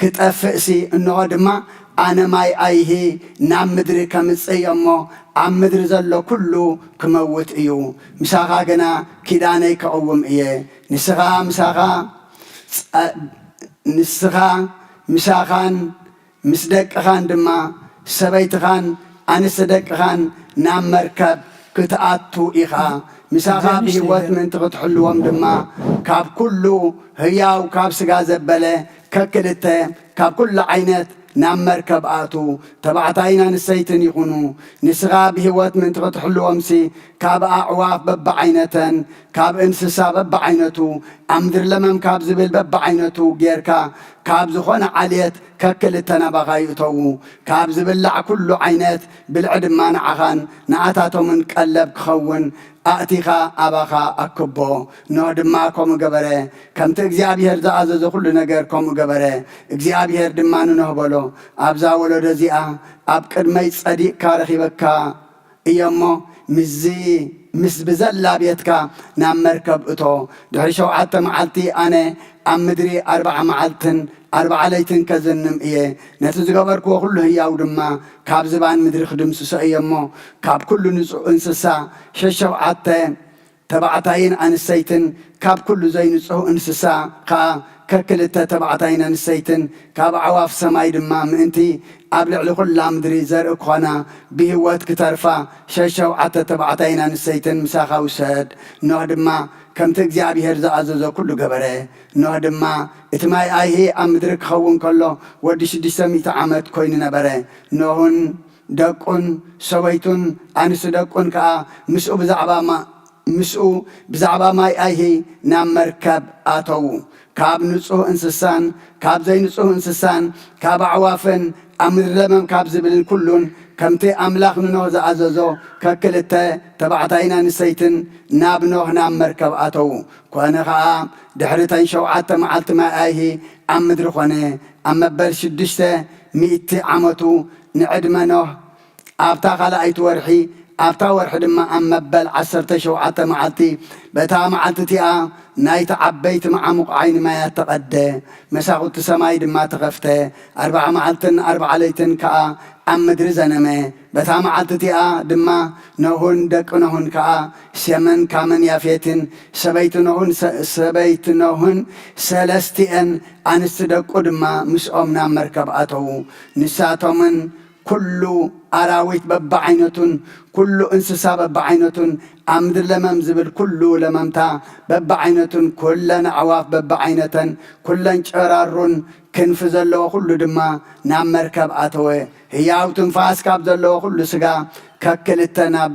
ክጠፍእሲ፣ እንሆ ድማ ኣነ ማይ ኣይሂ ናብ ምድሪ ከምጽእ እየ እሞ፣ ኣብ ምድሪ ዘሎ ኩሉ ክመውት እዩ። ምሳኻ ግና ኪዳነይ ከቕውም እየ። ንስኻ ምሳኻ ጸ-፣ ንስኻ ምሳኻን ምስ ደቅኻን ድማ ሰበይትኻን ኣንስቲ ደቅኻን ናብ መርከብ ክትኣቱ ኢኻ። ምሳኻ ብህይወት ምእንቲ ክትሕልዎም ድማ፣ ካብ ኩሉ ህያው ካብ ስጋ ዘበለ ከክልተ ካብ ኩሉ ዓይነት ናብ መርከብ ኣእቱ። ተባዕታይን ኣንስተይትን ይኹኑ። ንስኻ ብህይወት ምእንቲ ክትሕልዎምሲ፣ ካብ ኣዕዋፍ በብዓይነተን፣ ካብ እንስሳ በብዓይነቱ፣ ኣብ ምድሪ ለመም ካብ ዝብል በብዓይነቱ ጌርካ፣ ካብ ዝኾነ ዓሌት ከክልተ ናባኻ ይእተዉ። ካብ ዝብላዕ ኩሉ ዓይነት ብልዒ ድማ ንዓኻን ንኣታቶምን ቀለብ ክኸውን ኣእቲኻ ኣባኻ ኣክቦ። ኖህ ድማ ከምኡ ገበረ። ከምቲ እግዚኣብሄር ዝኣዘዞ ኩሉ ነገር ከምኡ ገበረ። እግዚኣብሄር ድማ ንኖህ በሎ፣ ኣብዛ ወለዶ እዚኣ ኣብ ቅድመይ ጸዲቕካ ረኺበካ እየ እሞ፣ ምስዚ ምስ ብዘላ ቤትካ ናብ መርከብ እቶ። ድሕሪ ሸውዓተ መዓልቲ ኣነ ኣብ ምድሪ ኣርብዓ መዓልትን ኣርብዓ ለይትን ከዝንም እየ። ነቲ ዝገበርክዎ ኩሉ ህያው ድማ ካብ ዝባን ምድሪ ክድምስሶ እየ እሞ፣ ካብ ኩሉ ንጹህ እንስሳ ሸሸውዓተ ተባዕታይን ኣንስተይትን፣ ካብ ኩሉ ዘይንጹህ እንስሳ ኸኣ ከክልተ ተባዕታይን ኣንስተይትን፣ ካብ ኣዕዋፍ ሰማይ ድማ ምእንቲ ኣብ ልዕሊ ኹላ ምድሪ ዘርኢ ክኾና ብህይወት ክተርፋ ሸሸውዓተ ተባዕታይን ኣንስተይትን ምሳኻ ውሰድ። ኖህ ድማ ከምቲ እግዚኣብሄር ዝኣዘዞ ኩሉ ገበረ። ኖህ ድማ እቲ ማይ ኣይሂ ኣብ ምድሪ ክኸውን ከሎ ወዲ ሽዱሽተ ሚእቲ ዓመት ኮይኑ ነበረ። ኖህን ደቁን ሰበይቱን ኣንስቲ ደቁን ከኣ ምስኡ ብዛዕባ ማ-፣ ምስኡ ብዛዕባ ማይ ኣይሂ ናብ መርከብ ኣተዉ። ካብ ንጹህ እንስሳን ካብ ዘይንጹህ እንስሳን ካብ ኣዕዋፍን ኣብ ምድሪ ለመም ካብ ዝብልን ኩሉን ከምቲ ኣምላኽ ንኖህ ዝኣዘዞ ከክልተ ተባዕታይን ኣንስተይትን ናብ ኖህ ናብ መርከብ ኣተዉ። ኮነ ኸኣ ድሕሪ እተን ሸውዓተ መዓልቲ ማይ ኣይሂ ኣብ ምድሪ ኾነ። ኣብ መበል ሽዱሽተ ሚእቲ ዓመቱ ንዕድመ ኖህ ኣብታ ካልኣይቲ ወርሒ ኣብታ ወርሒ ድማ ኣብ መበል ዓሰርተ ሸውዓተ መዓልቲ በታ መዓልቲ እቲኣ ናይቲ ዓበይቲ መዓሙቕ ዓይኒ ማያት ተቐደ። መሳኹቲ ሰማይ ድማ ተኸፍተ። ኣርብዓ መዓልትን ኣርብዓ ለይትን ከኣ ኣብ ምድሪ ዘነመ። በታ መዓልቲ እቲኣ ድማ ኖሁን ደቂ ኖሁን ከኣ ሴምን ካምን ያፌትን ሰበይቲ ኖሁን ሰ-፣ ሰበይቲ ኖሁን ሰለስቲኤን ኣንስቲ ደቁ ድማ ምስኦም ናብ መርከብ ኣተዉ። ንሳቶምን ኩሉ ኣራዊት በብዓይነቱን ኩሉ እንስሳ በብዓይነቱን ኣብ ምድሪ ለመም ዝብል ኩሉ ለመምታ በብዓይነቱን ኩለን ኣዕዋፍ በብዓይነተን ኩለን ጨራሩን ክንፊ ዘለዎ ኩሉ ድማ ናብ መርከብ ኣተወ። ህያው ትንፋስ ካብ ዘለዎ ኩሉ ስጋ ከክልተ ናብ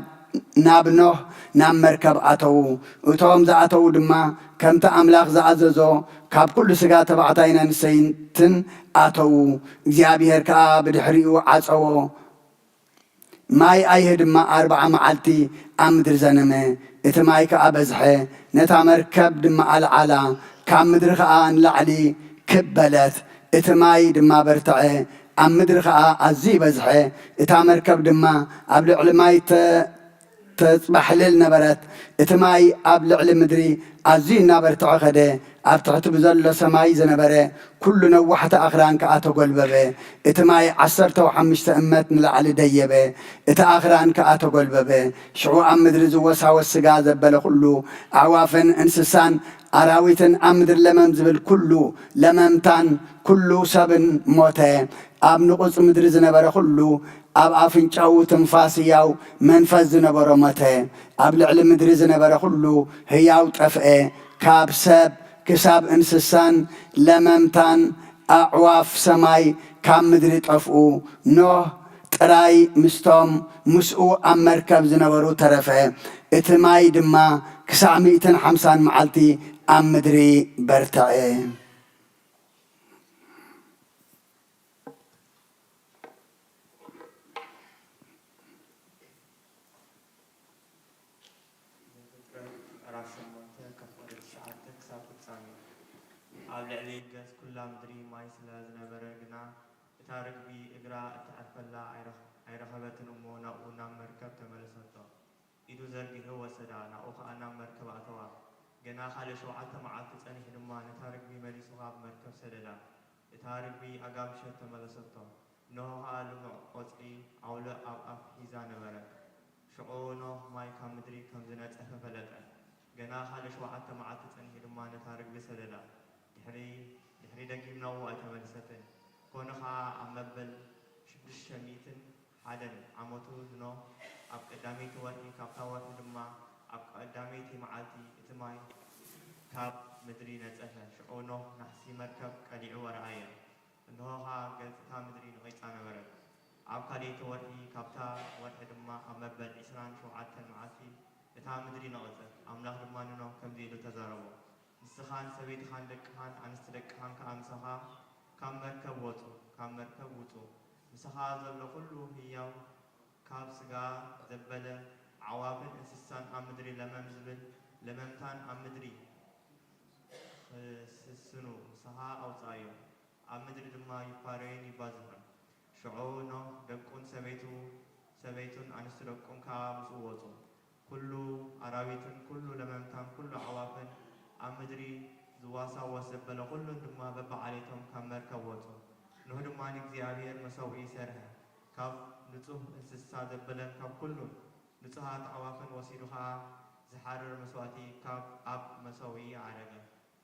ናብ ኖህ ናብ መርከብ ኣተዉ። እቶም ዝኣተዉ ድማ ከምቲ ኣምላኽ ዝኣዘዞ ካብ ኩሉ ስጋ ተባዕታይን ኣንስተይትን ኣተዉ። እግዚኣብሔር ከኣ ብድሕሪኡ ዓጸዎ። ማይ ኣይሂ ድማ ኣርብዓ መዓልቲ ኣብ ምድሪ ዘነመ። እቲ ማይ ከኣ በዝሐ፣ ነታ መርከብ ድማ ኣልዓላ፣ ካብ ምድሪ ከኣ ንላዕሊ ክብ በለት። እቲ ማይ ድማ በርትዐ፣ ኣብ ምድሪ ከኣ ኣዝዩ በዝሐ። እታ መርከብ ድማ ኣብ ልዕሊ ማይ ተ-፣ ተጽባሕልል ነበረት። እቲ ማይ ኣብ ልዕሊ ምድሪ ኣዝዩ እናበርትዐ ኸደ። ኣብ ትሕቲ ብዘሎ ሰማይ ዝነበረ ኩሉ ነዋሕቲ ኣኽራን ከኣ ተጎልበበ። እቲ ማይ ዓሰርተ ሓሙሽተ እመት ንላዕሊ ደየበ። እቲ ኣኽራን ከኣ ተጎልበበ። ሽዑ ኣብ ምድሪ ዝወሳወስ ስጋ ዘበለ ኩሉ፣ ኣዕዋፍን እንስሳን ኣራዊትን ኣብ ምድሪ ለመም ዝብል ኩሉ ለመምታን ኩሉ ሰብን ሞተ። ኣብ ንቑጽ ምድሪ ዝነበረ ኩሉ ኣብ ኣፍንጫኡ ትንፋስ ህያው መንፈስ ዝነበሮ ሞተ። ኣብ ልዕሊ ምድሪ ዝነበረ ኩሉ ህያው ጠፍኤ። ካብ ሰብ ክሳብ እንስሳን ለመምታን ኣዕዋፍ ሰማይ ካብ ምድሪ ጠፍኡ። ኖህ ጥራይ ምስቶም ምስኡ ኣብ መርከብ ዝነበሩ ተረፈ። እቲ ማይ ድማ ክሳዕ ሚእትን ሓምሳን መዓልቲ ኣብ ምድሪ በርትዐ። ዘፍጥረት ምዕራፍ ሸሞንተ ካብ ቁጽሪ ትሽዓተ ክሳብ ፍጻሜ። ኣብ ልዕሊ ገጽ ኩላ ምድሪ ማይ ስለ ዝነበረ ግና፣ እታ ርግቢ እግራ እተዕርፈላ ኣይረኽ-፣ ኣይረኸበትን እሞ ናብኡ ናብ መርከብ ተመለሰቶ። ኢዱ ዘርጊሑ ወሰዳ፣ ናብኡ ኸኣ ናብ መርከብ ኣተዋ። ገና ካልእ ሸውዓተ መዓልቲ ጸኒሑ ድማ ነታ ርግቢ መሊሱ ኻብ መርከብ ሰደዳ። እታ ርግቢ ኣጋምሸት ተመለሰቶ። ኖህ ኸኣ ልሙዕ ቆጽሊ ዓውሎ ኣብ ኣፍ ሒዛ ነበረት። ሽዑ ኖህ ማይ ካብ ምድሪ ከም ዝነጸፈ ፈለጠ። ገና ካልእ ሸውዓተ መዓልቲ ጸኒሑ ድማ ነታ ርግቢ ሰደዳ። ድሕሪ፣ ድሕሪ ደጊም ናብኡ ኣይተመልሰትን። ኮነ ኸኣ ኣብ መበል ሽዱሽተ ሚእትን ሓደን ዓመቱ ንኖህ ኣብ ቀዳመይቲ ወርሒ፣ ካብታ ወርሒ ድማ ኣብ ቀዳመይቲ መዓልቲ እቲ ማይ ካብ ምድሪ ነጸፈ። ሽዑ ኖህ ናሕሲ መርከብ ቀሊዑ ኣርኣየ። እንሆ ኸኣ ገጽ እታ ምድሪ ነቒጻ ነበረት። ኣብ ካልኣይቲ ወርሒ፣ ካብታ ወርሒ ድማ ኣብ መበል ዕስራን ሸውዓተን መዓልቲ እታ ምድሪ ነቐጸት። ኣምላኽ ድማ ንኖህ ከምዚ ኢሉ ተዛረቦ፣ ንስኻን ሰበይትኻን ደቅኻን ኣንስቲ ደቅኻን ከኣ ምሳኻ ካብ መርከብ ወጹ፣ ካብ መርከብ ውጹ። ምሳኻ ዘሎ ኩሉ ህያው፣ ካብ ስጋ ዘበለ፣ ኣዕዋፍን እንስሳን ኣብ ምድሪ ለመም ዝብል ለመምታን ኣብ ምድሪ ክስስኑ ምሳኻ ኣውጽኣዮም። ኣብ ምድሪ ድማ ይፋረዩን ይባዝሑን። ሽዑ ኖህ ደቁን ሰበይቱ፣ ሰበይቱን ኣንስቲ ደቁን ከኣ ምስኡ ወጹ። ኩሉ ኣራዊትን ኩሉ ለመምታን ኩሉ ኣዕዋፍን ኣብ ምድሪ ዝዋሳወስ ዘበለ ኩሉን ድማ በብዓሌቶም ካብ መርከብ ወጹ። ኖህ ድማ ንእግዚኣብሔር መሰውኢ ሰርሐ። ካብ ንጹህ እንስሳ ዘበለን ካብ ኩሉን ንጹሃት ኣዕዋፍን ወሲዱ ኸኣ ዝሓርር መስዋእቲ ካብ ኣብ መሰውኢ ኣዕረገ።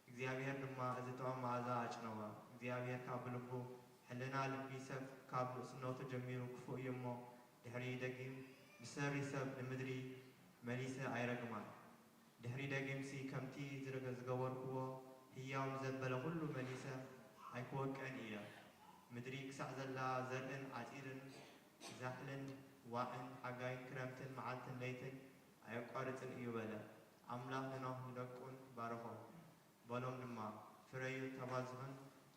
እግዚኣብሔር ድማ እዚ ጥዑም መኣዛ ኣጭነወ። እግዚኣብሔር ከኣ ብልቡ፣ ሕልና ልቢ ሰብ ካብ ንእስነቱ ጀሚሩ ክፉእ እዩ እሞ፣ ድሕሪ ደጊም ብሰሪ ሰብ ንምድሪ መሊሰ ኣይረግማን። ድሕሪ ደጊምሲ ከምቲ ዝረገ-፣ ዝገበርክዎ ህያው ንዘበለ ኹሉ መሊሰ ኣይክወቅዕን እየ። ምድሪ ክሳዕ ዘላ ዘርእን ዓጺድን ዛሕልን ዋዕን ሓጋይን ክረምትን መዓልትን ለይትን ኣየቋርጽን እዩ በለ። ኣምላኽ ንኖህ ንደቁን ባረኾም፣ በሎም ድማ፣ ፍረዩ ተባዝሑን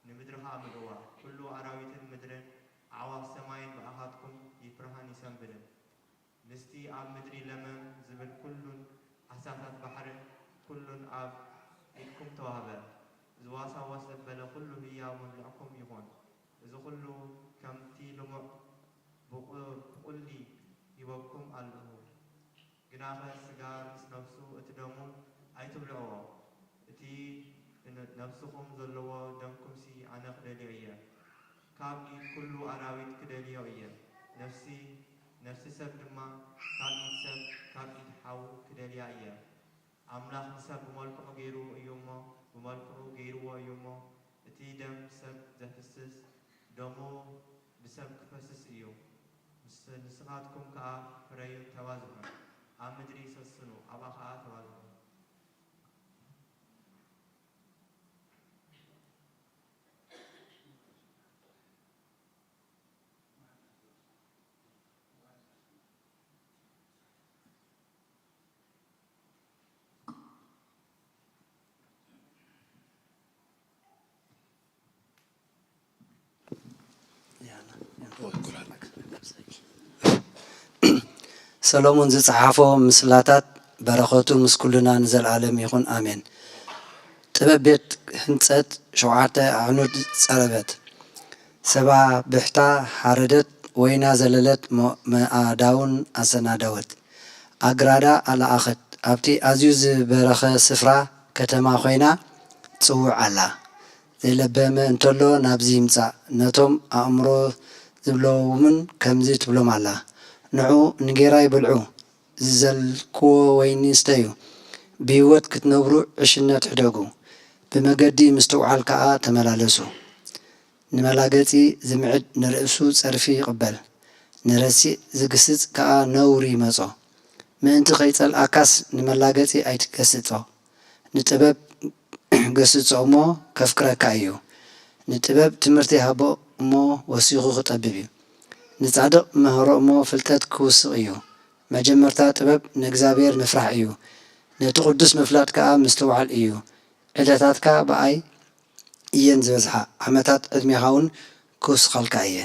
ንምድሪ ኸኣ ምልእዋ፣ ኩሉ ኣራዊትን ምድርን ኣዕዋፍ ሰማይን ብኣኻትኩም ይፍርሃን ይሰንብድን። ምስቲ ኣብ ምድሪ ለመም ዝብል ኩሉን ዓሳታት ባሕርን ኩሉን ኣብ ኢድኩም ተዋህበ። ዝዋሳወስ ዘበለ ኩሉ ህያው መብልዕኩም ይኹን። እዚ ኩሉ ከምቲ ልሙዕ ብቑ-፣ ብቑሊ ሂበኩም ኣለኹ። ግናኸ ስጋ ምስ ነፍሱ እቲ ደሙ ኣይትብልዕዎ። እቲ ን-፣ ነፍስኹም ዘለዎ ደምኩምሲ ኣነ ክደልዮ እየ። ካብ ኢድ ኩሉ ኣራዊት ክደልዮ እየ። ነፍሲ፣ ነፍሲ ሰብ ድማ ካብ ኢድ ሰብ፣ ካብ ኢድ ሓው ክደልያ እየ። ኣምላኽ ንሰብ ብመልክዑ ገይሩ እዩ እሞ፣ ብመልክዑ ገይርዎ እዩ እሞ፣ እቲ ደም ሰብ ዘፍስስ፣ ደሙ ብሰብ ክፈስስ እዩ። ንስ-፣ ንስኻትኩም ከኣ ፍረዩን ተባዝሑን፣ ኣብ ምድሪ ሰስኑ፣ ኣብኣ ኸኣ ተባዝሑ። ሰሎሞን ዝጸሓፎ ምስላታት በረኸቱ ምስ ኩልና ንዘለኣለም ይኹን ኣሜን። ጥበብ ቤት ህንጸት ሸውዓተ ኣዕኑድ ጸረበት። ሰባ ብሕታ ሓረደት፣ ወይና ዘለለት፣ መኣዳውን ኣሰናደወት። ኣግራዳ ኣለኣኸት፣ ኣብቲ ኣዝዩ ዝበረኸ ስፍራ ከተማ ኮይና ትጽውዕ ኣላ። ዘይለበመ እንተሎ ናብዚ ይምጻእ፣ ነቶም ኣእምሮ ዝብሎምን ከምዚ ትብሎም ኣላ፣ ንዑ እንጌራ ይብልዑ፣ ዝዘልክዎ ወይኒ ይስተዩ፣ ብህይወት ክትነብሩ ዕሽነት ሕደጉ፣ ብመገዲ ምስትውዓል ከኣ ተመላለሱ። ንመላገጺ ዝምዕድ ንርእሱ ጸርፊ ይቕበል፣ ንረሲእ ዝግስጽ ከኣ ነውሪ ይመጾ። ምእንቲ ከይጸልኣካስ ንመላገጺ ኣይትገስጾ። ንጥበብ ገስጾ እሞ ከፍቅረካ እዩ። ንጥበብ ትምህርቲ ሃቦ እሞ ወሲኹ ክጠብብ እዩ። ንጻድቕ መህሮ እሞ ፍልጠት ክውስቕ እዩ። መጀመርታ ጥበብ ንእግዚኣብሔር ምፍራሕ እዩ። ነቲ ቅዱስ ምፍላጥ ከኣ ምስትውዓል እዩ። ዕለታትካ ብኣይ እየን ዝበዝሓ፣ ዓመታት ዕድሜኻውን ክውስኸልካ እየ።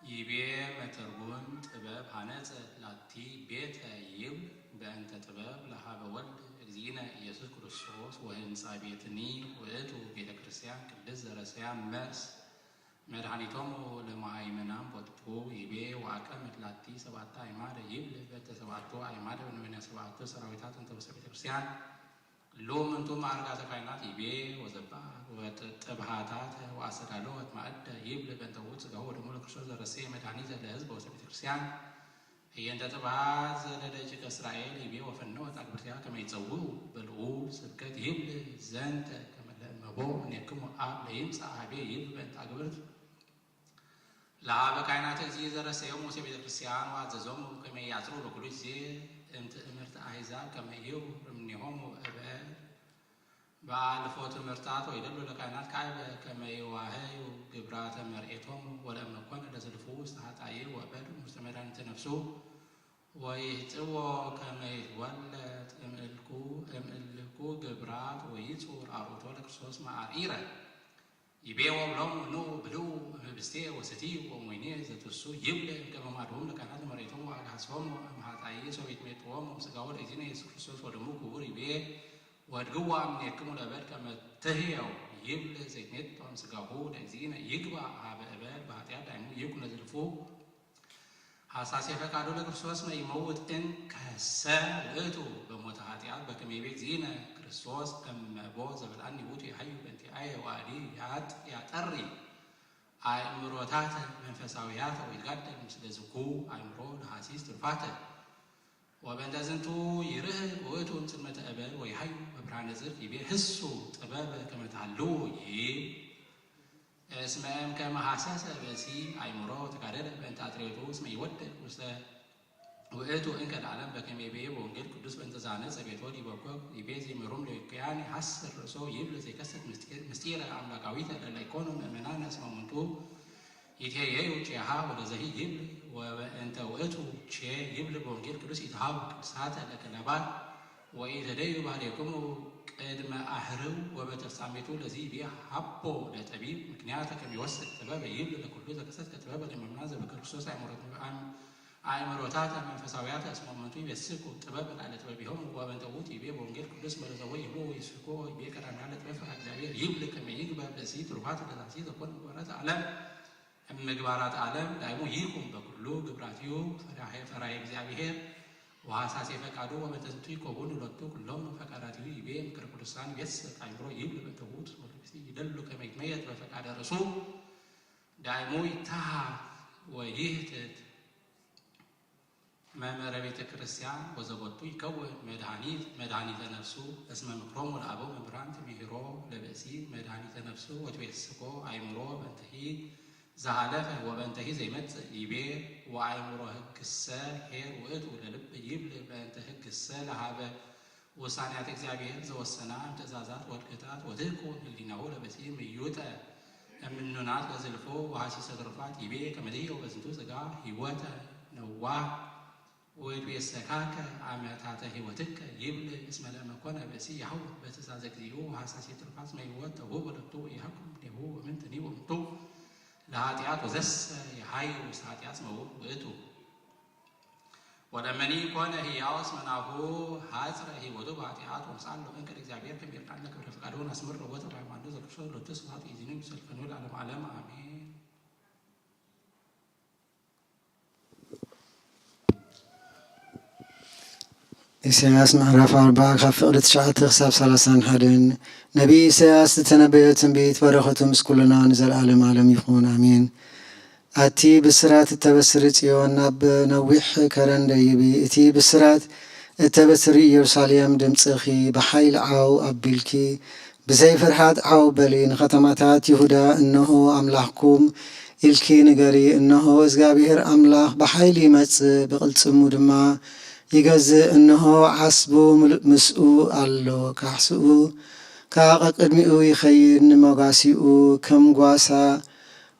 ይቤ መተርጉም ጥበብ ሀነጸ ላቲ ቤተ ይብል በእንተ ጥበብ ለሀበ ወልድ እግዚእነ ኢየሱስ ክርስቶስ ወህንጻ ቤትኒ ውእቱ ቤተ ክርስቲያን ቅድስት ዘረሰያ መርስ መድኃኒቶሙ ለመሃይምናን ቦቱ ይቤ ወአቀምት ላቲ ሰባተ አዕማደ ይብል በእንተ ሰባቱ አዕማደ ወንበይነ ሰባቱ ሰራዊታት እንተ ውስተ ቤተ ክርስቲያን ሎምንቱ ማዕርጋተ ካህናት ይቤ ወዘባ ወጥብሃታት ወአስተዳለወት ማእደ ይብል በእንተ ውእቱ ሥጋሁ ወደሙ ለክርስቶስ ዘረሴ መድኃኒተ ለሕዝብ ወሰ ቤተ ክርስቲያን ህየንተ ጥብሃት ዘለደቂቀ እስራኤል ይቤ ወፈነወት አግብርቲሃ ከመ ይጸውዑ በልዑል ስብከት ይብል ዘንተ ከመ ለእመቦ እምኔክሙ አብ ለይምጻእ ሀቤ ይብል በእንተ አግብርት ለሀበ ካህናተ እግዚእ ዘረሰዮም ሙሴ ቤተ ክርስቲያን ወአዘዞሙ ከመ ያጽሩ ለኩሉ ጊዜ እምትእምርተ አሕዛብ ከመ ይሁር እምኔሆሙ እበድ በአልፎ ትምህርታት ወይደሉ ለካህናት ካዕበ ከመ ይዋህዩ ግብራተ መርኤቶሙ ወለእመኮነ ለዝልፉ ውስተ ኃጣይእ ወእበድ ውስተ መድኃኒተ ነፍሱ ወይህጽዎ ከመ ይትወለድ እምእልኩ እምእልኩ ግብራት ወይጹር አርዑቶ ለክርስቶስ መአርኢረ ይቤ ወብሎም ኑ ብልኡ እምብስቴ ወሰቲ ወሞይኔ ዘትሱ ይብል እምከመ ማድዎም ለካህናት መሬቶም ወአግሃሶም እምሃጣይ ሰቤት ሜጥዎም ስጋው ለእግዚእነ ኢየሱስ ክርስቶስ ወደሙ ክቡር ይቤ ወድግዋ እምኔክሙ ለበድ ከመ ትህየው ይብል ዘይትሜጦም ስጋሁ ለእግዚእነ ይግባ ሀበ እበድ በኃጢአት ዳይሙ ይኩነ ዝልፉ ሐሳሴ ፈቃዱ ለክርስቶስ መይመውት እንከሰ ውእቱ በሞተ ኃጢአት በከመ ይቤ እግዚእነ ክርስቶስ እመቦ ዘበልአኒ ውእቱ የሐዩ በእንቲአየ ወአዲ ያጥ ያጠሪ አእምሮታተ መንፈሳውያተ ወይትጋደል ምስለ ዝኩ አእምሮ ለሐሲስ ትሩፋተ ወበእንተ ዝንቱ ይርህቅ ውእቱ እምጽልመተ እበድ ወይሐዩ በብርሃነ ጽድቅ ይቤ ህሱ ጥበብ ከመ ተሃልዉ ይብል እስመ እምከመ ሐሰሰ ብእሲ አእምሮ ተጋደለ በእንተ አጥሬቱ እስመ ይወድቅ ውስተ ውእቱ እንከ ለዓለም በከመ ይቤ ወንጌል ቅዱስ በእንተ ዘሐነጸ ቤቶ ዲበ ኮብ ይቤ ዘይመሮም ለውቅያን ይሐስር ርእሶ ይብል ዘይከሰት ምስጢር- ምስጢረ አምላካዊተ ለለ ይኮኑ ምእመናን እስመ እሙንቱ ይትሄየዩ ቼሃ ወለዘሂ ይብል ወበእንተ ውእቱ ቼ ይብል በወንጌል ቅዱስ ይትሃው ቅዱሳተ ለክለባት ወኢትደዩ ባህሌክሙ ቅድመ አህርው ወበተፍጻሜቱ ለዚ ይቤ ሀቦ ለጠቢብ ምክንያተ ከመ ይወስድ ጥበበ ይብል ለኩሉ ዘከሰት ከጥበበ ለመምና ዘበክርስቶስ አእምሮት አእምሮታተ መንፈሳውያተ እስመ እሙንቱ ይቤስኩ ጥበብ ላዕለ ጥበብ ይሆም ወበእንተ ውእቱ ይቤ በወንጌል ቅዱስ መለዘቦ ይህቦ ይስኮ ይቤ ቀዳሚያ ለጥበብ ፈሪሃ እግዚአብሔር ይብል ከመ ይግበር ብእሲ ትሩፋት ለዛሲ ዘኮን ምግባራት ዓለም እምግባራት ዓለም ዳይሙ ይኩን በኩሉ ግብራቲሁ ፈራሄ ፈራሄ እግዚአብሔር ወሐሳሴ ፈቃዱ ወበእንተ ዝንቱ ይከውን ሎቱ ኩሎም ፈቃዳቲሁ ይቤ ምክር ቅዱሳን ይቤስ አእምሮ ይብል በእንተ ውእቱ እስመ ኩሉ ብእሲ ይደሉ ከመ ይትመየጥ በፈቃደ ርእሱ ዳይሙ ይተሃ ወይህትት መምህረ ቤተ ክርስቲያን ወዘቦቱ ይከውን መድኃኒት መድኃኒተ ነፍሱ እስመ ምክሮሙ ለአበው መምህራን ትምህሮ ለብእሲ መድኃኒተ ነፍሱ ወትቤስኮ አእምሮ በእንተሂ ዘሃለፈ ወበእንተሂ ዘይመጽእ ይቤ ወአእምሮ ህግሰ ኄር ውእቱ ለልብ ይብል በእንተ ህግሰ ለሃበ ውሳኔያት እግዚአብሔር ዘወሰና እምትእዛዛት ወድገታት ወትህቁ ህሊናሁ ለበሲ ምዩጠ እምኑናት ለዝልፎ ወሐሲሰ ትሩፋት ይቤ ከመ ትህየው በዝንቱ ሥጋ ህይወተ ነዋህ ወይቤሰካከ አመታተ ህይወትከ ይብል እስመ ለእመኮነ ብእሲ ያህው በትእዛዘ እግዚኡ ወሐሳሴ ትሩፋት እስመ ህይወት ተውህብ ወለቱ ወኢሃኩም እምኔሁ ወምንትኒ ውእቱ ለኃጢአት ወዘሰ የሐዩ ውስተ ኃጢአት እስመ ውእቱ ወለመኒ ኮነ ህያው እስመ ናሁ ሐጽረ ህይወቱ በኃጢአት ወምጻሎ እንከ ለእግዚአብሔር ከመ ይርዳን ለክብረ ፍቃዱ ወናስምር ለቦተ ሃይማኖት ዘክርስቶስ ሎቱ ስብሐት ኢዚኑ ይሰልፈኑ ለዓለም ዓለም አሜን። ኢሳያስ ምዕራፍ ኣርባዓ ካብ ፍቕዲ ትሽዓተ ክሳብ ሰላሳን ሓደን። ነቢይ ኢሳያስ ዝተነበዮ ትንቢት በረኸቱ ምስ ኩልና ንዘለኣለም ዓለም ይኹን ኣሜን። ኣቲ ብስራት እተበስሪ ጽዮን ናብ ነዊሕ ከረን ደይቢ፣ እቲ ብስራት እተበስሪ ኢየሩሳሌም ድምጽኺ ብሓይሊ ዓው ኣቢልኪ ብዘይ ፍርሃት ዓው በሊ፣ ንኸተማታት ይሁዳ፣ እንሆ ኣምላኽኩም ኢልኪ ንገሪ፣ እንሆ እግዚኣብሄር ኣምላኽ ብሓይሊ ይመጽእ፣ ብቕልጽሙ ድማ ይገዝእ፣ እንሆ ዓስቡ ምስኡ ኣሎ፣ ካሕስኡ ከኣ ቐቕድሚኡ ይኸይድ፣ ንመጓሲኡ ከም ጓሳ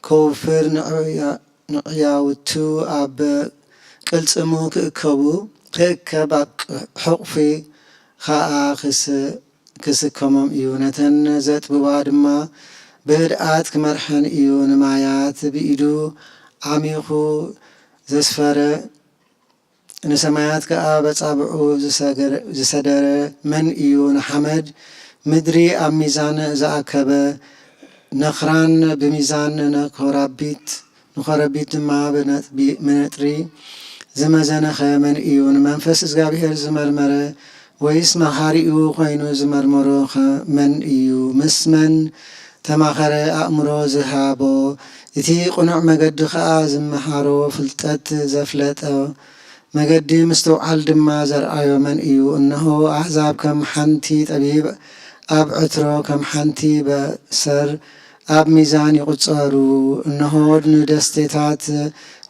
ከውፍር፣ ንዕያውቱ ኣብ ቅልጽሙ ክእከቡ ክእከብ፣ ኣብ ሕቑፊ ኸኣ ክስ ክስከሞም እዩ። ነተን ዘጥብዋ ድማ ብህድኣት ክመርሐን እዩ። ንማያት ብኢዱ ዓሚኹ ዘስፈረ፣ ንሰማያት ከኣ በጻብዑ ዝሰደረ መን እዩ? ንሓመድ ምድሪ ኣብ ሚዛን ዝኣከበ፣ ነኽራን ብሚዛን ነኮራቢት ንኸረቢት ድማ ብነጥሪ ዝመዘነኸ መን እዩ? ንመንፈስ እግዚኣብሔር ዝመርመረ፣ ወይስ መኻሪኡ ኾይኑ ዝመርመሮኸ መን እዩ? ምስ መን ተማኸረ ኣእምሮ ዝሃቦ? እቲ ቅኑዕ መገዲ ኸኣ ዝመሃሮ፣ ፍልጠት ዘፍለጦ፣ መገዲ ምስትውዓል ድማ ዘርኣዮ መን እዩ? እንሆ፣ ኣህዛብ ከም ሓንቲ ጠቢብ ኣብ ዕትሮ፣ ከም ሓንቲ በሰር ኣብ ሚዛን ይቑጸሩ። እንሆ፣ ንደሴታት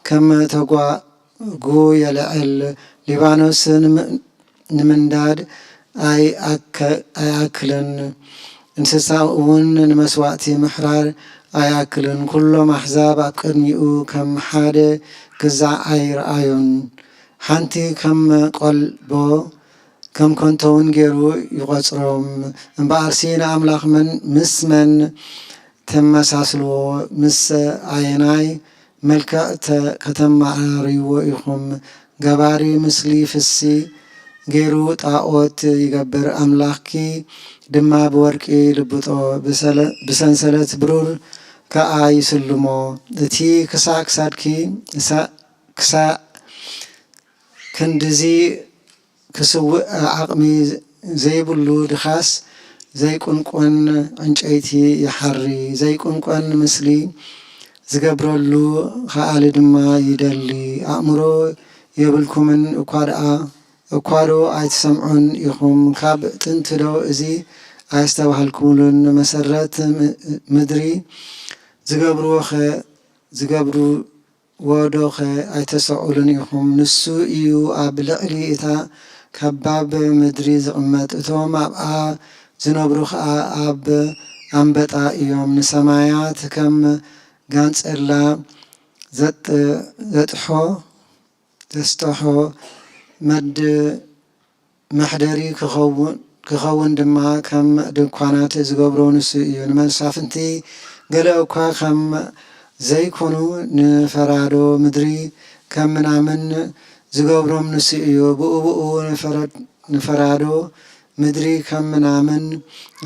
ከም ተጓጉ የልዕል፣ ሊባኖስ ንምንዳድ ኣይኣክልን፣ እንስሳኡውን ንመስዋእቲ ምሕራር ኣይኣክልን። ኩሎም ኣህዛብ ኣብ ቅድሚኡ ከም ሓደ ግዛዕ ኣይረኣዮን። ሓንቲ ከም ቆልቦ ከም ከንቶውን ገይሩ ይቖጽሮም። እምበኣርሲ ንኣምላኽ መን ምስ መን ተመሳስልዎ? ምስ ኣየናይ መልክዕ ከተመዓራርይዎ ኢኹም? ገባሪ ምስሊ ፍሲ ገይሩ ጣዖት ይገብር፣ ኣምላኽኪ ድማ ብወርቂ ይልብጦ፣ ብሰንሰለት ብሩር ከኣ ይስልሞ። እቲ ክሳዕ ክሳድኪ ክሳዕ ክንድዚ ክስውእ ዓቕሚ ዘይብሉ ድኻስ ዘይቁንቆን ዕንጨይቲ ይሓሪ፣ ዘይቁንቆን ምስሊ ዝገብረሉ ኸኣሊ ድማ ይደሊ። ኣእምሮ የብልኩምን እኳ ደኣ እኳዶ ኣይትሰምዑን ኢኹም? ካብ ጥንትዶ እዚ ኣየስተብሃልኩምሉን? መሰረት ምድሪ ዝገብርዎ ኸ ዝገብሩ ወዶኸ ኣይተስተውዕሉን ኢኹም? ንሱ እዩ ኣብ ልዕሊ እታ ከባብ ምድሪ ዝቕመጥ፣ እቶም ኣብኣ ዝነብሩ ኸኣ ኣብ ኣንበጣ እዮም። ንሰማያት ከም ጋንጸላ ዘጥ-፣ ዘጥሖ፣ ዘስጠሖ መድ-፣ መሕደሪ ክኸውን፣ ክኸውን ድማ ከም ድንኳናት ዝገብሮ ንሱ እዩ። ንመሳፍንቲ ገለ እኳ ከም ዘይኮኑ፣ ንፈራዶ ምድሪ ከም ምናምን ዝገብሮም ንሱ እዩ። ብኡ ብኡ ንፈረ-፣ ንፈራዶ ምድሪ ከም ምናምን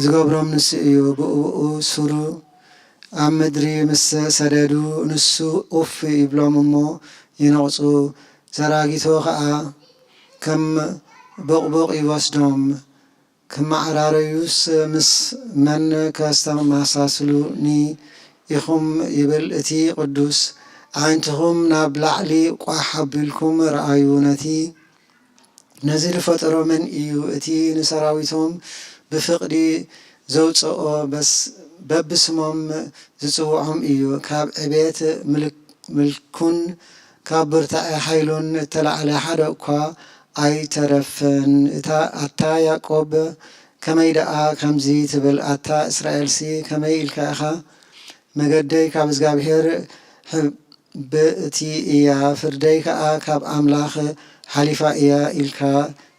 ዝገብሮም ንሱ እዩ። ብኡ ብኡ ሱሩ ኣብ ምድሪ ምስ ሰደዱ፣ ንሱ ኡፍ ይብሎም እሞ ይነቕጹ። ዘራጊቶ ኸኣ ከም ቦቕቦቕ ይወስዶም። ክመዓራረዩስ ምስ መን ከስተመሳስሉኒ ኢኹም? ይብል እቲ ቅዱስ። ኣዒንትኹም ናብ ላዕሊ ቋሕ ኣቢልኩም ረኣዩ። ነቲ፣ ነዚ ዝፈጠሮ መን እዩ? እቲ ንሰራዊቶም ብፍቕዲ ዘውጽኦ በስ-፣ በብስሞም ዝጽውዖም እዩ። ካብ ዕቤት ምልክ-፣ ምልኩን ካብ ብርታዐ ሓይሉን እተላዕለ ሓደ እኳ ኣይተረፈን። እታ፣ ኣታ ያዕቆብ፣ ከመይ ደኣ ከምዚ ትብል? ኣታ እስራኤልሲ፣ ከመይ ኢልካ ኢኻ? መገደይ ካብ እግዚኣብሔር ሕብእቲ እያ፣ ፍርደይ ከኣ ካብ ኣምላኽ ሓሊፋ እያ ኢልካ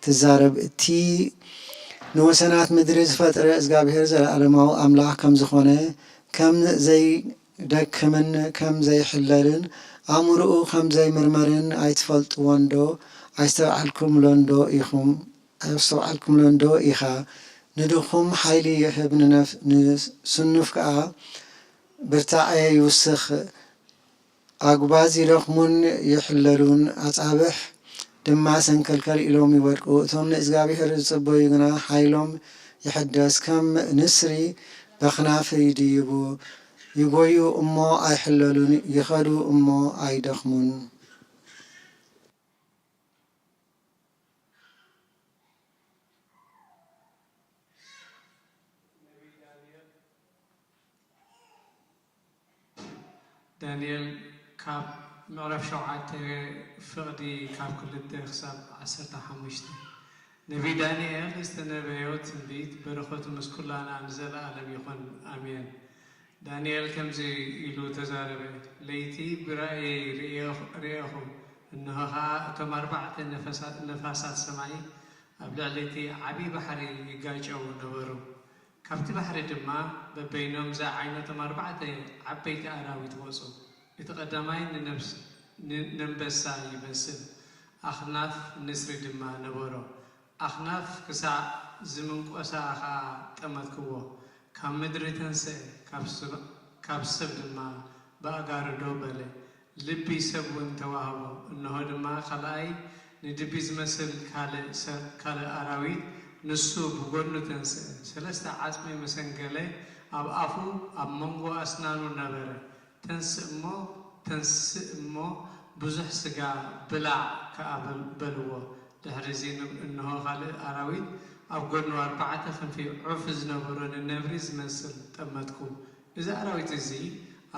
ትዛረብ። እቲ ንወሰናት ምድሪ ዝፈጥረ እግዚኣብሔር ዘለዓለማዊ ኣምላኽ ከም ዝኾነ፣ ከም ዘይደክምን ከም ዘይሕለልን፣ ኣእምሮኡ ከም ዘይምርመርን ኣይትፈልጥዎን ዶ? ኣይስተብዓልኩምሎን ዶ ኢኹም? ኣየስተውዓልኩምሎን ዶ ኢኻ? ንድኹም ሓይሊ ይህብ፣ ንነፍ-፣ ንስኑፍ ከኣ ብርታዐ ይውስኽ። ኣጉባዝ ይደኽሙን ይሕለሉን፣ ኣጻብሕ ድማ ሰንከልከል ኢሎም ይወድቁ። እቶም ንእግዚኣብሔር ዝጽበዩ ግና ሓይሎም ይሕደስ፣ ከም ንስሪ በኽናፍ ይድይቡ። ይጎዩ እሞ ኣይሕለሉን፣ ይኸዱ እሞ ኣይደኽሙን። ዳንኤል ካብ ምዕራፍ ሸውዓተ ፍቕዲ ካብ ክልተ ክሳብ ዓሰርተ ሓሙሽተ። ነቢይ ዳንኤል ዝተነበዮ ትንቢት በረኸቱ ምስ ኩላና ንዘለኣለም ይኹን፣ ኣሜን። ዳንኤል ከምዚ ኢሉ ተዛረበ፣ ለይቲ ብራእየይ ርእየኹ፣ እንሆ ኸኣ እቶም ኣርባዕተ ነፈሳ-፣ ነፋሳት ሰማይ ኣብ ልዕሊ እቲ ዓቢ ባሕሪ ይጋጨዉ ነበሩ። ካብቲ ባሕሪ ድማ በበይኖም ዝዓይነቶም ኣርባዕተ ዓበይቲ ኣራዊት ወጹ። እቲ ቀዳማይ ንነብስ-፣ ንኣንበሳ ይመስል፣ ኣኽናፍ ንስሪ ድማ ነበሮ። ኣኽናፍ ክሳዕ ዝምንቆሳ ኸኣ ጠመትክዎ። ካብ ምድሪ ተንስአ፣ ካብ ሰብ፣ ካብ ሰብ ድማ ብኣእጋሩ ደው በለ። ልቢ ሰብ እውን ተዋህቦ። እንሆ ድማ ካልኣይ ንድቢ ዝመስል ካልእ ሰ-፣ ካልእ ኣራዊት፣ ንሱ ብጎድኑ ተንስአ። ሰለስተ ዓጽሚ መሰንገለ ኣብ ኣፉ፣ ኣብ መንጎ ኣስናኑ ነበረ። ተንስእ እሞ፣ ተንስእ እሞ ብዙሕ ስጋ ብላዕ ከኣ በል-፣ በልዎ። ድሕሪ እዚ ን-፣ እንሆ ካልእ ኣራዊት ኣብ ጎድኑ ኣርባዕተ ክንፊ ዑፍ ዝነበሮ ንነብሪ ዝመስል ጠመትኩ። እዚ ኣራዊት እዚ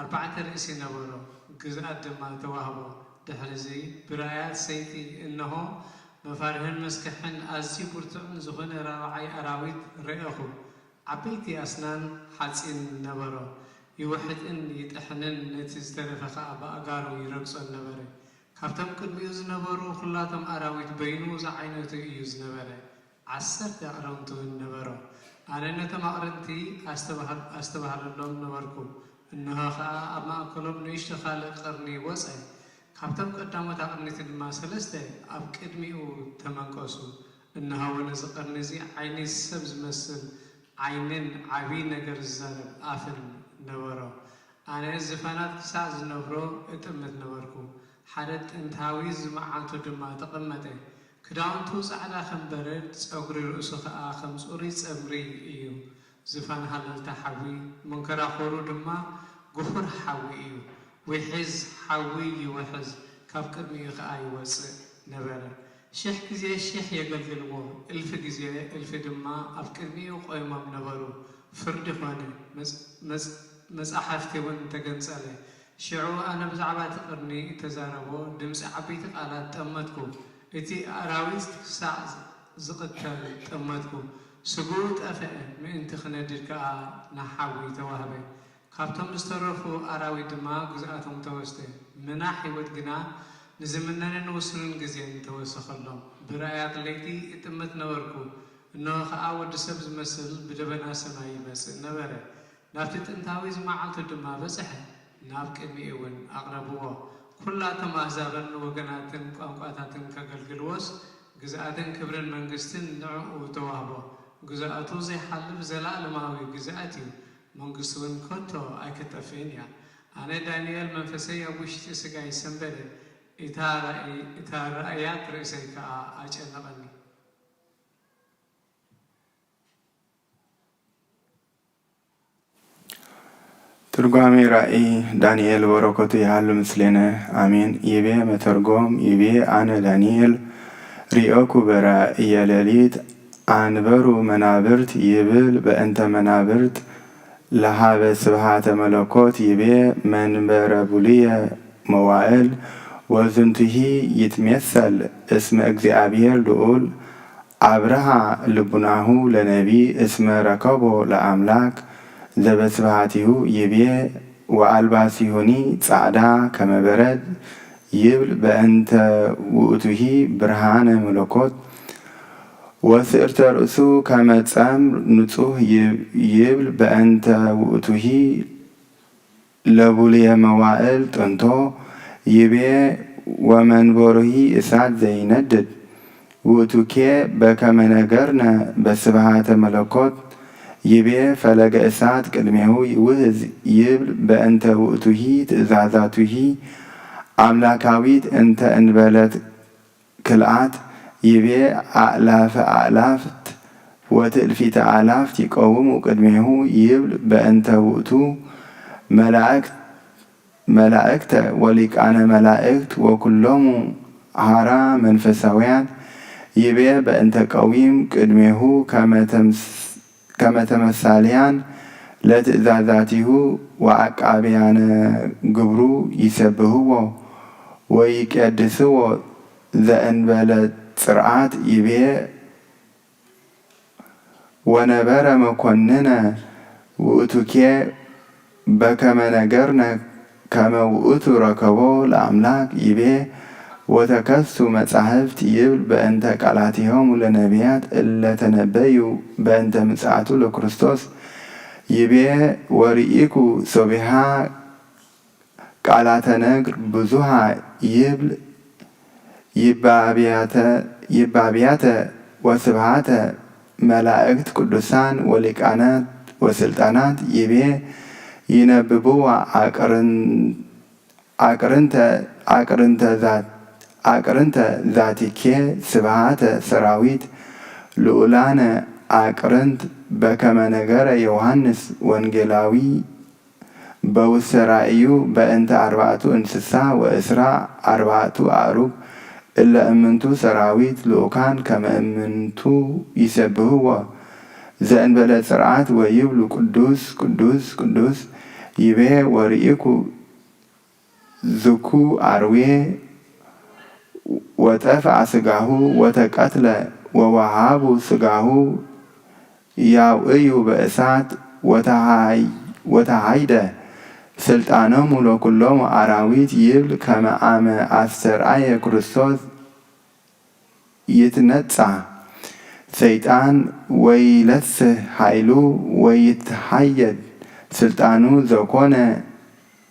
ኣርባዕተ ርእሲ ነበሮ፣ ግዝኣት ድማ ተዋህቦ። ድሕሪ እዚ ብራእያት ሰይቲ እንሆ መፋርህን መስክሕን ኣዝዩ ብርቱዕን ዝኾነ ራብዓይ ኣራዊት ረኤኹ። ዓበይቲ ኣስናን ሓጺን ነበሮ፣ ይውሕጥን ይጥሕንን ነቲ ዝተረፈ ኸኣ ብኣእጋሩ ይረግጾን ነበረ። ካብቶም ቅድሚኡ ዝነበሩ ኹላቶም ኣራዊት በይኑ ዝዓይነቱ እዩ ዝነበረ፣ ዓሰርተ ኣቕርንቲ እውን ነበሮ። ኣነ ነቶም ኣቕርንቲ ኣስተባህል-፣ ኣስተባህለሎም ነበርኩ። እንሆ ኸኣ ኣብ ማእከሎም ንእሽቶ ካልእ ቅርኒ ወጸ። ካብቶም ቀዳሞት ኣቕርኒቲ ድማ ሰለስተ ኣብ ቅድሚኡ ተመንቀሱ። እንሆ እውን እዚ ቅርኒ እዚ ዓይኒ ሰብ ዝመስል ዓይንን ዓቢ ነገር ዝዛረብ ኣፍን ነበሮ። ኣነ ዝፋናት ክሳዕ ዝነብሮ እጥምት ነበርኩ። ሓደ ጥንታዊ ዝመዓልቱ ድማ ተቐመጠ። ክዳውንቱ ጻዕዳ ከም በረድ፣ ጸጉሪ ርእሱ ኸኣ ከም ጽሩይ ጸምሪ እዩ። ዝፋን ሃለልታ ሓዊ፣ መንኮራኹሩ ድማ ግኹር ሓዊ እዩ። ውሒዝ ሓዊ ይውሕዝ፣ ካብ ቅድሚኡ ኸኣ ይወጽእ ነበረ። ሽሕ ግዜ ሽሕ የገልግልዎ፣ እልፊ ግዜ እልፊ ድማ ኣብ ቅድሚኡ ቈይሞም ነበሩ። ፍርዲ ኾነ፣ መጽ-፣ መጽ-፣ መጻሕፍቲ እውን ተገንጸለ። ሽዑ ኣነ ብዛዕባ እቲ ቅርኒ እተዛረቦ ድምጺ ዓበይቲ ቃላት ጠመትኩ፣ እቲ ኣራዊት ክሳዕ ዝቕተል ጠመትኩ። ስግኡ ጠፍአ፣ ምእንቲ ክነድድ ከኣ ንሓዊ ተዋህበ። ካብቶም ዝተረፉ ኣራዊት ድማ ግዝኣቶም ተወስደ። ምና ህይወት ግና ንዝምነንን ውሱንን ግዜን ተወሰኸሎም። ብራእያት ለይቲ እጥመት ነበርኩ፣ እንሆ ኸኣ ወዲ ሰብ ዝመስል ብደበና ሰማይ ይመጽእ ነበረ። ናብቲ ጥንታዊ መዓልቱ ድማ በጽሐ፣ ናብ ቅድሚኡ እውን ኣቕረብዎ። ኵላቶም ኣህዛብን ወገናትን ቋንቋታትን ከገልግልዎስ፣ ግዝኣትን ክብርን መንግስትን ንዕኡ ተዋህቦ። ግዝኣቱ ዘይሓልፍ ዘለኣለማዊ ግዝኣት እዩ፣ መንግስቱ እውን ከቶ ኣይክትጠፍእን እያ። ኣነ ዳንኤል መንፈሰይ ኣብ ውሽጢ ስጋይ ሰንበደ፣ እታ ራእይ-፣ እታ ራእያት ርእሰይ ከኣ ኣጨነቐኒ። ትርጓሜ ራእይ ዳንኤል በረከቱ ይሃሉ ምስሌነ ኣሜን። ይቤ መተርጎም ይቤ ኣነ ዳንኤል ርኤኩ በራእየ ሌሊት ኣንበሩ መናብርት ይብል በእንተ መናብርት ለሃበ ስብሃተ መለኮት ይቤ መንበረ ቡልየ መዋእል ወዝንቱሂ ይትሜሰል እስመ እግዚኣብሔር ልኡል ኣብርሃ ልቡናሁ ለነቢ እስመ ረከቦ ለኣምላክ ዘበስብሃቲሁ ይቤ ወኣልባሲሁኒ ጻዕዳ ከመ በረድ ይብል በእንተ ውእቱሂ ብርሃነ መለኮት ወስእርተ ርእሱ ከመ ጸምር ንጹህ ይብል በእንተ ውእቱሂ ለቡልየ መዋእል ጥንቶ ይቤ ወመንበሩሂ እሳት ዘይነድድ ውእቱኬ በከመ ነገርነ በስብሃተ መለኮት ይቤ ፈለገ እሳት ቅድሜሁ ይውህዝ ይብል በእንተ ውእቱሂ ትእዛዛቱሂ ኣምላካዊት እንተ እንበለት ክልኣት ይቤ ኣእላፈ ኣእላፍት ወትእልፊተ ኣእላፍት ይቀውሙ ቅድሜሁ ይብል በእንተ ውእቱ መላእክት መላእክተ ወሊቃነ መላእክት ወኩሎሙ ሀራ መንፈሳውያን ይቤ በእንተ ቀዊም ቅድሜሁ ከመ ተምሳልያን ለትእዛዛቲሁ ወዐቃብያነ ግብሩ ይሰብህዎ ወይቄድስዎ ዘእንበለ ጽርዓት ይቤ ወነበረ መኮንነ ውእቱኬ በከመ ነገርነ ከመ ውእቱ ረከቦ ለአምላክ ይቤ ወተከሱ መጻሕፍት ይብል በእንተ ቃላቲሆሙ ለነቢያት እለ ተነበዩ በእንተ ምጽአቱ ለክርስቶስ ይቤ ወርኢኩ ሶቢሃ ቃላተ ነግር ብዙሃ ይብል ይባብያተ ወስብሃተ መላእክት ቅዱሳን ወሊቃናት ወስልጣናት ይቤ ይነብብዋ አቅርንተ አቅርንተ ዛቲኬ ስብሃተ ሰራዊት ልኡላነ አቅርንት በከመ ነገረ ዮሃንስ ወንጌላዊ በውስተ ራእዩ በእንተ አርባዕቱ እንስሳ ወእስራ አርባዕቱ አእሩግ እለ እምንቱ ሰራዊት ልኡካን ከመ እምንቱ ይሰብህዎ ዘእንበለ ጽርዓት ወይብሉ ቅዱስ ቅዱስ ቅዱስ ይቤ ወርኢኩ ዝኩ አርዌ ወጠፍአ ስጋሁ ወተቀትለ ወወሃቡ ስጋሁ ያውእዩ በእሳት ወተሃይደ ስልጣኖሙ ለኩሎሙ አራዊት ይብል ከመ አመ አስተርአየ ክርስቶስ ይትነጻ ሰይጣን ወይለስህ ኃይሉ ወይትሃየድ ስልጣኑ ዘኮነ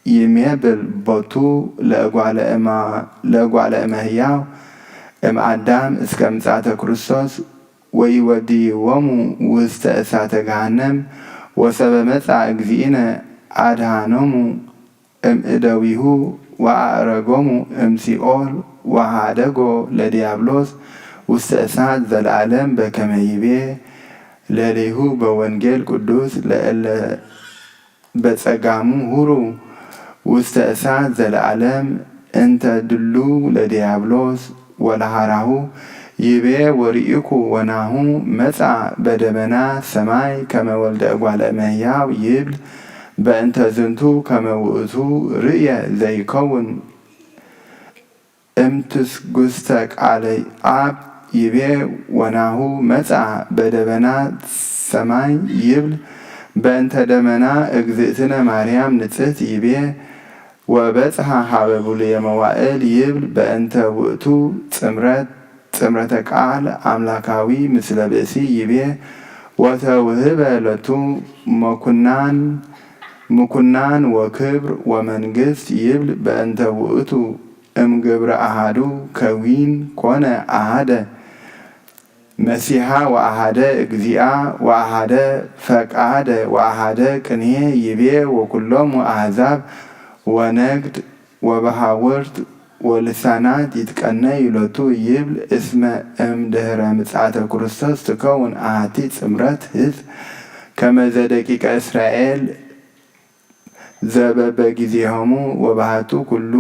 ይሜብል ቦቱ ለእጓለ እመሕያው እምአዳም እስከ ምጽአተ ክርስቶስ ወይወድይዎሙ ውስተ እሳተ ገሃነም ወሰበ መጻ እግዚእነ አድኃኖሙ እምእደዊሁ ወአዕረጎሙ እምሲኦል ወሃደጎ ለዲያብሎስ ውስተ እሳት ዘለዓለም በከመ ይቤ ለሊሁ በወንጌል ቅዱስ ለእለ በጸጋሙ ሁሩ ውስተ እሳት ዘለዓለም እንተ ድሉ ለዲያብሎስ ወለሃራሁ ይቤ ወርኢኩ ወናሁ መጻ በደመና ሰማይ ከመ ወልደ እጓለ እመሕያው ይብል በእንተ ዝንቱ ከመ ውእቱ ርእየ ዘይከውን እምትስጉስተ ቃለ አብ ይቤ ወናሁ መጻ በደበና ሰማይ ይብል በእንተ ደመና እግዝእትነ ማርያም ንጽሕት ይቤ ወበጽሐ ሀበ ብሉየ መዋእል ይብል በእንተ ውእቱ ጽምረት ጽምረተ ቃል አምላካዊ ምስለ ብእሲ ይቤ ወተውህበ ለቱ መኩናን ምኩናን ወክብር ወመንግስት ይብል በእንተ ውእቱ እምግብረ አሃዱ ከዊን ኮነ አሃደ መሲሓ ወአሃደ እግዚአ ወአሃደ ፈቃደ ወአሃደ ቅንሄ ይቤ ወኩሎሙ አሕዛብ ወነግድ ወበሃውርት ወልሳናት ይትቀነዩ ሎቱ ይብል እስመ እምድህረ ምጽአተ ክርስቶስ ትከውን አሐቲ ጽምረት ህዝብ ከመዘ ደቂቀ እስራኤል ዘበበጊዜሆሙ ወባህቱ ኩሉ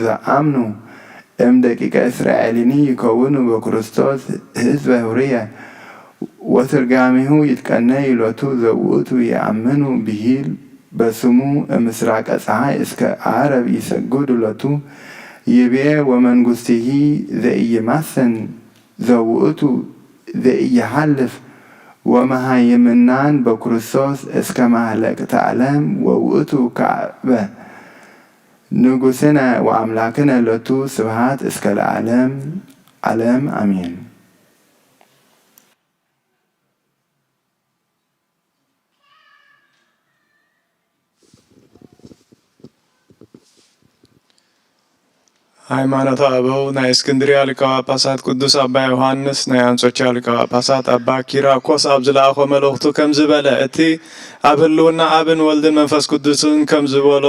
ዘአምኑ እም ደቂቀ እስራኤልኒ ይከውኑ በክርስቶስ ህዝበ ህሩየ ወትርጋሚሁ ይትቀነዩ ሎቱ ዘውእቱ ይአምኑ ብሂል በስሙ እምስራቀ ፀሐይ እስከ ዓረብ ይሰግዱ ሎቱ ይቤ ወመንጉስቲሂ ዘኢይማስን ዘውእቱ ዘኢይሓልፍ ወመሃይምናን በክርስቶስ እስከ ማህለቅተ ዓለም ወውእቱ ካዕበ ንጉስነ ወአምላክነ ሎቱ ስብሃት እስከ ለዓለም ዓለም አሜን። ሃይማኖተ ኣበው ናይ እስክንድርያ ሊቀ ጳጳሳት ቅዱስ ኣባ ዮሃንስ ናይ ኣንጾኪያ ሊቀ ጳጳሳት ኣባ ኪራኮስ ኣብ ዝለኣኾ መልእኽቱ ከምዚ በለ፣ እቲ ኣብ ህልውና ኣብን ወልድን መንፈስ ቅዱስን ከም ዝበሎ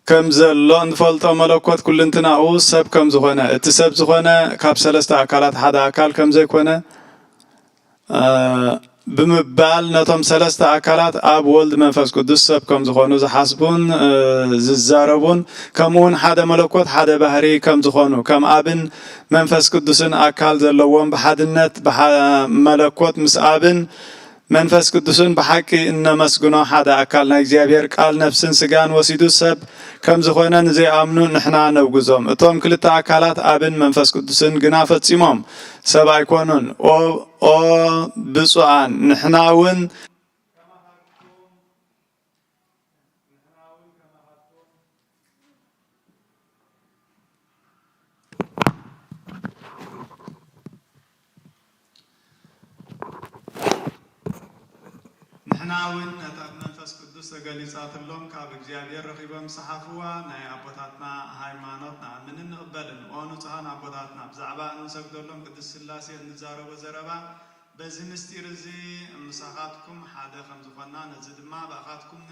ከም ዘሎ እንፈልጦ መለኮት ኩልንትናኡ ሰብ ከም ዝኾነ፣ እቲ ሰብ ዝኾነ ካብ ሰለስተ ኣካላት ሓደ ኣካል ከም ዘይኮነ፣ ብምባል ነቶም ሰለስተ ኣካላት ኣብ ወልድ መንፈስ ቅዱስ ሰብ ከም ዝኾኑ ዝሓስቡን ዝዛረቡን ከምኡውን ሓደ መለኮት ሓደ ባህሪ ከም ዝኾኑ ከም ኣብን መንፈስ ቅዱስን ኣካል ዘለዎም ብሓድነት መለኮት ምስ ኣብን መንፈስ ቅዱስን ብሓቂ እነመስግኖ ሓደ ኣካል ናይ እግዚኣብሔር ቃል ነፍስን ስጋን ወሲዱ ሰብ ከም ዝኾነ ንዘይኣምኑ ንሕና ነውግዞም። እቶም ክልተ ኣካላት ኣብን መንፈስ ቅዱስን ግና ፈጺሞም ሰብ ኣይኮኑን። ኦ ብፁዓን ንሕና እውን ንሕና እውን ነታ ብመንፈስ ቅዱስ ተገሊጻትሎም ካብ እግዚኣብሔር ረኺቦም ዝጸሓፍዋ ናይ ኣቦታትና ሃይማኖት ንኣምንን ንቕበልን። ኦ ንጹሃን ኣቦታትና፣ ብዛዕባ እንሰግደሎም ቅድስት ስላሴ እንዛረቦ ዘረባ በዚ ምስጢር እዚ ምሳኻትኩም ሓደ ከም ዝኾንና፣ ነዚ ድማ ብኣኻትኩም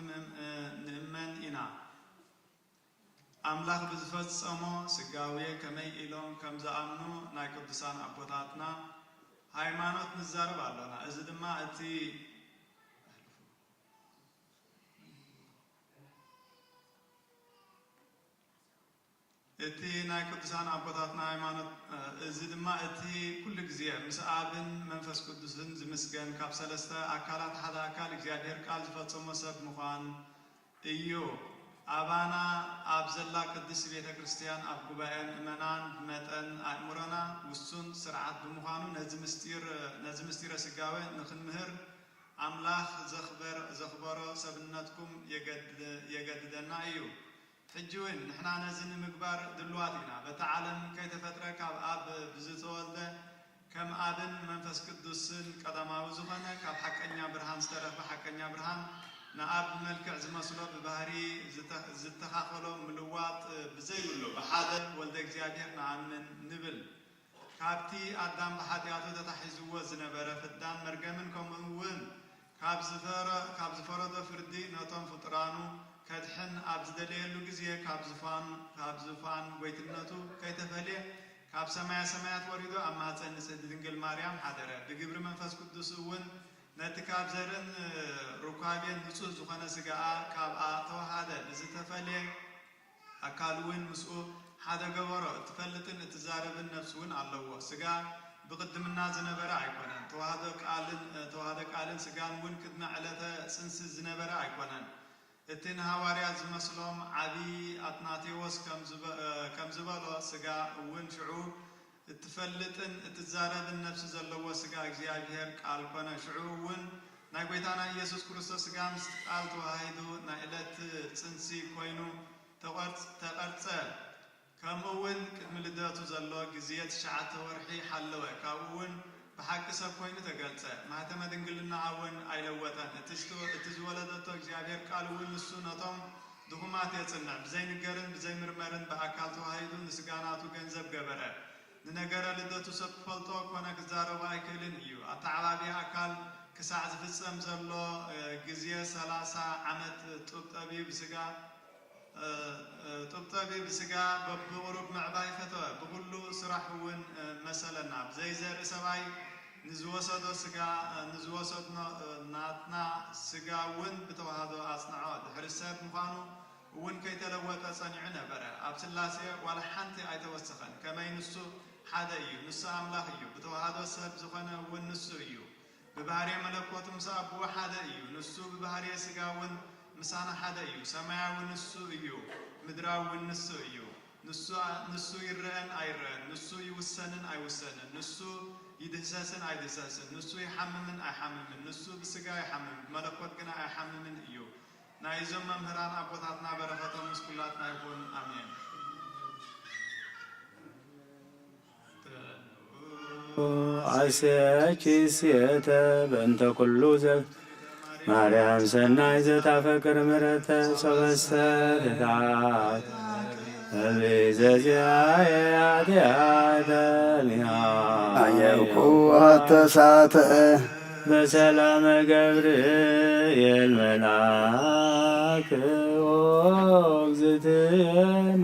ንእመን ኢና። ኣምላኽ ብዝፈጸሞ ስጋዌ ከመይ ኢሎም ከም ዝኣምኑ ናይ ቅዱሳን ኣቦታትና ሃይማኖት ንዛረብ ኣሎና። እዚ ድማ እቲ እቲ ናይ ቅዱሳን ኣቦታትና ሃይማኖት እዚ ድማ እቲ ኩሉ ግዜ ምስ ኣብን መንፈስ ቅዱስን ዝምስገን ካብ ሰለስተ ኣካላት ሓደ ኣካል እግዚኣብሔር ቃል ዝፈጸሞ ሰብ ምዃን እዩ። ኣባና ኣብ ዘላ ቅድስት ቤተ ክርስቲያን ኣብ ጉባኤ ምእመናን ብመጠን ኣእምሮና ውሱን ስርዓት ብምዃኑ ነዚ ምስጢር ነዚ ምስጢረ ስጋዌ ንኽንምህር ኣምላኽ ዘኽበር ዘኽበሮ ሰብነትኩም የገድደና እዩ። ሕጂ እውን ንሕና ነዚ ንምግባር ድሉዋት ኢና። በታ ዓለም ከይተፈጥረ ካብ ኣብ ብዝተወልደ ከም ኣብን መንፈስ ቅዱስን ቀዳማዊ ዝኾነ ካብ ሓቀኛ ብርሃን ዝተረኽበ ሓቀኛ ብርሃን ንኣብ ብመልክዕ ዝመስሎ ብባህሪ ዝተኻኸሎ ምልዋጥ ብዘይብሉ ብሓደ ወልደ እግዚኣብሔር ንኣምን ንብል። ካብቲ ኣዳም ብሓጢኣቱ ተታሒዝዎ ዝነበረ ፍዳን መርገምን ከምኡ እውን ካብ ዝፈረዶ ፍርዲ ነቶም ፍጡራኑ ከድሕን ኣብ ዝደለየሉ ግዜ ካብ ዙፋን ጎይትነቱ ከይተፈልየ ካብ ሰማየ ሰማያት ወሪዱ ኣብ ማህፀን ንጽህቲ ድንግል ማርያም ሓደረ። ብግብሪ መንፈስ ቅዱስ እውን ነቲ ካብ ዘርን ሩካቤን ንጹህ ዝኾነ ስጋኣ ካብኣ ተወሃደ። ብዝተፈልየ ኣካል እውን ምስኡ ሓደ ገበሮ። እትፈልጥን እትዛረብን ነፍሲ እውን ኣለዎ። ስጋ ብቕድምና ዝነበረ ኣይኮነን። ተዋህዶ ቃልን ተዋህዶ ቃልን ስጋን እውን ቅድሚ ዕለተ ጽንሲ ዝነበረ ኣይኮነን። እቲ ንሃዋርያት ዝመስሎም ዓቢ ኣትናቴዎስ ከም ዝበ- ከም ዝበሎ፣ ስጋ እውን ሽዑ እትፈልጥን እትዛረብን ነፍሲ ዘለዎ ስጋ እግዚኣብሔር ቃል ኮነ። ሽዑ እውን ናይ ጐይታና ኢየሱስ ክርስቶስ ስጋ ምስ ቃል ተዋሂዱ ናይ ዕለት ጽንሲ ኮይኑ ተቐርጽ- ተቐርጸ። ከምኡ እውን ቅድሚ ልደቱ ዘሎ ግዜ ትሽዓተ ወርሒ ሓለወ። ካብኡ እውን ብሓቂ ሰብ ኮይኑ ተገልጸ። ማህተመ ድንግልና እውን ኣይለወጠን። እቲ ዝተ- እቲ ዝወለደቶ እግዚኣብሔር ቃል እውን ንሱ ነቶም ድኹማት የጽንዕ። ብዘይንገርን ብዘይምርመርን ብኣካል ተዋሂዱ ንስጋ ናቱ ገንዘብ ገበረ። ንነገረ ልደቱ ሰብ ክፈልጦ ኮነ ክዛረቦ ኣይክእልን እዩ። ኣተዓባብያ ኣካል ክሳዕ ዝፍጸም ዘሎ ግዜ ሰላሳ ዓመት ጡብ ጠቢብ ስጋ ጡብ ጠቢብ ስጋ በብቑሩብ ምዕባይ ፈተወ። ብኹሉ ስራሕ እውን መሰለና። ብዘይዘርኢ ሰብኣይ ንዝወሰዶ ስጋ ንዝወሰድኖ ናትና ስጋ እውን ብተዋህዶ ኣጽንዖ። ድሕሪ ሰብ ምዃኑ እውን ከይተለወጠ ጸኒዑ ነበረ። ኣብ ስላሴ ዋላ ሓንቲ ኣይተወሰኸን። ከመይ ንሱ ሓደ እዩ፣ ንሱ ኣምላኽ እዩ። ብተዋህዶ ሰብ ዝኾነ እውን ንሱ እዩ። ብባህርየ መለኮቱ ምስ ኣቦኡ ሓደ እዩ። ንሱ ብባህርየ ስጋ እውን ምሳና ሓደ እዩ። ሰማያዊ ንሱ እዩ፣ ምድራዊ እውን ንሱ እዩ። ንሱ ንሱ ይረአን ኣይረአን፣ ንሱ ይውሰንን ኣይውሰንን፣ ንሱ ይድህሰስን ኣይድህሰስን፣ ንሱ ይሓምምን ኣይሓምምን፣ ንሱ ብስጋ ይሓምም፣ ብመለኮት ግና ኣይሓምምን እዩ። ናይ እዞም መምህራን ኣቦታትና በረኸቶም ምስ ኩላትና ይኹን። ኣሜን። ኣስያኪ ስየተ በእንተ ኩሉ ዘ ማርያም ሰናይ ዘታፈቅር ምሕረተ ሰበሰ ፍታት እብዘዚኣየ ኃጢአተ አየኩ አተሳተ በሰላመ ገብርኤል መልአክ ኦ እግዝእትየ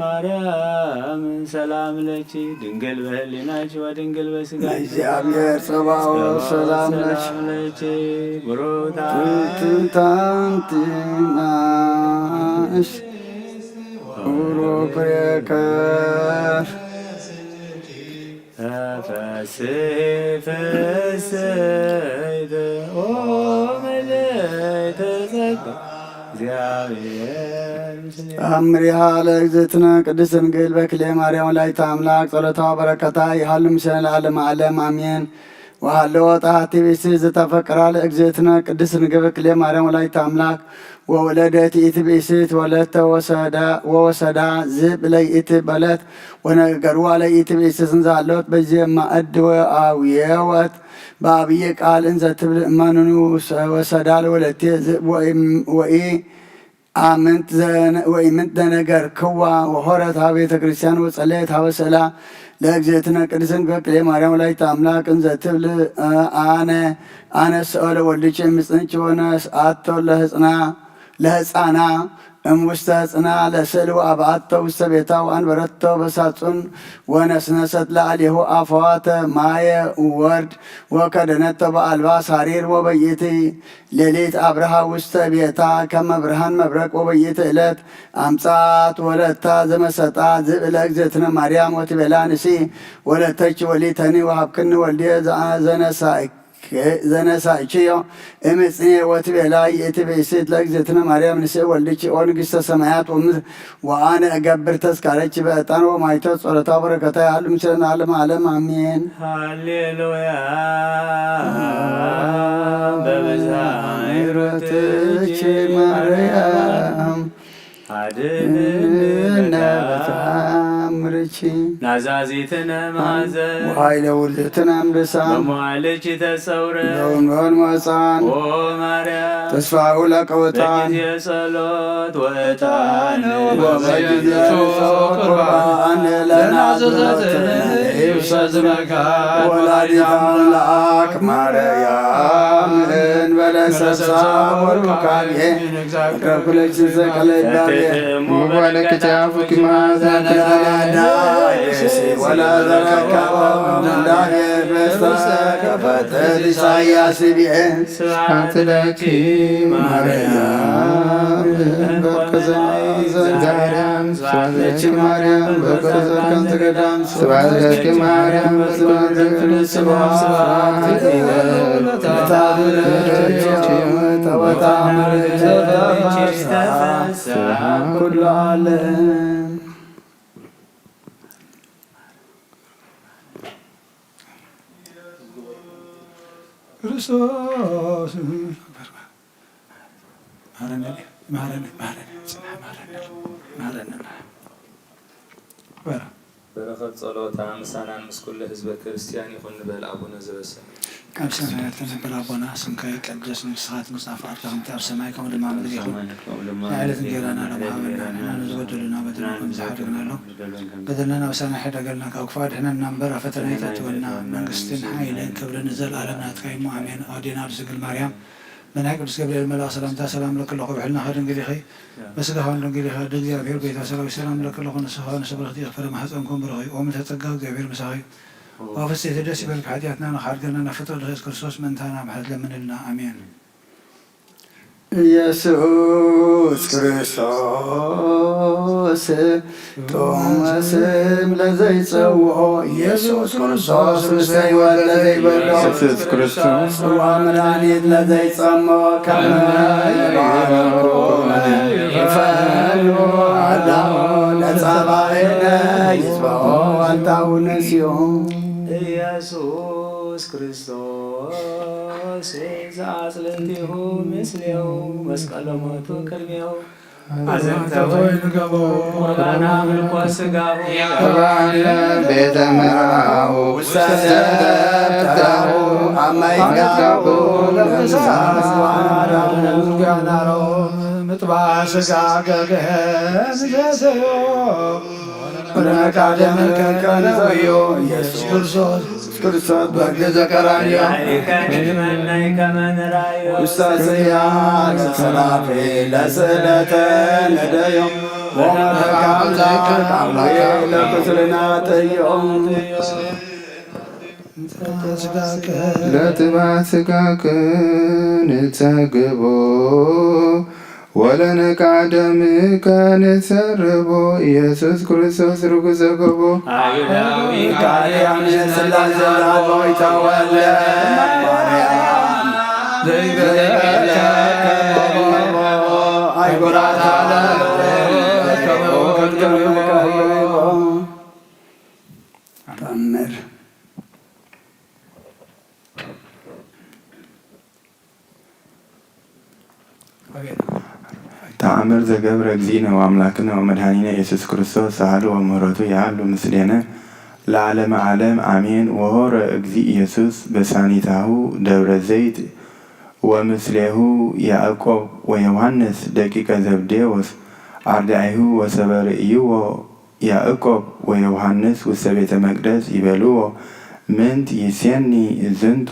ማርያም ሰላም ለኪ ድንግል በህሊናኪ ወድንግል በስጋኪ እግዚአብሔር ጸባኦት ሰላም ለኪ ሰላም ለኪ ብሩታ ትንታንቲናሽ ብሩክ ፍሬከ ተፈሲ ፍስሕት ኦ ምልዕተ ጸጋ እግዚአብሔር ምስሌኪ። አምሪሃ ለእግዝእትነ ቅድስት ድንግል በክሌ ማርያም ወላዲተ አምላክ ጸሎታ በረከታ ይሃሉ ምስለ ለዓለመ ዓለም አሜን። ወሃለወ ጣሃቲ ብእሲ ዝተፈቅራ ለእግዝእትነ ቅድስት ድንግል በክሌ ማርያም ወላዲተ አምላክ ወወለደት ይእቲ ብእሲ ትወለተ ወሰዳ ወወሰዳ ዝብ ለይእቲ በለት ወነገርዋ ለይእቲ ብእሲ ስንዛሎት በዚ ማእድ ወአውየወት በአብይ ቃል እንዘ ትብል እመኑኑ ወሰዳ ለወለቴ ዝብ ወኢ አምንት ዘነ- ወኢምንት ዘነገርክዋ ወሆረት ሀበ ቤተ ክርስቲያን ወጸለየት ሀበ ስእላ ለእግዝእትነ ቅድስት በክሌ ማርያም ወላዲተ አምላክ እንዘ ትብል አነ አነስኦ ለወልድኪ ምጽንኪ ወነስአቶ ለህጽና ለህጻና እምውስተ ህጽና ለስእል ወአብአቶ ውስተ ቤታ ወአንበረቶ በሳጹን ወነስነሰት ለአሌሁ አፈዋተ ማየ ወርድ ወከደነቶ በአልባስ ሐሪር ወበይእቲ ሌሊት አብርሃ ውስተ ቤታ ከመ ብርሃን መብረቅ ወበይእቲ ዕለት አምጻት ወለታ ዘመሰጣ ዝብለ እግዝእትነ ማርያም ወትቤላ ንሲ ወለተች ወሊተኒ ወሃብክኒ ወልድየ ዘነሳእክዮ እምጽኔ ወትቤላ ይእቲ ብእሲት ለእግዝእትነ ማርያም ንስእ ወልድኪ ኦ ንግሥተ ሰማያት ወምድር ወአነ እገብር ተስካረኪ በዕጣን ወማይቶት ጸሎታ በረከታ ያህሉ ምስለ ለዓለመ ዓለም አሜን። ሃሌሉያ በብዝሃ ምሕረትኪ ማርያም አድነነ በተአምርኪ ናዛዚትነ ማዘ ወኃይለ ውርደትነ አንበሳ በመዋዕልኪ ተሰውረ ለውንወን ወፃን ኦ ማርያም ተስፋሁ ለቀወጣን በጊዜ ጸሎት ወዕጣን ወበጊዜ ጸሎት ቁርባን ለናዘዘትነ ይብሰዝነካ ወላዲተ አምላክ ማርያም እንበለ ሰብሳ ወሩካቤ ረኩለች ዘቀለ ይባቤ እሙ በረከተ አፉኪ ማዛ ተራዳ ወላ ዘረካባ እንዳሄ በስተ ከፈተ ኢሳያስ ቢኤ ስብሐት ለኪ ማርያም በከዘ ዘጋርያም ስብሐት ለኪ ማርያም በከዘ ከንቱ ገዳም ስብሐት ለኪ ማርያም በስብሐት ለኪ ስብሐት ይበል። ኩሉ ዓለም ክርስቶስ ማረነ፣ ማረነ፣ ማረነ፣ ጽንሐ ማረነ፣ ማረነ። በረኸት ጸሎታ ምሳናን ምስ ኩሉ ህዝበ ክርስቲያን ይኹን ንበል። ኣቡነ ዘበሰማያት። ኣብ ሰማያት ትነብር ኣቦና፣ ስምካ ይቀደስ፣ መንግስትኻ ትምጻእ፣ ፍቓድካ ከምቲ ኣብ ሰማይ ከምኡ ድማ ኣብ ምድሪ ይኹን። ንዕለት እንጀራና ሎም ሃበና፣ ንሕና ንዝበደሉና በደልና ከም ዝሓደግናሎም፣ በደልና ናብ ሰማይ ሕደገልና፣ ካብ ክፉእ ኣድሕነና እምበር፣ ኣብ ፈተና ኣይተእትወና፣ መንግስትን ሓይልን ክብርን ንዘለኣለም ናትካ እዩ እሞ፣ ኣሜን። ኣዴና ቅድስት ድንግል ማርያም፣ ብናይ ቅዱስ ገብርኤል መልኣኽ ሰላምታ ሰላም እለኪ ኣለኹ፣ ብሕልናኺ ድንግል ኢኺ፣ በስጋኺ እውን ድንግል ኢኺ፣ ኣደ እግዚኣብሔር ጎይታ ሰራዊት ሰላም እለኪ ኣለኹ፣ ንስኺ ከኣ ንስብርኽቲ ኢኺ፣ ፍረ ማሕፀንኩም ብሩኽ እዩ። ኦምልተ ጸጋ እግዚኣብሔር ምሳኺ፣ ኦ ፍስሕቲ ደስ ይበልኪ፣ ሓጢኣትና ንኽሓድገልና ናብ ፍጥረት ኢየሱስ ክርስቶስ ምእንታና ምሕረት ለምንልና፣ ኣሜን። ኢየሱስ ክርስቶስ ጥዑመ ስም ለዘይጸውዖ፣ ኢየሱስ ክርስቶስ ርስተ ሕይወት ለዘይበሎ፣ ኢየሱስ ክርስቶስ ጽዋ መድኃኒት ለዘይጸምኦ፣ ከመ ይባርኩነ ይፈኑ ኣዳሞ ለጸባኤነ ይጽብሖ ኣንታው ነሲኦ። ኢየሱስ ክርስቶስ ዘአጽልንቲሁ ምስሌሁ መስቀሎ ሞቱ ቅድሜሁ። ኣዘንተ ወይን ገቦ ቁርባና ምልኮ ስጋሁ። ቁርባን ቤተ መርአሁ ውስተ ዘብታሁ ኣማይካሁ ለምሳስ ዋናዳሁ ጋናሮ ምጥባ ስጋ ገብርኤል ዘሰዮ ወለመቃደም ከንቀነውዮ ኢየሱስ ክርስቶስ። ክርስቶስ በግ ዘቀራንዮ። ውሳስያ ለሰራፌ ለስእለተ ነደዮም ወመተካምታ ቃምላየ ለቁስልና ጠዮም። ለጥባት ስጋክ ንጸግቦ ወለነቃደምከ ንሰርቦ ኢየሱስ ክርስቶስ ርጉዘ ገቦ። አይሁዳዊ ቃል ያምን ስላሴ ላቦ ይተወለ ማርያም ዘይበለከ አይጉራት አለ ተአምር። ተአምር ዘገብረ እግዚእነ ወአምላክነ ወመድኃኒነ ኢየሱስ ክርስቶስ ሳህሉ ወምህረቱ የሃሉ ምስሌነ ለዓለመ ዓለም አሜን። ወሆረ እግዚእ ኢየሱስ በሳኒታሁ ደብረ ዘይት ወምስሌሁ ያዕቆብ ወዮሐንስ ደቂቀ ዘብዴዎስ አርዳኢሁ ወሰበ ርእይዎ ያዕቆብ ወዮሐንስ ውስተ ቤተ መቅደስ ይቤልዎ፣ ምንት ይሴኒ ዝንቱ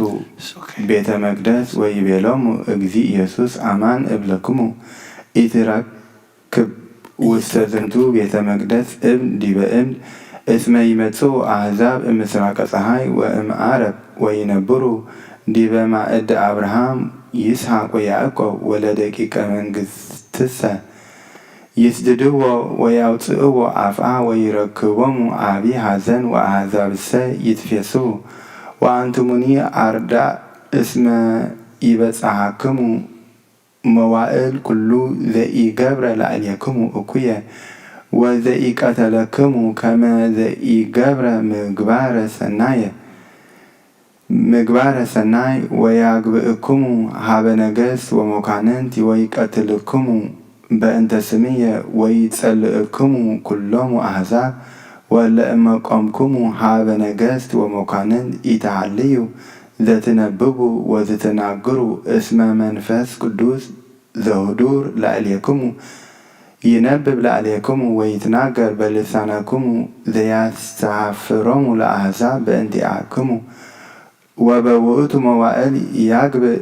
ቤተ መቅደስ? ወይቤሎሙ እግዚእ ኢየሱስ፣ አማን እብለክሙ፣ ኢትረክብ ውስተ ዝንቱ ቤተ መቅደስ እብን ዲበ እብን፣ እስመ ይመጽኡ አሕዛብ እምስራቀ ፀሐይ ወእምዓረብ ወይነብሩ ዲበ ማእድ አብርሃም ይስሐቅ ወያዕቆብ ወለደቂቀ መንግስትሰ። ይስድድዎ ወያውፅእዎ አፍአ ወይረክቦሙ ዓቢ ሐዘን ወአሕዛብሰ ይትፌስሑ። ወአንትሙኒ አርዳእ እስመ ይበጽሐክሙ መዋእል ኩሉ ዘኢገብረ ላዕሌክሙ እኩየ ወዘኢቀተለክሙ ከመ ዘኢገብረ ምግባረ ሰናየ። ምግባረ ሰናይ ወያግብእክሙ ሀበ ነገስት ወመኳንንት ወይቀትልክሙ በእንተ ስምየ ወይጸልእክሙ ኩሎሙ አሕዛብ ወለ እመ ቆምክሙ ሀበ ነገስት ወመኳንንት ኢተሃልዩ ዘትነብቡ ወዘትናግሩ እስመ መንፈስ ቅዱስ ዘህዱር ላዕሌክሙ ይነብብ ላዕሌክሙ ወይትናገር በልሳነክሙ ዘያስተሃፍሮሙ ለአሕዛብ በእንቲአክሙ። ወበውእቱ መዋእል ያግብእ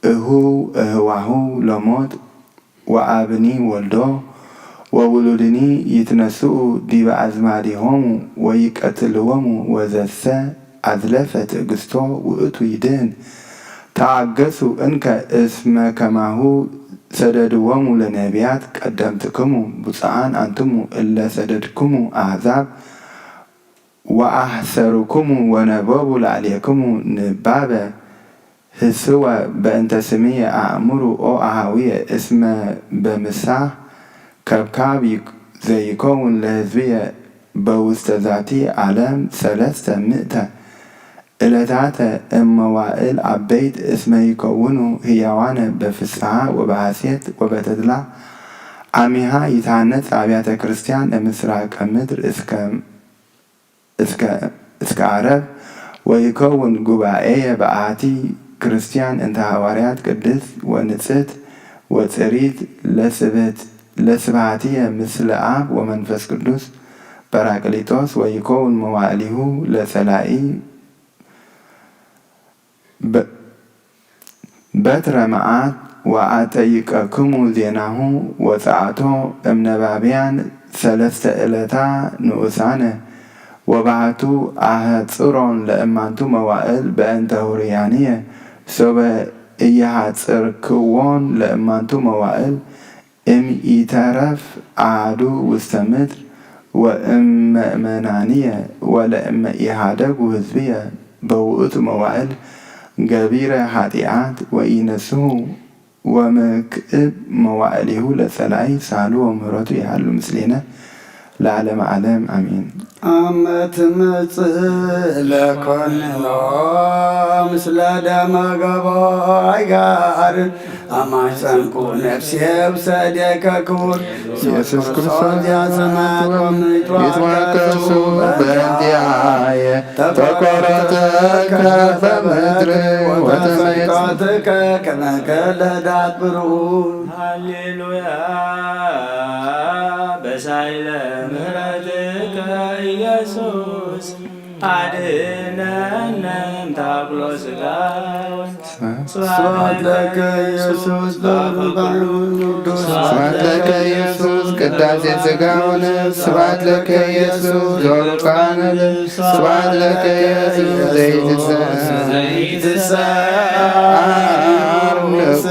እሁ እህዋሁ ለሞት ወአብኒ ወልዶ ወውሉድኒ ይትነስኡ ዲበ አዝማዲሆሙ ወይቀትልዎሙ ወዘሰ አዝለፈ ትዕግስቶ ውእቱ ይድህን። ተአገሱ እንከ እስመ ከማሁ ሰደድዎሙ ለነቢያት ቀደምትክሙ፣ ብፁዓን ኣንትሙ እለ ሰደድክሙ ኣሕዛብ ወአሕሰሩክሙ ወነበቡ ላዕሌክሙ ንባበ። ህስወ በእንተ ስምየ አእምሩ ኦ አሃውየ እስመ በምሳህ ከብካብ ዘይከውን ለህዝብየ በውስተ ዛቲ ዓለም ሰለስተ ምእተ እለታተ እመዋእል አበይት እስመ ይከውኑ ህያዋነ በፍስሓ ወበሐሴት ወበተድላ። አሚሃ ይትሃነጽ አብያተ ክርስቲያን እምስራቀ ምድር እስከ እስከ ዓረብ ወይከውን ጉባኤየ በአቲ ክርስቲያን እንተ ሐዋርያት ቅድስት ወንጽሕት ወጽሪት ለስብህትየ ምስለ አብ ወመንፈስ ቅዱስ ጳራቅሊጦስ ወይከውን መዋዕሊሁ ለጸላኢ በትረ መዓት ወአጠይቀክሙ ዜናሁ ወጸአቶ እምነባብያን ሰለስተ እለታ ንኡሳነ ወባህቱ አህጽሮን ለእማንቱ መዋእል በእንተ ሁርያንየ ሶበ እየሃጽርክዎን ለእማንቱ መዋእል እም ኢተረፍ አሐዱ ውስተ ምድር ወእም መእመናንየ ወለእመ ኢሃደጉ ህዝብየ በውእቱ መዋእል ገቢረ ኃጢአት ወኢነስሑ ወምክእብ መዋእሊሁ ለጸላኢ ሳሉ ወምህረቱ ይሃሉ ምስሌነ ለዓለመ ዓለም አሜን። አመ ትመጽእ ለኮንኖ ምስለ ደመ ገቦ አይጋር አማይ ጸንኩ ነፍሴ ውሰዴከ ክቡር ኢየሱስ ክርስቶስ ያጸናት ወምይት የተዋቀሱ በእንቲአየ ተቆረጠ ከርሰ ምድር ወተመይት ተጸንቀትከ ከመ ከለዳት ብርሁት ሃሌሉያ በሳይለ ምህረትከ ኢየሱስ አድነነ እምታኩሎ ስጋ። ስብሐት ለከ ኢየሱስ በኩሉ ቅዱስ። ስብሐት ለከ ኢየሱስ ቅዳሴ ስጋ ወነፍስ። ስብሐት ለከ ኢየሱስ ዘወርቃነ ልብስ። ስብሐት ለከ ኢየሱስ ዘይትሰ ዘይትሰ ንጉስ።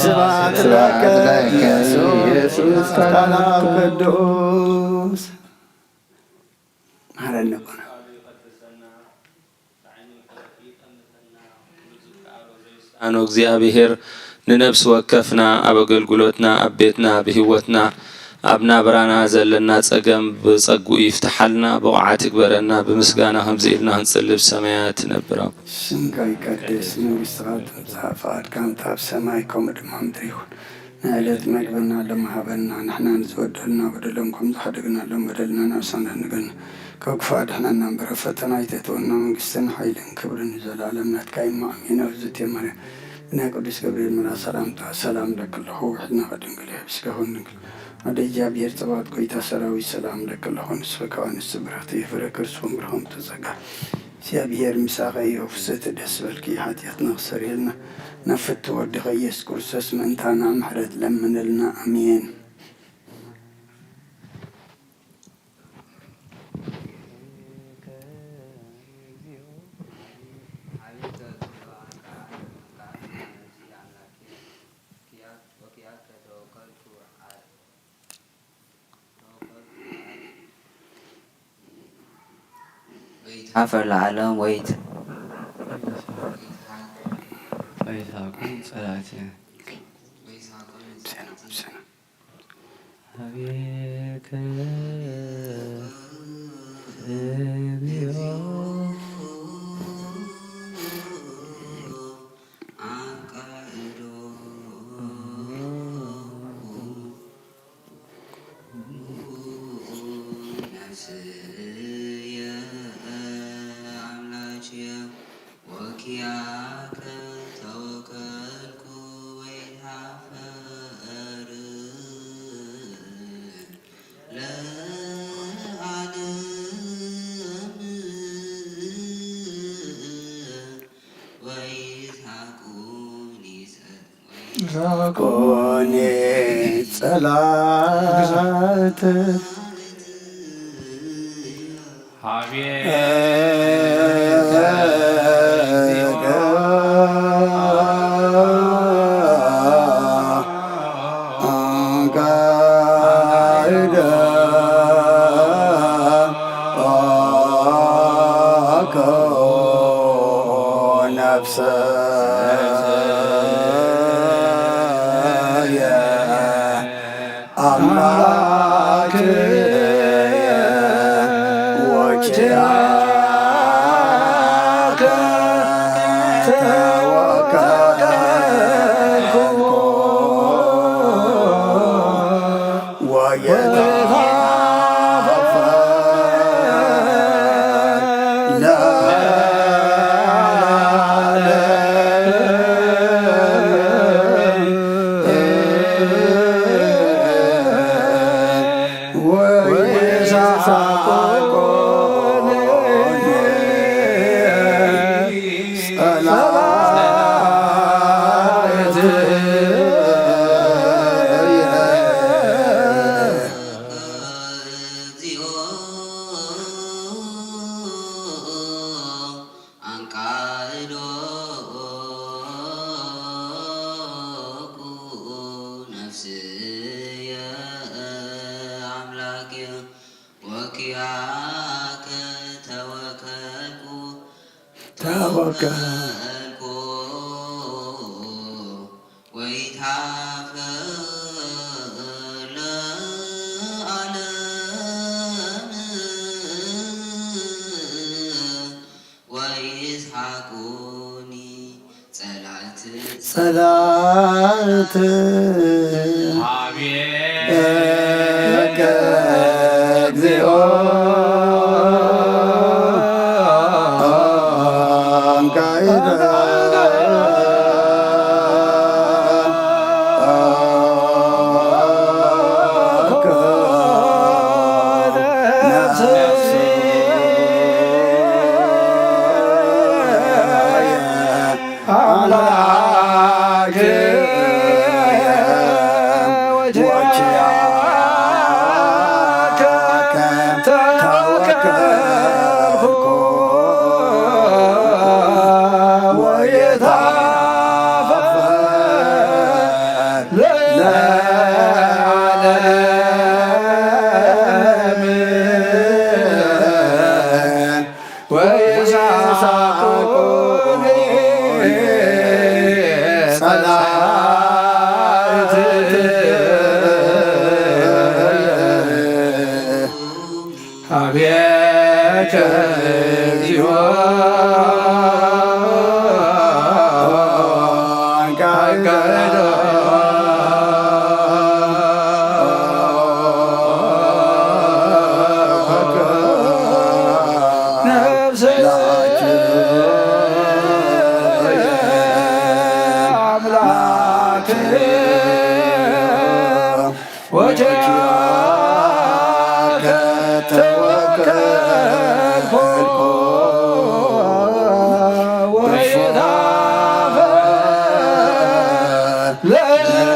ስብሐት ለከ ኢየሱስ ቃል ቅዱስ። መሐረነ ኮነ። ኣኖ እግዚኣብሔር ንነፍሲ ወከፍና ኣብ ኣገልግሎትና፣ ኣብ ቤትና፣ ኣብ ህይወትና፣ ኣብ ናብራና ዘለና ጸገም ብጸግኡ ይፍትሓልና፣ ብቑዓት ይግበረና። ብምስጋና ከምዚ ኢልና ክንጽሊ፣ ብሰማያት ትነብር ኣቦ። ስምካ ይቀደስ፣ መንግስትኻ ትምጻእ፣ ፍቓድካ ከምቲ ኣብ ሰማይ ከምኡ ድማ ኣብ ምድሪ ይኹን። ንዕለት መግብና ሎሚ ሃበና፣ ንሕና ንዝበደሉና በደሎም ከም ዝሓደግናሎም በደልና ናብ ሳንዳ ንገና፣ ካብ ክፉእ ኣድሕነና እምበር፣ ኣብ ፈተና ኣይተእትወና፣ መንግስትን ሓይልን ክብርን ንዘለኣለም ናትካ እዩ፣ እሞ ኣሜን። ኣውዝእቲ ማርያም፣ ብናይ ቅዱስ ገብርኤል መልኣክ ሰላምታ፣ ሰላም እለኪ ኣለኹ፣ ውሕድ ነኻ ድንግል ኢኺ፣ ብስጋኺ እውን ድንግል። ኣደ እግዚኣብሔር ጸባኦት፣ ጎይታ ሰራዊት፣ ሰላም እለኪ ኣለኹ፣ ንስኺ ካብ ኣንስቲ ብርኽቲ ኢኺ፣ ፍረ ከርስኺ እውን ብሩኽ እዩ፣ ጸጋ እግዚኣብሔር ምሳኺ እዩ፣ ፍስሕቲ ደስ በልኪ፣ ሓጢኣትና ክሰርየልና፣ ናብ ፍትው ወድኻ ኢየሱስ ክርስቶስ ምእንታና ምሕረት ለምንልና፣ ኣሜን። ወይትሓፈር ለዓለም ወይት- ወይትሃቁን ጸላእትየ። አቤከ እግዚኦ አቃእዶ ነፍስየ አምላክየ ወኪያከ ተወከልኩ ወይትሃፈር ለዓለም ወይትሃቁኒ ዛቆኔ ጸላተ ወይሳቆኒ ጸላእትየ። ኣንቃዕዶኩ ነፍስየ ኣምላክየ፣ ወኪያከ ተወከልኩ፣ ተወከልኩ። ተወከልኩ፣ ወይትሃፈር ለዓለም። ወይስሓቁኒ ጸላእት ጸላእት ሀቤከ እግዚኦ። አምላክ ወኪያከ ተወከልኩ ወይትሃፈር ለዓለም።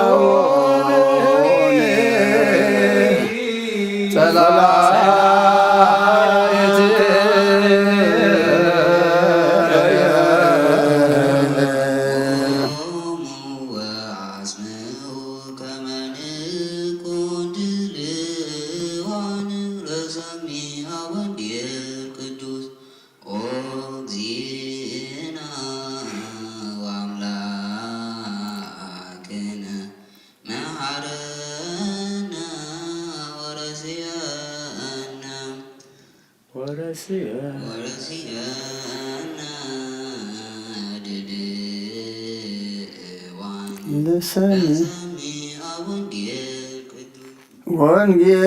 ወይሳቁኒ ጸላእትየ። ሀቤከ እግዚኦ። ኦ እግዚእነ ወአምላክነ መሐረነ ወረስየነ ወረስየነ ድልዋን ለሰሚዐ ወንጌል ቅዱስ ወንጌል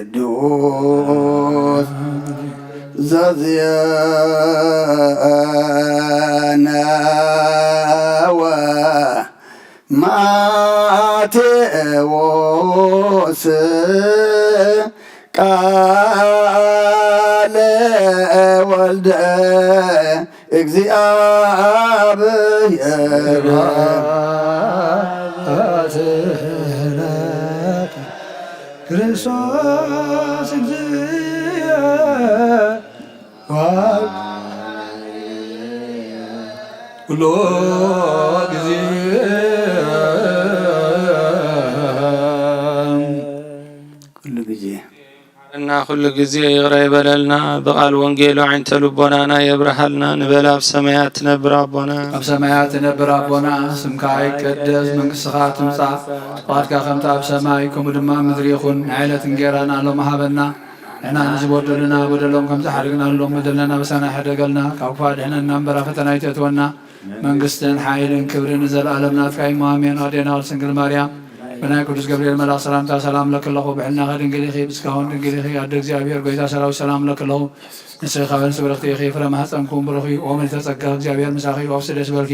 ቅዱስ ዘዜነወ ማቴዎስ ቃለ ወልደ እግዚአብሔር። ስብሐት ለከ ክርስቶስ እግዚኦ። ኩሉ ግዜ ኩሉ ግዜ እና ኩሉ ግዜ ይቕረ ይበለልና። ብቓል ወንጌሉ ዓይንተ ልቦናና የብርሃልና። ንበል ኣብ ሰማያት ትነብር ኣቦና። ኣብ ሰማያት ትነብር ኣቦና፣ ስምካ ይቀደስ፣ መንግስትኻ ትምጻእ፣ ፍቓድካ ከምቲ ኣብ ሰማይ ከምኡ ድማ ኣብ ምድሪ ይኹን። ናይ ዕለት እንጌራና ሎም ሃበና። ንሕና ንዝበደሉና በደሎም ከም ዝሓደግናሎም በደልና በሳና ይሕደገልና፣ ካብ ክፉእ ኣድሕነና እምበር ኣብ ፈተና ኣይተእትወና። መንግስትን ሓይልን ክብርን ንዘለኣለም ናትካ እዩ። ኣሜን። ኣዴና ቅድስት ድንግል ማርያም ብናይ ቅዱስ ገብርኤል መልኣክ ሰላምታ ሰላም ለኪ ኣለኹ። ብሕልናኸ ድንግል ኢኺ፣ ብስጋውን ድንግል ኢኺ። ኣደ እግዚኣብሔር ጎይታ ሰራዊት ሰላም ለኪ ኣለኹ። ንስኺ ካብ ኣንስቲ ብርኽቲ ኢኺ፣ ፍረ ማህፀንኩም ብሩኽ እዩ። ኦ ምልዕተ ጸጋ እግዚኣብሔር ምሳኺ እዩ። ደስ ይበልኪ።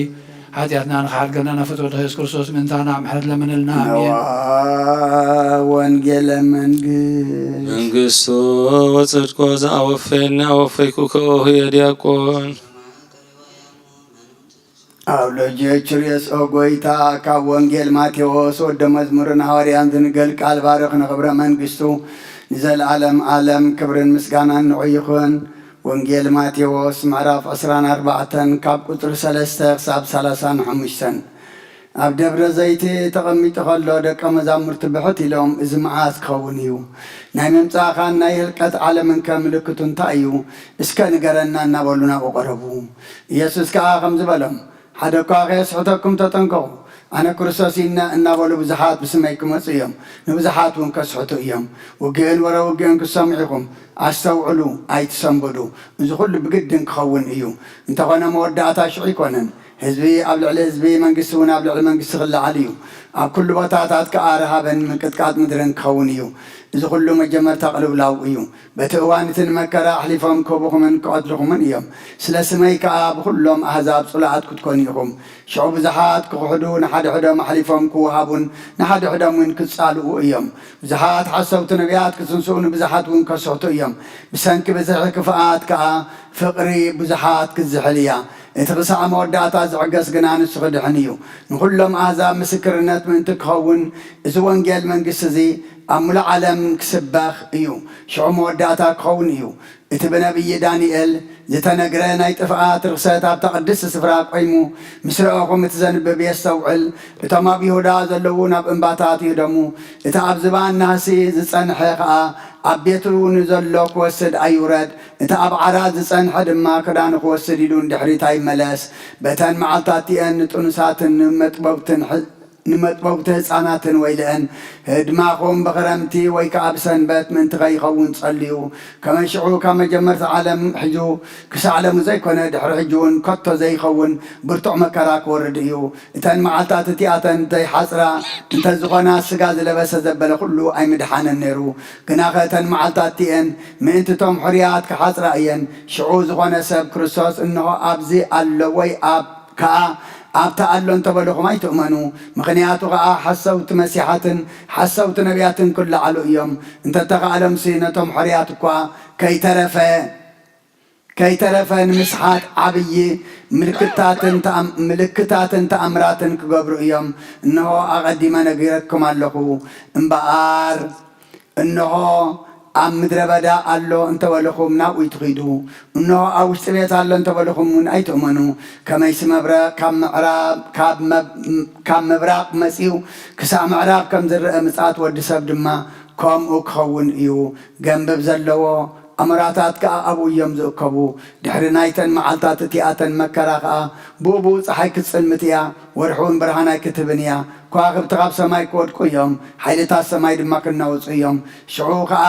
ሓጢኣትና ንኽሓድገልና ናብ ፍትወት ኢየሱስ ክርስቶስ ምእንታና ምሕረት ለምንልና። ኣሜን። ነዋ ወንጌለ መንግስት መንግስቱ ወጽድቆ ዘኣወፈየኒ ኣወፈይኩ ከኦሁ የዲያቆን። ኣብ ሎጆ ችርዮስ ኦ ጎይታ፣ ካብ ወንጌል ማቴዎስ ወደ መዝሙርን ሃዋርያን ዝንገል ቃል ባርኽ ንኽብረ መንግስቱ ንዘለኣለም ኣለም ክብርን ምስጋናን ንዑ ይኹን። ወንጌል ማቴዎስ ምዕራፍ ዕስራን ኣርባዕተን ካብ ቁጽሪ ሰለስተ ክሳብ ሰላሳን ሓሙሽተን። ኣብ ደብረ ዘይቲ ተቐሚጡ ኸሎ ደቀ መዛሙርቲ ብሕት ኢሎም፣ እዚ መዓስ ክኸውን እዩ? ናይ ምምጻእኻን ናይ ህልቀት ዓለምንከ ምልክቱ እንታይ እዩ? እስከ ንገረና እናበሉ ናብኡ ቀረቡ። ኢየሱስ ከኣ ከምዚ በሎም፣ ሓደ እኳ ከየስሕተኩም ተጠንቀቑ። ኣነ ክርስቶስ እይነ እናበሉ ብዙሓት ብስመይ ክመጹ እዮም፣ ንብዙሓት እውን ከስሕቱ እዮም። ውግእን ወረ ውግእን ክትሰምዑ ኢኹም፣ ኣስተውዕሉ፣ ኣይትሰንብዱ። እዚ ኹሉ ብግድን ክኸውን እዩ። እንተኾነ መወዳእታ ሽዑ ኣይኮነን። ህዝቢ ኣብ ልዕሊ ህዝቢ፣ መንግስቲ እውን ኣብ ልዕሊ መንግስቲ ክለዓል እዩ። ኣብ ኩሉ ቦታታት ከኣ ረሃብን ምንቅጥቃጥ ምድርን ክኸውን እዩ። እዚ ኹሉ መጀመርታ ቅልውላው እዩ። በቲ እዋን እቲ ንመከራ ኣሕሊፎም ክህቡኹምን ክቐትልኹምን እዮም። ስለ ስመይ ከኣ ብኹሎም ኣህዛብ ጽሉኣት ክትኮኑ ኢኹም። ሽዑ ብዙሓት ክኽሕዱ፣ ንሓድሕዶም ኣሕሊፎም ክወሃቡን ንሓድሕዶም እውን ክጻልኡ እዮም። ብዙሓት ሓሰውቲ ነቢያት ክትንስኡ፣ ንብዙሓት እውን ከስሕቱ እዮም። ብሰንኪ ብዝሒ ክፍኣት ከኣ ፍቕሪ ብዙሓት ክትዝሕል እያ። እቲ ክሳዕ መወዳእታ ዝዕገስ ግና ንሱ ክድሕን እዩ። ንኹሎም ኣህዛብ ምስክርነት ምእንቲ ክኸውን፣ እዚ ወንጌል መንግስቲ እዚ ኣብ ምሉእ ዓለም ክስበኽ እዩ። ሽዑ መወዳእታ ክኸውን እዩ። እቲ ብነቢይ ዳንኤል ዝተነግረ ናይ ጥፍኣት ርኽሰት ኣብታ ቅድስቲ ስፍራ ቆይሙ ምስ ረኣኹም፣ እቲ ዘንብብ የስተውዕል። እቶም ኣብ ይሁዳ ዘለዉ ናብ እምባታት ይህደሙ። እቲ ኣብ ዝባን ናህሲ ዝጸንሐ ኸኣ ኣብ ቤቱ ንዘሎ ክወስድ ኣይውረድ። እቲ ኣብ ዓራት ዝጸንሐ ድማ ክዳኑ ክወስድ ኢሉ ንድሕሪት ኣይመለስ። በተን መዓልታት እቲኤን ንጥኑሳትን ንመጥበብትን ሕ-፣ ንመጥበብቲ ህጻናትን ወይልአን። ህድማኹም ብኽረምቲ ወይ ከኣ ብሰንበት ምእንቲ ከይኸውን ጸልዩ። ከመይ ሽዑ ካብ መጀመርታ ዓለም ሒዙ ክሳዕ ሎሚ ዘይኮነ፣ ድሕሪ ሕጂ እውን ከቶ ዘይኸውን ብርቱዕ መከራ ክወርድ እዩ። እተን መዓልታት እቲኣተን ዘይሓጽራ እንተ ዝኾና፣ ስጋ ዝለበሰ ዘበለ ኩሉ ኣይምድሓነን ነይሩ። ግናኸ እተን መዓልታት እቲኤን ምእንቲ እቶም ሕሩያት ክሓጽራ እየን። ሽዑ ዝኾነ ሰብ ክርስቶስ እንሆ ኣብዚ ኣሎ ወይ ኣብ ከኣ ኣብቲ ኣሎ እንተበልኹም ኣይትእመኑ። ምኽንያቱ ኸኣ ሓሰውቲ መሲሓትን ሓሰውቲ ነቢያትን ክለዓሉ እዮም። እንተተኻእሎምሲ ነቶም ሕሩያት እኳ ከይተረፈ ከይተረፈ ንምስሓት ዓብዪ ምልክታትን ተኣም-፣ ምልክታትን ተኣምራትን ክገብሩ እዮም። እንሆ ኣቐዲመ ነጊረኩም ኣለኹ። እምበኣር እንሆ ኣብ ምድረ በዳ ኣሎ እንተበልኹም ናብኡ ኣይትኺዱ። እንሆ ኣብ ውሽጢ ቤት ኣሎ እንተበልኹም እውን ኣይትእመኑ። ከመይሲ መብረቕ ካብ ምዕራብ፣ ካብ መብ-፣ ካብ ምብራቕ መጺኡ ክሳዕ ምዕራብ ከም ዝረአ፣ ምጽኣት ወዲ ሰብ ድማ ከምኡ ክኸውን እዩ። ገንብብ ዘለዎ ኣሞራታት ከኣ ኣብኡ እዮም ዝእከቡ። ድሕሪ ናይተን መዓልታት እቲኣተን መከራ ከኣ፣ ብኡ ብኡ ጸሓይ ክትጽልምት እያ፣ ወርሒ እውን ብርሃን ኣይክትህብን እያ። ከዋኽብቲ ካብ ሰማይ ክወድቁ እዮም፣ ሓይልታት ሰማይ ድማ ክናወጹ እዮም። ሽዑ ከኣ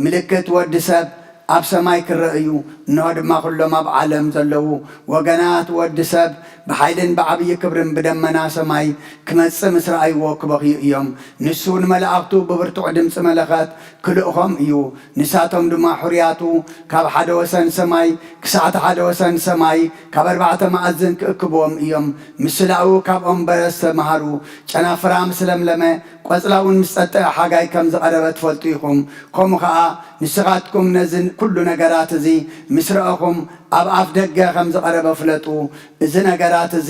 ምልክት ወዲ ሰብ ኣብ ሰማይ ክረአ እዩ። እንሆ ድማ ኩሎም ኣብ ዓለም ዘለዉ ወገናት ወዲ ሰብ ብሓይልን ብዓብዪ ክብርን ብደመና ሰማይ ክመጽእ ምስ ረኣይዎ ክበኽዩ እዮም። ንሱ ንመላእኽቱ ብብርቱዕ ድምጺ መለኸት ክልእኾም እዩ። ንሳቶም ድማ ሕሩያቱ ካብ ሓደ ወሰን ሰማይ ክሳዕ እቲ ሓደ ወሰን ሰማይ፣ ካብ ኣርባዕተ መኣዝን ክእክብዎም እዮም። ምስላኡ ካብኦም በለስ ተምሃሩ። ጨናፍራ ምስ ለምለመ፣ ቆጽላ እውን ምስ ጸጠዐ፣ ሓጋይ ከም ዝቐረበ ትፈልጡ ኢኹም። ከምኡ ኸኣ ንስኻትኩም ነዚ ኩሉ ነገራት እዚ ምስ ረኣኹም፣ ኣብ ኣፍ ደገ ከም ዝቐረበ ፍለጡ። እዚ ነገራት እዚ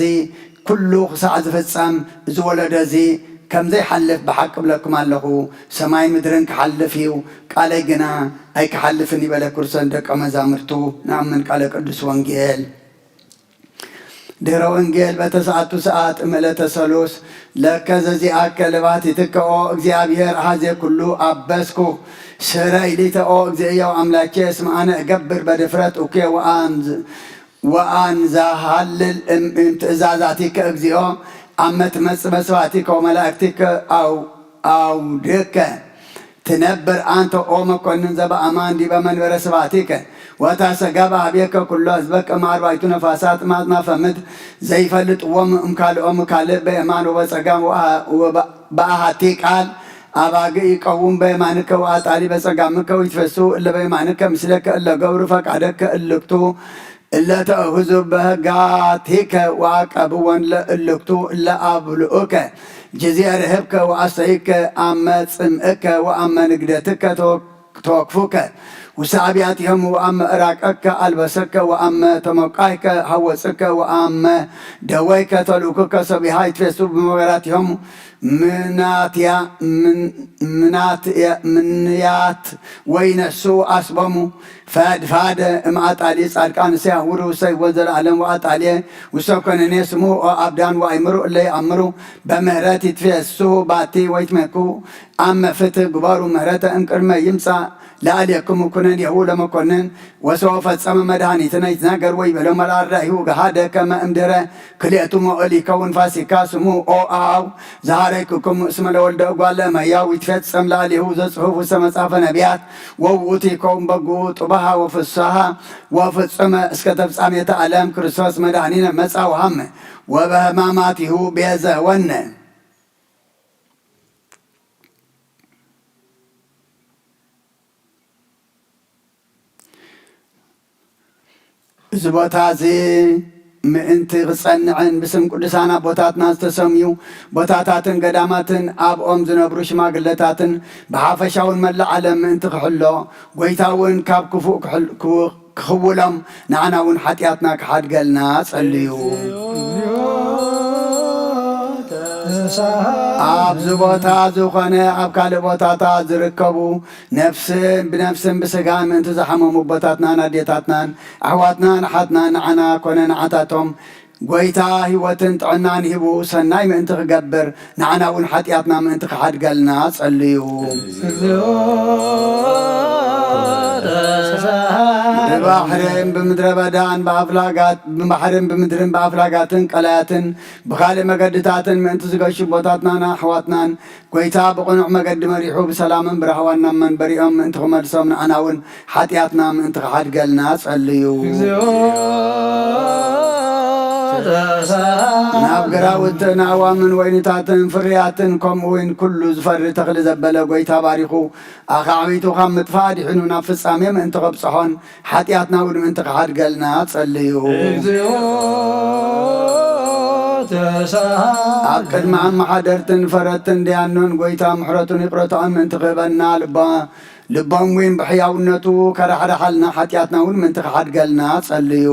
ኩሉ ክሳዕ ዝፍጸም፣ እዚ ወለዶ እዚ ከም ዘይሓልፍ ብሓቂ እብለኩም ኣለኹ፣ ሰማይን ምድርን ክሓልፍ እዩ፣ ቃለይ ግና ኣይክሓልፍን እዩ በለ ክርስቶስ ንደቀ መዛሙርቱ። ንኣምን ቃለ ቅዱስ ወንጌል። ድህረ ወንጌል በተሰዓቱ ሰዓት እምዕለተ ሰሉስ ለከ ዘዚኣከ ለባቲትከ ኦ እግዚኣብሔር ኣሐዜ ኩሉ ኣበስኩ ስረይ ሊተ ኦ እግዚእዮ ኣምላኬ እስመ ኣነ እገብር በድፍረት እኩየ ወኣንዝ ወኣንዛሃልል እም እም ትእዛዛቲከ እግዚኦ ኣመ ትመጽእ በስብሐቲከ ወመላእክቲከ ኣው ኣውድከ ትነብር ኣንተ ኦ መኮንን ዘበኣማን ዲበ መንበረ ስብሐቲከ ወታሰጋብ ኣህቤከ ኩሎ ህዝበከ ማርባይቱ ነፋሳት ማጽናፈ ምድር ዘይፈልጥዎም እምካልኦም ካልእ በየማን ወበጸጋም በኣሃቲ ቃል ኣባግዕ ይቀውም በየማንከ ወኣጣሊ በጸጋምከ ወይትፈሱ እለ በየማንከ ምስለከ እለ ገብሩ ፈቃደከ እልክቱ እለ ተእሁዙ በህጋቲከ ወኣቀብወን ለእልክቱ እለ ኣብልኡከ ጅዜ ርህብከ ወኣስተይከ ኣመ ጽምእከ ወኣመ ንግደትከ ተወክፉከ ውሳዕቢያት ይህሙ ወኣመ እራቀከ ኣልበሰከ ወኣመ ተመቃይከ ሃወፅከ ወኣመ ደወይከ ተልእኩከ ሰቢሃ ይትፌሱ ብመበራት ይህሙ ምናትያ ምንያት ወይ ነሱ ኣስበሙ ፈድፋደ እምኣጣሊ ጻድቃን ሲያውሩ ሰይወ ዘለዓለም ወኣጣልየ ውሰኮነኔ ስሙ ኦ ኣብዳን ወኣይምሩ እለ ይኣምሩ በምህረት ይትፌሱ ባቲ ወይትመኩ ኣመ ፍትህ ግበሩ ምህረተ እምቅድመ ይምጻእ ለኣልየክሙ ኩነኔሁ ለመኮንን ወሰወ ፈጸመ መድኃኒትነ ይትናገር ወይበሎ መላርዳይሁ ገሃደ ከመ እምድረ ክልኤቱ ሞእል ይከውን ፋሲካ ስሙ ኦ ኣው ዘሃረይክክሙ እስመ ለወልደ እጓለ እመያው ይትፌጸም ለኣልየሁ ዘጽሑፍ ውስተ መጽሐፈ ነቢያት ወውእቱ ይከውን በግኡ ጥባሃ ወፍስሃ ወፍጹመ እስከ ተፍጻሜተ ዓለም ክርስቶስ መድኃኒነ መጻ ወሃመ ወበህማማቲሁ ቤዘወነ። እዚ ቦታ እዚ ምእንቲ ክጸንዕን ብስም ቅዱሳን ኣቦታትና ዝተሰምዩ ቦታታትን ገዳማትን ኣብኦም ዝነብሩ ሽማግለታትን ብሓፈሻውን መላእ ዓለም ምእንቲ ክሕሎ ጎይታ እውን ካብ ክፉእ ክሕል- ክው- ክኽውሎም ንዓና እውን ሓጢኣትና ክሓድገልና ጸልዩ። ኣብዚ ቦታ ዝኾነ ኣብ ካልእ ቦታታት ዝርከቡ ነፍስን ብነፍስን ብስጋን ምእንቲ ዝሓመሙ ኣቦታትናን ኣዴታትናን ኣሕዋትናን ኣሓትናን ንዓና ኮነ ንዓታቶም ጎይታ ህይወትን ጥዕናን ሂቡ ሰናይ ምእንቲ ክገብር ንዓና እውን ሓጢኣትና ምእንቲ ክሓድገልና ጸልዩ። ብባሕርን ብምድረ በዳን ብኣፍላጋት ብባሕርን ብምድርን ብኣፍላጋትን ቀላያትን ብኻልእ መገድታትን ምእንቲ ዝገሹ ኣቦታትናን ኣሕዋትናን ጎይታ ብቕኑዕ መገዲ መሪሑ ብሰላምን ብራህዋን ናብ መንበሪኦም ምእንቲ ክመልሶም ንዓና እውን ሓጢኣትና ምእንቲ ክሓድገልና ጸልዩ። ናብ ግራውትን ኣእዋምን ወይንታትን ፍርያትን ከምኡ እውን ኩሉ ዝፈሪ ተኽሊ ዘበለ ጎይታ ባሪኹ ኣኻዕቢቱ ካብ ምጥፋእ ኣድሒኑ ናብ ፍጻሜ ምእንቲ ከብጽሖን ሓጢኣትና እውን ምእንቲ ክሓድገልና ጸልዩ። ኣብ ቅድሚ ኣመሓደርትን ፈረድትን ደያኑን ጎይታ ምሕረቱን ይቕረታኡን ምእንቲ ክህበና ልባ ልቦም እውን ብሕያውነቱ ከራሕርሓልና ሓጢኣትና እውን ምእንቲ ክሓድገልና ጸልዩ።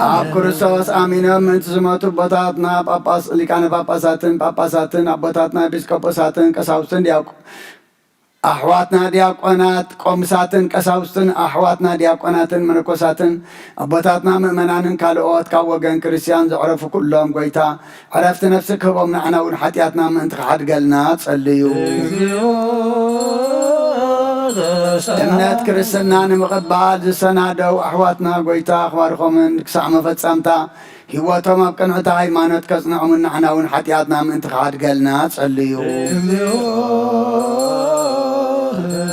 ኣብ ክርስቶስ ኣሚኖም ምእንቲ ዝመቱ ኣቦታትና ጳጳስ ሊቃነ ጳጳሳትን ጳጳሳትን ኣቦታትና ኤጲስቆጶሳትን ቀሳውስትን ዲያቆ ኣሕዋትና ዲያቆናት ቆምሳትን ቀሳውስትን ኣሕዋትና ዲያቆናትን መነኮሳትን ኣቦታትና ምእመናንን ካልኦት ካብ ወገን ክርስቲያን ዘዕረፉ ኩሎም ጎይታ ዕረፍቲ ነፍሲ ክህቦም ንዓና እውን ሓጢኣትና ምእንቲ ክሓድገልና ጸልዩ። እምነት ክርስትና ንምቕባል ዝሰናደው ኣሕዋትና ጎይታ ክባርኾምን ክሳዕ መፈጸምታ ህይወቶም ኣብ ቅንዕቲ ሃይማኖት ከጽንዖምን ንዓና እውን ሓጢኣትና ምእንቲ ክሓድገልና ጸልዩ።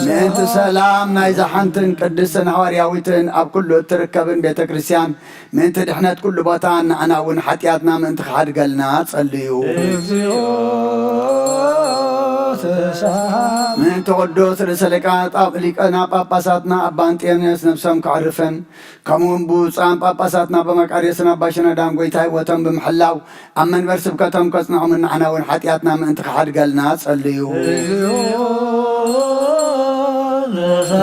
ምእንቲ ሰላም ናይዛ ሓንትን ቅድስትን ሃዋርያዊትን ኣብ ኩሉ እትርከብን ቤተ ክርስቲያን ምእንቲ ድሕነት ኩሉ ቦታን ንዓና እውን ሓጢኣትና ምእንቲ ክሓድገልና ጸልዩ። ምእንቲ ቅዱስ ርእሰ ሊቃነ ጳ- ሊቃነ ጳጳሳትና ኣባ እንጢዮንዮስ ነፍሶም ከዕርፍን ከምኡውን ብፁዓን ጳጳሳትና ኣባ መቃርዮስን ኣባ ሽኖዳን ጎይታ ህይወቶም ብምሕላው ኣብ መንበር ስብከቶም ከጽንዖምን ንዓና እውን ሓጢኣትና ምእንቲ ክሓድገልና ጸልዩ።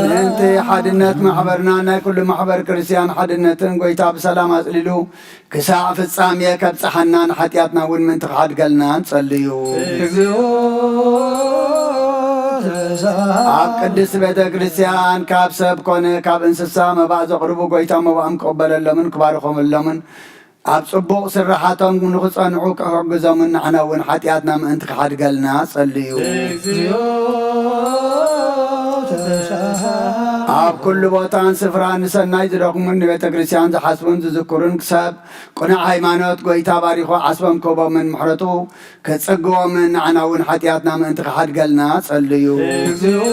ምእንቲ ሓድነት ማሕበርና ናይ ኩሉ ማሕበር ክርስቲያን ሓድነትን ጎይታ ብሰላም ኣጽሊሉ ክሳዕ ፍጻሜ ከብጽሓና ንሓጢኣትና እውን ምእንቲ ክሓድገልና ንጸልዩ። እግዚኦ ተሳ ኣብ ቅድስት ቤተ ክርስቲያን ካብ ሰብ ኮነ ካብ እንስሳ መባእ ዘቕርቡ ጎይታ መባእም ክቕበለሎምን ክባርኾምሎምን ኣብ ጽቡቕ ስራሓቶም ንኽጸንዑ ክሕግዞምን ንሕና እውን ሓጢኣትና ምእንቲ ክሓድገልና ጸልዩ። እግዚኦ ተሳ ኣብ ኩሉ ቦታን ስፍራን ንሰናይ ዝደኽሙን ንቤተ ክርስቲያን ዝሓስቡን ዝዝክሩን ክሳብ ቅኑዕ ሃይማኖት ጎይታ ባሪኹ ዓስቦም ክህቦምን ምሕረቱ ክጽግቦምን ንዓና እውን ሓጢኣትና ምእንቲ ክሓድገልና ጸልዩ። እግዚኦ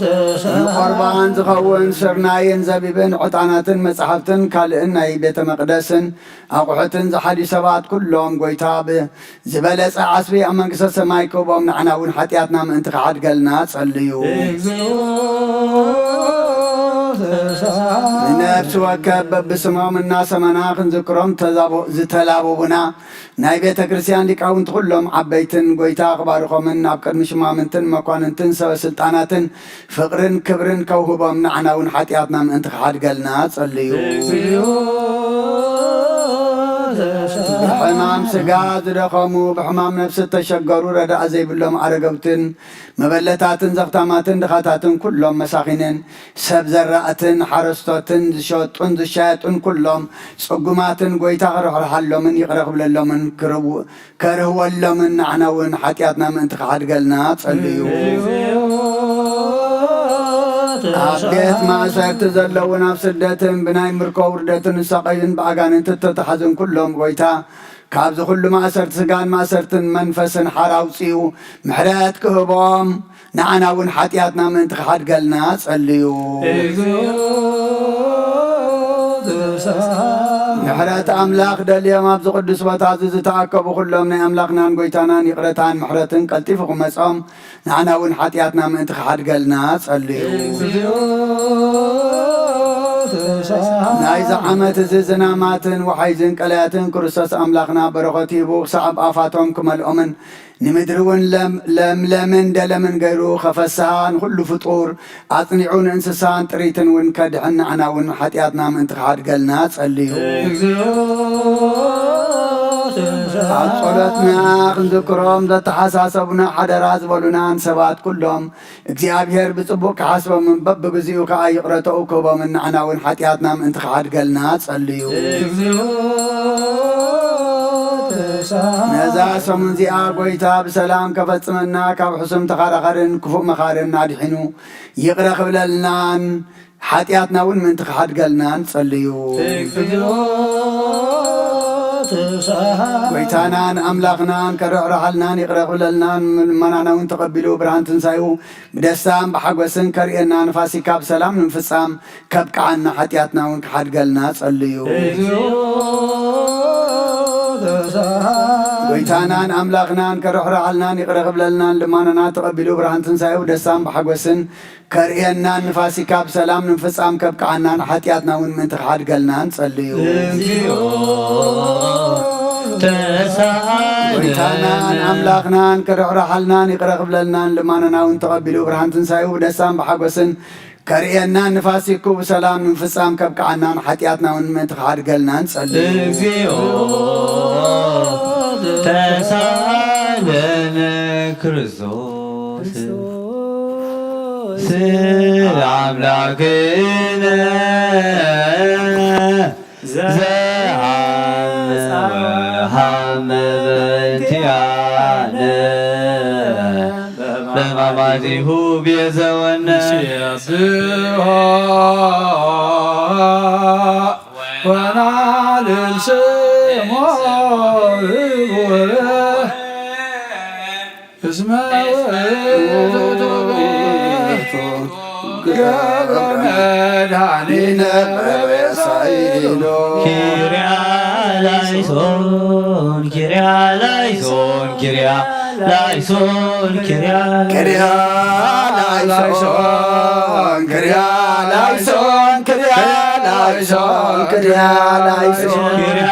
ተሳ ንቆርባን ዝኸውን ስርናይን ዘቢብን ዕጣናትን መጻሕፍትን ካልእን ናይ ቤተ መቕደስን ኣቑሑትን ዝሓልዩ ሰባት ኩሎም ጎይታ ብ ዝበለጸ ዓስቢ ኣብ መንግስተ ሰማይ ክህቦም ንዓና እውን ሓጢኣትና ምእንቲ ክሓድገልና ጸልዩ። እግዚኦ ተሳ ንነፍሲ ወከፍ በብስሞም እናሰመና ክንዝክሮም ተዛቦ- ዝተላበቡና ናይ ቤተ ክርስቲያን ሊቃውንቲ ኩሎም ዓበይትን ጎይታ ክባርኾምን ኣብ ቅድሚ ሽማምንትን መኳንንትን ሰበ ስልጣናትን ፍቕርን ክብርን ከውህቦም ንዓና እውን ሓጢኣትና ምእንቲ ክሓድገልና ጸልዩ። እግዚኦ ተሳ ብሕማም ስጋ ዝደኸሙ ብሕማም ነፍሲ እተሸገሩ ረዳእ ዘይብሎም ኣረገውትን መበለታትን ዘኽታማትን ድኻታትን ኩሎም መሳኺንን ሰብ ዘራእትን ሓረስቶትን ዝሸጡን ዝሻየጡን ኩሎም ጽጉማትን ጎይታ ክርሕርሓሎምን ይቕረ ክብለሎምን ክርው- ከርህወሎምን ንዓና እውን ሓጢኣትና ምእንቲ ክሓድገልና ጸልዩ። ኣብ ቤት ማእሰርቲ ዘለውን ኣብ ስደትን ብናይ ምርኮ ውርደትን ዝሳቐዩን ብኣጋንንቲ እተተሓዙን ኩሎም ጎይታ ካብዚ ኩሉ ማእሰርቲ ስጋን ማእሰርትን መንፈስን ሓራ ኣውፅኡ ምሕረት ክህቦም ንዓና እውን ሓጢኣትና ምእንቲ ክሓድገልና ጸልዩ። እግዚኦ ተሳ ምሕረት ኣምላኽ ደልዮም ኣብዚ ቅዱስ ቦታ እዚ ዝተኣከቡ ኩሎም ናይ ኣምላኽናን ጎይታናን ይቕረታን ምሕረትን ቀልጢፉ ክመጾም ንዓና እውን ሓጢኣትና ምእንቲ ክሓድገልና ጸልዩ። እግዚኦ ተሳ ናይዚ ዓመት እዚ ዝናማትን ወሓይዝን ቀላያትን ክርስቶስ ኣምላኽና በረኸት ሂቡ ክሳዕ ኣብ ኣፋቶም ክመልኦምን ንምድሪ እውን ለም- ለምለምን ደለምን ገይሩ ከፈስሃ ንኹሉ ፍጡር ኣጽኒዑ ንእንስሳን ጥሪትን እውን ከድሕን ንዓና እውን ሓጢኣትና ምእንቲ ክሓድገልና ጸልዩ። እግዚኦ ተሳ ኣብ ጸሎትና ክንዝክሮም ዘተሓሳሰቡና ሓደራ ዝበሉናን ሰባት ኩሎም እግዚኣብሔር ብጽቡቕ ክሓስቦምን በብግዚኡ ከኣ ይቕረተኡ ክህቦምን ንዓና እውን ሓጢኣትና ምእንቲ ክሓድገልና ጸልዩ። እግዚኦ ተሳ ነዛ ሰሙን እዚኣ ጎይታ ብሰላም ከፈጽመና ካብ ሕሱም ተኻራኻርን ክፉእ መኻርን ኣድሒኑ ይቕረ ክብለልናን ሓጢኣትና እውን ምእንቲ ክሓድገልና ንጸልዩ። እግዚኦ ተሳሃ ጎይታናን ኣምላኽናን ከርሕርሓልናን ይቕረ ክብለልናን ልመናና እውን ተቐቢሉ ብርሃን ትንሳኤኡ ብደስታን ብሓጎስን ከርእየና ንፋሲካ ብሰላም ንምፍጻም ከብቅዓና ሓጢኣትና እውን ክሓድገልና ጸልዩ። እግዚኦ ተሳሃ ጎይታናን ኣምላኽናን ከርሕርሓልናን ይቕረ ክብለልናን ልመናና ተቐቢሉ ብርሃን ትንሳኤኡ ብደስታን ብሓጎስን ከርእየናን ንፋሲካ ብሰላም ንምፍጻም ከብቅዓናን ሓጢኣትና እውን ምእንቲ ክሓድገልና ንጸልዩ። እግዚኦ ተሳሃ ጎይታናን ኣምላኽናን ክርሕርሓልናን ይቕረ ክብለልናን ልማኖና እውን ተቐቢሉ ብርሃን ትንሳኤኡ ብደስታን ብሓጎስን ከርእየናን ንፋሲኩ ብሰላም ንምፍጻም ከብቅዓናን ሓጢኣትና እውን ምእንቲ ክሓድገልና ንጸልዩ። እግዚኦ ተሳሃለነ ክርስቶስ ስለ ኣምላክነ ዘሃመ ወሃመ በእንቲኣነ በማማቲሁ ቤዘወነ። ወናልል ስሞ ህቡረ እስመ ውእቱ ገብረ መድኃኒነ ወቤዛይነ። ኪርያ ላይሶን ኪርያ ላይሶን ኪርያ ላይሶን ኪርያ ክርያ ላይሶን ክርያ ላይሶን ክርያ ላይሶን ክርያ ላይሶን ኪርያ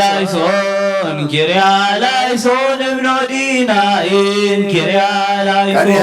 ላይሶን ኪርያ ላይሶን እብኖዲናይን ኪርያ ላይሶን ክርያ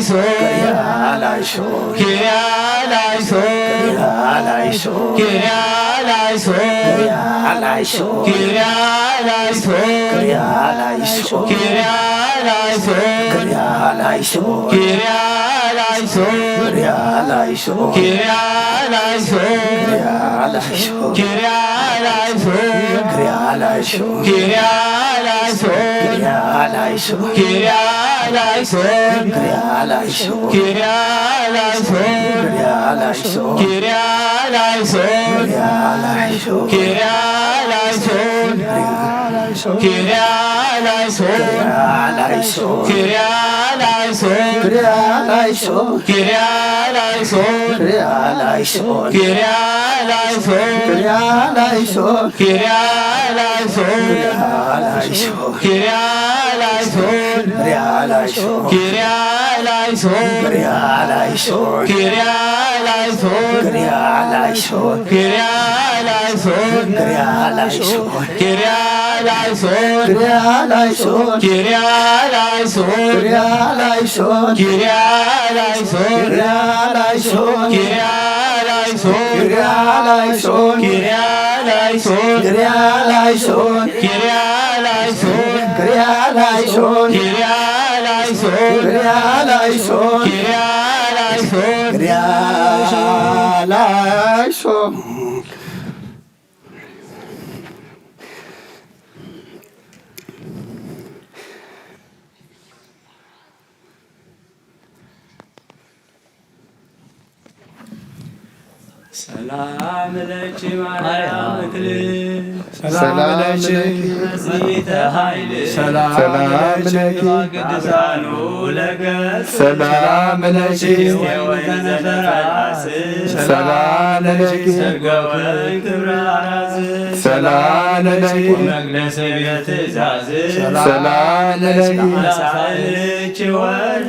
ሰላም ለኪ ማርያም እክል፣ ሰላም ለኪ መጽኢተ ኃይል፣ ሰላም ለኪ ቅዱሳኑ ለገጽ፣ ሰላም ለኪ ወይን ዘነፈራስ፣ ሰላም ለኪ ጸጋወን ክብረ አራዝ፣ ሰላም ለኪ ወመቅደስ ቤት ትእዛዝ፣ ሰላም ለኪ አሳልች ወል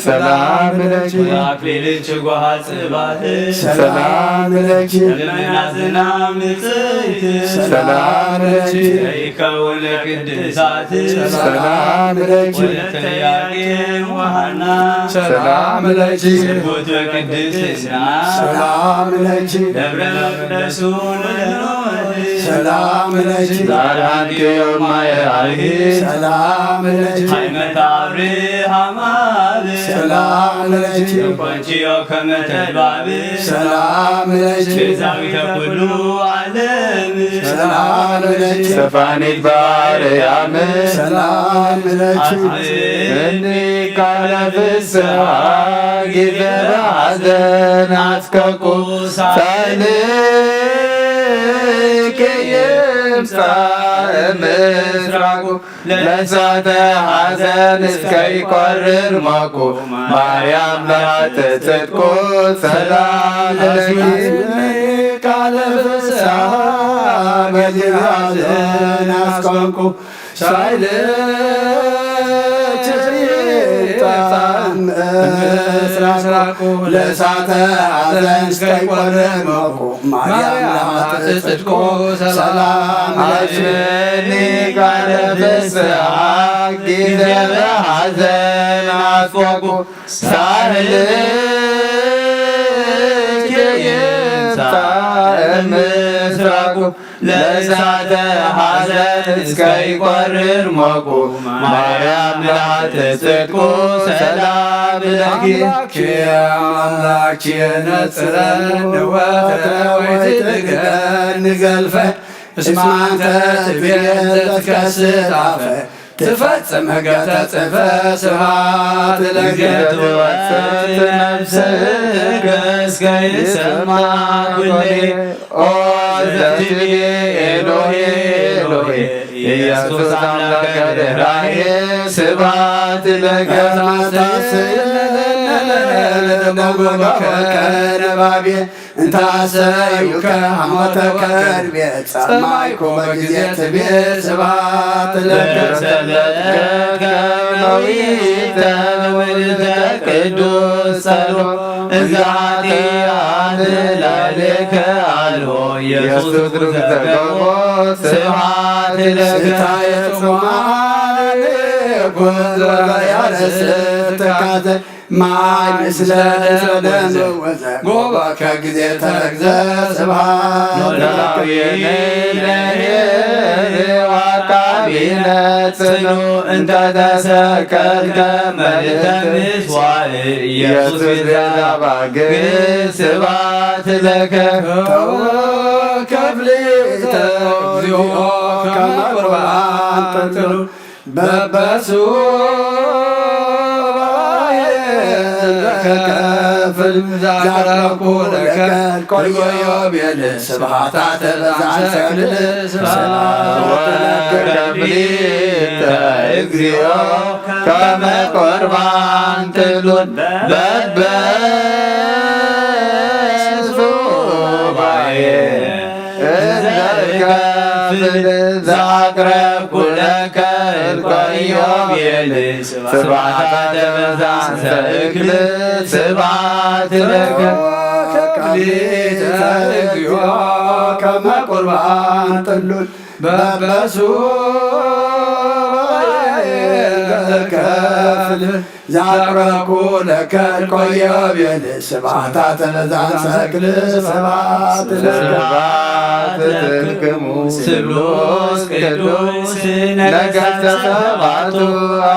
ሰላም ለኪ ወአክሊልኪ ጓሃ ጽባህ፣ ሰላም ለኪ ደመና ዝናም ንጽሕት፣ ሰላም ለኪ ዘይከውን ለቅድሳት፣ ሰላም ለኪ ወለተ ኢያቄም ወሐና፣ ሰላም ለኪ ስርጉት በቅድስና፣ ሰላም ለኪ ደብረ መቅደሱ ለኖህ፣ ሰላም ለኪ ዛራንኪ ዮማየ አርሂ፣ ሰላም ለኪ ሃይመት አብርሃም አብ፣ ሰላም ለኪ ኮንቺዮ ከመተባብ፣ ሰላም ለኪ ቤዛዊተ ኩሉ ዓለም፣ ሰላም ለኪ ሰፋኒት ባርያም፣ ሰላም ለኪ እኒ ቃለ ፍስሐ ጊዜ በሐዘን አስከቁ ሳልክ ይምጻእ ምስራቁ ለእሳተ ሐዘን እስከ ይቆርር ሞቁ ማርያም ለአተ ጽድቁ ሰላም ለኪ ቃለ ፍስሐ በጊዜ ሐዘን አስቆምኩ ሳይልች ይምጻእ ምስራቁ ለእሳተ ሐዘን እስከ ይቆርር ሞቁ ማርያም ለአተ ጽድቁ ሰላም ለኪ አስበኒ ቃለ ፍስሐ ጊዜ በሐዘን አስቆቁ ሳህልኪ ይምጻእ ምስራቁ ለእሳተ ሐዘን እስከ ይቆርር ሞቁ ማርያም ለአተ ጽድቁ ሰላም ለኪ አምላኪ ነጽረን ወትረ ወይትግደን ንገልፈ እስመ አንተ ትቤ ዘትከስት አፈ ትፈጽም ሕገ ተጽፈ ስብሐት ለኪ ትወጽእ ነፍስከ እስከ ይሰማ ኩሌ ኦ ዘትቤ ኤሎሄ ኤሎሄ ኢየሱስ አምላከ ርኅራኄ ስብሐት ለከ ለተጎበከ ነባቤ እንተ አሰዩከ ሐሞተ ከርቤ ጸማይኮ በጊዜ ትቤ ስብሐት ለከ ሰለትከ ከመዊተ ውልደ ቅዱስ ጸሎ እንዘ ኃጢአት ላዕሌከ አልቦ ኢየሱስ ዘገቦ ስብሐት ለከ ስታይ ጽማን ኩን ዘበያርስ ትካዘ ማይ ምስለ ደም ወዘ ጎቦ ከግዜ ተረግዘ ስብሃት ለዳዊነ ለሄሪ ዋቃቢነ ጽኑ እንተ ተሰቀልከ መልእተ ምስዋዕ ኢየሱስ ቤዛ ባግ ስብሃት ለከ። ከፍሊተ እግዚኦ ከመ ቁርባን ጥሉል በበሱባኤ ዘከፍል ዛቅረብኩ ለከ ቆዮቤል ስብሃታ ተበዛን ሰክል ሰላም ወከፍሊተ እግዚኦ ከመ ቁርባን ጥሉል በበሱባኤ እንዘ እከፍል ዘአቅረብኩ ለከ እልቀዮ ቤል ስብሐተ በዛንተ እክል ስብሐት ለከ። ከመ ቁርባን ጥሉል በበሱባኤ እንዘ እከፍል ዘአቅረብኩ ለከ እልቀዮ ቤል ስብሐታ ተበዛንተ እክል ስብሐት ለከ። ስብሐት ለክሙ ስሉስ ቅዱስ ነገስተ ሰባቱ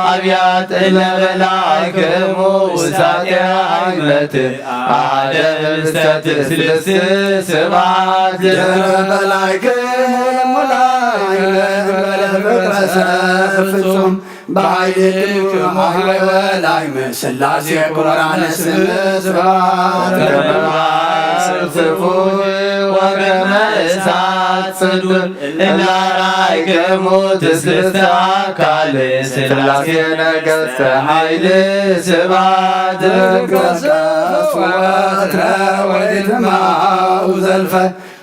አብያት ለበላዕክሙ ውሳጤ አይመት አደም እስተ ትስልስት ስብሐት ለከ። በላዕክሙ ለፍቅረ ሰብ ፍጹም በኃይልክሙ ኃይለ ወላይመ ሥላሴ ክቡራነ ስም ስብሐት ለከ። ከመ ባሕር ጽፉፍ ወከመ እሳት ጽዱል እላራይክሙ ትስብእተ አካል ሥላሴ ነገሥተ ኃይል ስብሐት ለከ። ወትረ ወይትማኡ ዘልፈ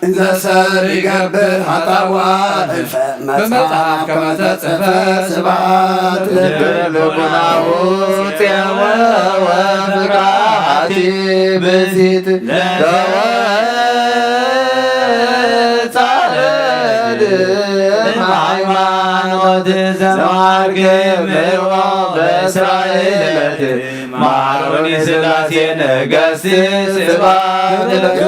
እንዘ ሰብ ይገብር ኃጣውአ እልፈ መጽሐፍ ከመ ተጽሕፈ ስብሐት ለከ። ልቡናሁ ፄወወ ፍቅራ አቲ ብእሲት ለወጻ እድ እምሃይማኖት ዘማርክምዎ በእስራኤለት ማሮኒ ሥላሴ ነገሥት ስብሐት ለከ።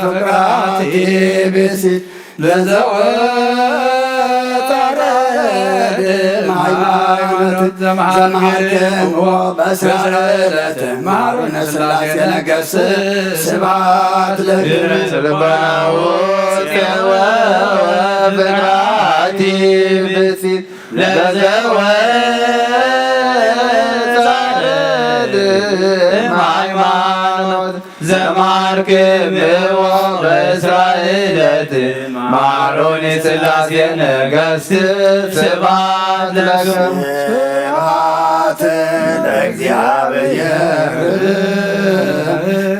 ፍቅራቲ ብእሲት ለዘወጣረድ ሃይማኖት ዘመሃርክምዎ በእስራኤለት ማሮኒ ሥላሴ ነገሥት ስብሐት ለከ። ልቡናሁ ፄወወ ፍቅራቲ ብእሲት ለዘወጻረድ እምሃይማኖት ዘማርክምዎ በእስራኤለት ማሮኒ ሥላሴ ነገሥት ስብሐት ለከ። ስብሐት ለእግዚአብሔር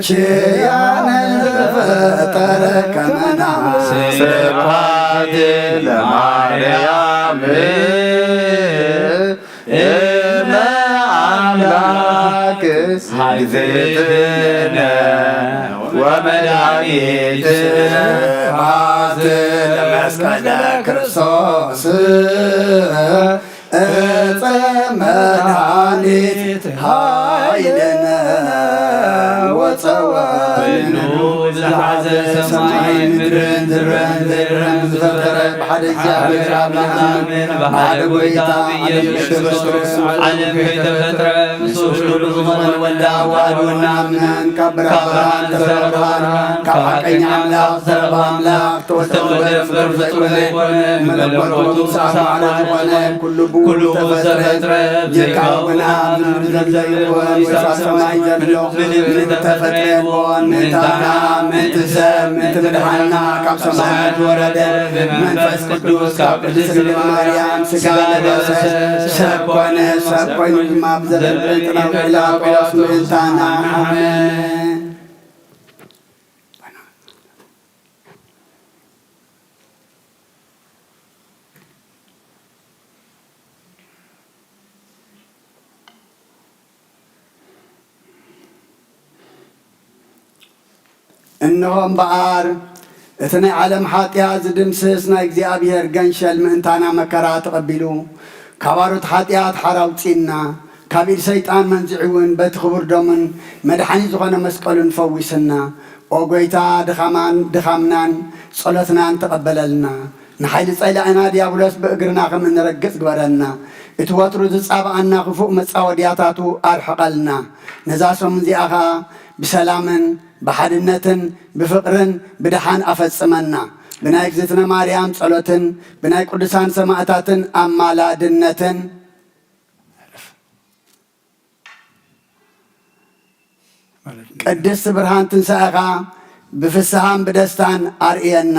ኪያነ ዘፈጠረ ከመና ስብሐት ለማርያም እመ አምላክ እግዝእትነ ወመድኃኒትነ። ስብሐት ለመስቀለ ክርስቶስ እፀ መድኃኒት ኃይልነ ወፀወንነ። ዝሓዘ ሰማይን ምድርን ዝረን ዘይረን ዝፈጠረ ብሓደ እግዚኣብሔር ኣምላኽ ኣሜን። ብሓደ ጎይታ ኢየሱስ ክርስቶስ ዓለም ከይተፈጥረ ምስ ውሉዱ ዝኾነ ወልዳ ኣዋህድ ወናምነን ካብ ብርሃን ተሰረቐ ብርሃን ካብ ሓቀኛ ኣምላኽ ዝተረኸበ ኣምላኽ ተወልደ እምበር ፍጡር ዘይኮነ መለኮቱ ሳማዕረ ዝኾነ ኩሉ ብኡ ዝተፈጥረ ብዘይካኡ ግና ኣብ ምድሪ ዘሎ ይኹን ወይስ ኣብ ሰማይ ዘሎ ምንም ዝተፈጥረ የልቦን። ምእንታና፣ ምእንቲ ሰብ፣ ምእንቲ ምድሓንና ካብ ሰማያት ወረደ። መንፈስ ቅዱስ ካብ ቅድስት ድንግል ማርያም ሥጋ ለበሰ፣ ሰብ ኮነ። ሰብ ኮይኑ ድማ ብዘተንጠላጠለ ላውቂዎስ ምእንታና ሓመመ። እንሆ እምበኣር እቲ ናይ ዓለም ሓጢኣት ዝድምስስ ናይ እግዚኣብሔር ገንሸል ምእንታና መከራ ተቐቢሉ፣ ካብ ኣሮት ሓጢኣት ሓራ ኣውጺእና፣ ካብ ኢድ ሰይጣን መንዚዑ እውን በቲ ክቡር ደሙን መድሓኒ ዝኾነ መስቀሉን ፈዊስና። ኦ ጎይታ፣ ድኻማን ድኻምናን ጸሎትናን ተቐበለልና። ንሓይሊ ጸላኢና ዲያብሎስ ብእግርና ከም እንረግጽ ግበረልና። እቲ ወትሩ ዝጻብኣና ክፉእ መጻወድያታቱ ኣርሕቐልና። ነዛ ሰሙን እዚኣ ኸኣ ብሰላምን ብሓድነትን ብፍቕርን ብደሓን ኣፈጽመና። ብናይ እግዝእትነ ማርያም ጸሎትን ብናይ ቅዱሳን ሰማእታትን ኣማላድነትን ማለት ነው። ቅድስት ብርሃን ትንሳኤኻ ብፍስሃን ብደስታን ኣርእየና።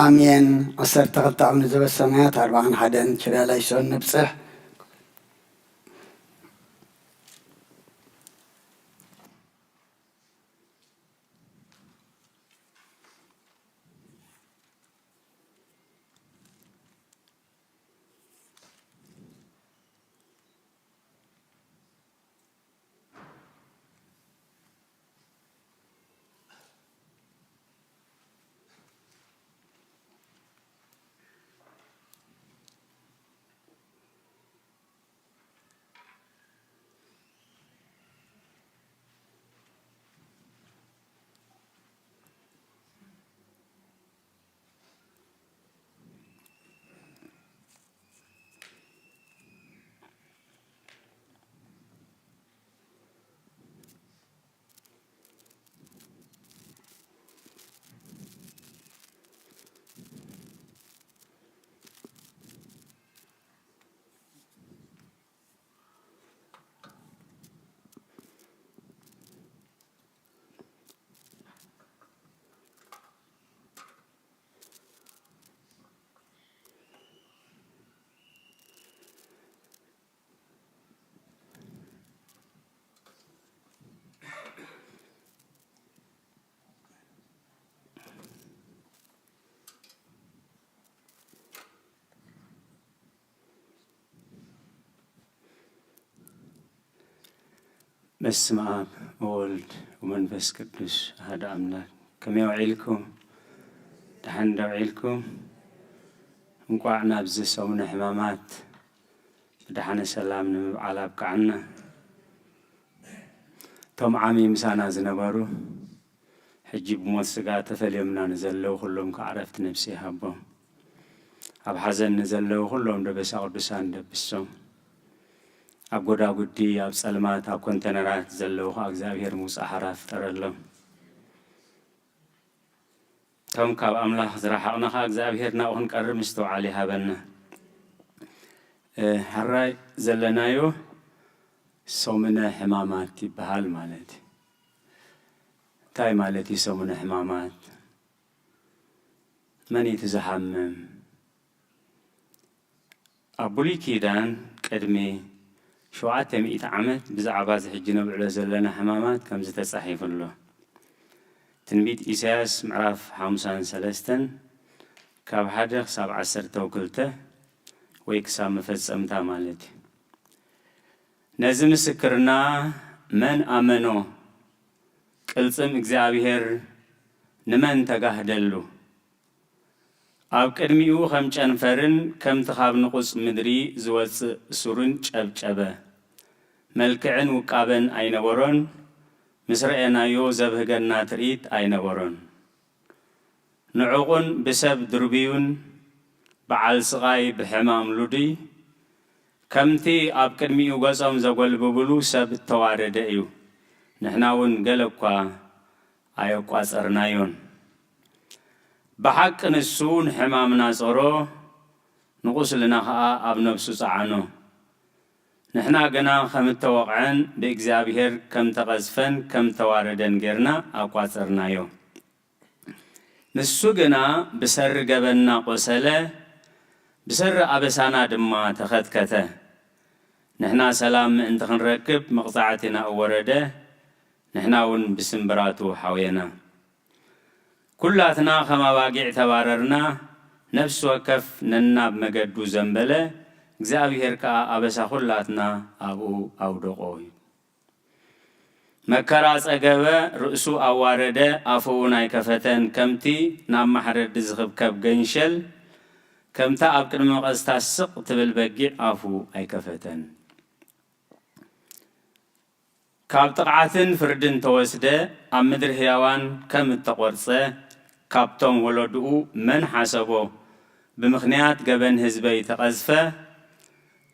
ኣሜን። ዓሰርተ ክልተ ኣቡነ ዘበሰማያት፣ ኣርብዓን ሓደን ኪርያ ላይሶን ንብጽሕ። በስመ አብ ወወልድ ወመንፈስ ቅዱስ አሐዱ አምላክ። ከመይ ውዒልኩም? ደሓን ዶ ውዒልኩም? እንቋዕ ናብዚ ሰሙነ ሕማማት ብደሓነ ሰላም ንምብዓል ኣብቅዓና። እቶም ዓሚ ምሳና ዝነበሩ፣ ሕጂ ብሞት ስጋ ተፈልዮምና ንዘለዉ ኩሎም ከዓ ዕረፍቲ ነፍሲ ይሃቦም። ኣብ ሓዘን ንዘለዉ ኩሎም ደበሳ ቅዱሳን ደብሶም። ኣብ ጎዳጉዲ፣ ኣብ ጸልማት፣ ኣብ ኮንተነራት ዘለዉ ከዓ እግዚኣብሔር ምውጻእ ሓራ ፍጠረሎም። እቶም ካብ ኣምላኽ ዝረሓቕና ኸኣ እግዚኣብሔር ናብኡ ክንቀርብ ምስትውዓል ይሃበና። እ፣ ሕራይ ዘለናዮ ሰሙነ ሕማማት ይበሃል ማለት እዩ። እንታይ ማለት እዩ ሰሙነ ሕማማት? መን እዩ እቲ ዝሓምም? ኣብ ብሉይ ኪዳን ቅድሚ ሸውዓተ ሚእቲ ዓመት ብዛዕባ እዚ ሕጂ ነብዕሎ ዘለና ሕማማት ከምዚ ተጻሒፉ ኣሎ። ትንቢት ኢሳያስ ምዕራፍ ሓምሳን ሰለስተን ካብ ሓደ ክሳብ ዓሰርተ ክልተ ወይ ክሳብ መፈጸምታ ማለት እዩ። ነዚ ምስክርና መን ኣመኖ? ቅልጽም እግዚኣብሔር ንመን ተጋህደሉ? ኣብ ቅድሚኡ ከም ጨንፈርን ከምቲ ካብ ንቑጽ ምድሪ ዝወጽእ ሱርን ጨብጨበ። መልክዕን ውቃበን ኣይነበሮን፣ ምስ ረኤናዮ ዘብህገና ትርኢት ኣይነበሮን። ንዑቑን ብሰብ ድርብዩን በዓል ስቓይ ብሕማም ሉዱይ፣ ከምቲ ኣብ ቅድሚኡ ገጾም ዘጎልብብሉ ሰብ እተዋረደ እዩ። ንሕና እውን ገለ እኳ ኣየቋጸርናዮን። ብሓቂ ንሱ ንሕማምና ጾሮ፣ ንቑስልና ኸኣ ኣብ ነፍሱ ጸዓኖ። ንሕና ግና ከም እተወቕዐን ብእግዚኣብሔር ከም ተቐዝፈን ከም ተዋረደን ጌርና ኣቋጸርናዮ። ንሱ ግና ብሰሪ ገበንና ቆሰለ፣ ብሰሪ ኣበሳና ድማ ተኸትከተ። ንሕና ሰላም ምእንቲ ክንረክብ መቕጻዕቲ ናብኡ ወረደ፣ ንሕና እውን ብስምብራቱ ሓውየና። ኩላትና ከም ኣባጊዕ ተባረርና፣ ነፍሲ ወከፍ ነናብ መገዱ ዘንበለ፣ እግዚኣብሔር ከኣ ኣበሳ ኩላትና ኣብኡ ኣውደቖ እዩ። መከራ ጸገበ፣ ርእሱ ኣዋረደ፣ ኣፉ እውን ኣይከፈተን። ከምቲ ናብ ማሕረዲ ዝኽብከብ ገንሸል፣ ከምታ ኣብ ቅድሚ መቐዝታ ስቕ ትብል በጊዕ ኣፉ ኣይከፈተን። ካብ ጥቕዓትን ፍርድን ተወስደ፣ ኣብ ምድሪ ህያዋን ከም እተቖርጸ፣ ካብቶም ወለድኡ መን ሓሰቦ? ብምኽንያት ገበን ህዝበይ ተቐዝፈ፣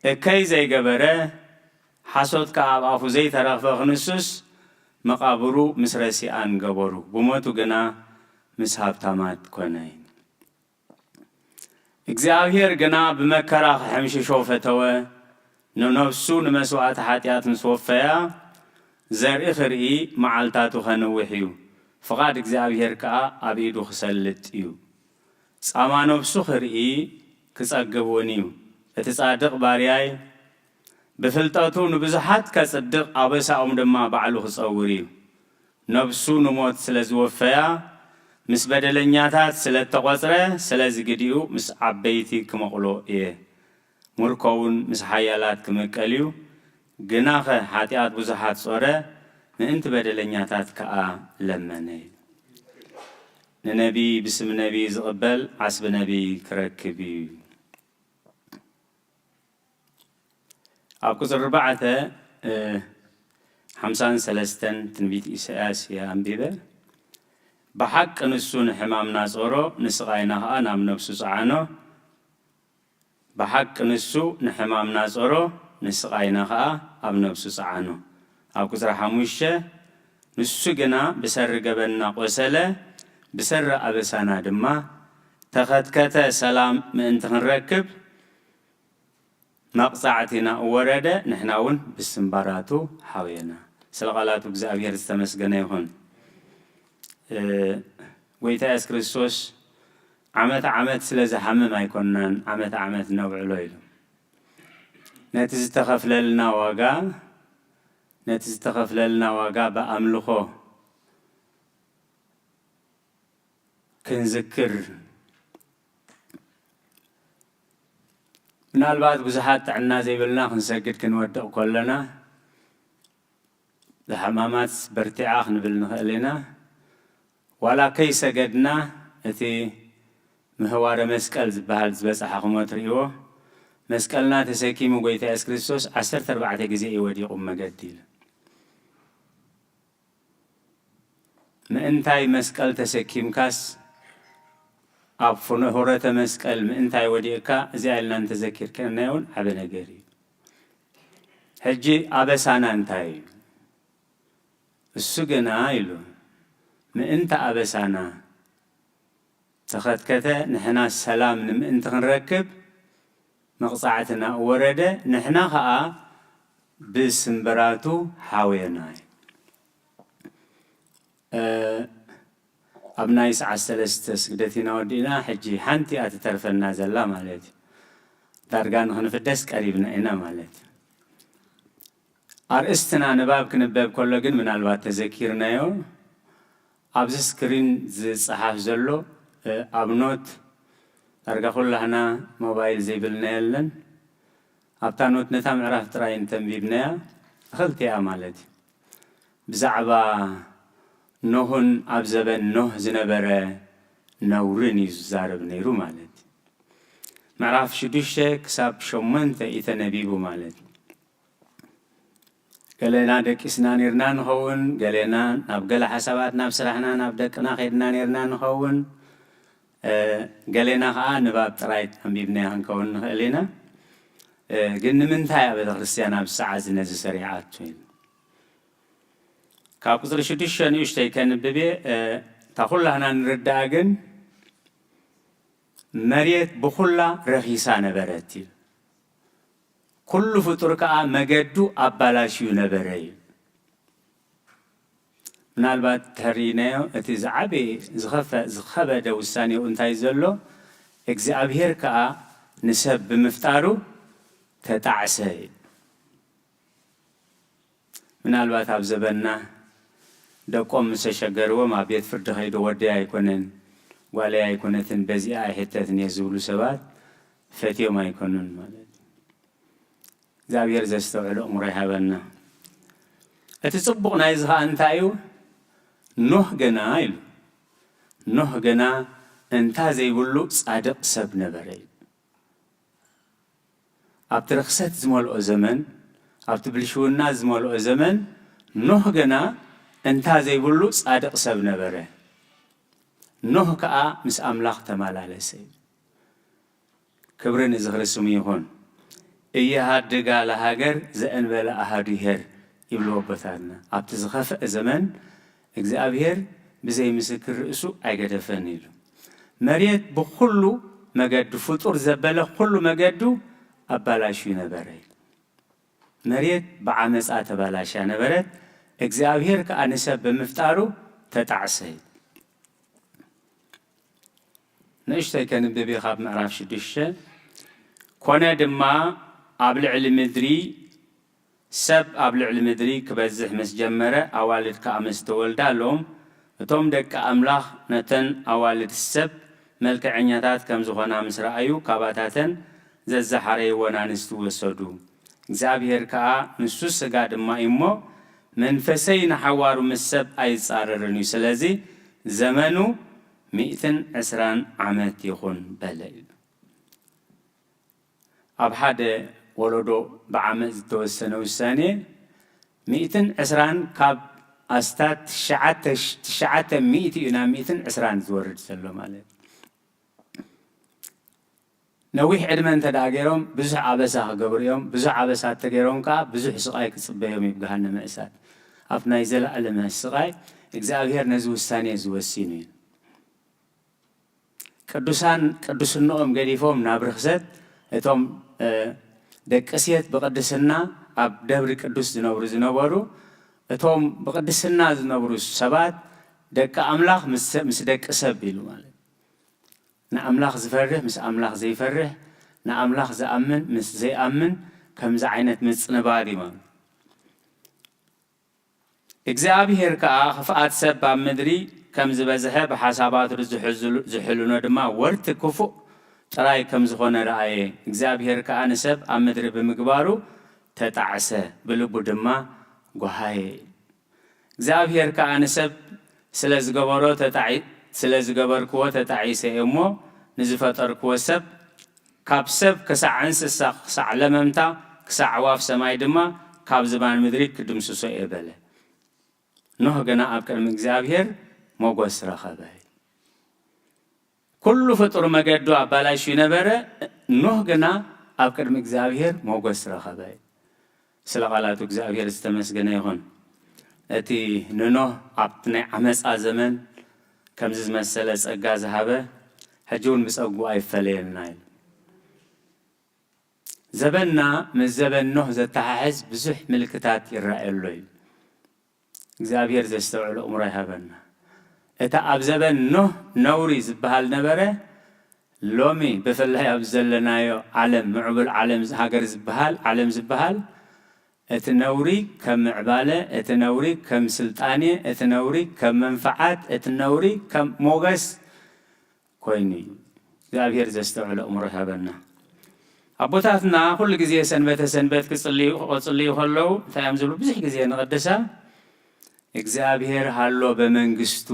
እከይ ዘይገበረ፣ ሓሶት ከኣ ኣብ ኣፉ ዘይተረኽበ ክንሱስ፣ መቓብሩ ምስ ረሲኣን ገበሩ፣ ብሞቱ ግና ምስ ሃብታማት ኮነ። እግዚኣብሔር ግና ብመከራ ክሕምሽሾ ፈተወ፣ ንነፍሱ ንመስዋእቲ ሓጢኣት ምስ ወፈያ፣ ዘርኢ ክርኢ መዓልታቱ ከንውሕ እዩ፣ ፍቓድ እግዚኣብሔር ከኣ ኣብ ኢዱ ክሰልጥ እዩ። ጻማ ነፍሱ ክርኢ ክጸግብ እውን እዩ። እቲ ጻድቕ ባርያይ ብፍልጠቱ ንብዙሓት ከጽድቕ፣ ኣበሳኦም ድማ ባዕሉ ክጸውር እዩ። ነፍሱ ንሞት ስለ ዝወፈያ፣ ምስ በደለኛታት ስለ እተቖጽረ፣ ስለዚ ግዲኡ ምስ ዓበይቲ ክመቕሎ እየ። ምርኮውን ምስ ሓያላት ክምቀል እዩ። ግናኸ ሓጢኣት ብዙሓት ጾረ፣ ምእንቲ በደለኛታት ከኣ ለመነ። ንነቢይ ብስም ነቢይ ዝቕበል ዓስቢ ነቢይ ክረክብ እዩ። ኣብ ቁጽሪ ኣርባዕተ፣ እ፣ ሓምሳን ሰለስተን ትንቢት ኢሳያስ እየ ኣንቢበ። ብሓቂ ንሱ ንሕማምና ጾሮ፣ ንስቓይና ኸኣ ናብ ነፍሱ ጸዓኖ። ብሓቂ ንሱ ንሕማምና ጾሮ፣ ንስቓይና ኸኣ ኣብ ነፍሱ ጸዓኖ። ኣብ ቁጽሪ ሓሙሽተ፣ ንሱ ግና ብሰሪ ገበንና ቆሰለ፣ ብሰሪ ኣበሳና ድማ ተኸትከተ። ሰላም ምእንቲ ክንረክብ መቕጻዕቲ ናኡ ወረደ፣ ንሕና እውን ብስምባራቱ ሓውየና። ስለ ቃላቱ እግዚኣብሔር ዝተመስገነ ይኹን። እ፣ ጎይታ የሱስ ክርስቶስ ዓመት ዓመት ስለ ዝሓምም ኣይኮንናን ዓመት ዓመት ነብዕሎ ኢሉ። ነቲ ዝተኸፍለልና ዋጋ፣ ነቲ ዝተኸፍለልና ዋጋ ብኣምልኾ ክንዝክር፣ ምናልባት ብዙሓት ጥዕና ዘይብልና ክንሰግድ ክንወድቕ ከለና፣ ዝሓማማት በርቲዓ ክንብል ንኽእል ኢና። ዋላ ከይሰገድና እቲ ምህዋረ መስቀል ዝበሃል ዝበጽሓ ክሞ ትርእይዎ፣ መስቀልና ተሰኪሙ ጎይታ የሱስ ክርስቶስ ዓሰርተ ኣርባዕተ ግዜ እዩ ወዲቑ መገዲ ኢሉ። ምእንታይ መስቀል ተሰኪምካስ፣ ኣብ ፍኖ-፣ ሆረተ መስቀል ምእንታይ ወዲቕካ፣ እዚኣ ኢልና እንተዘኪርካዮ እውን ዓቢ ነገር እዩ። ሕጂ ኣበሳና እንታይ እዩ? እሱ ግና ኢሉ፣ ምእንቲ ኣበሳና ተኸትከተ፣ ንሕና ሰላም ንምእንቲ ክንረክብ መቕጻዕቲ ናኡ ወረደ፣ ንሕና ኸኣ ብስምብራቱ ሓውየና። እ፣ ኣብ ናይ ሰዓት ሰለስተ ስግደት ኢና ወዲእና፣ ሕጂ ሓንቲ እያ ትተርፈና ዘላ ማለት እዩ። ዳርጋ ንኽንፍደስ ቀሪብና ኢና ማለት እዩ። ኣርእስትና ንባብ ክንበብ ከሎ ግን ምናልባት ተዘኪርናዮ፣ ኣብዚ ስክሪን ዝጸሓፍ ዘሎ፣ እ፣ ኣብ ኖት፣ ዳርጋ ኩላህና ሞባይል ዘይብልና የለን። ኣብታ ኖት ነታ ምዕራፍ ጥራይ እንተንቢብናያ፣ ክልቲኣ ማለት እዩ። ብዛዕባ ኖህን ኣብ ዘበን ኖህ ዝነበረ ነውርን እዩ ዝዛረብ ነይሩ ማለት እዩ። ምዕራፍ ሽዱሽተ ክሳብ ሸሞንተ እዩ ተነቢቡ ማለት እዩ። ገሌና ደቂስና ኔርና ንኸውን፣ ገሌና ናብ ገለ ሓሳባት፣ ናብ ስራሕና፣ ናብ ደቅና ከይድና ኔርና ንኸውን፣ እ፣ ገሌና ኸኣ ንባብ ጥራይ ኣንቢብናዮ ክንከውን ንኽእል ኢና። እ፣ ግን ንምንታይ ኣብ ቤተ ክርስቲያን ኣብዚ ሰዓት እዚ ነዚ ሰሪዓቶ ኢሉ? ካብ ቁጽሪ ሽዱሽተ ንእሽተይ ከንብብ እየ፣ እ፣ እታ ኩላህና ንርዳኣ ግን፣ መሬት ብኹላ ረኺሳ ነበረት እዩ። ኩሉ ፍጡር ከኣ መገዱ ኣባላሽዩ ነበረ እዩ። ምናልባት ተሪእናዮ፣ እቲ ዝዓበየ፣ ዝኸፈ-፣ ዝኸበደ ውሳኔኡ እንታይ ዘሎ? እግዚኣብሔር ከኣ ንሰብ ብምፍጣሩ ተጣዕሰ እዩ። ምናልባት ኣብ ዘበንና ደቆም ምስ ተሸገርዎም ኣብ ቤት ፍርዲ ከይዱ ወደይ ኣይኮነን፣ ጓለይ ኣይኮነትን፣ በዚኣ ኣይሕተትን እየ ዝብሉ ሰባት ፈትዮም ኣይኮኑን ማለት እዩ። እግዚኣብሔር ዘስተውዕል ኣእምሮ ይሃበና። እቲ ጽቡቕ ናይዚ ኸኣ እንታይ እዩ? ኖህ ገና ኢሉ፣ ኖህ ገና እንታ ዘይብሉ ጻድቕ ሰብ ነበረ ኢሉ። ኣብቲ ርኽሰት ዝመልኦ ዘመን፣ ኣብቲ ብልሽውና ዝመልኦ ዘመን፣ ኖህ ገና እንታ ዘይብሉ ጻድቕ ሰብ ነበረ። ኖህ ከኣ ምስ ኣምላኽ ተመላለሰ። ክብሪ ንዝኽሪ ስሙ ይኹን። እየሃድጋ ለሃገር ዘእንበለ ኣሃዱ ይሄር ይብሉ ኣቦታትና። ኣብቲ ዝኸፍአ ዘመን እግዚኣብሔር ብዘይ ምስክር ርእሱ ኣይገደፈን ኢሉ። መሬት ብኹሉ መገዱ፣ ፍጡር ዘበለ ኩሉ መገዱ ኣባላሽዩ ነበረ። መሬት ብዓመፃ ተባላሽያ ነበረት፣ እግዚኣብሔር ከኣ ንሰብ ብምፍጣሩ ተጣዕሰ። ንእሽተይ ከንብብ እየ ካብ ምዕራፍ ሽዱሽተ። ኮነ ድማ ኣብ ልዕሊ ምድሪ፣ ሰብ ኣብ ልዕሊ ምድሪ ክበዝሕ ምስ ጀመረ፣ ኣዋልድ ከኣ ምስ ተወልዳሎም፣ እቶም ደቂ ኣምላኽ ነተን ኣዋልድ ሰብ መልክዐኛታት ከም ዝኾና ምስ ረኣዩ፣ ካባታተን ዘዘሓረይወን ኣንስቲ ወሰዱ። እግዚኣብሔር ከኣ ንሱ ሥጋ ድማ እዩ እሞ፣ መንፈሰይ ንሓዋሩ ምስ ሰብ ኣይጻረርን እዩ። ስለዚ ዘመኑ ሚእትን ዕስራን ዓመት ይኹን በለ ኢሉ። ኣብ ሓደ ወለዶ ብዓመት ዝተወሰነ ውሳኔ፣ ሚእትን ዕስራን ካብ ኣስታት ትሽዓተ፣ ትሽዓተ ሚእቲ እዩ ናብ ሚእትን ዕስራን ዝወርድ ዘሎ ማለት እዩ። ነዊሕ ዕድመ እንተ ደኣ ገይሮም፣ ብዙሕ ኣበሳ ክገብሩ እዮም። ብዙሕ ኣበሳ እንተ ገይሮም ከኣ፣ ብዙሕ ስቓይ ክጽበዮም እዩ፣ ብገሃነመ እሳት። ኣብ ናይ ዘለኣለመ ስቓይ፣ እግዚኣብሔር ነዚ ውሳኔ እዚ ወሲኑ እዩ። ቅዱሳን ቅዱስንኦም ገዲፎም ናብ ርኽሰት፣ እቶም፣ እ፣ ደቂ ሴት ብቅድስና ኣብ ደብሪ ቅዱስ ዝነብሩ ዝነበሩ፣ እቶም ብቅድስና ዝነብሩ ሰባት፣ ደቂ ኣምላኽ ምስ፣ ምስ ደቂ ሰብ ኢሉ ማለት። ንኣምላኽ ዝፈርህ ምስ ኣምላኽ ዘይፈርህ፣ ንኣምላኽ ዝኣምን ምስ ዘይኣምን፣ ከምዚ ዓይነት ምጽንባር እዩ ማለት። እግዚኣብሔር ከኣ ክፍኣት ሰብ ኣብ ምድሪ ከም ዝበዝሐ፣ ብሓሳባቱ ዝሕዝሉ-፣ ዝሕልኖ ድማ ወርቲ ክፉእ ጥራይ ከም ዝኾነ ረኣየ። እግዚኣብሔር ከኣ ንሰብ ኣብ ምድሪ ብምግባሩ ተጣዕሰ፣ ብልቡ ድማ ጓሃየ። እግዚኣብሔር ከኣ ንሰብ ስለ ዝገበሮ ተጣዒ-፣ ስለ ዝገበርክዎ ተጣዒሰ እየ እሞ፣ ንዝፈጠርክዎ ሰብ፣ ካብ ሰብ ክሳዕ እንስሳ፣ ክሳዕ ለመምታ፣ ክሳዕ ኣዕዋፍ ሰማይ ድማ ካብ ዝባን ምድሪ ክድምስሶ እየ በለ። ኖህ ግና ኣብ ቅድሚ እግዚኣብሔር ሞገስ ረኸበ። ኩሉ ፍጡር መገዱ ኣባላሽዩ ነበረ፣ ኖህ ግና ኣብ ቅድሚ እግዚኣብሔር ሞገስ ረኸበ። ስለ ቃላቱ እግዚኣብሔር ዝተመስገነ ይኹን። እቲ ንኖህ ኣብቲ ናይ ዓመፃ ዘመን ከምዚ ዝመሰለ ጸጋ ዝሃበ፣ ሕጂ እውን ብጸግኡ ኣይፈለየልና እዩ። ዘበንና ምስ ዘበን ኖህ ዘተሓሕዝ ብዙሕ ምልክታት ይረኣየሉ እዩ። እግዚኣብሔር ዘስተውዕሎ እምሮ ይሃበና። እታ ኣብ ዘበን ኖህ ነውሪ ዝበሃል ነበረ፣ ሎሚ ብፍላይ ኣብ ዘለናዮ ዓለም፣ ምዕቡል ዓለም፣ ሃገር ዝበሃል፣ ዓለም ዝበሃል፣ እቲ ነውሪ ከም ምዕባለ፣ እቲ ነውሪ ከም ስልጣኔ፣ እቲ ነውሪ ከም መንፈዓት፣ እቲ ነውሪ ከም ሞገስ ኮይኑ እዩ። እግዚኣብሔር ዘስተውዕሎ እምሮ ይሃበና። ኣቦታትና ኩሉ ግዜ ሰንበተ ሰንበት ክጽልዩ፣ ክጽልዩ ከለዉ እንታይ እዮም ዝብሉ? ብዙሕ ግዜ ንቕድሳ እግዚኣብሔር ሃሎ በመንግስቱ፣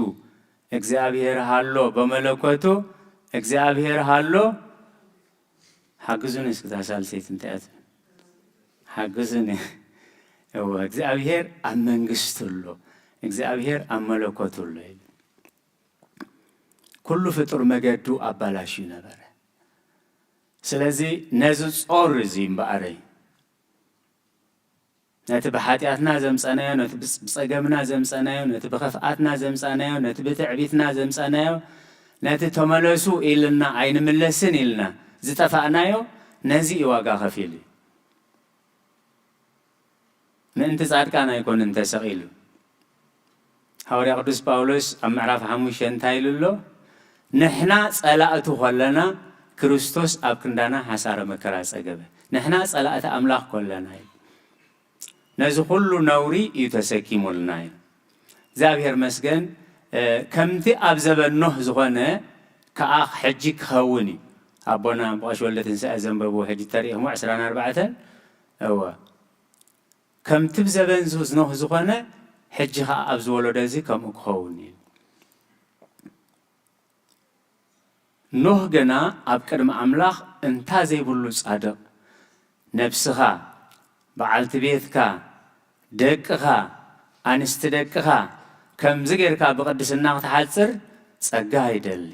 እግዚኣብሔር ሃሎ በመለኮቱ፣ እግዚኣብሔር ሃሎ፣ ሓግዙኒ እስኪ እታ ሳልሰይቲ እንታይ እያ ትብል? ሓግዙኒ። እወ፣ እግዚኣብሔር ኣብ መንግስቱ ኣሎ፣ እግዚኣብሔር ኣብ መለኮቱ ኣሎ ይብል። ኩሉ ፍጡር መገዱ ኣባላሽዩ ነበረ። ስለዚ ነዚ ጾር እዚ እምበኣረይ፣ ነቲ ብሓጢኣትና ዘምጸናዮ፣ ነቲ ብጽ-፣ ብጸገምና ዘምጸናዮ፣ ነቲ ብኸፍኣትና ዘምጸናዮ፣ ነቲ ብትዕቢትና ዘምጸናዮ፣ ነቲ ተመለሱ ኢልና ኣይንምለስን ኢልና ዝጠፋእናዮ፣ ነዚ እዩ ዋጋ ከፊሉ። ምእንቲ ጻድቃን ኣይኮነን ተሰቒሉ። ሃዋርያ ቅዱስ ጳውሎስ ኣብ ምዕራፍ ሓሙሽተ እንታይ ኢሉ ኣሎ? ንሕና ጸላእቱ ኾለና ክርስቶስ ኣብ ክንዳና ሓሳረ መከራ ጸገበ። ንሕና ጸላእቲ ኣምላኽ ኮለና እዩ። ነዚ ኩሉ ነውሪ እዩ ተሰኪሙልና እዩ። እግዚኣብሔር መስገን፣ እ፣ ከምቲ ኣብ ዘበን ኖህ ዝኾነ ከኣ ሕጂ ክኸውን እዩ። ኣቦና ብቐሽ ወልደ ትንሳኤ ዘንበብዎ ሕጂ ተሪእኹሞ ዕስራን ኣርባዕተን፣ እወ። ከምቲ ብዘበን ዝ-፣ ኖህ ዝኾነ፣ ሕጂ ኸኣ ኣብዚ ወለዶ እዚ ከምኡ ክኸውን እዩ። ኖህ ግና ኣብ ቅድሚ ኣምላኽ እንታ ዘይብሉ ጻድቕ፣ ነብስኻ፣ በዓልቲ ቤትካ፣ ደቅኻ፣ ኣንስቲ ደቅኻ፣ ከምዚ ጌርካ ብቕድስና ክትሓጽር ጸጋ ይደሊ።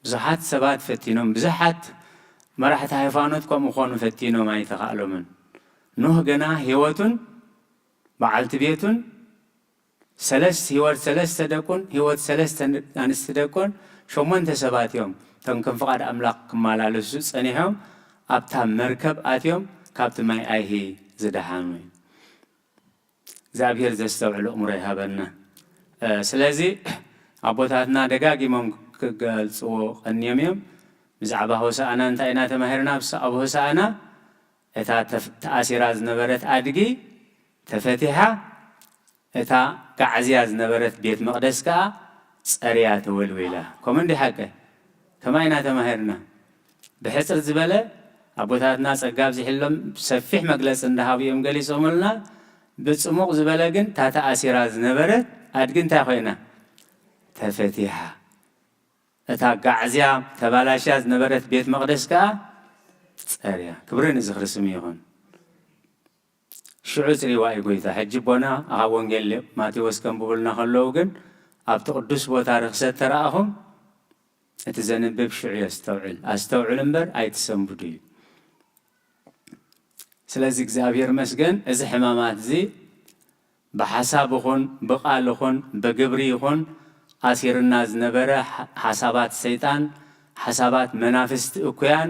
ብዙሓት ሰባት ፈቲኖም፣ ብዙሓት መራሕቲ ሃይፋኖት ከምኡ ኾኑ ፈቲኖም ኣይተኻእሎምን። ኖህ ግና ህይወቱን በዓልቲ ቤቱን ሰለስተ፣ ህይወት ሰለስተ ደቁን ህይወት ሰለስተ ኣንስቲ ደቁን ሸሞንተ ሰባት እዮም። እቶም ከም ፍቓድ ኣምላኽ ክመላለሱ ጸኒሖም ኣብታ መርከብ ኣትዮም ካብቲ ማይ ኣይሂ ዝደሓኑ እዮም። እግዚኣብሔር ዘስተውዕል ኣእምሮ ይሃበና። እ፣ ስለዚ ኣቦታትና ደጋጊሞም ክገልጽዎ ቀንዮም እዮም። ብዛዕባ ሆሳዕና እንታይ ኢና ተማሂርና? ብስ-፣ ኣብ ሆሳዕና እታ ተፍ-፣ ተኣሲራ ዝነበረት ኣድጊ ተፈቲሓ፣ እታ ጋዕዝያ ዝነበረት ቤት መቕደስ ከኣ ጸርያ ተወልዊላ። ከምኡ እንዲ ሓቀ? ከማይ ኢና ተማሂርና። ብሕጽር ዝበለ ኣቦታትና ጸጋ ኣብዚሕሎም ሰፊሕ መግለጺ እንዳሃቡ እዮም ገሊጾምልና። ብጽሙቕ ዝበለ ግን እታ ተኣሲራ ዝነበረት ኣድጊ እንታይ ኮይና? ተፈቲሓ። እታ ጋዕዝያ ተባላሽያ ዝነበረት ቤት መቕደስ ከኣ ጸርያ። ክብሪ ንዝኽሪ ስም ይኹን። ሽዑ ጽሪዋ እዩ ጎይታ። ሕጂ ቦና ኣብ ወንጌል ማቴዎስ ከንብቡልና ከለዉ ግን ኣብቲ ቅዱስ ቦታ ርኽሰት ተረኣኹም፣ እቲ ዘንብብ ሽዑ የስተውዕል። ኣስተውዕል እምበር ኣይትሰንብዱ እዩ። ስለዚ እግዚኣብሔር መስገን፣ እዚ ሕማማት እዚ ብሓሳብ ይኹን ብቓል ይኹን ብግብሪ ይኹን ኣሲርና ዝነበረ ሓ-፣ ሓሳባት ሰይጣን፣ ሓሳባት መናፍስቲ እኩያን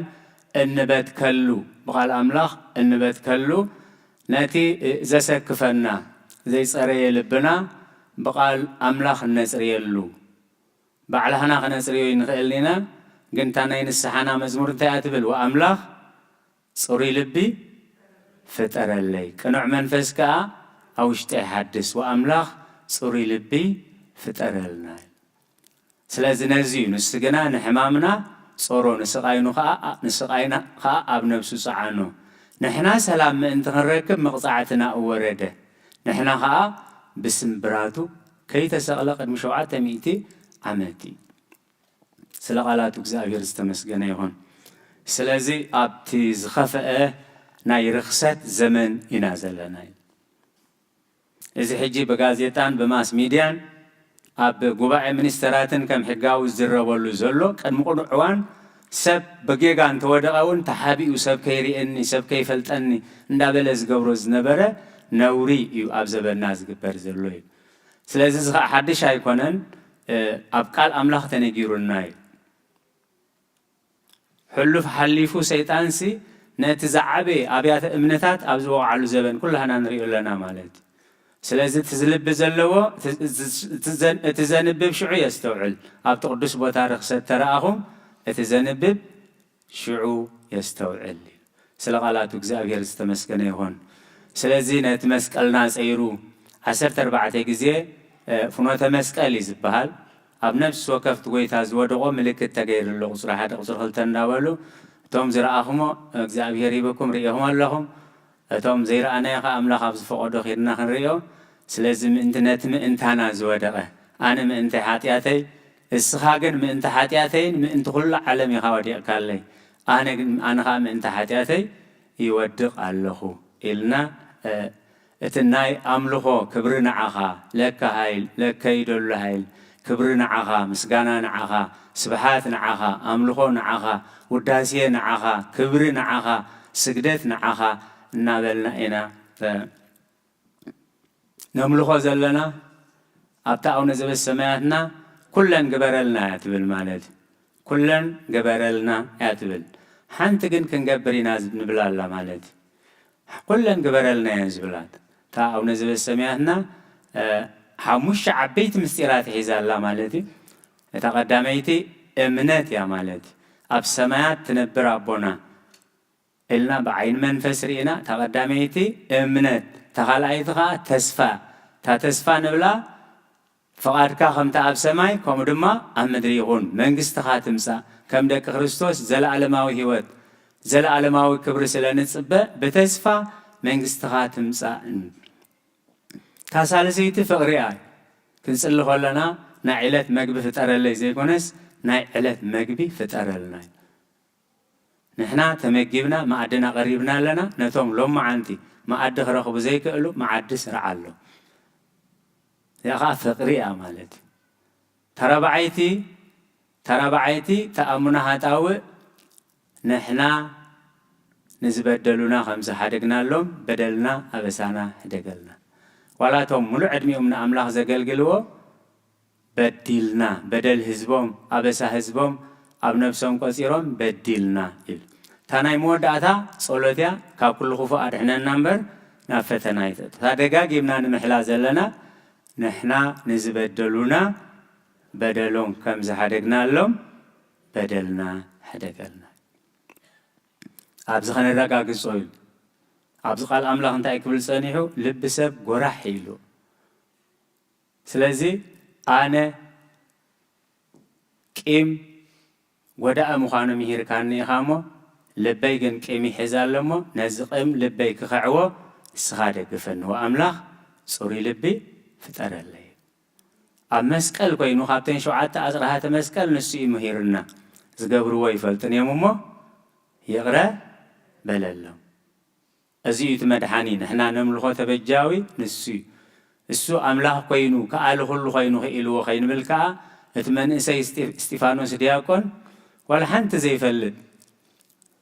እንበትከሉ፣ ብቓል ኣምላኽ እንበትከሉ፣ ነቲ ዘሰክፈና ዘይጸረየ ልብና ብቓል ኣምላኽ እነጽርየሉ። ባዕላህና ክነጽርዮ ይንኽእል ኢና፣ ግን እታ ናይ ንስሓና መዝሙር እንታይ እያ ትብል? "ወኣምላኽ ጽሩይ ልቢ ፍጠረለይ፣ ቅኑዕ መንፈስ ከኣ ኣብ ውሽጠይ ሓድስ፣ ወኣምላኽ ጽሩይ ልቢ ፍጠረልና።" ስለዚ ነዚ እዩ፣ ንሱ ግና ንሕማምና ጾሮ፣ ንስቓይኑ ከኣ፣ ንስቓይና ከኣ ኣብ ነብሱ ጸዓኖ። ንሕና ሰላም ምእንቲ ክንረክብ መቕጻዕትና እወረደ። ንሕና ከኣ ብስምብራቱ ከይተሰቕለ ቅድሚ ሸውዓተ ሚእቲ ዓመት እዩ። ስለ ቃላቱ እግዚኣብሔር ዝተመስገነ ይኹን። ስለዚ ኣብቲ ዝኸፍአ ናይ ርኽሰት ዘመን ኢና ዘለና። እዚ ሕጂ ብጋዜጣን ብማስ ሚድያን ኣብ ጉባኤ ሚኒስተራትን ከም ሕጋዊ ዝዝረበሉ ዘሎ፣ ቅድሚ ቅኑዕ እዋን ሰብ ብጌጋ እንተወደቐ እውን ተሓቢኡ ሰብ ከይርእየኒ፣ ሰብ ከይፈልጠኒ እንዳበለ ዝገብሮ ዝነበረ ነውሪ እዩ ኣብ ዘበንና ዝግበር ዘሎ እዩ። ስለዚ እዚ ኸዓ ሓድሽ ኣይኮነን፣ እ፣ ኣብ ቃል ኣምላኽ ተነጊሩና እዩ። ሕሉፍ ሓሊፉ ሰይጣንሲ ነቲ ዝዓበየ ኣብያተ እምነታት ኣብ ዝወቕዓሉ ዘበን ኩላህና ንሪኦ ኣለና ማለት እዩ። ስለዚ እቲ ዝልቢ ዘለዎ፣ እቲ፣ እቲ፣ እቲ ዘን-፣ እቲ ዘንብብ ሽዑ የስተውዕል። ኣብቲ ቅዱስ ቦታ ርኽሰት ተረኣኹም፣ እቲ ዘንብብ ሽዑ የስተውዕል። ስለ ቃላቱ እግዚኣብሔር ዝተመስገነ ይኹን። ስለዚ ነቲ መስቀልና ጸይሩ ዓሰርተ ኣርባዕተ ግዜ፣ እ፣ ፍኖተ መስቀል እዩ ዝበሃል። ኣብ ነፍሲ ወከፍቲ ጎይታ ዝወደቖ ምልክት ተገይሩ ኣሎ። ቁጽሪ ሓደ፣ ቁጽሪ ክልተ እንዳበሉ፣ እቶም ዝረኣኹሞ እግዚኣብሔር ሂብኩም ርእኹም ኣለኹም። እቶም ዘይረኣናዮ ኸዓ ኣምላኽ ኣብ ዝፈቐዶ ኺድና ክንርእዮ። ስለዚ ምእንቲ ነቲ ምእንታና ዝወደቐ፣ ኣነ ምእንቲ ሓጢኣተይ፣ እስኻ ግን ምእንቲ ሓጢኣተይን ምእንቲ ኩሉ ዓለም ኢኻ ወዲቕካለይ። ኣነ ግን፣ ኣነ ኸዓ ምእንቲ ሓጢኣተይ ይወድቕ ኣለኹ ኢልና፣ እ፣ እቲ ናይ ኣምልኾ ክብሪ ንዓኻ፣ ለካ ሃይል፣ ለከ ይደሉ ሃይል፣ ክብሪ ንዓኻ፣ ምስጋና ንዓኻ፣ ስብሓት ንዓኻ፣ ኣምልኾ ንዓኻ፣ ውዳሴ ንዓኻ፣ ክብሪ ንዓኻ፣ ስግደት ንዓኻ እናበልና ኢና፣ እ፣ ነምልኾ ዘለና። ኣብታ ኣቡነ ዘበሰማያትና ኩለን ግበረልና እያ ትብል ማለት እዩ። ኩለን ግበረልና እያ ትብል። ሓንቲ ግን ክንገብር ኢና ንብል ኣላ ማለት እዩ። ኩለን ግበረልና እየን ዝብላት። እታ ኣቡነ ዘበሰማያትና፣ እ፣ ሓሙሽተ ዓበይቲ ምስጢራት ሒዛ ኣላ ማለት እዩ። እታ ቀዳመይቲ እምነት እያ ማለት እዩ። ኣብ ሰማያት ትነብር ኣቦና ኢልና ብዓይኒ መንፈስ ርኢና፣ እታ ቀዳመይቲ እምነት፣ እታ ካልኣይቲ ኸዓ ተስፋ። እታ ተስፋ ንብላ ፍቓድካ ከምቲ ኣብ ሰማይ፣ ከምኡ ድማ ኣብ ምድሪ ይኹን። መንግስትኻ ትምጻእ። ከም ደቂ ክርስቶስ ዘለኣለማዊ ህይወት፣ ዘለኣለማዊ ክብሪ ስለ ንጽበ ብተስፋ መንግስትኻ ትምጻእ። እታ ሳልሰይቲ ፍቕሪ እያ። ክንጽሊ ከለና ናይ ዕለት መግቢ ፍጠረለይ ዘይኮነስ ናይ ዕለት መግቢ ፍጠረልና እዩ። ንሕና ተመጊብና መኣድና ቀሪብና ኣለና። ነቶም ሎማዓንቲ መኣዲ ክረኽቡ ዘይክእሉ መኣዲ ስርዓሎም። እዚኣ ኸዓ ፍቕሪ እያ ማለት እዩ። ተራብዓይቲ ተራብዓይቲ ተኣሙና ሃጣውእ ንሕና ንዝበደሉና ከም ዝሓደግናሎም በደልና ኣበሳና ሕደገልና። ዋላ እቶም ሙሉእ ዕድሚኦም ንኣምላኽ ዘገልግልዎ በዲልና፣ በደል ህዝቦም፣ ኣበሳ ህዝቦም ኣብ ነብሶም ቆጺሮም በዲልና ኢሉ። እታ ናይ መወዳእታ ጸሎት እያ፣ ካብ ኩሉ ክፉእ ኣድሕነና እምበር ናብ ፈተና ኣይተእቱ። እታ ደጋጊምና ንምሕላ ዘለና ንሕና ንዝበደሉና በደሎም ከም ዝሓደግናሎም በደልና ሕደገልና። ኣብዚ ከነረጋግጾ ኢሉ። ኣብዚ ቃል ኣምላኽ እንታይ ክብል ጸኒሑ? ልቢ ሰብ ጎራሕ ኢሉ። ስለዚ ኣነ ቂም ጎዳኢ ምዃኑ ምሂርካኒ ኢኻ እሞ፣ ልበይ ግን ቂም ይሕዝ ኣሎ እሞ፣ ነዚ ቂም ልበይ ክኽዕዎ ንስኻ ደግፈኒ። ወኣምላኽ ጽሩይ ልቢ ፍጠረለይ። ኣብ መስቀል ኮይኑ ካብተን ሸውዓተ ኣጽራሃተ መስቀል ንሱ እዩ ምሂርና። ዝገብርዎ ይፈልጥን እዮም እሞ ይቕረ በለሎም። እዚ እዩ እቲ መድሓኒ። ንሕና ነምልኾ ተበጃዊ ንሱ እዩ። እሱ ኣምላኽ ኮይኑ፣ ከኣሊ ኩሉ ኮይኑ ክኢልዎ ከይንብል ከኣ፣ እቲ መንእሰይ እስጢ-፣ እስጢፋኖስ ዲያቆን ዋላ ሓንቲ ዘይፈልጥ፣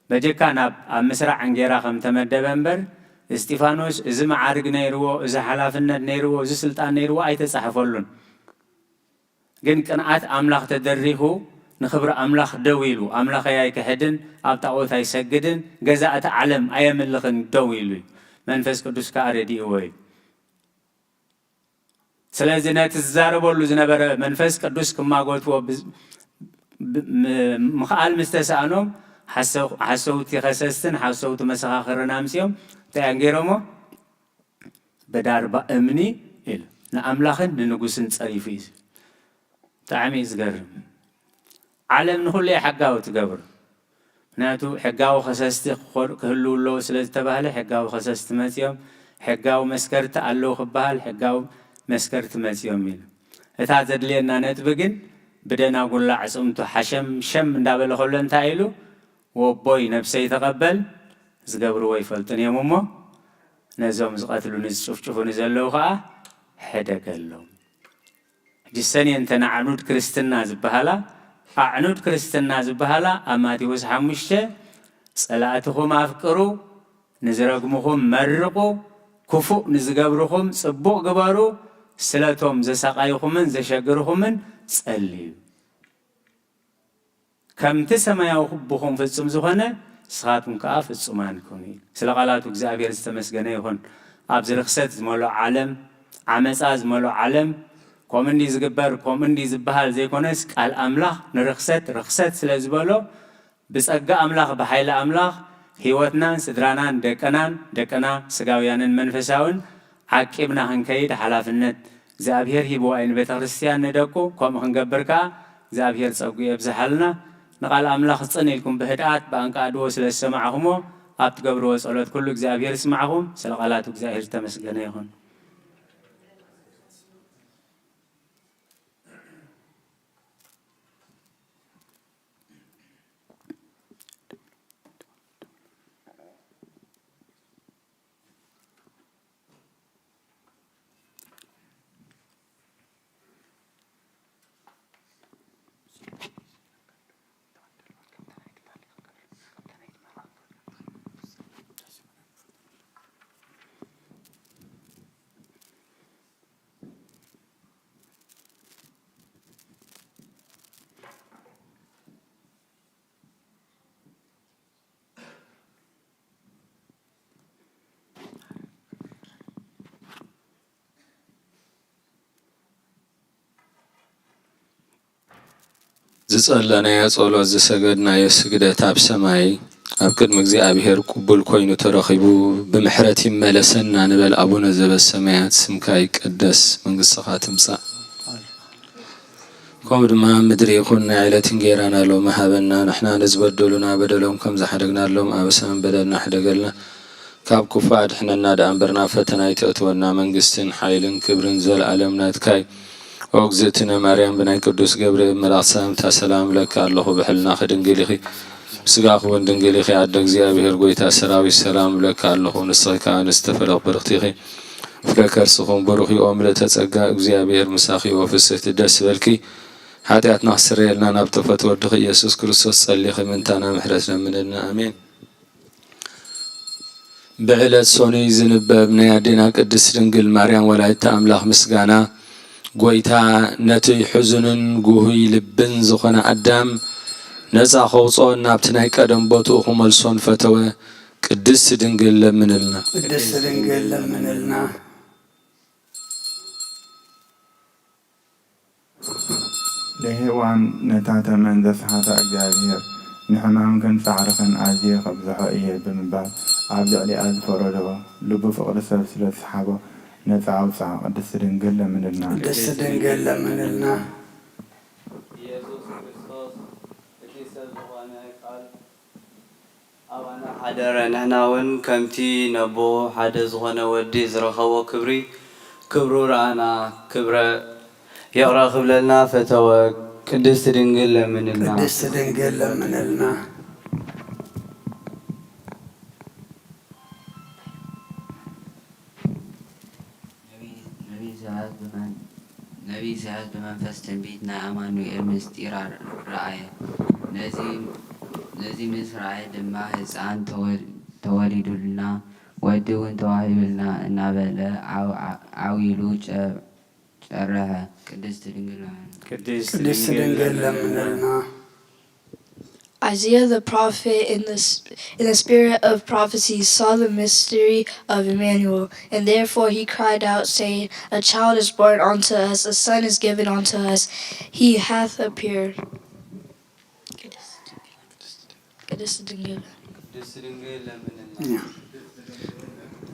በጀካ ናብ፣ ኣብ ምስራዕ እንጌራ ከም ተመደበ እምበር፣ እስጢፋኖስ እዚ መዓርግ ነይርዎ፣ እዚ ሓላፍነት ነይርዎ፣ እዚ ስልጣን ነይርዎ ኣይተጻሕፈሉን። ግን ቅንኣት ኣምላኽ ተደሪኹ፣ ንኽብሪ ኣምላኽ ደው ኢሉ፣ ኣምላኸይ ኣይክሕድን፣ ኣብ ጣዖት ኣይሰግድን፣ ገዛእቲ ዓለም ኣየምልኽን ደው ኢሉ እዩ። መንፈስ ቅዱስ ከኣ ረዲእዎ እዩ። ስለዚ ነቲ ዝዛረበሉ ዝነበረ መንፈስ ቅዱስ ክማጎትዎ ብ-፣ ብ-፣ ም-፣ ምኽኣል ምስ ተሳእኖም፣ ሓሰው-፣ ሓሰውቲ ከሰስትን ሓሰውቲ መሰኻኽርን ኣምጺኦም እንታይ እዮም ገይሮሞ? ብዳርባ እምኒ ኢሉ ንኣምላኽን ንንጉስን ጸሪፉ እዩ ዝብል። ብጣዕሚ እዩ ዝገርም። ዓለም ንኹሉ እያ ሕጋዊ ትገብር። ምክንያቱ ሕጋዊ ከሰስቲ ክኾ-፣ ክህልዉ ኣለዉ ስለ ዝተባህለ ሕጋዊ ከሰስቲ መጺኦም፣ ሕጋዊ መስከርቲ ኣለዉ ክበሃል ሕጋዊ መስከርቲ መጺኦም ኢሉ። እታ ዘድልየና ነጥቢ ግን ብደናጉላ ኣዕጽምቱ ሓሸም ሸም እንዳበለ ከሎ እንታይ ኢሉ? ወቦይ ነብሰይ ተቐበል፣ ዝገብርዎ ኣይፈልጡን እዮም እሞ፣ ነዞም ዝቐትሉኒ ዝጭፍጭፉኒ ዘለዉ ኸኣ ሕደገሎም። ሕጂ ሰን እየን እተን ኣዕኑድ ክርስትና ዝበሃላ፣ ኣዕኑድ ክርስትና ዝበሃላ ኣብ ማቴዎስ ሓሙሽተ፣ "ጸላእትኹም ኣፍቅሩ፣ ንዝረግሙኹም መርቑ፣ ክፉእ ንዝገብርኹም ጽቡቕ ግበሩ፣ ስለቶም ዘሳቓይኹምን ዘሸግርኹምን ጸልዩ። ከምቲ ሰማያዊ ኣቦኹም ፍጹም ዝኾነ፣ ንስኻትኩም ከኣ ፍጹማን ኩኑ" ኢሉ። ስለ ቃላቱ እግዚኣብሔር ዝተመስገነ ይኹን። ኣብዚ ርኽሰት ዝመልኦ ዓለም፣ ዓመጻ ዝመልኦ ዓለም፣ ከምኡ እንዲ ዝግበር፣ ከምኡ እንዲ ዝበሃል ዘይኮነስ፣ ቃል ኣምላኽ ንርኽሰት ርኽሰት ስለ ዝበሎ፣ ብጸጋ ኣምላኽ፣ ብሓይሊ ኣምላኽ፣ ህይወትናን ስድራናን፣ ደቅናን፣ ደቅና ስጋውያንን መንፈሳውን ዓቂብና ክንከይድ ሓላፍነት እግዚኣብሔር ሂብዋ እዩ ንቤተ ክርስቲያን፣ ንደቁ። ከምኡ ክንገብር ከኣ እግዚኣብሔር ጸጉ የብዝሓልና። ንቓል ኣምላኽ ጽን ኢልኩም ብህድኣት ብኣንቃድዎ ስለ ዝሰማዕኹሞ፣ ኣብ ትገብርዎ ጸሎት ኩሉ እግዚኣብሔር ይስማዕኹም። ስለ ቃላቱ እግዚኣብሔር ዝተመስገነ ይኹን። ዝጸለናዮ ጸሎት፣ ዝሰገድናዮ ስግደት ኣብ ሰማይ ኣብ ቅድሚ እግዚኣብሔር ቅቡል ኮይኑ ተረኺቡ፣ ብምሕረት ይመለሰና ንበል። ኣቡነ ዘበሰማያት፣ ስምካ ይቀደስ፣ መንግስትኻ ትምጻእ። ከምኡ ድማ ምድሪ ይኹን ናይ ዕለት እንጌራና ሎሚ ሃበና። ንሕና ንዝበደሉና በደሎም ከም ዝሓደግናሎም ኣበሳን በደልና ሕደገልና። ካብ ክፉእ ኣድሕነና ደኣ እምበር ናብ ፈተና ኣይተእትወና። መንግስትን ሓይልን ክብርን ዘልኣለም ናትካ እዩ። ኦ እግዝእትነ ማርያም፣ ብናይ ቅዱስ ገብርኤል መልኣኽ ሰላምታ ሰላም እብለኪ ኣለኹ። ብሕልናኺ ድንግል ኢኺ፣ ብስጋኺ እውን ድንግል ኢኺ። ኣደ እግዚኣብሔር፣ ጎይታ ሰራዊት፣ ሰላም እብለኪ ኣለኹ። ንስኺ ከኣ ንዝተፈለኽ ብርኽቲ ኢኺ። ፍረ ከርስኹም ብሩኽ እዩ። ኦ ምልእተ ጸጋ፣ እግዚኣብሔር ምሳኺ። ኦ ፍስሕቲ፣ ደስ በልኪ። ሓጢኣትና ክስረየልና ናብ ተፈትወ ወድኺ ኢየሱስ ክርስቶስ ጸሊኺ ምእንታና ምሕረት ለምንልና። ኣሜን። ብዕለት ሰኑይ ዝንበብ ናይ ኣዴና ቅድስት ድንግል ማርያም ወላዲተ ኣምላኽ ምስጋና። ጎይታ ነቲ ሕዙንን ጉሁይ ልብን ዝኾነ ኣዳም ነጻ ከውጽኦን ናብቲ ናይ ቀደም ቦትኡ ክመልሶን ፈተወ። ቅድስት ድንግል ለምንልና። ቅድስት ድንግል ለምንልና። ለሄዋን ነታ ተመን ዘስሓታ እግዚኣብሄር፣ ንሕማምክን ጻዕርኽን ኣዝየ ኸብዝሖ እየ ብምባል ኣብ ልዕሊኣ ዝፈረዶ፣ ልቡ ፍቕሪ ሰብ ስለ ዝሰሓቦ ነጻ ኣውጽኣ። ቅድስቲ ድንግል ለምንልና። ቅድስቲ ድንግል ለምንልና። ኢየሱስ ክርስቶስ እቲ ሰብ ዝኾነ ቃል ኣባና ሓደረ፣ ንሕና እውን ከምቲ ነቦ ሓደ ዝኾነ ወዲ ዝረኸቦ ክብሪ ክብሩ ረኣና። ክብረ ይቕረ ክብለልና ፈተወ። ቅድስቲ ድንግል ለምንልና። ቅድስቲ ድንግል ለምንልና። ነቢይ ኢሳይያስ ብመንፈስ ትንቢት ናይ ኣማኑኤል ምስጢር ረኣየ። ነዚ ምስ ረኣየ ድማ ህፃን ተወሊዱልና፣ ወዲ እውን ተዋሂቡልና እናበለ ዓው ኢሉ ጨርሐ። ቅድስቲ ድንግል ማርያም። ቅድስቲ ድንግል ለምንልና። Isaiah the prophet, in the, in the spirit of prophecy, saw the mystery of Emmanuel, and therefore he cried out, saying, A child is born unto us, a son is given unto us, he hath appeared. ቅድስቲ ድንግል ለምንልና።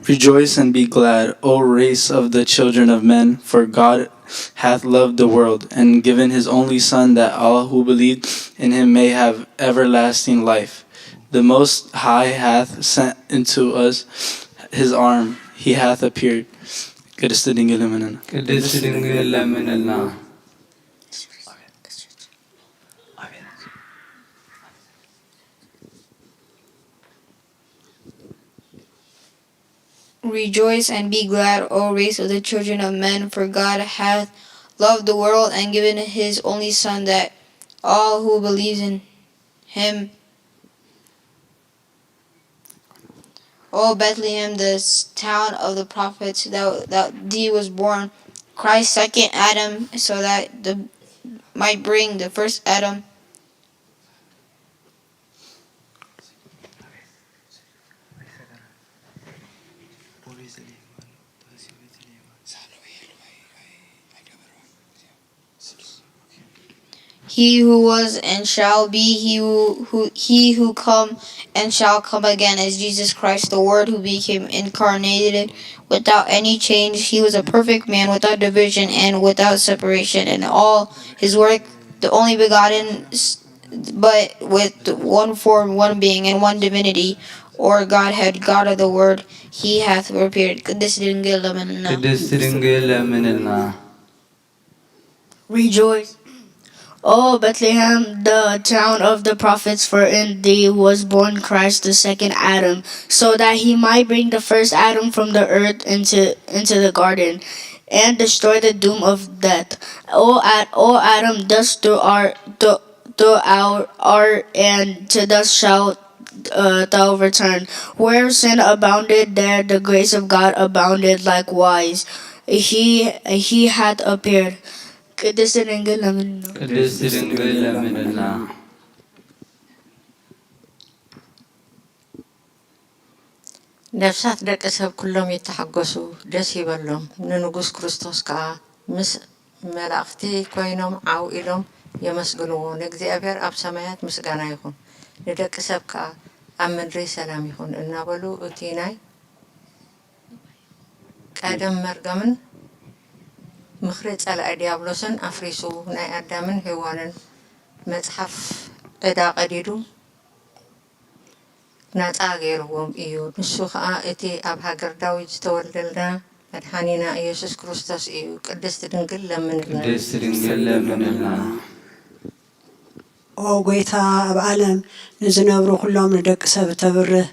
Rejoice and be glad, O race of the children of men, for God hath loved the world, and given his only Son, that all who believe in him may have everlasting life. The Most High hath sent unto us his arm, he hath appeared. ቅድስቲ ድንግል ለምንልና። ቅድስቲ ድንግል ለምንልና። Rejoice and be glad, O race of the children of men, for God hath loved the world and given his only Son, that all who believes in him. O Bethlehem, the town of the prophets, that, that thee was born Christ, second Adam, so that the might bring the first Adam. He who was and shall be, he who, who he who come and shall come again is Jesus Christ, the Word who became incarnated without any change. He was a perfect man without division and without separation in all his work, the only begotten but with one form, one being, and one divinity, or Godhead, God of the Word, he hath appeared. ቅድስት ድንግል ለምንልና። ቅድስት ድንግል ለምንልና። Rejoice, O Bethlehem, the town of the prophets, for in thee was born Christ, the second Adam, so that he might bring the first Adam from the earth into, into the garden, and destroy the doom of death. O, Ad, o Adam, dust thou art, thou, thou art, and to dust shalt uh, thou return. Where sin abounded, there the grace of God abounded likewise. He, he hath appeared. ቅድስት ድንግል ለምንልና። ቅድስት ድንግል ለምንልና። ነፍሳት ደቂ ሰብ ኩሎም ይተሓጎሱ፣ ደስ ይበሎም፣ ንንጉስ ክርስቶስ ከኣ ምስ መላእኽቲ ኮይኖም ዓው ኢሎም የመስግንዎ። ንእግዚኣብሔር ኣብ ሰማያት ምስጋና ይኹን፣ ንደቂ ሰብ ከኣ ኣብ ምድሪ ሰላም ይኹን እናበሉ እቲ ናይ ቀደም መርገምን ምኽሪ ጸላኢ ዲያብሎስን ኣፍሪሱ፣ ናይ ኣዳምን ሄዋንን መጽሓፍ ዕዳ ቀዲዱ ናጻ ገይርዎም እዩ። ንሱ ኸኣ እቲ ኣብ ሃገር ዳዊት ዝተወልደልና መድሓኒና ኢየሱስ ክርስቶስ እዩ። ቅድስት ድንግል ለምንልና። ቅድስት ድንግል ለምንልና። ኦ ጎይታ፣ ኣብ ዓለም ንዝነብሩ ኩሎም ንደቂ ሰብ እተብርህ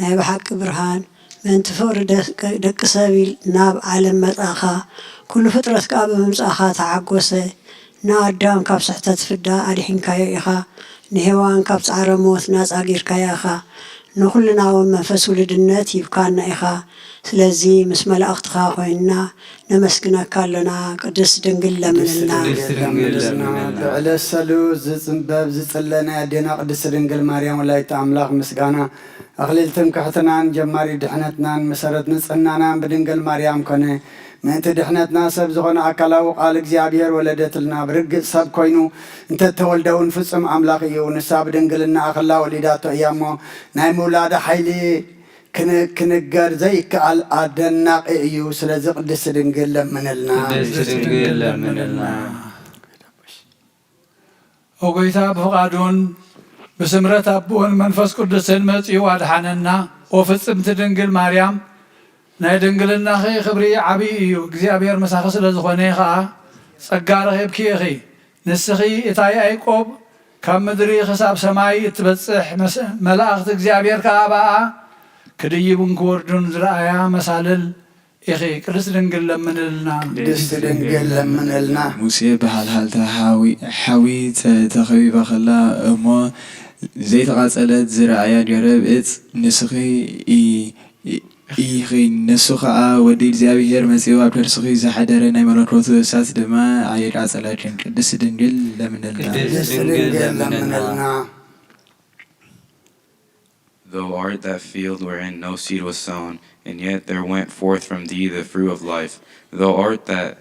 ናይ ብሓቂ ብርሃን፣ ምእንቲ ፍቕሪ ደቂ ሰብ ኢል ናብ ዓለም መጻእኻ። ኩሉ ፍጥረት ከኣ ብምምጻእኻ ተዓጎሰ። ንኣዳም ካብ ስሕተት ፍዳ ኣድሒንካዮ ኢኻ። ንሄዋን ካብ ጻዕረ ሞት ናጻ ጌርካያ ኢኻ። ንኹልና እውን መንፈስ ውሉድነት ሂብካና ኢኻ። ስለዚ ምስ መላእኽትኻ ኮይንና ነመስግነካ ኣሎና። ቅድስት ድንግል ለምንልና። ቅድስት ድንግል ለምንልና። ብዕለት ሰሉስ ዝጽንበብ ዝጽለ ናይ ኣዴና ቅድስት ድንግል ማርያም ወላዲተ ኣምላኽ ምስጋና ኣኽሊል ትምክሕትናን ጀማሪ ድሕነትናን መሰረት ንጽህናናን ብድንግል ማርያም ኮነ። ምእንቲ ድሕነትና ሰብ ዝኾነ ኣካላዊ ቃል እግዚኣብሔር ወለደትልና። ብርግጽ ሰብ ኮይኑ እንተተወልደ እውን ፍጹም ኣምላኽ እዩ። ንሳ ብድንግልና ኣኽላ ወሊዳቶ እያ እሞ ናይ ምውላዳ ሓይሊ ክን-፣ ክንገር ዘይከኣል ኣደናቒ እዩ። ስለዚ ቅድስት ድንግል ለምንልና። ቅድስት ድንግል ለምንልና። ኦ ጎይታ ብፍቓዱን ብስምረት ኣቦኡን መንፈስ ቅዱስን መጺኡ ኣድሓነና። ኦ ፍጽምቲ ድንግል ማርያም፣ ናይ ድንግልናኺ ክብሪ ዓብዪ እዩ። እግዚኣብሔር ምሳኺ ስለ ዝኾነ ኸኣ ጸጋ ረኺብኪ ኢኺ። ንስኺ እታ ያዕቆብ ካብ ምድሪ ክሳብ ሰማይ እትበጽሕ መስ-፣ መላእኽቲ እግዚኣብሔር ከኣ ብኣኣ ክድይቡን ክወርዱን ዝረኣያ መሳልል ኢኺ። ቅድስት ድንግል ለምንልና። ቅድስት ድንግል ለምንልና። ሙሴ ብሃልሃልታ ሓዊ፣ ሓዊ ተ-፣ ተኸቢባ ከላ እሞ ዘይተቓጸለት ዝረኣያ ገረብ እጽ ንስኺ ኢ-፣ ኢ-፣ ኢኺ። ንሱ ኸኣ ወዲ እግዚኣብሔር መጺኡ ኣብ ከርስኺ ዝሓደረ ናይ መለኮቱ እሳት ድማ ኣየቃጸለክን። ቅድስት ድንግል ለምንልና። ቅድስት ድንግል ለምንልና። Thou art that field wherein no seed was sown, and yet there went forth from thee the fruit of life. Thou art that,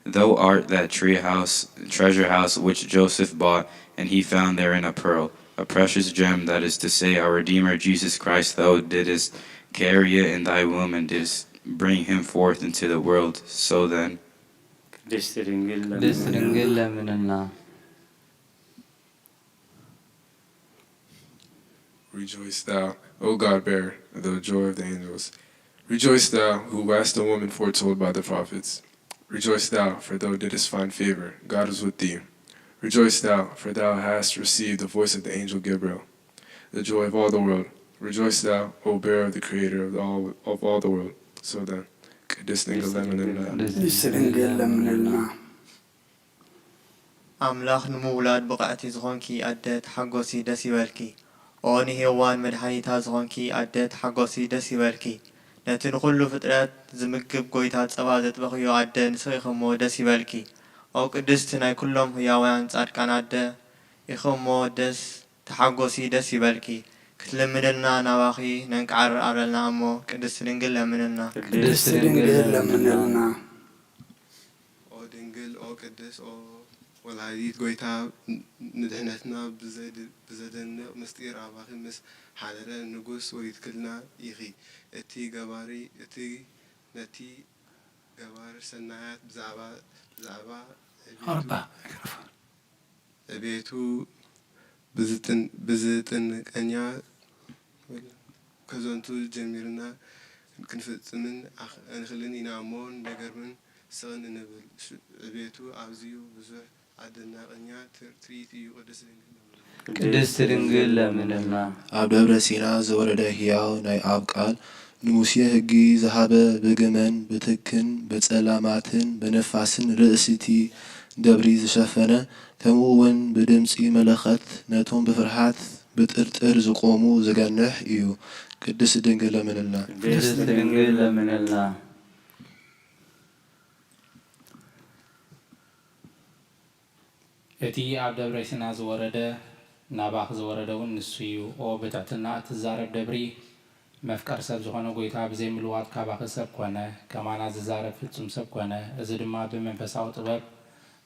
thou art that tree house, treasure house which Joseph bought, and he found therein a pearl, a precious gem, that is to say, our Redeemer Jesus Christ. Thou didst carry it in thy womb, and didst bring him forth into the world. So then, ቅድስት ድንግል ለምንልና። Rejoice thou, O God bearer, the joy of the angels. Rejoice thou, who wast a woman foretold by the prophets. Rejoice thou, for thou didst find favor, God is with thee. Rejoice thou, for thou hast received the voice of the angel Gabriel, the joy of all the world. Rejoice thou, O bearer of the Creator of all, of all the world. So then, ቅድስት ድንግል ለምንልና። ቅድስት ድንግል ለምንልና። ኣምላኽ ንምውላድ ብቕዕቲ ዝኾንኪ ኣደ ተሓጎሲ ደስ ይበልኪ። ኦ ንሄዋን መድሓኒታ ዝኾንኪ ኣደ ተሓጎሲ ደስ ይበልኪ። ነቲ ንኹሉ ፍጥረት ዝምግብ ጎይታ ጸባ ዘጥበኽዮ ኣደ ንስኺ ኢኺ እሞ ደስ ይበልኪ። ኦ ቅድስቲ ናይ ኩሎም ህያውያን ጻድቃን ኣደ ኢኺ እሞ ደስ ተሓጎሲ ደስ ይበልኪ። ክትልምንልና ናባኺ ነንቃዕር ኣለና እሞ ቅድስቲ ድንግል ለምንልና። ቅድስቲ ድንግል ለምንልና። ኦ ድንግል፣ ኦ ቅድስት፣ ኦ ወላዲት ጎይታ፣ ንድሕነትና ብዘድ-፣ ብዘደንቕ ምስጢር ኣባኺ ምስ ሓደረ ንጉስ ወሊድክልና ኢኺ። እቲ ገባሪ፣ እቲ ነቲ ገባር ሰናያት ብዛዕባ፣ ብዛዕባ ዕቤቱ፣ ኣርባ ማይክሮፎን። ዕቤቱ ብዝጥን-፣ ብዝጥንቀኛ ከዘንቱ ጀሚርና ክንፍጽምን ኣኽ-፣ ኣይንኽእልን ኢና እሞ ንገርምን ስቕን እንብል። ሽ-፣ ዕቤቱ ኣዝዩ ብዙሕ ኣደናቕኛ ትር-፣ ትርኢት እዩ። ቅድስት ድንግል ለምንልና። ቅድስት ድንግል ለምንልና። ኣብ ደብረ ሲና ዝወረደ ህያው ናይ ኣብ ቃል ንሙሴ ሕጊ ዝሃበ፣ ብግመን ብትክን ብጸላማትን ብንፋስን ርእሲ እቲ ደብሪ ዝሸፈነ፣ ከምኡ እውን ብድምጺ መለኸት ነቶም ብፍርሃት ብጥርጥር ዝቖሙ ዝገንሕ እዩ። ቅድስት ድንግል ለምንልና። ቅድስት ድንግል ለምንልና። እቲ ኣብ ደብረ ሲና ዝወረደ ናባኽ ዝወረደ እውን ንሱ እዩ። ኦ ብትሕትና እትዛረብ ደብሪ፣ መፍቀር ሰብ ዝኾነ ጐይታ ብዘይ ምልዋጥ ካባኺ ሰብ ኮነ፣ ከማና ዝዛረብ ፍጹም ሰብ ኮነ። እዚ ድማ ብመንፈሳዊ ጥበብ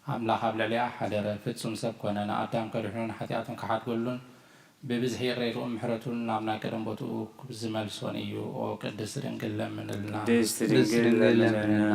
ኣምላኽ ኣብ ልዕሊኣ ሓደረ፣ ፍጹም ሰብ ኮነ፣ ንኣዳም ከድሕኖን ሓጢኣቱን ክሓድገሉን ብብዝሒ ይቕሬትኡን ምሕረቱን ናብ ናይ ቀደም ቦትኡ ዝመልሶን እዩ። ኦ ቅድስት ድንግል ለምንልና። ቅድስት ድንግል ለምንልና።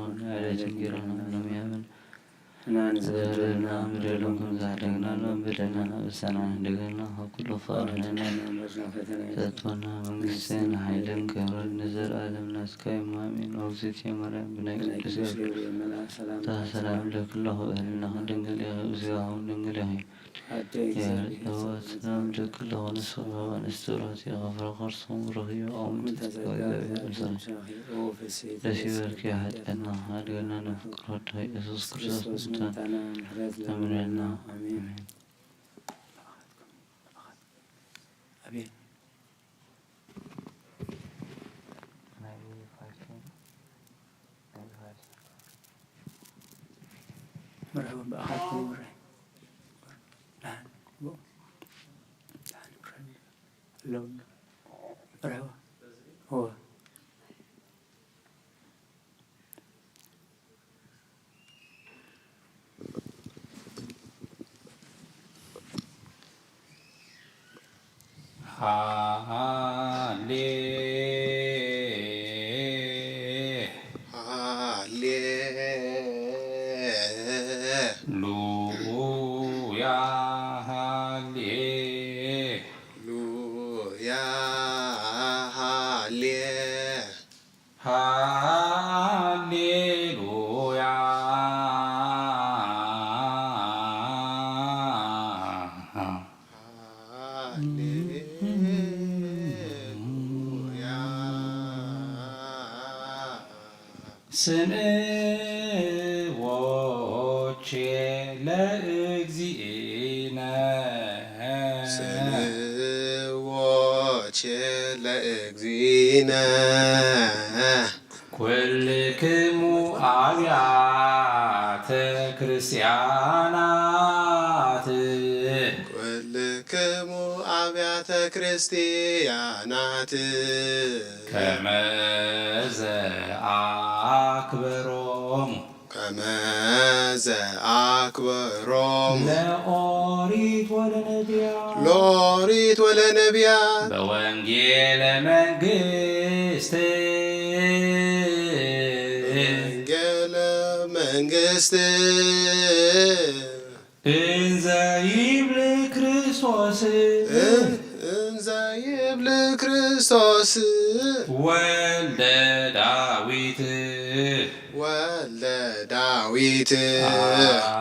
ይኹን፣ ዕለት እንጀራና ሎሚ ሃበና። ንሕና ንዝበደሉና ንበደሎም ከም ዝሓደግና ንበደልና ንበደለና፣ ንበደልና ንበደልና፣ ካብ ኩሉ ክፋእ ኣድሕነና። ዘእትወና መንግስትን ሓይልን ክብርን ንዘለኣለም ናትካ እዩ። ኣሜን። ኦግዝእትየ ማርያም ብናይ ቅዱስ ገብርኤል መልኣክ ሰላምታ ሰላም እብለኪ ኣለኹ፣ ብህልናኺ ድንግል ኢኺ፣ ብስጋኺ እውን ድንግል ኢኺ። ኣደ የርኢዎ ሰላም ደቂ ለኾነ ስብሐ ኣንስቲ ራሲ ከፍረ ከርስኹም ርኽዮ ኣውንት ጸጋ እግዚአብሔር ምሳሌ ደስ ይበልኪ ኃጢአትና ኣድገና ንፍቅር ወድኻ ኢየሱስ ክርስቶስ ምታን ተምረና። ኣሜን። ኣቤት። መርሐባ ብኣኻል ክነብረ ደሓን ብኡ ደሓን ይብረሀልና ኣለዉ። መርሐባ። እወ። ሃሌ ሃሌ ሉያ ሃሌ ሉያ ሃሌ ሃሌሉያ። ሃሌ ስምዕዎቼ ለእግዚእነ። ስምዕዎቼ ለእግዚእነ። ኩልክሙ ኣብያተ ክርስቲያናት። ኩልክሙ ኣብያተ ክርስቲያናት። ከመዘ ኣክበሮሙ። ከመዘ ኣክበሮሙ። ለኦሪት ወለነቢያት። ለኦሪት ወለነቢያት። በወንጌለ መንግስት። በወንጌለ መንግስት። እንዘ ይብል ክርስቶስ። እ-፣ እንዘ ይብል ክርስቶስ። ወልደ ዳዊት። ወልደ ዳዊት።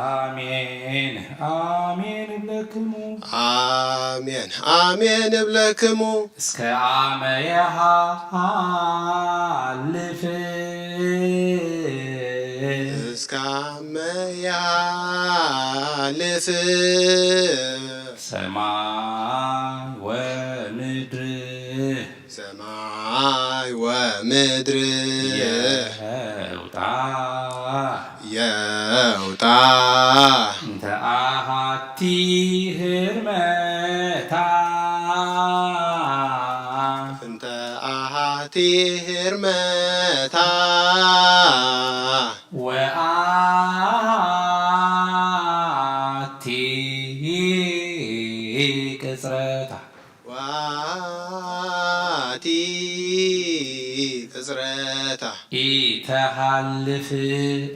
ኣሜን፣ ኣሜን እብለክሙ። ኣሜን፣ ኣሜን እብለክሙ። እስከ አመ የሃልፍ። እስከ አመ የሃልፍ። ሰማይ ወምድር። ሰማይ ወምድር። የውጣ። የውጣ። እንተ አሃቲ ህርመታ። እንተ አሃቲ ህርመታ። ወአቲ ቅጽረታ። ወአቲ ቅጽረታ። ኢተሃልፍ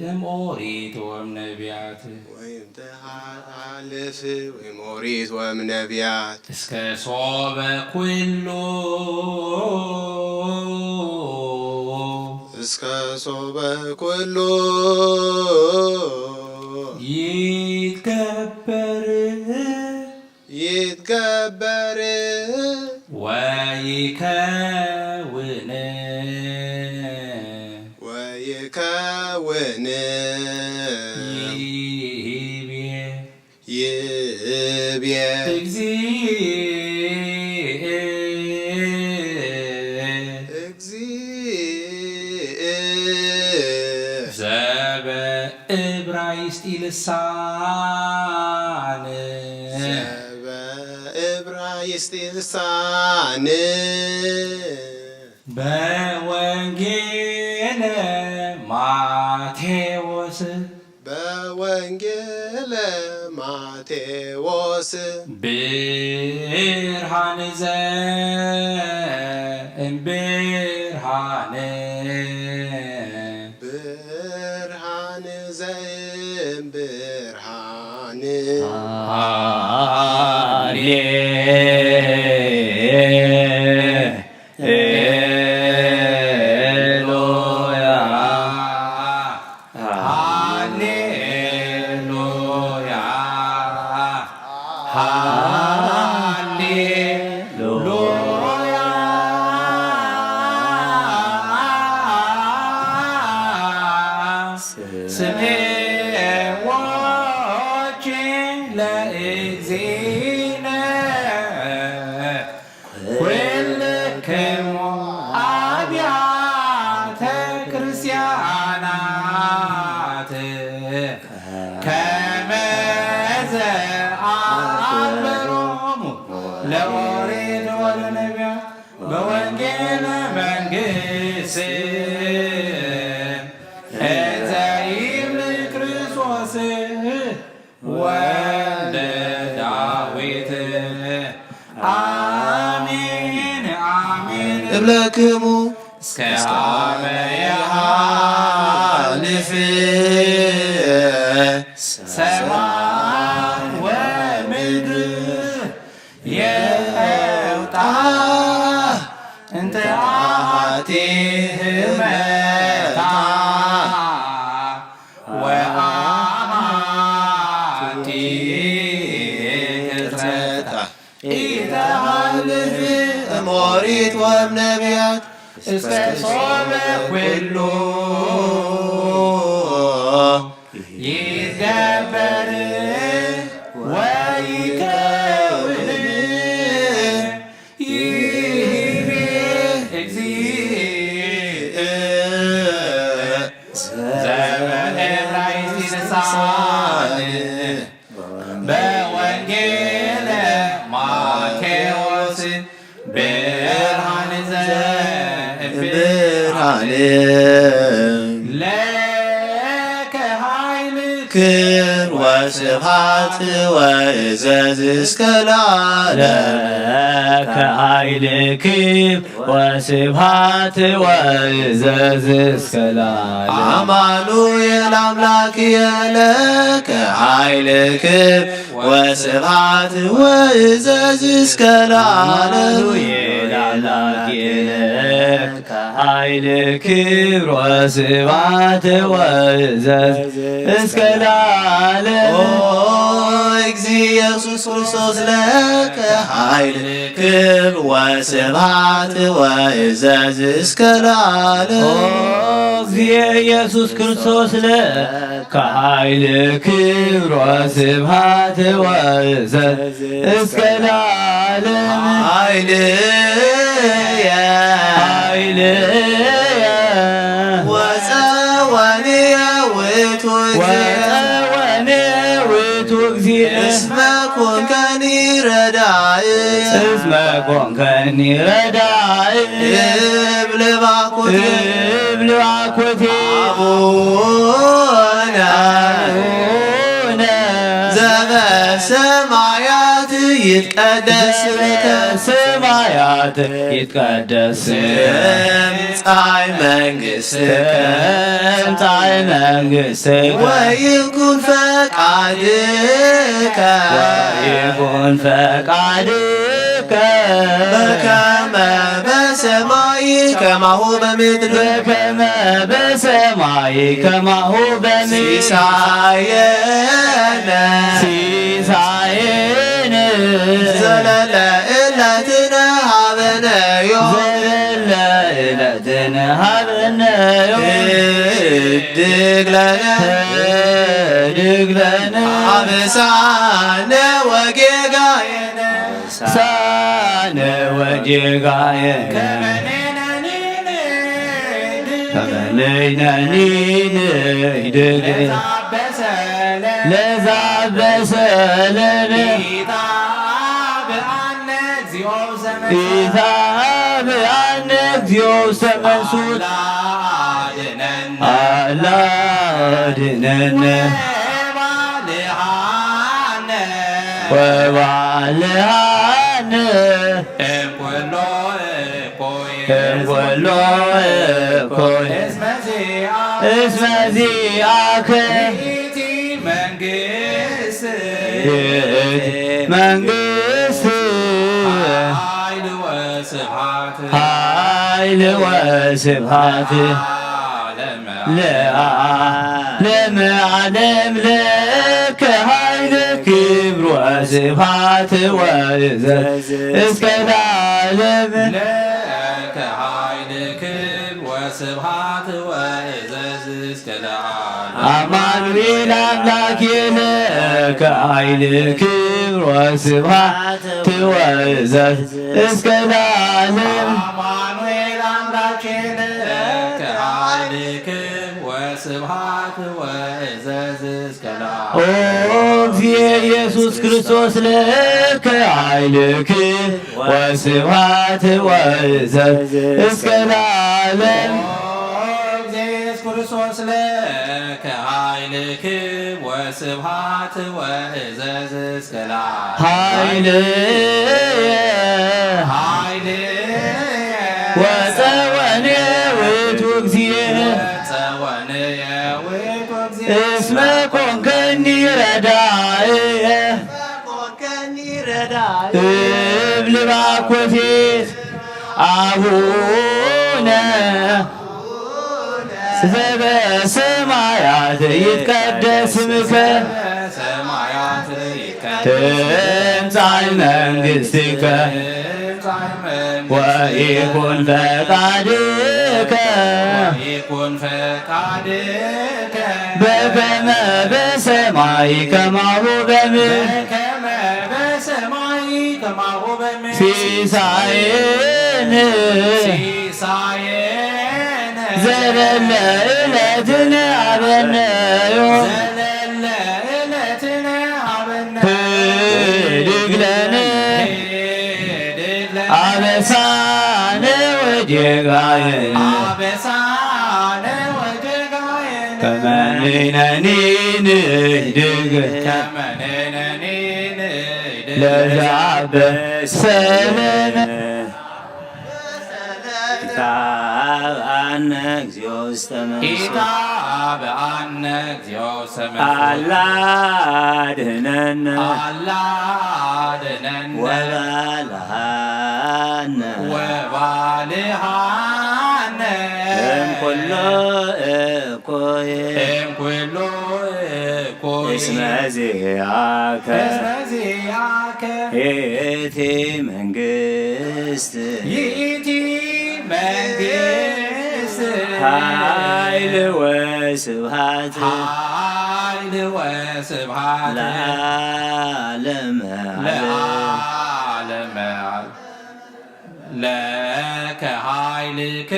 እም ኦሪት ወም ነቢያት። ወይም ተሃልፍ ወይም ኦሪት ወም ነቢያት። እስከ ሶበ ኩሉ። እስከ ሶበ ኩሉ። ይትገበር። ይትገበር። ወይከውን። ወይከውን። ይቤ። ይቤ። እግዚእ። እግዚእ። ዘበ እብራይስጢ ልሳን። ዘበ እብራይስጢ ልሳን። በወንጌለ ማቴዎስ። በወንጌለ ማቴዎስ። ብርሃን ዘእምብርሃን። ብርሃን ዘእምብርሃን። ሃሌ ሌሉያ። ሃሌሉያ። ሃሌሉያ። ስምዕዎቼ ለእግዚእነ። ኩልክሙ አብያተ ክርስቲያናት ከመዘ አክበሮሙ ለኦሪት ወለነቢያት በወንጌለ መንግስት እንዘ ይብል ክርስቶስ ወልደ ዳዊት። አሜን፣ አሜን እብለክሙ እስከ አመ የሃልፍ ሰማይ ወምድር። የውጣ እንተ አሐቲ ህመታ ወአሐቲ ቅጽበታ። ኢተሃልፍ እም ኦሪት ወእም ነቢያት እስከ ሶበ ኩሉ ይትገበር ወይከውን ይቤ እግዚእ ዘበዕብራይስጥ ልሳን በወንጌለ ማቴዎስ ብርሃን ዘእምብርሃን ለከ ኃይል ክብር ወስብሐት ወእዘዝ እስከ ለዓለም። ለከ ኃይል ክብር ወስብሐት ወእዘዝ እስከ ለዓለም። አማኑኤል አምላክየ ለከ ኃይል ክብር ወስብሐት ወእዘዝ እስከ ለዓለም። አማኑኤል አምላክየ ለከ ኃይል ክብር ወስብሐት ወእዘዝ እስከ ለዓለም። ኦ እግዚእ ኢየሱስ ክርስቶስ ለከ ኃይል ክብር ወስብሐት ወእዘዝ እስከ ለዓለም። ኦ እግዚእ ኢየሱስ ክርስቶስ ለከ ኃይል ክብር ወስብሐት ወእዘዝ እስከ ለዓለም። ኃይልየ ኃይልየ ወፀወንየ ውእቱ እግዚእ። ወፀወንየ ውእቱ እግዚእ። እስመ ኮንከኒ ረዳኢ። እስመ ኮንከኒ ረዳኢ። እብል ባኮቴ። እብል ባኮቴ። አቡነ አቡነ ዘበሰማያት ይትቀደስ ስምከ። ዘበሰማያት ይትቀደስ ስምከ። ትምጻእ መንግሥትከ። ትምጻእ መንግሥትከ። ወይኩን ፈቃድከ። ወይኩን ፈቃድከ። በከመ በሰማይ ከማሁ በምድር። በከመ በሰማይ ከማሁ በምድር። ሲሳየነ ሲሳየነ ዘለለ ዕለትነ ሀበነ ዮም። ዘለለ ዕለትነ ሀበነ ዮም። ህድግ ለነ ህድግ ለነ አበሳነ ወጌጋየነ ሳነ ወጌጋየነ ከመ ንሕነኒ ንህድግ ከመ ንሕነኒ ንህድግ ለዘአበሰ ለነ ለዘአበሰ ለነ ኢታብአነ እግዚኦ ውስተ መንሱት ኢታብአነ እግዚኦ ውስተ መንሱት አላ አድነነ አላ አድነነ ወባልሐነ ወባልሐነ እምኩሎ እኮይ እምኩሎ እኮይ እስመ ዚአ እስመ ዚአከ ይእቲ መንግስት ይእቲ መንግስት ኃይል ወስብሐት ኃይል ወስብሐት ለዓለመ ለዓለመ ዓለም ለከ ኃይል ክብር ወስብሐት ወእዘዝ እስከ ለዓለም ለከ ኃይል ክብር ወስብሐት ወእዘዝ እስከ ለዓለም አማኑኤል አምላክ ለከ ኃይል ክብር ወስብሐት ወእዘዝ እስከ ለዓለም አማኑኤል አምላክ ለከ ኃይል ክብር ወስብሐት ወእዘዝ እስከ ለዓለም ኦ እግዚእ ኢየሱስ ክርስቶስ ለከ ኃይል ክብር ወስብሐት ወእዘዝ እስከ ለዓለም ኦ እግዚእ ኢየሱስ ክርስቶስ ለከ ኃይል ክብር ወስብሐት ወእዘዝ እስከ ለዓለም ኃይልየ ኃይልየ ወጸወንየ ውእቱ እግዚእ ወጸወንየ ውእቱ እግዚእ እስመ ኮንከኒ ረዳእየ ኮንከኒ ረዳእየ እብል ባኮቴት አቡነ ዘበሰማያት ይትቀደስ ስምከ ትምጻእ መንግሥትከ ወይኩን ፈቃድከ ወይኩን ፈቃድከ በከመ በሰማይ ከማሁ በምድር። በከመ በሰማይ ከማሁ በምድር። ሲሳየነ ሲሳየነ ዘለለ ዕለትነ ሀበነ ዮም። ዘለለ ዕለትነ ሀበነ ህድግ ለነ ህድግ ለነ አበሳነ ወጌጋየነ አበሳነ ወጌጋየነ ከመ ንሕነኒ ንህድግ ከመ ንሕነኒ ንህድግ ለዘአበሰለነ ኢታብአነ እግዚኦ ውስተ መንሱት። ኢታብአነ እግዚኦ ውስተ መንሱት። አላ አድህነነ። አላ አድህነነ። ወባልሃነ። ወባልሃነ። እምኩሉ እኩይ። እምኩሉ እኩይ። እስመ ዚአከ። እስመ ዚአከ። ይእቲ መንግስት። ይእቲ መንግስት። ኃይል ወስብሐት። ኃይል ወስብሐት። ለዓለመ ዓለም። ለዓለመ ዓለም። ለከ ኃይልክ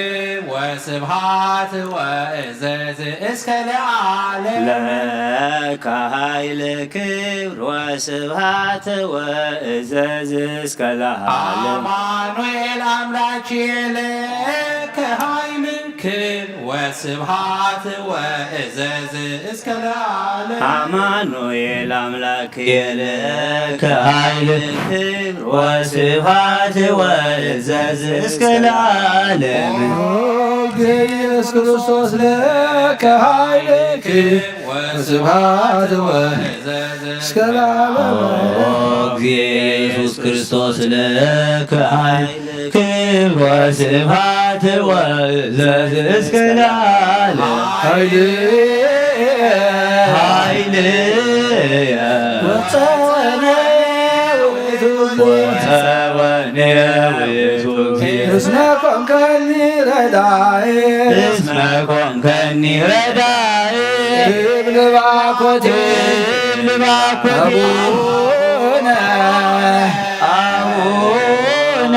ወስብሐት ወእዘዝ እስከ ለዓለም። ለከ ኃይል ክብር ወስብሐት ወእዘዝ እስከ ለዓለም። አማኑኤል አምላክ ለከ ኃይል ክብር ወስብሐት ወእዘዝ እስከ ለዓለም። አማኑኤል አምላክ ለከ ኃይል ክብር ወስብሐት ወእዘዝ እስከ ለዓለም። ኦ ኢየሱስ ክርስቶስ ለከ ኃይል ክብር ወስብሐት ወእዘዝ እስከ ለዓለም። ኦ ኢየሱስ ክርስቶስ ለከ ኃይል ክብር ወስብሐት ወእዘዝ እስከ ለዓለም። ኃይልየ ኃይልየ ወጸወነ ውእቱ ወጸወነ ውእቱ እስመ ኮንከኒ ረዳኤ እስመ ኮንከኒ ረዳኤ እብል ባኮቴ እብል ባኮቴ አቡነ አቡነ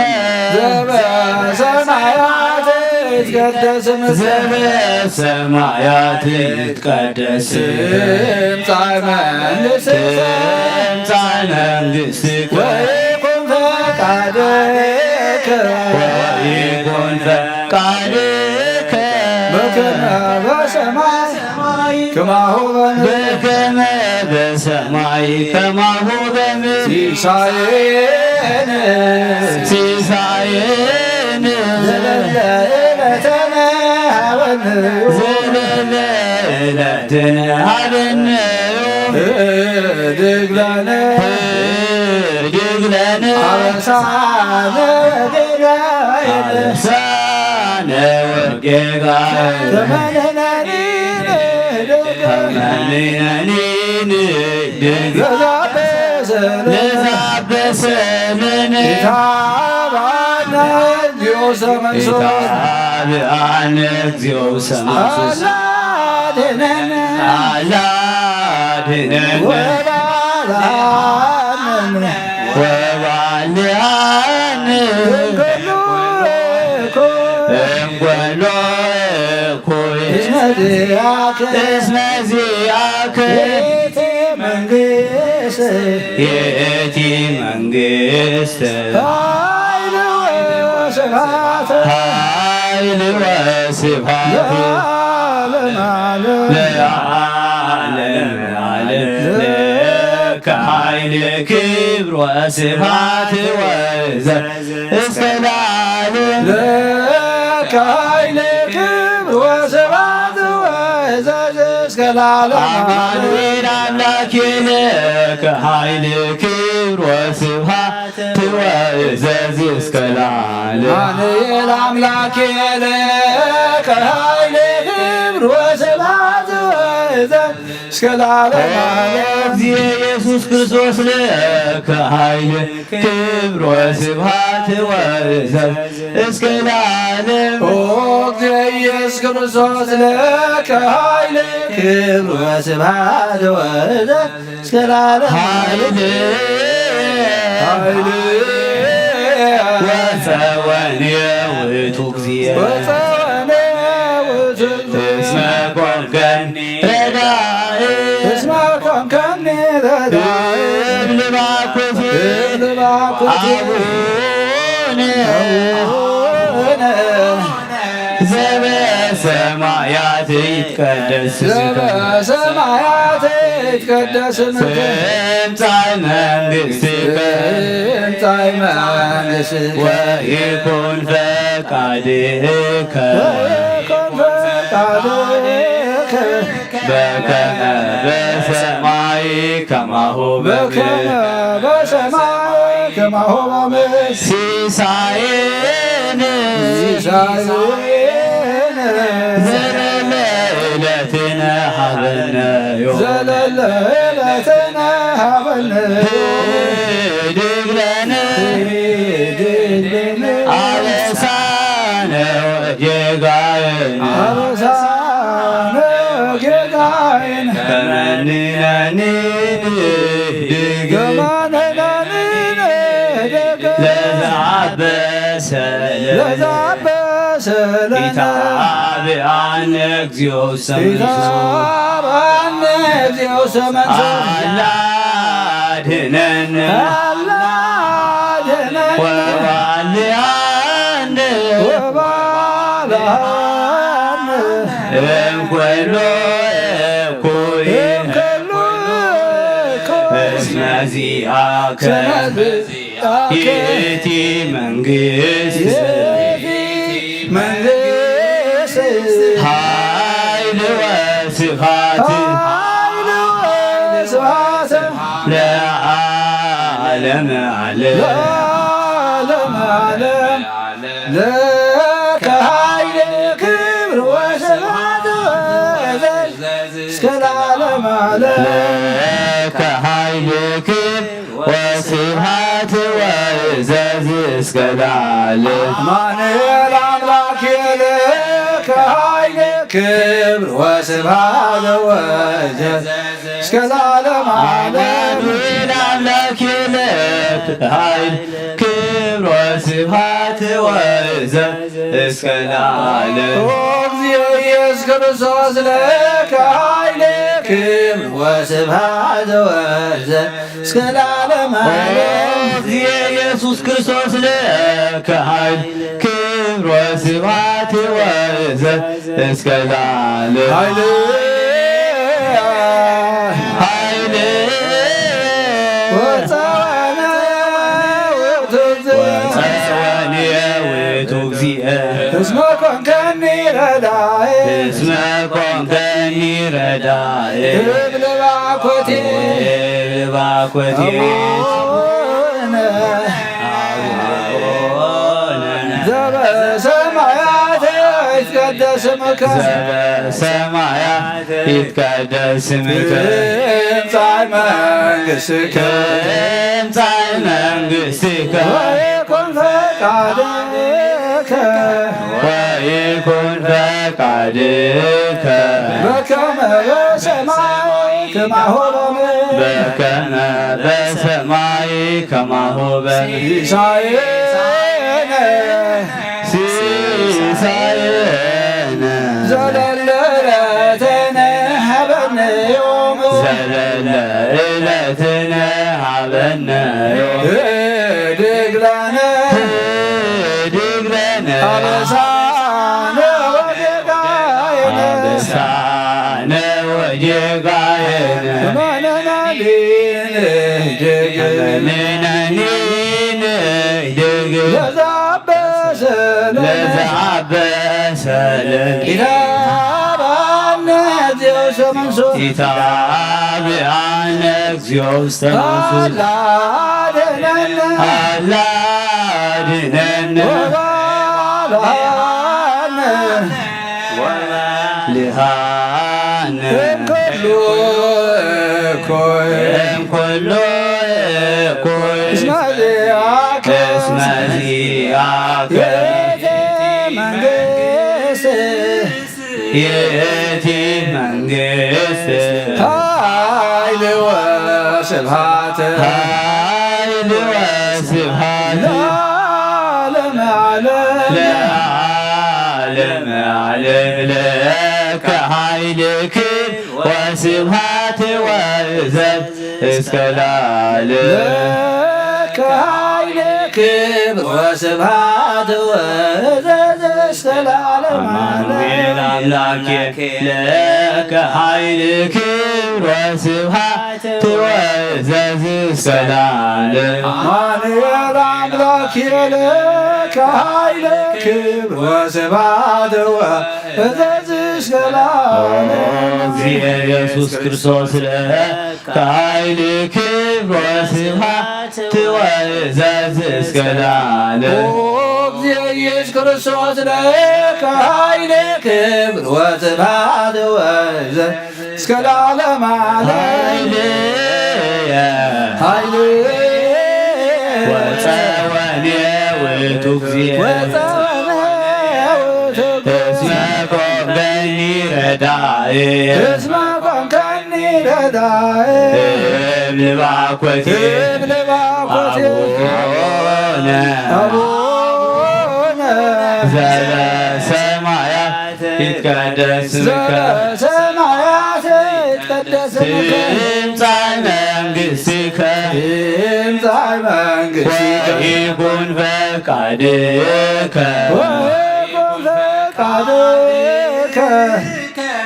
ዘበሰማያት ይትቀደስ ስምከ። ዘበሰማያት ይትቀደስ ትምጻእ መንግሥትከ። ትምጻእ መንግሥትከ። ወይኩን ፈቃድከ። ወይኩን ፈቃድከ። በከመ በሰማይ ከማሁ በምድር። በከመ በሰማይ ከማሁ በምድር። ሲሳየነ ሲሳየነ ዘለለ ዕለትነ ሀበነ ዘለለ ዕለትነ ሀበነ ህድግ ለነ ህድግ ለነ አበሳነ ወጌጋየነ አበሳነ ወጌጋየነ ከመ ንሕነኒ ንህድግ ከመ ንሕነኒ ንህድግ ለዘአበሰለነ ለዘአበሰለነ ኢታብአነ እግዚኦ ውስተ መንሱት። ኢታብአነ እግዚኦ ውስተ መንሱት። አላ አድነን አላ አድነን ወባልዓነ ወባልዓነ እምኩሉ እኩይ እምኩሉ እኩይ እስመ ዚአከ እስመ ዚአከ ይእቲ መንግስት ይእቲ መንግስት ኃይል ወስብሐት ኃይል ወስብሐት ለዓለመ ዓለም ለዓለመ ዓለም ለከ ኃይል ክብር ወስብሐት ወዘ እስከ ለዓለም ለከ ኃይል ክብር ወስብሐት ወዘ እስከ ለዓለመ ዓለም አማኑኤል አምላክ ለከ ኃይል ክብር ወስብሐት ትወእዘዝ እስከ ለዓለም። አማኑኤል አምላክ ለከ ኃይል ክብር ወስብሐት ትወእዘዝ እስከ ለዓለም። ኦ እግዚእ ኢየሱስ ኢየሱስ ክርስቶስ ለከ ኃይል ክብር ወስብሐት ወእዘዝ እስከ ለዓለም። ኦ እግዚእ ኢየሱስ ክርስቶስ ለከ ኃይል ክብር ወስብሐት ወእዘዝ እስከ ለዓለም። ኃይል ኃይል ወጸወን የውእቱ እግዚእ ወጸወን የውእቱ እስመ ኮንከኒ ረዳኢ እስመ ኮንከኒ ረዳኢ እብል ባኮቴ እብል ባኮቴ አቡነ አቡነ ዘበሰማያት ይትቀደስ ስምከ ዘበሰማያት ይትቀደስ ስምከ ትምጻእ መንግሥትከ ትምጻእ መንግሥትከ ወይኩን ፈቃድከ ወይኩን ፈቃድከ በከመ በሰማይ ከማሁ በከመ በምድር በሰማይ ከማሁ በምድር ሲሳየነ ሲሳየነ ዘለለ ዕለትነ ሀበነ ዮም ዘለለ ዕለትነ ሀበነ ህድግ ለነ ህድግ ለነ አበሳነ ወጌጋየነ አበሳነ ወጌጋየነ ከመ ንሕነኒ ንህድግ ከመ ንሕነኒ ንህድግ ለዘአበሰ ለነ ለዘአበሰ ለነ ኢታብአነ እግዚኦ ውስተ መንሱት ኢታብአነ እግዚኦ ውስተ መንሱት አላ አድነነ አላ አድነነ ወባልዓነ ወባልዓነ እምኩሉ እኩይ እምኩሉ እኩይ እስመ ዚአከ እስመ ዚአከ ይእቲ መንግስት ይእቲ መንግስት ኃይል ወስብሐት ኃይል ወስብሐት ለዓለመ ዓለም ለዓለመ ዓለም ለከ ኃይል ክብር ወስብሐት እስከ ለዓለመ ዓለም ለከ ኃይል ክብር ወስብሐት ወእዘዝ እስከ ለዓለም አማኑኤል አምላክ ለከ ኃይል ክብር ወስብሐት ወእዘዝ እስከ ለዓለመ ዓለም አማኑኤል አምላክ ለከ ኃይል ክብር ወስብሐት ወእዘዝ እስከ ለዓለም ኦ እግዚኦ ኢየሱስ ክርስቶስ ለከ ኃይል ክብር ወስብሐት ወእዘዝ እስከ ለዓለመ ዓለም። ኦ እግዚእ ኢየሱስ ክርስቶስ ለከ ኃይል ክብር ወስብሐት ወእዘዝ እስከ ለዓለም። ኃይል ኃይል ወጸወነ ውእቱ ወጸወነ ውእቱ እግዚእ እስመ ኮንከኒ ረዳኤ እስመ ኮንከኒ ረዳኤ እብል ባኮቴ እብል ባኮቴ አቡነ አቡነ ዘበሰማያት ይትቀደስ ስምከ ዘበሰማያት ይትቀደስ ስምከ ትምጻእ መንግሥትከ ትምጻእ መንግሥትከ ወይኩን ፈቃድከ ወይኩን ፈቃድከ በከመ በሰማይ ከማሁ በምድር በከመ በሰማይ ከማሁ በምድር ሲሳየነ ሲሳየነ ዘለለ ዕለትነ ሀበነ ዮም ዘለለ ዕለትነ ሀበነ ዮም ህድግ ለነ ህድግ ለነ አበሳነ ወጌጋየነ አበሳነ ወጌጋየነ እመነና ሊንህድግ እመነና ሊንህድግ ለዛ ለዘአበሰ ለነ ኢታብአነ እግዚኦ ውስተ መንሱት ኢታብአነ እግዚኦ ውስተ መንሱት አላድነነ አላድነነ ወባልሐነ ወባልሐነ እምኩሉ እኩይ እምኩሉ እኩይ እስመ ዚአከ እስመ ዚአከ ይእቲ መንግስት ይእቲ መንግስት ኃይል ወስብሐት ኃይል ወስብሐት ለዓለመ ዓለም ለዓለመ ዓለም ለከ ኃይል ክብር ወስብሐት ወእዘዝ እስከ ለዓለም ለከ ኃይል ክብር ወስብሐት ወእዘዝ እስከ ለዓለመ ዓለም አማኑኤል አምላኬ ለከ ኃይል ክብር ወስብሐት ወእዘዝ እስከ ለዓለም አማኑኤል አምላኬ ለከ ኃይል ክብር ወስብሐት ወእዘዝ እስከ ለዓለም እግዚእ ኢየሱስ ክርስቶስ ለከ ኃይል ክብር ወስብሐት ወእዘዝ እስከ ለዓለም ኦ እግዚእ ኢየሱስ ክርስቶስ ለከ ኃይል ክብር ወስብሐት ወእዘዝ እስከ ለዓለመ ዓለም ኃይልየ ኃይልየ ወጸወንየ ውእቱ እግዚእ ወጸወንየ ውእቱ እስመ ኮንከኒ ረዳኢ እስመ ኮንከኒ ረዳኢ እብል ባኮቴ እብል ባኮቴ አቡነ አቡነ ዘበሰማያት ይትቀደስ ስምከ ዘበሰማያት ይትቀደስ ስምከ ትምጻእ መንግሥትከ ትምጻእ መንግሥትከ ወይኩን ፈቃድከ ወይኩን ፈቃድከ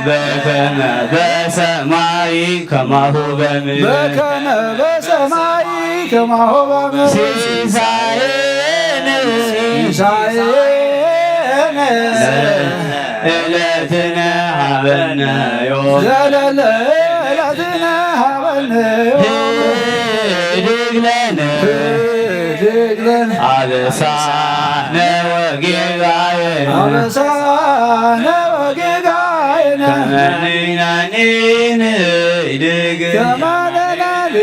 በከመ በሰማይ ከማሁ በምድር በከመ በሰማይ ከማሁ በምድር ሲሳየነ ሲሳየነ ዘለለዕለትነ ሀበነ ዮም ዘለለዕለትነ ሀበነ ዮም ህድግ ለነ ህድግ ለነ አበሳነ ወጌጋየነ አበሳነ ወጌጋየነ ከመ ንሕነኒ ንህድግ ከመ ንሕነኒ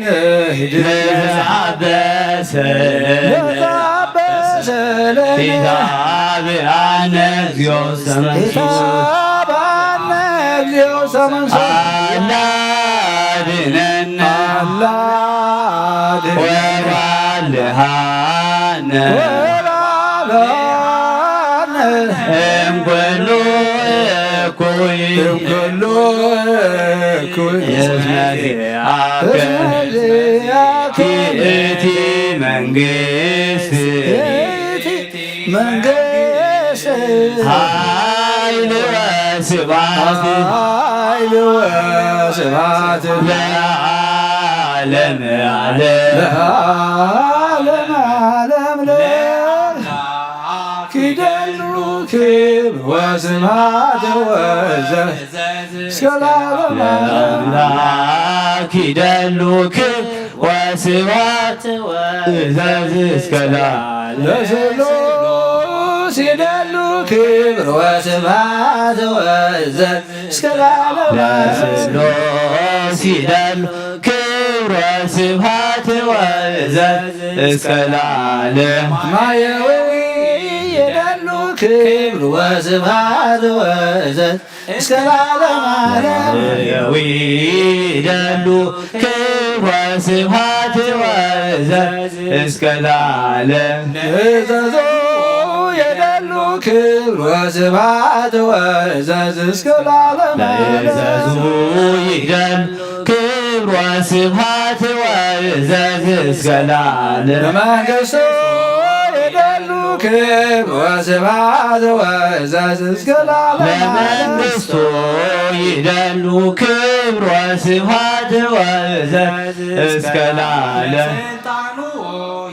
ንህድግ ለዘአበሰ ለነ ለዘአበሰ ለነ ኢታብአነ እግዚኦ ውስተ መንሱት ኢታብአነ እግዚኦ ውስተ መንሱት አላ አድነነ አላ አድነነ ወባልሃነ ወባልሃነ እምኩሉ እኩይ እምኩሉ እኩይ እስመ ዚአከ እስመ ዚአከ ይእቲ መንግስት ይእቲ መንግስት ኃይል ወስብሐት ኃይል ወስብሐት ለዓለመ ዓለም ለዓለመ ዓለም ለኪደሉ ክብር ወስብሐት ወእዘዝ እስከ ለዓለመ ዓለም ለኪደሉ ክብር ወስብሐት ወእዘዝ እስከ ለዓለም ለስሉስ ይደሉ ክብር ወስብሐት ወእዘዝ እስከ ለዓለም ለስሉስ ይደሉ ክብር ወስብሐት ወእዘዝ እስከ ለዓለም ማየዊ ይደሉ ክብር ወስብሐት ወእዘዝ እስከ ለዓለም ዓለም ማየዊ ይደሉ ክብር ወስብሐት ወእዘዝ እስከ ለዓለም ንእዘዞ የደሉ ክብር ወስብሐት ወእዘዝ እስከ ለዓለም ዓለም ንእዘዙ ይደሉ ክብር ወስብሐት ወእዘዝ እስከ ለዓለም መንግስቱ የደሉ ክብር ወስብሐት ወእዘዝ እስከ ለዓለም ዓለም ለመንግስቱ ይደሉ ክብር ወስብሐት ወእዘዝ እስከ ለዓለም ስልጣኑ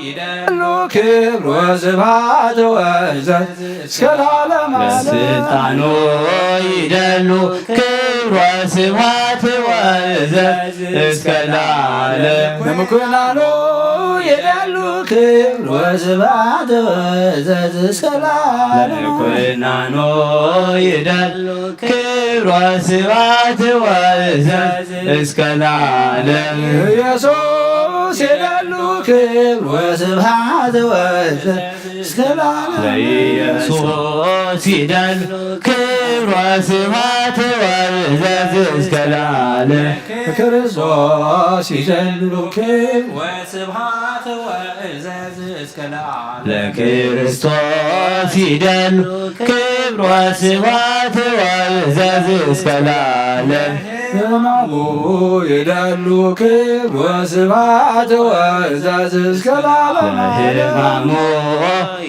ይደሉ ክብር ወስብሐት ወእዘዝ እስከ ለዓለም ዓለም ለስልጣኑ ይደሉ ክብር ወስብሐት ወእዘዝ እስከ ለዓለም ንምኩናኑ ይደሉ ክብር ወስብሐት ወዕዘዝ እስከ ለዓለም። ለኩናኖ ይደሉ ክብር ወስብሐት ወዕዘዝ እስከ ለዓለም። ኢየሱስ ይደሉ ክብር ወስብሐት ወዕዘዝ እስከ ለዓለም። ለኢየሱስ ይደሉ ክብር ወስብሐት ወዕዘዝ እስከ ለዓለም። ክርስቶስ ይደሉ ክብር ወስብሐት ወዕዘዝ እስከ ለዓለም። ለክርስቶስ ይደሉ ክብር ወስብሐት ወዕዘዝ እስከ ለዓለም። ለሕማሙ ይደሉ ክብር ወስብሐት ወዕዘዝ እስከ ለዓለም። ለሕማሙ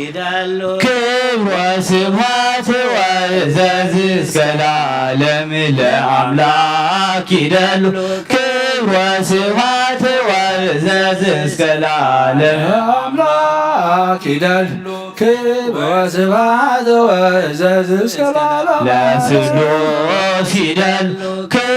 ይደሉ ክብር ወስብሐት ወዕዘዝ እስከ ለዓለም። ለአምላክ ይደሉ ክብር ወስብሐት ወዕዘዝ እስከ ለዓለም። ለአምላክ ይደሉ ክብር ወስብሐት ወዕዘዝ እስከ ለዓለም። ለስሉስ ይደሉ ክብር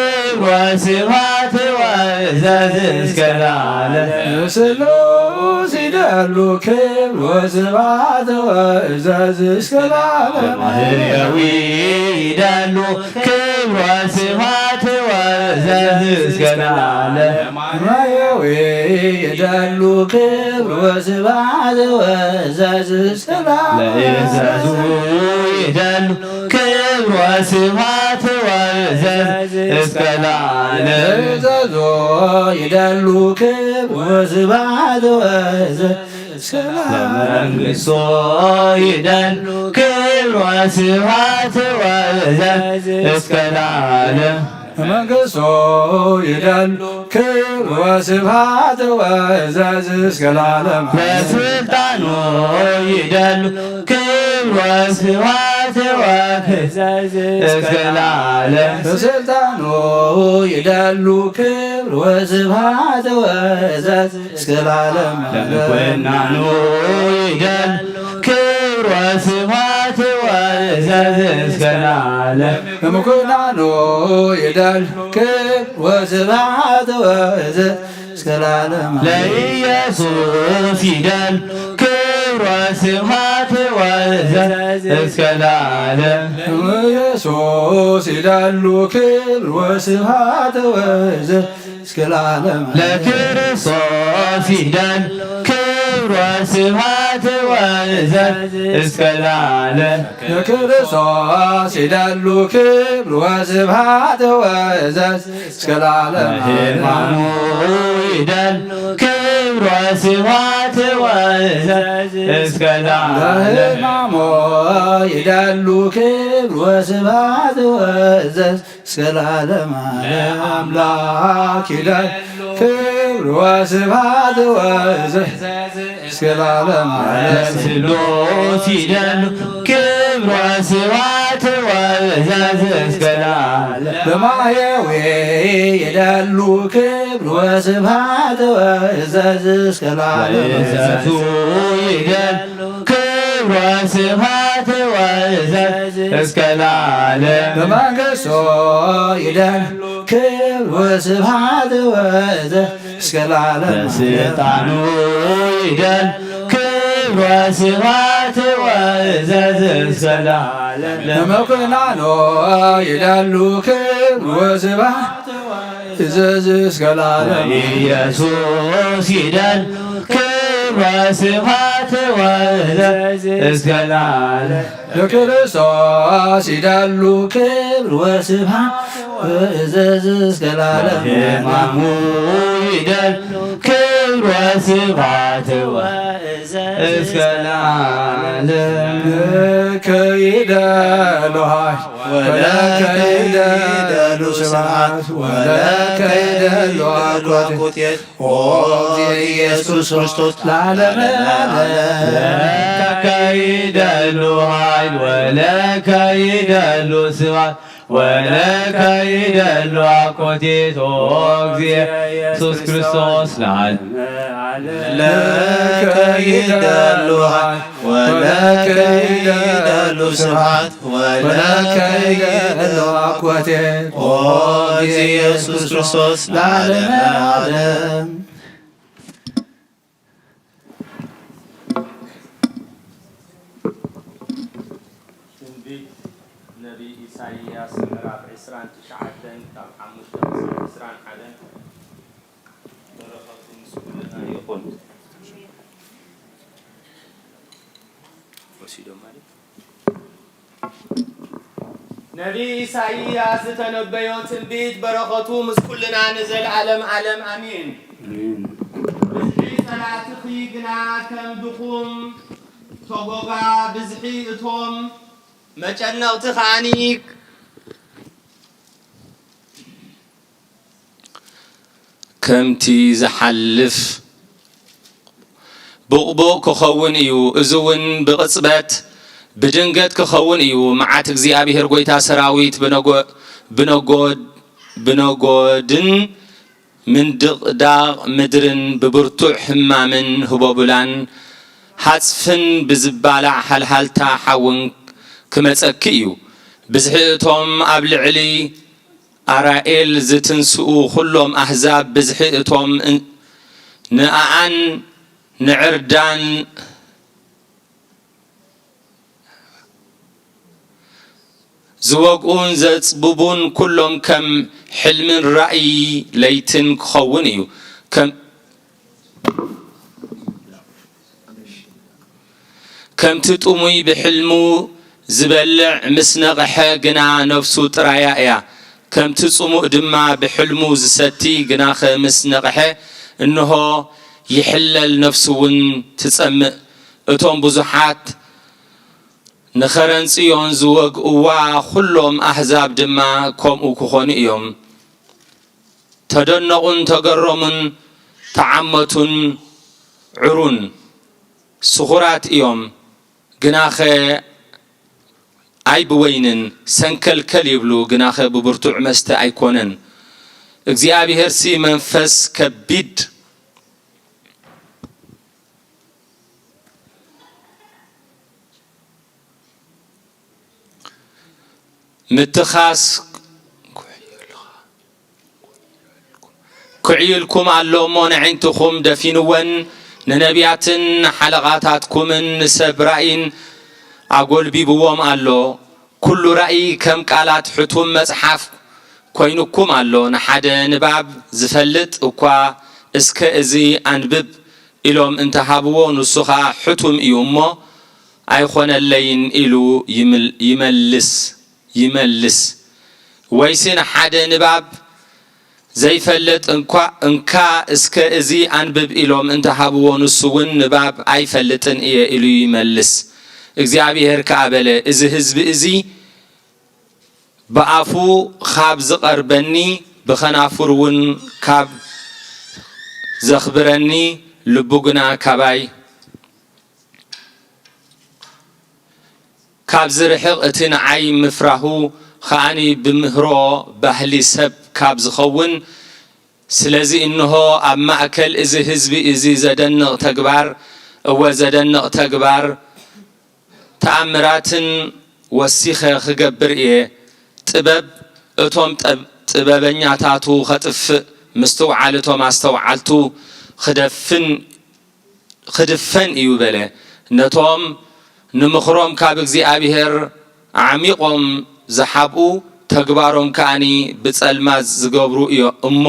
ወስብሐት ወዕዘዝ እስከ ለዓለም። ለስሉስ ይደሉ ክብር ወስብሐት ወዕዘዝ እስከ ለዓለም። ለማህየዊ ይደሉ ክብር ወስብሐት ወዕዘዝ እስከ ለዓለም። ለማህየዊ ይደሉ ክብር ወስብሐት ወዕዘዝ እስከ ለዓለም። ለእዘዙ ይደሉ ክብር ወስብሐት ወዕዘዝ እስከ ለዓለም። ለእዘዙ ይደሉ ክብር ወስብሐት ወዕዘዝ እስከ ለዓለም። ለመንግስቶ ይደሉ ክብር ወስብሐት ወዕዘዝ እስከ ለዓለም። ለመንግስቶ ይደሉ ክብር ወስብሐት ወዕዘዝ እስከ ለዓለም። ለስልጣኑ ይደሉ ክብር ወስብሐት ወዕዘዝ እስከ ለዓለም። ለስልጣኑ ይደሉ ክብር ወስብሐት ወዕዘዝ እስከ ለዓለም። ለምኩናኑ ይደሉ ክብር ወስብሐት ወዕዘዝ እስከ ለዓለም። ለምኩናኑ ይደሉ ክብር ወስብሐት ወዕዘዝ እስከ ለዓለም። ለኢየሱስ ይደሉ ክብር ወስብሐት ወዕዘዝ እስከ ለዓለም። ኢየሱስ ይደሉ ክብር ወስብሐት ወዕዘዝ እስከ ለዓለም። ለክርስቶስ ይደሉ ክብር ወስብሐት ወዕዘዝ እስከ ለዓለም። ለክርስቶስ ይደሉ ክብር ወስብሐት ወዕዘዝ እስከ ለዓለም። ለሕማሙ ይደሉ ክብር ወስብሐት ወዕዘዝ እስከ ለዓለም። ለሕማሙ ይደሉ ክብር ወስብሐት ወዕዘዝ እስከ ለዓለም። ለአምላክ ይደሉ ክብር ወስብሐት ወዕዘዝ እስከ ለዓለም። ለስሉስ ይደሉ ክብር ወስብሐት ወዕዘዝ እስከ ለዓለም። ለማህየዊ ይደሉ ክብር ወስብሐት ወዕዘዝ እስከ ለዓለም። ለእዘዙ ይደሉ ክብር ወስብሐት ወዕዘዝ እስከ ለዓለም። ለመንግስቶ ይደሉ ክብር ወስብሐት ወዕዘዝ እስከ ለዓለም። ለስልጣኑ ይደሉ ክብር ወስብሐት ወዕዘዝ እስከ ለዓለም። ለመኩናኖ ይደሉ ክብር ወስብሐት ወዕዘዝ እስከ ለዓለም። ኢየሱስ ይደሉ ክብር ወስብሐት ወዕዘዝ እስከ ለዓለም። ለክርስቶስ ይደሉ ክብር ወስብሐት ወዕዘዝ እስከ ለዓለም። ለሕማሙ ይደሉ ክብር ወስብሐት ወዕዘዝ እስከ ለዓለም። ለከ ይደሉ ኃይል ወለከ ይደሉ ስብሐት ወለከ ይደሉ አኮቴት ኦ ኢየሱስ ክርስቶስ ለዓለመ ዓለም። ለከ ይደሉ ኃይል ወለከ ይደሉ ስብሐት ወለከ ይደሉ አኮቴት ኦ እግዚእ ኢየሱስ ክርስቶስ ለዓለመ ዓለም። ለከ ይደሉ ኃይል ወለከ ይደሉ ስብሐት ወለከ ይደሉ አኮቴት ኦ ኢየሱስ ክርስቶስ ለዓለመ ዓለም። ወሲዶም ማለት ነቢይ ኢሳይያስ ዝተነበዮ ትንቢት በረኸቱ ምስ ኩልና ንዘለኣለም ዓለም ኣሜን። ብዝሒ ጸላእትኺ ግና ከም ድኹም ተጎጋ ብዝሒ እቶም መጨነቕቲ ከኣኒ ከምቲ ዝሓልፍ ብቑቡቕ ክኸውን እዩ፣ እዚ እውን ብቕጽበት ብድንገት ክኸውን እዩ። መዓት እግዚኣብሔር ጐይታ ሰራዊት ብነጎ-፣ ብነጎድ-፣ ብነጎድን ምንድቕዳቕ ምድርን ብብርቱዕ ህማምን ህቦብላን ሃጽፍን ብዝባላዕ ሃልሃልታ ሓውን ክመጸኪ እዩ። ብዝሒ እቶም ኣብ ልዕሊ ኣራኤል ዝትንስኡ ኹሎም ኣህዛብ ብዝሒ እቶም ን-፣ ንኣኣን ንዕርዳን ዝወግኡን ዘጽብቡን ኩሎም ከም ሕልምን ራእይ ለይትን ክኸውን እዩ። ከም ከምቲ ጥሙይ ብሕልሙ ዝበልዕ ምስ ነቕሐ ግና ነፍሱ ጥራያ እያ። ከምቲ ጽሙእ ድማ ብሕልሙ ዝሰቲ ግናኸ ምስ ነቕሐ እንሆ ይሕለል፣ ነፍሱ እውን ትጸምእ። እቶም ብዙሓት ንኸረን ጽዮን ዝወግእዋ ኹሎም ኣህዛብ ድማ ከምኡ ክኾኑ እዮም። ተደነቑን ተገረሙን ተዓመቱን ዕሩን ስኹራት እዮም። ግናኸ ኣይ ብወይንን ሰንከልከል ይብሉ፣ ግናኸ ብብርቱዕ መስተ ኣይኮነን። እግዚኣብሄርሲ መንፈስ ከቢድ ምትኻስ ክዕይልኩም ኣሎ እሞ፣ ነዒንትኹም ደፊንወን፣ ንነቢያትን ንሓለቓታትኩምን ንሰብ ራእይን ኣጎልቢብዎም ኣሎ። ኩሉ ራእይ ከም ቃላት ሕቱም መጽሓፍ ኮይኑኩም ኣሎ። ንሓደ ንባብ ዝፈልጥ እኳ፣ እስከ እዚ ኣንብብ ኢሎም እንተሃብዎ፣ ንሱ ኸኣ ሕቱም እዩ እሞ ኣይኾነለይን ኢሉ ይምል-፣ ይመልስ፣ ይመልስ። ወይሲ ንሓደ ንባብ ዘይፈልጥ እንኳ፣ እንካ እስከ እዚ ኣንብብ ኢሎም እንተሃብዎ፣ ንሱ እውን ንባብ ኣይፈልጥን እየ ኢሉ ይመልስ። እግዚኣብሄር ከኣ በለ፣ እዚ ህዝቢ እዚ ብኣፉ ኻብ ዝቐርበኒ፣ ብኸናፍሩ እውን ካብ ዘኽብረኒ፣ ልቡ ግና ካባይ ካብ ዝርሕቕ፣ እቲ ንዓይ ምፍራሁ ኸኣኒ ብምህሮ ባህሊ ሰብ ካብ ዝኸውን፣ ስለዚ እንሆ ኣብ ማእከል እዚ ህዝቢ እዚ ዘደንቕ ተግባር፣ እወ ዘደንቕ ተግባር፣ ተኣምራትን ወሲኸ ኽገብር እየ። ጥበብ እቶም ጠብ-፣ ጥበበኛታቱ ኸጥፍእ፣ ምስትውዓል እቶም ኣስተውዓልቱ ኽደፍን፣ ኽድፈን እዩ በለ። ነቶም ንምኽሮም ካብ እግዚኣብሄር ኣዕሚቖም ዝሓብኡ፣ ተግባሮም ከኣኒ ብጸልማት ዝገብሩ እዮ እሞ፣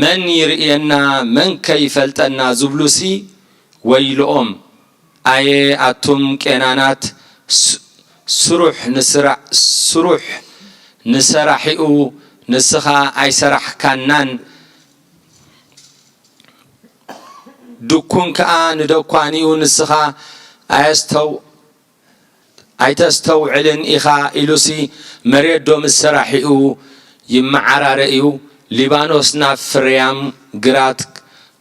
መን ይርእየና፣ መንከ ይፈልጠና ዝብሉሲ ወይልኦም። ኣየ ኣቱም ቄናናት፣ ስ-፣ ስሩሕ ንስራ-፣ ስሩሕ ንሰራሒኡ ንስኻ ኣይሰራሕካናን፣ ድኩን ከኣ ንደኳኒኡ ንስኻ ኣየስተው-፣ ኣይተስተውዕልን ኢኻ ኢሉሲ፣ መሬት ዶ ምስ ሰራሒኡ ይመዓራረ እዩ? ሊባኖስ ናብ ፍርያም ግራት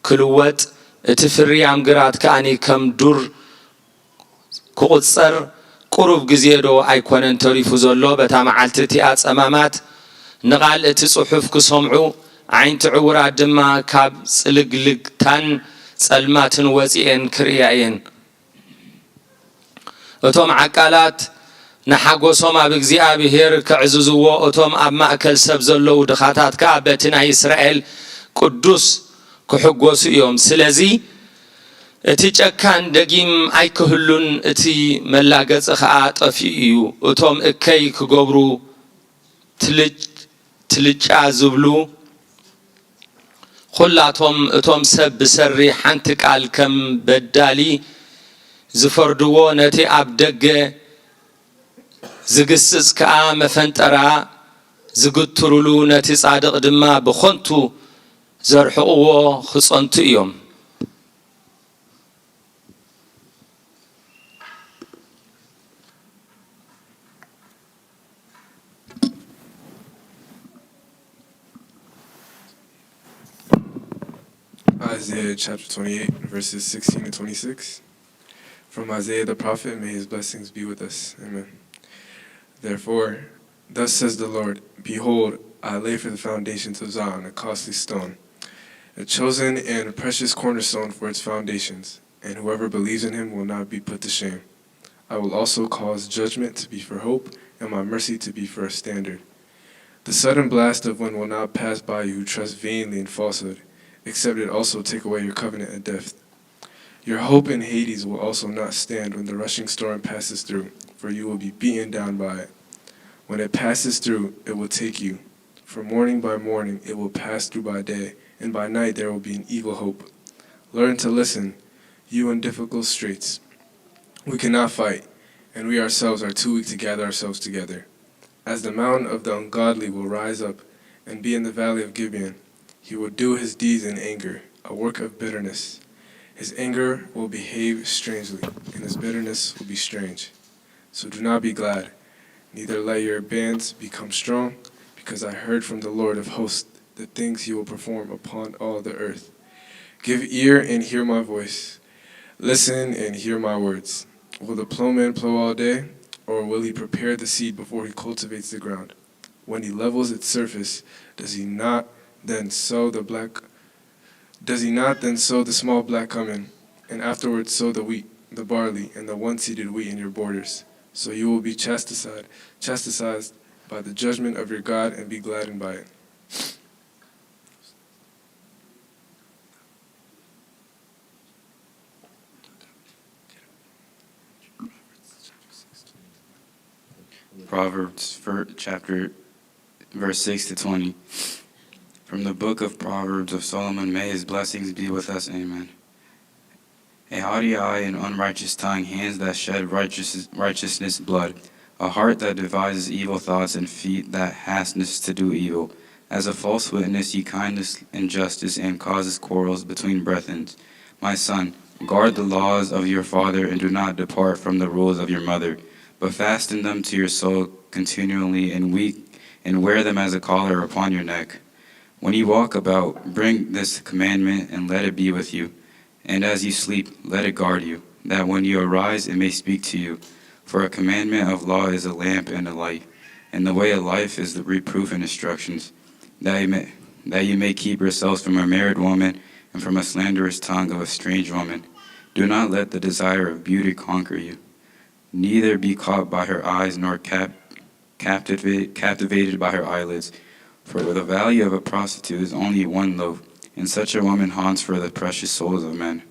ክልወጥ፣ እቲ ፍርያም ግራት ከኣኒ ከም ዱር ክቑጸር ቁሩብ ግዜ ዶ ኣይኮነን ተሪፉ ዘሎ? በታ መዓልቲ እቲኣ ጸማማት ንቓል እቲ ጽሑፍ ክሰምዑ፣ ኣዒንቲ ዕዉራት ድማ ካብ ጽልግልግታን ጸልማትን ወጺኤን ክርእያ እየን። እቶም ዓቃላት ንሓጎሶም ኣብ እግዚኣብሄር ከዕዝዝዎ፣ እቶም ኣብ ማእከል ሰብ ዘለዉ ድኻታት ከኣ በቲ ናይ እስራኤል ቅዱስ ክሕጎሱ እዮም። ስለዚ እቲ ጨካን ደጊም ኣይክህሉን፣ እቲ መላገጺ ኸኣ ጠፊኡ እዩ። እቶም እከይ ክገብሩ ትልጭ-፣ ትልጫ ዝብሉ፣ ኹላቶም እቶም ሰብ ብሰሪ ሓንቲ ቃል ከም በዳሊ ዝፈርድዎ፣ ነቲ ኣብ ደገ ዝግስጽ ከኣ መፈንጠራ ዝግትሩሉ፣ ነቲ ጻድቕ ድማ ብኸንቱ ዘርሕቕዎ ክጸንቱ እዮም። Isaiah chapter twenty-eight, verses sixteen to twenty-six. From Isaiah the prophet, may his blessings be with us. Amen. Therefore, thus says the Lord, Behold, I lay for the foundations of Zion a costly stone, a chosen and precious cornerstone for its foundations, and whoever believes in him will not be put to shame. I will also cause judgment to be for hope, and my mercy to be for a standard. The sudden blast of wind will not pass by you who trust vainly in falsehood, except it also take away your covenant of death. Your hope in Hades will also not stand when the rushing storm passes through, for you will be beaten down by it. When it passes through, it will take you. For mourning by morning, it will pass through by day, and by night there will be an evil hope. Learn to listen, you in difficult straits. We cannot fight, and we ourselves are too weak to gather ourselves together. As the mountain of the ungodly will rise up and be in the valley of Gibeon, he will do his deeds in anger, a work of bitterness. His anger will behave strangely, and his bitterness will be strange. So do not be glad, neither let your bands become strong, because I heard from the Lord of hosts the things he will perform upon all the earth. Give ear and hear my voice. Listen and hear my words. Will the plowman plow all day, or will he prepare the seed before he cultivates the ground? When he levels its surface, does he not then sow the black does he not then sow the small black cumin, and afterwards sow the wheat, the barley, and the one seeded wheat in your borders? So you will be chastised, chastised by the judgment of your God, and be gladdened by it. Proverbs, fir- chapter, verse six to twenty. From the book of Proverbs of Solomon, may his blessings be with us. Amen. A haughty eye and unrighteous tongue, hands that shed righteous, righteousness blood, a heart that devises evil thoughts and feet that hastens to do evil. As a false witness, he kindness injustice and causes quarrels between brethren. My son, guard the laws of your father and do not depart from the rules of your mother, but fasten them to your soul continually and weak and wear them as a collar upon your neck. When you walk about, bring this commandment and let it be with you. And as you sleep, let it guard you, that when you arise, it may speak to you. For a commandment of law is a lamp and a light, and the way of life is the reproof and instructions, that you may, that you may keep yourselves from a married woman and from a slanderous tongue of a strange woman. Do not let the desire of beauty conquer you, neither be caught by her eyes, nor cap- captivate, captivated by her eyelids. For the value of a prostitute is only one loaf, and such a woman haunts for the precious souls of men.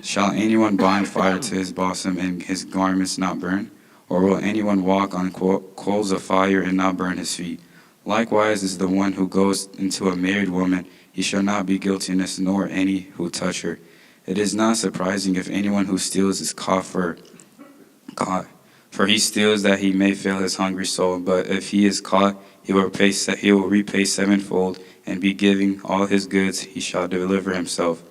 Shall anyone bind fire to his bosom and his garments not burn? Or will anyone walk on co- coals of fire and not burn his feet? Likewise is the one who goes into a married woman, he shall not be guiltiness, nor any who touch her. It is not surprising if anyone who steals is caught for caught. For he steals that he may fill his hungry soul, but if he is caught, he will repay se- he will repay sevenfold and be giving all his goods, he shall deliver himself.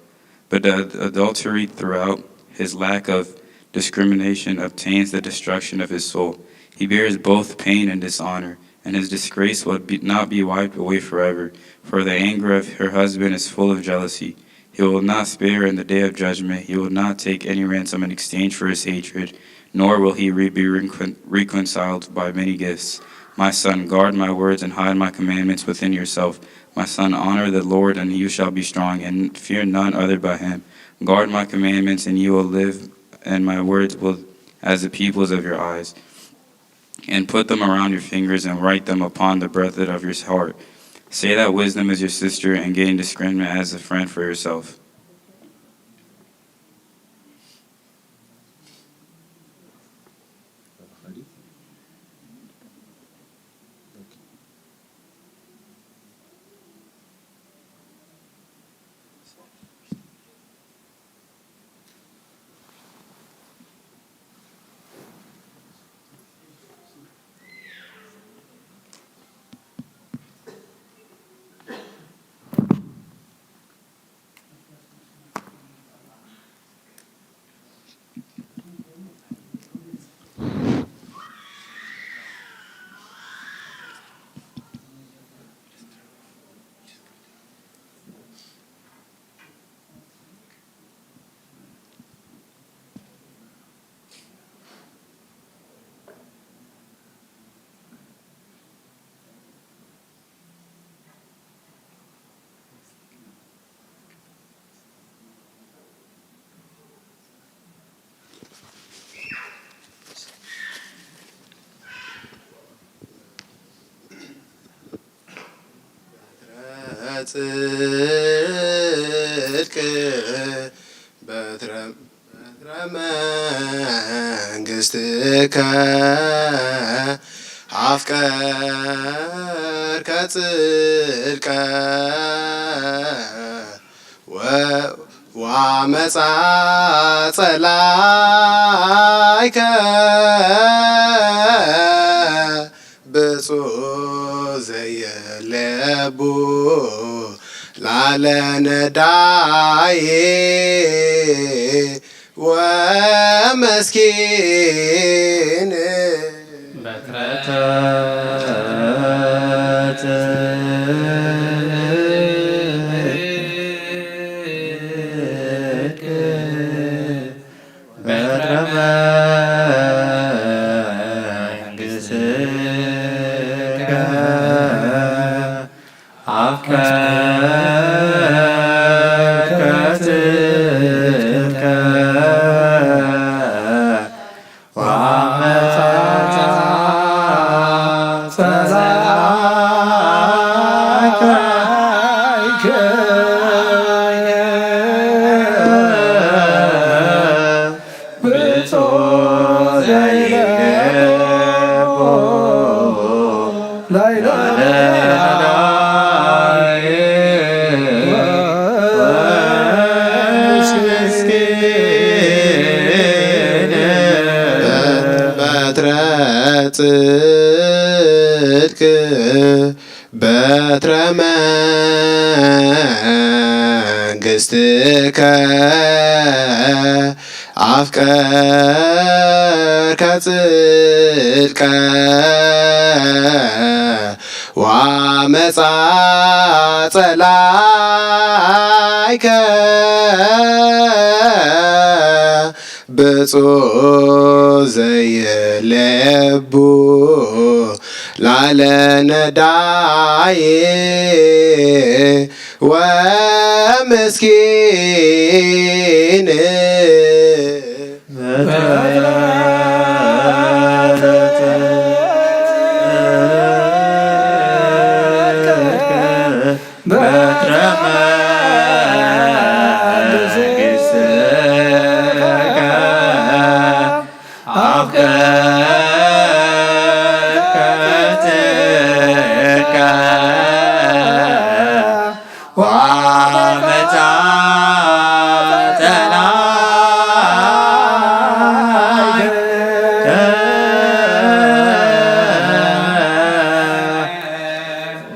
But the adultery throughout his lack of discrimination obtains the destruction of his soul. He bears both pain and dishonor, and his disgrace will be, not be wiped away forever. For the anger of her husband is full of jealousy. He will not spare in the day of judgment. He will not take any ransom in exchange for his hatred, nor will he re- be recon- reconciled by many gifts. My son, guard my words and hide my commandments within yourself. My son, honor the Lord, and you shall be strong, and fear none other but him. Guard my commandments, and you will live, and my words will as the peoples of your eyes. And put them around your fingers and write them upon the breastplate of your heart. Say that wisdom is your sister and gain discernment as a friend for yourself. ጽድቅ በትረ በትረ መንግሥትከ አፍቀርከ ጽድቀ ወ-፣ ወአመፃ ጸላይከ ብፁዕ ዘየለቡ ላለ ነዳይ ወመስኪን በትረ ጽድቅ በትረ መንግሥትከ አፍቀርከ ጽድቀ ወአመፃ ጸላእከ ብፁዕ ዘይለቦ ላይለ በትረ ጽድቅ በትረ መንግሥትከ አፍቀርከ ጽድቀ ወአመፃ ጸላይከ ብፁዕ ዘይለቡ ላለ ነዳይ ወምስኪን በትረ መንግሥትከ አፍቀርከ ጽድቀ ወአመፃ ጸላእከ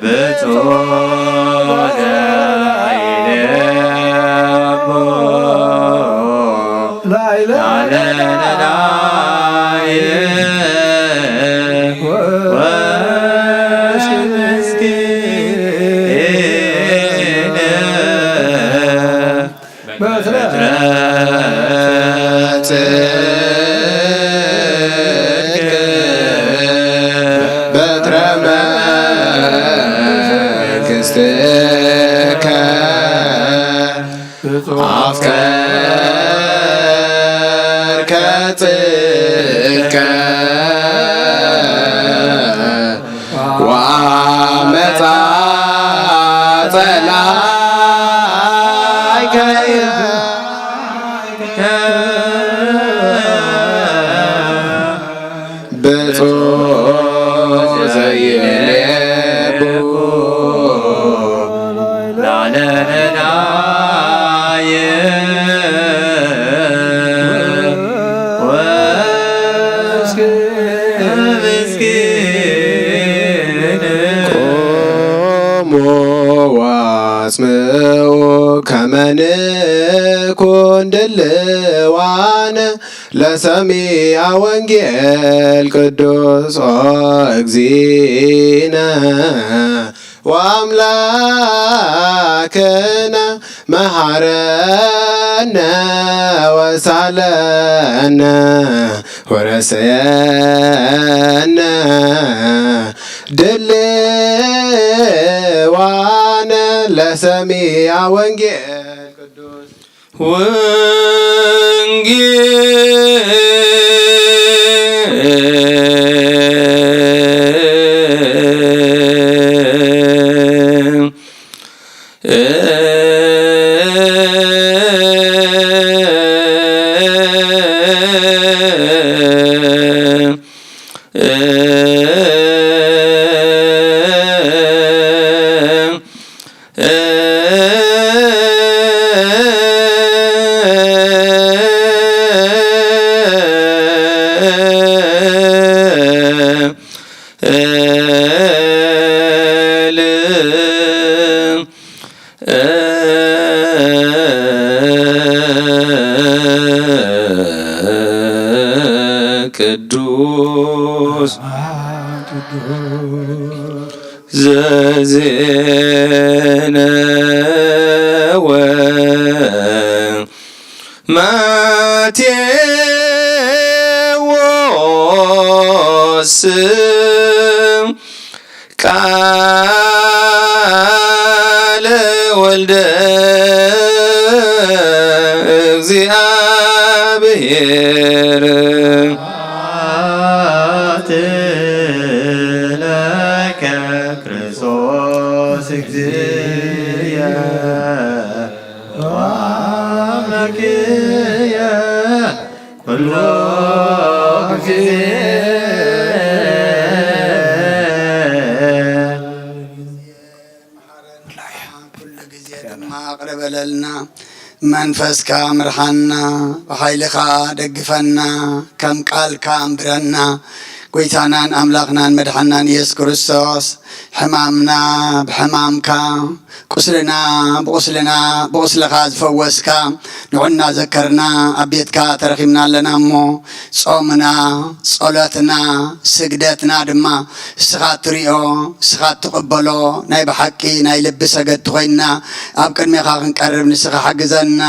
ብፁዕ ዘይለቦ ላይለ ላለ ነዳይ ወምስኪን በትረ ጽድቅ በትረ መንግሥትከ አፍቀርከ ጽድቀ ወአመፃ ጸላእከ ብፁዕ ዘይሌቡ ላለ ነዳይ ወምስኪን ቆሙ ወአጽምዑ ከመ ንኩን ድልዋነ ለሰሚዐ ወንጌል ቅዱስ ኦ እግዚእነ ወአምላክነ መሐረነ ወሳለነ ወረሰየነ ድልዋነ ለሰሚዐ ወንጌል ቅዱስ ወንጌል ቅዱስ ዘዜነወ ማቴዎስ ቃለ ወልደ እግዚአብሔር። ለከ ክርስቶስ እግዚእየ ወአምላክየ ኩሎ ግዜ። ኩሉ ግዜ ድማ ቅርብ በለልና፣ መንፈስካ ምርሓና፣ ብሓይልኻ ደግፈና፣ ከም ቃልካ ኣንብረና። ጎይታናን ኣምላኽናን መድሓናን ኢየሱስ ክርስቶስ፣ ሕማምና ብሕማምካ፣ ቁስልና ብቁስልና፣ ብቁስልኻ ዝፈወስካ፣ ንዑ እናዘከርና ኣብ ቤትካ ተረኺብና ኣለና እሞ፣ ጾምና፣ ጸሎትና፣ ስግደትና ድማ እስኻ እትሪኦ፣ እስኻ እትቕበሎ፣ ናይ ብሓቂ ናይ ልቢ ሰገድቲ ኮይንና ኣብ ቅድሜኻ ክንቀርብ ንስኻ ሓግዘና።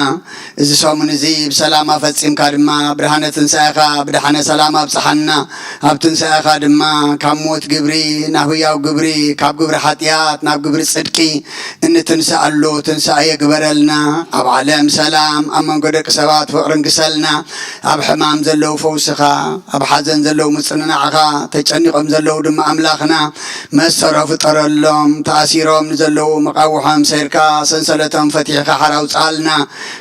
እዚ ሰሙን እዚ ብሰላም ኣፈጺምካ ድማ ብርሃነ ትንሳኤኻ ብደሓነ ሰላም ኣብጽሓና። ኣብ ትንሳኤኻ ድማ ካብ ሞት ግብሪ ናብ ህያው ግብሪ፣ ካብ ግብሪ ሓጢኣት ናብ ግብሪ ጽድቂ እንትንስኣሉ ትንሳኤ ግበረልና። ኣብ ዓለም ሰላም፣ ኣብ መንጎ ደቂ ሰባት ፍቕርን ግሰልና። ኣብ ሕማም ዘለዉ ፈውስኻ፣ ኣብ ሓዘን ዘለዉ ምጽንናዕኻ፣ ተጨኒቖም ዘለዉ ድማ ኣምላኽና መሰሮ ፍጠረሎም። ተኣሲሮም ንዘለዉ መቓውሖም ሰይርካ ሰንሰለቶም ፈቲሕካ ሓራ ኣውጽኣልና።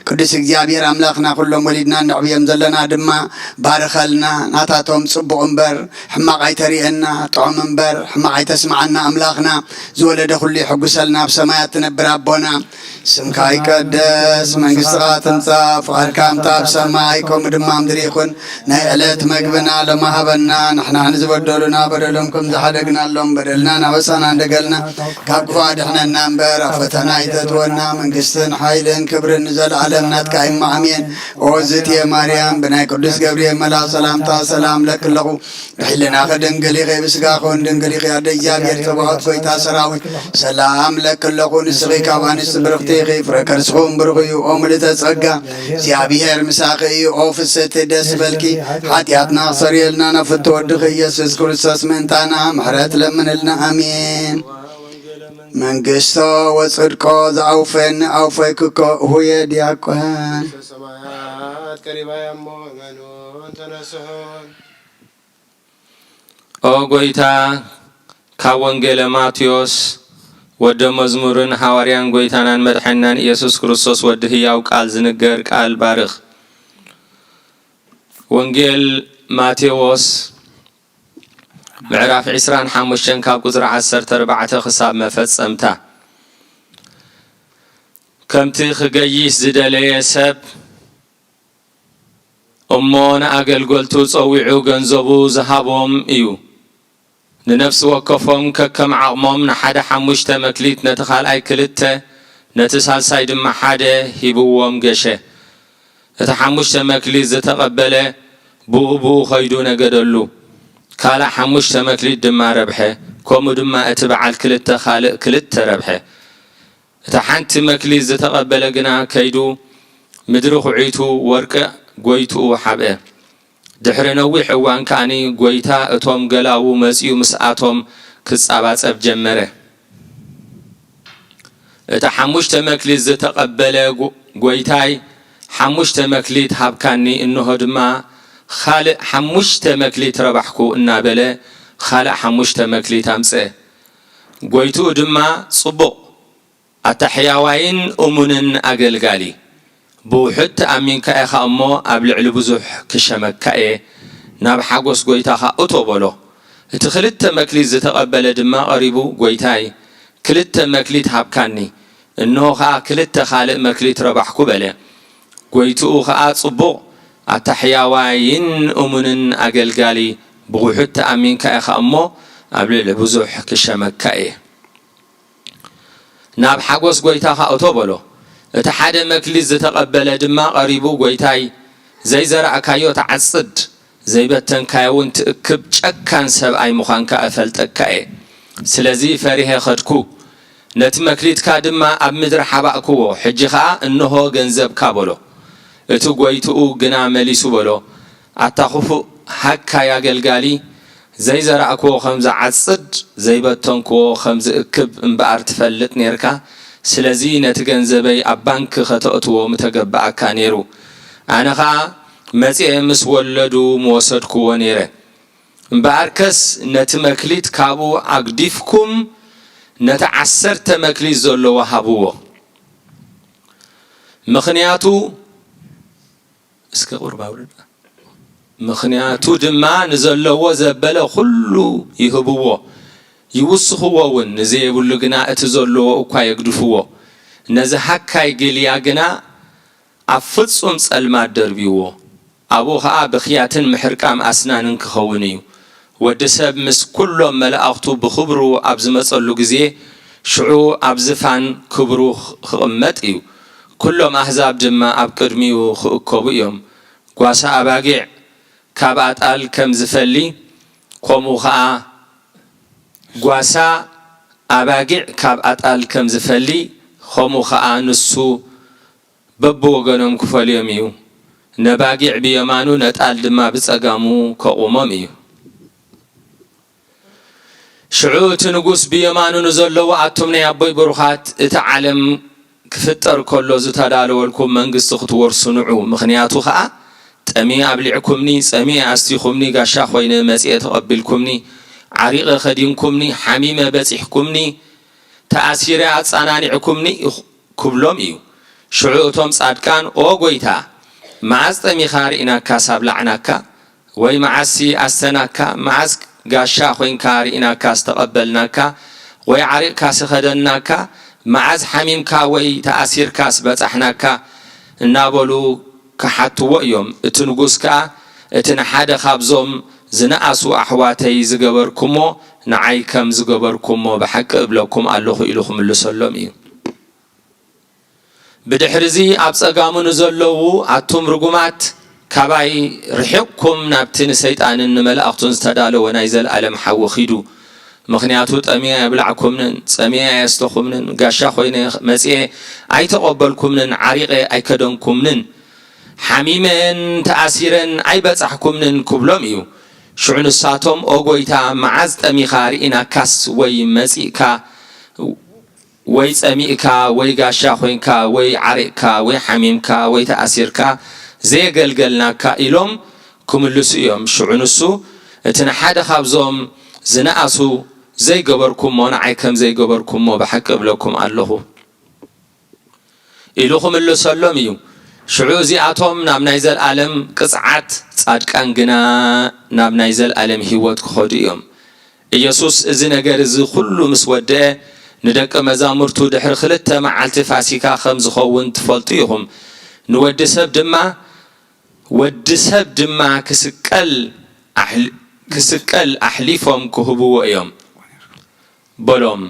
ቅዱስ እግዚኣብሔር ኣምላኽና፣ ኩሎም ወሊድና እነዕብዮም ዘለና ድማ ባርኸልና። ናታቶም ጽቡቕ እምበር ሕማቕ ኣይተርእየና፣ ጥዑም እምበር ሕማቕ ኣይተስምዓና። ኣምላኽና፣ ዝወለደ ኩሉ የሐጉሰልና። ኣብ ሰማያት ትነብር ኣቦና፣ ስምካ ይቀደስ፣ መንግስትኻ ትምጻእ፣ ፍቓድካ ከምታ ኣብ ሰማይ ከምኡ ድማ ኣብ ምድሪ ይኹን። ናይ ዕለት መግብና ሎሚ ሃበና፣ ንሕና ንዝበደሉና በደሎም ከም ዝሓደግናሎም በደልና ናበሳና እንደገልና፣ ካብ ክፉእ ኣድሕነና እምበር ኣብ ፈተና ኣይተእትወና። መንግስትን ሓይልን ክብርን ንዘለኣለም ናትካ እዩ፣ ኣሜን። ኦ ዝእትየ ማርያም፣ ብናይ ቅዱስ ገብርኤል መልኣኽ ሰላምታ ሰላም እለኪ ኣለኹ። ብሕልናኺ ድንግል ኢኺ፣ ብስጋኺ እውን ድንግል ኢኺ። ኣደ እግዚኣብሔር ጸባኦት፣ ጎይታ ሰራዊት፣ ሰላም እለኪ ኣለኹ። ንስኺ ካብ ኣንስቲ ብርኽቲ ኢኺ፣ ፍረ ከርስኺ እውን ብሩኽ እዩ። ኦ ምልእተ ጸጋ፣ እግዚኣብሔር ምሳኺ እዩ። ኦ ፍስሕቲ፣ ደስ በልኪ። ሓጢኣትና ክሰርየልና ናብ ፍትወ ወድኺ ኢየሱስ ክርስቶስ ምእንታና ምሕረት ለምንልና። ኣሜን። መንግስቶ ወጽድቆ ዘኣውፈኒ ኣውፈይክኮ እሁየ ዲያቆን። ሰማያት ቀሪባ እያ እሞ እመኑን ተነስሑን። ኦ ጎይታ፣ ካብ ወንጌለ ማቴዎስ ወደ መዝሙርን ሃዋርያን ጎይታናን መድሓኒናን ኢየሱስ ክርስቶስ ወዲ ህያው ቃል ዝንገር ቃል ባርኽ። ወንጌል ማቴዎስ ምዕራፍ ዕስራን ሓሙሽተን ካብ ቁጽሪ ዓሰርተ ኣርባዕተ ክሳብ መፈጸምታ። ከምቲ ክገይሽ ዝደለየ ሰብ እሞ ንኣገልገልቱ ጸዊዑ ገንዘቡ ዝሃቦም እዩ። ንነፍሲ ወከፎም ከከም ዓቕሞም ንሓደ ሓሙሽተ መክሊት፣ ነቲ ካልኣይ ክልተ፣ ነቲ ሳልሳይ ድማ ሓደ ሂብዎም ገሸ። እቲ ሓሙሽተ መክሊት ዝተቐበለ ብኡ ብኡ ኸይዱ ነገደሉ። ካልእ ሓሙሽተ መክሊት ድማ ረብሐ። ከምኡ ድማ እቲ በዓል ክልተ ካልእ ክልተ ረብሐ። እታ ሓንቲ መክሊት ዝተቐበለ ግና ከይዱ ምድሪ ኹዒቱ ወርቂ ጎይትኡ ሓብአ። ድሕሪ ነዊሕ እዋን ከኣኒ ጎይታ እቶም ገላዉ መጺኡ ምስኣቶም ክጻባጸብ ጀመረ። እታ ሓሙሽተ መክሊት ዝተቐበለ ጎ-፣ ጎይታይ፣ "ሓሙሽተ መክሊት ሃብካኒ፣ እንሆ ድማ ኻልእ ሓሙሽተ መክሊት ረባሕኩ" እናበለ ኻልእ ሓሙሽተ መክሊት ኣምጽአ። ጎይትኡ ድማ፣ "ጽቡቕ፣ ኣታ ሕያዋይን እሙንን ኣገልጋሊ፣ ብውሑድ ተኣሚንካ ኢኻ እሞ፣ ኣብ ልዕሊ ብዙሕ ክሸመካ እየ። ናብ ሓጎስ ጐይታኻ እቶ በሎ። እቲ ኽልተ መክሊት ዝተቐበለ ድማ ቐሪቡ፣ ጐይታይ፣ ክልተ መክሊት ሃብካኒ፣ እንሆ ኸኣ ክልተ ኻልእ መክሊት ረባሕኩ በለ። ጐይትኡ ኸኣ፣ ጽቡቕ፣ ኣታ ሕያዋይን እሙንን ኣገልጋሊ፣ ብውሑድ ተኣሚንካ ኢኻ እሞ፣ ኣብ ልዕሊ ብዙሕ ክሸመካ እየ። ናብ ሓጎስ ጐይታኻ እቶ በሎ። እቲ ሓደ መክሊት ዝተቐበለ ድማ ቐሪቡ፣ ጐይታይ፣ ዘይዘራእካዮ ትዓጽድ፣ ዘይበተንካዮ እውን ትእክብ ጨካን ሰብኣይ ምዃንካ እፈልጠካ እየ። ስለዚ ፈሪሄ ኸድኩ፣ ነቲ መክሊትካ ድማ ኣብ ምድሪ ሓባእክዎ። ሕጂ ኸኣ እንሆ ገንዘብካ በሎ። እቲ ጐይትኡ ግና መሊሱ በሎ፣ ኣታ ኽፉእ ሃካይ ኣገልጋሊ፣ ዘይዘራእክዎ ኸም ዝዓጽድ፣ ዘይበተንክዎ ኸም ዝእክብ እምበኣር ትፈልጥ ኔርካ። ስለዚ ነቲ ገንዘበይ ኣብ ባንክ ኸተእትዎ ምተገበኣካ ኔሩ። ኣነ ኸኣ መጺኤ ምስ ወለዱ ምወሰድክዎ ኔረ። እምበኣርከስ ነቲ መክሊት ካብኡ ኣግዲፍኩም ነቲ ዓሰርተ መክሊት ዘለዎ ሃብዎ። ምኽንያቱ እስከ ቁሩብ ኣውርድ። ምኽንያቱ ድማ ንዘለዎ ዘበለ ኹሉ ይህብዎ፣ ይውስኽዎ እውን፣ ንዘየብሉ ግና እቲ ዘለዎ እኳ የግድፍዎ። ነዚ ሃካይ ግልያ ግና ኣብ ፍጹም ጸልማት ደርብይዎ። ኣብኡ ኸኣ ብኽያትን ምሕርቃም ኣስናንን ክኸውን እዩ። ወዲ ሰብ ምስ ኵሎም መላእኽቱ ብኽብሩ ኣብ ዝመጸሉ ግዜ፣ ሽዑ ኣብ ዝፋን ክብሩ ኽ-፣ ክቕመጥ እዩ። ኵሎም ኣህዛብ ድማ ኣብ ቅድሚኡ ክእከቡ እዮም። ጓሳ ኣባጊዕ ካብ ኣጣል ከም ዝፈሊ፣ ከምኡ ኸኣ፣ ጓሳ ኣባጊዕ ካብ ኣጣል ከም ዝፈሊ፣ ከምኡ ኸኣ ንሱ በብወገኖም ክፈልዮም እዩ። ነባጊዕ ብየማኑ፣ ነጣል ድማ ብጸጋሙ ከቑሞም እዩ። ሽዑ እቲ ንጉስ ብየማኑ ንዘለዉ፣ ኣቱም ናይ ኣቦይ ብሩኻት፣ እቲ ዓለም ክፍጠር ከሎ ዝተዳለወልኩም መንግስቲ ክትወርሱ ንዑ። ምኽንያቱ ኸኣ፣ ጠምየ ኣብሊዕኩምኒ፣ ጸሚኤ ኣስቲኹምኒ፣ ጋሻ ኾይነ መጺኤ ተቐቢልኩምኒ፣ ዓሪቐ ኸዲንኩምኒ፣ ሓሚመ በጺሕኩምኒ፣ ተኣሲረ ኣጸናኒዕኩምኒ፣ ክብሎም እዩ። ሽዑ እቶም ጻድቃን፣ ኦ ጐይታ፣ መዓስ ጠሚኻ ርኢናካስ ኣብላዕናካ? ወይ መዓስሲ ኣስተናካ? መዓስ ጋሻ ኾይንካ ርኢናካስ ተቐበልናካ? ወይ ዓሪቕካስ ኸደንናካ? መዓስ ሓሚምካ ወይ ተኣሲርካስ በጻሕናካ? እናበሉ ክሓትዎ እዮም። እቲ ንጉስ ከኣ፣ እቲ ንሓደ ኻብዞም ዝነኣሱ ኣሕዋተይ ዝገበርኩሞ፣ ንዓይ ከም ዝገበርኩሞ ብሓቂ እብለኩም ኣለኹ ኢሉ ክምልሰሎም እዩ። ብድሕርዚ ኣብ ጸጋሙ ንዘለዉ፣ ኣቱም ርጉማት፣ ካባይ ርሒቕኩም ናብቲ ንሰይጣንን ንመላእኽቱን ዝተዳለወ ናይ ዘለኣለም ሓዊ ኺዱ። ምኽንያቱ ጠምየ ኣየብላዕኩምንን፣ ጸሚኤ ኣየስተኹምንን፣ ጋሻ ኾይነ መጺኤ ኣይተቐበልኩምንን፣ ዓሪቐ ኣይከደንኩምንን፣ ሓሚመን ተኣሲረን ኣይበጻሕኩምንን ክብሎም እዩ። ሽዑ ንሳቶም፣ ኦ ጐይታ፣ መዓዝ ጠሚኻ ርኢናካስ ወይ መጺእካ ወይ ጸሚእካ፣ ወይ ጋሻ ኮይንካ፣ ወይ ዓሪቕካ፣ ወይ ሓሚምካ፣ ወይ ተኣሲርካ ዘየገልገልናካ? ኢሎም ክምልሱ እዮም። ሽዑ ንሱ፣ እቲ ንሓደ ካብዞም ዝነኣሱ ዘይገበርኩሞ፣ ንዓይ ከም ዘይገበርኩሞ ብሓቂ እብለኩም ኣለኹ፣ ኢሉ ክምልሰሎም እዩ። ሽዑ እዚኣቶም ናብ ናይ ዘለኣለም ቅጽዓት፣ ጻድቃን ግና ናብ ናይ ዘለኣለም ህይወት ክኸዱ እዮም። ኢየሱስ እዚ ነገር እዚ ኹሉ ምስ ወደአ፣ ንደቀ መዛሙርቱ፣ ድሕሪ ኽልተ መዓልቲ ፋሲካ ኸም ዝኸውን ትፈልጡ ኢኹም። ንወዲ ሰብ ድማ፣ ወዲ ሰብ ድማ ክስቀል ኣሕሊ-፣ ክስቀል ኣሕሊፎም ክህብዎ እዮም፣ በሎም።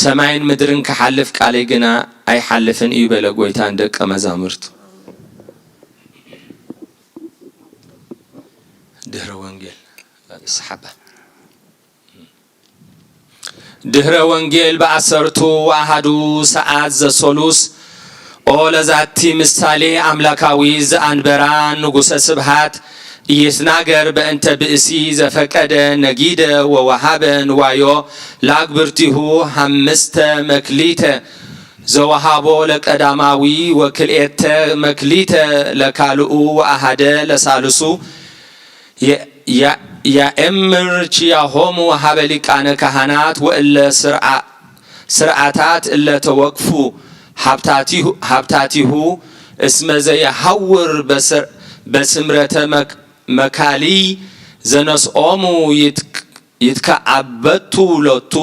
ሰማይን ምድርን ክሓልፍ፣ ቃለይ ግና ኣይሓልፍን እዩ፣ በለ ጐይታ ንደቀ መዛሙርቱ። ድህረ ወንጌል ሰሓባ። ድህረ ወንጌል ብዓሰርቱ ወኣሃዱ ሰዓት ዘሰሉስ። ኦ ለዛቲ ምሳሌ ኣምላካዊ ዘኣንበራ ንጉሰ ስብሃት፣ ኢይትናገር በእንተ ብእሲ ዘፈቀደ ነጊደ ወወሃበ ንዋዮ ለኣግብርቲሁ ሃምስተ መክሊተ፣ ዘወሃቦ ለቀዳማዊ ወክልኤተ መክሊተ ለካልኡ ወኣሃደ ለሳልሱ። የ-፣ ያ-፣ ያኤምር ችያሆሙ ሀበ ሊቃነ ካህናት ወእለ ስርዓ-፣ ስርዓታት እለ ተወቅፉ ሀብታቲሁ፣ ሀብታቲሁ እስመ ዘይሃውር በስምረተ መካልይ ዘነስኦሙ ይትከዓበቱ ሎቱ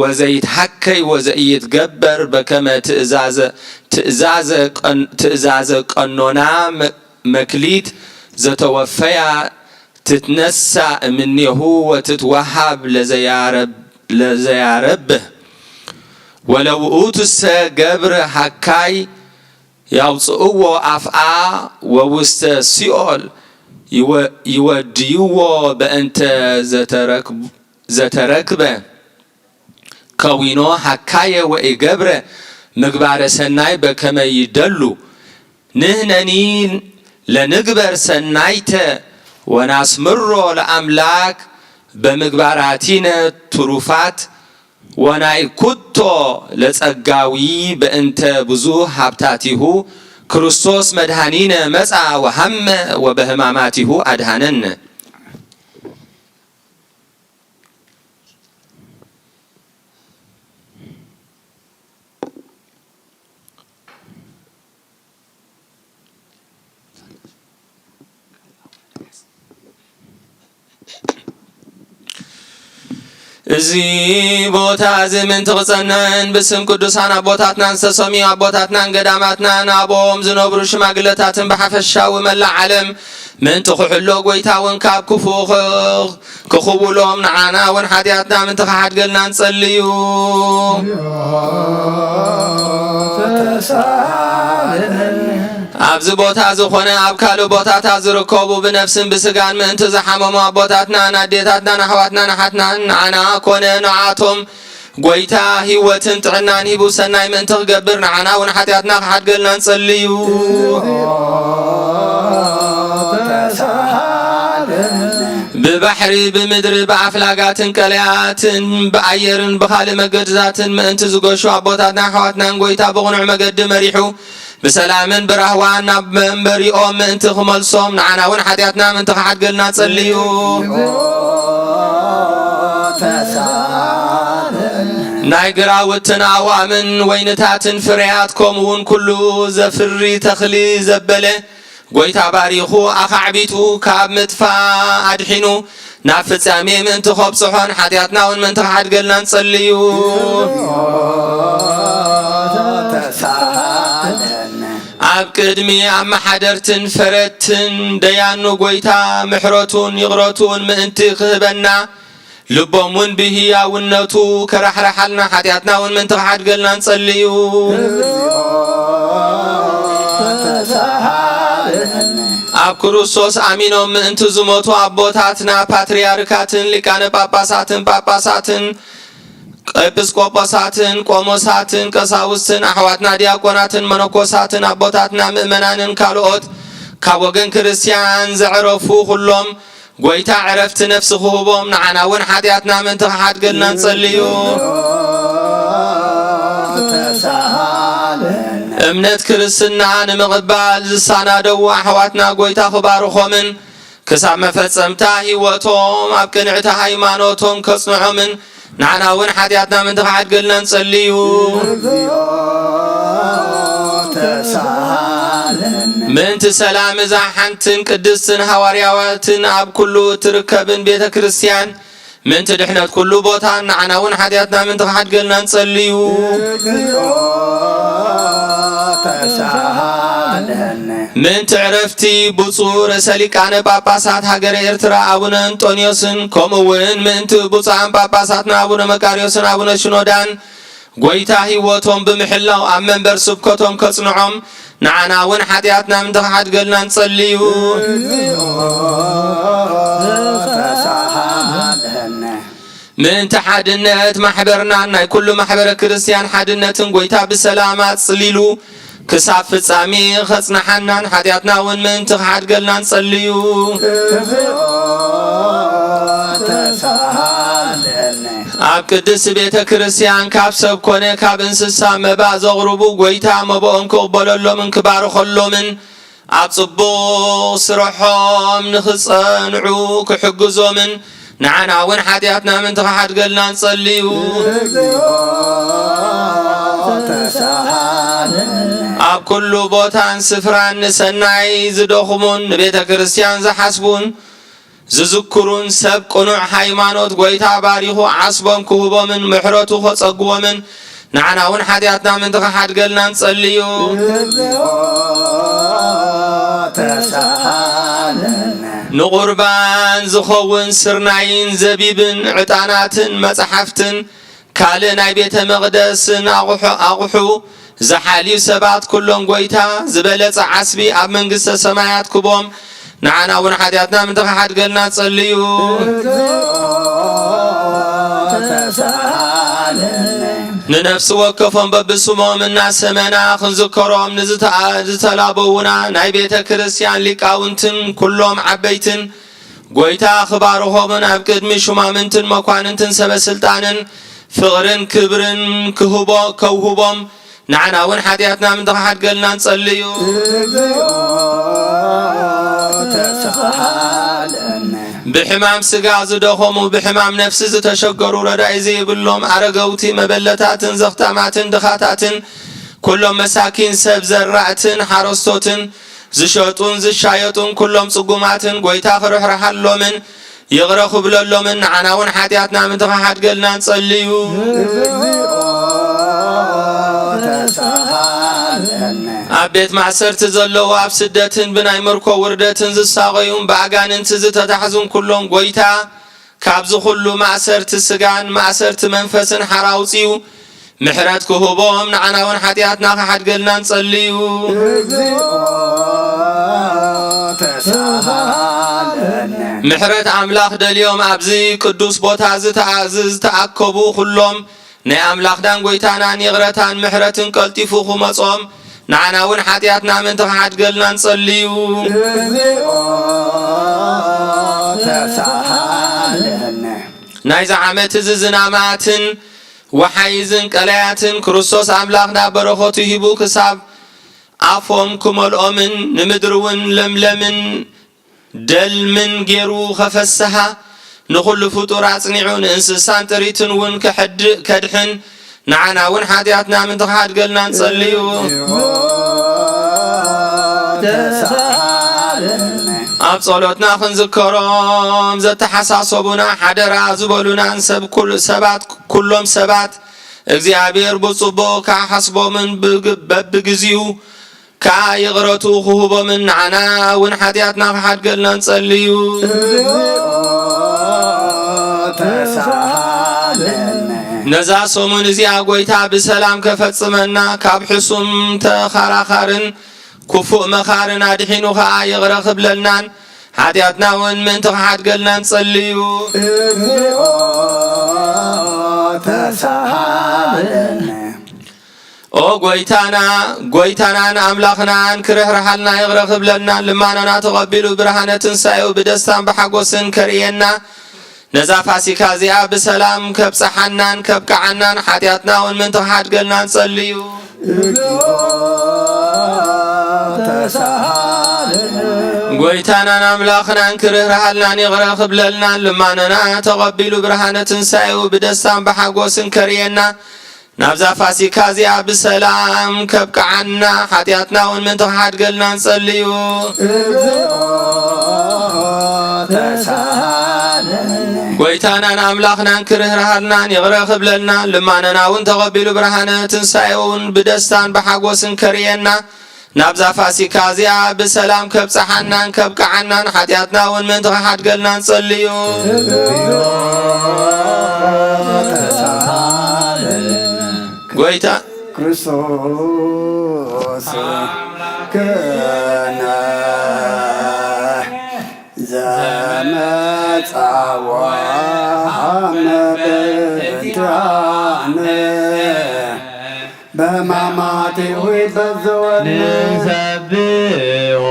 ወዘይትሃከይ ወዘይትገበር በከመ ትእዛዘ ቀኖና መክሊት ዘተወፈያ ትትነሳ እምኔሁ ወትትወሃብ ለዘያረብህ ወለውኡቱሰ ገብር ሃካይ ያውፅእዎ ኣፍኣ ወውስተ ሲኦል ይወድይዎ በእንተ ዘተረክበ ከዊኖ ሃካየ ወኢገብረ ምግባረ ሰናይ በከመ ይደሉ ንህነኒ ለንግበር ሰናይተ ወናስምሮ ለኣምላክ በምግባራቲነ ትሩፋት ወናይ ኩቶ ለጸጋዊ በእንተ ብዙ ሃብታቲሁ ክርስቶስ መድኃኒነ መጻ ወሃመ ወበህማማቲሁ ኣድሃነነ። እዚ ቦታ እዚ ምእንቲ ክጸንዕን ብስም ቅዱሳን ኣቦታትናን ዝተሰምዩ ኣቦታትናን ገዳማትናን ኣብኦም ዝነብሩ ሽማግለታትን ብሓፈሻዊ መላእ ዓለም ምእንቲ ክሕሎ ጎይታ እውን ካብ ክፉ ክኽውሎም ንዓና እውን ሓጢኣትና ምእንቲ ክሓድገልና ንጸልዩ። ኣብዚ ቦታ ዝኾነ ኣብ ካልእ ቦታታት ዝርከቡ ብነፍስን ብስጋን ምእንቲ ዝሓመሙ ኣቦታትናን ኣዴታትናን ኣሕዋትናን ኣሓትናን ንዓና ኮነ ንዓቶም ጎይታ ህይወትን ጥዕናን ሂቡ ሰናይ ምእንቲ ክገብር ንዓና እውን ሓጢኣትና ክሓድገልና ንጸልዩ። ብባሕሪ ብምድሪ ብኣፍላጋትን ቀለያትን ብኣየርን ብኻልእ መገድታትን ምእንቲ ዝገሹ ኣቦታትና ኣሕዋትናን ጎይታ ብቕኑዕ መገዲ መሪሑ ብሰላምን ብራህዋን ናብ መንበሪኦም ምእንቲ ክመልሶም ንዓና እውን ሓጢኣትና ምእንቲ ክሓድገልና ጸልዩ። ናይ ግራውትን ኣእዋምን ወይንታትን ፍርያት ከምኡውን ኩሉ ዘፍሪ ተኽሊ ዘበለ ጎይታ ባሪኹ ኣኻዕቢቱ ካብ ምጥፋእ ኣድሒኑ ናብ ፍጻሜ ምእንቲ ከብጽሖን ሓጢኣትና እውን ምእንቲ ክሓድገልና ንጸልዩ። ኣብ ቅድሚ ኣመሓደርትን ፈረድትን ደያኑ ጎይታ ምሕረቱን ይቕረቱን ምእንቲ ክህበና ልቦም እውን ብህያውነቱ ከራሕርሓልና ሓጢኣትና እውን ምእንቲ ክሓድገልና ንጸልዩ። ኣብ ክርስቶስ ኣሚኖም ምእንቲ ዝሞቱ ኣቦታትና ፓትርያርካትን ሊቃነ ጳጳሳትን ጳጳሳትን ኤጲስቆጶሳትን ቆሞሳትን ቀሳውስትን ኣሕዋትና ዲያቆናትን መነኮሳትን ኣቦታትና ምእመናንን ካልኦት ካብ ወገን ክርስቲያን ዘዕረፉ ኩሎም ጎይታ ዕረፍቲ ነፍሲ ክህቦም ንዓና እውን ሓጢኣትና ምእንቲ ክሓድገልና ንጸልዩ። እምነት ክርስትና ንምቕባል ዝሳናደዉ ኣሕዋትና ጎይታ ክባርኾምን ክሳብ መፈጸምታ ህይወቶም ኣብ ቅንዕቲ ሃይማኖቶም ከጽንዖምን ንዓና እውን ሓጢኣትና ምእንቲ ክሓድገልና ንጸልዩ። ምእንቲ ሰላም እዛ ሓንትን ቅድስትን ሃዋርያትን ኣብ ኩሉ እትርከብን ቤተ ክርስቲያን ምእንቲ ድሕነት ኩሉ ቦታን ንዓና እውን ሓጢኣትና ምእንቲ ክሓድገልና ንጸልዩ። ምእንቲ ዕረፍቲ ብፁዕ ርእሰ ሊቃነ ጳጳሳት ሃገረ ኤርትራ ኣቡነ እንጦንዮስን ከምኡ እውን ምእንቲ ብፁዓን ጳጳሳትና ኣቡነ መቃርዮስን ኣቡነ ሽኖዳን ጎይታ ህይወቶም ብምሕላው ኣብ መንበር ስብከቶም ከጽንዖም ንዓና እውን ሓጢኣትና ምእንቲ ክሓድገልና ንጸልዩ። ምእንቲ ሓድነት ማሕበርናን ናይ ኩሉ ማሕበረ ክርስቲያን ሓድነትን ጎይታ ብሰላም ኣጽሊሉ ክሳብ ፍጻሜ ኸጽንሓናን ሓጢኣትና እውን ምእንቲ ክሓድገልና ንጸልዩ። ኣብ ቅድስቲ ቤተ ክርስቲያን ካብ ሰብ ኮነ ካብ እንስሳ መባእ ዘቕርቡ ጎይታ መባኦም ክቕበለሎምን ክባርኸሎምን ኣብ ጽቡቕ ስርሖም ንኽጸንዑ ክሕግዞምን ንዓና እውን ሓጢኣትና ምእንቲ ክሓድገልና ንጸልዩ። ኣብ ኩሉ ቦታን ስፍራን ንሰናይ ዝደኽሙን ንቤተ ክርስቲያን ዝሓስቡን ዝዝክሩን ሰብ ቅኑዕ ሃይማኖት ጐይታ ባሪኹ ዓስቦም ክህቦምን ምሕረቱ ኸጸግቦምን ንዓና እውን ሓጢኣትና ምእንቲ ኽሓድገልና ንጸልዩ። ንቑርባን ዝኸውን ስርናይን ዘቢብን ዕጣናትን መጻሕፍትን ካልእ ናይ ቤተ መቕደስን ኣቑሑ ኣቑሑ ዝሓልዩ ሰባት ኩሎም ጐይታ ዝበለጸ ዓስቢ ኣብ መንግስተ ሰማያት ክቦም ንዓና እውን ሓጢኣትና ምእንቲ ኽሓድገልና ጸልዩ። ንነፍሲ ወከፎም በብስሞም እናሰመና ክንዝከሮም ንዝተኣ- ዝተላበዉና ናይ ቤተ ክርስቲያን ሊቃውንትን ኩሎም ዓበይትን ጐይታ ክባርኾምን ኣብ ቅድሚ ሹማምንትን መኳንንትን ሰበ ስልጣንን ፍቕርን ክብርን ክህቦ ከውህቦም ንዓና እውን ሓጢኣትና ምእንቲ ኽሓድገልና ንጸልዩ። ብሕማም ስጋ ዝደኸሙ ብሕማም ነፍሲ ዝተሸገሩ ረዳኢ ዘይብሎም ኣረገውቲ መበለታትን ዘኽታማትን ድኻታትን ኩሎም መሳኪን ሰብ ዘራእትን ሓረስቶትን ዝሸጡን ዝሻየጡን ኩሎም ጽጉማትን ጐይታ ክርሕርሓሎምን ይቕረ ክብለሎምን ንዓና እውን ሓጢኣትና ምእንቲ ኽሓድገልና ንጸልዩ። ኣብ ቤት ማእሰርቲ ዘለዉ ኣብ ስደትን ብናይ ምርኮ ውርደትን ዝሳቐዩን ብኣጋንንቲ ዝተታሕዙን ኩሎም ጐይታ ካብዚ ኩሉ ማእሰርቲ ስጋን ማእሰርቲ መንፈስን ሓራ ኣውጽኡ ምሕረት ክህቦም ንዓና እውን ሓጢኣትና ክሓድገልና ንጸልዩ። ምሕረት ኣምላኽ ደልዮም ኣብዚ ቅዱስ ቦታ ዝተኣ- ዝተኣከቡ ኩሎም ናይ ኣምላኽናን ጐይታናን ይቕረታን ምሕረትን ቀልጢፉ ክመጾም ንዓና እውን ሓጢኣትና ምእንቲ ክሓድገልና ንጸልዩ። ናይዚ ዓመት እዚ ዝናማትን ወሓይዝን ቀላያትን ክርስቶስ ኣምላኽና በረኸቱ ሂቡ ክሳብ ኣፎም ክመልኦምን ንምድሪ እውን ለምለምን ደልምን ጌሩ ኸፈስሃ ንኹሉ ፍጡር ኣጽኒዑ ንእንስሳን ጥሪትን እውን ከድሕን ንዓና እውን ሓጢኣትና ምእንቲ ኽሓድገልና ንጸልዩ። ኣብ ጸሎትና ክንዝከሮም ዘተሓሳሰቡና ሓደራ ዝበሉናን ሰብ ኩል- ሰባት ኩሎም ሰባት እግዚኣብሔር ብጽቡቕ ክሓስቦምን ብግ- በብግዚኡ ከኣ ይቕረቱ ክህቦምን ንዓና እውን ሓጢኣትና ክሓድገልና ንጸልዩ። ነዛ ሰሙን እዚኣ ጐይታ ብሰላም ከፈጽመና ካብ ሕሱም ተኸራኻርን ክፉእ መኻርን ኣድሒኑ ኸኣ ይቕረ ክብለልናን ሓጢኣትና እውን ምእንቲ ክሓድገልና ንጸልዩ። ኦ ጐይታና ጐይታናን ኣምላኽናን ክርሕርሓልና ይቕረ ክብለልናን ልማኖና ተቐቢሉ ብርሃነ ትንሳኤኡ ብደስታን ብሓጎስን ከርእየና ነዛ ፋሲካ እዚኣ ብሰላም ከብጽሓናን ከብቅዓናን ሓጢኣትና እውን ምእንቲ ክሓድገልና ንጸልዩ። ጐይታናን ኣምላኽናን ክርህርሃልናን ይቕረ ክብለልናን ልማኖና ተቐቢሉ ብርሃነ ትንሳኤኡ ብደስታን ብሓጎስን ከርእየና ናብዛ ፋሲካ እዚኣ ብሰላም ከብቅዓና ሓጢኣትና እውን ምእንቲ ክሓድገልና ንጸልዩ። ጐይታናን ኣምላኽናን ክርህርሃልናን ይቕረ ክብለልናን ልማነና እውን ተቐቢሉ ብርሃነ ትንሳኤ እውን ብደስታን ብሓጎስን ከርእየና ናብዛ ፋሲካ እዚኣ ብሰላም ከብጽሓናን ከብቅዓናን ሓጢኣትና እውን ምእንቲ ክሓድገልና ንጸልዩ። ጐይታ ክርስቶስ ከነ ዘመጻዋ ሃመ በእንቲኣነ በማማቴዊ በዘወነ ንሰብሖ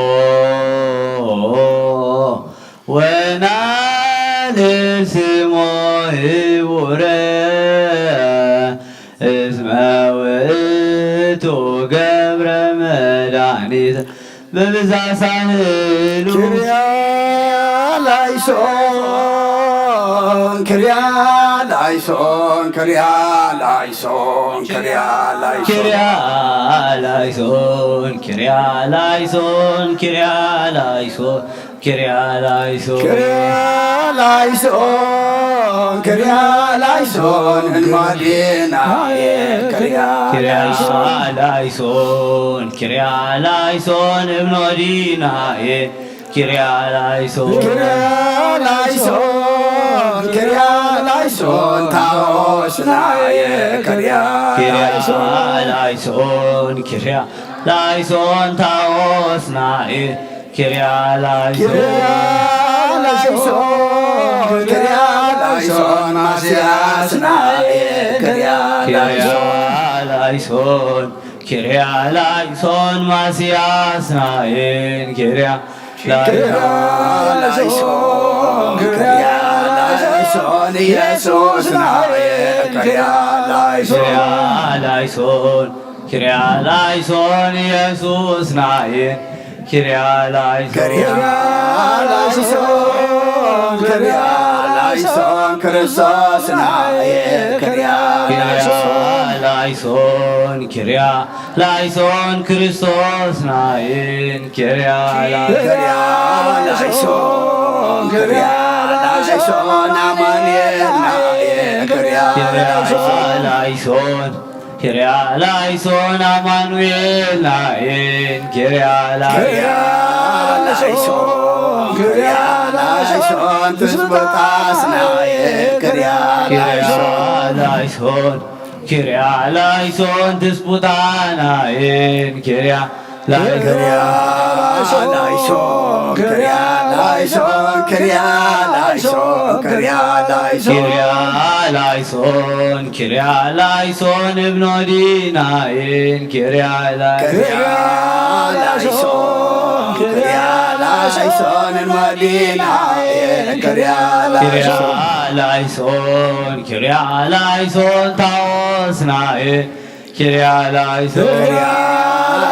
ወናልስሞ ህቡረ እስመ ውእቱ ገብረ መድኃኒት በብዛ ሳህሉ ክርያ ላይሶን ክርያ ላይሶን ክርያ ላይሶን ክርያ ላይሶን ክርያ ላይሶን ክርያ ላይሶን ክርያ ላይሶን ክርያ ላይሶን ክርያ ላይሶን ክርያ ላይሶን እንማዲናዬ ክርያ ክርያ ላይሶን ላይሶን ክርያ ላይሶን እብኖዲናዬ ክርያ ላይሶን ክርያ ላይሶን ክርያ ላይሶን ታኦስናዬ ክርያ ክርያ ላይሶን ላይሶን ክርያ ላይሶን ታኦስናዬ ክርያ ላይሶን ክርያ ላይሶን ክርያ ላይሶን ማስያስናዬ ክርያ ክርያ ላይሶን ላይሶን ክርያ ላይሶን ማስያስናዬን ክርያ ክርያ ላይሶን ክርያ ላይሶን ኢየሱስናዬ ክርያ ላይሶን ክርያ ላይሶን ክርያ ላይሶን ኢየሱስናዬን ክርያ ላይሶን ክርያ ላይሶን ክርያ ላይሶን ክርስቶስናዬ ክርያ ክርያ ላይሶን ላይሶን ክርያ ላይሶን ክርስቶስናዬን ክርያ ላይሶን ክርያ ላይሶን ክርያ ላይሶን ኣማኑኤልናዬ ክርያ ክርያ ላይሶን ላይሶን ክርያ ላይሶን ኣማኑኤልናዬን ክርያ ክርያ ላይሶን ላይሶን ክርያ ላይሶን ትስብእታስናዬ ክርያ ክርያ ላይሶን ላይሶን ክርያ ላይሶን ትስቡታናዬን ክርያ ላይሶን ክርያ ላይሶን ክርያ ላይሶን ክርያ ላይሶን ክርያ ላይሶን ክርያ ላይሶን ክርያ ላይሶን እብኖዲናዬን ክርያ ላይሶን ክርያ ላይሶን ክርያ ላይሶን እብኖዲናዬን ክርያ ክርያ ላይሶን ላይሶን ክርያ ላይሶን ታኦስናዬ ክርያ ላይሶን ክርያ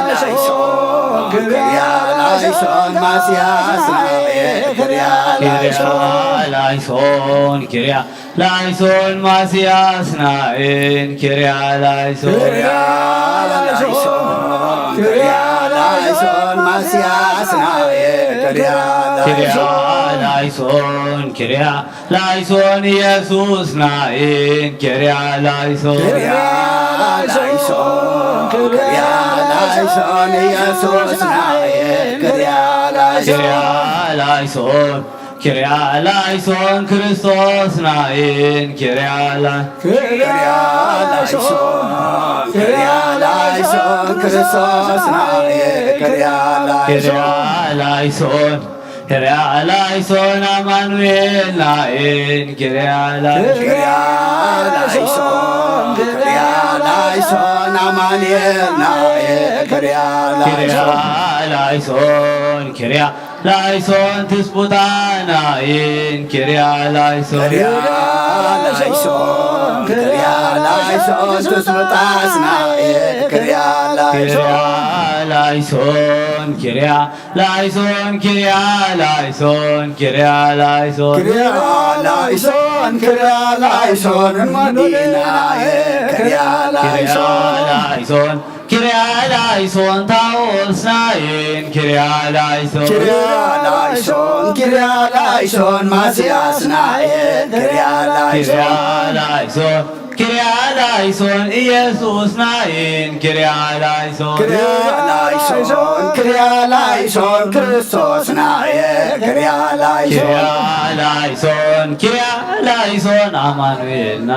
ላይሶን ክርያ ላይሶን ማስያስናዬ ክርያ ክርያ ላይሶን ላይሶን ክርያ ላይሶን ማስያስናዬን ክርያ ላይሶን ክርያ ላይሶን ክርያ ላይሶን ማስያስናዬ ክርያ ክርያ ላይሶን ላይሶን ክርያ ላይሶን ኢየሱስናዬን ክርያ ላይሶን ክርያ ላይሶን ክርያ ላይሶን ኢየሱስናዬን ክርያ ላይሶን ክርያ ላይሶን ክርያ ላይሶን ክርስቶስናዬን ክርያ ላ ክርያ ላይሶን ክርያ ላይሶን ክርስቶስናዬን ክርያ ክርያ ላይሶን ላይሶን ክርያ ላይሶን ኣማኑኤልናዬን ክርያ ላይሶን ክርያ ላይሶን ክርያ ላይሶን ኣማኑኤልናዬን ክርያ ክርያ ላይሶን ላይሶን ክርያ ላይሶን ትስቡታናዬን ክርያ ላይሶን ክርያ ላይሶን ክርያ ላይሶን ትስቡታስናዬን ክርያ ላይሶን ክርያ ላይሶን ክርያ ላይሶን ክርያ ላይሶን ክርያ ላይሶን ክርያ ላይሶን ክርያ ላይሶን እማዲናዬ ክርያ ክርያ ላይሶን ላይሶን ክርያ ላይሶን ታኦስናዬን ክርያ ላይሶን ክርያ ላይሶን ክርያ ላይሶን ማስያስናዬን ክርያ ክርያ ላይሶን ላይሶን ክርያ ላይሶን ኢየሱስናዬን ክርያ ላይሶን ክርያ ላይሶን ክርያ ላይሶን ክርስቶስናዬን ክርያ ላይሶን ክርያ ላይሶን ክርያ ላይሶን ኣማኑኤልና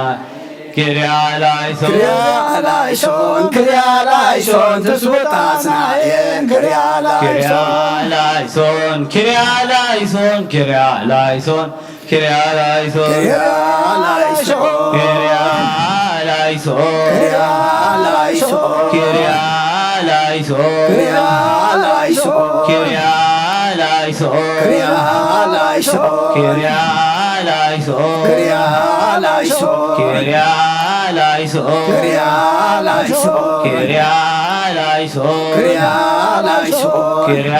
ክርያ ላይሶን ክርያ ላይሶን ክርያ ላይሶን ትስውታስናዬን ክርያ ክርያ ላይሶን ላይሶን ክርያ ላይሶን ክርያ ላይሶን ክርያ ላይሶን ክርያ ላይሶን ክርያ ላይሶን ክርያ ላይሶን ክርያ ላይሶን ክርያ ላይሶን ክርያ ላይሶን ክርያ ላይሶን ክርያ ላይሶን ክርያ ላይሶን ክርያ ላይሶን ክርያ ላይሶን ክርያ ላይሶን ክርያ ላይሶን ክርያ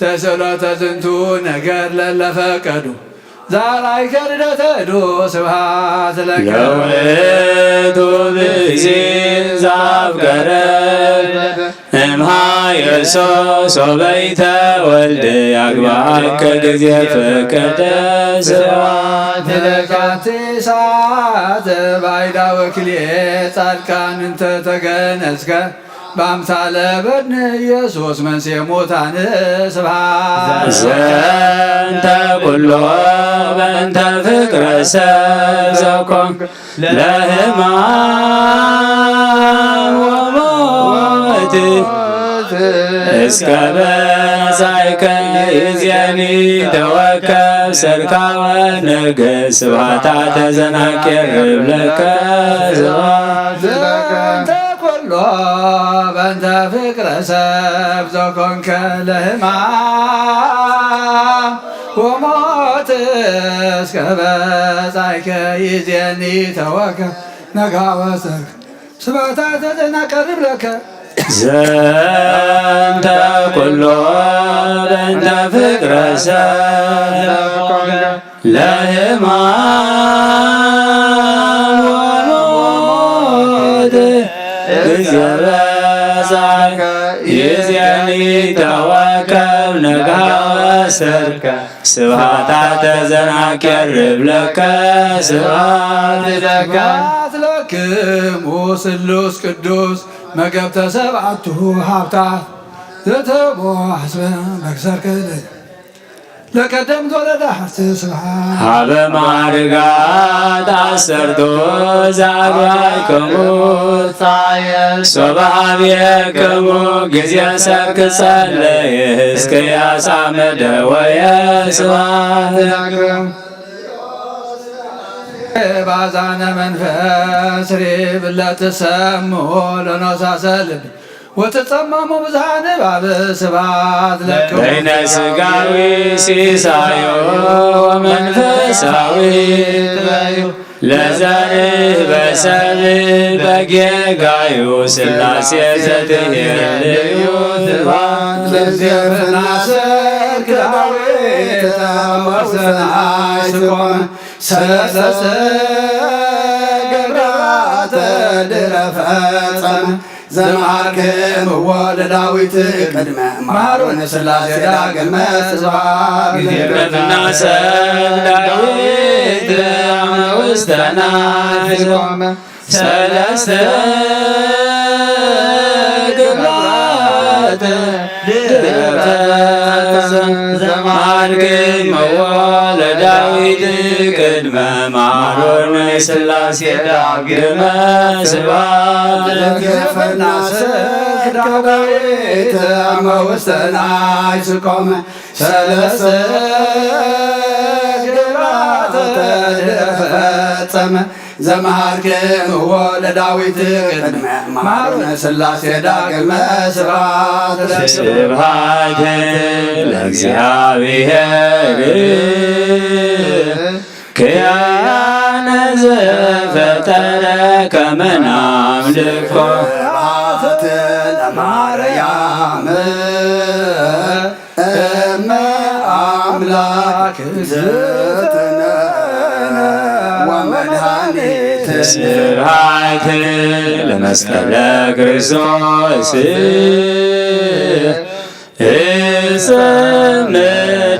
ተስእሎተ ዝንቱ ነገር ለለፈቀዱ ዛራይ ከርደተዱ ስብሐት ለከ። ለውእቱ ብእሲ ዘአፍቀረ እምሃየሶ ሶበይተ ወልድ ያግባከ ጊዜ ፈቀደ። ስብሐት ለከ። ለካቲ ሰዓት ባይዳ ወክልኤ ጻድቃን እንተ ተገነዝከ በአምሳለ በድን ኢየሱስ መንሴ ሙታን ስብሐት። ዘንተ ኩሎ በእንተ ፍቅረ ሰብ ዘኮንከ ለሕማም ወሞት እስከ በጻይከ ይእዜኒ ተወከብ ሰርካ ወነግስ ስብሐታ ተዘናኬርብ ለከ ስብሐት። ዘንተ ኩሎ በእንተ ፍቅረ ሰብ ዘኮንከ ለሕማም ወሞት እስከ በጻይከ ይዜኒ ተወከ ነጋወ ሰርክ ስብሐታ ተዘናቀርብ ለከ። ዘንተ ኩሎ በእንተ ፍቅረ ሰብ ለሕማም ወሞት እስከ በጻይከ ይዜኒ ተወከብ ነጋወ ሰርክ ስብሐታ ተዘናኬርብ ለከ ስብሐት ለከ። ስብሐት ለክሙ ስሉስ ቅዱስ መገብተ ሰብዓቱ ሃብታት ዘተቦ ሐስበ በክሰርክ ለቀደምት ወለዳ ሐስብ ስብሐት። ሀበ ማዕርጋት አሰርቱ ዘአግባእክሙ ጻየ ሶበ ሀብየክሙ ጊዜ ሰርክ ጸለየ ሕዝቅያስ አመደ ወየ ስብሐት ለክሙ። ባዛነ መንፈስ ሪብ ለትሰሙ ለኖሳሰ ልብ ወትጸመሙ ብዝሃ ንባብ ስብሐት ለክሙ። በይነ ስጋዊ ሲሳዮ ወመንፈሳዊ ጥበዩ ለዘርህ በሰብ በጌጋዩ ስላሴ ዘትሄልዩ ስብሐት ለእግዚአብሔር ናሰር ዳዊት ተመሰናይ ስቆም ሰለስተ ገብራተ ድረ ፈጸመ ዘመሃርክምዎ ለዳዊት ቅድመ መሃሮነ ሥላሴ ዳግመ ስብሐት ለእግዚአብሔር። ናሰብ ዳዊት አመ ውስተ ናይ ቆመ ሰለስተ ግብራት ድረፈ ዘማልክምዎ ለዳዊት ቅድመ ማሮን ሥላሴ ዳግመ ስብሐት ለእግዚአብሔር። ናሰብ ዳዊት አመ ውስተ ናይ ስቆመ ሰለስተ ግብራት ድረፈ ዘማልክምዎ ለዳዊት ቅድመ ማሮነ ሥላሴ ዳግመ ስብሐት ለእግዚአብሔር። ስብሐት ለእግዚአብሔር ክያነ ዘፈጠረ ከመ ናምልኮ። ስብሐት ለማርያም እመ አምላክ እግዝእትነ ወመድኃኒትነ። ስብሐት ለመስቀለ ክርስቶስ እፀ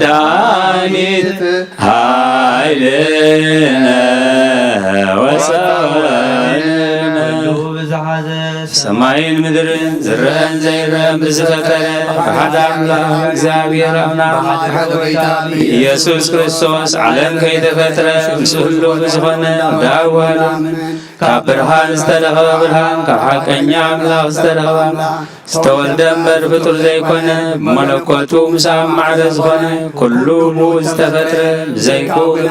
መድኃኒት ኃይልነ ወፀወንነ። ሰማይን ምድርን ዝረአን ዘይረአን ብዝፈጠረ ብሓደ ኣምላኽ እግዚኣብሔር ኣምላኽ ብሓደ ጐይታ ኢየሱስ ክርስቶስ ዓለም ከይተፈጥረ ምስ ኩሉ ብዝኾነ እንዳወነ ካብ ብርሃን ዝተረኸበ ብርሃን ካብ ሓቀኛ ኣምላኽ ዝተረኸበ ኣምላኽ ዝተወልደ እምበር ፍጡር ዘይኮነ ብመለኮቱ ምስ ኣብ ማዕረ ዝኾነ ኩሉ ብኡ ዝተፈጥረ ብዘይክኡ ግና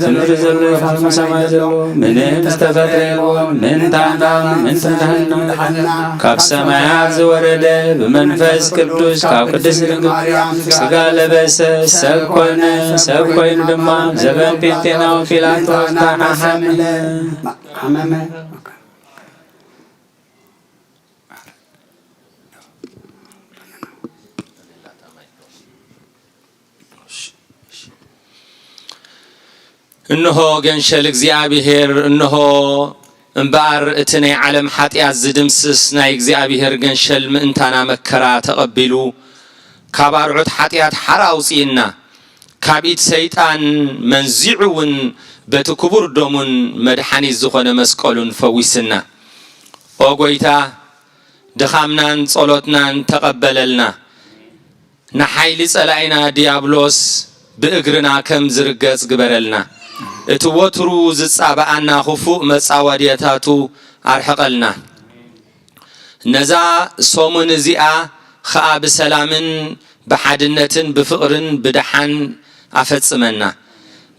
ምድሪ ዘሎ ይኹን ሰማይ ዘሎ ምንም ዝተፈጥረ የልቦን። ምእንታና ምእንቲ ምድሓንና ካብ ሰማያት ዝወረደ ብመንፈስ ቅዱስ ካብ ቅድስት ድንግል ማርያም ሥጋ ለበሰ ሰብ ኮነ። ሰብ ኮይኑ ድማ ዘበን ጴንጤናዊ ጲላጦስ ተሓመመ። እንሆ ገንሸል እግዚኣብሔር፣ እንሆ እምበኣር እቲ ናይ ዓለም ሓጢኣት ዝድምስስ ናይ እግዚኣብሔር ገንሸል ምእንታና መከራ ተቐቢሉ፣ ካብ ኣርዑት ሓጢኣት ሓራ ኣውፅእና፣ ካብ ኢድ ሰይጣን መንዚዑ እውን በቲ ክቡር ደሙን መድሓኒት ዝኾነ መስቀሉን ፈዊስና። ኦ ጎይታ፣ ድኻምናን ጸሎትናን ተቐበለልና። ንሓይሊ ጸላኢና ዲያብሎስ ብእግርና ከም ዝርገጽ ግበረልና። እቲ ወትሩ ዝጻብኣና ክፉእ መጻወድያታቱ ኣርሕቐልና። ነዛ ሰሙን እዚኣ ኸኣ ብሰላምን ብሓድነትን ብፍቕርን ብደሓን ኣፈጽመና።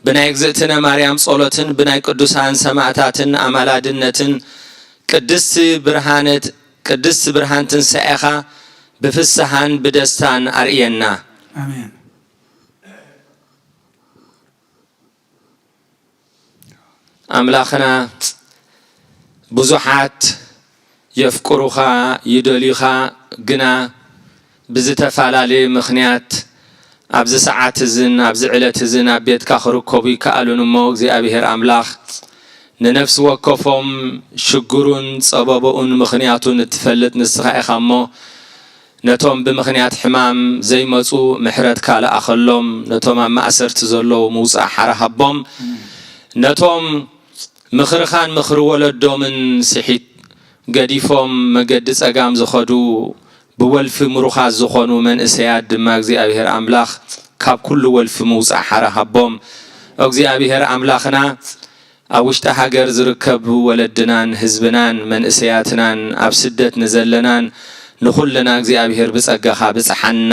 ብናይ እግዝእትነ ማርያም ጸሎትን ብናይ ቅዱሳን ሰማእታትን ኣማላድነትን ቅድስቲ ብርሃነት-፣ ቅድስቲ ብርሃን ትንሳኤኻ ብፍስሃን ብደስታን ኣርእየና። ኣሜን። ኣምላኽና ብዙሓት የፍቅሩኻ፣ ይደልዩኻ፣ ግና ብዝተፈላለየ ምኽንያት ኣብዚ ሰዓት እዝን ኣብዚ ዕለት እዝን ኣብ ቤትካ ክርከቡ ይከኣሉን እሞ፣ እግዚኣብሔር ኣምላኽ ንነፍሲ ወከፎም ሽግሩን ጸበቦኡን ምኽንያቱን እትፈልጥ ንስኻ ኢኻ እሞ፣ ነቶም ብምኽንያት ሕማም ዘይመጹ ምሕረትካ ለኣኸሎም፣ ነቶም ኣብ ማእሰርቲ ዘለዉ ምውጻእ ሓራ ሃቦም፣ ነቶም ምኽርኻን ምኽሪ ወለዶምን ስሒት ገዲፎም መገዲ ጸጋም ዝኸዱ ብወልፊ ምሩኻት ዝኾኑ መንእሰያት ድማ እግዚኣብሔር ኣምላኽ ካብ ኩሉ ወልፊ ምውጻእ ሓራ ሃቦም። እግዚኣብሔር ኣምላኽና ኣብ ውሽጢ ሃገር ዝርከቡ ወለድናን ህዝብናን መንእሰያትናን ኣብ ስደት ንዘለናን ንኹልና እግዚኣብሔር ብጸጋኻ ብጽሓና።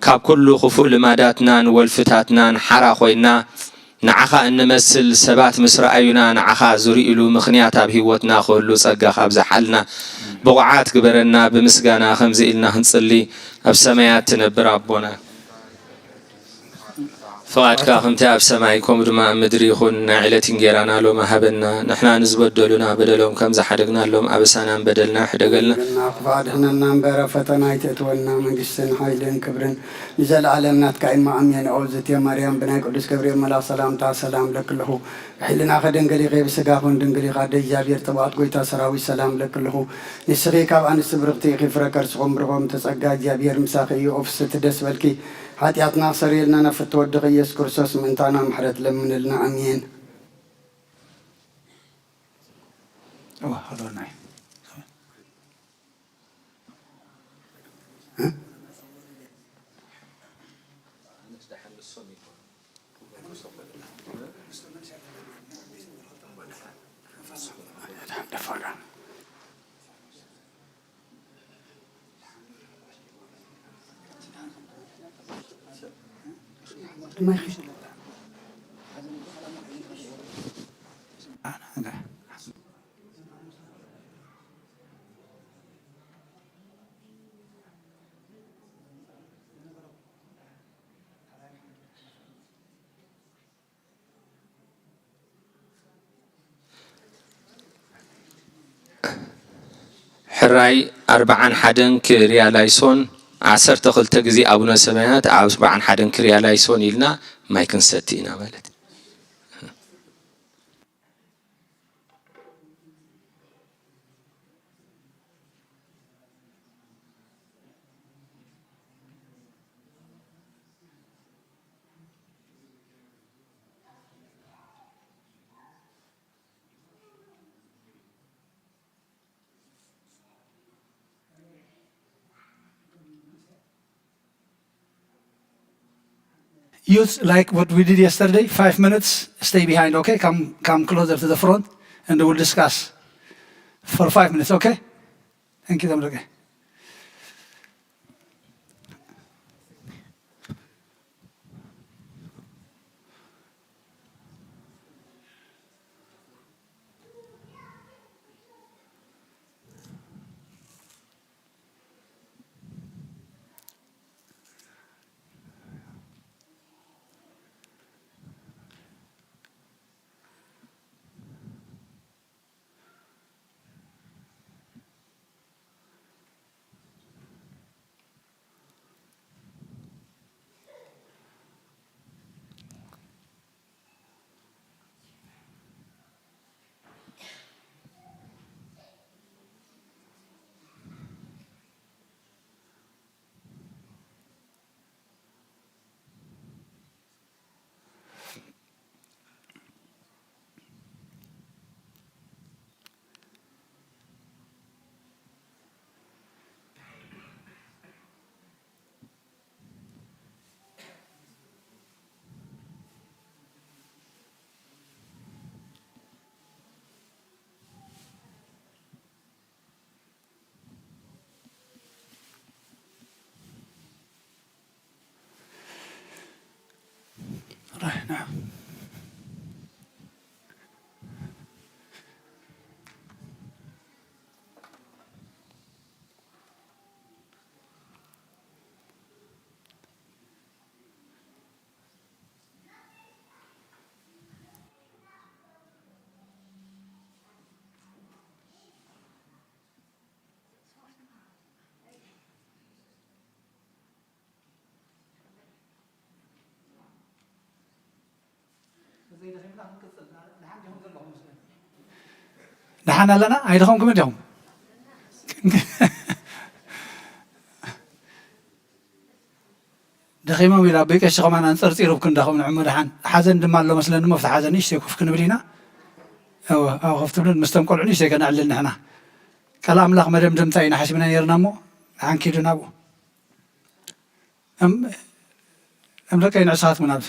ካብ ኩሉ ክፉእ ልማዳትናን ወልፍታትናን ሓራ ኮይና ንዓኻ እንመስል ሰባት ምስ ረኣዩና ንዓኻ ዝርእይሉ ምኽንያት ኣብ ህይወትና ክህሉ ጸጋኻ ኣብዝሓልና። ብቑዓት ግበረና። ብምስጋና ከምዚ ኢልና ክንጽሊ። ኣብ ሰማያት ትነብር ኣቦና፣ ፍቓድካ ከምቲ ኣብ ሰማይ፣ ከምኡ ድማ ኣብ ምድሪ ይኹን። ናይ ዕለት እንጌራና ሎሚ ሃበና። ንሕና ንዝበደሉና በደሎም ከም ዝሓደግናሎም፣ ኣበሳናን በደልና ሕደገልና። ሕደገልና፣ ክፉእ ኣድሕነና እምበር፣ ኣብ ፈተና ኣይተእትወና። መንግስትን ሓይልን ክብርን ንዘለኣለም ናትካ እዩ። ኣሜን። ኦ ዝቴ ማርያም፣ ብናይ ቅዱስ ገብርኤል መልኣኽ ሰላምታ ሰላም እብለኪ ኣለኹ። ብሕልናኺ ድንግል ኢኺ፣ ብስጋኺ እውን ድንግል ኢኺ። ኣደ እግዚኣብሔር፣ ተባኦት ጎይታ ሰራዊት፣ ሰላም እብለኪ ኣለኹ። ንስኺ ካብ ኣንስቲ ብርኽቲ ኢኺ፣ ፍረ ከርስኺ እውን ብሩኽ እዩ። ተጸጋ እግዚኣብሔር ምሳኺ እዩ። ኦ ፍስሕቲ ደስ በልኪ፣ ሓጢኣትና ክሰርየልና ናብ ፍትወ ወድኺ ኢየሱስ ክርስቶስ ምእንታና ምሕረት ለምንልና። ኣሜን። እዋ፣ ሃሎናይ። ሕራይ ኣርብዓን ሓደን ክሪያ ላይሶን፣ ዓሰርተ ክልተ ግዜ ኣቡነ ሰማያት፣ ኣርብዓን ሓደን ክሪያ ላይሶን ኢልና ማይ ክንሰቲ ኢና ማለት። Youth, like what we did yesterday, five minutes, stay behind, okay? Come, come closer to the front and we'll discuss for five minutes, okay? Thank you, Tamlake. Right, now. ደሓን ኣለና? ኣይደኸምኩምን ዲኹም? ደኺሞም ኢሉ ኣቦይ ቀሺ ከማን ኣንጸርጺሩ ክንዳኹም ንዕሞ ደሓን። ሓዘን ድማ ኣሎ መስለኒ እሞ፣ ኣብቲ ሓዘን ንእሽተይ ኮፍ ክንብል ኢና። እወ፣ ኣብ ኮፍ ትብልን ምስቶም ቆልዑ ንእሽተይ ከነዕልል ንሕና። ቃል ኣምላኽ መደምደምታ ኢና ሓሲብና ነይርና እሞ፣ ደሓን ኪዱ ናብኡ። እም፣ እም ደቀይ ንዕሳትኩም ኣብዚ።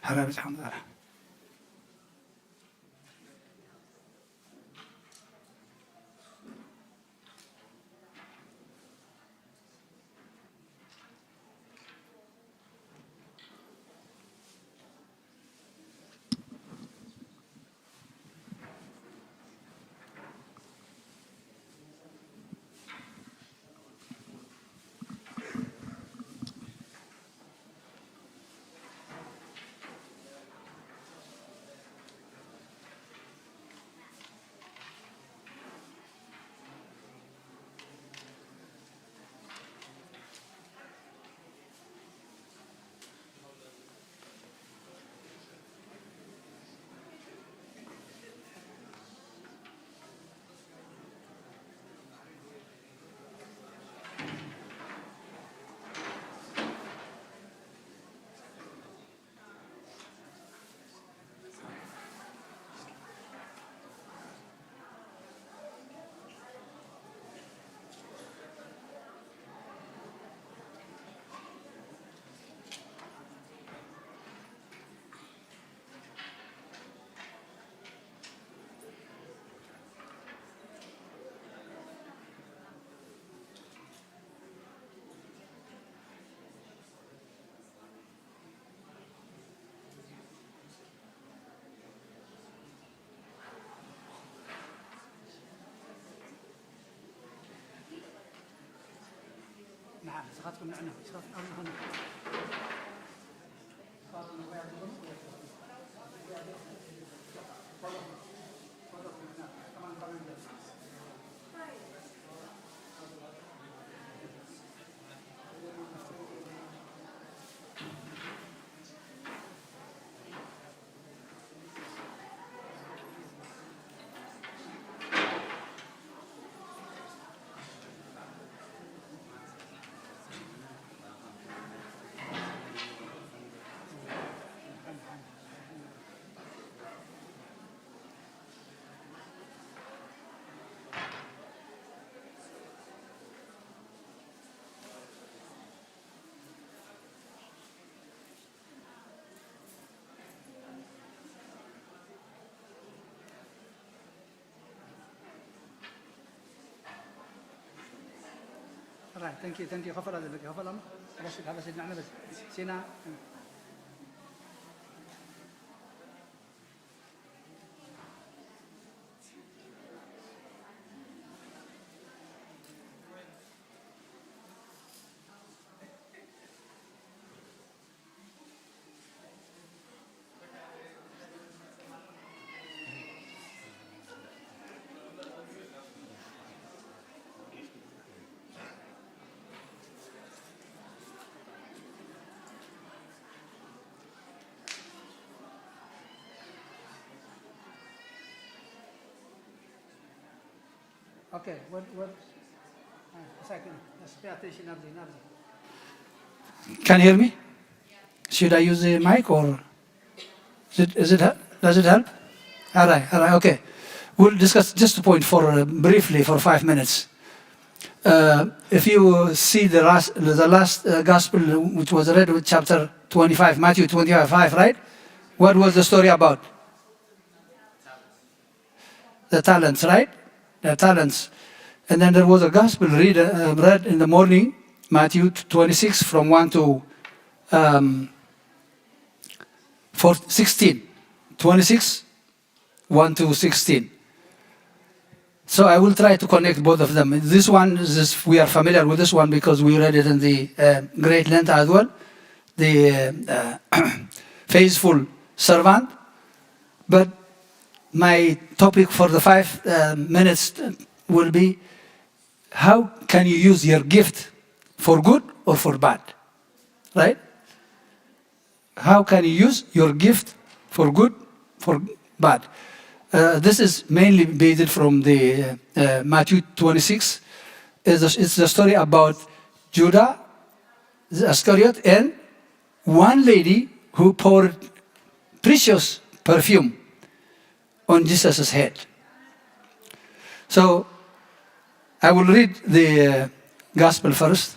ሓራ ብዝሓን ዛራ። ንዓም፣ ንስኻትኩም ንዕና፣ ንስኻትኩም ኣብዚ ኹኑ። Right, thank you, thank you. Hafal aja lagi, hafal ama. Habis, habis ini mana bes? Sina. Okay, what, what? Ah, a second. Just pay attention, Nabzi, Nabzi. Can you hear me? Should I use the mic or is it, is it, does it help? All right, all right, okay. We'll discuss just a point for, uh, briefly for five minutes. Uh, if you see the last, the last, uh, gospel which was read, with chapter twenty-five, Matthew twenty-five, right? What was the story about? The talents, right? The talents. And then there was a gospel read, uh, read in the morning, Matthew twenty-six from one to um, four, sixteen. twenty-six, one to sixteen. So I will try to connect both of them. This one, this, we are familiar with this one because we read it in the uh, Great Lent as well, the uh, faithful servant. But my topic for the five uh, minutes will be how can you use your gift for good or for bad, right? How can you use your gift for good, for bad? Uh, this is mainly based from the uh, Matthew twenty-six. It's the, it's the story about Judah Iscariot and one lady who poured precious perfume on Jesus' head. So I will read the uh, gospel first.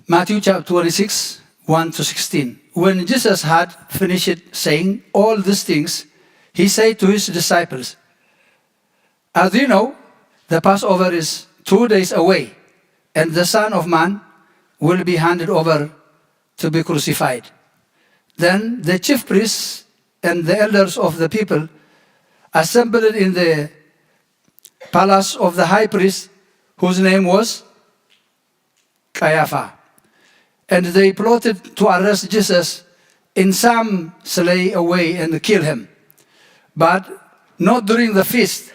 Matthew chapter twenty-six, one to sixteen. When Jesus had finished saying all these things, he said to his disciples, "As you know, the Passover is two days away, and the Son of Man will be handed over to be crucified." Then the chief priests and the elders of the people assembled in the palace of the high priest, whose name was Caiaphas. And they plotted to arrest Jesus in some slay away and kill him. But not during the feast,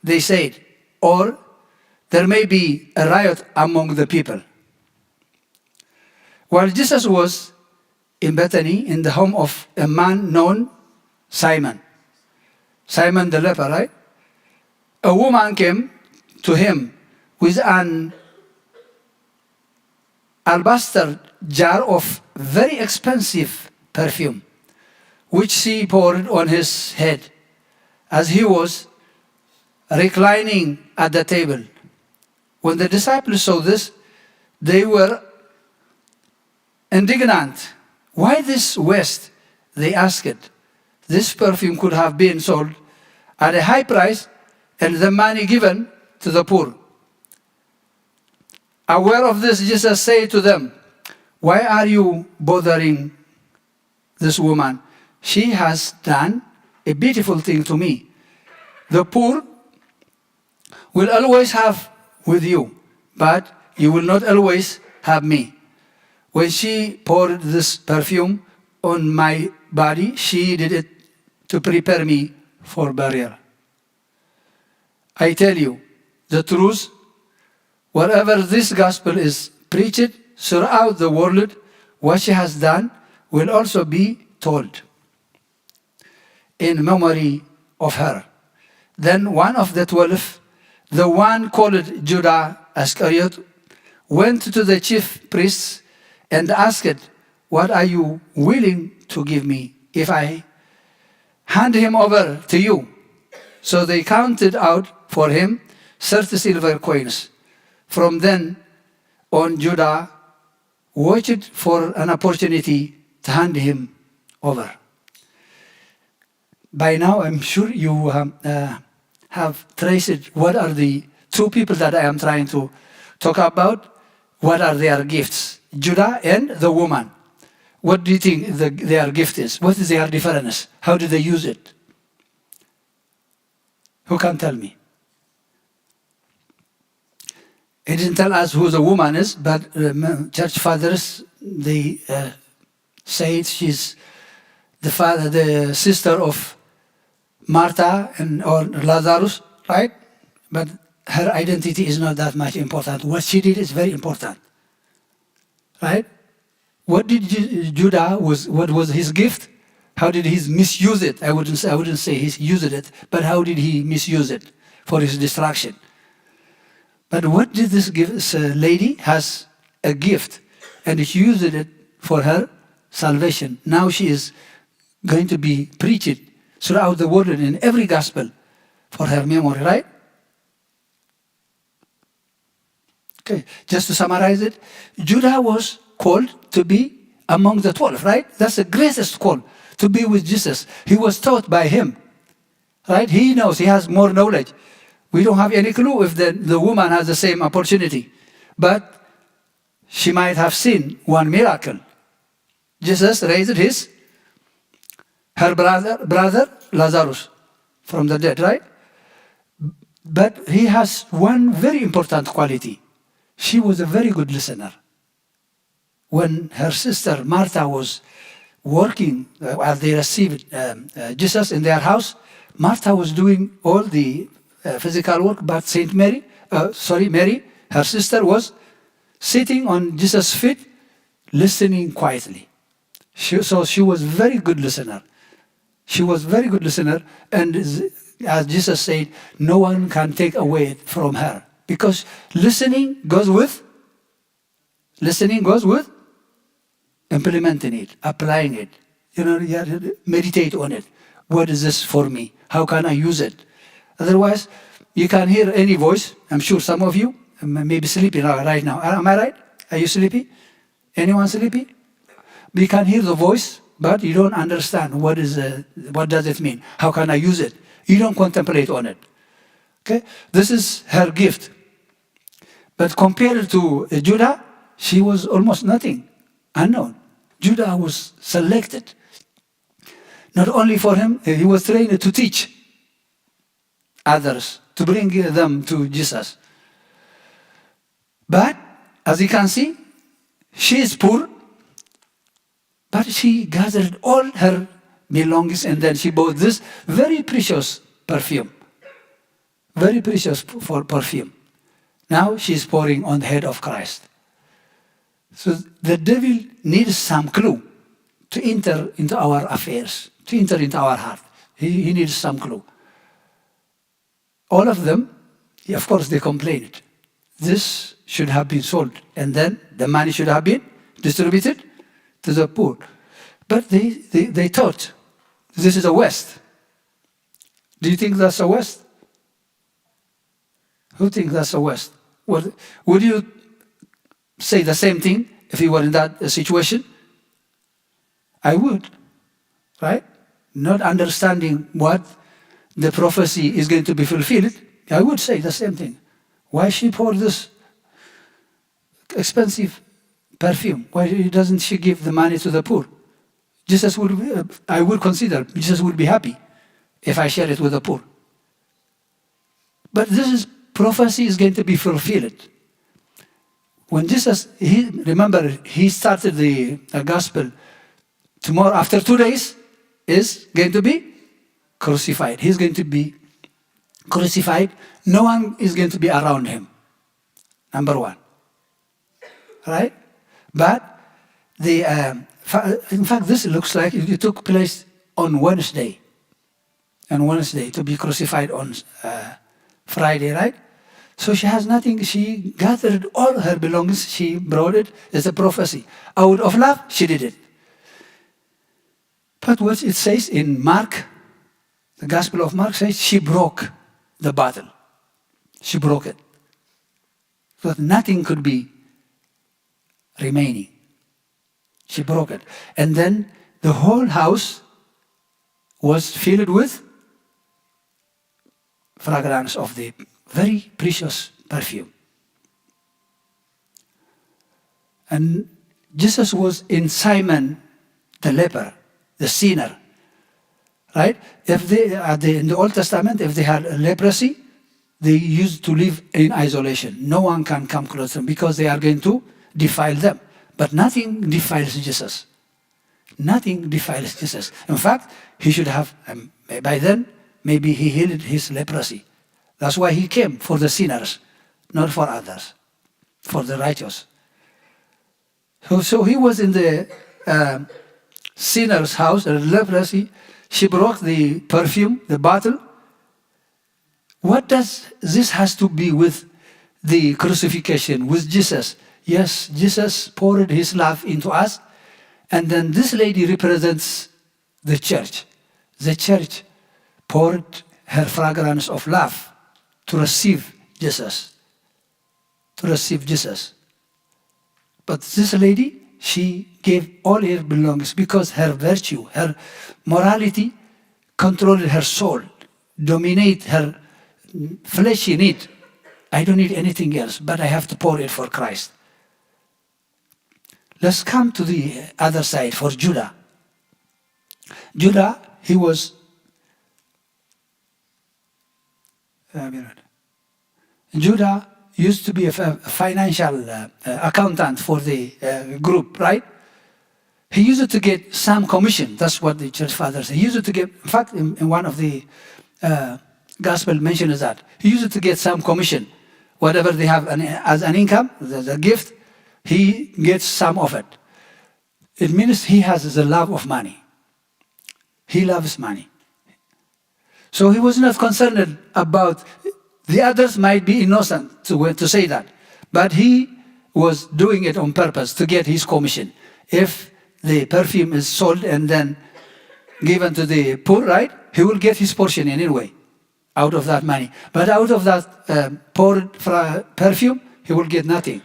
they said, or there may be a riot among the people. While Jesus was in Bethany, in the home of a man known Simon. Simon the leper, right? A woman came to him with an alabaster jar of very expensive perfume, which she poured on his head as he was reclining at the table. When the disciples saw this, they were indignant. "Why this waste?" they asked. "This perfume could have been sold at a high price and the money given to the poor." Aware of this, Jesus said to them, "Why are you bothering this woman? She has done a beautiful thing to me. The poor will always have with you, but you will not always have me. When she poured this perfume on my body, she did it to prepare me for burial. I tell you the truth, wherever this gospel is preached throughout the world, what she has done will also be told in memory of her." Then one of the twelve, the one called Judah Iscariot, went to the chief priests and asked, "What are you willing to give me if I hand him over to you?" So they counted out for him thirty silver coins. From then on, Judah watched for an opportunity to hand him over. By now, I'm sure you um, uh, have traced what are the two people that I am trying to talk about, what are their gifts, Judah and the woman. What do you think the, their gift is? What is their difference? How do they use it? Who can tell me? He didn't tell us who the woman is, but uh, church fathers, they uh, said she's the father, the sister of Martha and or Lazarus, right? But her identity is not that much important. What she did is very important, right? What did Ju- Judah was? What was his gift? How did he misuse it? I wouldn't. Say, I wouldn't say he used it, but how did he misuse it for his destruction? But what did this give? This uh, lady has a gift, and she used it for her salvation. Now she is going to be preached throughout the world in every gospel for her memory, right? Okay, just to summarize it, Judah was called to be among the twelve, right? That's the greatest call, to be with Jesus. He was taught by him, right? He knows, he has more knowledge. We don't have any clue if the, the woman has the same opportunity, but she might have seen one miracle. Jesus raised his her brother, brother Lazarus from the dead, right? But he has one very important quality. She was a very good listener. When her sister Martha was working, uh, as they received um, uh, Jesus in their house, Martha was doing all the uh, physical work, but Saint Mary, uh, sorry, Mary, her sister, was sitting on Jesus' feet, listening quietly. She, so she was very good listener. She was very good listener, and as Jesus said, no one can take away it from her, because listening goes with listening goes with implementing it, applying it. You know, you have to meditate on it. What is this for me? How can I use it? Otherwise, you can hear any voice. I'm sure some of you may be sleeping right now. Am I right? Are you sleepy? Anyone sleepy? You can hear the voice, but you don't understand what is uh, what does it mean? How can I use it? You don't contemplate on it. Okay, this is her gift. But compared to uh, Judah, she was almost nothing, unknown. Judah was selected. Not only for him, he was trained to teach others, to bring them to Jesus. But as you can see, she is poor, but she gathered all her belongings and then she bought this very precious perfume. Very precious for perfume. Now she is pouring on the head of Christ. So the devil needs some clue to enter into our affairs, to enter into our heart. He, he needs some clue. All of them, of course, they complained. This should have been sold, and then the money should have been distributed to the poor. But they, they, they thought this is a waste. Do you think that's a waste? Who thinks that's a waste? Would, would you say the same thing if you were in that uh, situation? I would, right? Not understanding what the prophecy is going to be fulfilled, I would say the same thing. Why she poured this expensive perfume? Why doesn't she give the money to the poor? Jesus would, be, uh, I would consider Jesus would be happy if I share it with the poor. But this is prophecy is going to be fulfilled. When Jesus, he remember, he started the, the gospel. Tomorrow, after two days, is going to be crucified. He's going to be crucified. No one is going to be around him. Number one, right? But the um, fa- in fact, this looks like it took place on Wednesday. On Wednesday to be crucified on uh, Friday, right? So she has nothing. She gathered all her belongings. She brought it. It's a prophecy. Out of love, she did it. But what it says in Mark, the Gospel of Mark says she broke the bottle. She broke it. So that nothing could be remaining. She broke it. And then the whole house was filled with fragrance of the very precious perfume. And Jesus was in Simon the leper, the sinner, right? If they, at the, in the Old Testament, if they had leprosy, they used to live in isolation. No one can come close to them because they are going to defile them. But nothing defiles Jesus. Nothing defiles Jesus. In fact, he should have, um, by then, maybe he healed his leprosy. That's why he came for the sinners, not for others, for the righteous. So, so he was in the um, sinner's house, uh, leprosy. She broke the perfume, the bottle. What does this has to be with the crucifixion, with Jesus? Yes, Jesus poured his love into us, and then this lady represents the church. The church poured her fragrance of love to receive Jesus, to receive Jesus. But this lady, she gave all her belongings because her virtue, her morality controlled her soul, dominate her fleshy need. I don't need anything else, but I have to pour it for Christ. Let's come to the other side for Judah. Judah, he was Judah used to be a financial uh, uh, accountant for the uh, group, right? He used to get some commission. That's what the church fathers. He used to get. In fact, in, in one of the uh, gospel mention is that he used to get some commission, whatever they have an, as an income, the, the gift, he gets some of it. It means he has the love of money. He loves money. So he was not concerned about the others might be innocent to, to say that, but he was doing it on purpose to get his commission. If the perfume is sold and then given to the poor, right, he will get his portion in any way out of that money. But out of that um, poured fra- perfume, he will get nothing.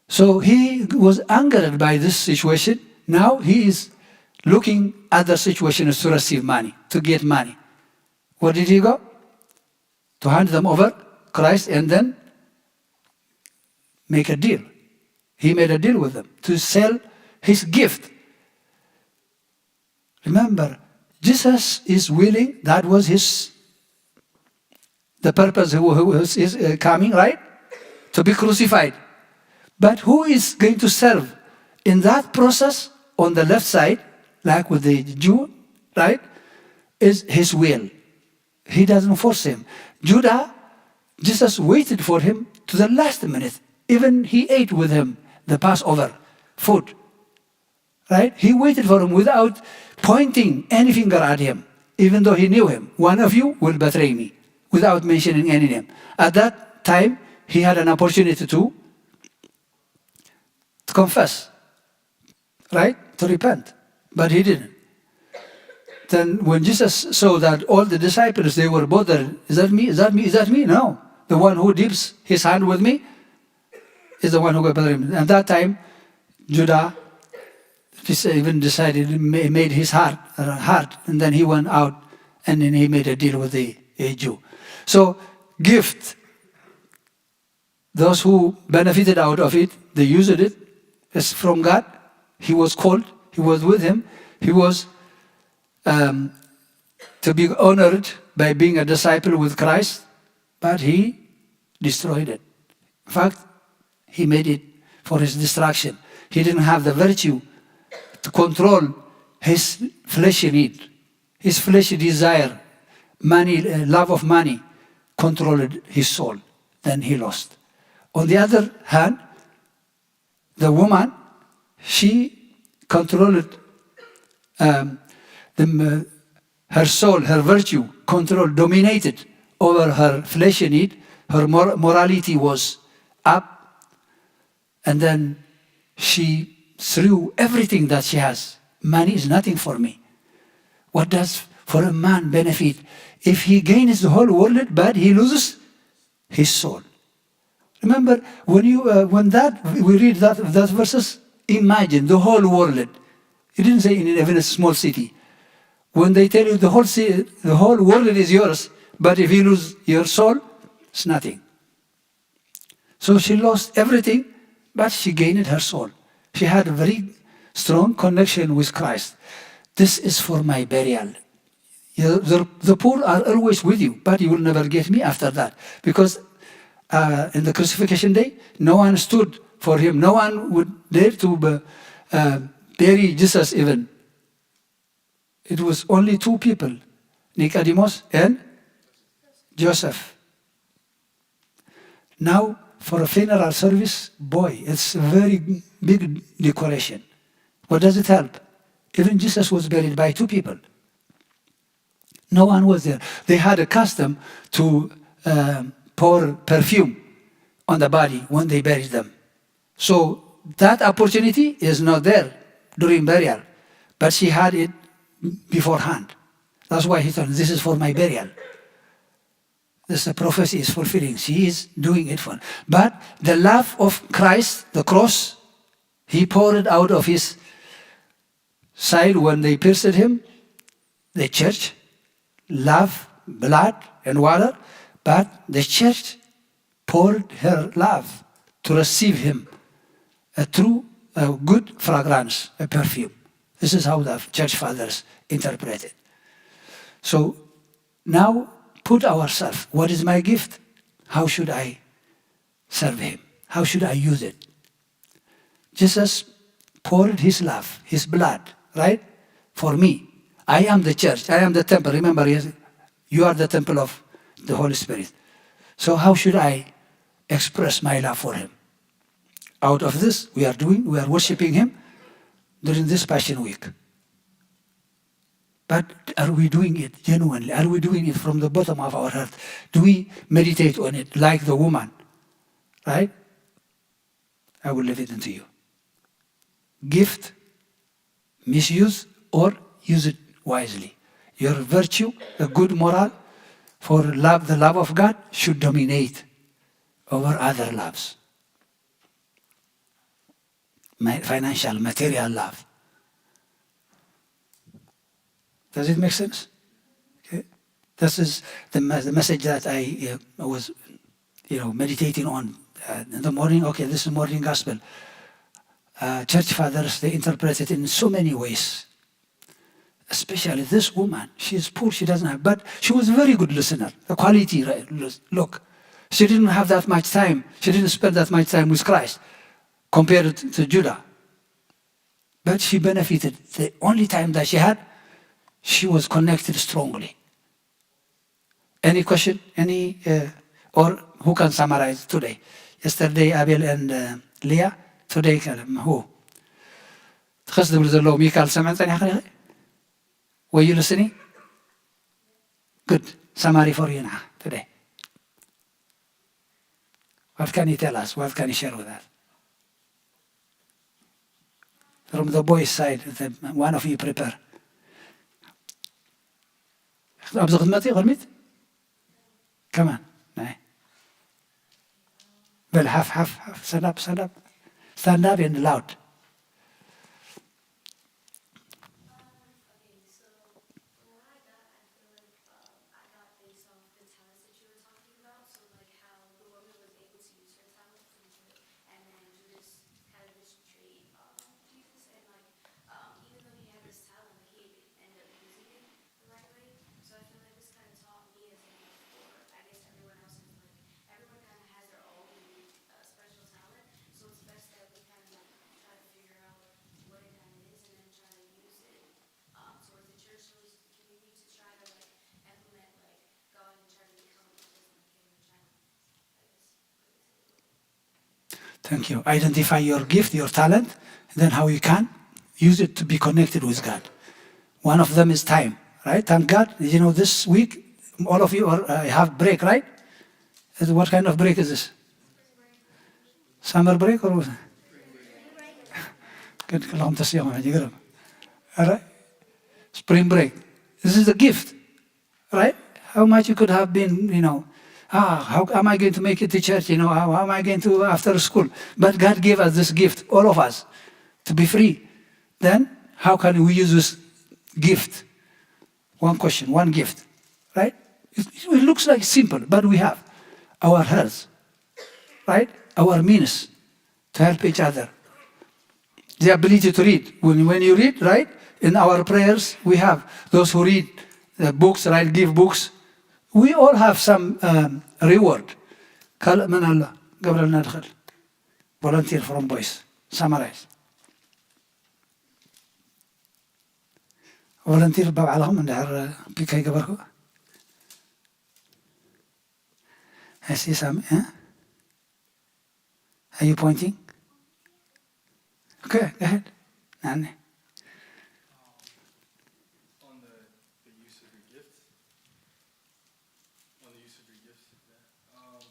So he was angered by this situation. Now he is looking at the situations to receive money, to get money. Where did he go? To hand them over Christ and then make a deal. He made a deal with them to sell his gift. Remember, Jesus is willing, that was his the purpose who, who is, is uh, coming, right? To be crucified. But who is going to serve in that process on the left side, like with the Jew, right? Is his will. He doesn't force him. Judah, Jesus waited for him to the last minute. Even he ate with him the Passover food. Right? He waited for him without pointing any finger at him, even though he knew him. One of you will betray me, without mentioning any name. At that time, he had an opportunity to, to confess, right? To repent, but he didn't. Then when Jesus saw that all the disciples, they were bothered, is that me? Is that me? Is that me? No. The one who dips his hand with me is the one who got better. And that time, Judah even decided, made his heart hard, and then he went out and then he made a deal with the Jew. So, gift, those who benefited out of it, they used it. It's from God. He was called. He was with him. He was um, to be honored by being a disciple with Christ, but he destroyed it. In fact, he made it for his destruction. He didn't have the virtue to control his fleshy need, his fleshy desire, money, uh, love of money controlled his soul. Then he lost. On the other hand, the woman, she controlled um, the, her soul, her virtue controlled, dominated over her flesh need. Her mor- morality was up, and then she threw everything that she has. Money is nothing for me. What does for a man benefit if he gains the whole world but he loses his soul? Remember, when you uh, when that we read that that verses, imagine the whole world. He didn't say in even a small city. When they tell you the whole city, the whole world is yours, but if you lose your soul, it's nothing. So she lost everything, but she gained her soul. She had a very strong connection with Christ. This is for my burial. You know, the, the poor are always with you, but you will never get me after that. Because uh, in the crucifixion day, no one stood for him. No one would dare to uh, bury Jesus even. It was only two people, Nicodemus and Joseph. Now, for a funeral service, boy, it's a very big decoration. What does it help? Even Jesus was buried by two people. No one was there. They had a custom to um, pour perfume on the body when they buried them. So that opportunity is not there during burial, but she had it beforehand. That's why he told, "This is for my burial." This the prophecy is fulfilling. He is doing it for. But the love of Christ, the cross, he poured out of his side when they pierced him, the church, love, blood, and water, but the church poured her love to receive him, a true, a good fragrance, a perfume. This is how the church fathers interpret it. So now put ourselves, what is my gift? How should I serve him? How should I use it? Jesus poured his love, his blood, right? For me. I am the church, I am the temple. Remember, yes, you are the temple of the Holy Spirit. So how should I express my love for him? Out of this, we are doing, we are worshiping him during this Passion Week. But are we doing it genuinely? Are we doing it from the bottom of our heart? Do we meditate on it like the woman? Right? I will leave it unto you. Gift, misuse, or use it wisely. Your virtue, a good moral for love, the love of God should dominate over other loves. My financial, material love. Does it make sense? Okay. This is the, me- the message that I uh, was, you know, meditating on uh, in the morning. Okay, this is morning gospel. Uh, church fathers, they interpret it in so many ways. Especially this woman, she is poor, she doesn't have, but she was a very good listener. A quality, right? Lis- Look, she didn't have that much time. She didn't spend that much time with Christ compared to Judah. But she benefited. The only time that she had, she was connected strongly. Any question? Any, uh, or who can summarize today? Yesterday, Abel and uh, Leah. Today, um, who? ትኸስ ዝብል ዘለዎ ሚካል ሰምዐ ጸኒሕካ ዲኺ? Were you listening? Good. Summary for you now, today. What can you tell us? What can you share with us? From the boys' side, the, one of you prepare. ኣብዚ ክትመፂ ቅድሚት? Come on. ናይ በል ሓፍ ሓፍ ሓፍ፣ stand up, stand up. Stand up and loud. Thank you. Identify your gift, your talent, and then how you can use it to be connected with God. One of them is time, right? Thank God. You know, this week, all of you are uh, have break, right? Is- What kind of break is this? Summer break or good? Spring break. This is a gift. Right? How much you could have been, you know, ah, how am I going to make it to church? You know, how, how am I going to after school? But God gave us this gift, all of us, to be free. Then how can we use this gift? One question, one gift, right? It, it looks like simple, but we have our health, right? Our means to help each other. The ability to read. When, when you read, right, in our prayers, we have those who read uh, books, right, give books. We all have some um, reward. ካልእ መን ኣሎ? ገብረልና ድኽእል volunteer from boys. Summarize. Volunteer ባዕልኹም እንድሕር ፒክ ከይገበርኩ። I see some. Eh? Are you pointing? Okay, go ahead. Nani? On the, the use of your gifts. On the use of your gifts. Yeah. Um,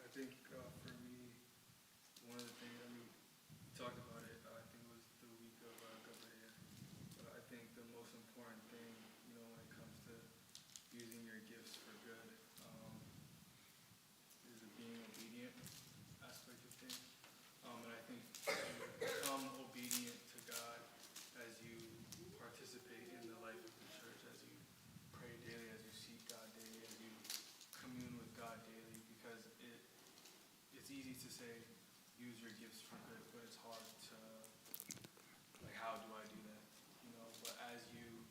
I think uh, for me, one of the things, I mean, we talked about it, uh, I think it was the week of uh, Gabriel. say use your gifts for good, but it's hard to, like, how do I do that? You know, but as you,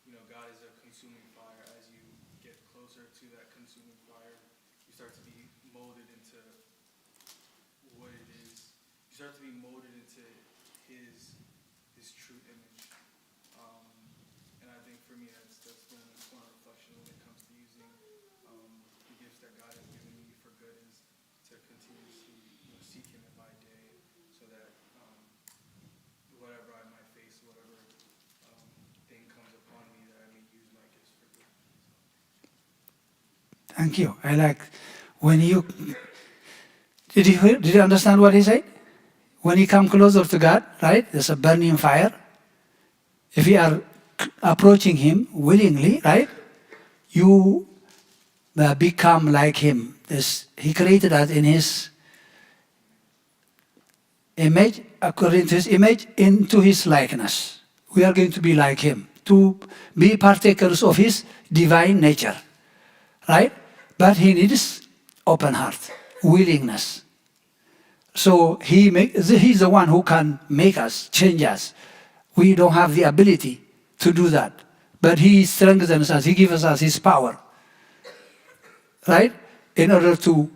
you know, God is a consuming fire. As you get closer to that consuming fire, you start to be molded into what it is. You start to be molded into His His true image. Um, and I think for me, that's that's been an important reflection when it comes to using um, the gifts that God has given me for good is to continuously, you know, seek Him in my day, so that um, whatever I might face, whatever um, thing comes upon me, that I may use my gifts for good. Thank you. I like when you did you hear, did you understand what he said? When you come closer to God, right? There's a burning fire. If you are approaching Him willingly, right? You uh, become like Him. This, he created us in His image, according to His image, into His likeness. We are going to be like Him, to be partakers of His divine nature, right? But He needs open heart, willingness. So he make, He's the one who can make us, change us. We don't have the ability to do that. But He strengthens us, He gives us His power, right? In order to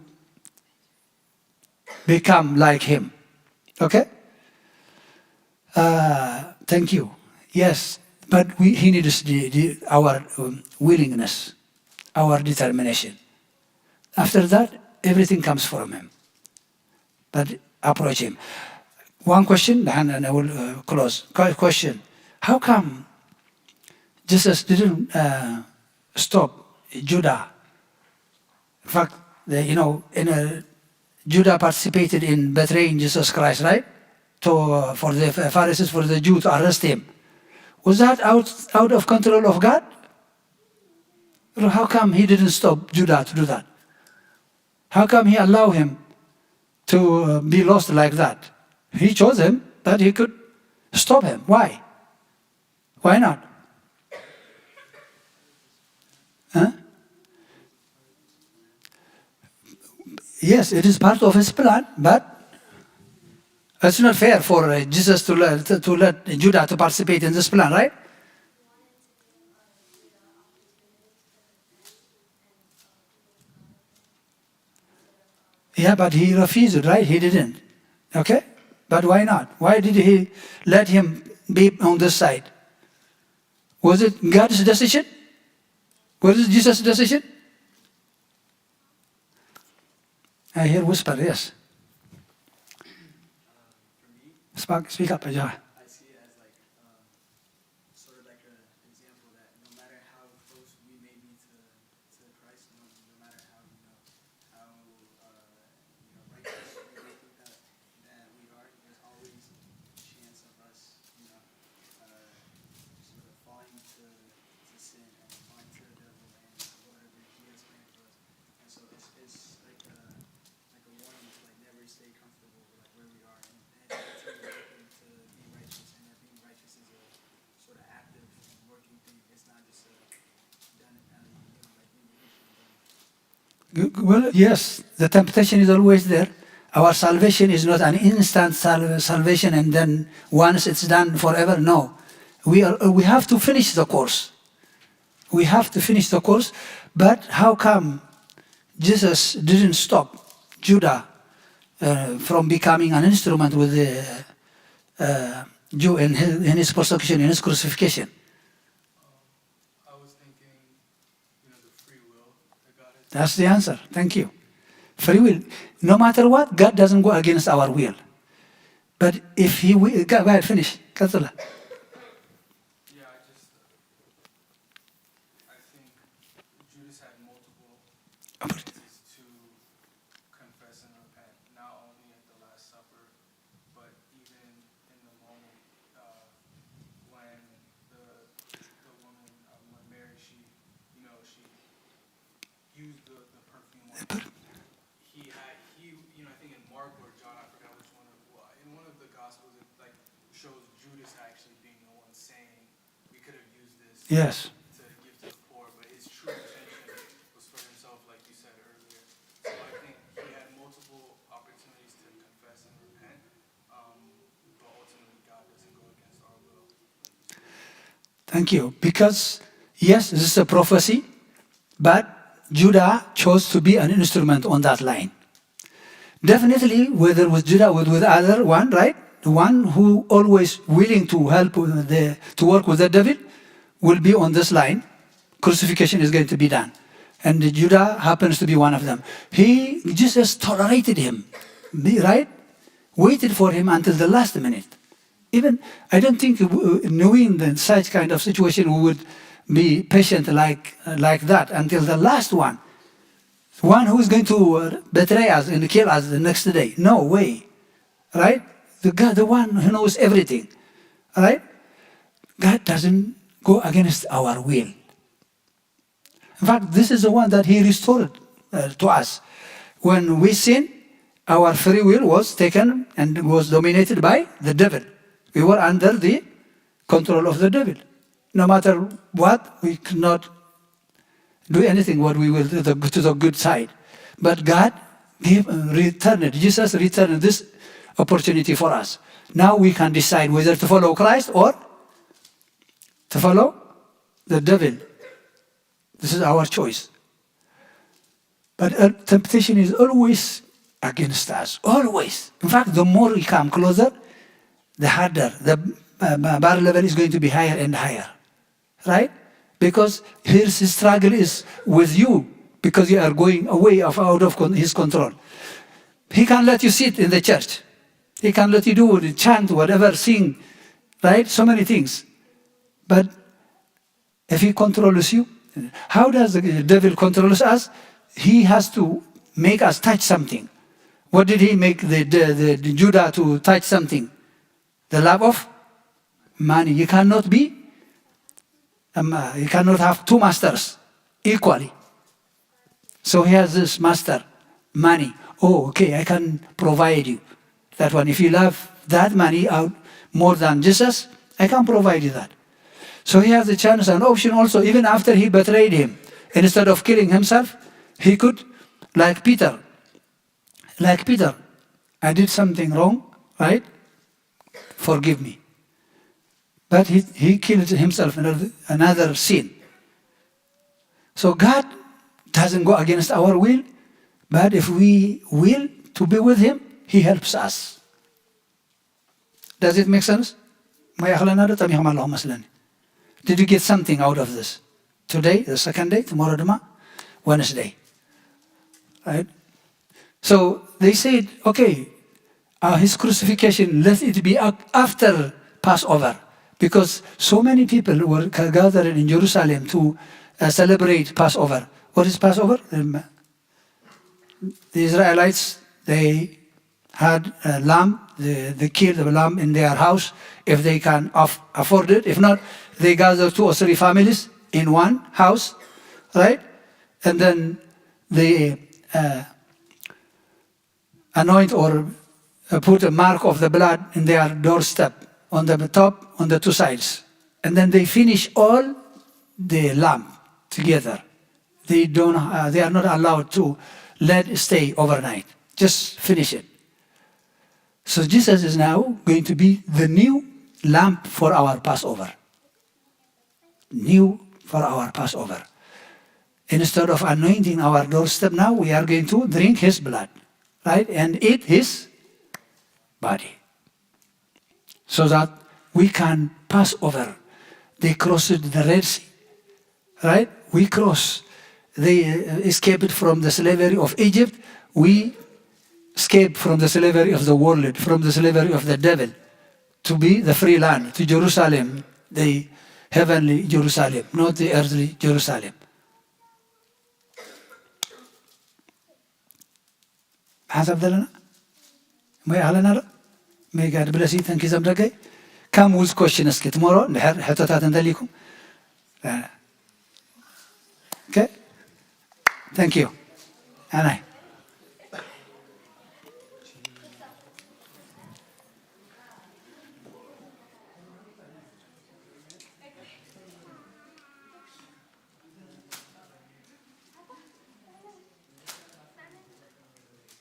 become like Him. Okay? Uh, thank you. Yes, but we, He needs the, the, our um, willingness, our determination. After that, everything comes from Him. But approach Him. One question, and I will uh, close. Question: How come Jesus didn't uh, stop Judah? In fact, the, you know, in a, Judah participated in betraying Jesus Christ, right? To uh, for the Pharisees, for the Jew to arrest Him. Was that out out of control of God? How come He didn't stop Judah to do that? How come He allowed him to uh, be lost like that? He chose him, but He could stop him. Why? Why not? Huh? Yes, it is part of His plan, but it's not fair for uh, Jesus to let, to let Judah to participate in this plan, right? Yeah, but he refused, right? He didn't. Okay? But why not? Why did He let him be on this side? Was it God's decision? Was it Jesus' decision? I hear whisper, yes. Speak, speak up, yeah. Well, yes, the temptation is always there. Our salvation is not an instant sal- salvation and then once it's done forever. No, we are we have to finish the course. We have to finish the course. But how come Jesus didn't stop Judah uh, from becoming an instrument with the uh, Jew in his, in his persecution, in his crucifixion? That's the answer. Thank you. Free will. No matter what, God doesn't go against our will. But if He will, go ahead, finish. ቀጽላ. Yes. Thank you. Because, yes, this is a prophecy, but Judah chose to be an instrument on that line. Definitely, whether with Judah or with other one, right? The one who always willing to help the, to work with the devil will be on this line. Crucifixion is going to be done. And Judah happens to be one of them. He, Jesus tolerated him, right? Waited for him until the last minute. Even, I don't think, uh, knowing that such kind of situation, we would be patient like, like that until the last one. One who is going to, uh, betray us and kill us the next day. No way. Right? The God, the one who knows everything. Right? God doesn't go against our will. In fact, this is the one that he restored, uh, to us. When we sin, our free will was taken and was dominated by the devil. We were under the control of the devil. No matter what, we could not do anything what we will do the, to the good side. But God gave, uh, returned, Jesus returned this opportunity for us. Now we can decide whether to follow Christ or to follow the devil. This is our choice. But, uh, temptation is always against us, always. In fact, the more we come closer, the harder. The, uh, bar level is going to be higher and higher, right? Because his struggle is with you, because you are going away of, out of con-, his control. He can let you sit in the church. He can let you do, chant, whatever, sing, right? So many things. But if he controls you, how does the devil controls us? He has to make us touch something. What did he make the, the, the Judah to touch something? The love of money. You cannot be, um, uh, you cannot have two masters equally. So he has this master, money. Oh, okay, I can provide you that one. If you love that money out more than Jesus, I can provide you that. So he has a chance, an option also, even after he betrayed him. Instead of killing himself, he could, like Peter, like Peter, I did something wrong, right? Forgive me. But he, he killed himself, another, another sin. So God doesn't go against our will, but if we will to be with him, he helps us. Does it make sense? እሞ ይኣኽለና ዶ? ጠሚኹም ኣለኹም መስለኒ። Did you get something out of this? Today, the second day, tomorrow ድማ Wednesday. Right? So they said, okay, uh, his crucifixion, let it be af-, after Passover, because so many people were ca-, gathered in Jerusalem to, uh, celebrate Passover. What is Passover? Um, the Israelites, they had a lamb, they, they killed a lamb in their house if they can af-, afford it. If not, they gather two or three families in one house, right? And then they, uh, anoint or, uh, put a mark of the blood in their doorstep, on the top, on the two sides. And then they finish all the lamb together. They don't, uh, they are not allowed to let it stay overnight. Just finish it. So Jesus is now going to be the new lamb for our Passover. New for our Passover. Instead of anointing our doorstep now, we are going to drink his blood, right? And eat his body. So that we can pass over. They crossed the Red Sea, right? We cross. They, uh, escaped from the slavery of Egypt. We escape from the slavery of the world, from the slavery of the devil, to be the free land, to Jerusalem, the heavenly Jerusalem, not the earthly Jerusalem. ሓሳብ ዘለና እሞ ይኣኽለና ዶ? May God bless you. Thank you ዘምደገይ። Come with question እስኪ tomorrow እንድሕር ሕቶታት እንተልይኩም። Okay? Thank you. ኣናይ